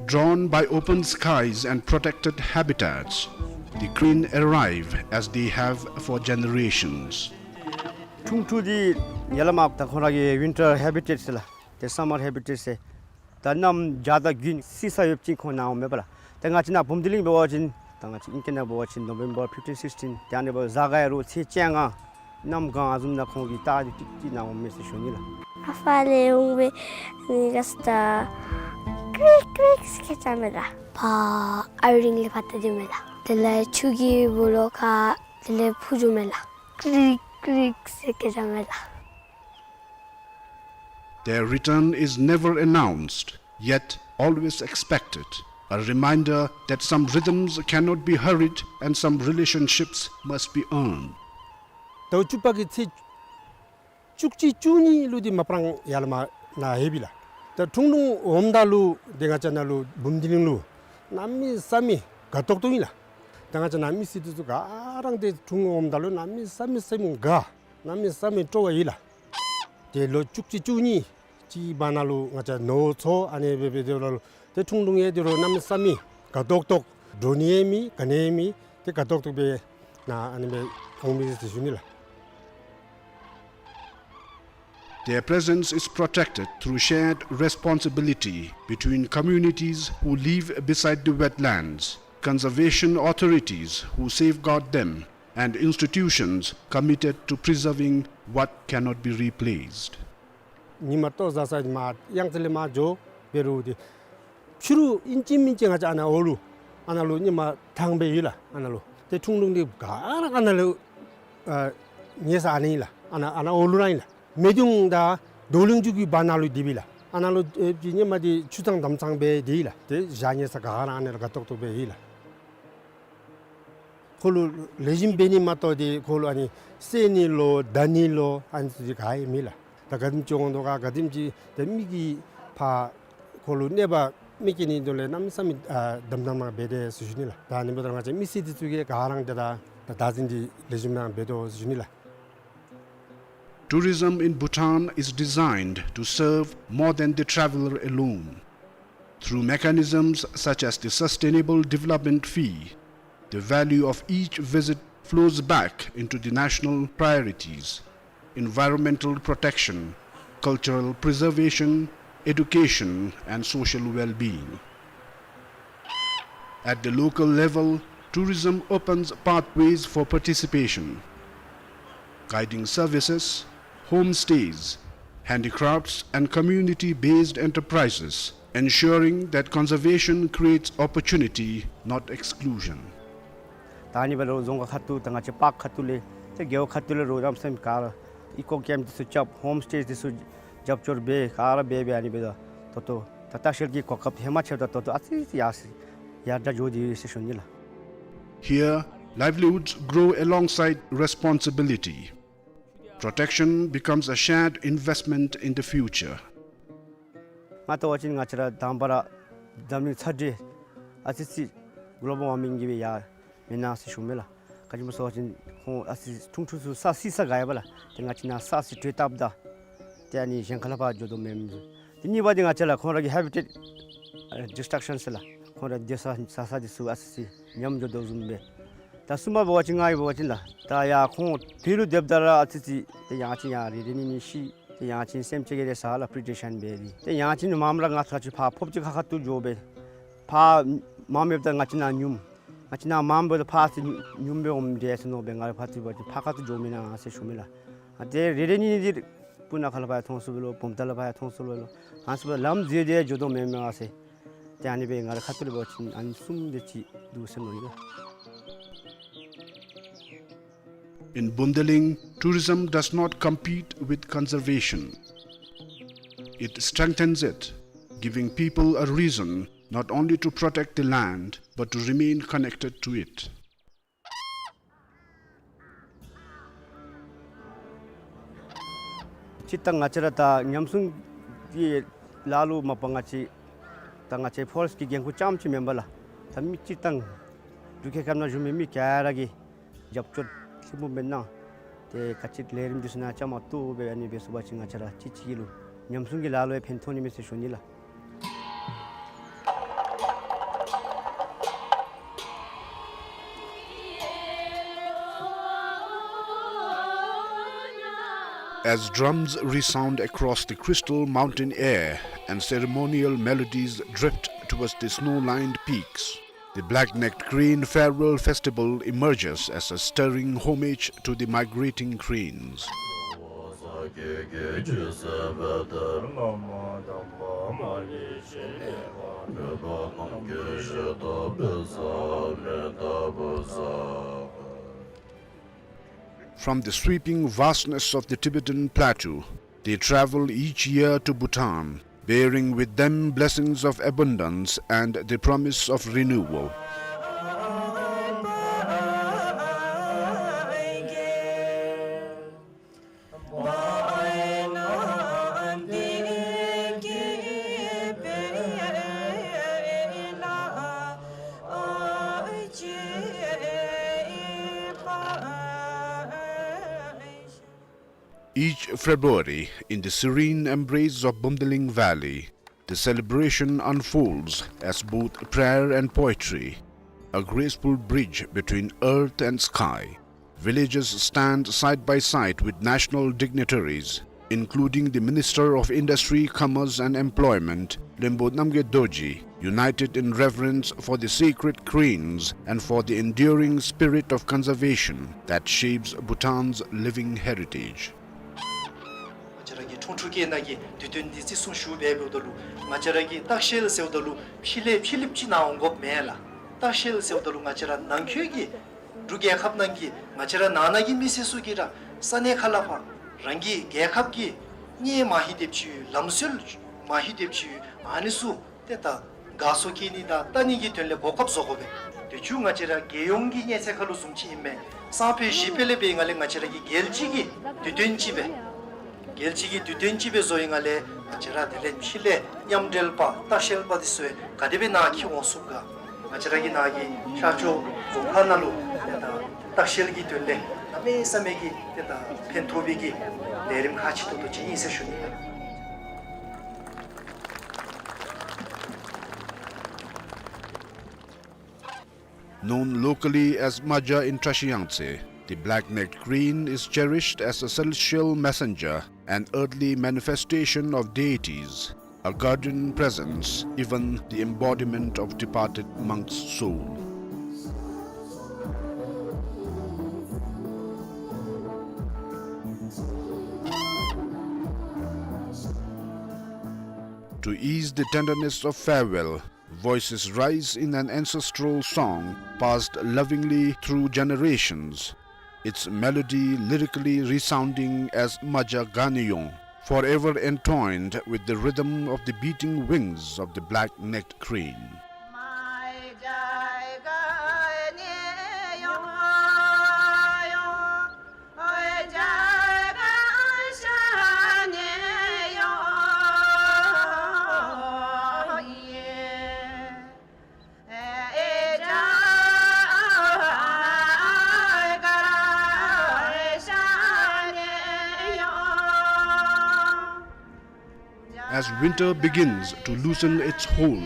Drawn by open skies and protected habitats, the Karen arrive as they have for generations. ཁྲུང་ཁྲུང་འདི་ཡར་ལས་མར་ད་ཁོང་ར་གི་winter habitat ཟེར་ལགས། ཏེ་summer habitat ཟེར། ད་གནམ་བྱཱར་དང་དགུན་སི་སི་ཡོདཔ་ཅིག་ཁོང་ནཱ་འོངམ་མས་པ་ལགས། ཏེ་ང་བཅས་ནཱ་བུམ་སྡེ་གླིང་འབད་བ་ཅིན་ད་ང་བཅས་ཨིང་སྐད་ནང་འབད་བ་ཅིན་November fifteen, sixteen ཏེ་ཨ་ནི་འབདཝ་གཟའ་སྐར་ཡང་རུང་ཚེས་བཅོ་ལྔ་གནམ་གང་ཨ་བཟུམ་ནང་ཁོང་གིས་ལྟ་སྟེ་ཏིག་ཏིག་ནཱ་འོངམ་མས་ཟེར་ཞུ་ནི་ལགས། ཨ་ཕར་ལས་འོང་སྦེ་ནི་ར་སྟ་ཀྲིག་ཀྲིག་ཟེར་སྐད་རྐྱབ་མས་ལགས། ཕར་ཨའི་རིང་ལས་ཕར་ལྟ་སྟེ་མས་ལགས། དེ་ལས་ཆུ་གི་སྦོ་ལོགས་ཁར་དེ་ལས་འཕུར་འགྱོཝ་མས་ལགས། ཀྲིག་ཀྲིག་ཟེར་སྐད་རྐྱབ་མས་ལགས། Their return is never announced, yet always expected, a reminder that some rhythms cannot be hurried and some relationships must be earned. ཟླཝ་བཅུ་པ་གི་ཚེས་བཅུ་གཅིག་བཅུ་གཉིས་ལུ་འདི་མ་པ་རང་ཡར་ལས་མར་ནཱ་ལྷོདཔ་ཨིན་ལགས། ད་ཁྲུང་ཁྲུང་འོངམ་ད་ལུ་འདི་ང་བཅས་ནཱ་ལུ་བུམ་སྡེ་གླིང་ལུ་གནམ་མེད་ས་མེད་དགའ་ཏོག་ཏོ་ཨིན་ལགས། ད་ང་བཅས་ནཱ་མི་སེར་འདི་ཚུ་ག་ར་འདི་ཁྲུང་ཁྲུང་འོངམ་ད་ལུ་གནམ་མེད་ས་མེད་སེམས་དགའ། གནམ་མེད་ས་མེད་སྤྲོ་བ་ཡོད་ལགས། ཏེ་ལོ་བཅུ་གཅིག་བཅུ་གཉིས་ཅིག་བར་ན་ལུ་ང་བཅས་ནོར་འཚོ་ཨ་ནི་སྦེ་སྦེ་སྡོདཔ་ད་ལུ་ཏེ་ཁྲུང་ཁྲུང་ཡང་འདི་རུ་གནམ་མེད་ས་མེད་དགའ་ཏོག་ཏོ། འགྲོ་ནི་ཡང་མེད་ག་ནི་ཡང་མེད། ཏེ་དགའ་ཏོག་ཏོ་སྦེ་ནཱ་ཨ་ནི་སྦེ་འོང་མི་ཟེར་ཞུ་ནི་ལགས། Their presence is protected through shared responsibility between communities who live beside the wetlands, conservation authorities who safeguard them, and institutions committed to preserving what cannot be replaced. ཉིམ་ལྟོ་བཟའ་ས་མར་གཡང་རྩེ་ལས་མར་འགྱོ་འབད་རུང་འདི་ཕྱི་རུ་ཨིན་ཅི་མིན་ཅི་ང་བཅས་ཨ་ནཱ་འོག་ལུ་ཨ་ནཱ་ལུ་ཉིམ་ཐང་སྦེ་ཡོད་ལགས། ཨ་ནཱ་ལུ་ཏེ་ཁྲུང་ཁྲུང་འདི་ག་ར་ཨ་ནཱ་ལུ་ཨ་ཉལ་ས་ཨ་ནི་ཨིན་ལགས། ཨ་ནཱ་ཨ་ནཱ་འོག་ལུ་ར་ཨིན་ལགས། མེ་གདུང་དང་རྡོ་གླིང་རྒྱུད་ཀྱི་བར་ན་ལུ་སྡོདཔ་ཨིན་ལགས། ཨ་ནཱ་ལུ་ཨེ་ཅིག་ཉིམ་འདི་ཆུ་གཙང་དམ་གཙང་སྦེ་སྡོད་ཡི་ལགས། ཏེ་ཞག་ཉལ་ས་ག་ར་ཨ་ནཱ་ལུ་དགའ་ཏོག་ཏོ་སྦེ་ཡོད་ལགས། ཁོ་ལུ་ལེགས་ཤོམ་འབད་ནི་མ་གཏོགས་ཏེ་ཁོ་ལུ་ཨ་ནི་བསད་ནི་ལོ་བརྡབ་ནི་ལོ་ཨ་ནི་ཚུ་ག་ཡང་མེད་ལགས། ད་ག་དེམ་ཅིག་འོང་དོ་ག་ག་དེམ་ཅིག་ཏེ་མི་གིས་ཕར་ཁོ་ལུ་གནོད་པ་མི་བཀལ་ནི་དོན་ལས་གནམ་མེད་ས་མེད་ཨ་དམ་དམ་སྦེ་སྡོད་ཟེར་ཞུ་ནི་ལགས། ད་ཨ་ནི་འབདཝ་ད་ང་བཅས་མི་སེར་འདི་ཚུ་གིས་ག་ར་ཏེ་ད་ད་བདག་འཛིན་འདི་ལེགས་ཤོམ་སྦེ་འབད་དོ་ཟེར་ཞུ་ནི་ལགས། Tourism in Bhutan is designed to serve more than the traveler alone. Through mechanisms such as the Sustainable Development Fee, the value of each visit flows back into the national priorities: environmental protection, cultural preservation, education, and social well-being. At the local level, tourism opens pathways for participation. Guiding services, homestays, handicrafts, and community-based enterprises, ensuring that conservation creates opportunity, not exclusion. ད་ཨ་ནི་འབད་རུང་རྫོང་ཁག་ཁ་ཐུག་ད་ང་བཅས་པཱརཀ་ཁ་ཐུག་ལས་ཏེ་རྒེད་འོག་ཁ་ཐུག་ལས་རུང་རྣམ་སེམས་ག་ར་ཨི་ཀོ་ཀེམཔ་འདི་ཚུ་རྐྱབ། ཧོམ་སི་ཊེ་འདི་ཚུ་རྒྱབ་སྐྱོར་འབད་ག་ར་འབད་འབད་ཨ་ནི་འབདཝ་ད་ད་ལྟོ་ད་ལྟ་ཤེལ་གྱི་གོ་སྐབས་ཧེ་མ་ཕྱདཔ་ད་ད་ལྟོ་ཨ་ཙི་ཙི་ཡར་སོང་ཡར་དྲག་འགྱོ་སྟེ་ཡོད་ཟེར་ཞུ་ནི་ལགས། Here, livelihoods grow alongside responsibility. Protection becomes a shared investment in the future. ང་བལྟ་བ་ཅིན་ང་བཅས་ར་དང་པ་ར་འཛམ་གླིང་ཚ་དྲོད་ཨ་ཙི་ཙི་གོ་ལོ་བཱལ་ཝར་མིང་གིས་སྦེ་ཡར་མེན་ན་ཟེར་ཞུཝ་མས་ལགས། ག་ཅི་སྨོ་ཟེར་བ་ཅིན་ཁོང་ཨ་ཙི་ཁྲུང་ཁྲུང་ཚུ་ས་བསིལ་ས་དགའ་ཡི་པ་ལགས། ཏེ་ང་བཅས་ནཱ་ས་བསིལ་དྲོད་བཏབ་ད་ཏེ་ཨ་ནི་གཞན་ཁ་ལས་ཕར་འགྱོ་དོ་མེན་མས། ཏེ་གཉིས་པ་འདི་ང་བཅས་ར་ཁོང་ར་གི་ཧེ་བི་ཊེཊ་ཨ་ཌིསི་ཊྲག་ཤཱན་ཟེར་ལགས། ཁོང་ར་སྡོད་ས་ཟ་ས་འདི་ཚུ་ཨ་ཙི་ཙི་ཉམས་འགྱོ་དོ་བཟུམ་སྦེ། ད་གསུམ་པ་འབད་བ་ཅིན་ང་གིས་འབད་བ་ཅིན་ལགས། ད་ཡར་ཁོང་བོད་ལུ་སྡོདཔ་ད་ར་ཨ་ཙི་ཙི་ཏེ་ཡང་ཅིན་ཡར་རེ་རེ་གཉིས་གཉིས་ཤི། ཏེ་ཡང་ཅིན་སེམས་ཅན་གྱི་རེ་ས་ལགས་པི་རི་ཌེ་ཤཱན་འབད་དེ། ཏེ་ཡང་ཅིན་མངམ་ར་ང་ཚུ་ཁ་ཅིག་ཕར་ཕོརཔ་ཅིག་ཁ་ཁ་ཐུག་འགྱོ་སྦེ། ཕར་མངམ་ཡོདཔ་ད་ང་བཅས་ནཱ་ཉུམ། ང་བཅས་ནཱ་མངམ་འབདཝ་ད་ཕར་ཅིག་ཉུམ་སྦེ་འོངམ་འདྲས་ཟེར་མནོ་སྦེ་ང་ར་ཕར་ཚུར་འབད་བ་ཅིན་ཕར་ཁ་ཐུག་འགྱོ་མེན་ན་ཟེར་ཞུཝ་མས་ལགས། ཨ་ཏེ་རེ་རེ་གཉིས་གཉིས་འདི་སྤུ་ན་ཁ་ལས་ཕར་ཡང་མཐོང་ཚུགས་པས་ལོ། བུམ་ཐང་ལས་ཕར་ཡང་མཐོང་ཚུགས་པས་ལོ། ཨ་ནི་ཚུ་ལམ་འཛོལ་ཏེ་འགྱོ་དོ་མེན་མས་ཟེར། ཏེ་ཨ་ནི་སྦེ་ང་ར་ཁ་ཐུག་ལས་འབད་བ་ཅིན་ཨ་ནི་གསུམ་དེ་ཅིག་འདུག་ཟེར་མནོ་ཡི་ལགས། In Bumdeling, tourism does not compete with conservation. It strengthens it, giving people a reason not only to protect the land, but to remain connected to it. སྤྱིར་བཏང་ང་བཅས་ར་ད་ཉམས་སྲུང་གི་ལཱ་ལུ་མ་པ་ང་བཅས་ད་ང་བཅས་ཕོ་རེསཊ་ཀྱི་འགན་ཁུར་རྐྱངམ་ཅིག་མེན་པ་ལགས། ད་མི་སྤྱིར་བཏང་འབྲུག་རྒྱལ་ཁབ་ནང་བཞུགས་མི་མི་ག་ར་གིས་རྒྱབ་སྐྱོར་ལྷུན་པོ་སྦེ་གནང་། ཏེ་ག་ཅི་ལས་རིམ་འདི་ཚུ་ནང་བཅའ་མར་གཏོགས་སྦེ་ཨ་ནི་འབད་ཚུགས་པ་ཅིན་ང་བཅས་ར་གཅིག་གཅིག་གི་ལུ་ཉམས་སྲུང་གི་ལཱ་ལུ་ཡང་ཕན་ཐོགས་ནི་མས་ཟེར་ཞུ་ནི་ལགས། As drums resound across the crystal mountain air and ceremonial melodies drift towards the snow-lined peaks, the black-necked crane farewell festival emerges as a stirring homage to the migrating cranes. From the sweeping vastness of the Tibetan plateau, they travel each year to Bhutan, bearing with them blessings of abundance and the promise of renewal. Each February, in the serene embrace of Bumdiling Valley, the celebration unfolds as both prayer and poetry, a graceful bridge between earth and sky. Villagers stand side by side with national dignitaries, including the Minister of Industry, Commerce and Employment, Rinpo Namgyel Dorji, united in reverence for the sacred cranes and for the enduring spirit of conservation that shapes Bhutan's living heritage. ང་བཅས་ར་གི་ཁྲུང་ཁྲུང་སྐད་ནང་གི་དུས་སྟོན་འདི་བརྩི་སྲུང་ཞུ་སྦེ་འབདཝ་ད་ལུ་ང་བཅས་ར་གི་ལྟ་བཤལ་ཟེརཝ་ད་ལུ་ཕྱི་ལས་ཕྱི་གླིངཔ་ཅིག་ནཱ་འོང་དགོཔ་མེན་ལགས། ལྟ་བཤལ་ཟེརཝ་ད་ལུ་ང་བཅས་ར་ནང་འཁོད་ཀྱི་འབྲུག་རྒྱལ་ཁབ་ནང་གི་ང་བཅས་ར་ནང་ན་གི་མི་སེར་ཚུ་གིས་ར་ས་གནས་ཁ་ལས་ཕར་རང་གི་རྒྱལ་ཁབ་ཀྱི་གནས་མ་ཧི་དེབ་ཅིག་ལམ་སྲོལ་མ་ཧི་དེབ་ཅིག་ཨ་ནི་ཚུ་ཏེ་ད་དགའ་ཚོར་སྐྱེ་ནི་དང་ལྟ་ནི་གི་དོན་ལས་གོ་སྐབས་བཟོ་དགོ་པས། དེ་ཚུ་ང་བཅས་ར་རྒྱལ་ཡོངས་ཀྱི་གནས་ཚད་ཁར་ལུ་བཟུམ་ཅིག་ཨིན་མས། སང་ཕོད་གཞེས་ཕོད་ལས་འབད་ང་ལས་ང་བཅས་ར་གི་རྒྱལ་སྤྱི་གི་དུས་སྟོན་ཅིག་སྦེ་རྒྱལ་སྤྱི་གི་དུས་སྟོན་ཅིག་སྦེ་བཟོ་ཡི་ང་ལས་ང་བཅས་ར་དེ་ལས་ཕྱི་ལས་མཉམ་འབྲེལ་པ་ལྟ་བཤལ་པ་འདི་ཚུ་ག་དེ་སྦེ་ནཱ་འཁྱིད་འོང་ཚུགས་ག། ང་བཅས་ར་གི་ནཱ་གི་ཤར་ཕྱོགས་རྫོང་ཁག་ནང་ལུ་ཏེ་ད་ལྟ་བཤལ་གྱི་དོན་ལས་གནམ་མེད་ས་མེད་ཀྱི་ཏེ་ད་ཕན་ཐོགས་པའི་གི་ལས་རིམ་ཁག་ཅིག་ཏོག་ཏོ་ཅིག་ཨིན་ཟེར་ཞུ་ནི། Known locally as Maja in Trashiyangtse, the black-necked crane is cherished as a celestial messenger, an earthly manifestation of deities, a guardian presence, even the embodiment of departed monk's soul. To ease the tenderness of farewell, voices rise in an ancestral song passed lovingly through generations, its melody lyrically resounding as Maja Ganeyong, forever entwined with the rhythm of the beating wings of the black-necked crane. As winter begins to loosen its hold,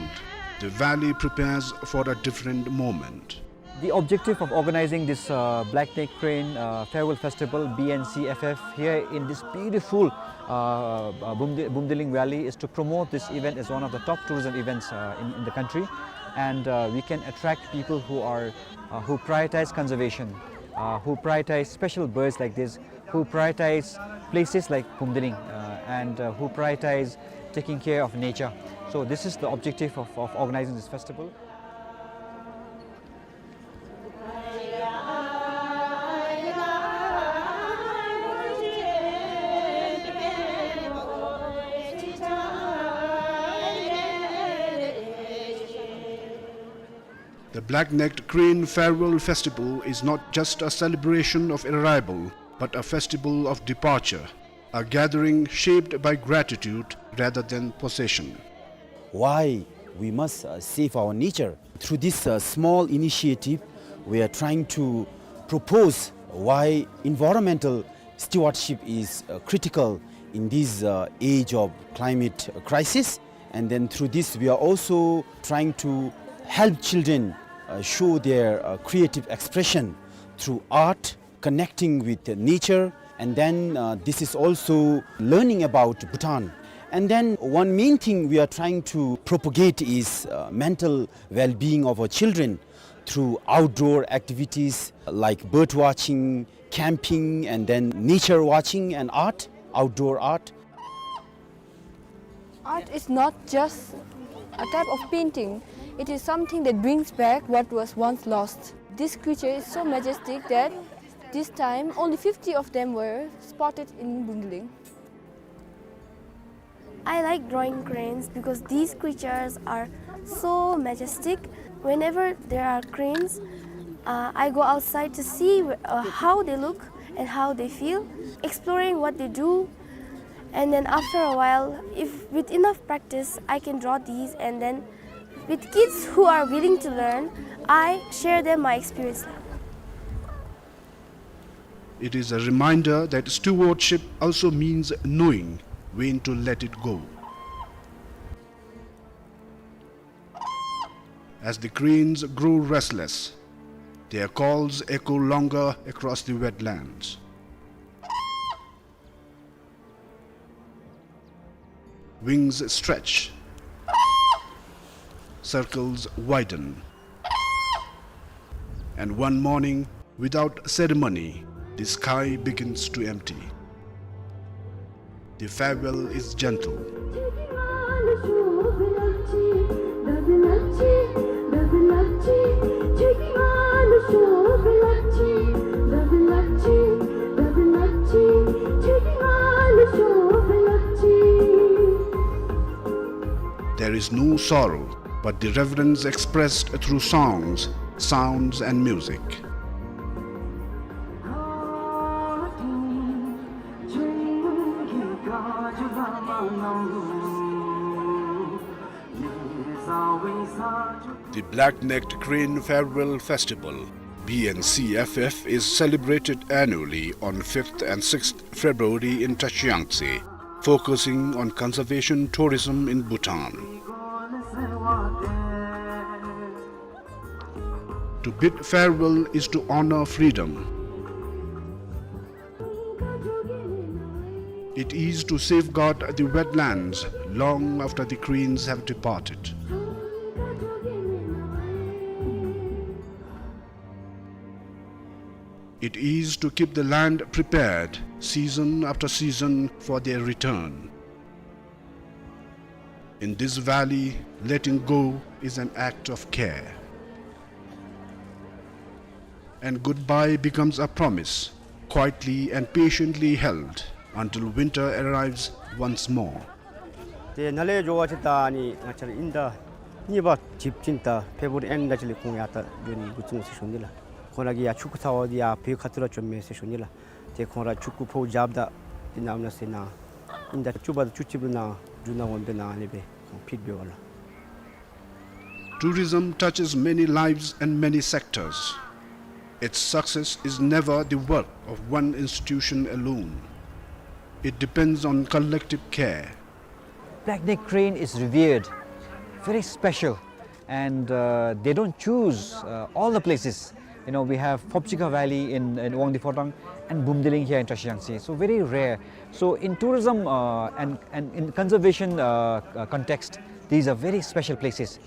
the valley prepares for a different moment. The objective of organizing this, uh, Black Neck Crane, uh, Farewell Festival, B N C F F, here in this beautiful, uh, uh, Bumdi-, Bumdiling Valley is to promote this event as one of the top tourism events, uh, in, in the country. And, uh, we can attract people who are, uh, who prioritize conservation, uh, who prioritize special birds like this, who prioritize places like Bumdiling, uh, and, uh, who prioritize taking care of nature. So this is the objective of, of organizing this festival. The Black-Necked Crane Farewell Festival is not just a celebration of arrival, but a festival of departure, a gathering shaped by gratitude rather than possession. Why we must, uh, save our nature? Through this, uh, small initiative, we are trying to propose why environmental stewardship is, uh, critical in this, uh, age of climate, uh, crisis. And then through this, we are also trying to help children, uh, show their, uh, creative expression through art, connecting with nature, And then, uh, this is also learning about Bhutan. And then one main thing we are trying to propagate is, uh, mental well-being of our children through outdoor activities like bird watching, camping, and then nature watching and art, outdoor art. Art is not just a type of painting. It is something that brings back what was once lost. This creature is so majestic that this time only fifty of them were spotted in Bumdiling. I like drawing cranes because these creatures are so majestic. Whenever there are cranes, uh, I go outside to see, uh, how they look and how they feel, exploring what they do. And then after a while, if with enough practice, I can draw these, and then with kids who are willing to learn, I share them my experience. It is a reminder that stewardship also means knowing when to let it go. As the cranes grow restless, their calls echo longer across the wetlands. Wings stretch, circles widen, and one morning, without ceremony, the sky begins to empty. The farewell is gentle. There is no sorrow, but the reverence expressed through songs, sounds, and music. The Black-Necked Crane Farewell Festival, B N C F F, is celebrated annually on fifth and sixth February in Trashiyangtse, focusing on conservation tourism in Bhutan. To bid farewell is to honor freedom. It is to safeguard the wetlands long after the cranes have departed. It is to keep the land prepared season after season for their return. In this valley, letting go is an act of care. And goodbye becomes a promise, quietly and patiently held until winter arrives once more. ཏེ་ནཱ་ལས་འགྱོ་བ་ཅིན་ད་ཨ་ནི་ང་བཅས་ར་ཨིན་ཟླ་གཉིས་པ་ཅིག་ཅིན་ད་ཕེབ་རུ་ཝ་རི་ཨེནཌ་ལ་ཅིག་ལས་ཁོང་ཡར་ད་འགྱོ་ནི་འགོ་བཙུགས་འོང་ཟེར་ཞུ་ནི་ལགས། ཁོང་ར་གིས་ཡར་ཆུ་ཁུ་ཚ་བ་འདི་ཡར་བོད་ཁ་ཐུག་ར་བྱོནམ་མས་ཟེར་ཞུ་ནི་ལགས། ཏེ་ཁོང་ར་ཆུ་ཁུ་ཕོཝ་རྒྱབ་ད་འདི་ནང་ན་ཟེར་ན་ཨིན་ཟླ་བཅུ་པ་དང་བཅུ་གཅིག་པའི་ནང་འབྲུག་ནང་འོང་པའི་ནང་ཨ་ནི་སྦེ་ཁོང་ཕེབས་འབདཝ་ལགས། Tourism touches many lives and many sectors. Its success is never the work of one institution alone. It depends on collective care. Black-necked crane is revered, very special, and, uh, they don't choose, uh, all the places. You know, we have Phobjikha Valley in, in Wangdue Phodrang and Bumdiling here in Trashiyangtse. So very rare. So in tourism, uh, and, and in conservation, uh, uh, context, these are very special places.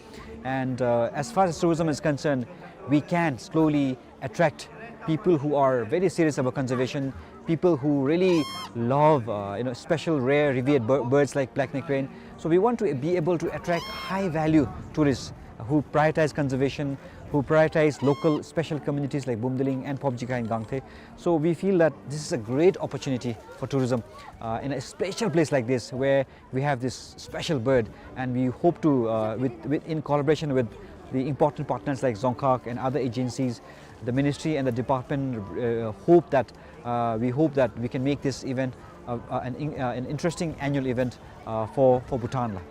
And, uh, as far as tourism is concerned, we can slowly attract people who are very serious about conservation, people who really love, uh, you know, special, rare, revered bir-, birds like black-necked crane. So we want to be able to attract high-value tourists who prioritize conservation, who prioritize local special communities like Bumdiling and Phobjikha in Gangte. So we feel that this is a great opportunity for tourism, uh, in a special place like this where we have this special bird, and we hope to, uh, with, with, in collaboration with the important partners like Dzongkhag and other agencies, the ministry and the department, uh, hope that, uh, we hope that we can make this event, uh, uh, an in-, uh, an interesting annual event, uh, for, for Bhutan la.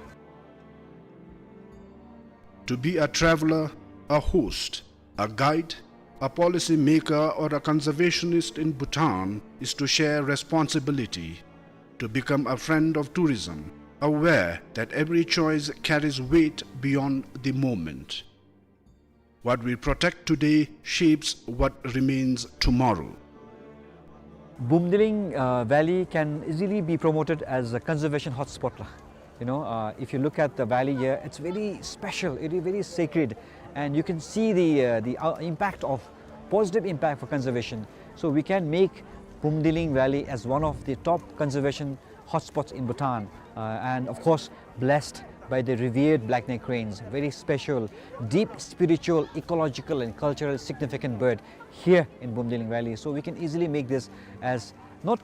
To be a traveler, a host, a guide, a policy maker, or a conservationist in Bhutan is to share responsibility, to become a friend of tourism, aware that every choice carries weight beyond the moment. What we protect today shapes what remains tomorrow. Bumdiling, uh, Valley can easily be promoted as a conservation hotspot la. You know, uh, if you look at the valley here, it's very special, it is very sacred, and you can see the, uh, the, uh, impact of, positive impact for conservation. So we can make Bumdiling Valley as one of the top conservation hotspots in Bhutan, uh, and of course blessed by the revered black-necked cranes, very special, deep spiritual, ecological and cultural significant bird here in Bumdiling Valley. So we can easily make this as not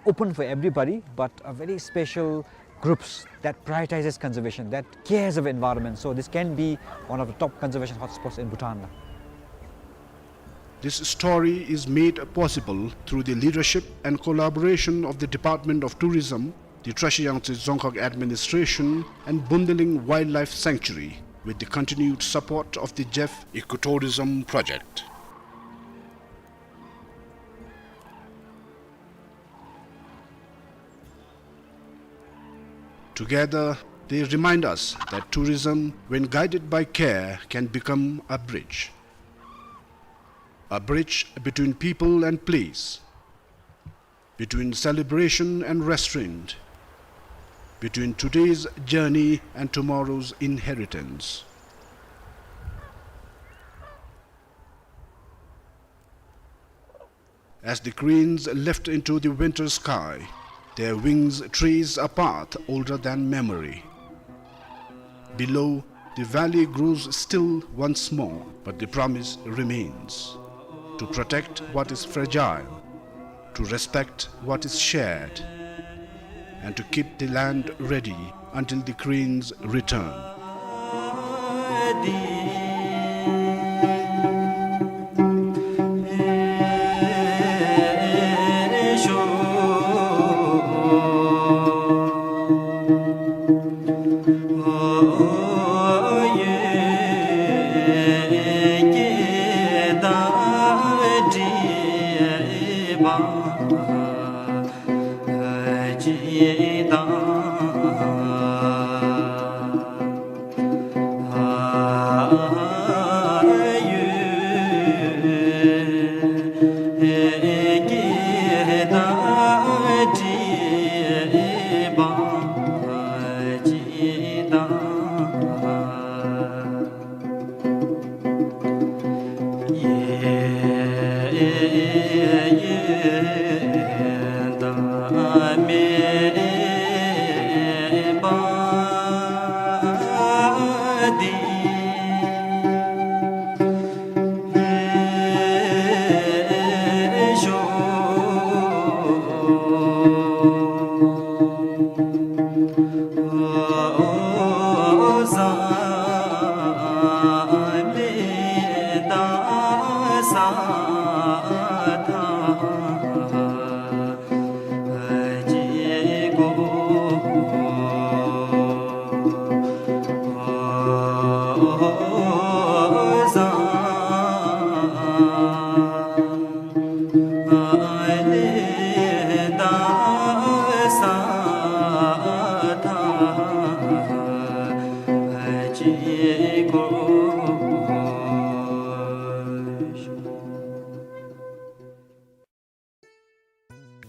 open for everybody, but a very special groups that prioritizes conservation, that cares of environment. So this can be one of the top conservation hotspots in Bhutan. This story is made possible through the leadership and collaboration of the Department of Tourism, the Trashiang Tse Dzongkhag Administration, and Bumdiling Wildlife Sanctuary, with the continued support of the Jeff Ecotourism Project. Together, they remind us that tourism, when guided by care, can become a bridge. A bridge between people and place, between celebration and restraint, between today's journey and tomorrow's inheritance. As the cranes lift into the winter sky, their wings trace a path older than memory. Below, the valley grows still once more, but the promise remains to protect what is fragile, to respect what is shared, and to keep the land ready until the cranes return.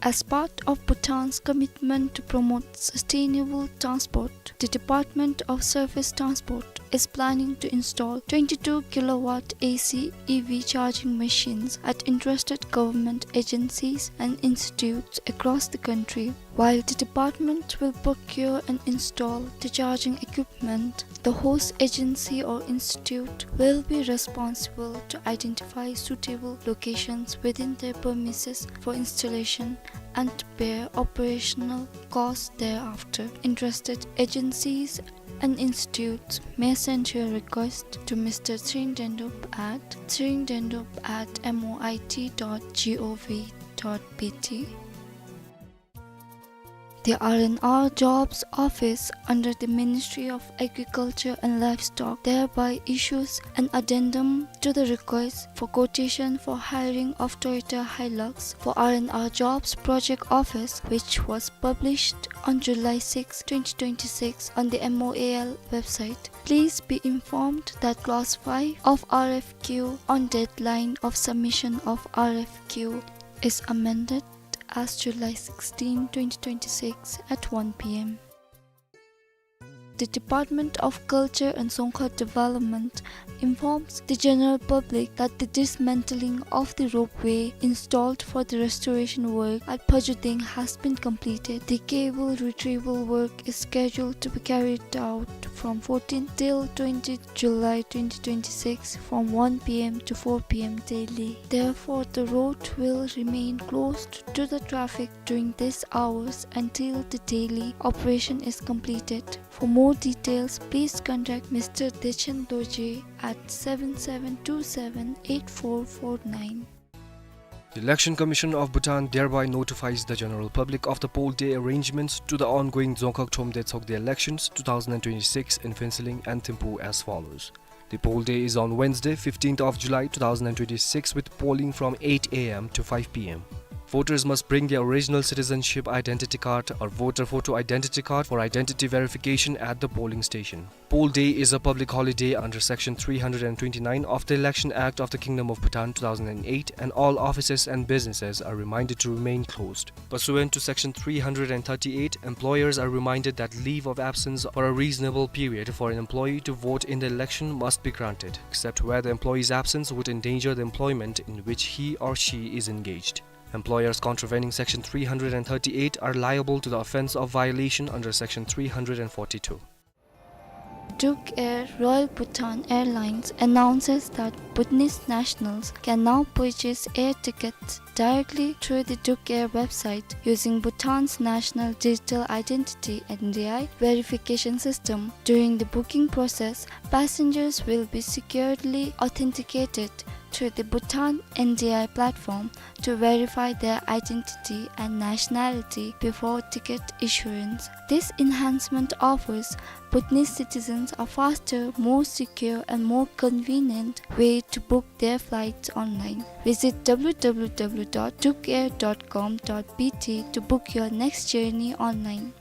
As part of Bhutan's commitment to promote sustainable transport, the Department of Surface Transport is planning to install twenty-two kilowatt A C E V charging machines at interested government agencies and institutes across the country. While the department will procure and install the charging equipment, the host agency or institute will be responsible to identify suitable locations within their premises for installation and bear operational costs thereafter. Interested agencies and institutes may send your request to Mister Tshering Dendup at tshering dendup at M O I T dot G O V dot B T. The R and R Jobs Office under the Ministry of Agriculture and Livestock thereby issues an addendum to the request for quotation for hiring of Toyota Hilux for R and R Jobs Project Office, which was published on July sixth, twenty twenty-six on the M O A L website. Please be informed that clause five of R F Q on deadline of submission of R F Q is amended as July sixteen, twenty twenty-six at one P M. The Department of Culture and Dzongkhag Development informs the general public that the dismantling of the ropeway installed for the restoration work at Phojo Deng has been completed. The cable retrieval work is scheduled to be carried out from fourteenth till twentieth July twenty twenty-six from one P M to four P M daily. Therefore, the road will remain closed to the traffic during these hours until the daily operation is completed. For more details, please contact Mister Dechen Dorji at seven seven two seven eight four four nine. The Election Commission of Bhutan thereby notifies the general public of the poll day arrangements to the ongoing Dzongkhag Thromde Tsokde elections two thousand and twenty-six in Phuentsholing and Thimphu as follows. The poll day is on Wednesday, fifteenth of July two thousand and twenty-six, with polling from eight A M to five P M. Voters must bring their original citizenship identity card or voter photo identity card for identity verification at the polling station. Poll day is a public holiday under Section three hundred and twenty-nine of the Election Act of the Kingdom of Bhutan two thousand and eight, and all offices and businesses are reminded to remain closed. Pursuant to Section three hundred and thirty-eight, employers are reminded that leave of absence for a reasonable period for an employee to vote in the election must be granted, except where the employee's absence would endanger the employment in which he or she is engaged. Employers contravening Section three hundred and thirty-eight are liable to the offence of violation under Section three hundred and forty-two. Duk Air Royal Bhutan Airlines announces that Bhutanese nationals can now purchase air tickets directly through the Duk Air website using Bhutan's National Digital Identity, N D I, verification system. During the booking process, passengers will be securely authenticated through the Bhutan N D I platform to verify their identity and nationality before ticket issuance. This enhancement offers Bhutanese citizens a faster, more secure, and more convenient way to book their flights online. Visit W W W dot dukair dot com dot B T to book your next journey online.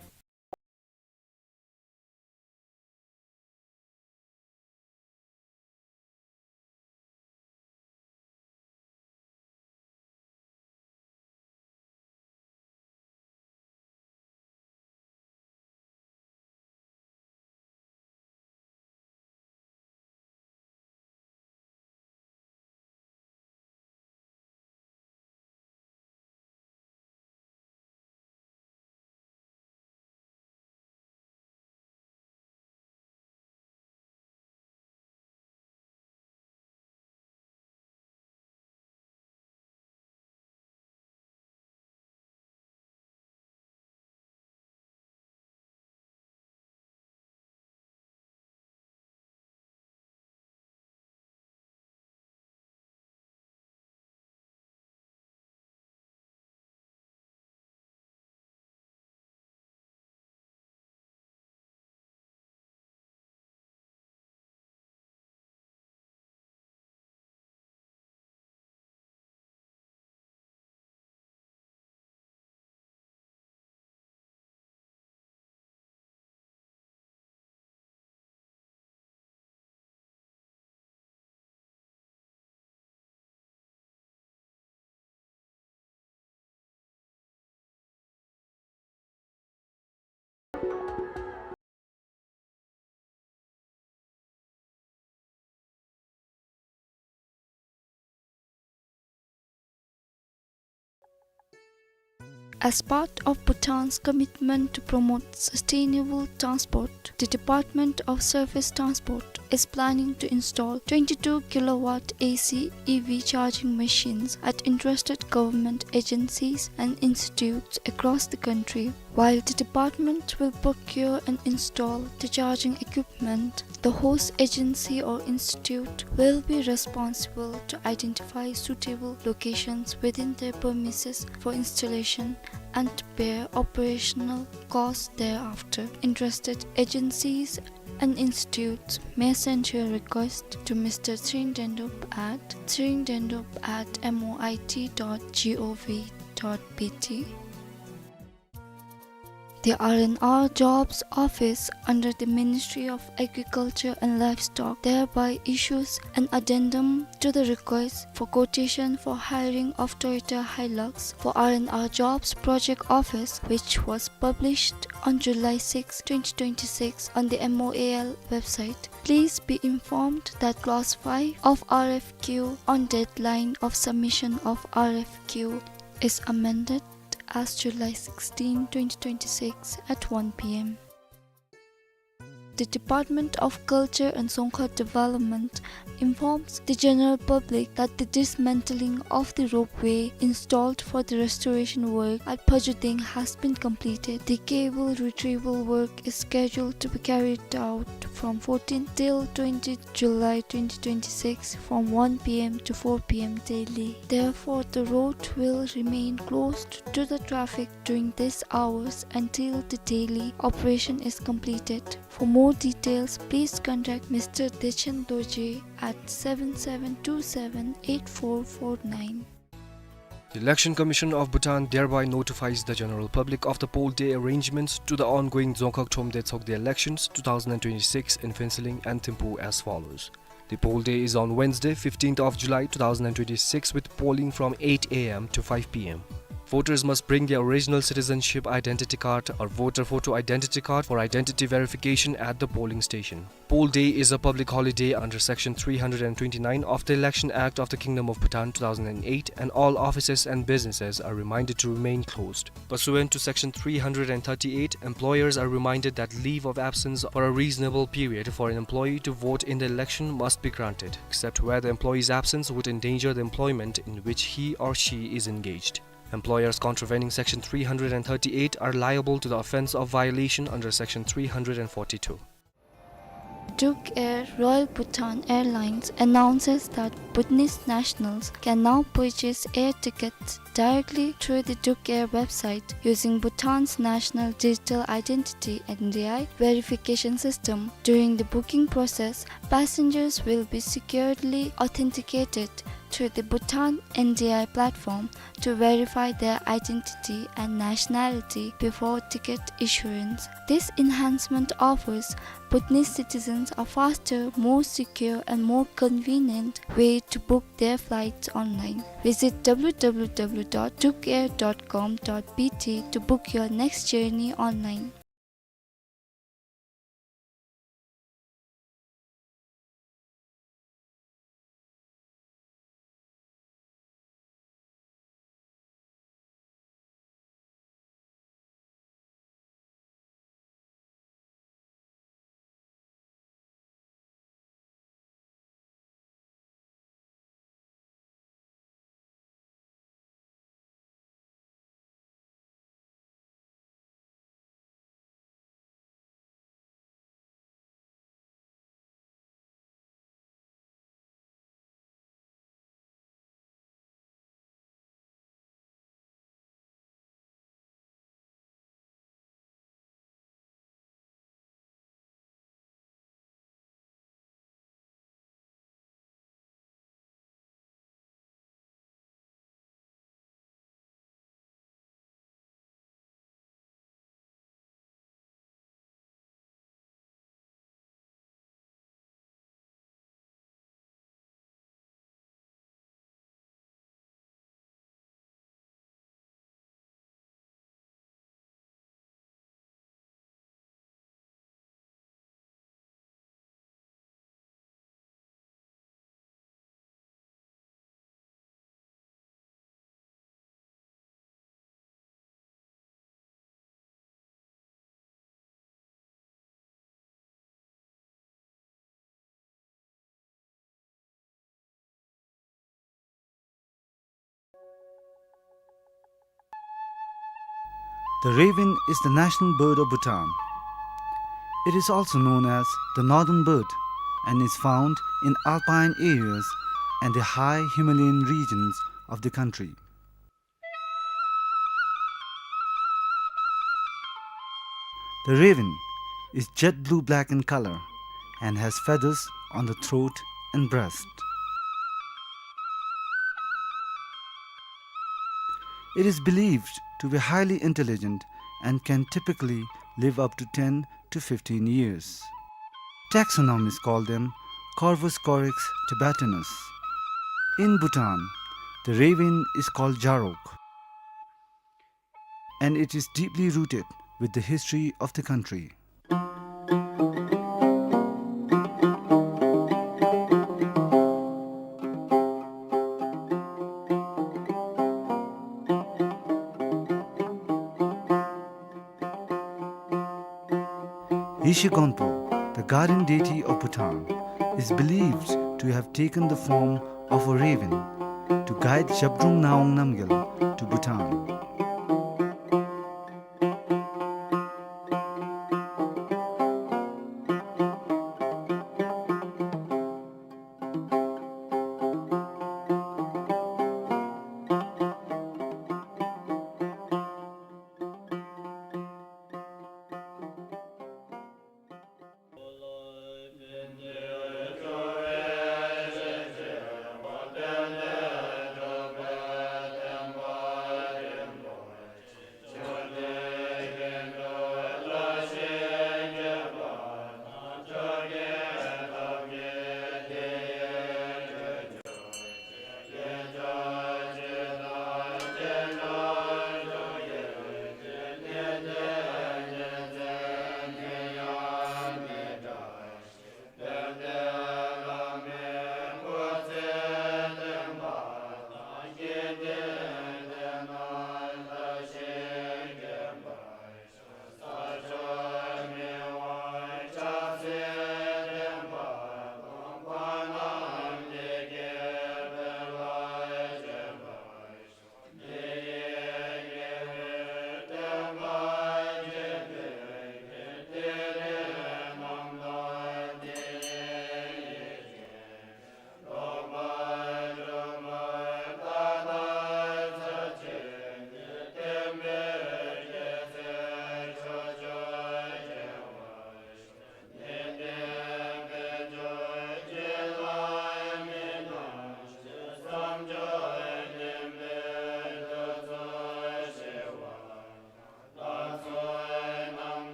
As part of Bhutan's commitment to promote sustainable transport, the Department of Surface Transport is planning to install twenty-two kilowatt A C E V charging machines at interested government agencies and institutes across the country. While the department will procure and install the charging equipment, the host agency or institute will be responsible to identify suitable locations within their premises for installation and bear operational costs thereafter. Interested agencies and institutes may send your request to Mister Tshering Dendup at tshering dendup at M O I T dot G O V dot B T. The R and R Jobs Office under the Ministry of Agriculture and Livestock thereby issues an addendum to the request for quotation for hiring of Toyota Hilux for R and R Jobs Project Office, which was published on July sixth, twenty twenty-six on the M O A L website. Please be informed that clause five of R F Q on deadline of submission of R F Q is amended as July sixteenth, twenty twenty-six at one P M. The Department of Culture and Dzongkhag Development informs the general public that the dismantling of the ropeway installed for the restoration work at Phajudeng has been completed. The cable retrieval work is scheduled to be carried out from fourteenth till twentieth July twenty twenty-six from one P M to four P M daily. Therefore, the road will remain closed to the traffic during these hours until the daily operation is completed. For more details, please contact Mister Dechen Dorji at seven seven two seven eight four four nine. The Election Commission of Bhutan thereby notifies the general public of the poll day arrangements to the ongoing Dzongkhag Thromde Tshogde elections two thousand and twenty-six in Phuentsholing and Thimphu as follows. The poll day is on Wednesday, fifteenth of July two thousand and twenty-six, with polling from eight A M to five P M. Voters must bring their original citizenship identity card or voter photo identity card for identity verification at the polling station. Poll day is a public holiday under Section three hundred and twenty-nine of the Election Act of the Kingdom of Bhutan two thousand and eight, and all offices and businesses are reminded to remain closed. Pursuant to Section three hundred and thirty-eight, employers are reminded that leave of absence for a reasonable period for an employee to vote in the election must be granted, except where the employee's absence would endanger the employment in which he or she is engaged. Employers contravening Section three hundred and thirty-eight are liable to the offence of violation under Section three hundred and forty-two. Duke Air Royal Bhutan Airlines announces that Bhutanese nationals can now purchase air tickets directly through the Duke Air website using Bhutan's National Digital Identity, N D I, verification system. During the booking process, passengers will be securely authenticated through the Bhutan N D I platform to verify their identity and nationality before ticket issuance. This enhancement offers Bhutanese citizens a faster, more secure, and more convenient way to book their flights online. Visit W W W dot dukeair dot com dot B T to book your next journey online. The raven is the national bird of Bhutan. It is also known as the northern bird and is found in alpine areas and the high Himalayan regions of the country. The raven is jet blue black in color and has feathers on the throat and breast. It is believed to be highly intelligent and can typically live up to ten to fifteen years. Taxonomists call them Corvus corax tibetanus. In Bhutan, the raven is called Jarok, and it is deeply rooted with the history of the country. Yeshe Gonpo, the guardian deity of Bhutan, is believed to have taken the form of a raven to guide Zhabdrung Ngawang Namgyal to Bhutan.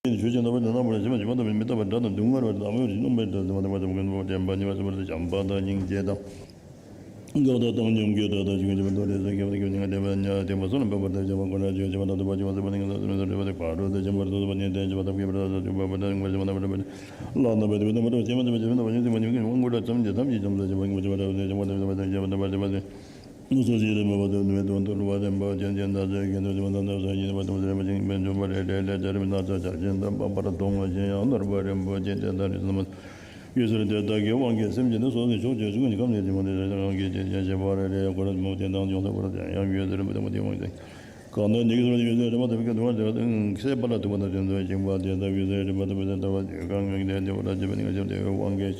ཆོས་ཀྱི་རྣམ་པར་སྣང་བ་ཞི་བ་ཞི་བ་དང་མི་རྟག་པ་དགྲ་དང་སྡུག་བསྔལ་བ་དང་ཨ་མའི་རིགས་སྣང་བའི་དགྲ་སྡུག་བསྔལ་བ་དང་ཀུན་སློང་བསྟན་པ་ཉེ་བར་སོང་བར་དུ་བྱམས་པ་དང་སྙིང་རྗེ་དང་། དགའ་བ་དང་སྙོམས་འཇུག་དག་དང་ཞི་བ་ཞི་བ་མཐོ་རིས་སུ་སྐྱེ་བ་དང་སྐྱེ་བ་ཉེ་བར་ཉེ་བ་དེ་མ་སོང་ན་འབད་པ་དང་བྱ་བ་ཀུན་ལ་ཆོས་ཅན་མ་ཐོབ་པ་ཆོས་མ་ཟད་པ་ནི་ངན་སོང་སེམས་ལ་སོགས་པ་དེ་བར་དུ་དེ་བྱམས་པར་གསོལ་བ་ནི་བསྟན་བྱ་བ་ཐབས་མཁས་པ་དང་ཐབས་ཆུང་བ་དང་ཐབས་ཆུང་བ་དང་ངོ་ཤེས་མ་ཐོབ་པ་ལ་ན་བ་དེ་བ་དང་མ་ཐོབ་ཆེན་མ་ཐོབ་པ་ཆེན་མ་ཐོབ་པ་ཉུང་སེམས་མ་ཉུང་སེམས་མ་ངུ་ལ་ཙམ་གྱི་ཐམས་ཅད་བྱམས་ས་ཆེན་པོ་ངུ་ཆེན་པ་རབ་ཏུ་ཆེན་པོ་ཐམས་ཅད་བྱམས་པ་ཐམས་ཅད་བྱམས་པ་ཐམས་ཅད་བྱམས་པ་ཐམས་ཅད་བྱམས་པ་ཐམས་ཅད་ངུ་སོ་ཞིག་ལས་མེད་པ་དང་ནུས་མེད་དུ་འདུལ་བ་བསྟན་པ་ཅན་ཅན་དག་ཚོད་ཀྱི་འདུལ་ཞིང་མ་དང་དག་ས་ཉིད་པ་དང་ཟེར་བ་ཅིན་མེད་འཇོམས་པ་རེ་རེ་ལས་བྱ་རིམ་སྣ་ཚོགས་ཆར་ཆེན་དང་འཕགས་པ་ར་གདོང་བ་ཅན་ཡང་ནོར་བུ་རིན་པོ་ཆེ་དེ་དག་ནི་ཚུལ་མ་ཡུལ་ཟེར་དེ་དག་གི་དབང་གིས་སེམས་ཅན་ནི་སོ་སོའི་ཕྱོགས་བཅུའི་ཆོས་ཀུན་གྱི་ཁམས་ནས་བྱིང་བ་དེ་དབང་གིས་སྐྱེ་ཅན་ཤེས་པ་རེ་རེ་གོ་ར་མོ་དེ་དང་ཡོངས་སུ་གོ་ར་ཡང་ཡུལ་ཟེར་རིམ་པ་དང་མ་དེ་དབང་གིས་གང་དག་ཉིད་ཀྱི་སོ་སོའི་ཡུལ་ཟེར་རིམ་པ་དང་གི་དུ་བ་དེ་སད་པ་ལ་ཐུག་པ་དང་དོན་དུ་བྱིང་བ་དེ་དག་ཡུལ་ཟེར་རིམ་པ་དང་མ་དེ་ལྟ་བ་དེ་གང་ངེས་དེ་དེ་བ་ལ་བྱེད་པ་ནི་ང་ཞབས་དེ་དབང་གིས།